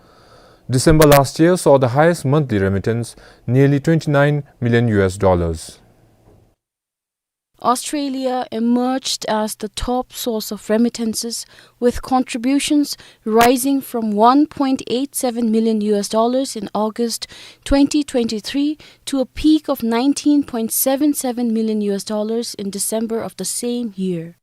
December last year saw the highest monthly remittance, nearly twenty-nine million U S dollars. Australia emerged as the top source of remittances, with contributions rising from one point eight seven million U S dollars in August twenty twenty-three to a peak of nineteen point seven seven million U S dollars in December of the same year.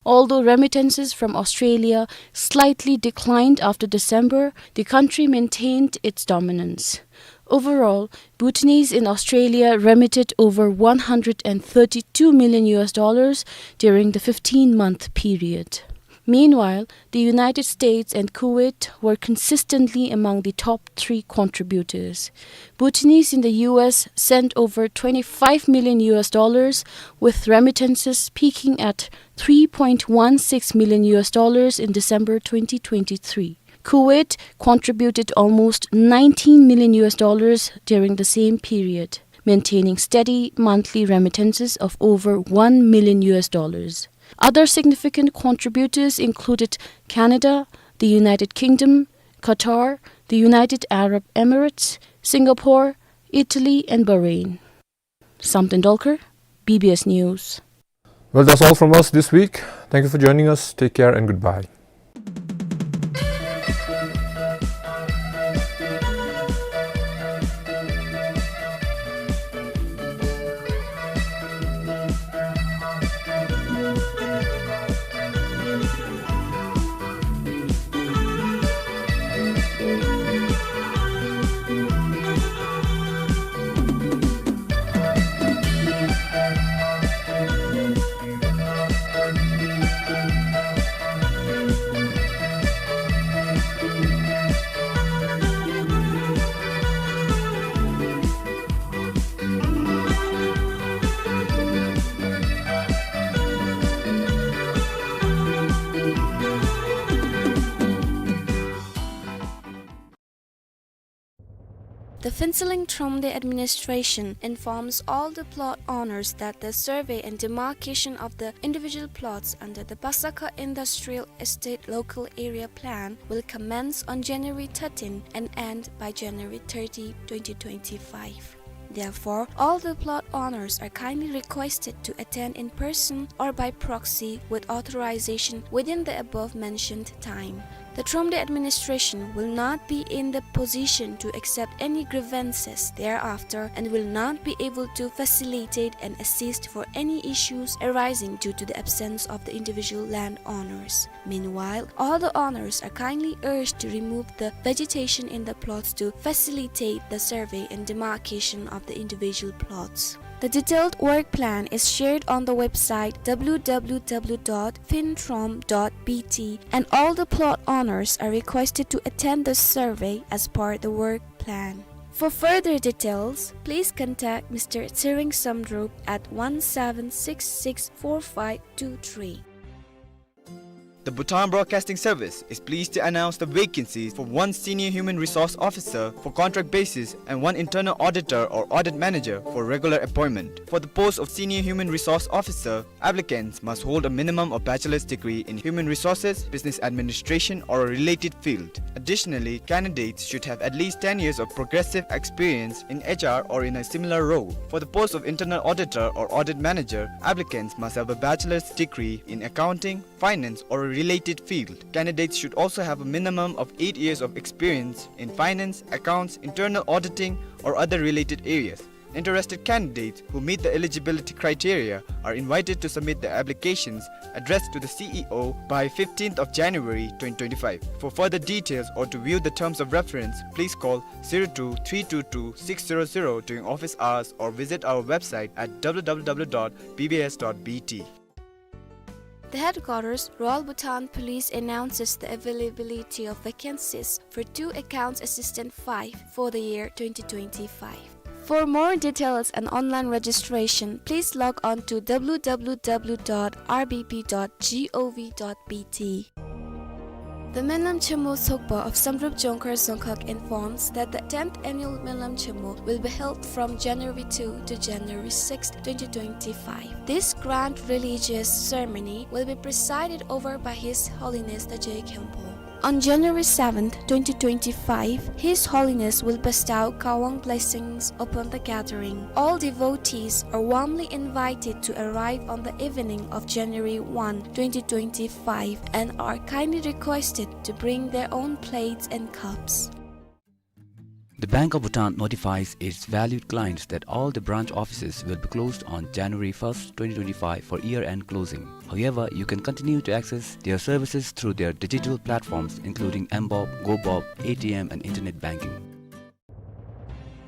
Although remittances from Australia slightly declined after December, the country maintained its dominance. Overall, Bhutanese in Australia remitted over one hundred and thirty-two million U S dollars during the fifteen-month period. Meanwhile, the United States and Kuwait were consistently among the top three contributors. Bhutanese in the U S sent over twenty-five million U S dollars, with remittances peaking at three point one six million U S dollars in December twenty twenty-three. Kuwait contributed almost nineteen million U S dollars during the same period, maintaining steady monthly remittances of over one million U S dollars. Other significant contributors included Canada, the United Kingdom, Qatar, the United Arab Emirates, Singapore, Italy, and Bahrain. Samten Dolkar, B B S News. Well, that's all from us this week. Thank you for joining us. Take care and goodbye. The Phuentsholing Thromde administration informs all the plot owners that the survey and demarcation of the individual plots under the Pasakha Industrial Estate Local Area Plan will commence on January thirteen and end by January thirty, twenty twenty-five. Therefore, all the plot owners are kindly requested to attend in person or by proxy with authorization within the above mentioned time. The Thromde administration will not be in the position to accept any grievances thereafter and will not be able to facilitate and assist for any issues arising due to the absence of the individual landowners. Meanwhile, all the owners are kindly urged to remove the vegetation in the plots to facilitate the survey and demarcation of the individual plots. The detailed work plan is shared on the website W W W dot phuenthromde dot B T, and all the plot owners are requested to attend the survey as per the work plan. For further details, please contact Mister Tshering Samdrup at one seven six six four five two three. The Bhutan Broadcasting Service is pleased to announce the vacancies for one Senior Human Resource Officer for contract basis and one Internal Auditor or Audit Manager for regular appointment. For the post of Senior Human Resource Officer, applicants must hold a minimum of bachelor's degree in human resources, business administration, or a related field. Additionally, candidates should have at least ten years of progressive experience in H R or in a similar role. For the post of Internal Auditor or Audit Manager, applicants must have a bachelor's degree in accounting, finance, or a related field. Candidates should also have a minimum of eight years of experience in finance, accounts, internal auditing, or other related areas. Interested candidates who meet the eligibility criteria are invited to submit their applications addressed to the C E O by fifteenth of January twenty twenty-five. For further details or to view the terms of reference, please call zero two three two two six zero zero during office hours or visit our website at W W W dot B B S dot B T. The headquarters, Royal Bhutan Police, announces the availability of vacancies for two accounts assistant five for the year twenty twenty-five. For more details and online registration, please log on to W W W dot R B P dot gov dot B T. The Menlam Chemo Sokpo of Samdrup Jongkhar Dzongkhag informs that the tenth annual Menlam Chemo will be held from January two to January sixth, twenty twenty-five. This grand religious ceremony will be presided over by His Holiness the Je Khenpo. On January seventh, twenty twenty-five, His Holiness will bestow Kawang blessings upon the gathering. All devotees are warmly invited to arrive on the evening of January one, twenty twenty-five, and are kindly requested to bring their own plates and cups. The Bank of Bhutan notifies its valued clients that all the branch offices will be closed on January first, twenty twenty-five for year-end closing. However, you can continue to access their services through their digital platforms, including mBob, GoBob, A T M, and internet banking.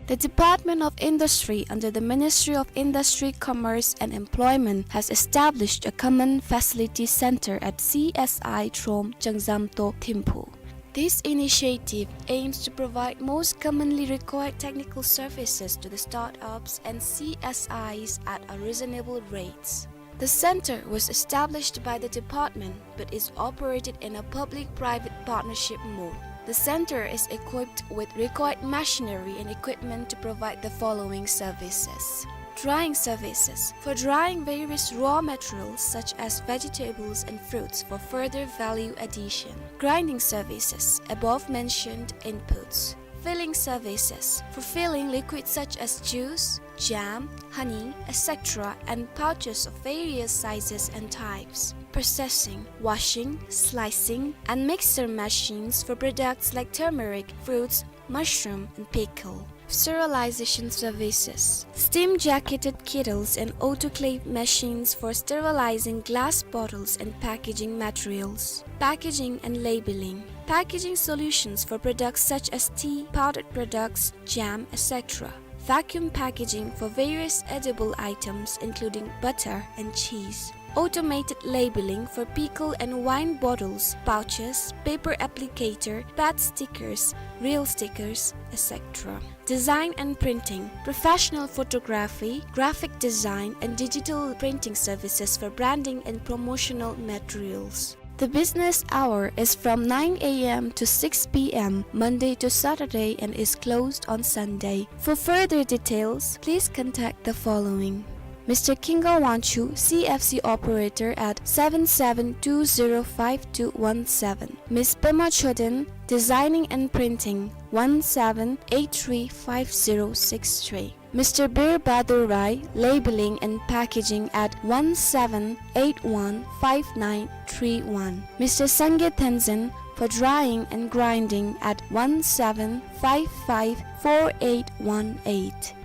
The Department of Industry under the Ministry of Industry, Commerce and Employment has established a Common Facility Center at C S I Trom, Changzamto, Thimphu. This initiative aims to provide most commonly required technical services to the startups and C S Is at a reasonable rates. The center was established by the department but is operated in a public-private partnership mode. The center is equipped with required machinery and equipment to provide the following services. Drying services, for drying various raw materials such as vegetables and fruits for further value addition. Grinding services, above mentioned inputs. Filling services, for filling liquids such as juice, jam, honey, et cetera, and pouches of various sizes and types. Processing, washing, slicing, and mixer machines for products like turmeric, fruits, mushroom, and pickle. Sterilization services, steam jacketed kettles and autoclave machines for sterilizing glass bottles and packaging materials. Packaging and labeling, packaging solutions for products such as tea, powdered products, jam, et cetera. Vacuum packaging for various edible items including butter and cheese. Automated labeling for pickle and wine bottles, pouches, paper applicator, pad stickers, reel stickers, et cetera. Design and printing, professional photography, graphic design and digital printing services for branding and promotional materials. The business hour is from nine A M to six P M, Monday to Saturday, and is closed on Sunday. For further details, please contact the following: Mister Kinga Wangchuk, C F C operator, at seven seven two zero five two one seven. Miss Pema Choden, designing and printing, one seven eight three five zero six three. Mister Bir Bahadur Rai, labeling and packaging, at one seven eight one five nine three one. Mister Sange Tenzin for drying and grinding at one seven five five four eight one eight.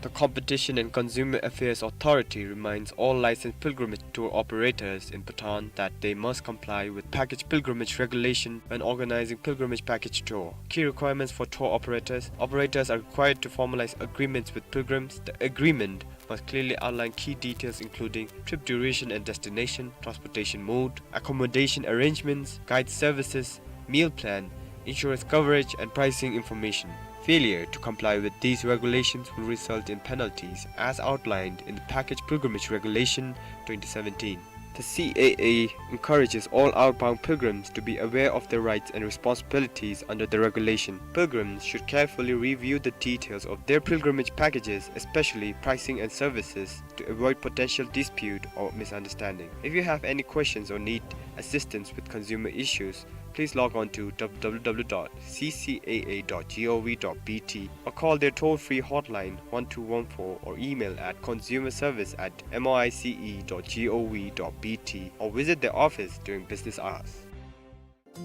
The Competition and Consumer Affairs Authority reminds all licensed pilgrimage tour operators in Bhutan that they must comply with package pilgrimage regulation when organizing pilgrimage package tour. Key requirements for tour operators: operators are required to formalize agreements with pilgrims. The agreement must clearly outline key details including trip duration and destination, transportation mode, accommodation arrangements, guide services, meal plan, insurance coverage, and pricing information. Failure to comply with these regulations will result in penalties as outlined in the Package Pilgrimage Regulation twenty seventeen. The C A A encourages all outbound pilgrims to be aware of their rights and responsibilities under the regulation. Pilgrims should carefully review the details of their pilgrimage packages, especially pricing and services, to avoid potential dispute or misunderstanding. If you have any questions or need assistance with consumer issues, please log on to w w w dot c c a a dot g o v dot b t or call their toll-free hotline one two one four or email at consumerservice at m o i c e dot g o v dot b t or visit their office during business hours.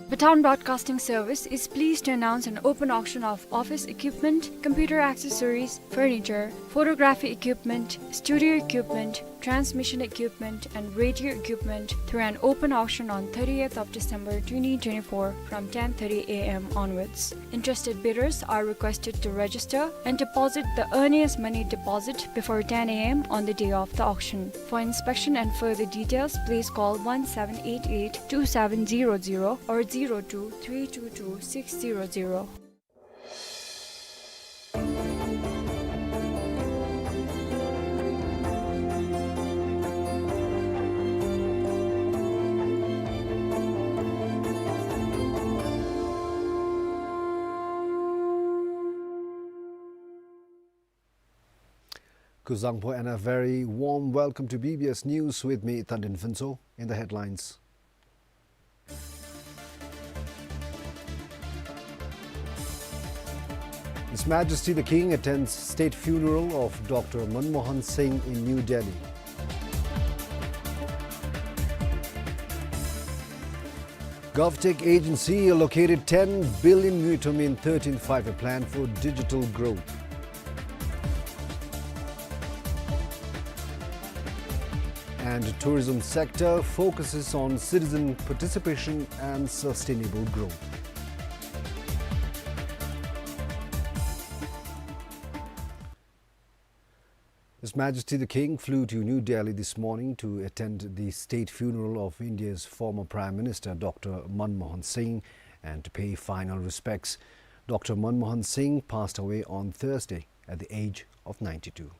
Bhutan Broadcasting Service is pleased to announce an open auction of office equipment, computer accessories, furniture, photography equipment, studio equipment, transmission equipment, and radio equipment through an open auction on thirtieth of December twenty twenty-four from ten thirty a m onwards. Interested bidders are requested to register and deposit the earliest money deposit before ten a m on the day of the auction. For inspection and further details, please call one seven eight eight two seven zero zero or zero two three two two six zero zero. Kuzuzangpo and a very warm welcome to B B S News with me, Thandin Phuntsho. In the headlines. His Majesty the King attends state funeral of Doctor Manmohan Singh in New Delhi. GovTech agency allocated ten billion ngultrum in thirteenth Five-Year Plan for digital growth. And tourism sector focuses on citizen participation and sustainable growth. His Majesty the King flew to New Delhi this morning to attend the state funeral of India's former Prime Minister Doctor Manmohan Singh and to pay final respects. Doctor Manmohan Singh passed away on Thursday at the age of ninety-two.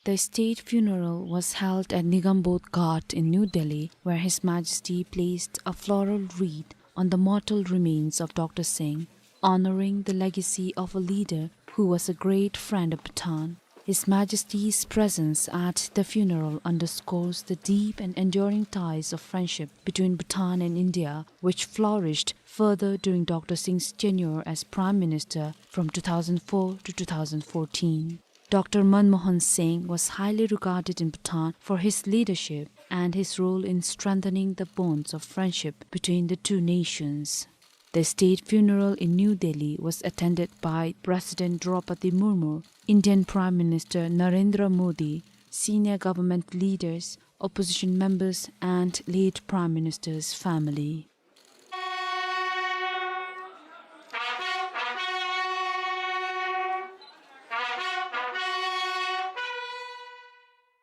The state funeral was held at Nigambodh Ghat in New Delhi, where His Majesty placed a floral wreath on the mortal remains of Doctor Singh, honoring the legacy of a leader who was a great friend of Bhutan. His Majesty's presence at the funeral underscores the deep and enduring ties of friendship between Bhutan and India, which flourished further during Doctor Singh's tenure as Prime Minister from two thousand four to two thousand fourteen. Doctor Manmohan Singh was highly regarded in Bhutan for his leadership and his role in strengthening the bonds of friendship between the two nations. The state funeral in New Delhi was attended by President Draupadi Murmu, Indian Prime Minister Narendra Modi, senior government leaders, opposition members, and late Prime Minister's family.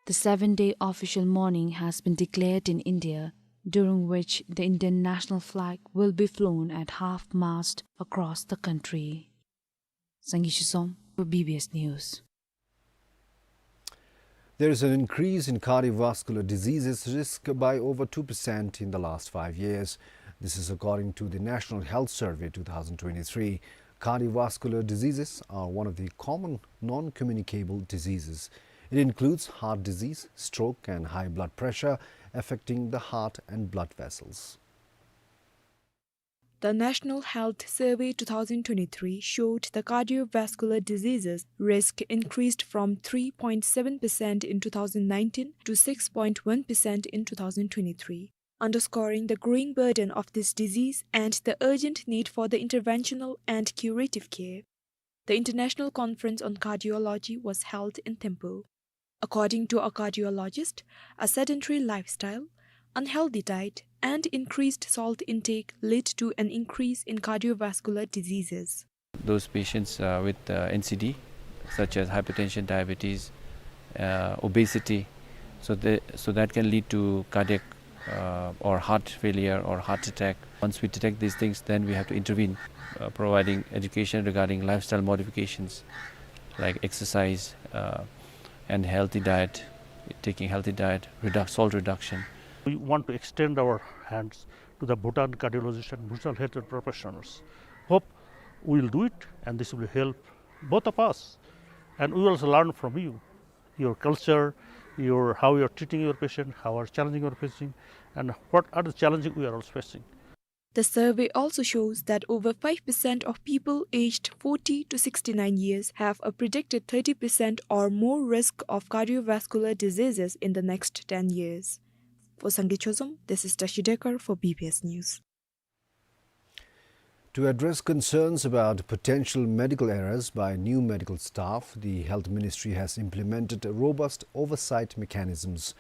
The seven-day official mourning has been declared in India, during which the Indian national flag will be flown at half-mast across the country. Sangay Shizom for B B S News. There is an increase in cardiovascular diseases risk by over two percent in the last five years. This is according to the National Health Survey two thousand twenty-three. Cardiovascular diseases are one of the common non-communicable diseases. It includes heart disease, stroke, and high blood pressure, affecting the heart and blood vessels. The National Health Survey two thousand twenty-three showed the cardiovascular diseases risk increased from three point seven percent in two thousand nineteen to six point one percent in two thousand twenty-three, underscoring the growing burden of this disease and the urgent need for the interventional and curative care. The International Conference on Cardiology was held in Thimphu. According to a cardiologist, a sedentary lifestyle, unhealthy diet, and increased salt intake lead to an increase in cardiovascular diseases. Those patients, uh, with, uh, N C D, such as hypertension, diabetes, uh, obesity, so they, so that can lead to cardiac, uh, or heart failure or heart attack. Once we detect these things, then we have to intervene, uh, providing education regarding lifestyle modifications like exercise, uh, and healthy diet, taking healthy diet, reduc-, salt reduction. We want to extend our hands to the Bhutan cardiologists and Bhutan health professionals. Hope we will do it, and this will help both of us. And we also learn from you, your culture, your, how you are treating your patient, how are challenging your patient, and what are the challenges we are also facing. The survey also shows that over five percent of people aged forty to sixty-nine years have a predicted thirty percent or more risk of cardiovascular diseases in the next ten years. For Sangay Chozom, this is Tashi Dekar for B B S News. To address concerns about potential medical errors by new medical staff, the Health Ministry has implemented robust oversight mechanisms.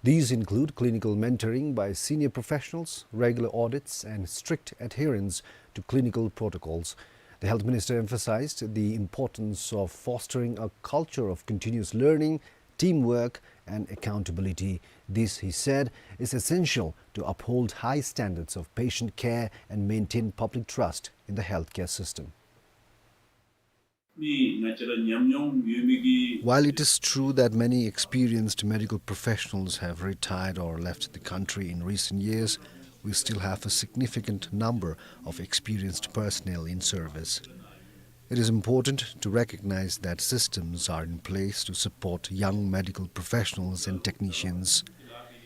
These include clinical mentoring by senior professionals, regular audits, and strict adherence to clinical protocols. The Health Minister emphasized the importance of fostering a culture of continuous learning, teamwork, and accountability. This, he said, is essential to uphold high standards of patient care and maintain public trust in the healthcare system. While it is true that many experienced medical professionals have retired or left the country in recent years, we still have a significant number of experienced personnel in service. It is important to recognize that systems are in place to support young medical professionals and technicians.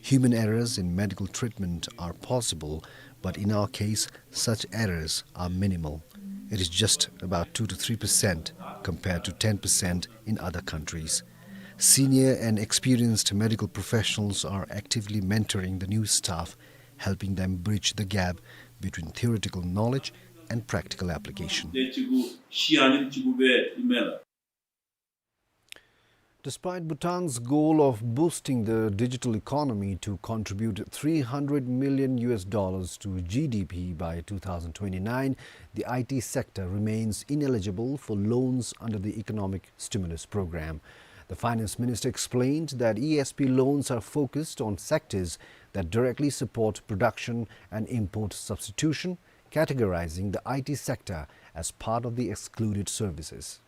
Human errors in medical treatment are possible, but in our case, such errors are minimal. It is just about two to three percent compared to ten percent in other countries. Senior and experienced medical professionals are actively mentoring the new staff, helping them bridge the gap between theoretical knowledge and practical application. Despite Bhutan's goal of boosting the digital economy to contribute three hundred million U S dollars to G D P by two thousand twenty-nine, the I T sector remains ineligible for loans under the Economic Stimulus Program. The finance minister explained that E S P loans are focused on sectors that directly support production and import substitution, categorizing the I T sector as part of the excluded services.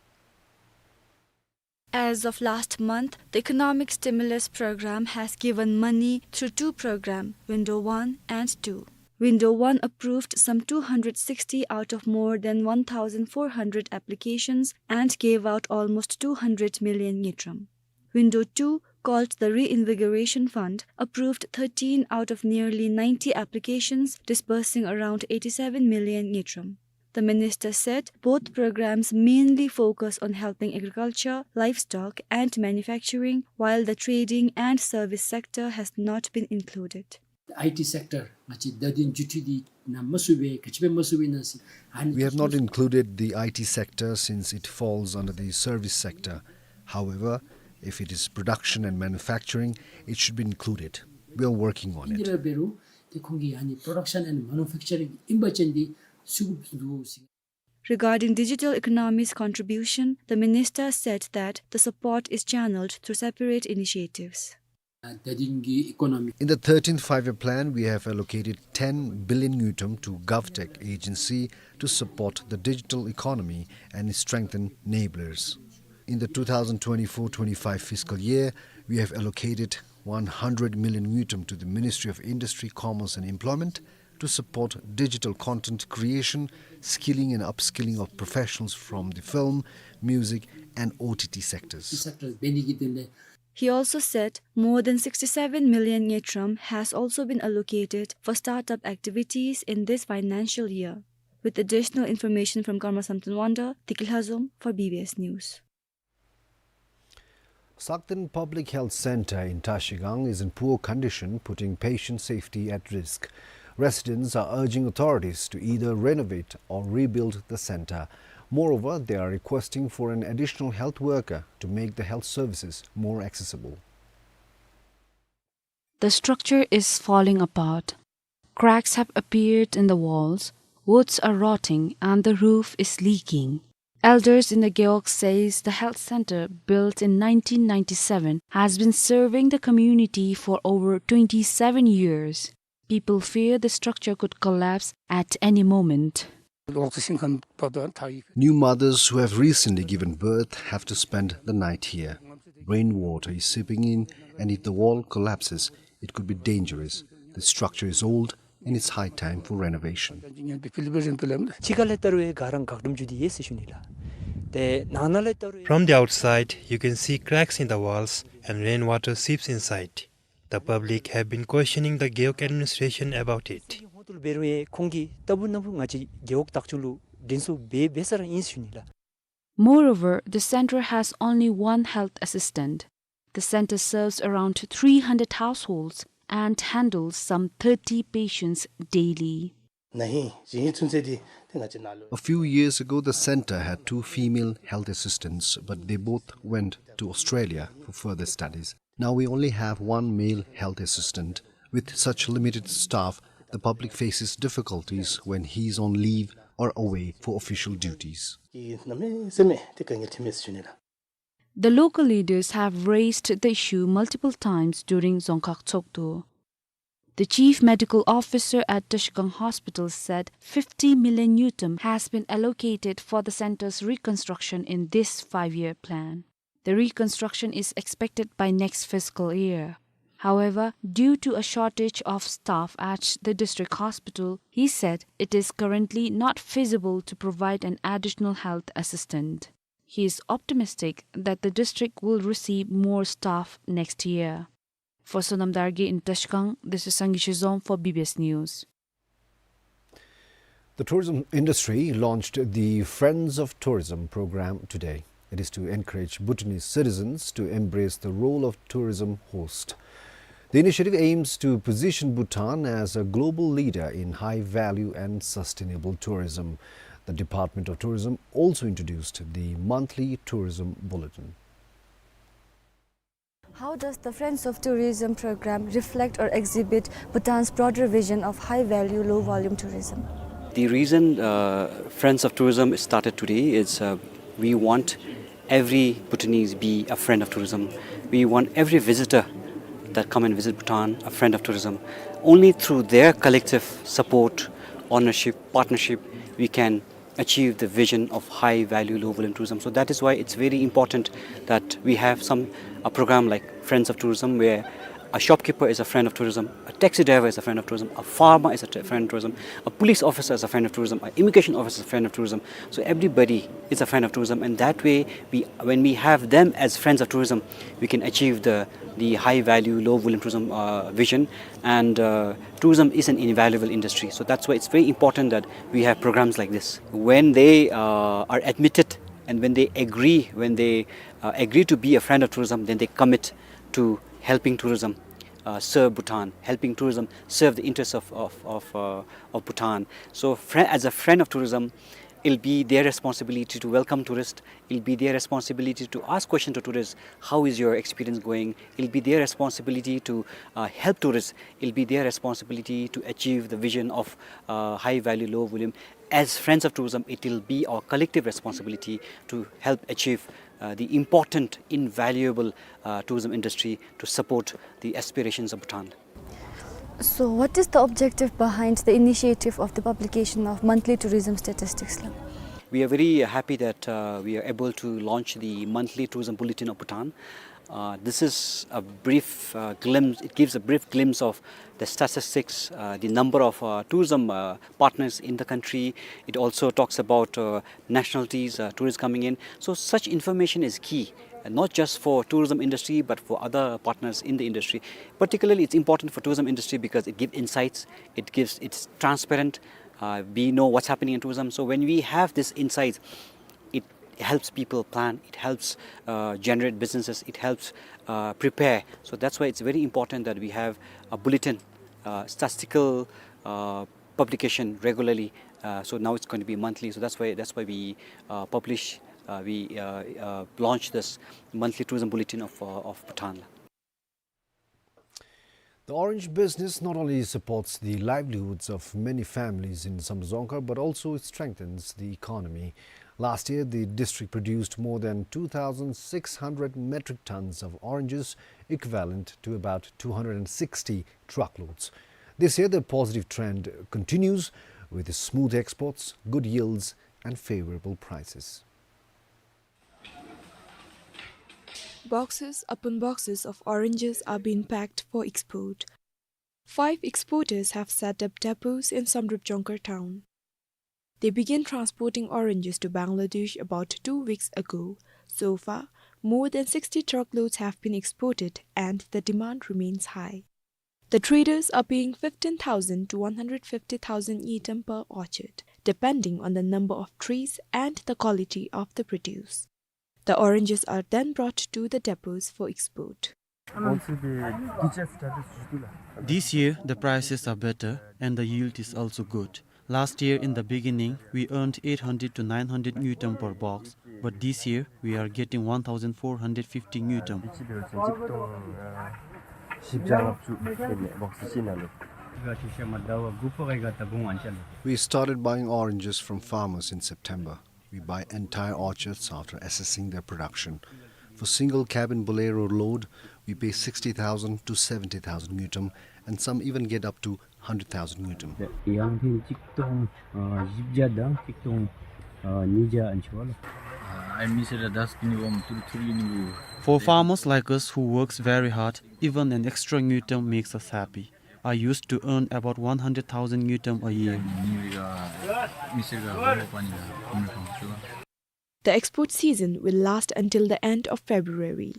As of last month, the Economic Stimulus Program has given money through two programs, Window one and two. Window one approved some two hundred sixty out of more than one thousand four hundred applications and gave out almost two hundred million ngultrum. Window two, called the Reinvigoration Fund, approved thirteen out of nearly ninety applications, disbursing around eighty-seven million ngultrum. The minister said both programs mainly focus on helping agriculture, livestock, and manufacturing, while the trading and service sector has not been included. The I T sector, ང་བཅས་བརྡ་དོན་བརྒྱུད་འཕྲིན་འདི་ནང་མ་ཚུད་པས། ག་ཅི་སྦེ་མ་ཚུད་པས་ན་ཟེར། ཨ་ནི། We have not included the I T sector since it falls under the service sector. However, if it is production and manufacturing, it should be included. We are working on it. འདི་ར་འབད་རུང་ཏེ་ཁོང་གིས་ཨ་ནི་production and manufacturing ཨིན་པ་ཅིན་འདི་ཚུད་དགོཔ་འདུག་ཟེར། Regarding digital economy's contribution, the minister said that the support is channeled through separate initiatives. ཨ་བརྡ་དོན་གྱི་economy. In the thirteenth Five-Year Plan, we have allocated ten billion ngultrum to GovTech agency to support the digital economy and strengthen enablers. In the two thousand twenty-four twenty-five fiscal year, we have allocated one hundred million ngultrum to the Ministry of Industry, Commerce and Employment to support digital content creation, skilling and upskilling of professionals from the film, music and O T T sectors. Sector འབད་ནི་གི་དོན་ལས། He also said more than sixty-seven million ngultrum has also been allocated for startup activities in this financial year. With additional information from Karma Samten Wonder, Deki Lhazom for B B S News. Sakten Public Health Center in Trashigang is in poor condition, putting patient safety at risk. Residents are urging authorities to either renovate or rebuild the center. Moreover, they are requesting for an additional health worker to make the health services more accessible. The structure is falling apart. Cracks have appeared in the walls, woods are rotting, and the roof is leaking. Elders in the Gewog says the health center, built in nineteen ninety-seven, has been serving the community for over twenty-seven years. People fear the structure could collapse at any moment. New mothers who have recently given birth have to spend the night here. Rainwater is seeping in, And if the wall collapses, it could be dangerous. The structure is old and it's high time for renovation. ཕྱི་ཁ་ལས་བལྟ་རུང་ག་ར་འགག་སྒྲོམ་བརྒྱུད་དེ་ཡོད་ཟེར་ཞུ་ནི་ལགས། ཏེ་ནང་ན་ལས་བལྟ་རུང་། From the outside, you can see cracks in the walls and rainwater seeps inside. The public have been questioning the Gewog administration about it. ཧོང་ཏོ་ལུ་འབད་རུང་ཡང་ཁོང་གིས་ལྟ་བུ་ནམ་བུ་ང་བཅས་རྒེད་འོག་བདག་སྐྱོང་ལུ་དྲིན་གཟོ་འབད་འབད་ས་ར་ཨིན་ཟེར་ཞུ་ནི་ལགས། Moreover, the center has only one health assistant. The center serves around three hundred households and handles some thirty patients daily. ན་ཧིང་ཞེ་ཧིང་ཚུན་ཚོད་འདི་ཏེ་ང་བཅས་ནཱ་ལུ། A few years ago, the center had two female health assistants, but they both went to Australia for further studies. Now we only have one male health assistant. With such limited staff, the public faces difficulties when he is on leave or away for official duties. གི་གནམ་མེད་ས་མེད་ཏེ་དཀའ་ངལ་འཕྱད་མས་ཟེར་ཞུ་ནི་ལགས། The local leaders have raised the issue multiple times during Dzongkhag Tshogdu. The chief medical officer at Trashigang Hospital said fifty million ngultrum has been allocated for the center's reconstruction in this five-year plan. The reconstruction is expected by next fiscal year. However, due to a shortage of staff at the district hospital, he said it is currently not feasible to provide an additional health assistant. He is optimistic that the district will receive more staff next year. For Sonam Dargay in Trashigang, this is Sangay Shizom for B B S News. The tourism industry launched the Friends of Tourism program today. It is to encourage Bhutanese citizens to embrace the role of tourism host. The initiative aims to position Bhutan as a global leader in high-value and sustainable tourism. The Department of Tourism also introduced the monthly tourism bulletin. How does the Friends of Tourism program reflect or exhibit Bhutan's broader vision of high-value, low-volume tourism? The reason, uh, Friends of Tourism is started today is, uh, we want every Bhutanese be a friend of tourism. We want every visitor that come and visit Bhutan a friend of tourism. Only through their collective support, ownership, partnership, we can achieve the vision of high value, low volume tourism. So that is why it's very important that we have some, a program like Friends of Tourism, where a shopkeeper is a friend of tourism, a taxi driver is a friend of tourism, a farmer is a t-, friend of tourism, a police officer is a friend of tourism, an immigration officer is a friend of tourism. So everybody is a friend of tourism, and that way, we, when we have them as friends of tourism, we can achieve the, the high value, low volume tourism, uh, vision. And, uh, tourism is an invaluable industry. So that's why it's very important that we have programs like this. When they, uh, are admitted and when they agree, when they, uh, agree to be a friend of tourism, then they commit to helping tourism, uh, serve Bhutan, helping tourism serve the interests of, of, of, uh, of Bhutan. So fri-, as a friend of tourism, it'll be their responsibility to welcome tourists. It'll be their responsibility to ask questions to tourists. "How is your experience going?" It'll be their responsibility to, uh, help tourists. It'll be their responsibility to achieve the vision of, uh, high value, low volume. As friends of tourism, it will be our collective responsibility to help achieve, uh, the important, invaluable, uh, tourism industry to support the aspirations of Bhutan. So, what is the objective behind the initiative of the publication of monthly tourism statistics, la? We are very happy that, uh, we are able to launch the monthly tourism bulletin of Bhutan. Uh, this is a brief, uh, glimpse, it gives a brief glimpse of the statistics, uh, the number of, uh, tourism, uh, partners in the country. It also talks about, uh, nationalities, uh, tourists coming in. So such information is key, uh, not just for tourism industry, but for other partners in the industry. Particularly, it's important for tourism industry because it gives insights, it gives, it's transparent, uh, we know what's happening in tourism. So when we have this insights, it helps people plan, it helps, uh, generate businesses, it helps, uh, prepare. So that's why it's very important that we have a bulletin, uh, statistical, uh, publication regularly. Uh, so now it's going to be monthly. So that's why, that's why we, uh, publish, uh, we, uh, uh, launch this monthly tourism bulletin of, uh, of Bhutan. The orange business not only supports the livelihoods of many families in Samdrup Dzongkhag, but also strengthens the economy. Last year, the district produced more than two thousand six hundred metric tons of oranges, equivalent to about two hundred and sixty truckloads. This year, the positive trend continues with smooth exports, good yields, and favorable prices. Boxes upon boxes of oranges are being packed for export. Five exporters have set up depots in Samdrup Jongkhar town. They began transporting oranges to Bangladesh about two weeks ago. So far, more than sixty truckloads have been exported and the demand remains high. The traders are paying fifteen thousand to one hundred fifty thousand ngultrum per orchard, depending on the number of trees and the quality of the produce. The oranges are then brought to the depots for export. This year, the prices are better and the yield is also good. Last year, in the beginning, we earned eight hundred to nine hundred ngultrum per box, but this year, we are getting one thousand four hundred fifty ngultrum. We started buying oranges from farmers in September. We buy entire orchards after assessing their production. For single cabin Bolero load, we pay sixty thousand to seventy thousand ngultrum, and some even get up to hundred thousand ngultrum. For farmers like us who works very hard, even an extra ngultrum makes us happy. I used to earn about one hundred thousand ngultrum a year. The export season will last until the end of February.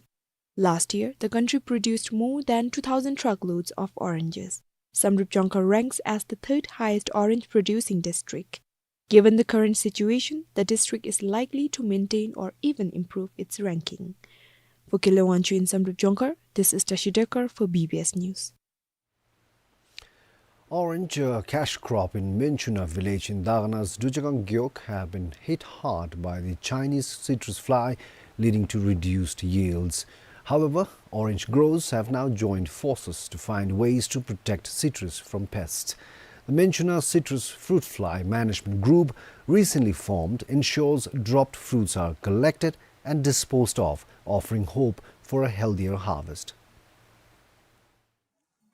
Last year, the country produced more than two thousand truckloads of oranges. Samdrup Jongkhar ranks as the third highest orange producing district. Given the current situation, the district is likely to maintain or even improve its ranking. For Kele Wangchuk in Samdrup Jongkhar, this is Tashi Dekar for B B S News. Orange, a cash crop in Menchuna village in Dagna's Dujagang Gewog, have been hit hard by the Chinese citrus fly, leading to reduced yields. However, orange growers have now joined forces to find ways to protect citrus from pests. The Menchuna Citrus Fruit Fly Management Group, recently formed, ensures dropped fruits are collected and disposed of, offering hope for a healthier harvest.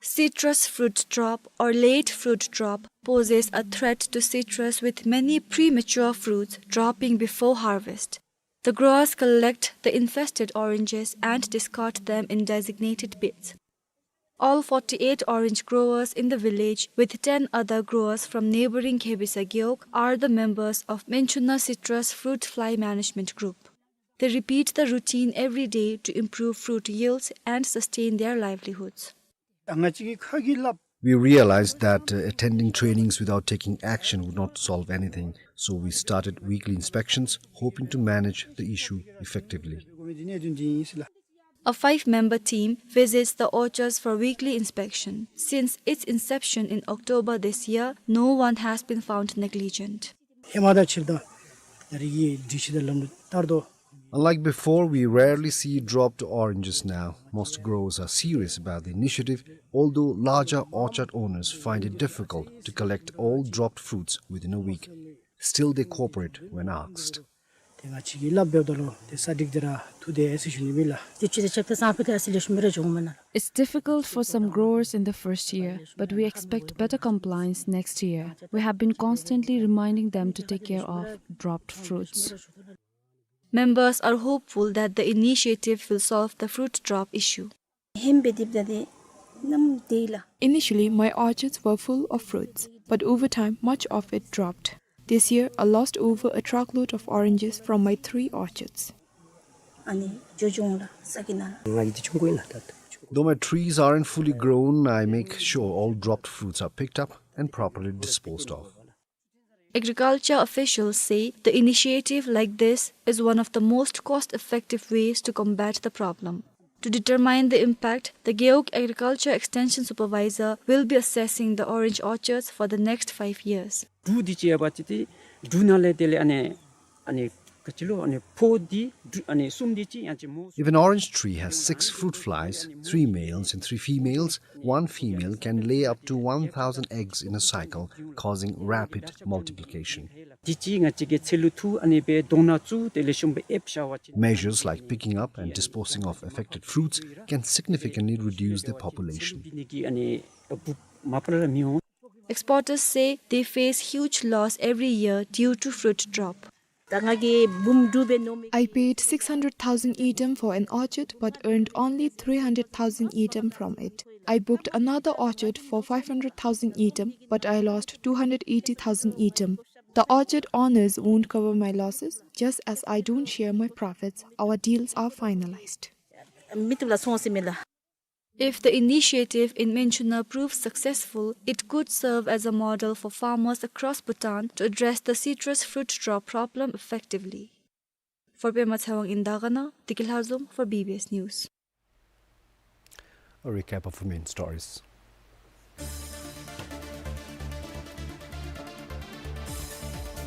Citrus fruit drop or late fruit drop poses a threat to citrus, with many premature fruits dropping before harvest. The growers collect the infested oranges and discard them in designated bins. All forty-eight orange growers in the village, with ten other growers from neighboring Khebisa Gewog, are the members of Menchuna Citrus Fruit Fly Management Group. They repeat the routine every day to improve fruit yields and sustain their livelihoods. We realized that, uh, attending trainings without taking action would not solve anything, so we started weekly inspections, hoping to manage the issue effectively. A five-member team visits the orchards for weekly inspection. Since its inception in October this year, no one has been found negligent. Unlike before, we rarely see dropped oranges now. Most growers are serious about the initiative, although larger orchard owners find it difficult to collect all dropped fruits within a week. Still, they cooperate when asked. It's difficult for some growers in the first year, but we expect better compliance next year. We have been constantly reminding them to take care of dropped fruits. Members are hopeful that the initiative will solve the fruit drop issue. Initially, my orchards were full of fruits, but over time, much of it dropped. This year, I lost over a truckload of oranges from my three orchards. Though my trees aren't fully grown, I make sure all dropped fruits are picked up and properly disposed of. Agriculture officials say the initiative like this is one of the most cost-effective ways to combat the problem. To determine the impact, the Gewog Agriculture Extension Supervisor will be assessing the orange orchards for the next five years. འབྲུ་འདི་ཅིག་ཡོད་པ་ཅིན་འདི་འབྲུ་ནང་ལས་དེ་ལས་ཨ་ནི་ཨ་ནི་ག་ཅི་ལོ་ཨ་ནི་ཕོ་འདི་འབྲུ་ཨ་ནི་གསུམ་འདི་ཅིག་ཡང་ཅིན་མོ། If an orange tree has six fruit flies, three males and three females, one female can lay up to one thousand eggs in a cycle, causing rapid multiplication. འདི་ཅིག་ང་བཅས་ཀྱིས་ཚལ་ལུ་འཐུ་ཨ་ནི་སྦེ་དོང་ནང་བཙུགས་དེ་ལས་ཤུམ་སྦེ་ཨེབ་བཞག་པ་ཅིན། Measures like picking up and disposing of affected fruits can significantly reduce the population. འདི་ནི་གི་ཨ་ནི་འབུཔ་མ་པ་ར་མི་འོང་། Exporters say they face huge loss every year due to fruit drop. ད་ང་གིས་འབུམ་དྲུག་སྦེ་ནོར་མི། I paid six hundred thousand ngultrum for an orchard but earned only three hundred thousand ngultrum from it. I booked another orchard for five hundred thousand ngultrum, but I lost two hundred eighty thousand ngultrum. The orchard owners won't cover my losses, just as I don't share my profits. Our deals are finalized. མི་བཏུབ་ལགས། སོང་ཟེར་མི་ལགས། If the initiative in Myitkyina proves successful, it could serve as a model for farmers across Bhutan to address the citrus fruit drought problem effectively. For Pema Tshewang in Dagana, Tiki Lhazom for B B S News. A recap of main stories.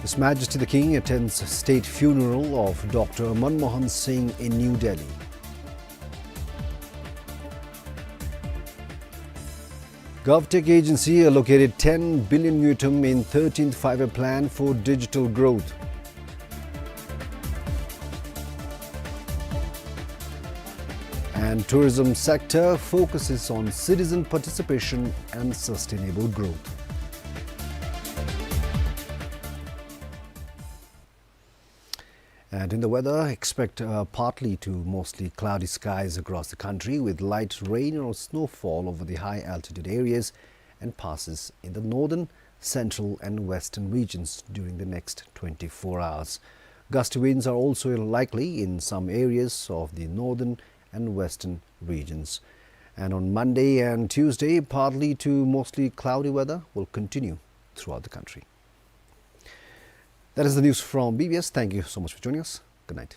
His Majesty the King attends state funeral of Doctor Manmohan Singh in New Delhi. GovTech agency allocated ten billion ngultrum in thirteenth Five-Year Plan for digital growth. And tourism sector focuses on citizen participation and sustainable growth. And in the weather, expect, uh, partly to mostly cloudy skies across the country with light rain or snowfall over the high altitude areas and passes in the northern, central and western regions during the next twenty-four hours. Gusty winds are also likely in some areas of the northern and western regions. And on Monday and Tuesday, partly to mostly cloudy weather will continue throughout the country. That is the news from B B S. Thank you so much for joining us. Good night.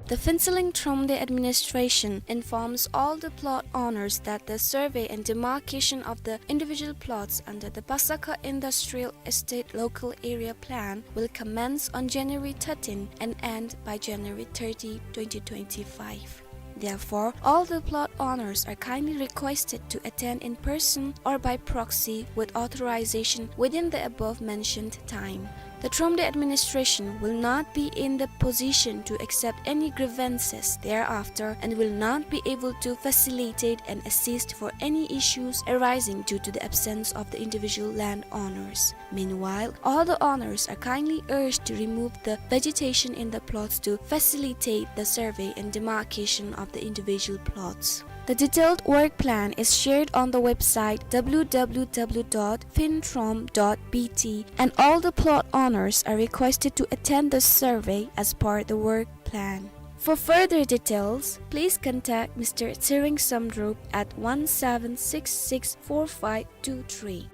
The Phuentsholing Thromde administration informs all the plot owners that the survey and demarcation of the individual plots under the Pasakha Industrial Estate Local Area Plan will commence on January thirteen and end by January thirty, twenty twenty-five. Therefore, all the plot owners are kindly requested to attend in person or by proxy with authorization within the above mentioned time. The Thromde administration will not be in the position to accept any grievances thereafter and will not be able to facilitate and assist for any issues arising due to the absence of the individual landowners. Meanwhile, all the owners are kindly urged to remove the vegetation in the plots to facilitate the survey and demarcation of the individual plots. The detailed work plan is shared on the website w w w dot phuentrom dot b t, and all the plot owners are requested to attend the survey as per the work plan. For further details, please contact Mister Tshering Samdrup at one seven six six four five two three.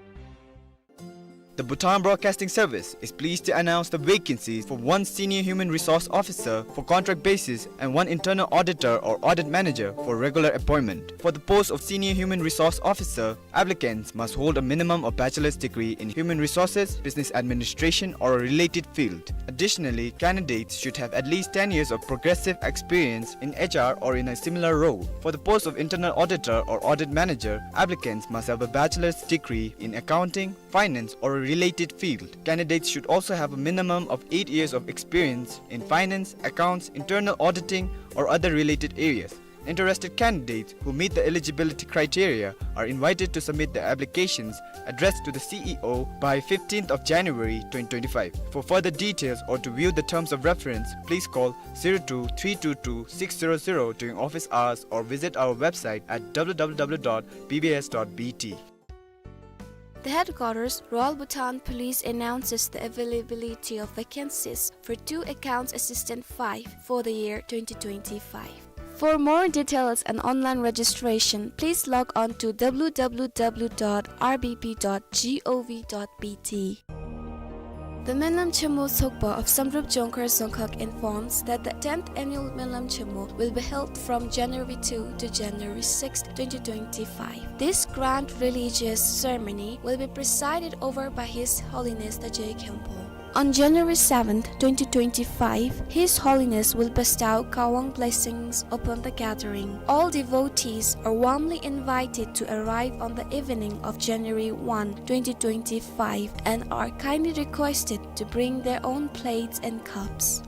The Bhutan Broadcasting Service is pleased to announce the vacancies for one Senior Human Resource Officer for contract basis and one Internal Auditor or Audit Manager for regular appointment. For the post of Senior Human Resource Officer, applicants must hold a minimum of bachelor's degree in human resources, business administration, or a related field. Additionally, candidates should have at least ten years of progressive experience in H R or in a similar role. For the post of Internal Auditor or Audit Manager, applicants must have a bachelor's degree in accounting, finance, or a related field. Candidates should also have a minimum of eight years of experience in finance, accounts, internal auditing, or other related areas. Interested candidates who meet the eligibility criteria are invited to submit their applications addressed to the C E O by fifteenth of January twenty twenty-five. For further details or to view the terms of reference, please call zero two three two two six zero zero during office hours or visit our website at w w w dot b b s dot b t. The headquarters, Royal Bhutan Police, announces the availability of vacancies for two accounts assistant five for the year twenty twenty-five. For more details and online registration, please log on to w w w dot r b p dot g o v dot b t. The Menlam Chemo Sokpa of Samdrup Jongkhar Dzongkhag informs that the tenth annual Menlam Chemo will be held from January two to January sixth, twenty twenty-five. This grand religious ceremony will be presided over by His Holiness the Je Khenpo. On January seventh, twenty twenty-five, His Holiness will bestow Kawang blessings upon the gathering. All devotees are warmly invited to arrive on the evening of January one, twenty twenty-five, and are kindly requested to bring their own plates and cups.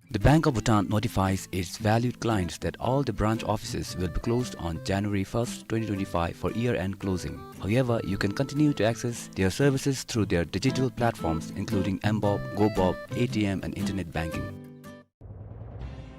The Bank of Bhutan notifies its valued clients that all the branch offices will be closed on January first, twenty twenty-five for year-end closing. However, you can continue to access their services through their digital platforms, including mBob, GoBob, A T M, and internet banking.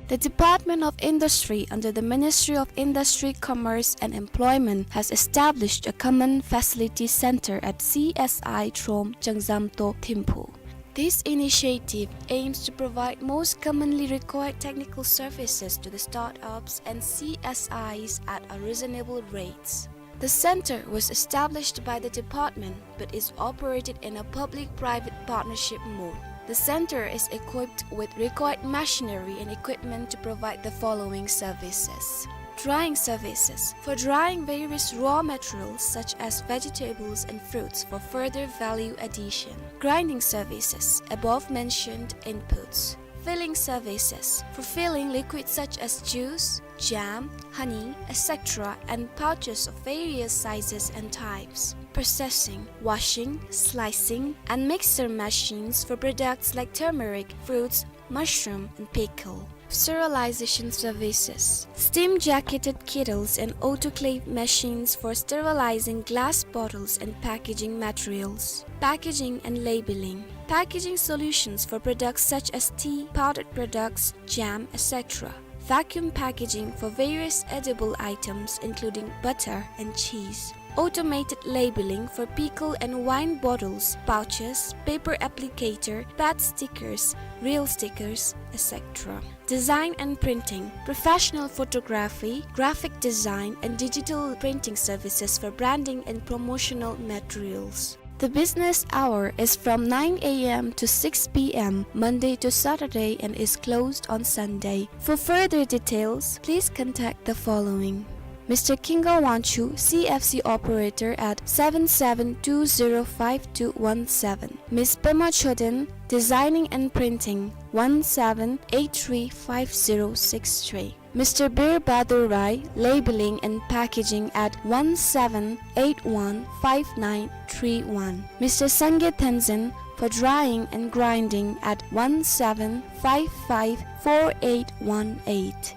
The Department of Industry under the Ministry of Industry, Commerce and Employment has established a Common Facility Center at C S I Trom, Changzamto, Thimphu. This initiative aims to provide most commonly required technical services to the startups and C S Is at a reasonable rates. The center was established by the department but is operated in a public-private partnership mode. The center is equipped with required machinery and equipment to provide the following services. Drying services for drying various raw materials such as vegetables and fruits for further value addition. Grinding services, above mentioned inputs. Filling services for filling liquids such as juice, jam, honey, et cetera, and pouches of various sizes and types. Processing, washing, slicing, and mixer machines for products like turmeric, fruits, mushroom, and pickle. Sterilization services. Steam jacketed kettles and autoclave machines for sterilizing glass bottles and packaging materials. Packaging and labeling. Packaging solutions for products such as tea, powdered products, jam, et cetera. Vacuum packaging for various edible items including butter and cheese. Automated labeling for pickle and wine bottles, pouches, paper applicator, pad stickers, reel stickers, et cetera. Design and printing, professional photography, graphic design, and digital printing services for branding and promotional materials. The business hour is from nine a m to six p m, Monday to Saturday, and is closed on Sunday. For further details, please contact the following: Mister Kinga Wanchu, C F C operator, at seven seven two zero five two one seven. Miss Pema Choden, designing and printing, one seven eight three five zero six three. Mister Bir Bahadur Rai, labeling and packaging, at one seven eight one five nine three one. Mister Sange Tenzin for drying and grinding at one seven five five four eight one eight.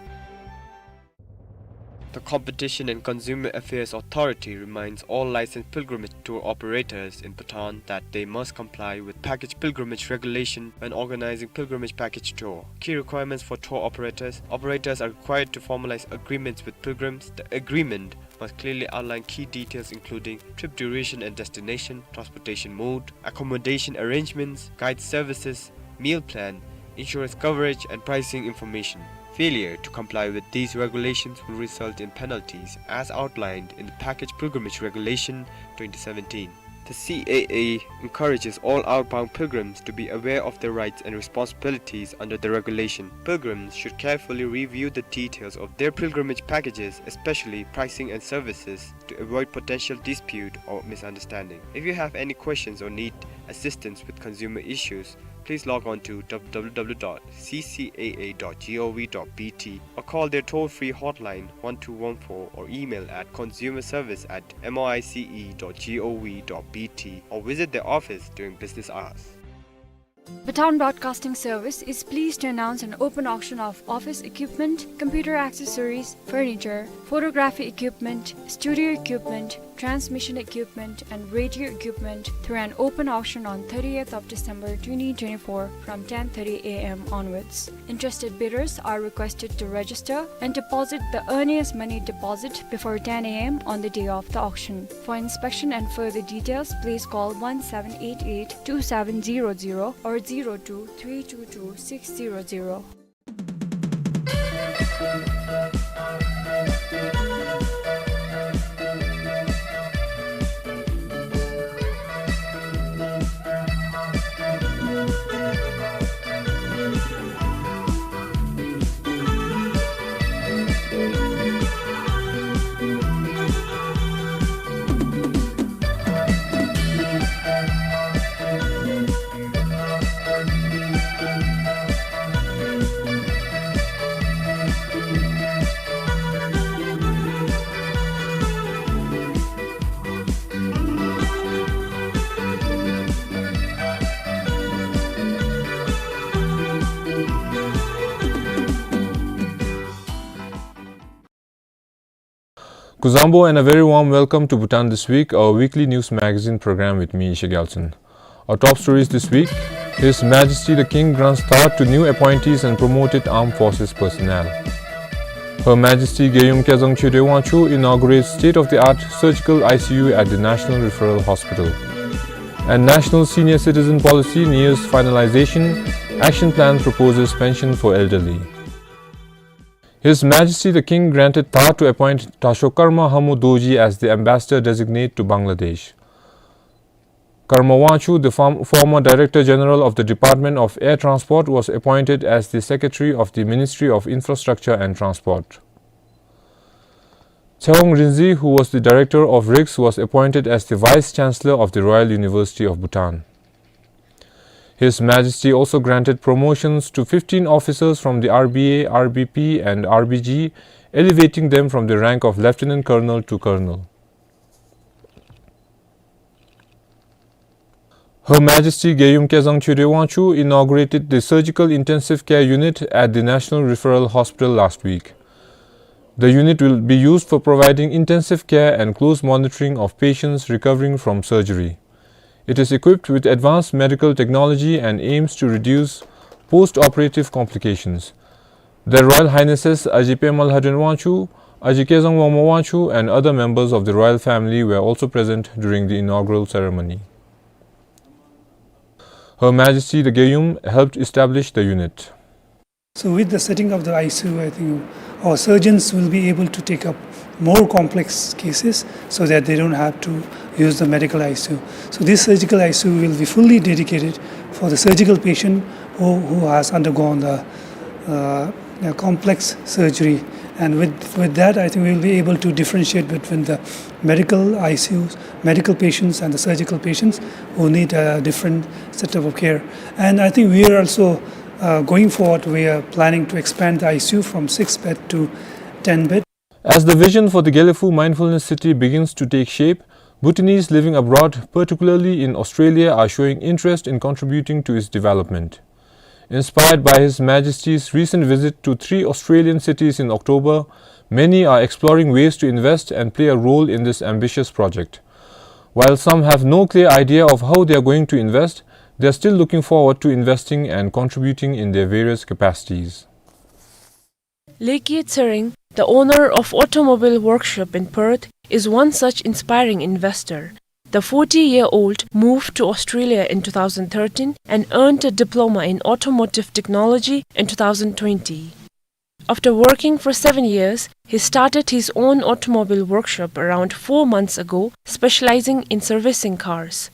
The Competition and Consumer Affairs Authority reminds all licensed pilgrimage tour operators in Bhutan that they must comply with package pilgrimage regulation when organizing pilgrimage package tour. Key requirements for tour operators: operators are required to formalize agreements with pilgrims. The agreement must clearly outline key details including trip duration and destination, transportation mode, accommodation arrangements, guide services, meal plan, insurance coverage, and pricing information. Failure to comply with these regulations will result in penalties as outlined in the Package Pilgrimage Regulation twenty seventeen. The C A A encourages all outbound pilgrims to be aware of their rights and responsibilities under the regulation. Pilgrims should carefully review the details of their pilgrimage packages, especially pricing and services, to avoid potential dispute or misunderstanding. If you have any questions or need assistance with consumer issues, please log on to w w w dot c c a a dot g o v dot b t or call their toll-free hotline one two one four or email at consumer service at m o i c e dot g o v dot b t or visit their office during business hours. Bhutan Broadcasting Service is pleased to announce an open auction of office equipment, computer accessories, furniture, photography equipment, studio equipment, transmission equipment, and radio equipment through an open auction on thirtieth of December twenty twenty-four from ten thirty A M onwards. Interested bidders are requested to register and deposit the earliest money deposit before ten A M on the day of the auction. For inspection and further details, please call one seven eight eight two seven zero zero or zero two three two two six zero zero. Kuzuzangpo and a very warm welcome to Bhutan This Week, our weekly news magazine program with me, Ishik Gyaltshen. Our top stories this week: His Majesty the King grants tha to new appointees and promoted armed forces personnel. Her Majesty Gyeyum Kezang Choedwe Wangchuck inaugurates state-of-the-art surgical I C U at the National Referral Hospital. And National Senior Citizen Policy nears finalization, action plan proposes pension for elderly. His Majesty the King granted tha to appoint Dasho Karma Hamo Dorji as the Ambassador Designate to Bangladesh. Karma Wangchuck, the form-, former Director General of the Department of Air Transport, was appointed as the Secretary of the Ministry of Infrastructure and Transport. Tshewang Rinzie, who was the Director of RICS, was appointed as the Vice Chancellor of the Royal University of Bhutan. His Majesty also granted promotions to fifteen officers from the R B A, R B P, and R B G, elevating them from the rank of Lieutenant Colonel to Colonel. Her Majesty Gyeyum Kezang Choedwe Wangchuck inaugurated the Surgical Intensive Care Unit at the National Referral Hospital last week. The unit will be used for providing intensive care and close monitoring of patients recovering from surgery. It is equipped with advanced medical technology and aims to reduce post-operative complications. Their Royal Highnesses Aji Pema Lhaden Wangchuck, Aji Kezang Wangmo Wangchuck, and other members of the royal family were also present during the inaugural ceremony. Her Majesty the Gyeyum helped establish the unit. So with the setting of the I C U, I think our surgeons will be able to take up more complex cases so that they don't have to use the medical I C U. So this surgical I C U will be fully dedicated for the surgical patient who, who has undergone the, uh, a complex surgery. And with, with that, I think we'll be able to differentiate between the medical I C Us, medical patients, and the surgical patients who need a different setup of care. And I think we are also, uh, going forward, we are planning to expand the I C U from six bed to ten bed. As the vision for the Gelephu Mindfulness City begins to take shape, Bhutanese living abroad, particularly in Australia, are showing interest in contributing to its development. Inspired by His Majesty's recent visit to three Australian cities in October, many are exploring ways to invest and play a role in this ambitious project. While some have no clear idea of how they are going to invest, they are still looking forward to investing and contributing in their various capacities. Leki Tsering, the owner of automobile workshop in Perth, is one such inspiring investor. The forty-year-old moved to Australia in two thousand thirteen and earned a diploma in automotive technology in two thousand twenty. After working for seven years, he started his own automobile workshop around four months ago, specializing in servicing cars.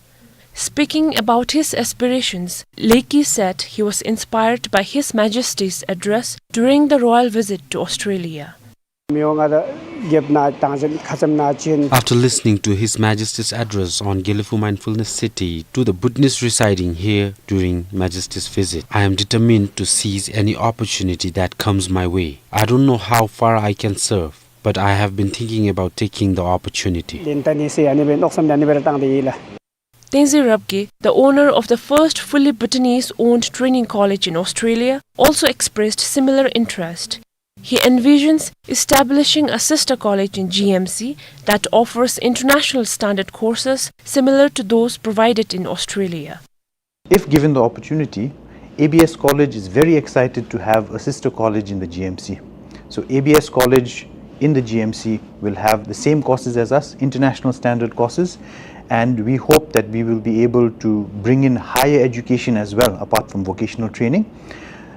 Speaking about his aspirations, Leki said he was inspired by His Majesty's address during the royal visit to Australia. After listening to His Majesty's address on Gelephu Mindfulness City to the Bhutanese residing here during Majesty's visit, I am determined to seize any opportunity that comes my way. I don't know how far I can serve, but I have been thinking about taking the opportunity. Tenzin Rabgye, the owner of the first fully Bhutanese-owned training college in Australia, also expressed similar interest. He envisions establishing a sister college in G M C that offers international standard courses similar to those provided in Australia. If given the opportunity, A B S College is very excited to have a sister college in the G M C. So A B S College in the G M C will have the same courses as us, international standard courses, and we hope that we will be able to bring in higher education as well, apart from vocational training.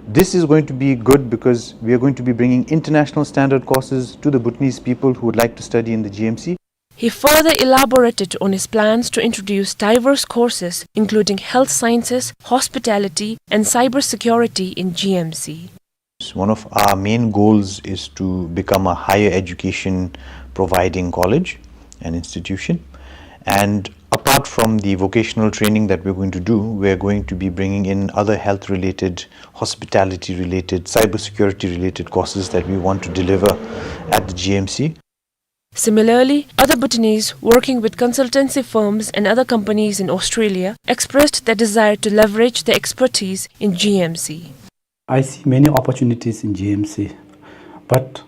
This is going to be good because we are going to be bringing international standard courses to the Bhutanese people who would like to study in the G M C. He further elaborated on his plans to introduce diverse courses, including health sciences, hospitality, and cybersecurity in G M C. One of our main goals is to become a higher education providing college, an institution. And apart from the vocational training that we're going to do, we're going to be bringing in other health related, hospitality related, cybersecurity related courses that we want to deliver at the G M C. Similarly, other Bhutanese working with consultancy firms and other companies in Australia expressed their desire to leverage their expertise in G M C. I see many opportunities in G M C, but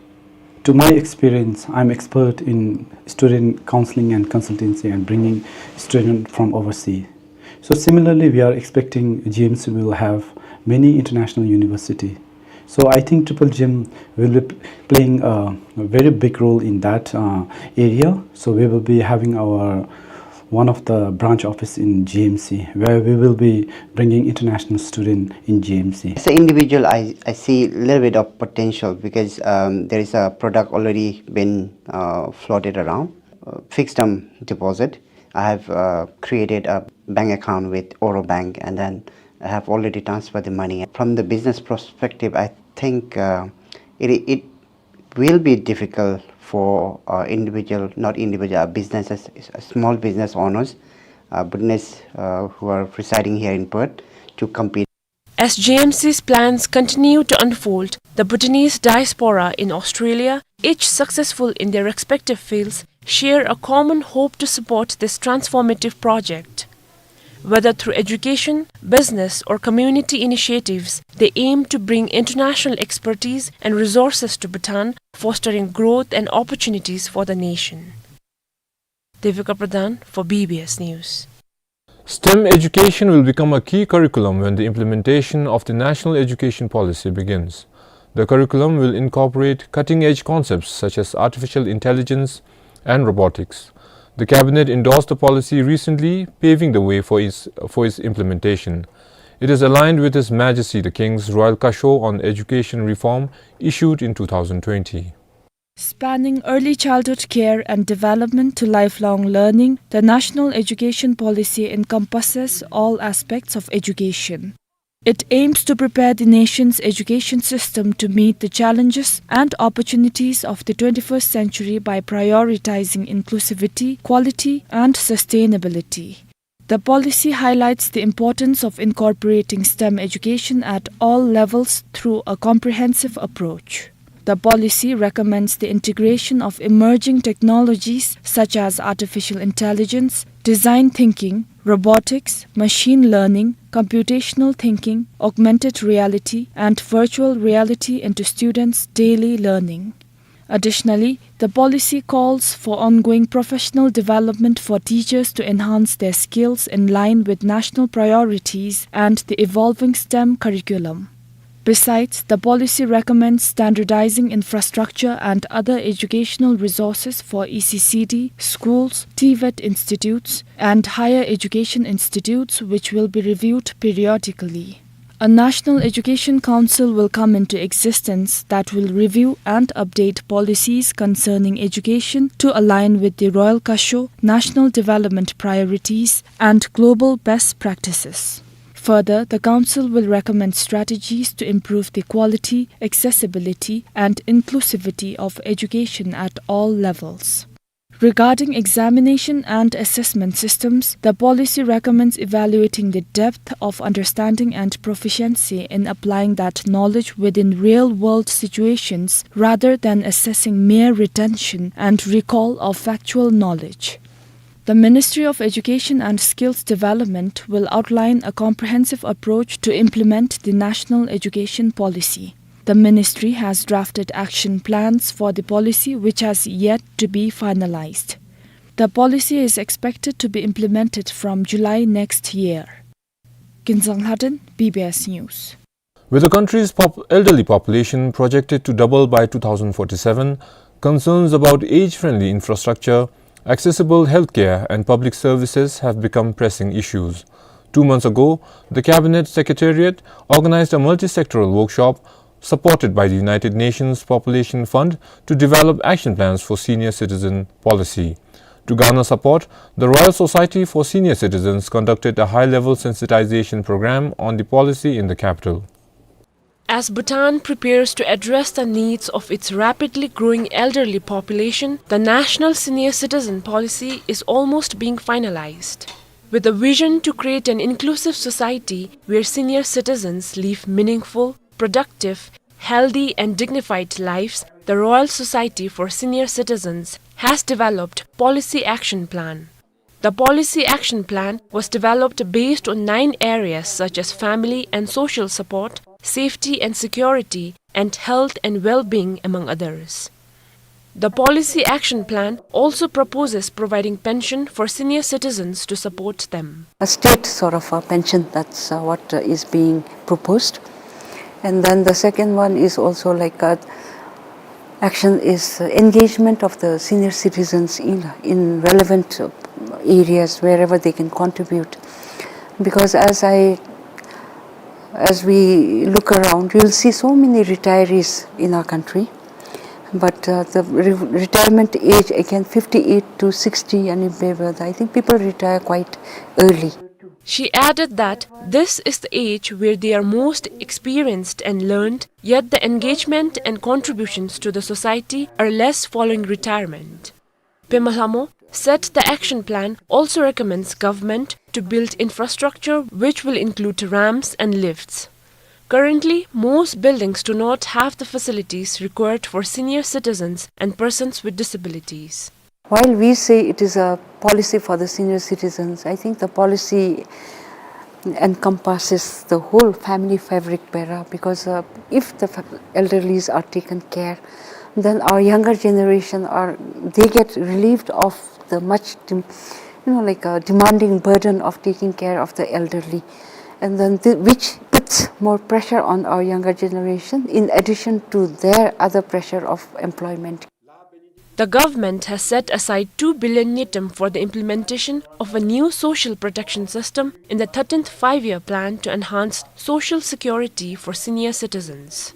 to my experience, I'm expert in student counseling and consultancy and bringing students from overseas. So similarly, we are expecting G M C will have many international university. So I think Triple Gem will be p-, playing a very big role in that, uh, area. So we will be having our one of the branch office in G M C, where we will be bringing international student in G M C. As an individual, I, I see a little bit of potential because, um, there is a product already been, uh, floated around, uh, fixed term deposit. I have, uh, created a bank account with Oro Bank, and then I have already transferred the money. From the business perspective, I think, uh, it, it will be difficult for, uh, individual, not individual, uh, businesses, uh, small business owners, uh, business, uh, who are residing here in Perth to compete. As G M C's plans continue to unfold, the Bhutanese diaspora in Australia, each successful in their respective fields, share a common hope to support this transformative project. Whether through education, business, or community initiatives, they aim to bring international expertise and resources to Bhutan, fostering growth and opportunities for the nation. Devika Pradhan for B B S News. STEM education will become a key curriculum when the implementation of the National Education Policy begins. The curriculum will incorporate cutting-edge concepts such as artificial intelligence and robotics. The cabinet endorsed the policy recently, paving the way for its, for its implementation. It is aligned with His Majesty the King's Royal Kasho on Education Reform, issued in two thousand twenty. Spanning early childhood care and development to lifelong learning, the National Education Policy encompasses all aspects of education. It aims to prepare the nation's education system to meet the challenges and opportunities of the twenty-first century by prioritizing inclusivity, quality, and sustainability. The policy highlights the importance of incorporating STEM education at all levels through a comprehensive approach. The policy recommends the integration of emerging technologies such as artificial intelligence, design thinking, robotics, machine learning, computational thinking, augmented reality, and virtual reality into students' daily learning. Additionally, the policy calls for ongoing professional development for teachers to enhance their skills in line with national priorities and the evolving STEM curriculum. Besides, the policy recommends standardizing infrastructure and other educational resources for E C C D, schools, TVET institutes, and higher education institutes, which will be reviewed periodically. A National Education Council will come into existence that will review and update policies concerning education to align with the Royal Kasho national development priorities and global best practices. Further, the Council will recommend strategies to improve the quality, accessibility, and inclusivity of education at all levels. Regarding examination and assessment systems, the policy recommends evaluating the depth of understanding and proficiency in applying that knowledge within real-world situations rather than assessing mere retention and recall of factual knowledge. The Ministry of Education and Skills Development will outline a comprehensive approach to implement the National Education Policy. The ministry has drafted action plans for the policy, which has yet to be finalized. The policy is expected to be implemented from July next year. Kinzang Lhaden, B B S News. With the country's pop-, elderly population projected to double by two thousand forty-seven, concerns about age-friendly infrastructure, accessible healthcare and public services have become pressing issues. Two months ago, the Cabinet Secretariat organized a multi-sectoral workshop supported by the United Nations Population Fund to develop action plans for senior citizen policy. To garner support, the Royal Society for Senior Citizens conducted a high-level sensitization program on the policy in the capital. As Bhutan prepares to address the needs of its rapidly growing elderly population, the National Senior Citizen Policy is almost being finalized. With a vision to create an inclusive society where senior citizens live meaningful, productive, healthy and dignified lives, the Royal Society for Senior Citizens has developed Policy Action Plan. The Policy Action Plan was developed based on nine areas such as family and social support, safety and security, and health and well-being, among others. The Policy Action Plan also proposes providing pension for senior citizens to support them. A state sort of a pension, that's, uh, what, uh, is being proposed. And then the second one is also like a action is, uh, engagement of the senior citizens in, in relevant, uh, areas wherever they can contribute. Because as I, as we look around, you'll see so many retirees in our country. But, uh, the re-, retirement age, again, fifty-eight to sixty, and I think people retire quite early. She added that this is the age where they are most experienced and learned, yet the engagement and contributions to the society are less following retirement. Pema Lammo said the action plan also recommends government to build infrastructure which will include ramps and lifts. Currently, most buildings do not have the facilities required for senior citizens and persons with disabilities. While we say it is a policy for the senior citizens, I think the policy encompasses the whole family fabric, Pema, because, uh, if the fa-, elderlies are taken care, then our younger generation are, they get relieved of the much dem-, you know, like, uh, demanding burden of taking care of the elderly, and then the, which puts more pressure on our younger generation in addition to their other pressure of employment. The government has set aside two billion ngultrum for the implementation of a new social protection system in the thirteenth Five-Year Plan to enhance social security for senior citizens.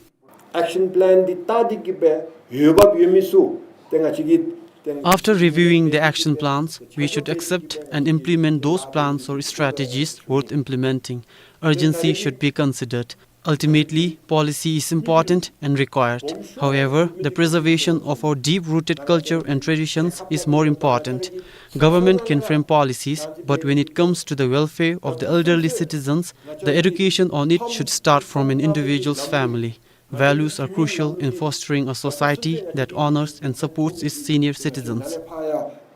Action plan འདི་ལྟ་སྟེ་གི་སྦེ་འོས་འབབ་ཡོད་མི་ཚུ་ཏེ་ང་བཅས་ཀྱིས་ཏེ། After reviewing the action plans, we should accept and implement those plans or strategies worth implementing. Urgency should be considered. Ultimately, policy is important and required. However, the preservation of our deep-rooted culture and traditions is more important. Government can frame policies, but when it comes to the welfare of the elderly citizens, the education on it should start from an individual's family. Values are crucial in fostering a society that honors and supports its senior citizens.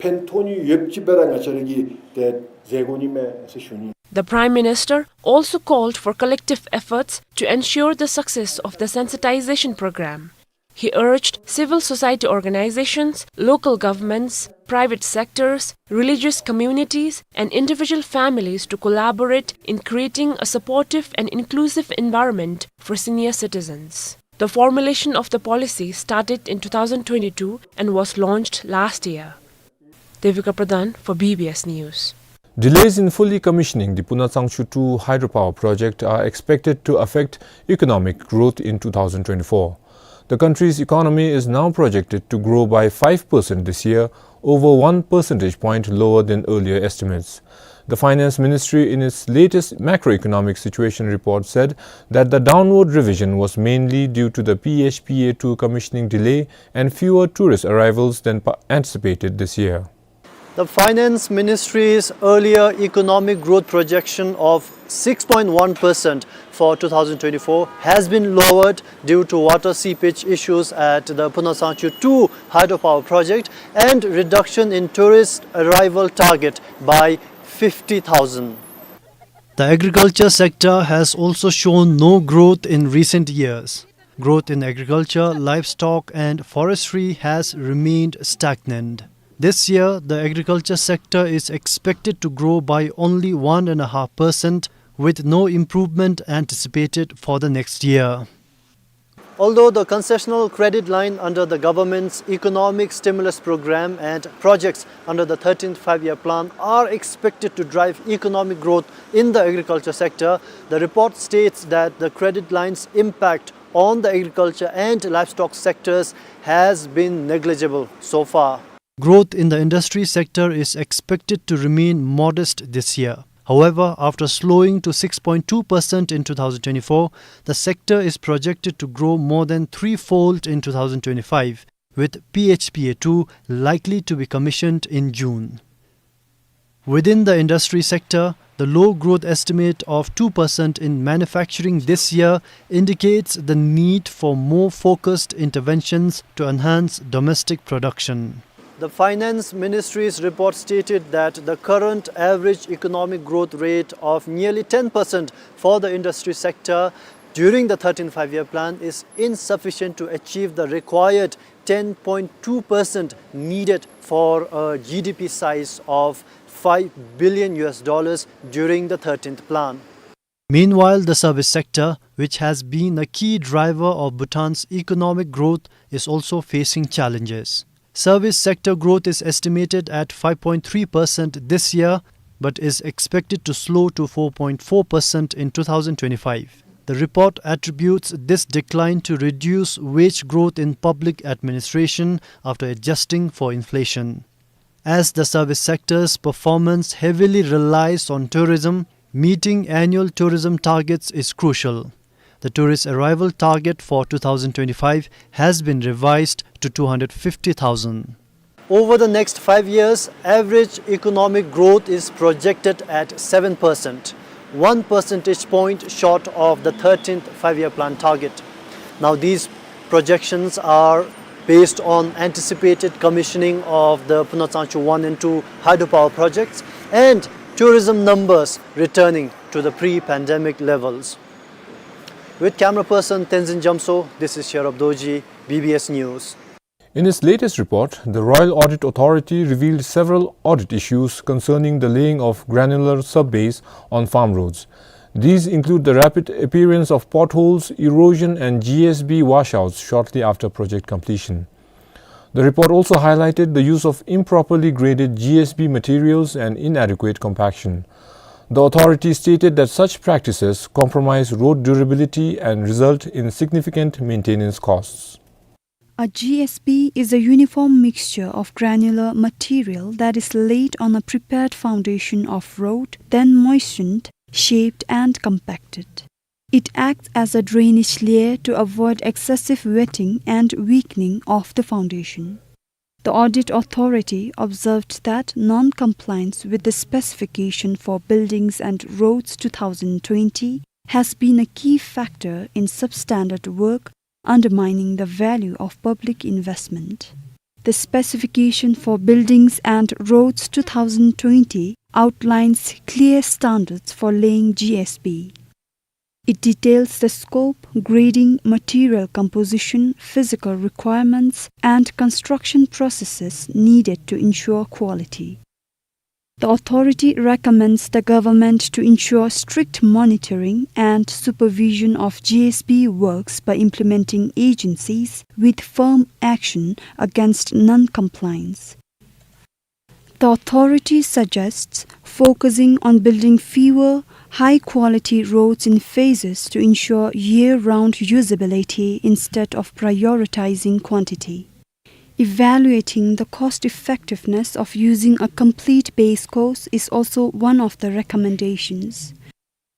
ཕན་ཐོགས་ནི་ཡོདཔ་ཅིག་སྦེ་ར་ང་བཅས་ར་གིས་ཏེ་མཛད་དགོ་ནི་མས་ཟེར་ཞུ་ནི། The Prime Minister also called for collective efforts to ensure the success of the sensitization program. He urged civil society organizations, local governments, private sectors, religious communities, and individual families to collaborate in creating a supportive and inclusive environment for senior citizens. The formulation of the policy started in two thousand twenty-two and was launched last year. Devika Pradhan for B B S News. Delays in fully commissioning the Puna Tsangchu two hydropower project are expected to affect economic growth in two thousand twenty-four. The country's economy is now projected to grow by five percent this year, over one percentage point lower than earlier estimates. The Finance Ministry, in its latest macroeconomic situation report, said that the downward revision was mainly due to the P H P A two commissioning delay and fewer tourist arrivals than pa-, anticipated this year. The Finance Ministry's earlier economic growth projection of six point one percent for two thousand twenty-four has been lowered due to water seepage issues at the Puna Tsangchu two hydropower project and reduction in tourist arrival target by fifty thousand. The agriculture sector has also shown no growth in recent years. Growth in agriculture, livestock and forestry has remained stagnant. This year, the agriculture sector is expected to grow by only one and a half percent, with no improvement anticipated for the next year. Although the concessional credit line under the government's economic stimulus program and projects under the thirteenth Five-Year Plan are expected to drive economic growth in the agriculture sector, the report states that the credit line's impact on the agriculture and livestock sectors has been negligible so far. Growth in the industry sector is expected to remain modest this year. However, after slowing to six point two percent in two thousand twenty-four, the sector is projected to grow more than threefold in two thousand twenty-five, with P H P A two likely to be commissioned in June. Within the industry sector, the low growth estimate of two percent in manufacturing this year indicates the need for more focused interventions to enhance domestic production. The Finance Ministry's report stated that the current average economic growth rate of nearly ten percent for the industry sector during the thirteenth Five-Year Plan is insufficient to achieve the required ten point two percent needed for a G D P size of five billion U S dollars during the thirteenth plan. Meanwhile, the service sector, which has been a key driver of Bhutan's economic growth, is also facing challenges. Service sector growth is estimated at five point three percent this year, but is expected to slow to four point four percent in two thousand twenty-five. The report attributes this decline to reduced wage growth in public administration after adjusting for inflation. As the service sector's performance heavily relies on tourism, meeting annual tourism targets is crucial. The tourist arrival target for two thousand twenty-five has been revised to two hundred fifty thousand. Over the next five years, average economic growth is projected at seven percent, one percentage point short of the thirteenth Five-Year Plan target. Now, these projections are based on anticipated commissioning of the Phuentshotsangchu one and two hydropower projects and tourism numbers returning to the pre-pandemic levels. With camera person Tenzin Jamso, this is Sherab Dorji, B B S News. In its latest report, the Royal Audit Authority revealed several audit issues concerning the laying of granular sub-base on farm roads. These include the rapid appearance of potholes, erosion, and G S B washouts shortly after project completion. The report also highlighted the use of improperly graded G S B materials and inadequate compaction. The authority stated that such practices compromise road durability and result in significant maintenance costs. A G S B is a uniform mixture of granular material that is laid on a prepared foundation of road, then moistened, shaped and compacted. It acts as a drainage layer to avoid excessive wetting and weakening of the foundation. The audit authority observed that non-compliance with the specification for buildings and roads two thousand twenty has been a key factor in substandard work, undermining the value of public investment. The specification for buildings and roads two thousand twenty outlines clear standards for laying G S B. It details the scope, grading, material composition, physical requirements, and construction processes needed to ensure quality. The authority recommends the government to ensure strict monitoring and supervision of G S B works by implementing agencies with firm action against non-compliance. The authority suggests focusing on building fewer, high-quality roads in phases to ensure year-round usability instead of prioritizing quantity. Evaluating the cost-effectiveness of using a complete base course is also one of the recommendations.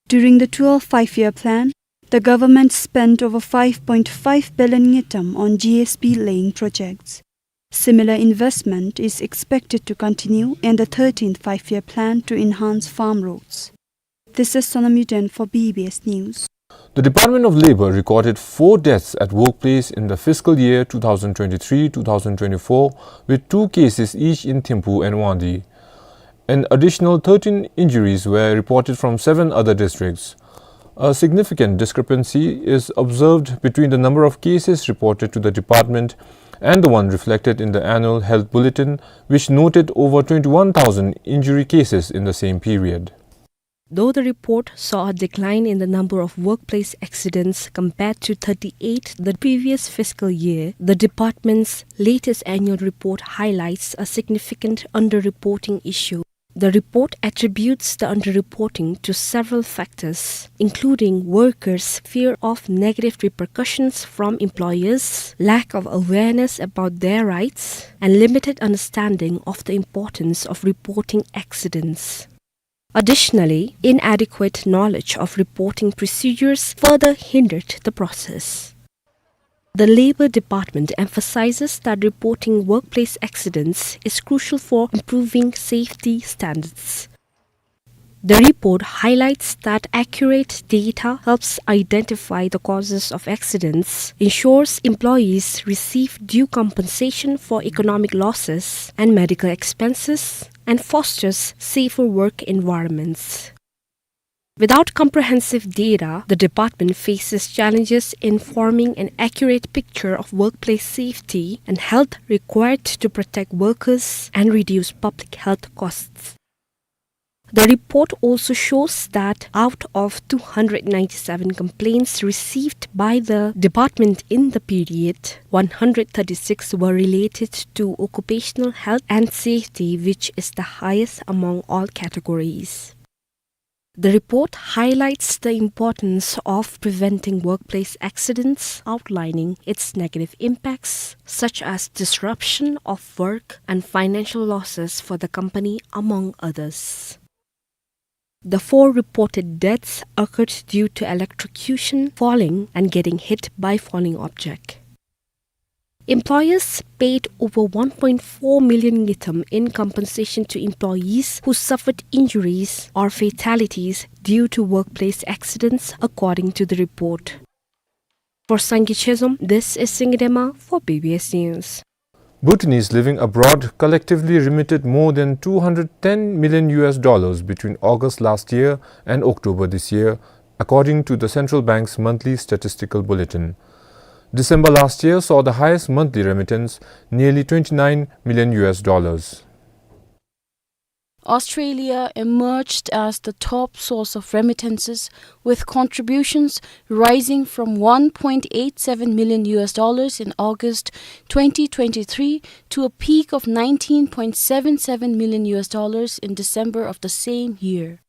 During the twelfth Five-Year Plan, the government spent over five point five billion ngultrum on G S B laying projects. Similar investment is expected to continue in the thirteenth Five-Year Plan to enhance farm roads. This is Sonam Yuden for B B S News. The Department of Labour recorded four deaths at workplace in the fiscal year two thousand twenty-three two thousand twenty-four, with two cases each in Thimphu and Wangdue. An additional thirteen injuries were reported from seven other districts. A significant discrepancy is observed between the number of cases reported to the department and the one reflected in the annual health bulletin, which noted over twenty-one thousand injury cases in the same period. Though the report saw a decline in the number of workplace accidents compared to thirty-eight the previous fiscal year, the department's latest annual report highlights a significant underreporting issue. The report attributes the underreporting to several factors, including workers' fear of negative repercussions from employers, lack of awareness about their rights, and limited understanding of the importance of reporting accidents. Additionally, inadequate knowledge of reporting procedures further hindered the process. The Labor Department emphasizes that reporting workplace accidents is crucial for improving safety standards. The report highlights that accurate data helps identify the causes of accidents, ensures employees receive due compensation for economic losses and medical expenses, and fosters safer work environments. Without comprehensive data, the department faces challenges in forming an accurate picture of workplace safety and health required to protect workers and reduce public health costs. The report also shows that out of two hundred ninety-seven complaints received by the department in the period, one hundred thirty-six were related to occupational health and safety, which is the highest among all categories. The report highlights the importance of preventing workplace accidents, outlining its negative impacts, such as disruption of work and financial losses for the company, among others. The four reported deaths occurred due to electrocution, falling, and getting hit by falling object. Employers paid over one point four million ngultrum in compensation to employees who suffered injuries or fatalities due to workplace accidents, according to the report. For Sangay Chezom, this is Singye Dema for B B S News. Bhutanese living abroad collectively remitted more than two hundred ten million U S dollars between August last year and October this year, according to the central bank's monthly statistical bulletin. December last year saw the highest monthly remittance, nearly twenty-nine million U S dollars. Australia emerged as the top source of remittances, with contributions rising from one point eight seven million U S dollars in August twenty twenty-three to a peak of nineteen point seven seven million U S dollars in December of the same year.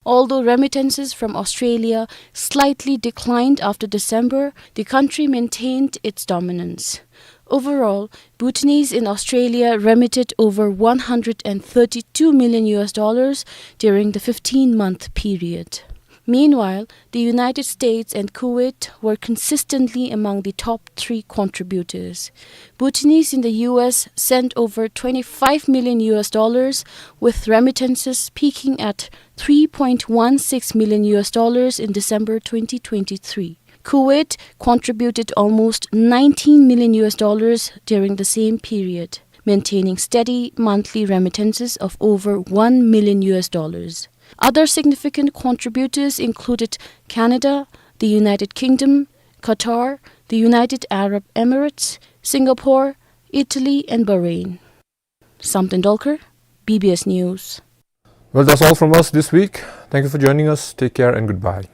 Although remittances from Australia slightly declined after December, the country maintained its dominance. Overall, Bhutanese in Australia remitted over one hundred and thirty-two million U S dollars during the fifteen-month period. Meanwhile, the United States and Kuwait were consistently among the top three contributors. Bhutanese in the U S sent over twenty-five million U S dollars, with remittances peaking at three point one six million U S dollars in December twenty twenty-three. Kuwait contributed almost nineteen million U S dollars during the same period, maintaining steady monthly remittances of over one million U S dollars. Other significant contributors included Canada, the United Kingdom, Qatar, the United Arab Emirates, Singapore, Italy, and Bahrain. Samten Dolkar, B B S News. Well, that's all from us this week. Thank you for joining us. Take care and goodbye.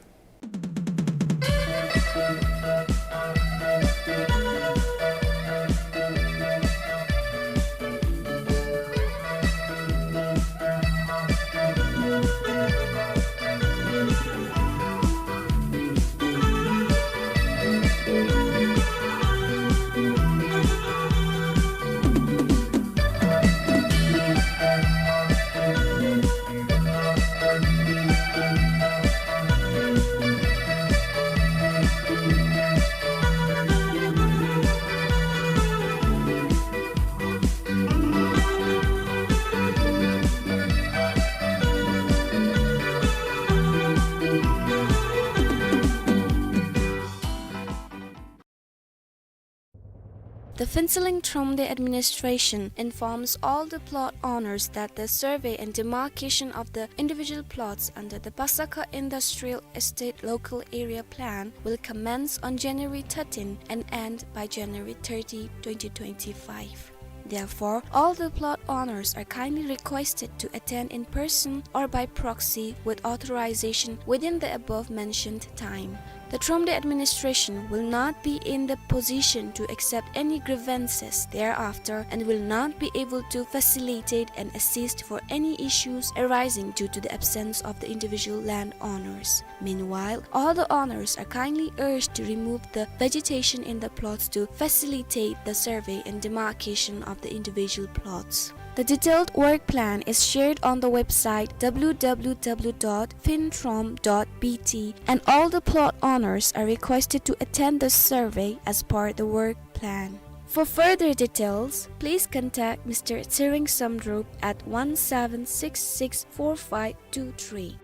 The Phuentsholing Thromde administration informs all the plot owners that the survey and demarcation of the individual plots under the Pasakha Industrial Estate Local Area Plan will commence on January thirteen and end by January thirty, twenty twenty-five. Therefore, all the plot owners are kindly requested to attend in person or by proxy with authorization within the above mentioned time. The Thromde administration will not be in the position to accept any grievances thereafter and will not be able to facilitate and assist for any issues arising due to the absence of the individual landowners. Meanwhile, all the owners are kindly urged to remove the vegetation in the plots to facilitate the survey and demarcation of the individual plots. The detailed work plan is shared on the website w w w dot phuenthromde dot b t, and all the plot owners are requested to attend the survey as per the work plan. For further details, please contact Mister Tshering Samdrup at one seven six six four five two three.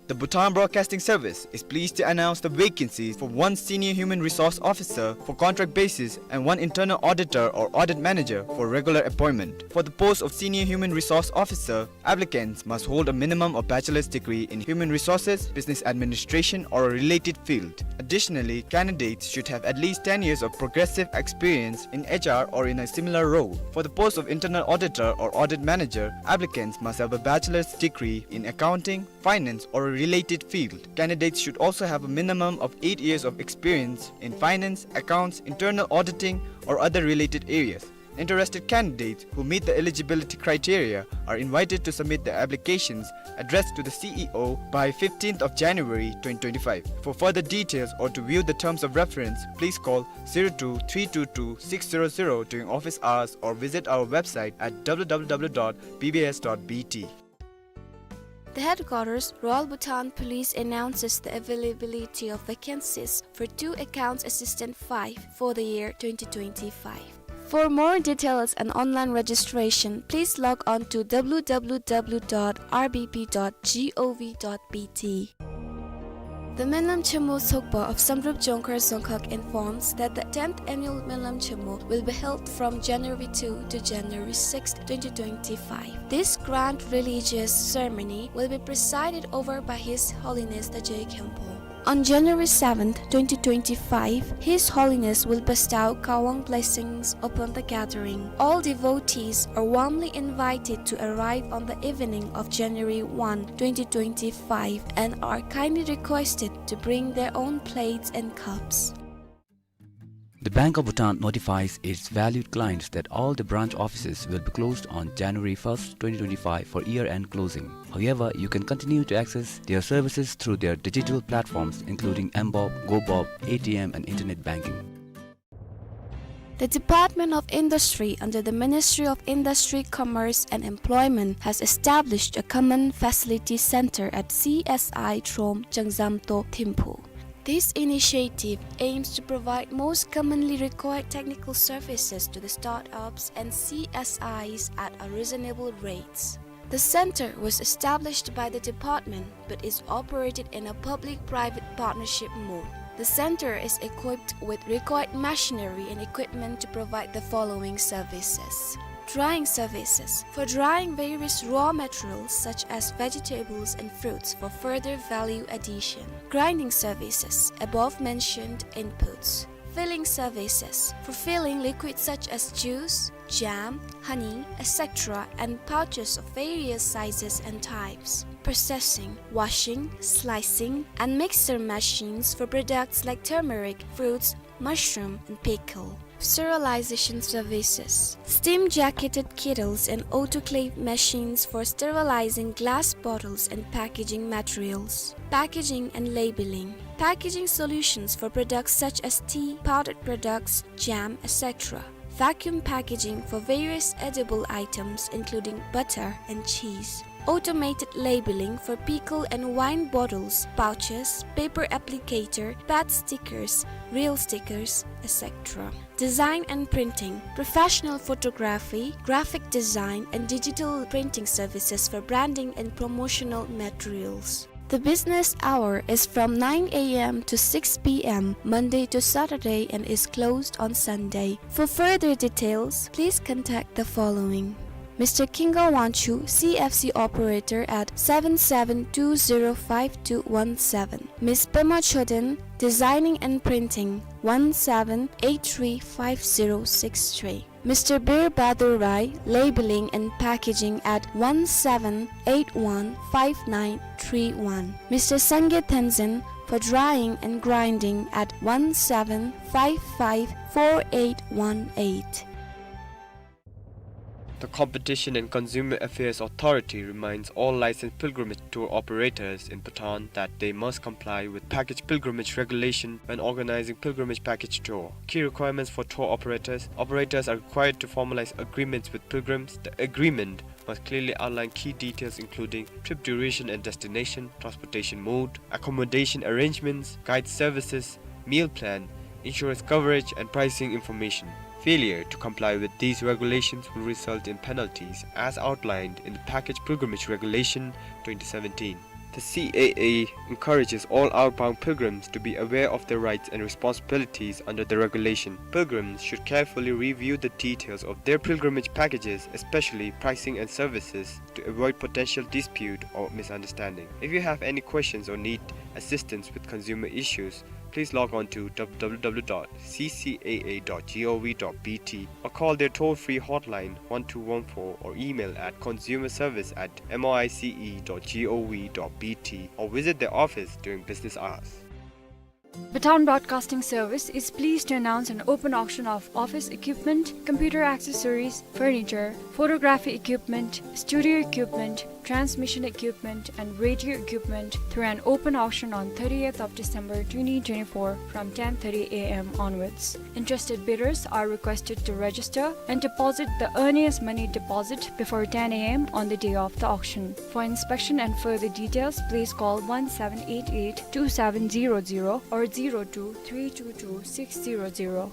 The Bhutan Broadcasting Service is pleased to announce the vacancies for one Senior Human Resource Officer for contract basis and one Internal Auditor or Audit Manager for regular appointment. For the post of Senior Human Resource Officer, applicants must hold a minimum of bachelor's degree in human resources, business administration, or a related field. Additionally, candidates should have at least ten years of progressive experience in H R or in a similar role. For the post of Internal Auditor or Audit Manager, applicants must have a bachelor's degree in accounting, finance, or a related field. Candidates should also have a minimum of eight years of experience in finance, accounts, internal auditing, or other related areas. Interested candidates who meet the eligibility criteria are invited to submit their applications addressed to the C E O by fifteenth of January twenty twenty-five. For further details or to view the terms of reference, please call zero two three two two six zero zero during office hours or visit our website at w w w dot b b s dot b t. The headquarters, Royal Bhutan Police, announces the availability of vacancies for two accounts assistant five for the year twenty twenty-five. For more details and online registration, please log on to w w w dot r b p dot g o v dot b t. The Menlam Chemo Sokpa of Samdrup Jongkhar Dzongkhag informs that the tenth annual Menlam Chemo will be held from January two to January sixth, twenty twenty-five. This grand religious ceremony will be presided over by His Holiness the Je Khenpo. On January seventh, twenty twenty-five, His Holiness will bestow Kawang blessings upon the gathering. All devotees are warmly invited to arrive on the evening of January one, twenty twenty-five, and are kindly requested to bring their own plates and cups. The Bank of Bhutan notifies its valued clients that all the branch offices will be closed on January first, twenty twenty-five for year-end closing. However, you can continue to access their services through their digital platforms, including M-BOB, GoBOB, A T M, and internet banking. The Department of Industry under the Ministry of Industry, Commerce and Employment has established a common facility center at C S I Throm, Changzamto, Thimphu. This initiative aims to provide most commonly required technical services to the startups and C S Is at a reasonable rates. The center was established by the department but is operated in a public-private partnership mode. The center is equipped with required machinery and equipment to provide the following services. Drying services for drying various raw materials such as vegetables and fruits for further value addition. Grinding services, above mentioned inputs. Filling services for filling liquids such as juice, jam, honey, et cetera, and pouches of various sizes and types. Processing, washing, slicing, and mixer machines for products like turmeric, fruits, mushroom, and pickle. Sterilization services. Steam jacketed kettles and autoclave machines for sterilizing glass bottles and packaging materials. Packaging and labeling. Packaging solutions for products such as tea, powdered products, jam, et cetera. Vacuum packaging for various edible items including butter and cheese. Automated labeling for pickle and wine bottles, pouches, paper applicator, pad stickers, reel stickers, et cetera. Design and printing, professional photography, graphic design, and digital printing services for branding and promotional materials. The business hour is from nine a m to six p m, Monday to Saturday, and is closed on Sunday. For further details, please contact the following: Mister Kingo Wangchuk, C F C operator, at seven seven two zero five two one seven. Miss Pema Choden, designing and printing, one seven eight three five zero six three. Mister Bir Bahadur Rai, labeling and packaging, at one seven eight one five nine three one. Mister Sangye Tenzin, for drying and grinding, at one seven five five four eight one eight. The Competition and Consumer Affairs Authority reminds all licensed pilgrimage tour operators in Bhutan that they must comply with package pilgrimage regulation when organizing pilgrimage package tour. Key requirements for tour operators: operators are required to formalize agreements with pilgrims. The agreement must clearly outline key details including trip duration and destination, transportation mode, accommodation arrangements, guide services, meal plan, insurance coverage, and pricing information. Failure to comply with these regulations will result in penalties as outlined in the Package Pilgrimage Regulation twenty seventeen. The C A A encourages all outbound pilgrims to be aware of their rights and responsibilities under the regulation. Pilgrims should carefully review the details of their pilgrimage packages, especially pricing and services, to avoid potential dispute or misunderstanding. If you have any questions or need assistance with consumer issues, please log on to w w w dot c c a a dot g o v dot b t or call their toll-free hotline one two one four or email at consumer service at m o i c e dot g o v dot b t or visit their office during business hours. Bhutan Broadcasting Service is pleased to announce an open auction of office equipment, computer accessories, furniture, photography equipment, studio equipment, transmission equipment, and radio equipment through an open auction on thirtieth of December twenty twenty-four from ten thirty a m onwards. Interested bidders are requested to register and deposit the earliest money deposit before ten a m on the day of the auction. For inspection and further details, please call one seven eight eight two seven zero zero or zero two three two two six zero zero.